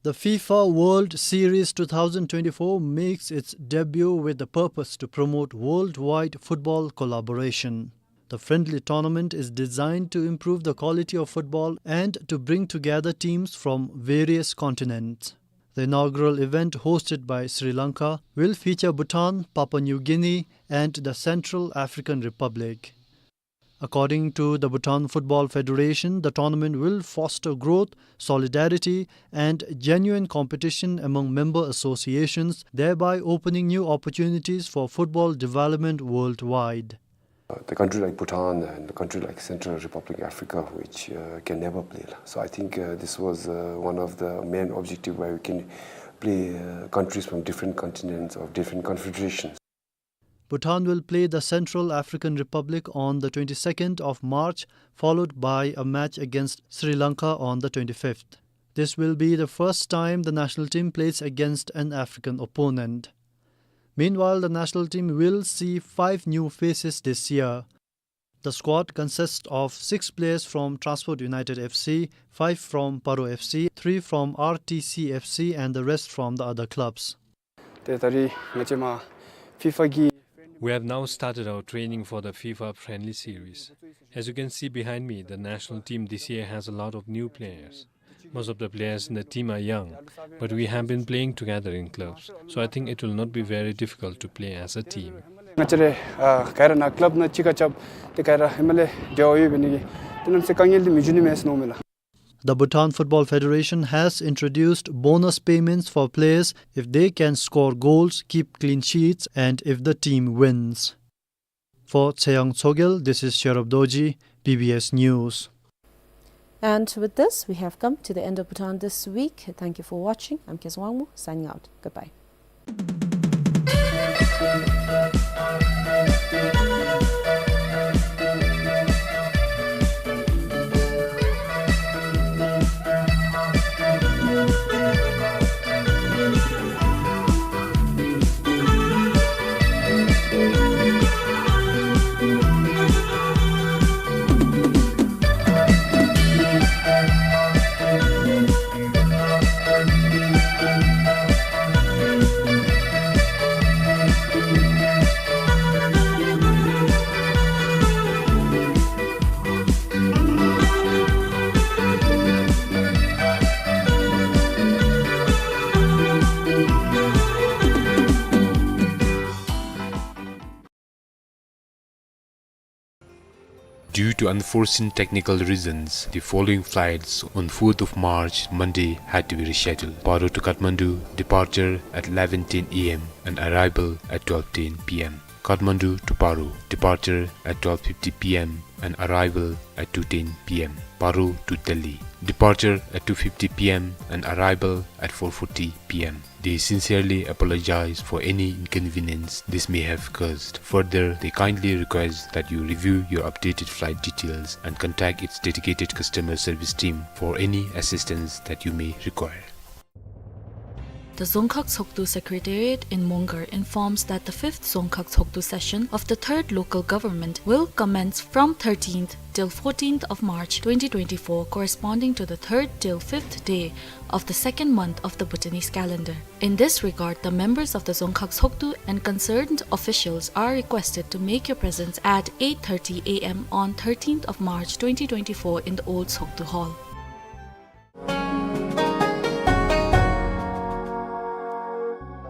The FIFA World Series two thousand twenty-four makes its debut with the purpose to promote worldwide football collaboration. The friendly tournament is designed to improve the quality of football and to bring together teams from various continents. The inaugural event, hosted by Sri Lanka, will feature Bhutan, Papua New Guinea, and the Central African Republic. According to the Bhutan Football Federation, the tournament will foster growth, solidarity, and genuine competition among member associations, thereby opening new opportunities for football development worldwide. Uh, the country like Bhutan and the country like Central Republic Africa, which, uh, can never play. So I think, uh, this was, uh, one of the main objective why we can play, uh, countries from different continents or different confederations. Bhutan will play the Central African Republic on the twenty-second of March, followed by a match against Sri Lanka on the twenty-fifth. This will be the first time the national team plays against an African opponent. Meanwhile, the national team will see five new faces this year. The squad consists of six players from Transport United F C, five from Paro F C, three from R T C F C, and the rest from the other clubs. ཏེ་ད་རིས་ང་བཅས་མ་ཕི་ཕ་གི We have now started our training for the FIFA friendly series. As you can see behind me, the national team this year has a lot of new players. Most of the players in the team are young, but we have been playing together in clubs, so I think it will not be very difficult to play as a team. ང་བཅས་ར་ཨ་ག་ར་ནཱ་ཀླབ་ནང་གཅིག་ཁར་རྐྱབ་སྟེ་ག་ར་ཧེ་མ་ལས་འབྲེལ་བ་ཡོད་པའི་ནི་གི་ཏེ་གནམ་མེད་ས་མེད་དཀའ་ངལ་འདི་མི་འབྱུང་ནི་མས་ཟེར་མནོཝ་མས་ལགས། The Bhutan Football Federation has introduced bonus payments for players if they can score goals, keep clean sheets, and if the team wins. For Tseyang Tsogyal, this is Sherub Dorji, B B S News. And with this, we have come to the end of Bhutan This Week. Thank you for watching. I'm Kezang Wangmo, signing out. Goodbye. Due to unforeseen technical reasons, the following flights on fourth of March, Monday, had to be rescheduled. Paro to Kathmandu, departure at eleven ten A M and arrival at twelve ten P M. Kathmandu to Paro, departure at twelve fifty P M and arrival at two ten P M. Paro to Delhi, departure at two fifty P M and arrival at four forty P M. They sincerely apologize for any inconvenience this may have caused. Further, they kindly request that you review your updated flight details and contact its dedicated customer service team for any assistance that you may require. The Dzongkhag Tshogdu Secretariat in Mongar informs that the fifth Dzongkhag Tshogdu session of the third local government will commence from thirteenth till fourteenth of March twenty twenty-four, corresponding to the third till fifth day of the second month of the Bhutanese calendar. In this regard, the members of the Dzongkhag Tshogdu and concerned officials are requested to make your presence at eight thirty A M on thirteenth of March twenty twenty-four in the old Tshogdu Hall.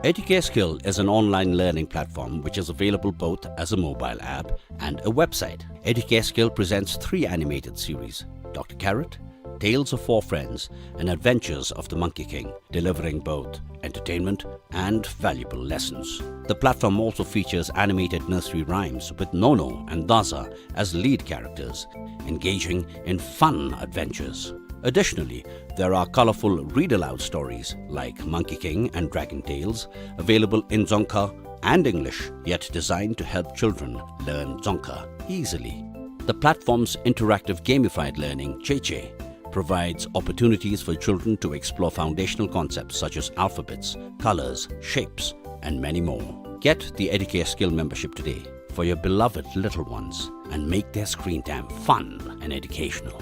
Educare Skill is an online learning platform which is available both as a mobile app and a website. Educare Skill presents three animated series, Doctor Carrot, Tales of Four Friends, and Adventures of the Monkey King, delivering both entertainment and valuable lessons. The platform also features animated nursery rhymes with Nono and Daza as lead characters, engaging in fun adventures. Additionally, there are colorful read-aloud stories like Monkey King and Dragon Tales available in Dzongkha and English, yet designed to help children learn Dzongkha easily. The platform's interactive gamified learning, Cheche, provides opportunities for children to explore foundational concepts such as alphabets, colors, shapes, and many more. Get the Educare Skill membership today for your beloved little ones and make their screen time fun and educational.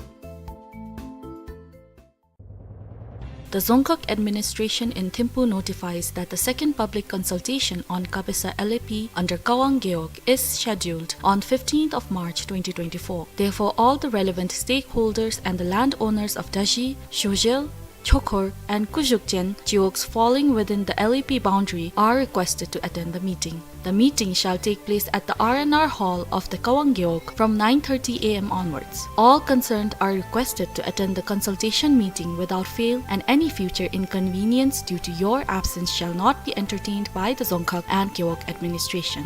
The Dzongkhag administration in Thimphu notifies that the second public consultation on Kabesa L A P under Kawang Gewog is scheduled on fifteenth of March twenty twenty-four. Therefore, all the relevant stakeholders and the landowners of Daji, Shojel, Chokhor, and Kujukchen geogs falling within the L A P boundary are requested to attend the meeting. The meeting shall take place at the R and R Hall of the Kawang Gewog from nine thirty A M onwards. All concerned are requested to attend the consultation meeting without fail, and any future inconvenience due to your absence shall not be entertained by the Dzongkhag and Gewog administration.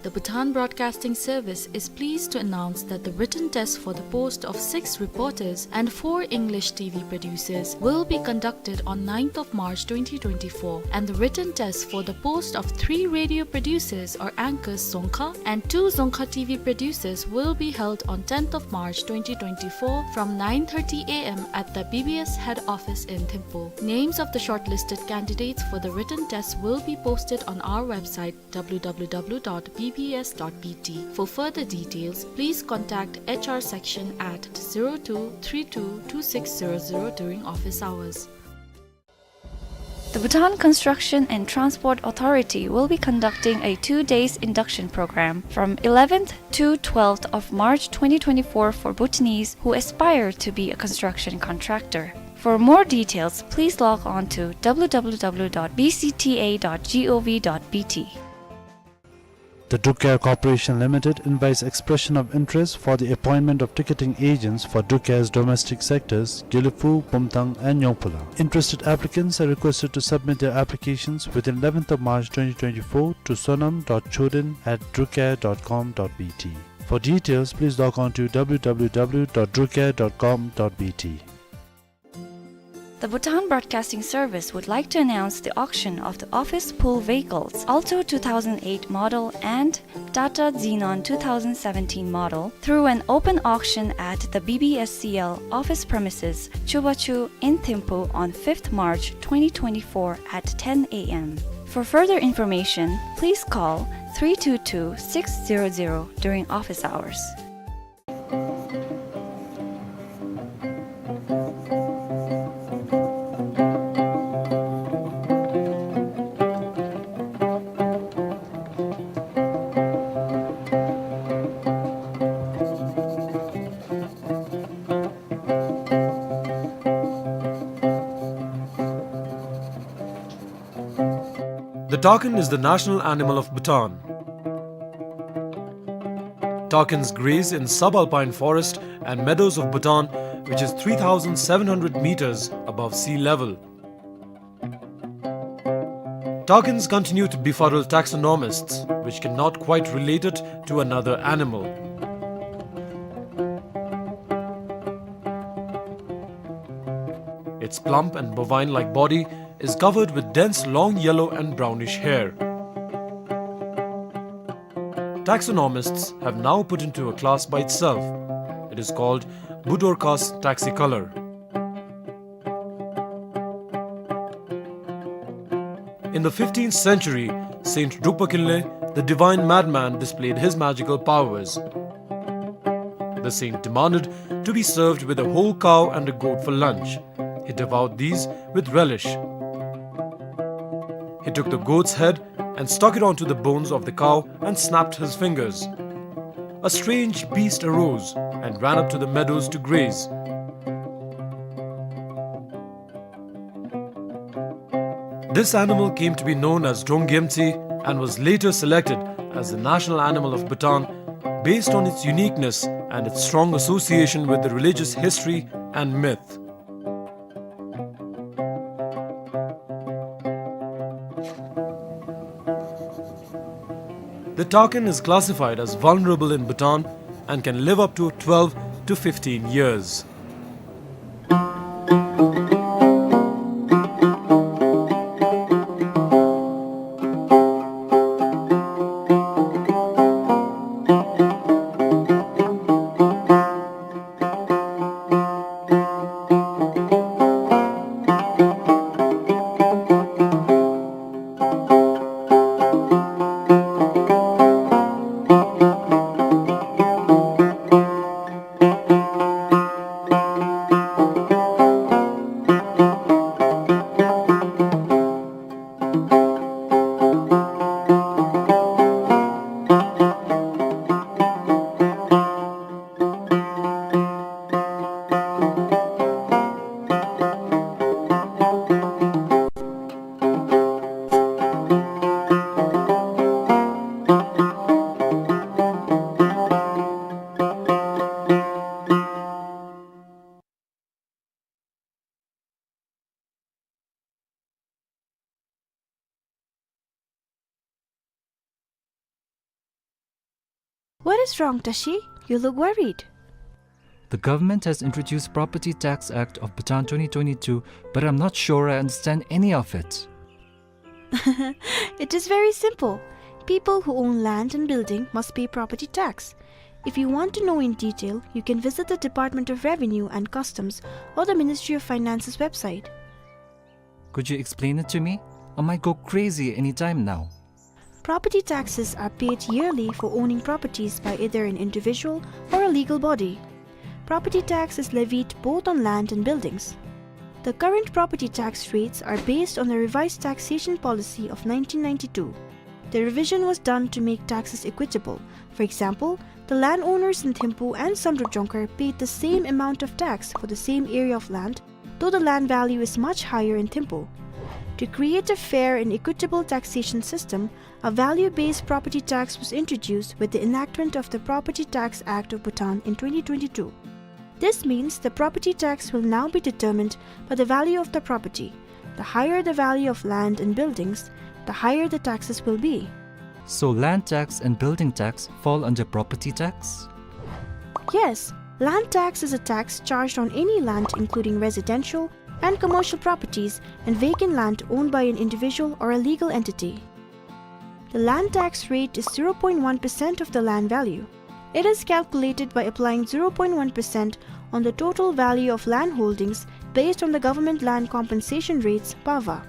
The Bhutan Broadcasting Service is pleased to announce that the written test for the post of six reporters and four English T V producers will be conducted on ninth of March twenty twenty-four, and the written test for the post of three radio producers or anchors Dzongkha and two Dzongkha T V producers will be held on tenth of March twenty twenty-four from nine thirty A M at the B B S head office in Thimphu. Names of the shortlisted candidates for the written test will be posted on our website, W W W dot B B S dot B T. For further details, please contact H R section at zero two three two two six zero zero during office hours. The Bhutan Construction and Transport Authority will be conducting a two days induction program from eleventh to twelfth of March twenty twenty-four for Bhutanese who aspire to be a construction contractor. For more details, please log on to W W W dot B C T A dot gov dot B T. The Druk Air Corporation Limited invites expression of interest for the appointment of ticketing agents for Druk Air's domestic sectors, Gelephu, Bumthang and Nyongphula. Interested applicants are requested to submit their applications within eleventh of March twenty twenty-four to sonam dot choden at drukair dot com dot B T. For details, please log on to W W W dot drukair dot com dot B T. The Bhutan Broadcasting Service would like to announce the auction of the office pool vehicles Alto two thousand eight model and Tata Xenon two thousand seventeen model through an open auction at the B B S C L office premises, Chubachu in Thimphu on fifth March twenty twenty-four at ten A M. For further information, please call three two two six zero zero during office hours. The takin is the national animal of Bhutan. Takins graze in subalpine forest and meadows of Bhutan, which is three thousand seven hundred meters above sea level. Takins continue to befuddle taxonomists, which cannot quite relate it to another animal. Its plump and bovine-like body is covered with dense long yellow and brownish hair. Taxonomists have now put into a class by itself. It is called Budorcas taxicolor. In the fifteenth century, Saint Drukpa Kinley, the divine madman, displayed his magical powers. The saint demanded to be served with a whole cow and a goat for lunch. He devoured these with relish. He took the goat's head and stuck it onto the bones of the cow and snapped his fingers. A strange beast arose and ran up to the meadows to graze. This animal came to be known as Drongyemtsi and was later selected as the national animal of Bhutan based on its uniqueness and its strong association with the religious history and myth. The takin is classified as vulnerable in Bhutan and can live up to twelve to fifteen years. What is wrong, Tashi? You look worried. The government has introduced Property Tax Act of Bhutan twenty twenty-two, but I'm not sure I understand any of it. It is very simple. People who own land and building must pay property tax. If you want to know in detail, you can visit the Department of Revenue and Customs or the Ministry of Finance's website. Could you explain it to me? I might go crazy any time now. Property taxes are paid yearly for owning properties by either an individual or a legal body. Property tax is levied both on land and buildings. The current property tax rates are based on the Revised Taxation Policy of nineteen ninety-two. The revision was done to make taxes equitable. For example, the landowners in Thimphu and Samdrup Jongkhar paid the same amount of tax for the same area of land, though the land value is much higher in Thimphu. To create a fair and equitable taxation system, a value-based property tax was introduced with the enactment of the Property Tax Act of Bhutan in twenty twenty-two. This means the property tax will now be determined by the value of the property. The higher the value of land and buildings, the higher the taxes will be. So land tax and building tax fall under property tax? Yes, land tax is a tax charged on any land, including residential and commercial properties and vacant land owned by an individual or a legal entity. The land tax rate is zero point one percent of the land value. It is calculated by applying zero point one percent on the total value of land holdings based on the government land compensation rates, PAVA.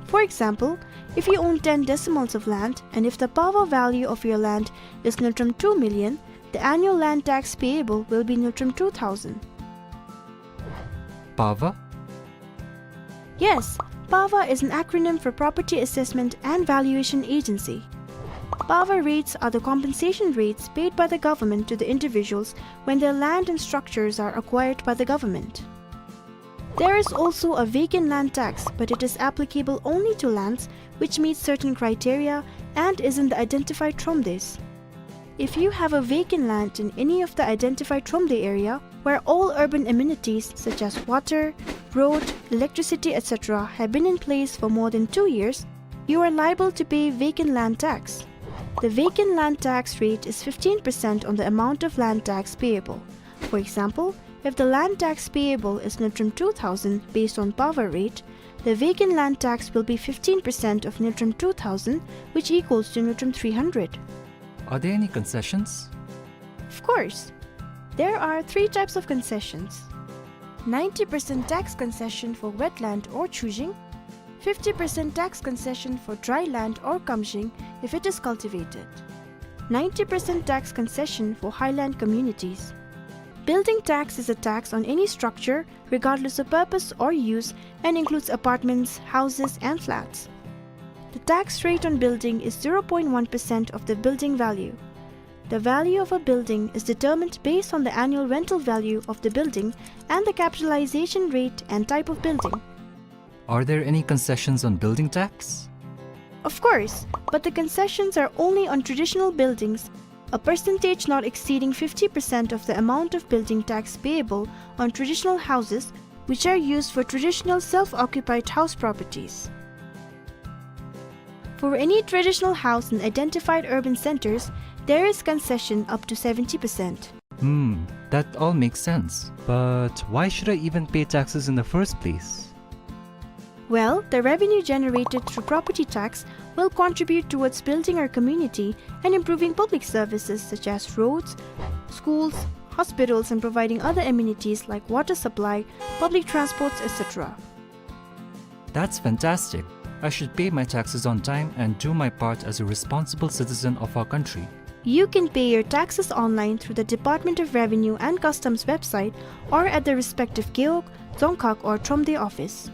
For example, if you own ten decimals of land and if the PAVA value of your land is ngultrum two million, the annual land tax payable will be ngultrum two thousand. PAVA? Yes, PAVA is an acronym for Property Assessment and Valuation Agency. PAVA rates are the compensation rates paid by the government to the individuals when their land and structures are acquired by the government. There is also a vacant land tax, but it is applicable only to lands which meet certain criteria and is in the identified thromdes. If you have a vacant land in any of the identified Thromde area where all urban amenities such as water, road, electricity, et cetera have been in place for more than two years, you are liable to pay vacant land tax. The vacant land tax rate is fifteen percent on the amount of land tax payable. For example, if the land tax payable is Ngultrum two thousand based on power rate, the vacant land tax will be fifteen percent of Ngultrum two thousand, which equals to Ngultrum three hundred. Are there any concessions? Of course. There are three types of concessions. Ninety percent tax concession for wetland or chujing, fifty percent tax concession for dry land or kamjing if it is cultivated, ninety percent tax concession for highland communities. Building tax is a tax on any structure, regardless of purpose or use, and includes apartments, houses, and flats. The tax rate on building is zero point one percent of the building value. The value of a building is determined based on the annual rental value of the building and the capitalization rate and type of building. Are there any concessions on building tax? Of course, but the concessions are only on traditional buildings, a percentage not exceeding fifty percent of the amount of building tax payable on traditional houses which are used for traditional self-occupied house properties. For any traditional house in identified urban centers, there is concession up to seventy percent. Hmm, that all makes sense. But why should I even pay taxes in the first place? Well, the revenue generated through property tax will contribute towards building our community and improving public services such as roads, schools, hospitals, and providing other amenities like water supply, public transports, et cetera. That's fantastic. I should pay my taxes on time and do my part as a responsible citizen of our country. You can pay your taxes online through the Department of Revenue and Customs website or at the respective Gewog, Dzongkhag or Thromde office.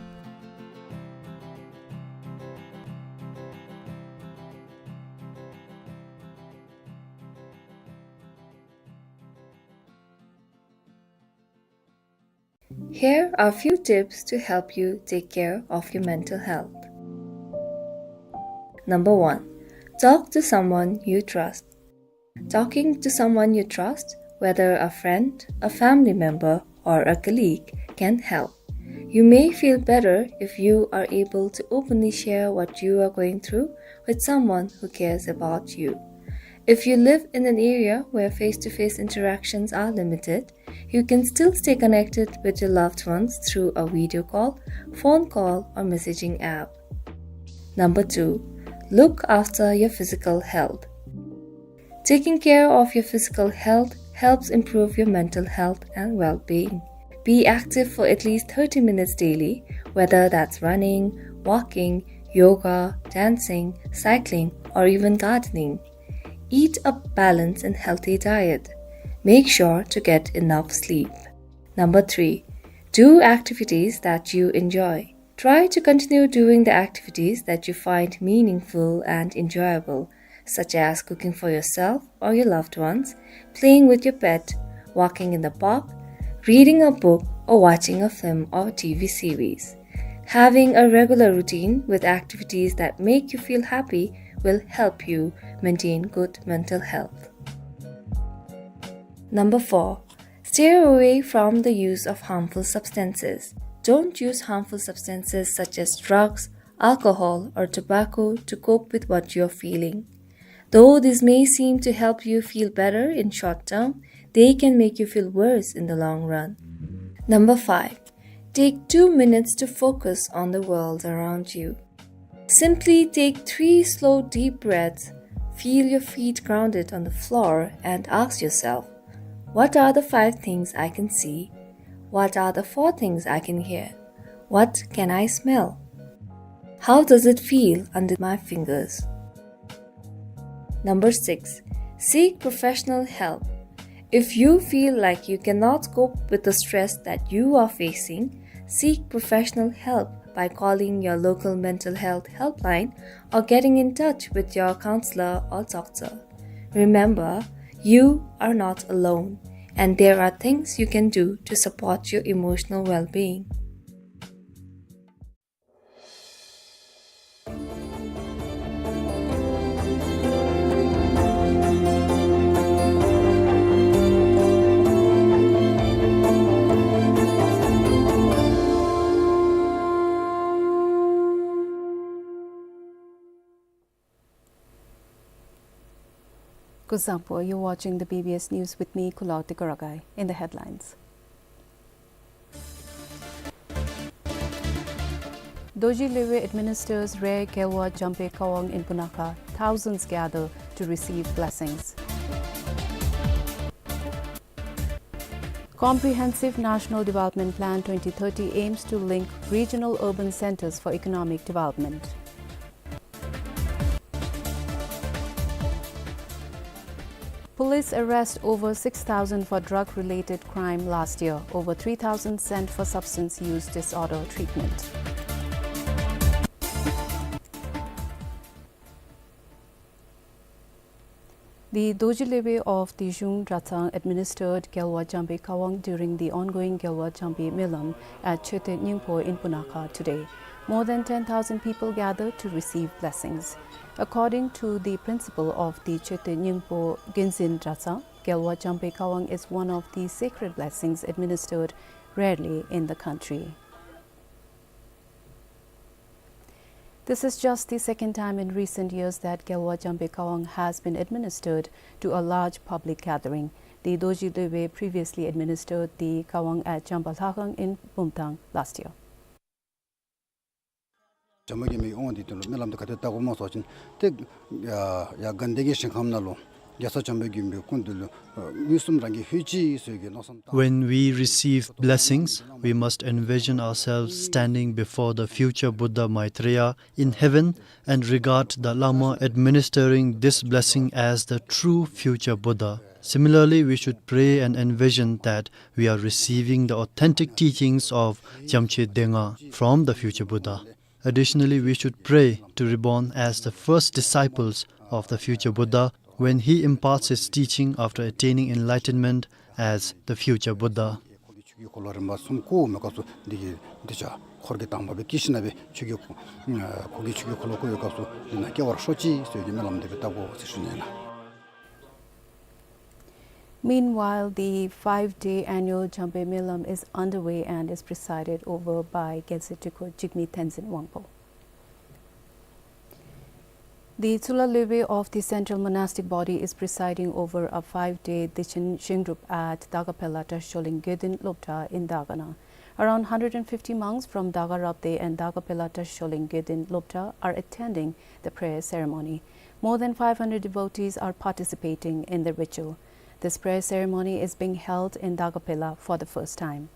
Here are few tips to help you take care of your mental health. Number one, talk to someone you trust. Talking to someone you trust, whether a friend, a family member, or a colleague, can help. You may feel better if you are able to openly share what you are going through with someone who cares about you. If you live in an area where face-to-face interactions are limited, you can still stay connected with your loved ones through a video call, phone call, or messaging app. Number two, look after your physical health. Taking care of your physical health helps improve your mental health and well-being. Be active for at least thirty minutes daily, whether that's running, walking, yoga, dancing, cycling, or even gardening. Eat a balanced and healthy diet. Make sure to get enough sleep. Number three, do activities that you enjoy. Try to continue doing the activities that you find meaningful and enjoyable, such as cooking for yourself or your loved ones, playing with your pet, walking in the park, reading a book, or watching a film or T V series. Having a regular routine with activities that make you feel happy will help you maintain good mental health. Number four, stay away from the use of harmful substances. Don't use harmful substances such as drugs, alcohol, or tobacco to cope with what you're feeling. Though this may seem to help you feel better in short term, they can make you feel worse in the long run. Number five, take two minutes to focus on the world around you. Simply take three slow, deep breaths, feel your feet grounded on the floor, and ask yourself, "What are the five things I can see? What are the four things I can hear? What can I smell? How does it feel under my fingers?" Number six, seek professional help. If you feel like you cannot cope with the stress that you are facing, seek professional help by calling your local mental health helpline or getting in touch with your counselor or doctor. Remember, you are not alone, and there are things you can do to support your emotional well-being. Kuzuzangpo, you're watching the B B S News with me, Kulao Tekoragai. In the headlines. Dorji Lhuwe administers rare Gelwa Jampe Kawang in Punakha, thousands gather to receive blessings. Comprehensive National Development Plan twenty thirty aims to link regional urban centers for economic development. Police arrest over six thousand for drug-related crime last year, over three thousand sent for substance use disorder treatment. The Dorji Lhuwe of Dijung Dratshang administered Gelwa Jampe Kawang during the ongoing Gelwa Jampe Melam at Chöte Nyingpo in Punakha today. More than ten thousand people gathered to receive blessings. According to the principal of the Chöte Nyingpo Genzin Dratshang, Gelwa Jampe Kawang is one of the sacred blessings administered rarely in the country. This is just the second time in recent years that Gelwa Jampe Kawang has been administered to a large public gathering. The Dorji Lhuwe previously administered the Kawang at Jampa Lhakhang in Bumthang last year. བྱམས་པ་མགོན་པོའི་དབང་འདི་དོན་ལུ་སྨོན་ལམ་འདི་ག་དེ་བཏབ་དགོཔ་སྨོ་ཟེར་བ་ཅིན་ཏེ་ཡ་ཡ་དགའ་ལྡན་གྱི་ཞིང་ཁམས་ནང་ལུ་རྒྱལ་སྲས་བྱམས་པ་མགོན་པོའི་སྐུ་མདུན་ལུ་མངོན་སུམ་རང་གིས་ལྷོད་ཅི་ཟེར་གྱི་མནོ་བསམ་བཏང་། When we receive blessings, we must envision ourselves standing before the future Buddha Maitreya in heaven and regard the Lama administering this blessing as the true future Buddha. Similarly, we should pray and envision that we are receiving the authentic teachings of Jamche Denga from the future Buddha. Additionally, we should pray to reborn as the first disciples of the future Buddha when he imparts his teaching after attaining enlightenment as the future Buddha. ཆོས་ཀྱི་འཁོར་ལོ་རིམ་པ་གསུམ་བསྐོར་མི་སྐབས་སུ་འདི་གི་འདི་ཆ་འཁོར་གྱི་དང་པོ་སྦེ་སྐྱེས་ཞིནམ་ལས་ཆོས་ཀྱི་འཁོར་གྱི་ཆོས་ཀྱི་འཁོར་ལོ་བསྐོར་བའི་སྐབས་སུ་འདི་ནང་སྐྱེ་བར་ཤོག་ཅིག་ཟེར་གྱི་སྨོན་ལམ་འདི་སྦེ་བཏབ་དགོ་ཟེར་ཞུ་ནི་ལགས། Meanwhile, the five-day annual Jampe Melam is underway and is presided over by Gyalse Tuku Jigme Tenzin Wangpo. The Tshula Lhuwe of the Central Monastic Body is presiding over a five-day Dechin Shengdrup at Daga Phela Tashi Choling Gyodin Lopta in Daga Nang. Around hundred and fifty monks from Daga Rabdey and Daga Phela Tashi Choling Gyodin Lopta are attending the prayer ceremony. More than five hundred devotees are participating in the ritual. This prayer ceremony is being held in Daga Phela for the first time.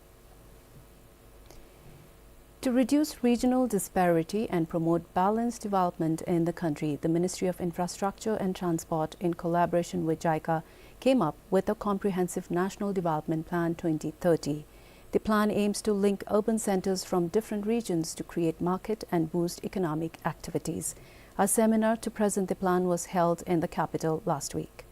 To reduce regional disparity and promote balanced development in the country, the Ministry of Infrastructure and Transport, in collaboration with JICA, came up with a comprehensive National Development Plan twenty thirty. The plan aims to link urban centers from different regions to create market and boost economic activities. A seminar to present the plan was held in the capital last week.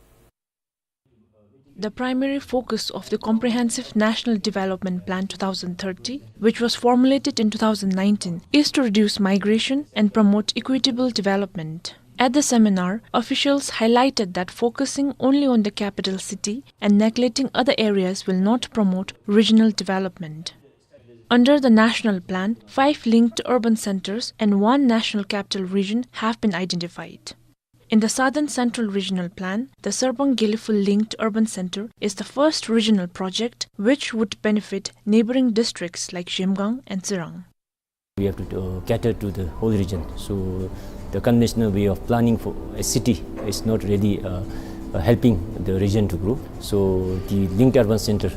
The primary focus of the Comprehensive National Development Plan two thousand thirty, which was formulated in two thousand nineteen, is to reduce migration and promote equitable development. At the seminar, officials highlighted that focusing only on the capital city and neglecting other areas will not promote regional development. Under the national plan, five linked urban centers and one national capital region have been identified. In the Southern Central Regional Plan, the Sarpang Gelephul linked urban center is the first regional project which would benefit neighboring districts like Zhemgang and Tsirang. We have to, uh, cater to the whole region. So the conventional way of planning for a city is not really, uh, uh, helping the region to grow. So the linked urban centers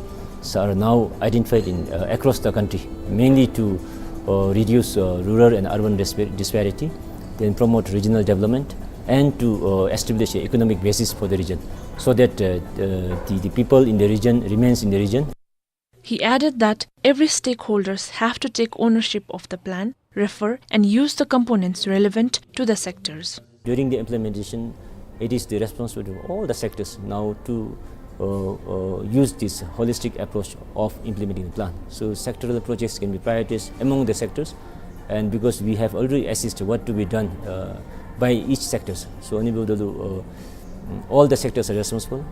are now identified in, uh, across the country, mainly to, uh, reduce, uh, rural and urban dispar-, disparity, then promote regional development, and to, uh, establish an economic basis for the region, so that, uh, the, the, the people in the region remains in the region. He added that every stakeholders have to take ownership of the plan, refer and use the components relevant to the sectors. During the implementation, it is the responsibility of all the sectors now to, uh, uh, use this holistic approach of implementing the plan. So sectoral projects can be prioritized among the sectors, and because we have already assessed what to be done, uh, by each sectors. So, ཨ་ནི་འབདཝ་ད་ལུ་all the sectors are responsible.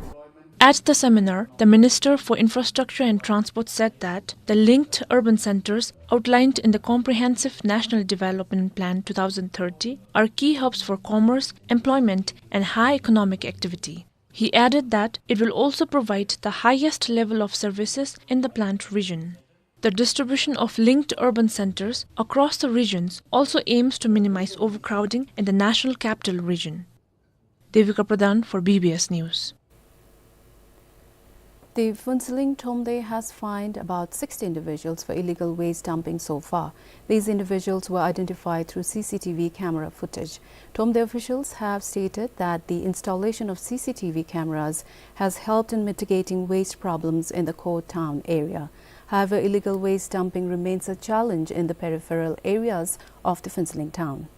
At the seminar, the Minister for Infrastructure and Transport said that the linked urban centers outlined in the Comprehensive National Development Plan two thousand thirty are key hubs for commerce, employment, and high economic activity. He added that it will also provide the highest level of services in the planned region. The distribution of linked urban centers across the regions also aims to minimize overcrowding in the National Capital Region. Devika Pradhan for B B S News. The Phuentsholing Thromde has fined about sixty individuals for illegal waste dumping so far. These individuals were identified through C C T V camera footage. Thromde officials have stated that the installation of C C T V cameras has helped in mitigating waste problems in the core town area. However, illegal waste dumping remains a challenge in the peripheral areas of the Phuentsholing town.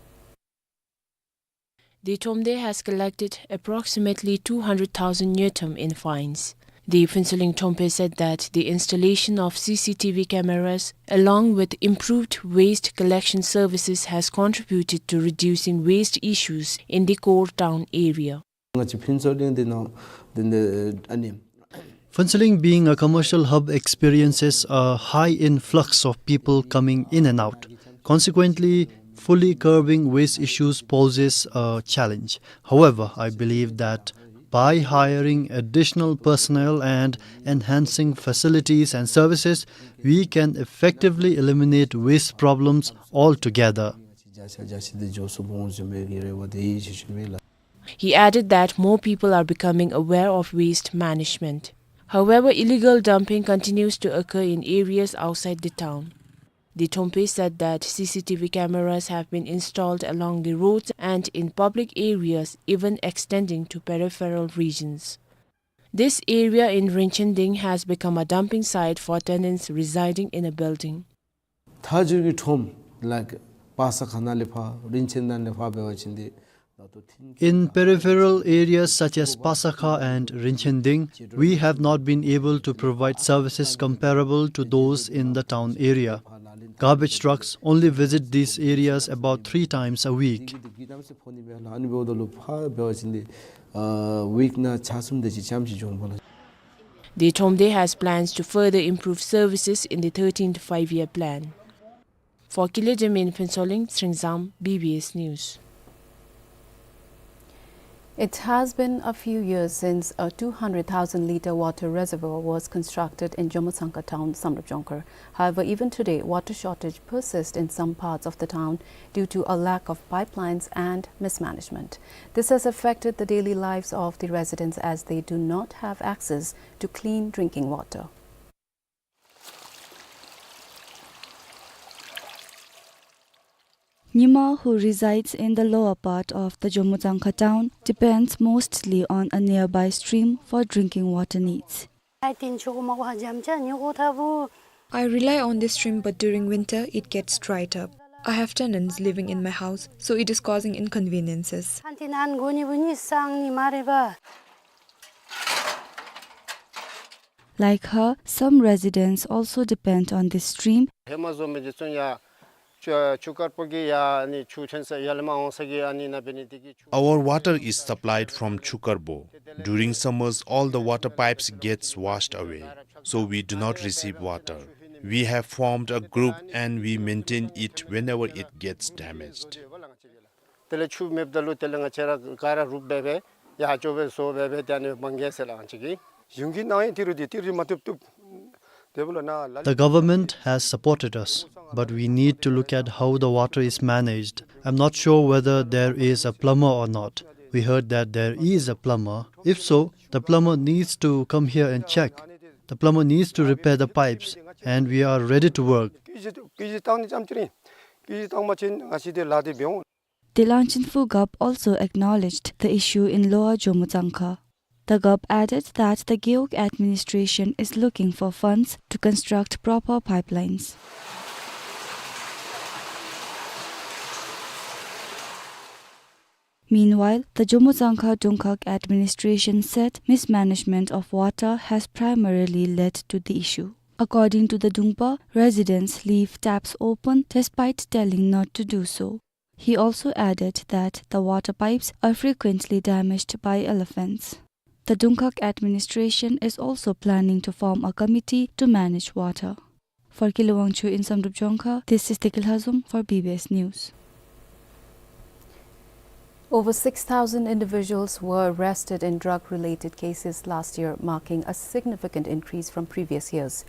The Thromde has collected approximately two hundred thousand ngultrum in fines. The Phuentsholing Thromde said that the installation of C C T V cameras, along with improved waste collection services, has contributed to reducing waste issues in the core town area. Phuentsholing being a commercial hub experiences a high influx of people coming in and out. Consequently, fully curbing waste issues poses a challenge. However, I believe that by hiring additional personnel and enhancing facilities and services, we can effectively eliminate waste problems altogether. He added that more people are becoming aware of waste management. However, illegal dumping continues to occur in areas outside the town. The Thromde said that C C T V cameras have been installed along the roads and in public areas, even extending to peripheral regions. This area in Rinchending has become a dumping site for tenants residing in a building. ད་ཅི་གི་ཁྲོམ་ལ་པ་ས་ཁ་ནང་ལས་ཕར་རིན་ཆེན་ནང་ལས་ཕར་འབད་བ་ཅིན་དེ། In peripheral areas such as Pasakha and Rinchending, we have not been able to provide services comparable to those in the town area. Garbage trucks only visit these areas about three times a week. ཨ་ནི་འབདཝ་ད་ལུ་ཕར་འབད་བ་ཅིན་དེ་ཨ་ཝིཀ་ནང་ཆ་གསུམ་དེ་ཅིག་ཙམ་ཅིག་འགྱོཝ་ཨིན་པས་ལགས། The Thromde has plans to further improve services in the thirteenth Five-Year Plan. For Kile Demin Phuentsholing, Tsering Zam, B B S News. It has been a few years since a two hundred thousand litre water reservoir was constructed in Jomotsangkha town, Samdrup Jongkhar. However, even today, water shortage persists in some parts of the town due to a lack of pipelines and mismanagement. This has affected the daily lives of the residents as they do not have access to clean drinking water. Nyima, who resides in the lower part of the Jomotsangkha town, depends mostly on a nearby stream for drinking water needs. I rely on this stream, but during winter it gets dried up. I have tenants living in my house, so it is causing inconveniences. Like her, some residents also depend on this stream. Our water is supplied from Chukarbo. During summers, all the water pipes gets washed away, so we do not receive water. We have formed a group and we maintain it whenever it gets damaged. དེ་ལས་ཆུ་མེདཔ་ད་ལུ་དེ་ལས་ང་བཅས་ར་ག་ར་རུབ་སྦེ་སྦེ་ཡར་ཅོག་སྦེ་བཟོ་སྦེ་སྦེ་དེ་ཨ་ནི་མང་གེ་ཟེར་ལགས་ང་བཅས་ཀྱིས། གཞུང་གི་ནང་ཡང་ཏི་རུ་ཏི་ཏི་རུ་མ་བཏུབ་བཏུབ། དེ་འབདཝ་ལས་ནཱ་ལ། The government has supported us, but we need to look at how the water is managed. I'm not sure whether there is a plumber or not. We heard that there is a plumber. If so, the plumber needs to come here and check. The plumber needs to repair the pipes, and we are ready to work. ཀི་ཇི་ཀི་ཇི་བཏང་ནི་ཙམ་ཅིག་རེད། ཀི་ཇི་བཏང་པ་ཅིན་ང་བཅས་དེ་ལཱ་དེ་འབད་འོང་། The Langchinfu Gap also acknowledged the issue in Lower Jomotsangkha. The Gap added that the Gewog administration is looking for funds to construct proper pipelines. Meanwhile, the Jomotsangkha Dungkhag administration said mismanagement of water has primarily led to the issue. According to the Dungpa, residents leave taps open despite telling not to do so. He also added that the water pipes are frequently damaged by elephants. The Dungkhag administration is also planning to form a committee to manage water. For Kile Wangchuk in Samdrup Jongkhar, this is Tekil Hazum for B B S News. Over six thousand individuals were arrested in drug-related cases last year, marking a significant increase from previous years.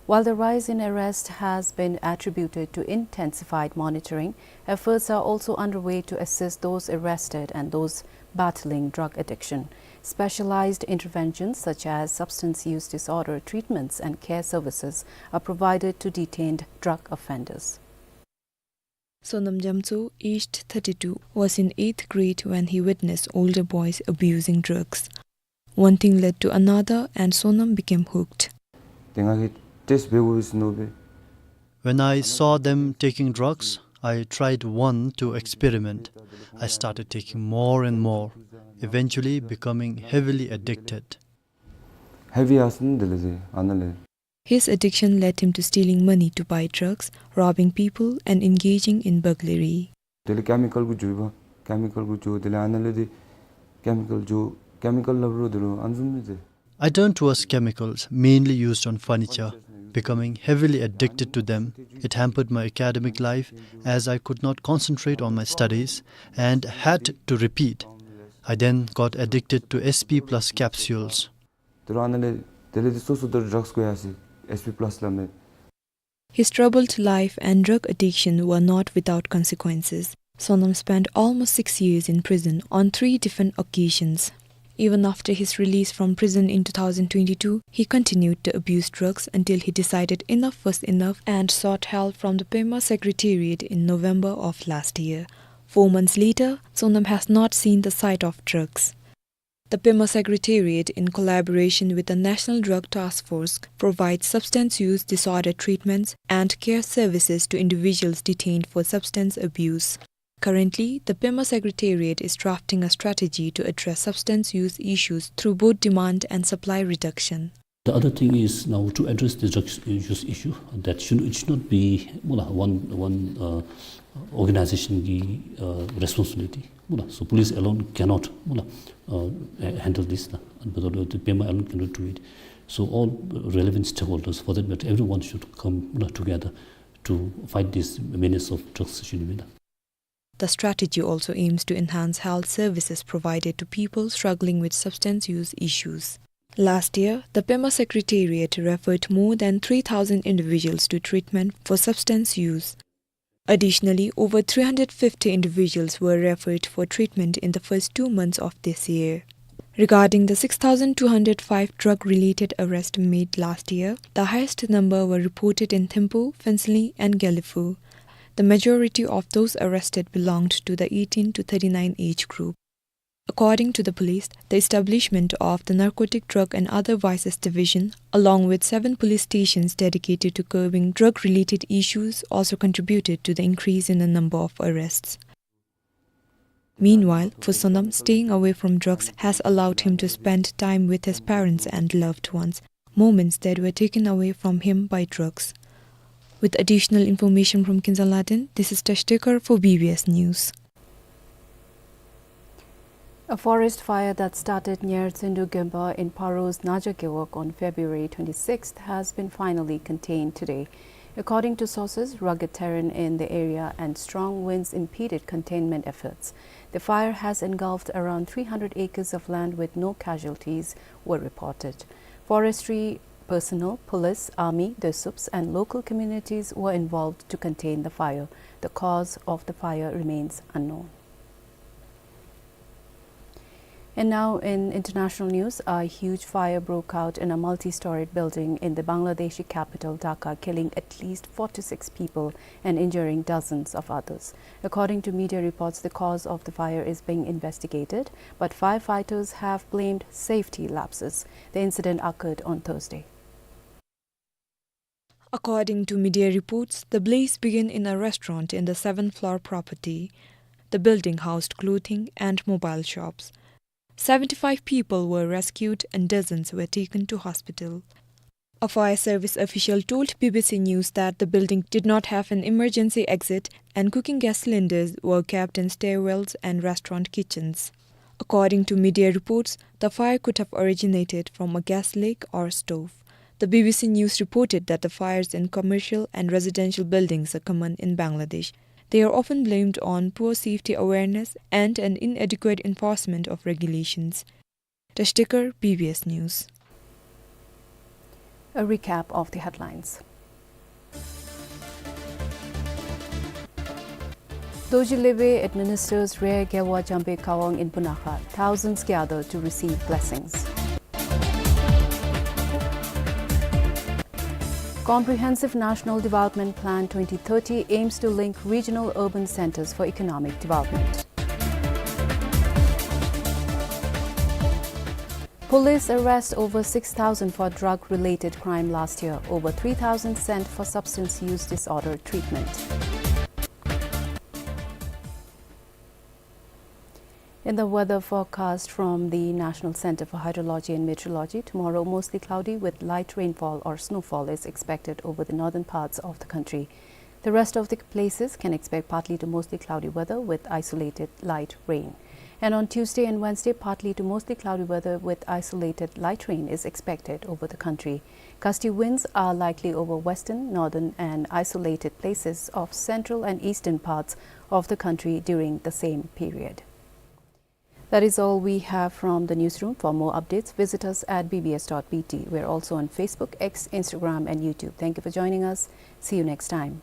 While the rise in arrest has been attributed to intensified monitoring, efforts are also underway to assist those arrested and those battling drug addiction. Specialized interventions such as substance use disorder treatments and care services are provided to detained drug offenders. Sonam Jamtso, aged thirty-two, was in eighth grade when he witnessed older boys abusing drugs. One thing led to another, and Sonam became hooked. ཏེ་ང་གིས་ཊེསཊ་འབད་དགོ་ཟེར་མནོ་སྦེ། When I saw them taking drugs, I tried one to experiment. I started taking more and more, eventually becoming heavily addicted. ཧེ་བི་ཨ་སོང་། དེ་ལས་ཟེར་ཨ་ནཱ་ལས། His addiction led him to stealing money to buy drugs, robbing people, and engaging in burglary. དེ་ལས་ཀེ་མི་ཀཱལ་གུ་འགྱོ་བ། ཀེ་མི་ཀཱལ་གུ་འགྱོ། དེ་ལས་ཨ་ནཱ་ལས་དེ་ཀེ་མི་ཀཱལ་འགྱོ། ཀེ་མི་ཀཱལ་སླབ་རུང་དེ་རུང་ཨ་ནི་བཟུམ་མས་ཟེར། I turned towards chemicals, mainly used on furniture, becoming heavily addicted to them. It hampered my academic life as I could not concentrate on my studies and had to repeat. I then got addicted to S P plus capsules. དེ་རུང་ཨ་ནཱ་ལས་དེ་ལས་དེ་སོ་སོ་དོ་ཌགསི་བཀོ་ཡར་སོ་ཡི། ཨེསི་པི་པ་ལཱསི་སླབ་མི། His troubled life and drug addiction were not without consequences. Sonam spent almost six years in prison on three different occasions. Even after his release from prison in two thousand twenty-two, he continued to abuse drugs until he decided enough was enough and sought help from the Pema Secretariat in November of last year. Four months later, Sonam has not seen the sight of drugs. The Pema Secretariat, in collaboration with the National Drug Task Force, provides substance use disorder treatments and care services to individuals detained for substance abuse. Currently, the Pema Secretariat is drafting a strategy to address substance use issues through both demand and supply reduction. The other thing is now to address the drugs use issue, that should, it should not be, mula, one, one, uh, organization ki, uh, responsibility, mula. So police alone cannot, mula, uh, ha-, handle this, na. And but the Pema alone cannot do it. So all relevant stakeholders, for that matter, everyone should come, mula, together to fight this menace of drugs, should be, na. The strategy also aims to enhance health services provided to people struggling with substance use issues. Last year, the Pema Secretariat referred more than three thousand individuals to treatment for substance use. Additionally, over three hundred fifty individuals were referred for treatment in the first two months of this year. Regarding the six thousand two hundred five drug-related arrests made last year, the highest number were reported in Thimphu, Phuentsholing, and Gelephu. The majority of those arrested belonged to the eighteen to thirty-nine age group. According to the police, the establishment of the Narcotic Drug and Other Vices Division, along with seven police stations dedicated to curbing drug-related issues, also contributed to the increase in the number of arrests. Meanwhile, for Sonam, staying away from drugs has allowed him to spend time with his parents and loved ones, moments that were taken away from him by drugs. With additional information from Kinzaladen, this is Tashtekar for B B S News. A forest fire that started near Tsindu Gemba in Paro's Naja Gewog on February twenty-sixth has been finally contained today. According to sources, rugged terrain in the area and strong winds impeded containment efforts. The fire has engulfed around three hundred acres of land with no casualties were reported. Forestry personnel, police, army, DESUPs, and local communities were involved to contain the fire. The cause of the fire remains unknown. And now in international news, a huge fire broke out in a multi-storied building in the Bangladeshi capital Dhaka, killing at least forty-six people and injuring dozens of others. According to media reports, the cause of the fire is being investigated, but firefighters have blamed safety lapses. The incident occurred on Thursday. According to media reports, the blaze began in a restaurant in the seventh floor property. The building housed clothing and mobile shops. Seventy-five people were rescued and dozens were taken to hospital. A fire service official told B B C News that the building did not have an emergency exit and cooking gas cylinders were kept in stairwells and restaurant kitchens. According to media reports, the fire could have originated from a gas leak or stove. The B B C News reported that the fires in commercial and residential buildings are common in Bangladesh. They are often blamed on poor safety awareness and an inadequate enforcement of regulations. Tash Dikar, B B S News. A recap of the headlines. Dorji Lewe administers Rear Gewar Jambe Kawang in Bunakha. Thousands gather to receive blessings. Comprehensive National Development Plan twenty thirty aims to link regional urban centers for economic development. Police arrest over six thousand for drug-related crime last year, over three thousand sent for substance use disorder treatment. In the weather forecast from the National Center for Hydrology and Meteorology, tomorrow mostly cloudy with light rainfall or snowfall is expected over the northern parts of the country. The rest of the places can expect partly to mostly cloudy weather with isolated light rain. And on Tuesday and Wednesday, partly to mostly cloudy weather with isolated light rain is expected over the country. Gusty winds are likely over western, northern, and isolated places of central and eastern parts of the country during the same period. That is all we have from the newsroom. For more updates, visit us at B B S dot B T. We're also on Facebook, X, Instagram, and YouTube. Thank you for joining us. See you next time.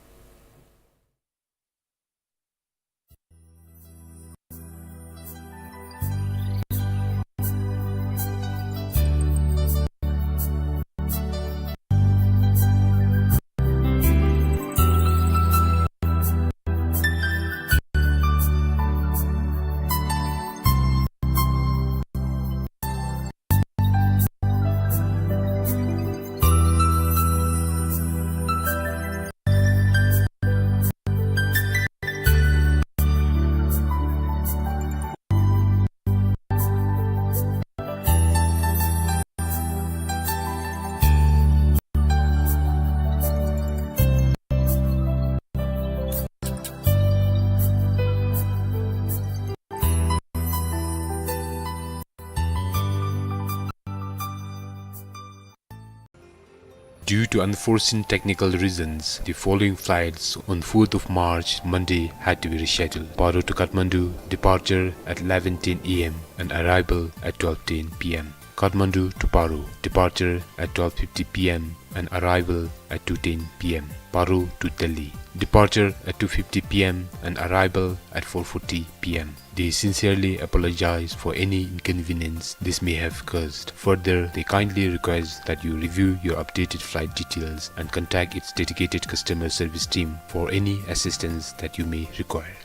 Due to unforeseen technical reasons, the following flights on fourth of March, Monday, had to be rescheduled. Paro to Kathmandu, departure at eleven ten A M and arrival at twelve ten P M. Kathmandu to Paro, departure at twelve fifty P M and arrival at two ten P M. Paro to Delhi, departure at two fifty P M and arrival at four forty P M. They sincerely apologize for any inconvenience this may have caused. Further, they kindly request that you review your updated flight details and contact its dedicated customer service team for any assistance that you may require.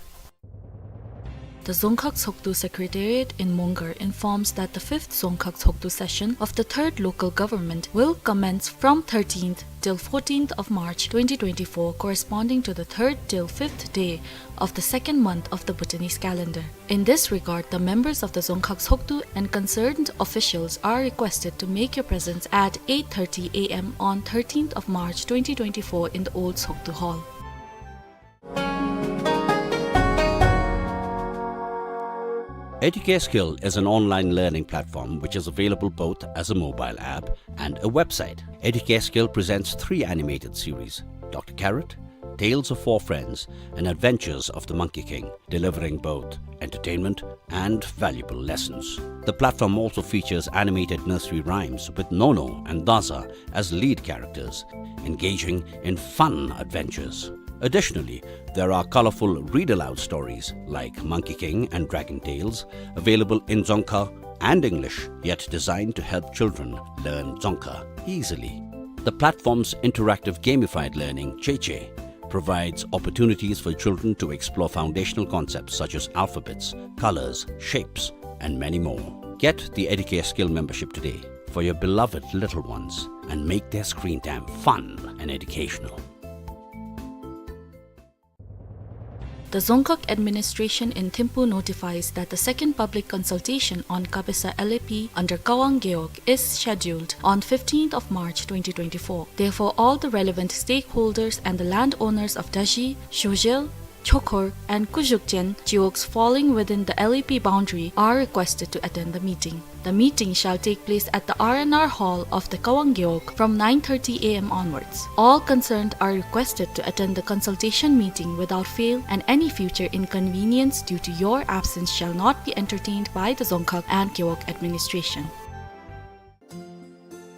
The Dzongkhag Tshogdu Secretariat in Mongar informs that the fifth Dzongkhag Tshogdu session of the third local government will commence from thirteenth till fourteenth of March twenty twenty-four, corresponding to the third till fifth day of the second month of the Bhutanese calendar. In this regard, the members of the Dzongkhag Tshogdu and concerned officials are requested to make your presence at eight thirty A M on thirteenth of March twenty twenty-four in the old Tshogdu Hall. Educare Skill is an online learning platform which is available both as a mobile app and a website. Educare Skill presents three animated series, Doctor Carrot, Tales of Four Friends, and Adventures of the Monkey King, delivering both entertainment and valuable lessons. The platform also features animated nursery rhymes with Nono and Daza as lead characters, engaging in fun adventures. Additionally, there are colorful read-aloud stories like Monkey King and Dragon Tales, available in Dzongkha and English, yet designed to help children learn Dzongkha easily. The platform's interactive gamified learning, Cheche, provides opportunities for children to explore foundational concepts such as alphabets, colors, shapes, and many more. Get the Educare Skill membership today for your beloved little ones and make their screen time fun and educational. The Dzongkhag administration in Thimphu notifies that the second public consultation on Kabesa L A P under Kawang Gewog is scheduled on fifteenth of March twenty twenty-four. Therefore, all the relevant stakeholders and the landowners of Daji, Shojel, Kyokhor, and Kujukchen Gewogs falling within the L A P boundary are requested to attend the meeting. The meeting shall take place at the R and R Hall of the Kawang Gewog from nine thirty A M onwards. All concerned are requested to attend the consultation meeting without fail, and any future inconvenience due to your absence shall not be entertained by the Dzongkhag and Gewog administration.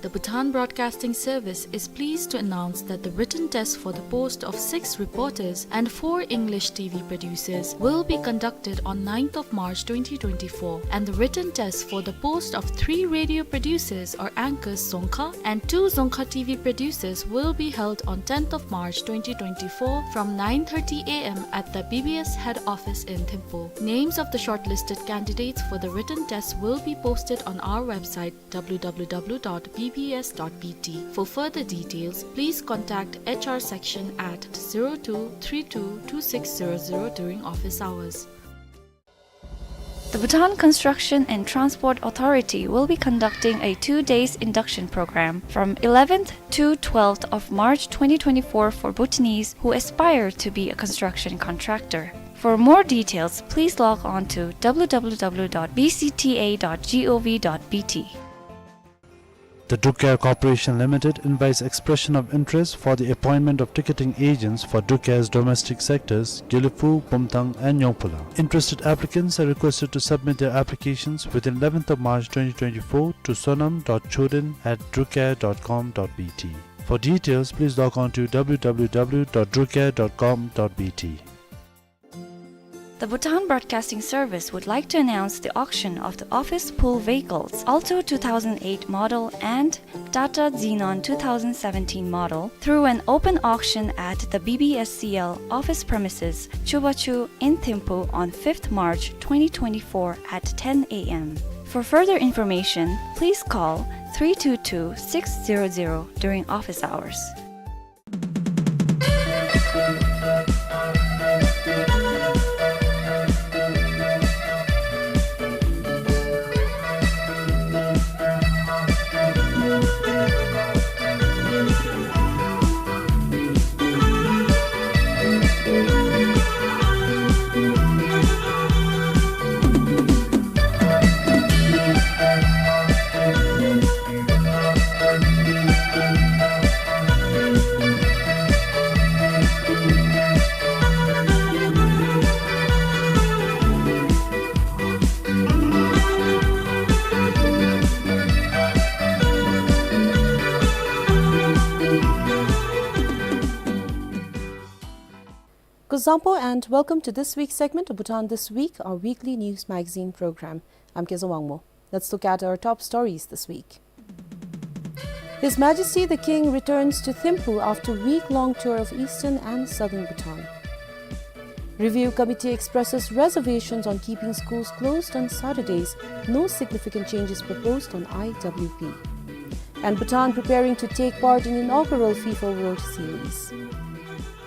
The Bhutan Broadcasting Service is pleased to announce that the written test for the post of six reporters and four English T V producers will be conducted on ninth of March twenty twenty-four, and the written test for the post of three radio producers or anchors Dzongkha and two Dzongkha T V producers will be held on tenth of March twenty twenty-four from nine thirty A M at the B B S head office in Thimphu. Names of the shortlisted candidates for the written test will be posted on our website, W W W dot B B S dot B T. For further details, please contact H R section at zero two three two two six zero zero during office hours. The Bhutan Construction and Transport Authority will be conducting a two days induction program from eleventh to twelfth of March twenty twenty-four for Bhutanese who aspire to be a construction contractor. For more details, please log on to W W W dot B C T A dot gov dot B T. The Druk Air Corporation Limited invites expression of interest for the appointment of ticketing agents for Druk Air's domestic sectors, Gelephu, Bumthang, and Nyongphula. Interested applicants are requested to submit their applications within eleventh of March twenty twenty-four to sonam dot choden at drukair dot com dot B T. For details, please log on to W W W dot drukair dot com dot B T. The Bhutan Broadcasting Service would like to announce the auction of the office pool vehicles Alto two thousand eight model and Tata Xenon two thousand seventeen model through an open auction at the B B S C L office premises, Chubachu in Thimphu on fifth March twenty twenty-four at ten A M. For further information, please call three two two six zero zero during office hours. Kuzuzangpo and welcome to this week's segment of Bhutan This Week, our weekly news magazine program. I'm Keza Wangmo. Let's look at our top stories this week. His Majesty the King returns to Thimphu after week-long tour of eastern and southern Bhutan. Review committee expresses reservations on keeping schools closed on Saturdays. No significant changes proposed on I W P. And Bhutan preparing to take part in inaugural FIFA World Series.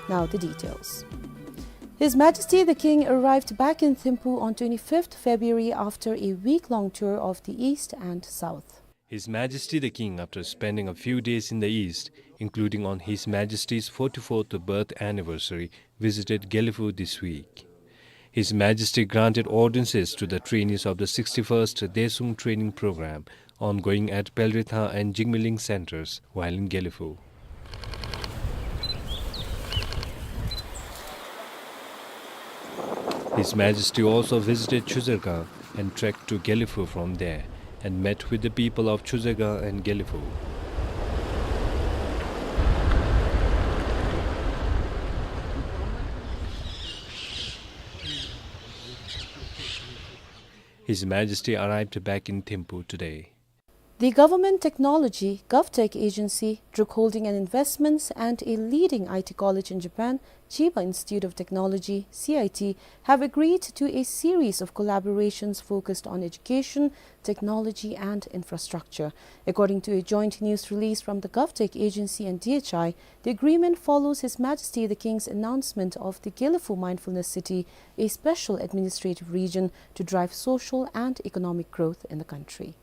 Now the details. His Majesty the King arrived back in Thimphu on twenty-fifth February after a week-long tour of the East and South. His Majesty the King, after spending a few days in the East, including on His Majesty's forty-fourth birth anniversary, visited Gelephu this week. His Majesty granted audiences to the trainees of the sixty-first Daesung Training Program ongoing at Pelritha and Jigmeling centers while in Gelephu. His Majesty also visited Chuzergang and trekked to Gelephu from there and met with the people of Chuzergang and Gelephu. His Majesty arrived back in Thimphu today. The Government Technology, GovTech Agency, Druk Holding and Investments, and a leading I T college in Japan, Chiba Institute of Technology, C I T, have agreed to a series of collaborations focused on education, technology, and infrastructure. According to a joint news release from the GovTech Agency and D H I, the agreement follows His Majesty the King's announcement of the Gelephu Mindfulness City, a special administrative region to drive social and economic growth in the country.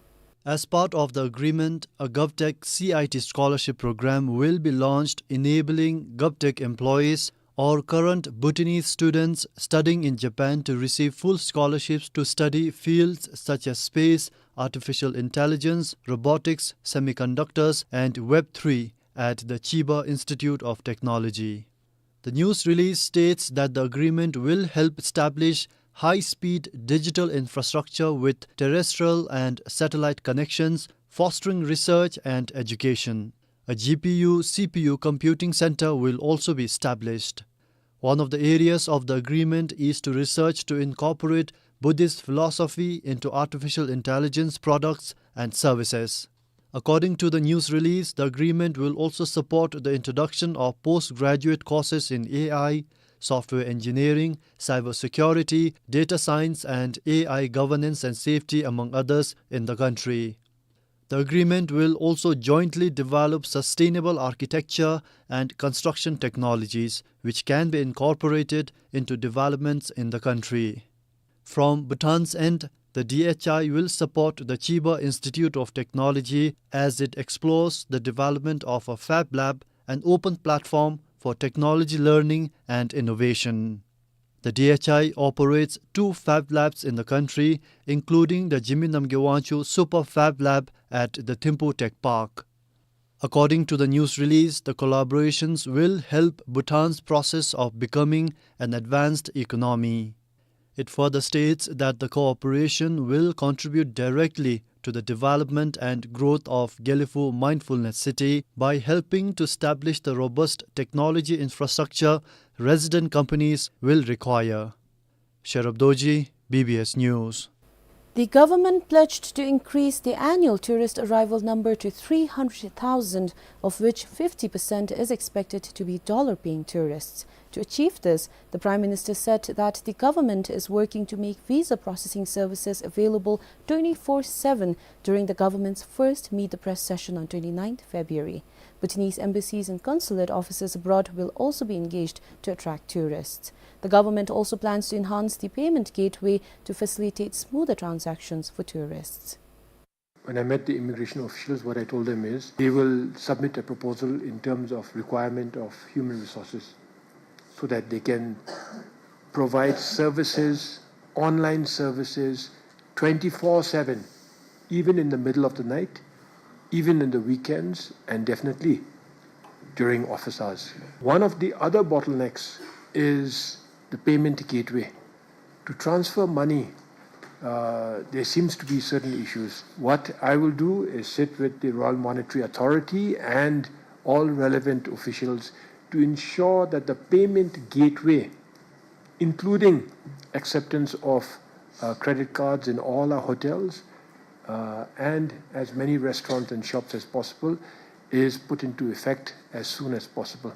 As part of the agreement, a GovTech C I T scholarship program will be launched, enabling GovTech employees All current Bhutanese students studying in Japan to receive full scholarships to study fields such as space, artificial intelligence, robotics, semiconductors, and Web three at the Chiba Institute of Technology. The news release states that the agreement will help establish high-speed digital infrastructure with terrestrial and satellite connections, fostering research and education. A G P U C P U computing center will also be established. One of the areas of the agreement is to research to incorporate Buddhist philosophy into artificial intelligence products and services. According to the news release, the agreement will also support the introduction of postgraduate courses in A I, software engineering, cybersecurity, data science, and A I governance and safety, among others, in the country. The agreement will also jointly develop sustainable architecture and construction technologies, which can be incorporated into developments in the country. From Bhutan's end, the D H I will support the Chiba Institute of Technology as it explores the development of a Fab Lab, an open platform for technology learning and innovation. The D H I operates two Fab Labs in the country, including the Jigme Namgye Wangchuck Super Fab Lab at the Thimphu Tech Park. According to the news release, the collaborations will help Bhutan's process of becoming an advanced economy. It further states that the cooperation will contribute directly to the development and growth of Gelephu Mindfulness City by helping to establish the robust technology infrastructure resident companies will require. Sherab Dorji, B B S News. The government pledged to increase the annual tourist arrival number to three hundred thousand, of which fifty percent is expected to be dollar-paying tourists. To achieve this, the Prime Minister said that the government is working to make visa processing services available twenty-four seven during the government's first Meet the Press session on twenty-ninth February. Bhutanese embassies and consulate offices abroad will also be engaged to attract tourists. The government also plans to enhance the payment gateway to facilitate smoother transactions for tourists. When I met the immigration officials, what I told them is they will submit a proposal in terms of requirement of human resources so that they can provide services, online services, twenty-four seven, even in the middle of the night, even in the weekends, and definitely during office hours. One of the other bottlenecks is the payment gateway. To transfer money, uh, there seems to be certain issues. What I will do is sit with the Royal Monetary Authority and all relevant officials to ensure that the payment gateway, including acceptance of, uh, credit cards in all our hotels, uh, and as many restaurants and shops as possible, is put into effect as soon as possible.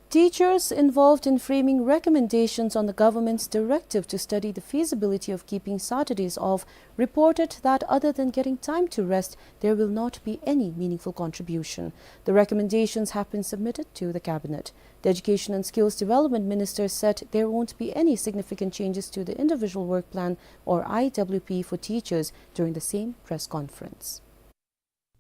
Teachers involved in framing recommendations on the government's directive to study the feasibility of keeping Saturdays off reported that other than getting time to rest, there will not be any meaningful contribution. The recommendations have been submitted to the cabinet. The Education and Skills Development Minister said there won't be any significant changes to the individual work plan or I W P for teachers during the same press conference.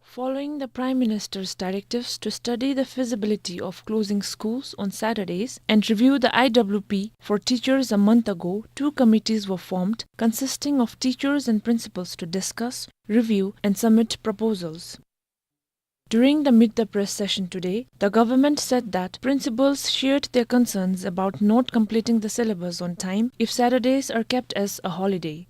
Following the Prime Minister's directives to study the feasibility of closing schools on Saturdays and review the I W P for teachers a month ago, two committees were formed consisting of teachers and principals to discuss, review, and submit proposals. During the Meet the Press session today, the government said that principals shared their concerns about not completing the syllabus on time if Saturdays are kept as a holiday.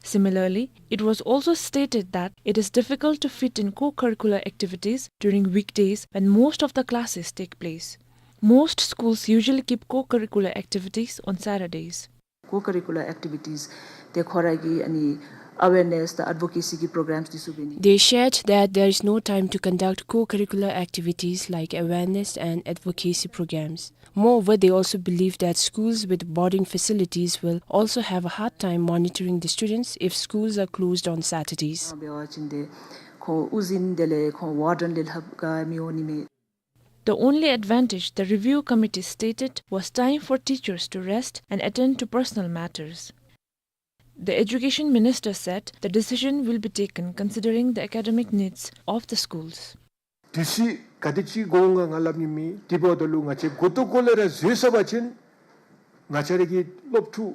Similarly, it was also stated that it is difficult to fit in co-curricular activities during weekdays when most of the classes take place. Most schools usually keep co-curricular activities on Saturdays. Co-curricular activities ཏེ་ཁོ་ར་གི་ཨ་ནི་awareness དང་advocacy གི་programs འདི་ཚུ་འབད་ནི། They shared that there is no time to conduct co-curricular activities like awareness and advocacy programs. Moreover, they also believe that schools with boarding facilities will also have a hard time monitoring the students if schools are closed on Saturdays. འབད་བ་ཅིན་ཏེ་ཁོང་དབུ་འཛིན་དེ་ལས་ཁོང་warden ལས་ལྷབ་ག་མི་འོང་ནི་མས། The only advantage the review committee stated was time for teachers to rest and attend to personal matters. The education minister said the decision will be taken considering the academic needs of the schools. དུས་ཚོད་ག་དེ་ཅིག་འགོར་འོང་ག་ང་སླབ་ནི་མེད། དེ་འབདཝ་ད་ལུ་ང་བཅས་མགུ་ཏོ་སྐོར་ལས་ར་བཟོད་ས་པ་ཅིན་ང་བཅས་ར་གི་སློབ་ཕྲུག་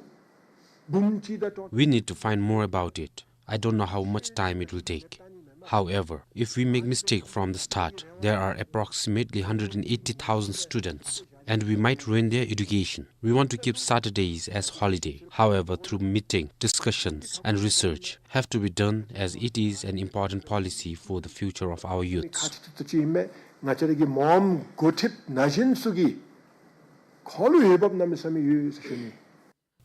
འབུམ་གཅིག་དང་སྟོང་། We need to find more about it. I don't know how much time it will take. However, if we make mistake from the start, there are approximately hundred and eighty thousand students, and we might ruin their education. We want to keep Saturdays as holiday. However, through meeting, discussions, and research have to be done, as it is an important policy for the future of our youths. ཁག་ཆེ་ཏོག་ཏོ་ཅིག་ཨིན་མས། ང་བཅས་ར་གི་མངམ་འགོ་ཁྲིདཔ་ན་གཞོན་ཚུ་གིས་ཁོ་ལུ་འོས་འབབ་གནམ་མེད་ས་མེད་ཡོད་ཟེར་ཞུ་ནི།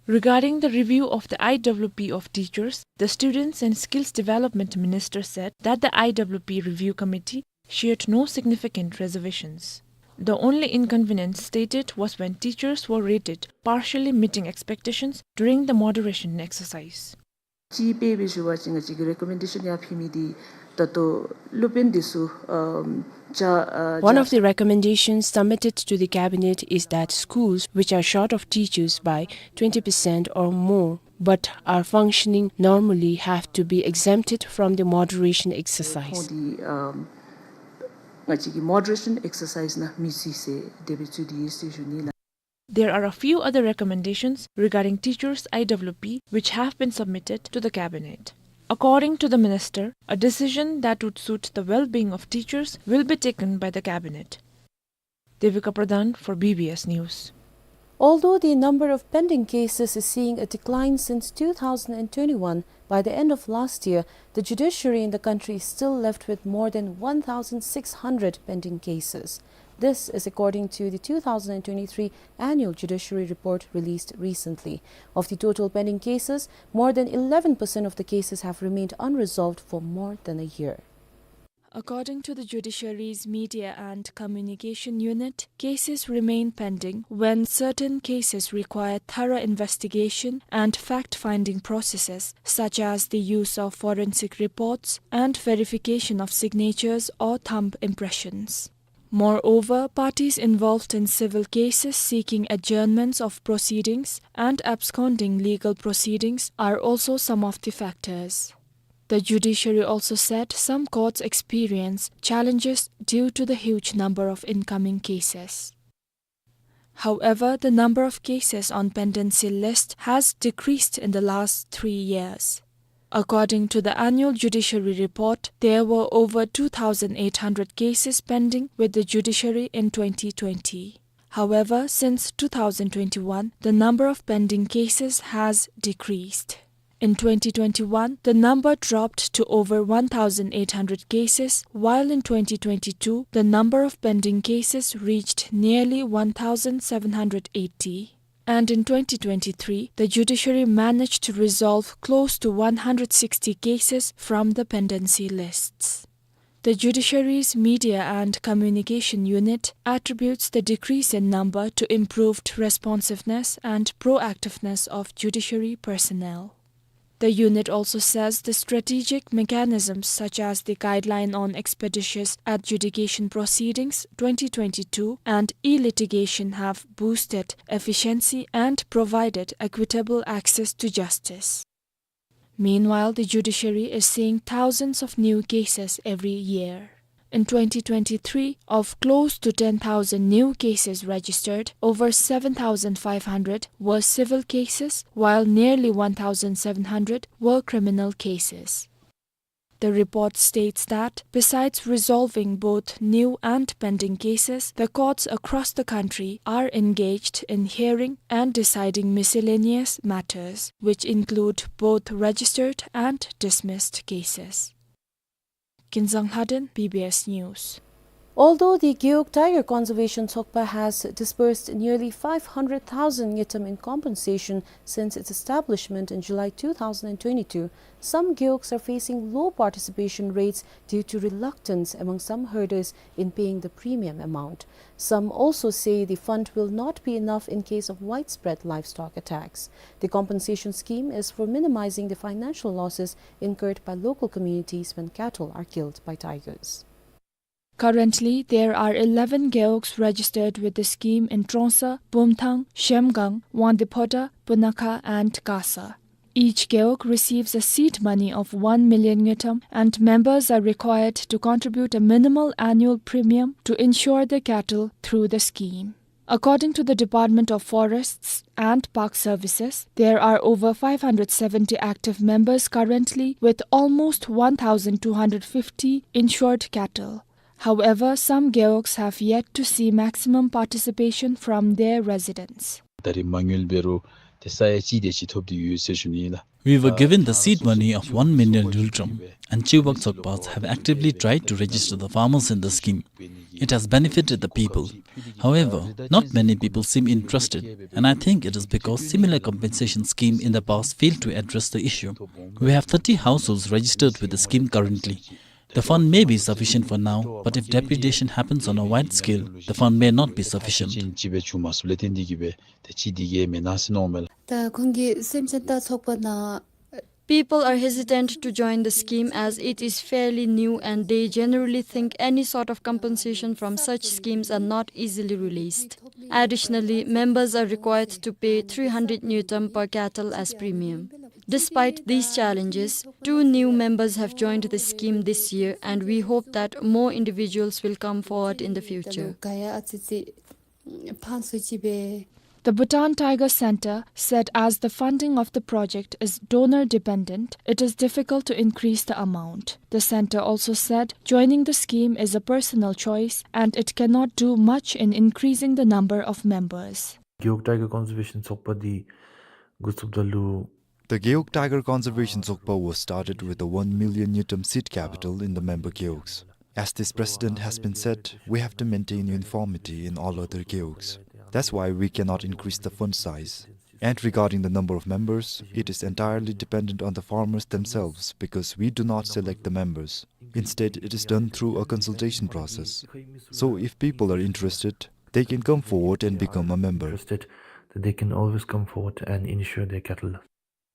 Regarding the review of the I W P of teachers, the Students and Skills Development Minister said that the I W P review committee shared no significant reservations. The only inconvenience stated was when teachers were rated partially meeting expectations during the moderation exercise. ཅིག་དཔེ་འབད་ཞུ་བ་ཅིན་ང་བཅས་ཀྱི་རེ་ཀོ་མེན་ཌེ་ཤཱན་ཡར་ཕུལ་མི་འདི་ད་ལྟོ་སློབ་དཔོན་འདི་ཚུ་ཨམ་ཅ་ཨ་One of the recommendations submitted to the cabinet is that schools which are short of teachers by twenty percent or more but are functioning normally have to be exempted from the moderation exercise. ཁོང་འདི་ཨམ་ང་བཅས་ཀྱི་མོ་ཌེ་རེ་ཤཱན་ཨེག་སར་སའིཛ་ནང་མི་ཚུད་ཟེར་དེ་སྦེ་ཚུད་དེ་ཡོད་ཟེར་ཞུ་ནི་ལགས། There are a few other recommendations regarding teachers I W P which have been submitted to the cabinet. According to the minister, a decision that would suit the well-being of teachers will be taken by the cabinet. Devika Pradhan for B B S News. Although the number of pending cases is seeing a decline since two thousand and twenty-one, by the end of last year, the judiciary in the country is still left with more than one thousand six hundred pending cases. This is according to the two thousand and twenty-three annual judiciary report released recently. Of the total pending cases, more than eleven percent of the cases have remained unresolved for more than a year. According to the judiciary's Media and Communication Unit, cases remain pending when certain cases require thorough investigation and fact-finding processes, such as the use of forensic reports and verification of signatures or thumb impressions. Moreover, parties involved in civil cases seeking adjournments of proceedings and absconding legal proceedings are also some of the factors. The judiciary also said some courts experience challenges due to the huge number of incoming cases. However, the number of cases on pendency list has decreased in the last three years. According to the annual judiciary report, there were over two thousand eight hundred cases pending with the judiciary in twenty twenty. However, since two thousand twenty-one, the number of pending cases has decreased. In twenty twenty-one, the number dropped to over one thousand eight hundred cases, while in twenty twenty-two, the number of pending cases reached nearly one thousand seven hundred eighty. And in twenty twenty-three, the judiciary managed to resolve close to one hundred sixty cases from the pendency lists. The judiciary's Media and Communication Unit attributes the decrease in number to improved responsiveness and proactiveness of judiciary personnel. The unit also says the strategic mechanisms such as the Guideline on Expeditious Adjudication Proceedings twenty twenty-two and e-litigation have boosted efficiency and provided equitable access to justice. Meanwhile, the judiciary is seeing thousands of new cases every year. In twenty twenty-three, of close to ten thousand new cases registered, over seven thousand five hundred were civil cases, while nearly one thousand seven hundred were criminal cases. The report states that, besides resolving both new and pending cases, the courts across the country are engaged in hearing and deciding miscellaneous matters, which include both registered and dismissed cases. Kinzang Lhaden, B B S News. Although the Gewog Tiger Conservation Tshogpa has disbursed nearly five hundred thousand ngultrum in compensation since its establishment in July two thousand and twenty-two, some gewogs are facing low participation rates due to reluctance among some herders in paying the premium amount. Some also say the fund will not be enough in case of widespread livestock attacks. The compensation scheme is for minimizing the financial losses incurred by local communities when cattle are killed by tigers. Currently, there are eleven gewogs registered with the scheme in Trongsa, Bumthang, Zhemgang, Wangdue Phodrang, Punakha and Khasa. Each gewog receives a seed money of one million ngultrum, and members are required to contribute a minimal annual premium to insure their cattle through the scheme. According to the Department of Forests and Park Services, there are over five hundred seventy active members currently, with almost one thousand two hundred fifty insured cattle. However, some gewogs have yet to see maximum participation from their residents. ད་རེས་མ་དངུལ་འབད་རུང་ཏེ་ས་ཡ་གཅིག་དེ་ཅིག་ཐོབ་སྟེ་ཡོད་ཟེར་ཞུ་ནི་ལགས། We were given the seed money of one million ngultrum, and Chiwag Tsokpas have actively tried to register the farmers in the scheme. It has benefited the people. However, not many people seem interested, and I think it is because similar compensation scheme in the past failed to address the issue. We have thirty households registered with the scheme currently. The fund may be sufficient for now, but if depredation happens on a wide scale, the fund may not be sufficient. ད་ཁོང་གིས་སེམས་ཅན་ལྟ་ཚོགས་པ་ནང་། People are hesitant to join the scheme as it is fairly new and they generally think any sort of compensation from such schemes are not easily released. Additionally, members are required to pay three hundred ngultrum per cattle as premium. Despite these challenges, two new members have joined the scheme this year, and we hope that more individuals will come forward in the future. The Bhutan Tiger Centre said as the funding of the project is donor dependent, it is difficult to increase the amount. The centre also said joining the scheme is a personal choice and it cannot do much in increasing the number of members. Gewog Tiger Conservation ཚོགས་པ་འདི་འགོ་བཙུགསཔ་ད་ལུ། The Gewog Tiger Conservation Tsokpa was started with a one million ngultrum seed capital in the member gewogs. As this precedent has been set, we have to maintain uniformity in all other gewogs. That's why we cannot increase the fund size. And regarding the number of members, it is entirely dependent on the farmers themselves because we do not select the members. Instead, it is done through a consultation process. So if people are interested, they can come forward and become a member. Interested, they can always come forward and insure their cattle.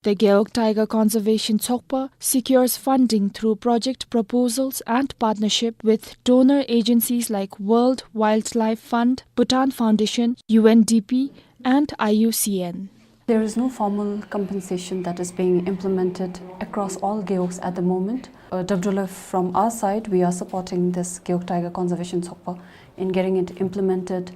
The Gewog Tiger Conservation Tsokpa secures funding through project proposals and partnership with donor agencies like World Wildlife Fund, Bhutan Foundation, U N D P, and I U C N. There is no formal compensation that is being implemented across all gewogs at the moment. Uh, W W F, from our side, we are supporting this Gewog Tiger Conservation Tsokpa in getting it implemented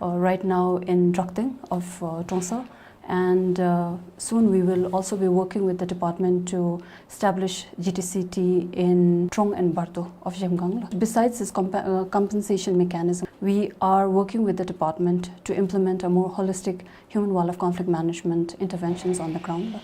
uh, right now in Drokdeng of uh, Trongsa. And uh, soon we will also be working with the department to establish G T C T in Trong and Bardo of Zhemgang. Besides this compa- uh, compensation mechanism, we are working with the department to implement a more holistic human wildlife conflict management interventions on the ground.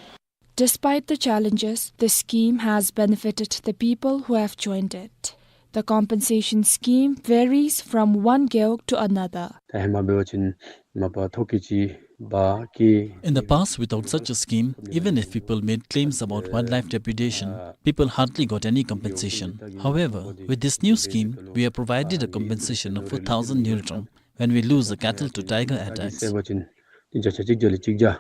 Despite the challenges, the scheme has benefited the people who have joined it. The compensation scheme varies from one gewog to another. ད་ཧེ་མ་འབད་བ་ཅིན་མ་པ་ཐོ་བཀོད་ཅིག་འབག་གེ། In the past, without such a scheme, even if people made claims about wildlife depredation, people hardly got any compensation. However, with this new scheme, we are provided a compensation of four thousand ngultrum when we lose a cattle to tiger attacks. འབད་བ་ཅིན་ཏེ་བརྒྱ་ཆ་གཅིག་བརྒྱ་ལས་གཅིག་བརྒྱ།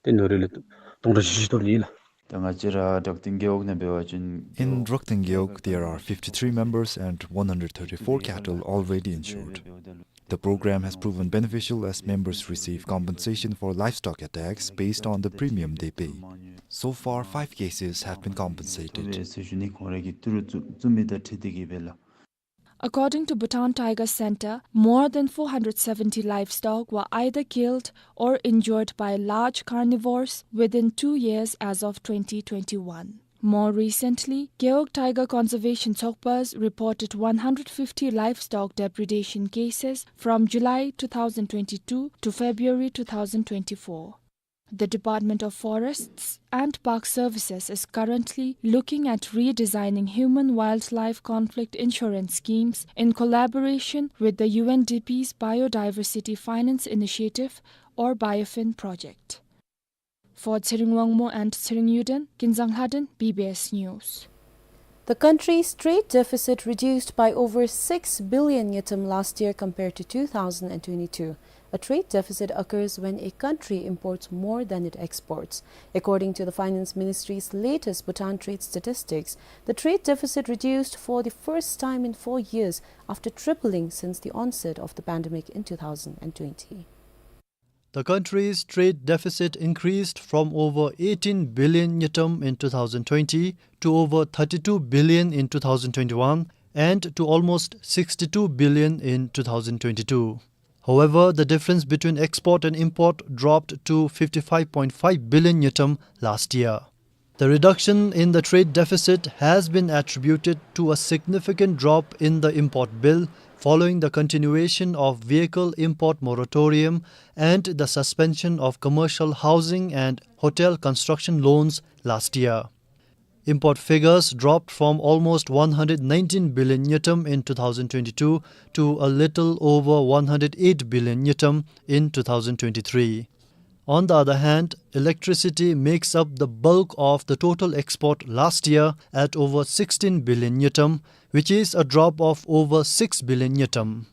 ཏེ་ནོར་ལུ་སྟོང་ཕྲག་བཞི་བཅུ་ཐོབ་ནི་ལགས། ད་ང་བཅས་ར་འབྲོག་སྟེང་རྒེད་འོག་ནང་འབད་བ་ཅིན། In Drokdeng Gewog, there are fifty-three members and one hundred thirty-four cattle already insured. The program has proven beneficial as members receive compensation for livestock attacks based on the premium they pay. So far, five cases have been compensated. According to Bhutan Tiger Centre, more than four hundred seventy livestock were either killed or injured by large carnivores within two years as of twenty twenty-one. More recently, Gewog Tiger Conservation Tsokpas reported one hundred fifty livestock depredation cases from July two thousand twenty-two to February two thousand twenty-four. The Department of Forests and Park Services is currently looking at redesigning human-wildlife conflict insurance schemes in collaboration with the U N D P's Biodiversity Finance Initiative or BIOFIN project. For Tshering Wangmo and Tshering Yuden, Kinzang Lhaden, B B S News. The country's trade deficit reduced by over six billion ngultrum last year compared to two thousand and twenty-two. A trade deficit occurs when a country imports more than it exports. According to the Finance Ministry's latest Bhutan trade statistics, the trade deficit reduced for the first time in four years after tripling since the onset of the pandemic in two thousand and twenty. The country's trade deficit increased from over eighteen billion ngultrum in two thousand twenty to over thirty-two billion in two thousand twenty-one and to almost sixty-two billion in two thousand twenty-two. However, the difference between export and import dropped to fifty-five point five billion ngultrum last year. The reduction in the trade deficit has been attributed to a significant drop in the import bill following the continuation of vehicle import moratorium and the suspension of commercial housing and hotel construction loans last year. Import figures dropped from almost one hundred nineteen billion ngultrum in two thousand twenty-two to a little over one hundred eight billion ngultrum in two thousand twenty-three. On the other hand, electricity makes up the bulk of the total export last year at over sixteen billion ngultrum, which is a drop of over six billion ngultrum.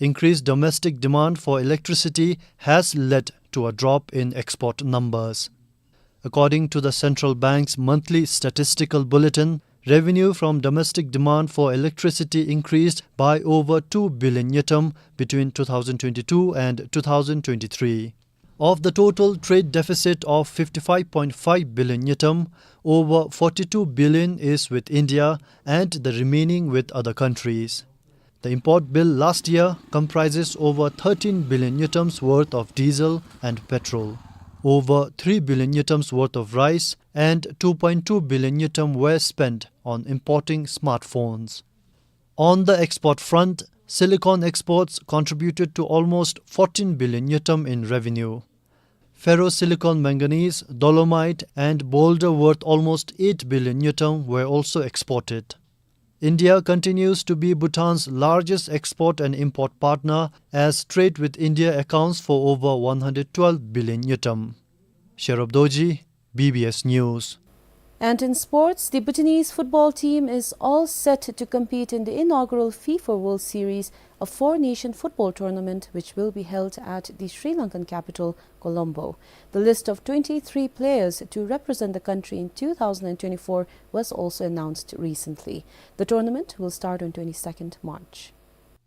Increased domestic demand for electricity has led to a drop in export numbers. According to the central bank's monthly statistical bulletin, revenue from domestic demand for electricity increased by over two billion ngultrum between two thousand twenty-two and two thousand twenty-three. Of the total trade deficit of fifty-five point five billion ngultrum, over forty-two billion is with India and the remaining with other countries. The import bill last year comprises over thirteen billion ngultrums worth of diesel and petrol, over three billion ngultrums worth of rice, and two point two billion ngultrum were spent on importing smartphones. On the export front, silicon exports contributed to almost fourteen billion ngultrum in revenue. Ferrosilicon manganese, dolomite, and boulder worth almost eight billion ngultrum were also exported. India continues to be Bhutan's largest export and import partner, as trade with India accounts for over one hundred twelve billion ngultrum. Sherub Dorji, B B S News. And in sports, the Bhutanese football team is all set to compete in the inaugural FIFA World Series, a four-nation football tournament which will be held at the Sri Lankan capital, Colombo. The list of twenty-three players to represent the country in two thousand and twenty-four was also announced recently. The tournament will start on twenty-second March.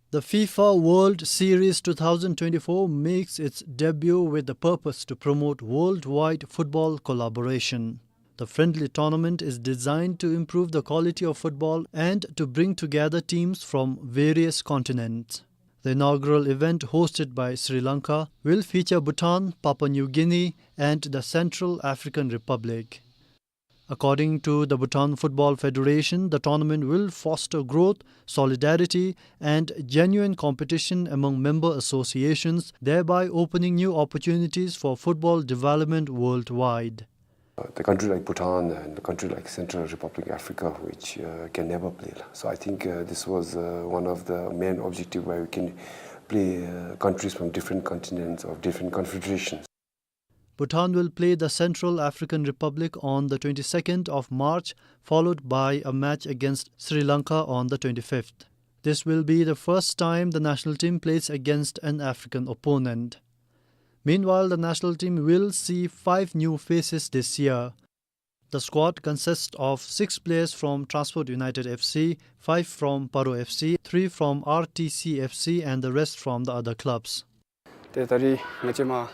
The FIFA World Series two thousand twenty-four makes its debut with the purpose to promote worldwide football collaboration. The friendly tournament is designed to improve the quality of football and to bring together teams from various continents. The inaugural event, hosted by Sri Lanka, will feature Bhutan, Papua New Guinea, and the Central African Republic. According to the Bhutan Football Federation, the tournament will foster growth, solidarity, and genuine competition among member associations, thereby opening new opportunities for football development worldwide. Uh, the country like Bhutan and the country like Central Republic Africa, which, uh, can never play. So I think, uh, this was, uh, one of the main objective where we can play, uh, countries from different continents or different confederations. Bhutan will play the Central African Republic on the twenty-second of March, followed by a match against Sri Lanka on the twenty-fifth. This will be the first time the national team plays against an African opponent. Meanwhile, the national team will see five new faces this year. The squad consists of six players from Transport United F C, five from Paro F C, three from R T C F C, and the rest from the other clubs. ཏེ་ད་རིས་ང་བཅས་མ་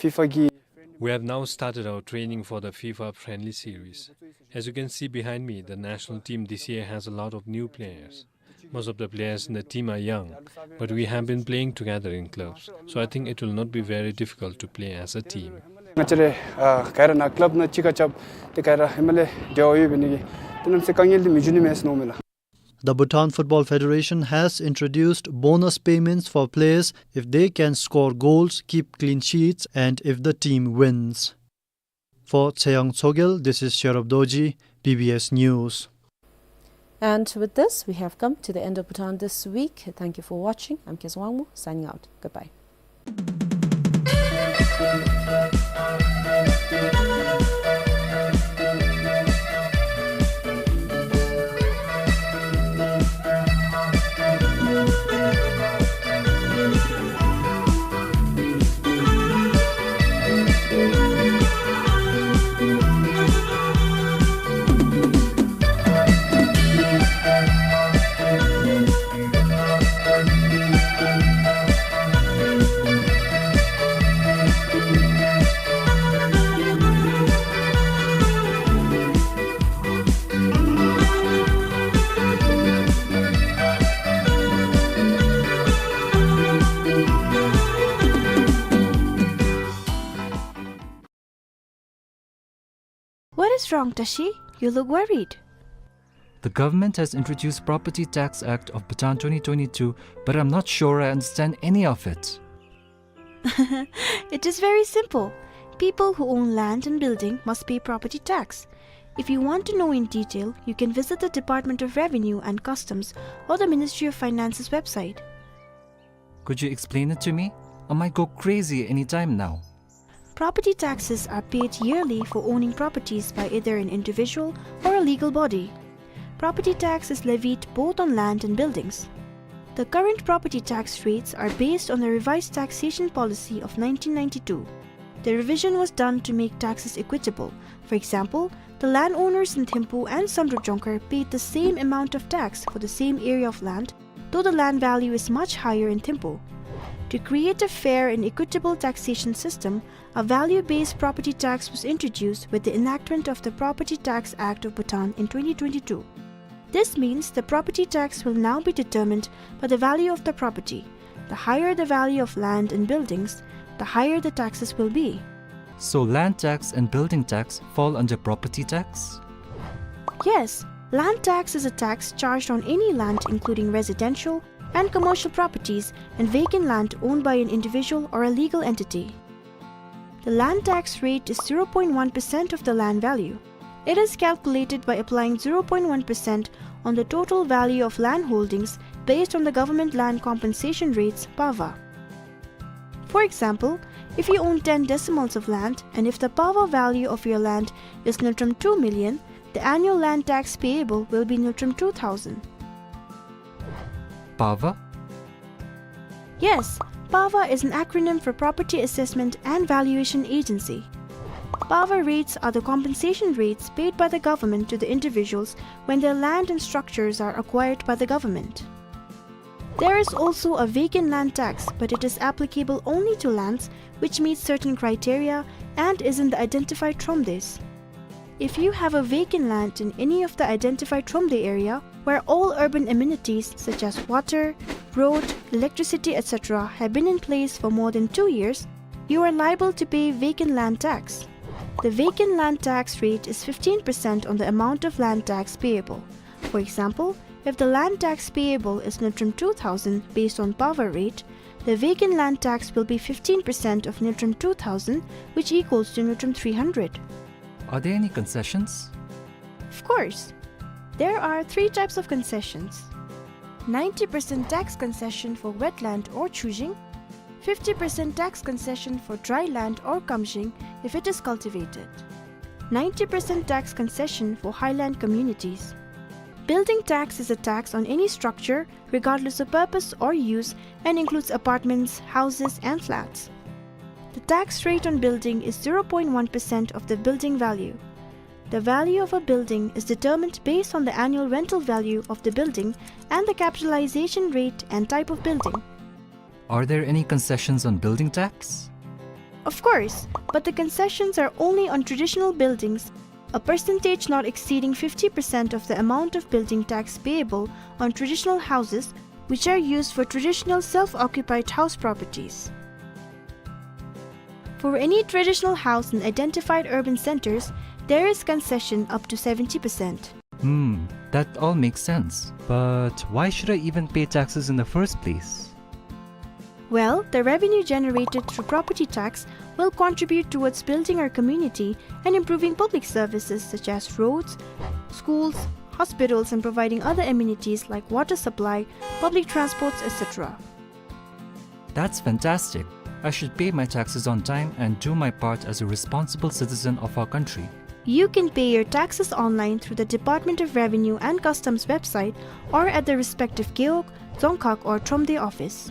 ཕི་ཕ་གི We have now started our training for the FIFA friendly series. As you can see behind me, the national team this year has a lot of new players. Most of the players in the team are young, but we have been playing together in clubs, so I think it will not be very difficult to play as a team. ང་བཅས་ར་ཨ་ག་ར་ནཱ་ཀླབ་ནང་གཅིག་ཁར་རྐྱབ་སྟེ་ག་ར་ཧེ་མ་ལས་འབྲེལ་བ་ཡོད་པའི་ནི་གི་ཏེ་གནམ་མེད་ས་མེད་དཀའ་ངལ་འདི་མི་འབྱུང་ནི་མས་ཟེར་མནོཝ་མས་ལགས། The Bhutan Football Federation has introduced bonus payments for players if they can score goals, keep clean sheets, and if the team wins. For Tseyang Tsogyal, this is Sherub Dorji, B B S News. And with this, we have come to the end of Bhutan This Week. Thank you for watching. I'm Kezang Wangmo, signing out. Goodbye. What is wrong, Tashi? You look worried. The government has introduced Property Tax Act of Bhutan twenty twenty-two, but I'm not sure I understand any of it. It is very simple. People who own land and building must pay property tax. If you want to know in detail, you can visit the Department of Revenue and Customs or the Ministry of Finance's website. Could you explain it to me? I might go crazy any time now. Property taxes are paid yearly for owning properties by either an individual or a legal body. Property tax is levied both on land and buildings. The current property tax rates are based on the revised taxation policy of nineteen ninety-two. The revision was done to make taxes equitable. For example, the landowners in Thimphu and Samdrup Jongkhar paid the same amount of tax for the same area of land, though the land value is much higher in Thimphu. To create a fair and equitable taxation system, a value-based property tax was introduced with the enactment of the Property Tax Act of Bhutan in twenty twenty-two. This means the property tax will now be determined by the value of the property. The higher the value of land and buildings, the higher the taxes will be. So land tax and building tax fall under property tax? Yes, land tax is a tax charged on any land, including residential and commercial properties and vacant land owned by an individual or a legal entity. The land tax rate is zero point one percent of the land value. It is calculated by applying zero point one percent on the total value of land holdings based on the government land compensation rates, PAVA. For example, if you own ten decimals of land and if the PAVA value of your land is ngultrum two million, the annual land tax payable will be ngultrum two thousand. PAVA? Yes, PAVA is an acronym for Property Assessment and Valuation Agency. PAVA rates are the compensation rates paid by the government to the individuals when their land and structures are acquired by the government. There is also a vacant land tax, but it is applicable only to lands which meet certain criteria and is in the identified thromdes. If you have a vacant land in any of the identified thromde area where all urban amenities such as water, road, electricity, et cetera have been in place for more than two years, you are liable to pay vacant land tax. The vacant land tax rate is fifteen percent on the amount of land tax payable. For example, if the land tax payable is ngultrum two thousand based on PAVA rate, the vacant land tax will be fifteen percent of ngultrum two thousand, which equals to ngultrum three hundred. Are there any concessions? Of course. There are three types of concessions. Ninety percent tax concession for wetland or chujing, fifty percent tax concession for dry land or kamjing if it is cultivated, ninety percent tax concession for highland communities. Building tax is a tax on any structure, regardless of purpose or use, and includes apartments, houses, and flats. The tax rate on building is zero point one percent of the building value. The value of a building is determined based on the annual rental value of the building and the capitalization rate and type of building. Are there any concessions on building tax? Of course, but the concessions are only on traditional buildings, a percentage not exceeding fifty percent of the amount of building tax payable on traditional houses which are used for traditional self-occupied house properties. For any traditional house in identified urban centers, there is concession up to seventy percent. Hmm, that all makes sense. But why should I even pay taxes in the first place? Well, the revenue generated through property tax will contribute towards building our community and improving public services such as roads, schools, hospitals, and providing other amenities like water supply, public transports, et cetera. That's fantastic. I should pay my taxes on time and do my part as a responsible citizen of our country. You can pay your taxes online through the Department of Revenue and Customs website or at the respective Gewog, Dzongkhag or Thromde office.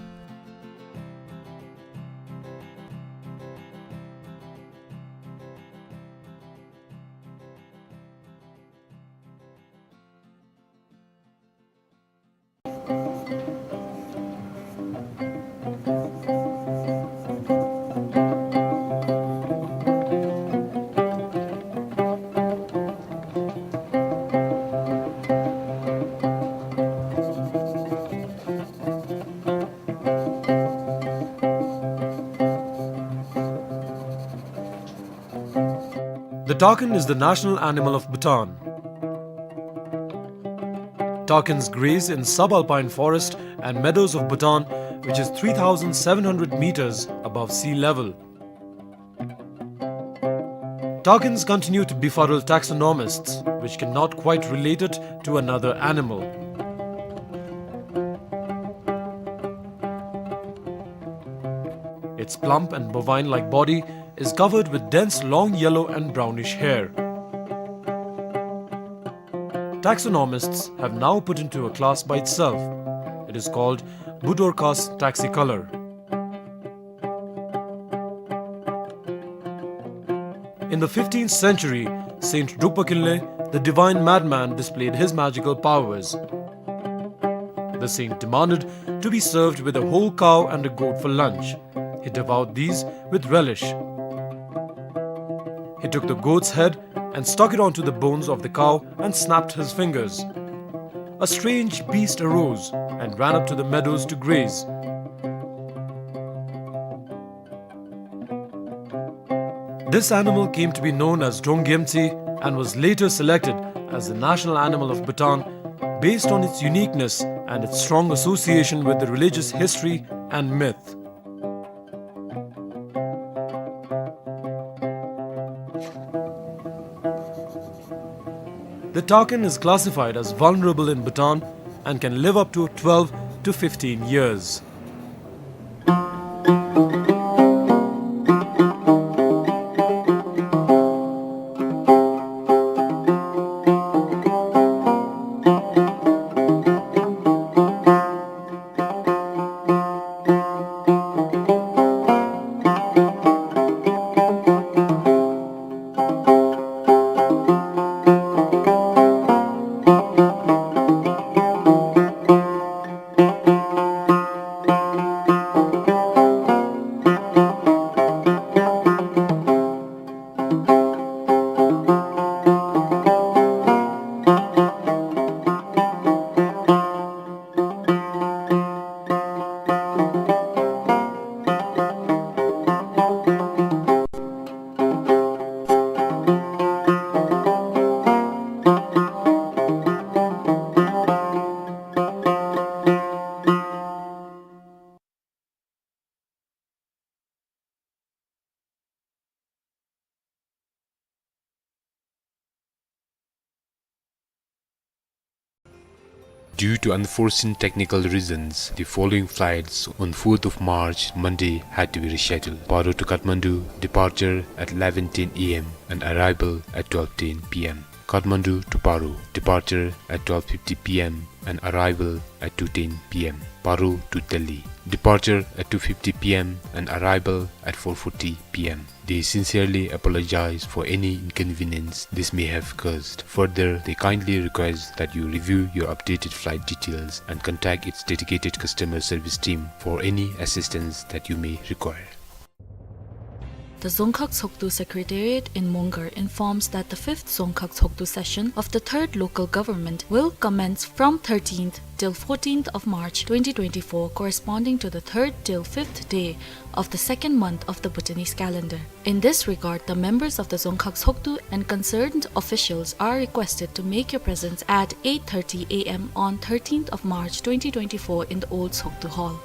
The takin is the national animal of Bhutan. Takins graze in subalpine forest and meadows of Bhutan, which is three thousand seven hundred meters above sea level. Takins continue to befuddle taxonomists, which cannot quite relate it to another animal. Its plump and bovine-like body is covered with dense long yellow and brownish hair. Taxonomists have now put into a class by itself. It is called Budorcas taxicolor. In the fifteenth century, Saint Drukpa Kinley, the divine madman, displayed his magical powers. The saint demanded to be served with a whole cow and a goat for lunch. He devoured these with relish. He took the goat's head and stuck it onto the bones of the cow and snapped his fingers. A strange beast arose and ran up to the meadows to graze. This animal came to be known as Drong Gyemtse and was later selected as the national animal of Bhutan based on its uniqueness and its strong association with the religious history and myth. The takin is classified as vulnerable in Bhutan and can live up to twelve to fifteen years. Due to unforeseen technical reasons, the following flights on fourth of March, Monday, had to be rescheduled. Paro to Kathmandu, departure at eleven ten A M and arrival at twelve ten P M. Kathmandu to Paro, departure at twelve fifty P M and arrival at two ten P M. Paro to Delhi, departure at two fifty P M and arrival at four forty P M. They sincerely apologize for any inconvenience this may have caused. Further, they kindly request that you review your updated flight details and contact its dedicated customer service team for any assistance that you may require. The Dzongkhag Tshogdu Secretariat in Mongar informs that the fifth Dzongkhag Tshogdu session of the third local government will commence from thirteenth till fourteenth of March twenty twenty-four, corresponding to the third till fifth day of the second month of the Bhutanese calendar. In this regard, the members of the Dzongkhag Tshogdu and concerned officials are requested to make your presence at eight thirty A M on thirteenth of March twenty twenty-four in the old Tshogdu Hall.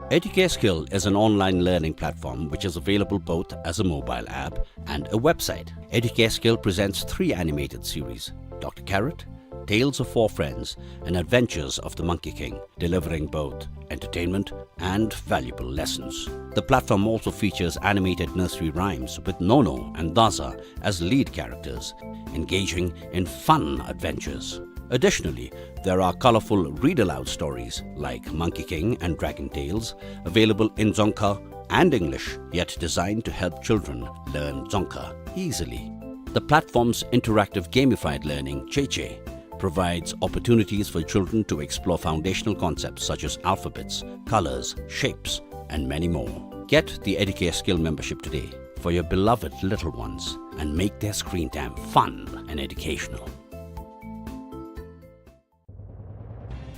Educare Skill is an online learning platform which is available both as a mobile app and a website. Educare Skill presents three animated series, Doctor Carrot, Tales of Four Friends, and Adventures of the Monkey King, delivering both entertainment and valuable lessons. The platform also features animated nursery rhymes with Nono and Daza as lead characters, engaging in fun adventures. Additionally, there are colorful read-aloud stories like Monkey King and Dragon Tales available in Dzongkha and English, yet designed to help children learn Dzongkha easily. The platform's interactive gamified learning, Cheche, provides opportunities for children to explore foundational concepts such as alphabets, colors, shapes, and many more. Get the Educare Skill membership today for your beloved little ones and make their screen time fun and educational.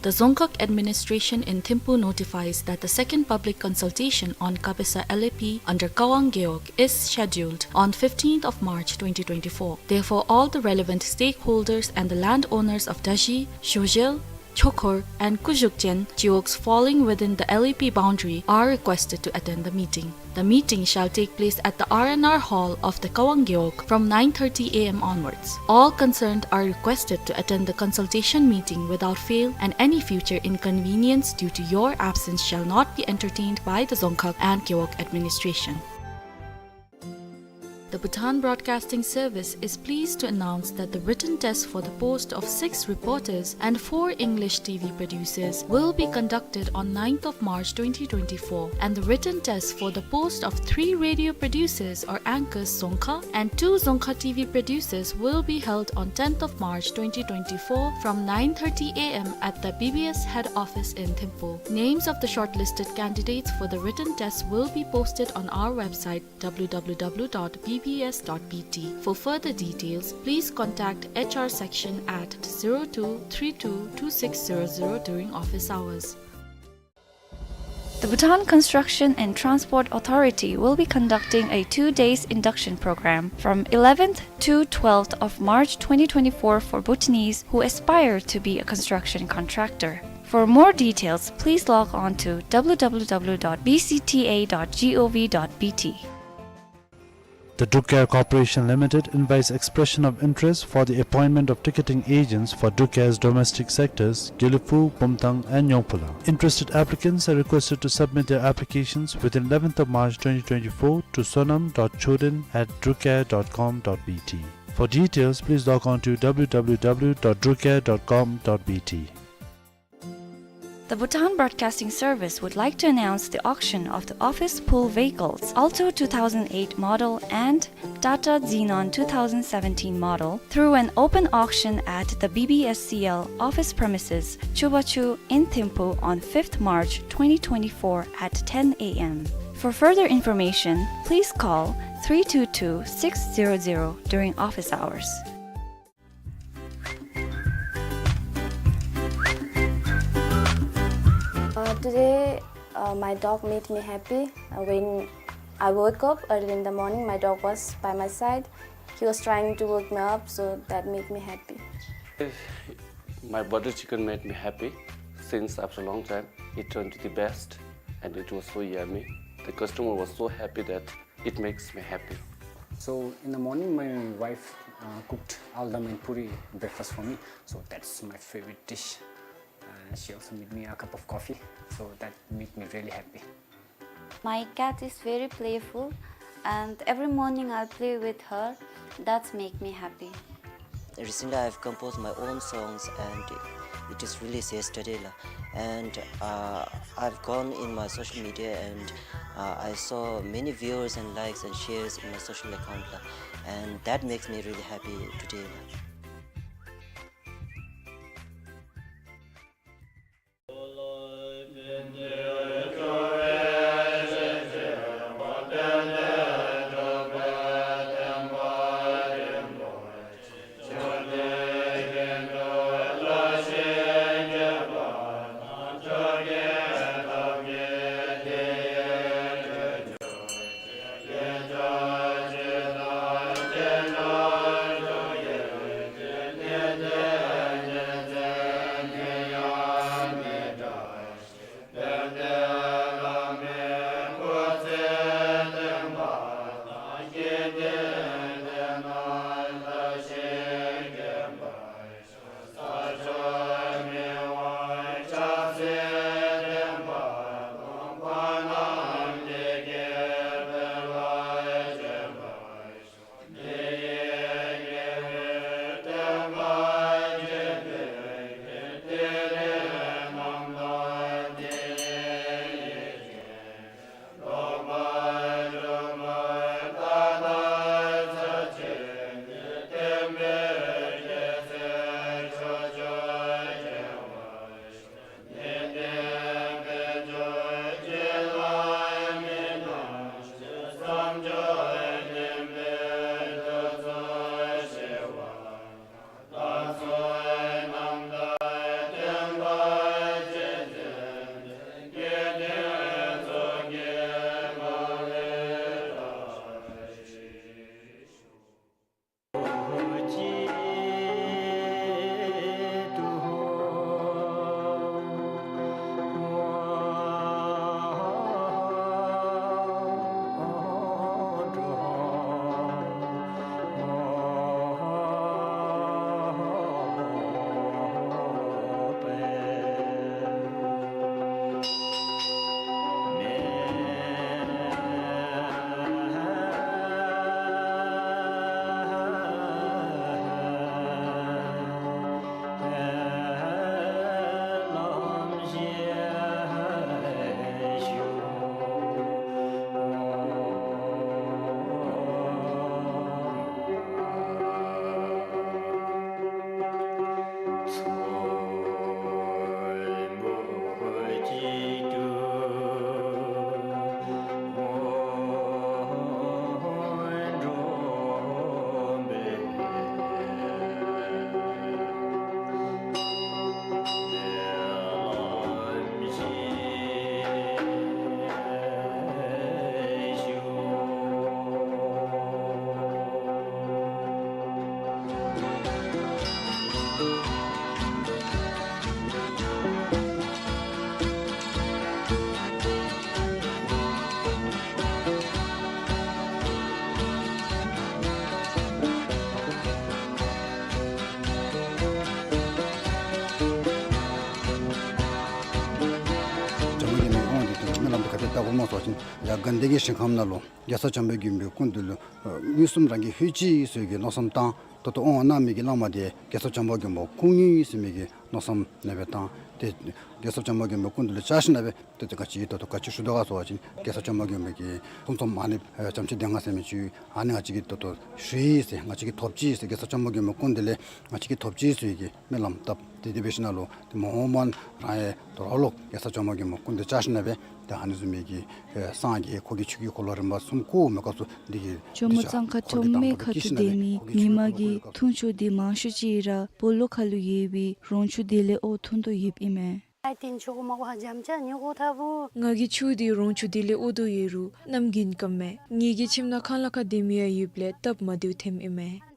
The Dzongkhag administration in Thimphu notifies that the second public consultation on Kabesa L A P under Kawang Gewog is scheduled on fifteenth of March twenty twenty-four. Therefore, all the relevant stakeholders and the landowners of Dashi, Shojel, Chokhor, and Kuzhukchen gewogs falling within the L A P boundary are requested to attend the meeting. The meeting shall take place at the R and R Hall of the Kawang Gewog from nine thirty A M onwards. All concerned are requested to attend the consultation meeting without fail, and any future inconvenience due to your absence shall not be entertained by the Dzongkhag and Gewog administration. The Bhutan Broadcasting Service is pleased to announce that the written test for the post of six reporters and four English T V producers will be conducted on ninth of March twenty twenty-four, and the written test for the post of three radio producers or anchors Dzongkha and two Dzongkha T V producers will be held on tenth of March twenty twenty-four from nine thirty A M at the B B S head office in Thimphu. Names of the shortlisted candidates for the written test will be posted on our website, W W W dot B B S dot B T. For further details, please contact H R section at zero two three two two six zero zero during office hours. The Bhutan Construction and Transport Authority will be conducting a two days induction program from eleventh to twelfth of March twenty twenty-four for Bhutanese who aspire to be a construction contractor. For more details, please log on to W W W dot B C T A dot gov dot B T. The Druk Air Corporation Limited invites expression of interest for the appointment of ticketing agents for Druk Air's domestic sectors, Gelephu, Bumthang, and Nyongphula. Interested applicants are requested to submit their applications within eleventh of March twenty twenty-four to sonam dot choden at drukair dot com dot B T. For details, please log on to W W W dot drukair dot com dot B T. The Bhutan Broadcasting Service would like to announce the auction of the office pool vehicles, Alto two thousand eight model and Tata Xenon two thousand seventeen model, through an open auction at the B B S C L office premises, Chubachu in Thimphu on fifth March twenty twenty-four at ten A M. For further information, please call three two two six zero zero during office hours. Uh, today, uh, my dog made me happy. Uh, when I woke up early in the morning, my dog was by my side. He was trying to wake me up, so that made me happy. My butter chicken made me happy since after a long time. It turned to the best, and it was so yummy. The customer was so happy that it makes me happy. So in the morning, my wife, uh, cooked aldam and puri breakfast for me. So that's my favorite dish. Uh, she also made me a cup of coffee. So that made me really happy. My cat is very playful, and every morning I play with her. That's make me happy. Recently, I've composed my own songs, and it is released yesterday, la. And, uh, I've gone in my social media, and, uh, I saw many viewers and likes and shares in my social account, la. And that makes me really happy today, la. ད་གོ་མ་སོང་ཅིན་ཡར་དགའ་ལྡན་གྱི་ཞིང་ཁམས་ནང་ལུ་རྒྱལ་ཚབ་བྱམས་པའི་མགོན་པོའི་སྐུ་མདུན་ལུ་ཨ་མངོན་སུམ་རང་གིས་ལྷོད་ཅི་ཟེར་གྱི་མནོ་བསམ་བཏང་ད་ལྟོ་དབང་གནང་མི་གི་བླ་མ་དེ་རྒྱལ་ཚབ་བྱམས་པ་མགོན་པོ་སྐུ་ངོ་ཨིན་ཟེར་མི་གི་མནོ་བསམ་ནང་སྦེ་བཏང་། ཏེ་རྒྱལ་ཚབ་བྱམས་པ་མགོན་པོའི་སྐུ་མདུན་ལུ་བཅར་ཞིནམ་ལས་ཏེ་ཏེ་ག་ཅི་ད་ལྟོ་ག་ཅི་ཞུ་དོ་ག་ཟེར་བ་ཅིན་རྒྱལ་ཚབ་བྱམས་པ་མགོན་པོ་གི་ཐུགས་བསམ་ཨ་ནི་ཨེ་བྱམས་ཆེན་སྡེ་ལྔ་ཟེར་མི་ཅིག་ཨ་ནི་ང་བཅས་ཀྱིས་ད་ལྟོ་ཞུ་ཡི་ཟེར་ང་བཅས་ཀྱིས་ཐོབ་ཅི་ཟེར་རྒྱལ་ཚབ་བྱམས་པ་མགོན་པོའི་སྐུ་མདུན་ལས་ང་བཅས་ཀྱིས་ཐོབ་ཅི་ཟེར་གྱི་སྨོན་ལམ་བཏབ། ཏེ་དེ་འབད་ཞིནམ་ལས་ཏེ་མ་འོངས་པ་རང་ཡང་དོ་རུང་ལོག་རྒྱལ་ཚབ་བྱམས་པ་མགོན་པོའི་སྐུ་མདུན་བཅར་ཞིནམ་ལས་ཏེ་ཨ་ནི་བཟུམ་མའི་གི་ཨེ་སངས་རྒྱས་ཁོ་གི་ཆོས་ཀྱི་འཁོར་ལོ་རིམ་པ་གསུམ་བསྐོར་མི་སྐབས་སུ་འདི་གི་ཇོ་མོ་གཙང་ཁ་ཁྲོམ་སྨད་ཁ་ཐུག་སྡོད་མི་ཉི་མ་གི་འཐུང་ཆུ་འདི་མང་ཤོས་ཅིག་ར་སྤོ་ལོ་ཁ་ལུ་ཡོད་པའི་རོང་ཆུ་འདི་ལས་དབོ་འཐུང་དོ་ཡོདཔ་ཨིན་མས། ང་གིས་ཆུ་འདི་རོང་ཆུ་འདི་ལས་དབོ་དོ་ཡོད་རུང་གནམ་དགུན་སྐམ་མས། ངེ་གི་ཁྱིམ་ནང་ཁང་གླ་ཁར་སྡོད་མི་ཡང་ཡོདཔ་ལས་སྟབས་མ་བདེཝ་ཐོནམ་ཨིན་མས།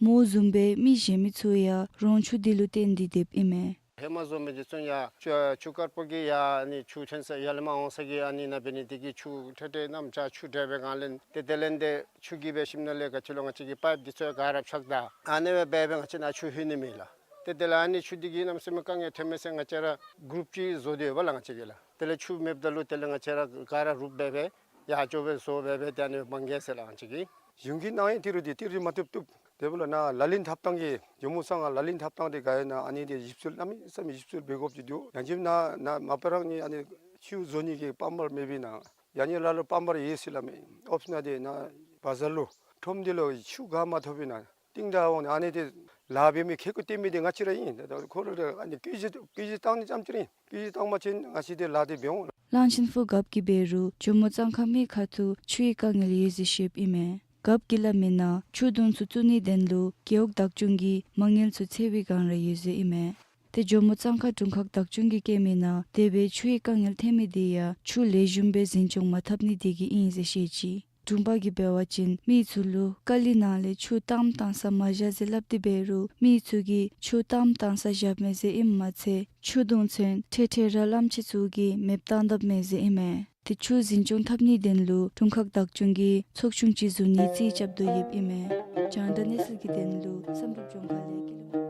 མོ་བཟུམ་སྦེ་མི་གཞན་མི་ཚུ་ཡང་རོང་ཆུ་འདི་ལུ་བརྟེན་ཏེ་སྡོདཔ་ཨིན་མས། ཧེ་མ་བཟོ་མི་འདི་ཚུ་ཡང་ཆུ་ཆུ་དཀར་པོ་གི་ཡང་ཨ་ནི་ཆུ་ཐོན་ས་ཡར་ལས་མར་འོང་ས་གི་ཨ་ནི་ནང་འབད་ནི་འདི་གིས་ཆུ་ཁྲེ་ཁྲེ་གནམ་ལྕགས་ཆུ་འདྲ་བའི་སྒང་ལས་ཏེ་དེ་ལས་ཏེ་ཆུ་གི་འབད་ཞིནམ་ལས་ག་ཅི་ལོ་ང་བཅས་ཀྱི་པའིཔ་འདི་ཚུ་ཡང་ག་ར་ཕྱགས་ད་ཨ་ནི་སྦེ་འབད་འབད་ང་བཅས་ནཱ་ཆུ་ལྷོད་ནི་མེད་ལགས། ཏེ་དེ་ལས་ཨ་ནི་ཆུ་འདི་གིས་གནམ་མེད་ས་མེད་དཀའ་ངལ་ཐོན་མས་ཟེར་ང་བཅས་ར་གུ་རུབ་ཅིག་བཟོ་སྟེ་ཡོད་པ་ལགས། ང་བཅས་ཀྱིས་ལགས་དེ་ལས་ཆུ་མེདཔ་ད་ལུ་དེ་ལས་ང་བཅས་ར་ག་ར་རུབ་འབད་འབད་ཡར་ཅོག་སྦེ་བཟོ་འབད་འབད་ཏེ་ཨ་ནི་མང་གེ་ཟེར་ལགས་ང་བཅས་ཀྱིས། གཞུང་གི་ནང་ཡང་ཏི་རུ་འདི་ཏི་རུ་མ་བཏུབ་བཏུབ། དེ་འབདཝ་ལས་ནཱ་ལག་ལེན་འཐབ་ཐངས་ཀྱི་ཇོ་མོ་གཙང་ཁ་ལག་ལེན་འཐབ་ཐངས་འདི་ག་ཡོད་ན་ཨ་ནི་འདི་ཞིབ་འཚོལ་གནམ་མེད་ས་མེད་ཞིབ་འཚོལ་འབད་དགོཔ་ཅིག་འདུག། ཡང་ཅིན་ནཱ་ནཱ་མ་པ་རང་ནི་ཨ་ནི་ཆུ་བཟོ་ནི་གི་པམཔ་མེད་པས་ན་ཡང་ནི་ལ་ལུ་པམཔ་ཡོད་ཟེར་སླབ་མས། ཨོཔ་ན་འདི་ནཱ་བ་ཟར་ལུ་ཁྲོམ་འདི་ལུ་ཆུ་ག་མ་ཐོབ་པས་ན་ཏིང་ད་འོང་ནི་ཨ་ནི་འདི་ལཱ་འབད་མི་ཁེ་ཀོ་སྟོན་མི་འདི་ང་བཅས་ར་ཨིན། ད་ཁོ་ལུ་ཨ་ནི་བཀོད་ཇུས་བཀོད་ཇུས་བཏང་ནི་ཙམ་ཅིག་ར་ཨིན། བཀོད་ཇུས་བཏང་པ་ཅིན་ང་བཅས་འདི་ལཱ་འདི་འབད་འོང་། གླང་ཆེན་ཕུ་རྒཔོ་གིས་འབད་རུང་ཇོ་མོ་གཙང་ཁ་སྨད་ཁ་ཐུག་ཆུའི་དཀའ་ངལ་ཡོད་ཟེར་བཤདཔ་ཨིན་མས། རྒཔོ་གིས་སླབ་མིའི་ནང་ཆུ་དུང་ཚུ་བཙུགས་ནིའི་དོན་ལུ་རྒེད་འོག་བདག་སྐྱོང་གིས་མ་དངུལ་ཚུ་འཚོལ་བའི་བསྒང་ར་ཡོད་ཟེར་ཨིན་མས། ཏེ་ཇོ་མོ་གཙང་ཁ་དྲུང་ཁག་བདག་སྐྱོང་གིས་བཀོད་མིའི་ནང་དེ་སྦེ་ཆུའི་དཀའ་ངལ་ཐོན་མི་འདི་ཡང་ཆུ་ལེགས་ཤོམ་སྦེ་འཛིན་སྐྱོང་མ་འཐབ་ནི་འདི་གིས་ཨིན་ཟེར་བཤད་ཅི། དྲུང་པ་གིས་འབད་བ་ཅིན་མི་ཚུ་ལུ་ཀ་ལི་ནང་ལས་ཆུ་བཏངམ་བཏང་ས་མ་བཞག་ཟེར་སླབ་སྟེ་འབད་རུང་མི་ཚུ་གིས་ཆུ་བཏངམ་བཏང་ས་བཞགཔ་མས་ཟེར་ཨིནམ་མ་ཚད་ཆུ་དུང་ཚུ་ཁྲེ་ཁྲེ་ར་གླངམོ་ཆེ་ཚུ་གིས་མེདཔ་བཏང་དཔ་མས་ཟེར་ཨིན་མས། ཏེ་ཆུ་འཛིན་སྐྱོང་འཐབ་ནིའི་དོན་ལུ་དྲུང་ཁག་བདག་སྐྱོང་གིས་ཚོགས་ཆུང་ཅིག་བཟོ་ནིའི་རྩིས་རྐྱབ་དོ་ཡོདཔ་ཨིན་མས། རྒྱང་བསྒྲགས་གནས་ཚུལ་གྱི་དོན་ལུ་བསམ་གྲུབ་ལྗོངས་མཁར་ལས་ཀྱི་ལུ།